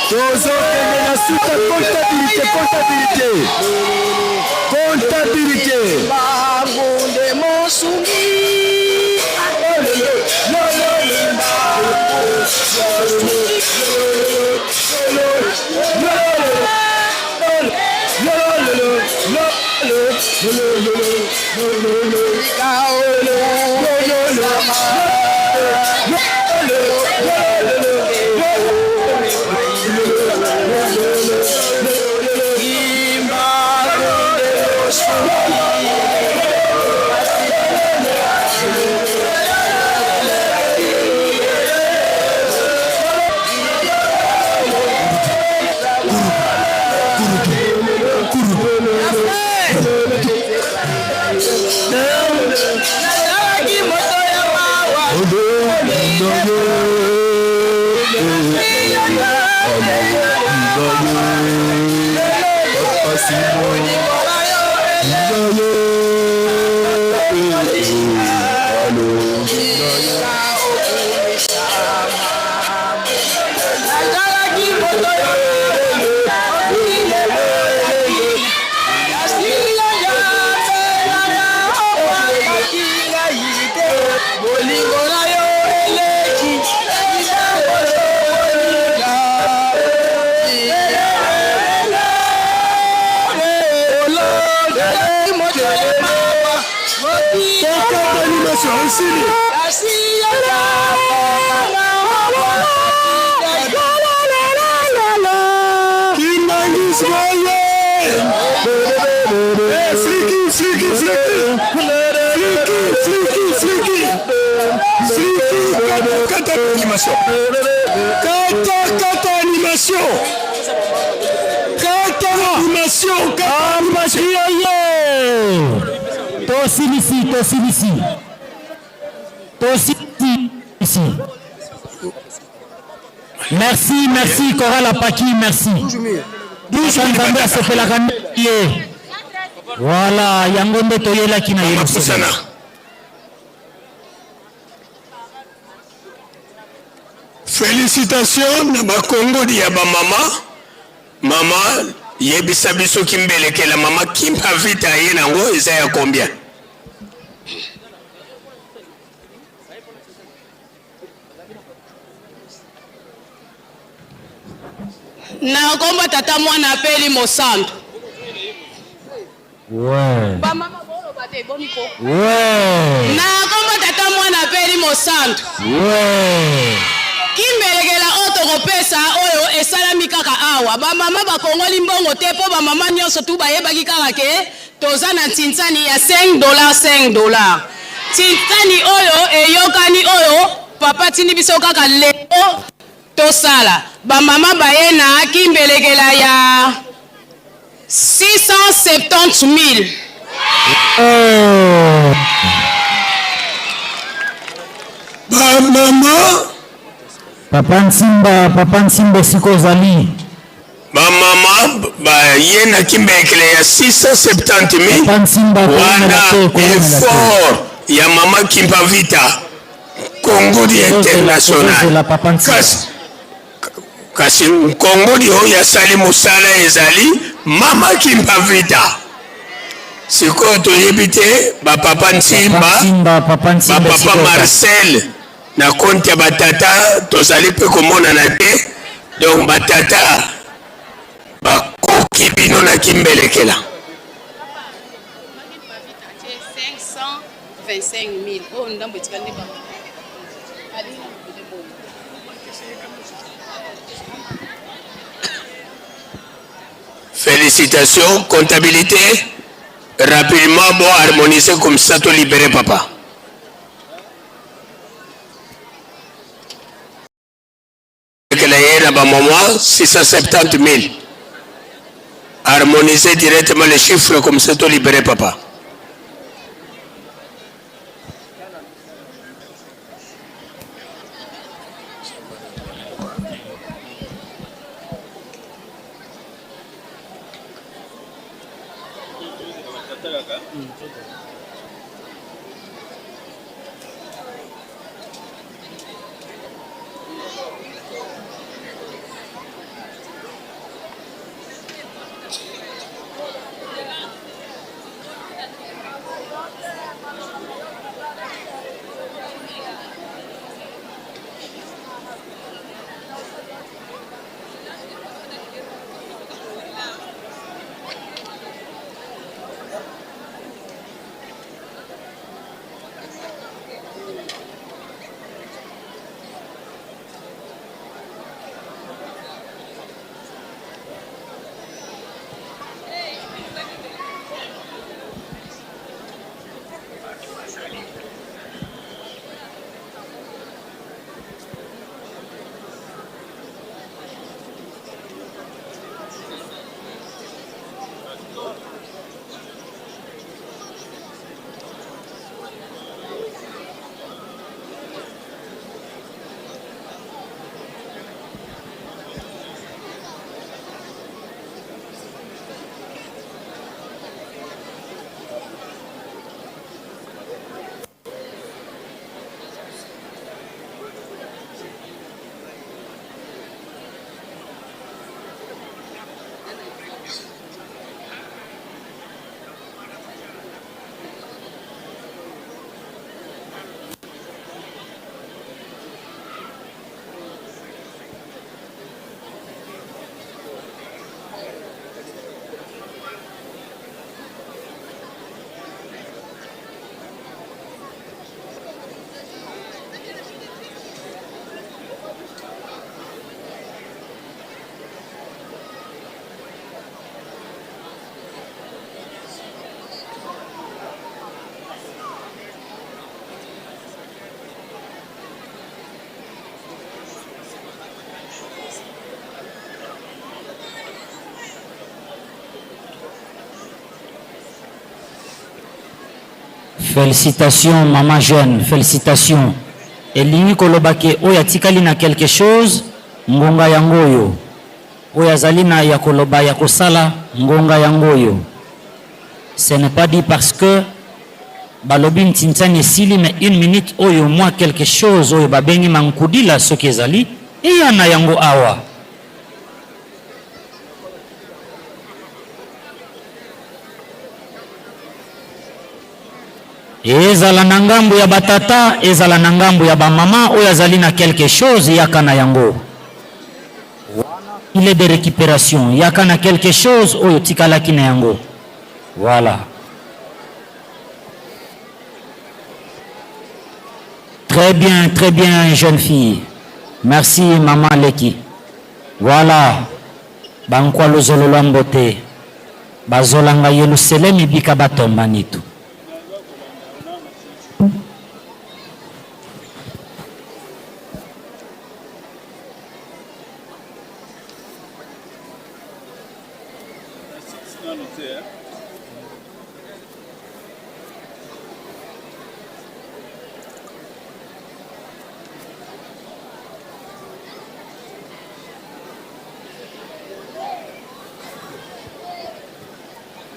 S7: Tozokende na suka comptabilité, comptabilité, comptabilité.
S12: Animation. Kata kata animation. Kata animation. Kata
S11: animation. Tosilisi, tosilisi. Tosilisi. Merci, merci, Coral Apaki, merci. Nzambe asepelaka nde ye. Voilà, yango nde toyelaki na Yerusalem.
S12: Felicitations na bakongoli ya ba mama. Mama yebisa biso kimbelekela mama Kimpa Vita aye nango eza ya combien?
S21: Na nkombo tata mwana mpe elimo santu.
S11: Ouais.
S21: Ba mama boloba te boni ko.
S11: Ouais.
S21: Na nkombo tata mwana mpe elimo santu.
S11: Ouais.
S21: Kimbelekela oyo tokopesa oyo esalami kaka awa. Ba mama bakongoli mbongo te mpo ba mama nyonso tu bayebaki kaka ke toza na ntinsani ya 5 dollars 5 dollars. Ntinsani oyo eyokani oyo papa atindi biso kaka lelo tosala. Ba mama baye na kimbelekela ya 670 000.
S12: Ba mama.
S11: Papa Nsimba, Papa Nsimba esika ozali.
S12: Ba mama ba ye na kimbekele ya 670 000.
S11: Papa Nsimba
S12: wana effort ya mama Kimpa Vita Congo international. Kasi Kasi nkongoli oyo asali mosala ezali Mama Kimpa Vita. Sikoyo toyebi te ba papa Nsimba, ba papa Marcel na konti ya batata tozali mpe komonana te. Donc batata bakoki bino na kimbelekela.
S21: 25 000 oyo ndambo etikali nde
S12: Félicitations, comptabilité. Rapidement, bon, harmoniser comme ça, to libérer papa. Ye na ba maman 670 000. Harmoniser directement les chiffres comme ça, to libérer papa.
S11: Felicitations maman jeune, felicitations. Elingi koloba ke oyo atikali na quelque chose, ngonga yango oyo. Oyo azali na ya koloba ya kosala, ngonga yango oyo. Ce n'est pas dit parce que balobi ntintsani esili mais une minute oyo mwa quelque chose oyo babengi mankudila soki ezali eya na yango awa. Ezala na ngambo ya ba tata, ezala na ngambo ya ba mama, oyo azali na quelque chose yaka na yango. Wana filet de recuperation, yaka na quelque chose oyo otikalaki na yango. Voilà. Très bien, très bien jeune fille. Merci maman leki. Voilà. Ba nkwa lozolo lwa mbote bazolanga Yeluselemi bika batomba nitu.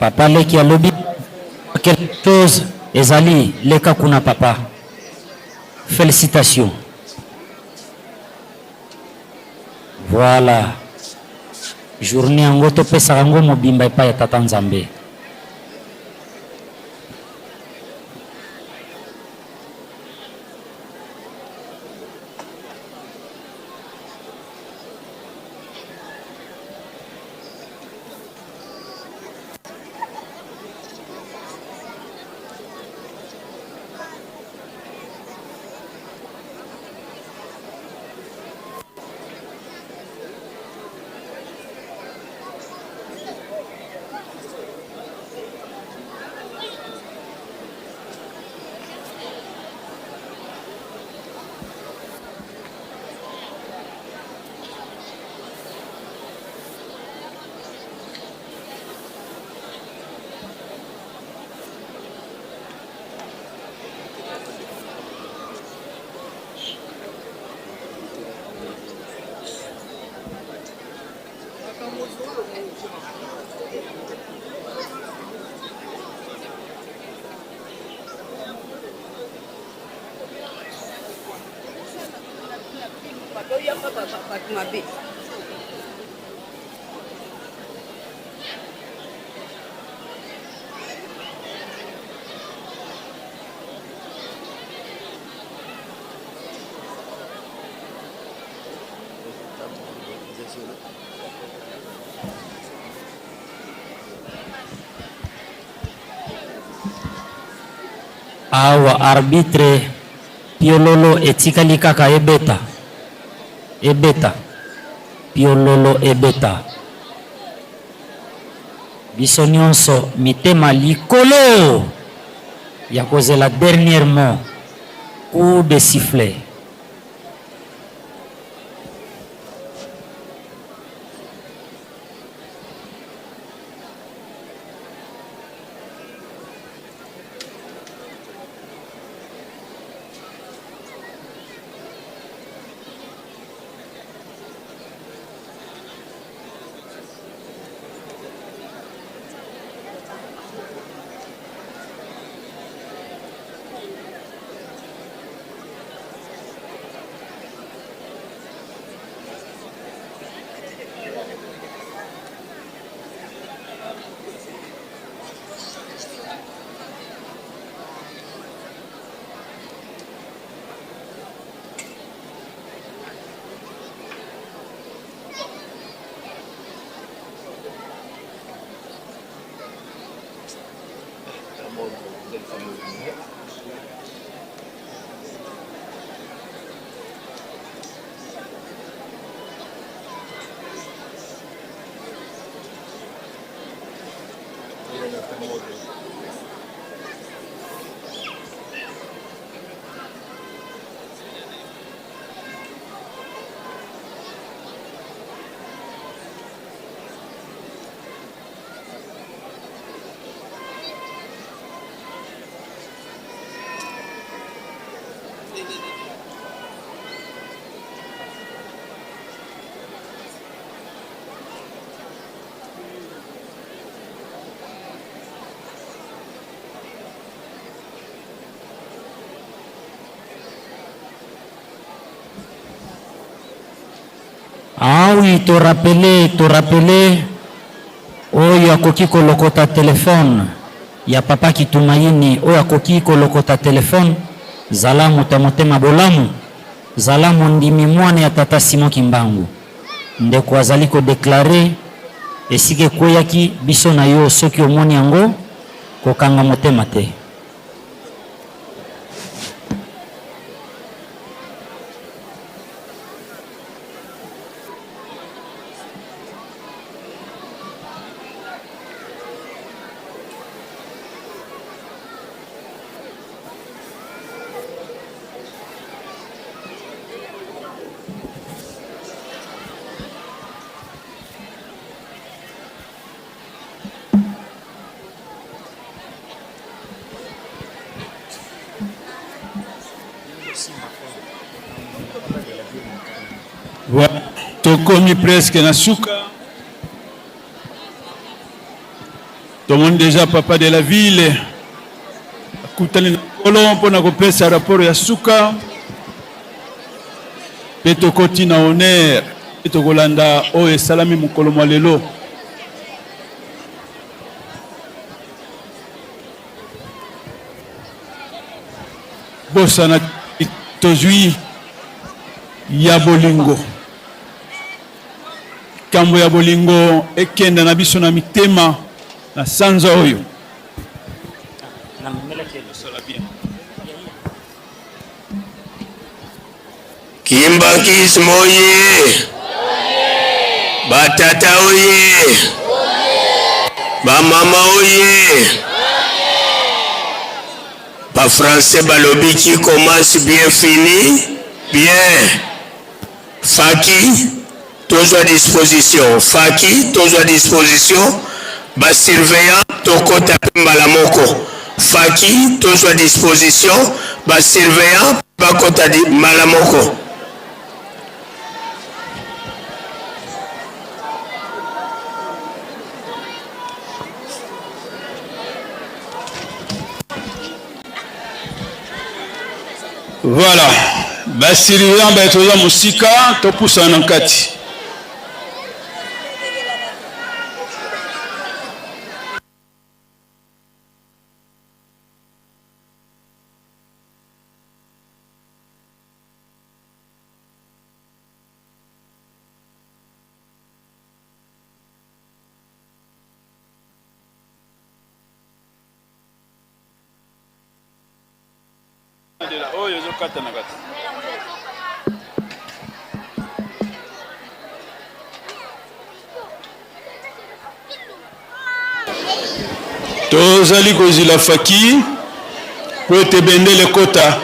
S11: Papa leki alobi quelque chose ezali leka kuna papa. Félicitations. Voilà. Journée yango topesaka yango mobimba epai ya Tata Nzambe. Awa arbitre piololo etikali kaka ebeta ebeta piololo ebeta biso nionso mitema likolo ya kozela dernier mot coup de sifflet. puis to rappeler, to rappeler oyo akoki kolokota telephone ya papa Kitumaini, oyo akoki kolokota telephone, zala moto ya motema bolamu, zala mondimi mwana ya tata Simon Kimbangu. Ndeko azali ko declarer esika ekweyaki biso na yo, soki omoni yango kokanga motema te.
S5: Voilà, tokomi presque na suka. Tomoni déjà papa de la ville akutani na nkolo mpo na kopesa rapport ya suka mpe tokoti na honneur mpe tokolanda oyo esalami mokolo mwa lelo. Bosana tozwi ya bolingo. Likambo ya bolingo ekenda na biso na mitema na sanza oyo.
S12: Kimbankisme oye! Batata oye! Bamama oye! Ba français balobi qui commence bien finit bien. Faki tozwa disposition, Faki tozwa disposition, ba surveillant tokota pe mbala moko. Faki tozwa disposition, ba surveillant bakota mbala moko.
S5: Voilà, ba surveillant ba toza mosika topusana na kati. Oyo ezokata na kati. Tozali kozila faki mpo ete bendele ekota.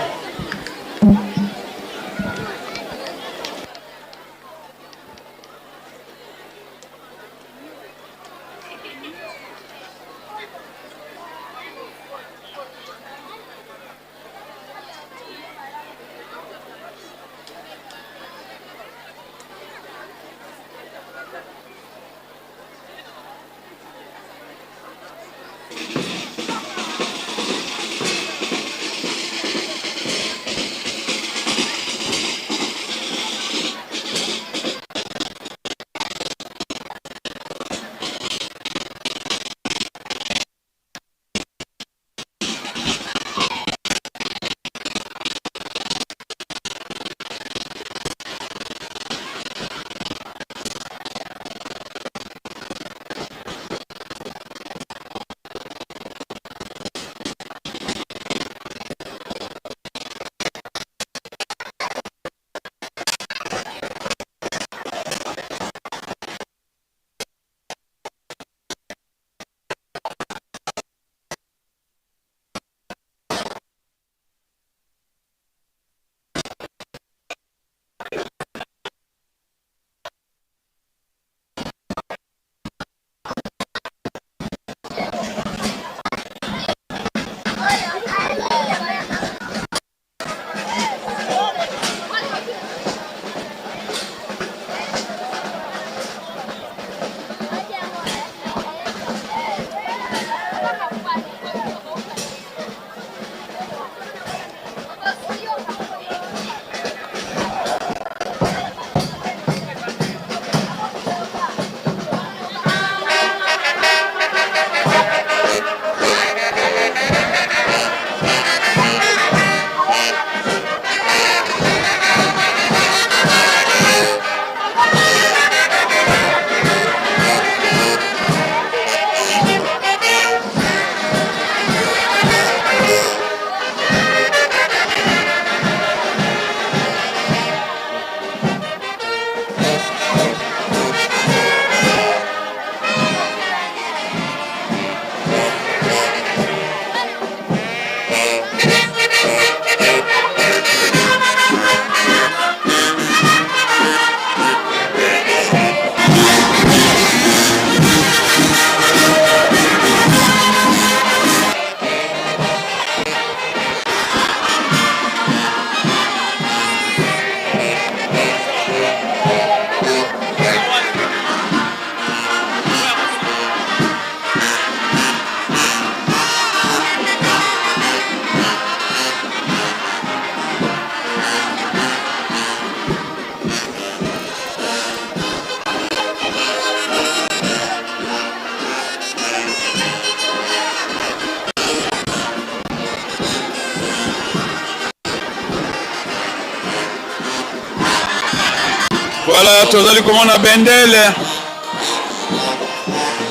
S5: Voilà, tozali komona bendele.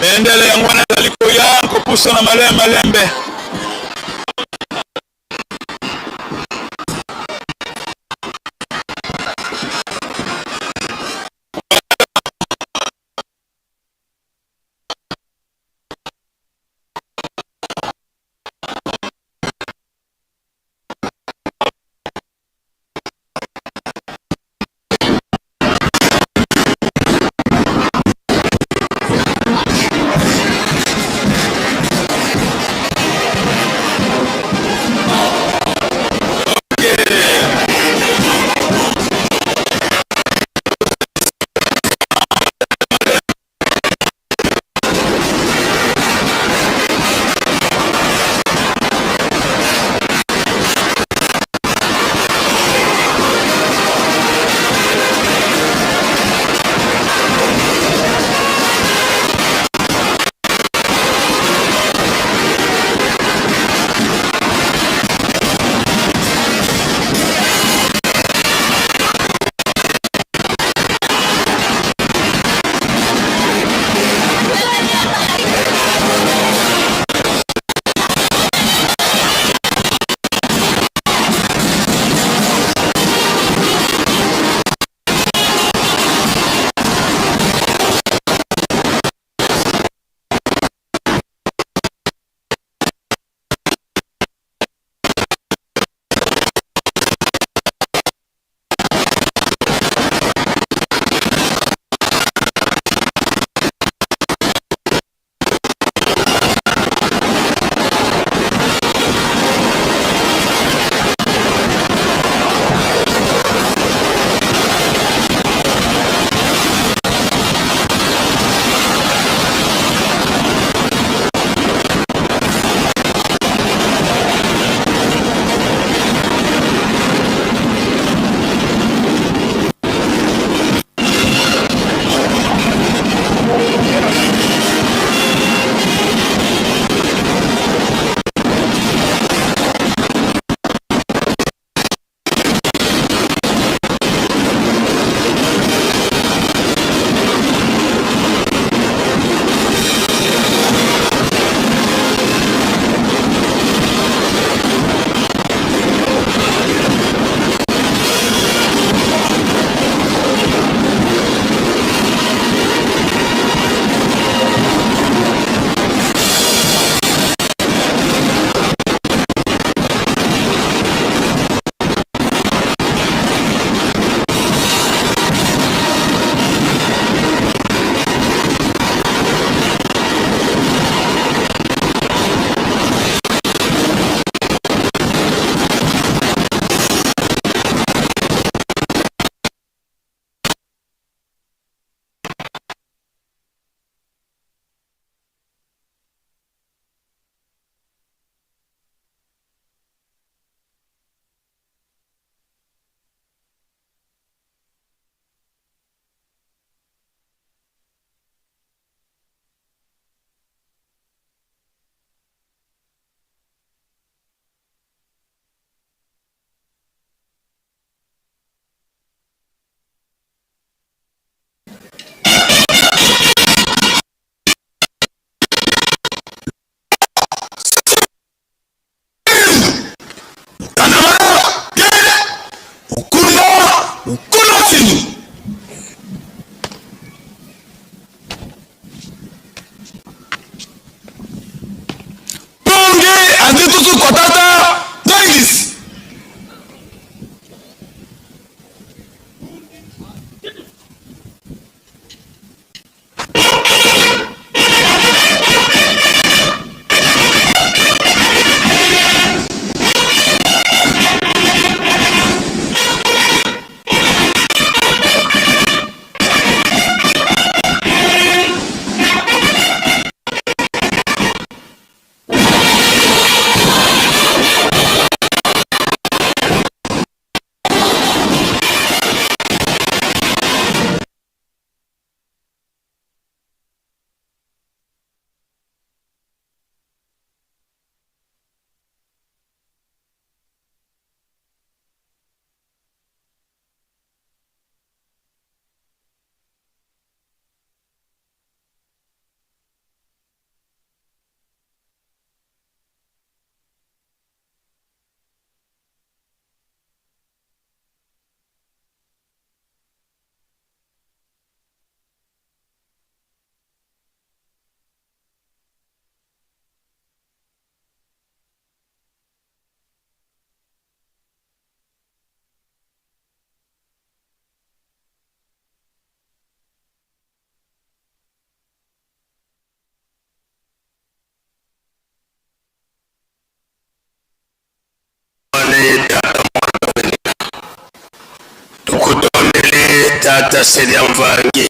S5: Bendele yango wana ezali koya kopusana malembe malembe.
S12: Tukutondele tata mwana welela. Tukutondele tata Selia Mvangi.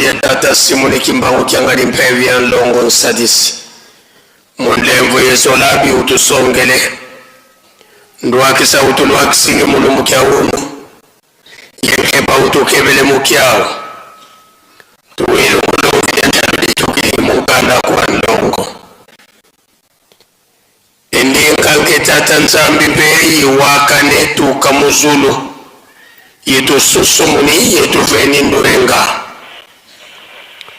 S12: Ya tata Simone Kimbangu Kiangani Mpevi ya Nlongo Nsadisi. Munlemvu Yesolabi utusongele. Ndwakisa utulwakisinge mulumbu kya unu. Yekeba utukebele mukyao. Tuwile ulongi ya mukanda kwa Nlongo. Endinkanke tata Nzambi mpe iwakane tuka muzulu yetususumuni yetuveni ndurenga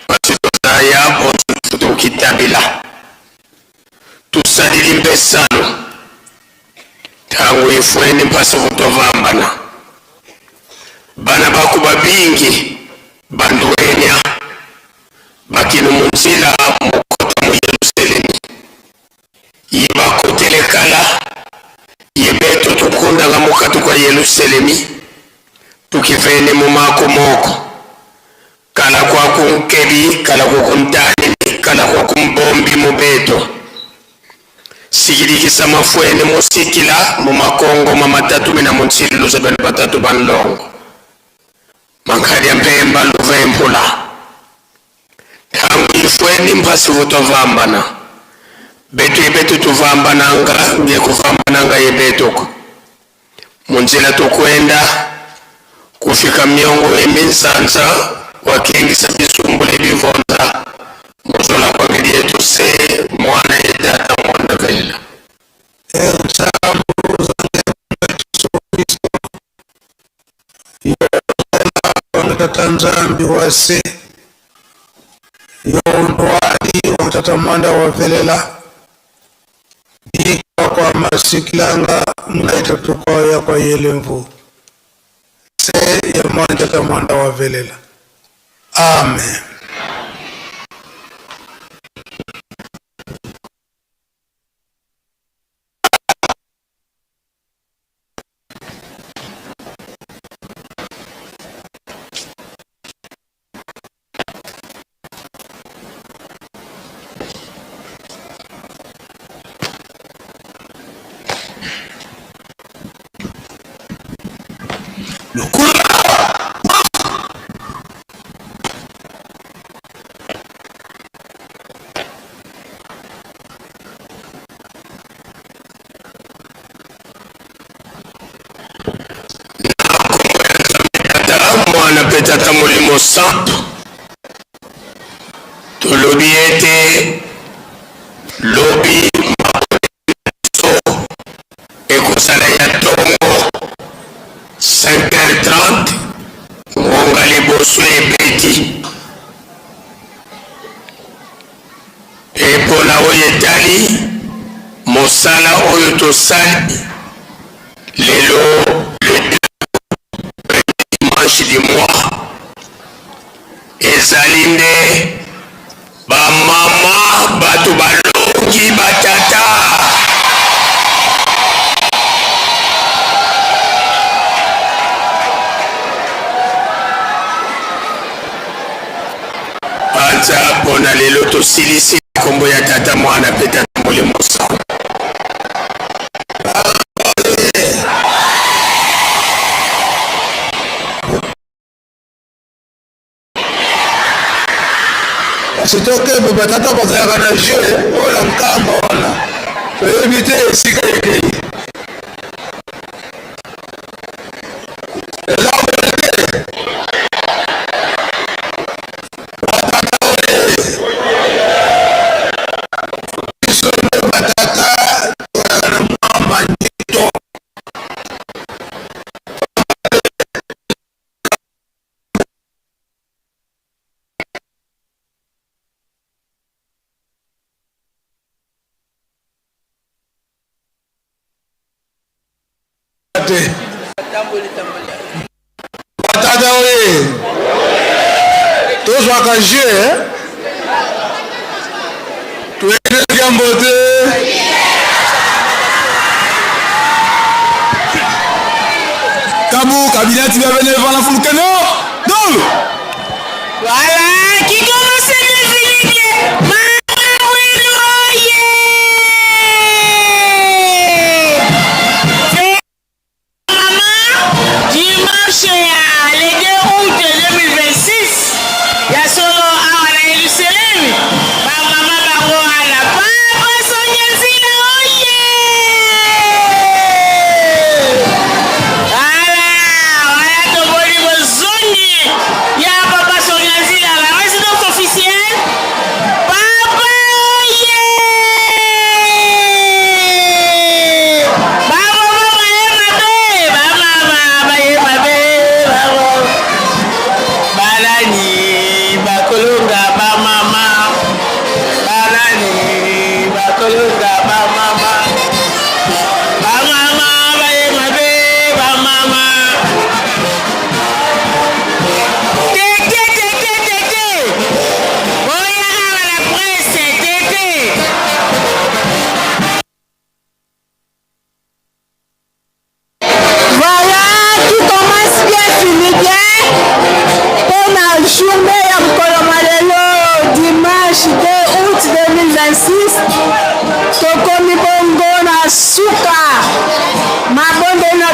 S12: pasitozaya bonso tukitabila tusalili mpe salu tangu ifweni mpasi kutovambana bana bakuba bingi banduenya bakinu munzila mukota mu Yerusalemi ye bakotele kala ye beto tukundanga mukatu kwa Yerusalemi tukivene mumako moko kala kwa kunkebi kala kwa kuntani kala kwa kumbombi mubeto sikilikisa mafwene musikila mumakongo mamatatu mina munsilu zabenu batatu banlongo mankhali ya mpemba luvempula tangu ifweni mphasi vutovambana betu ibetu tuvambananga ngekuvambananga yebetuko munzila tukwenda kufika miongo eminsanza wakengisa bisumbule bivonza muzola kwangeli yetu se mwana yetata mwana vela
S13: Tata Nzambi wase yondwali wa tata mwanda wavelela bika kwa masikilanga mnaita tukoya kwa yelemvu se ya mwana tata mwanda wavelela. Amen.
S12: Mwana mpe tata molimo santu tolobi ete lobi biso ekozala ya ntongo 5h30 ngonga liboso ebeti mpe mpona oyo etali mosala oyo tosali lelo le dimanche du mois ezali nde bamama bato balongi batata. Panza mpona lelo tosilisi nkombo ya tata mwana mpe tata molimo santu.
S13: Kasi tokebe batata bazalaka na jeu oyo ya nkamba wana toyebi te esika ekei. Eza boye te. Batata oye. Biso nde batata tozalaka na mwa manito. Te. Batata oye. Tozwaka jeu eh? Toyebi likambo te.
S1: Kabu kabila ti bia bene vala fulukeno. Dol.
S21: Voilà, qui commence à devenir Mama Wino, yeah!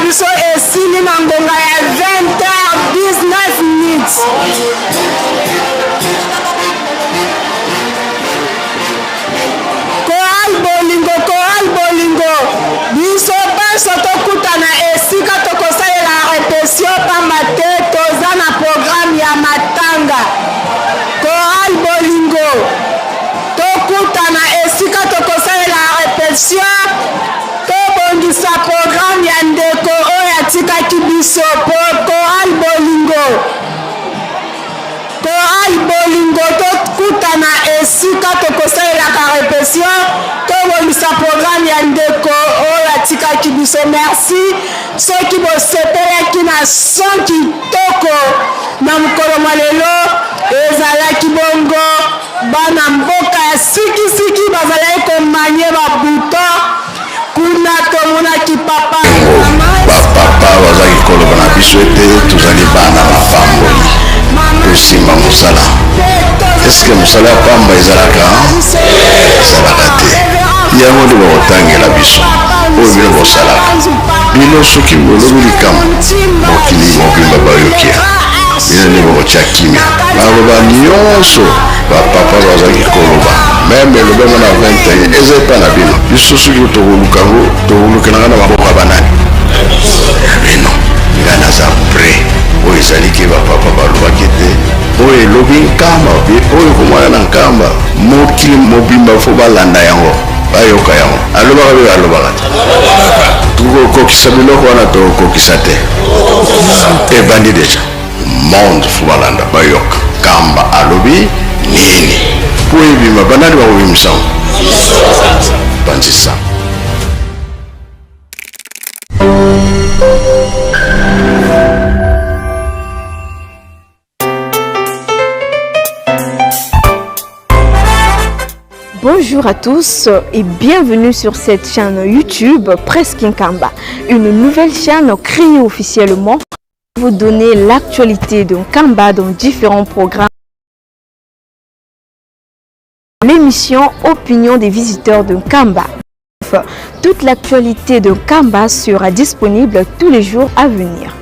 S6: biso esili na ngonga ya 20h19 minutes. Chorale Bolingo, Chorale Bolingo, biso banso tokutana esika tokosalela repetition pamba te toza na programme ya matanga. Chorale Bolingo, tokutana esika tokosalela repetition, tobongisa programme ya ndeko oyo atikaki biso. Chorale Bolingo. Chorale Bolingo tokutana esika tokosalelaka repetition tobongisa programme ya ndeko oyo atikaki biso. Merci soki bosepelaki na son kitoko na mokolo mwa lelo. Ezalaki bongo bana mboka ya sikisiki bazalaki komanye ba bouton kuna tomonaki papa
S18: Ba papa bazalaki koloba na biso ete tozali bana mapamboli, tosimba mosala. Eske mosala ya pamba ezalaka? Ezalaka te. Yango nde bakotangela biso oyo bino bosalaka. Bino soki bolobi likambo, mokili mobimba bayoki ya bino nde bokotya kimia. Maloba nyonso bapapa bazalaki koloba meme elobama na 21 eza epa na bino. Biso soki tokoluka yango, tokolukelanga na maboko ya banani? Ya bino. Ngai naza prêt. Oyo ezali ke bapapa balobaki ete oyo elobi nkamba be oyo komwana na nkamba, mokili mobimba fo balanda yango, bayoka yango. Alobaka be alobaka te. Tokokokisa biloko wana, tokokokisa te. Ebandi deja. Monde fo balanda, bayoka kamba alobi nini po ebima. Banani bakobimisa yango? Panzisa.
S3: Bonjour à tous et bienvenue sur cette chaîne YouTube Presse Kinkamba, une nouvelle chaîne créée officiellement pour vous donner l'actualité de Nkamba dans différents programmes. L'émission Opinion des visiteurs de Nkamba. Toute l'actualité de Nkamba sera disponible tous les jours à venir.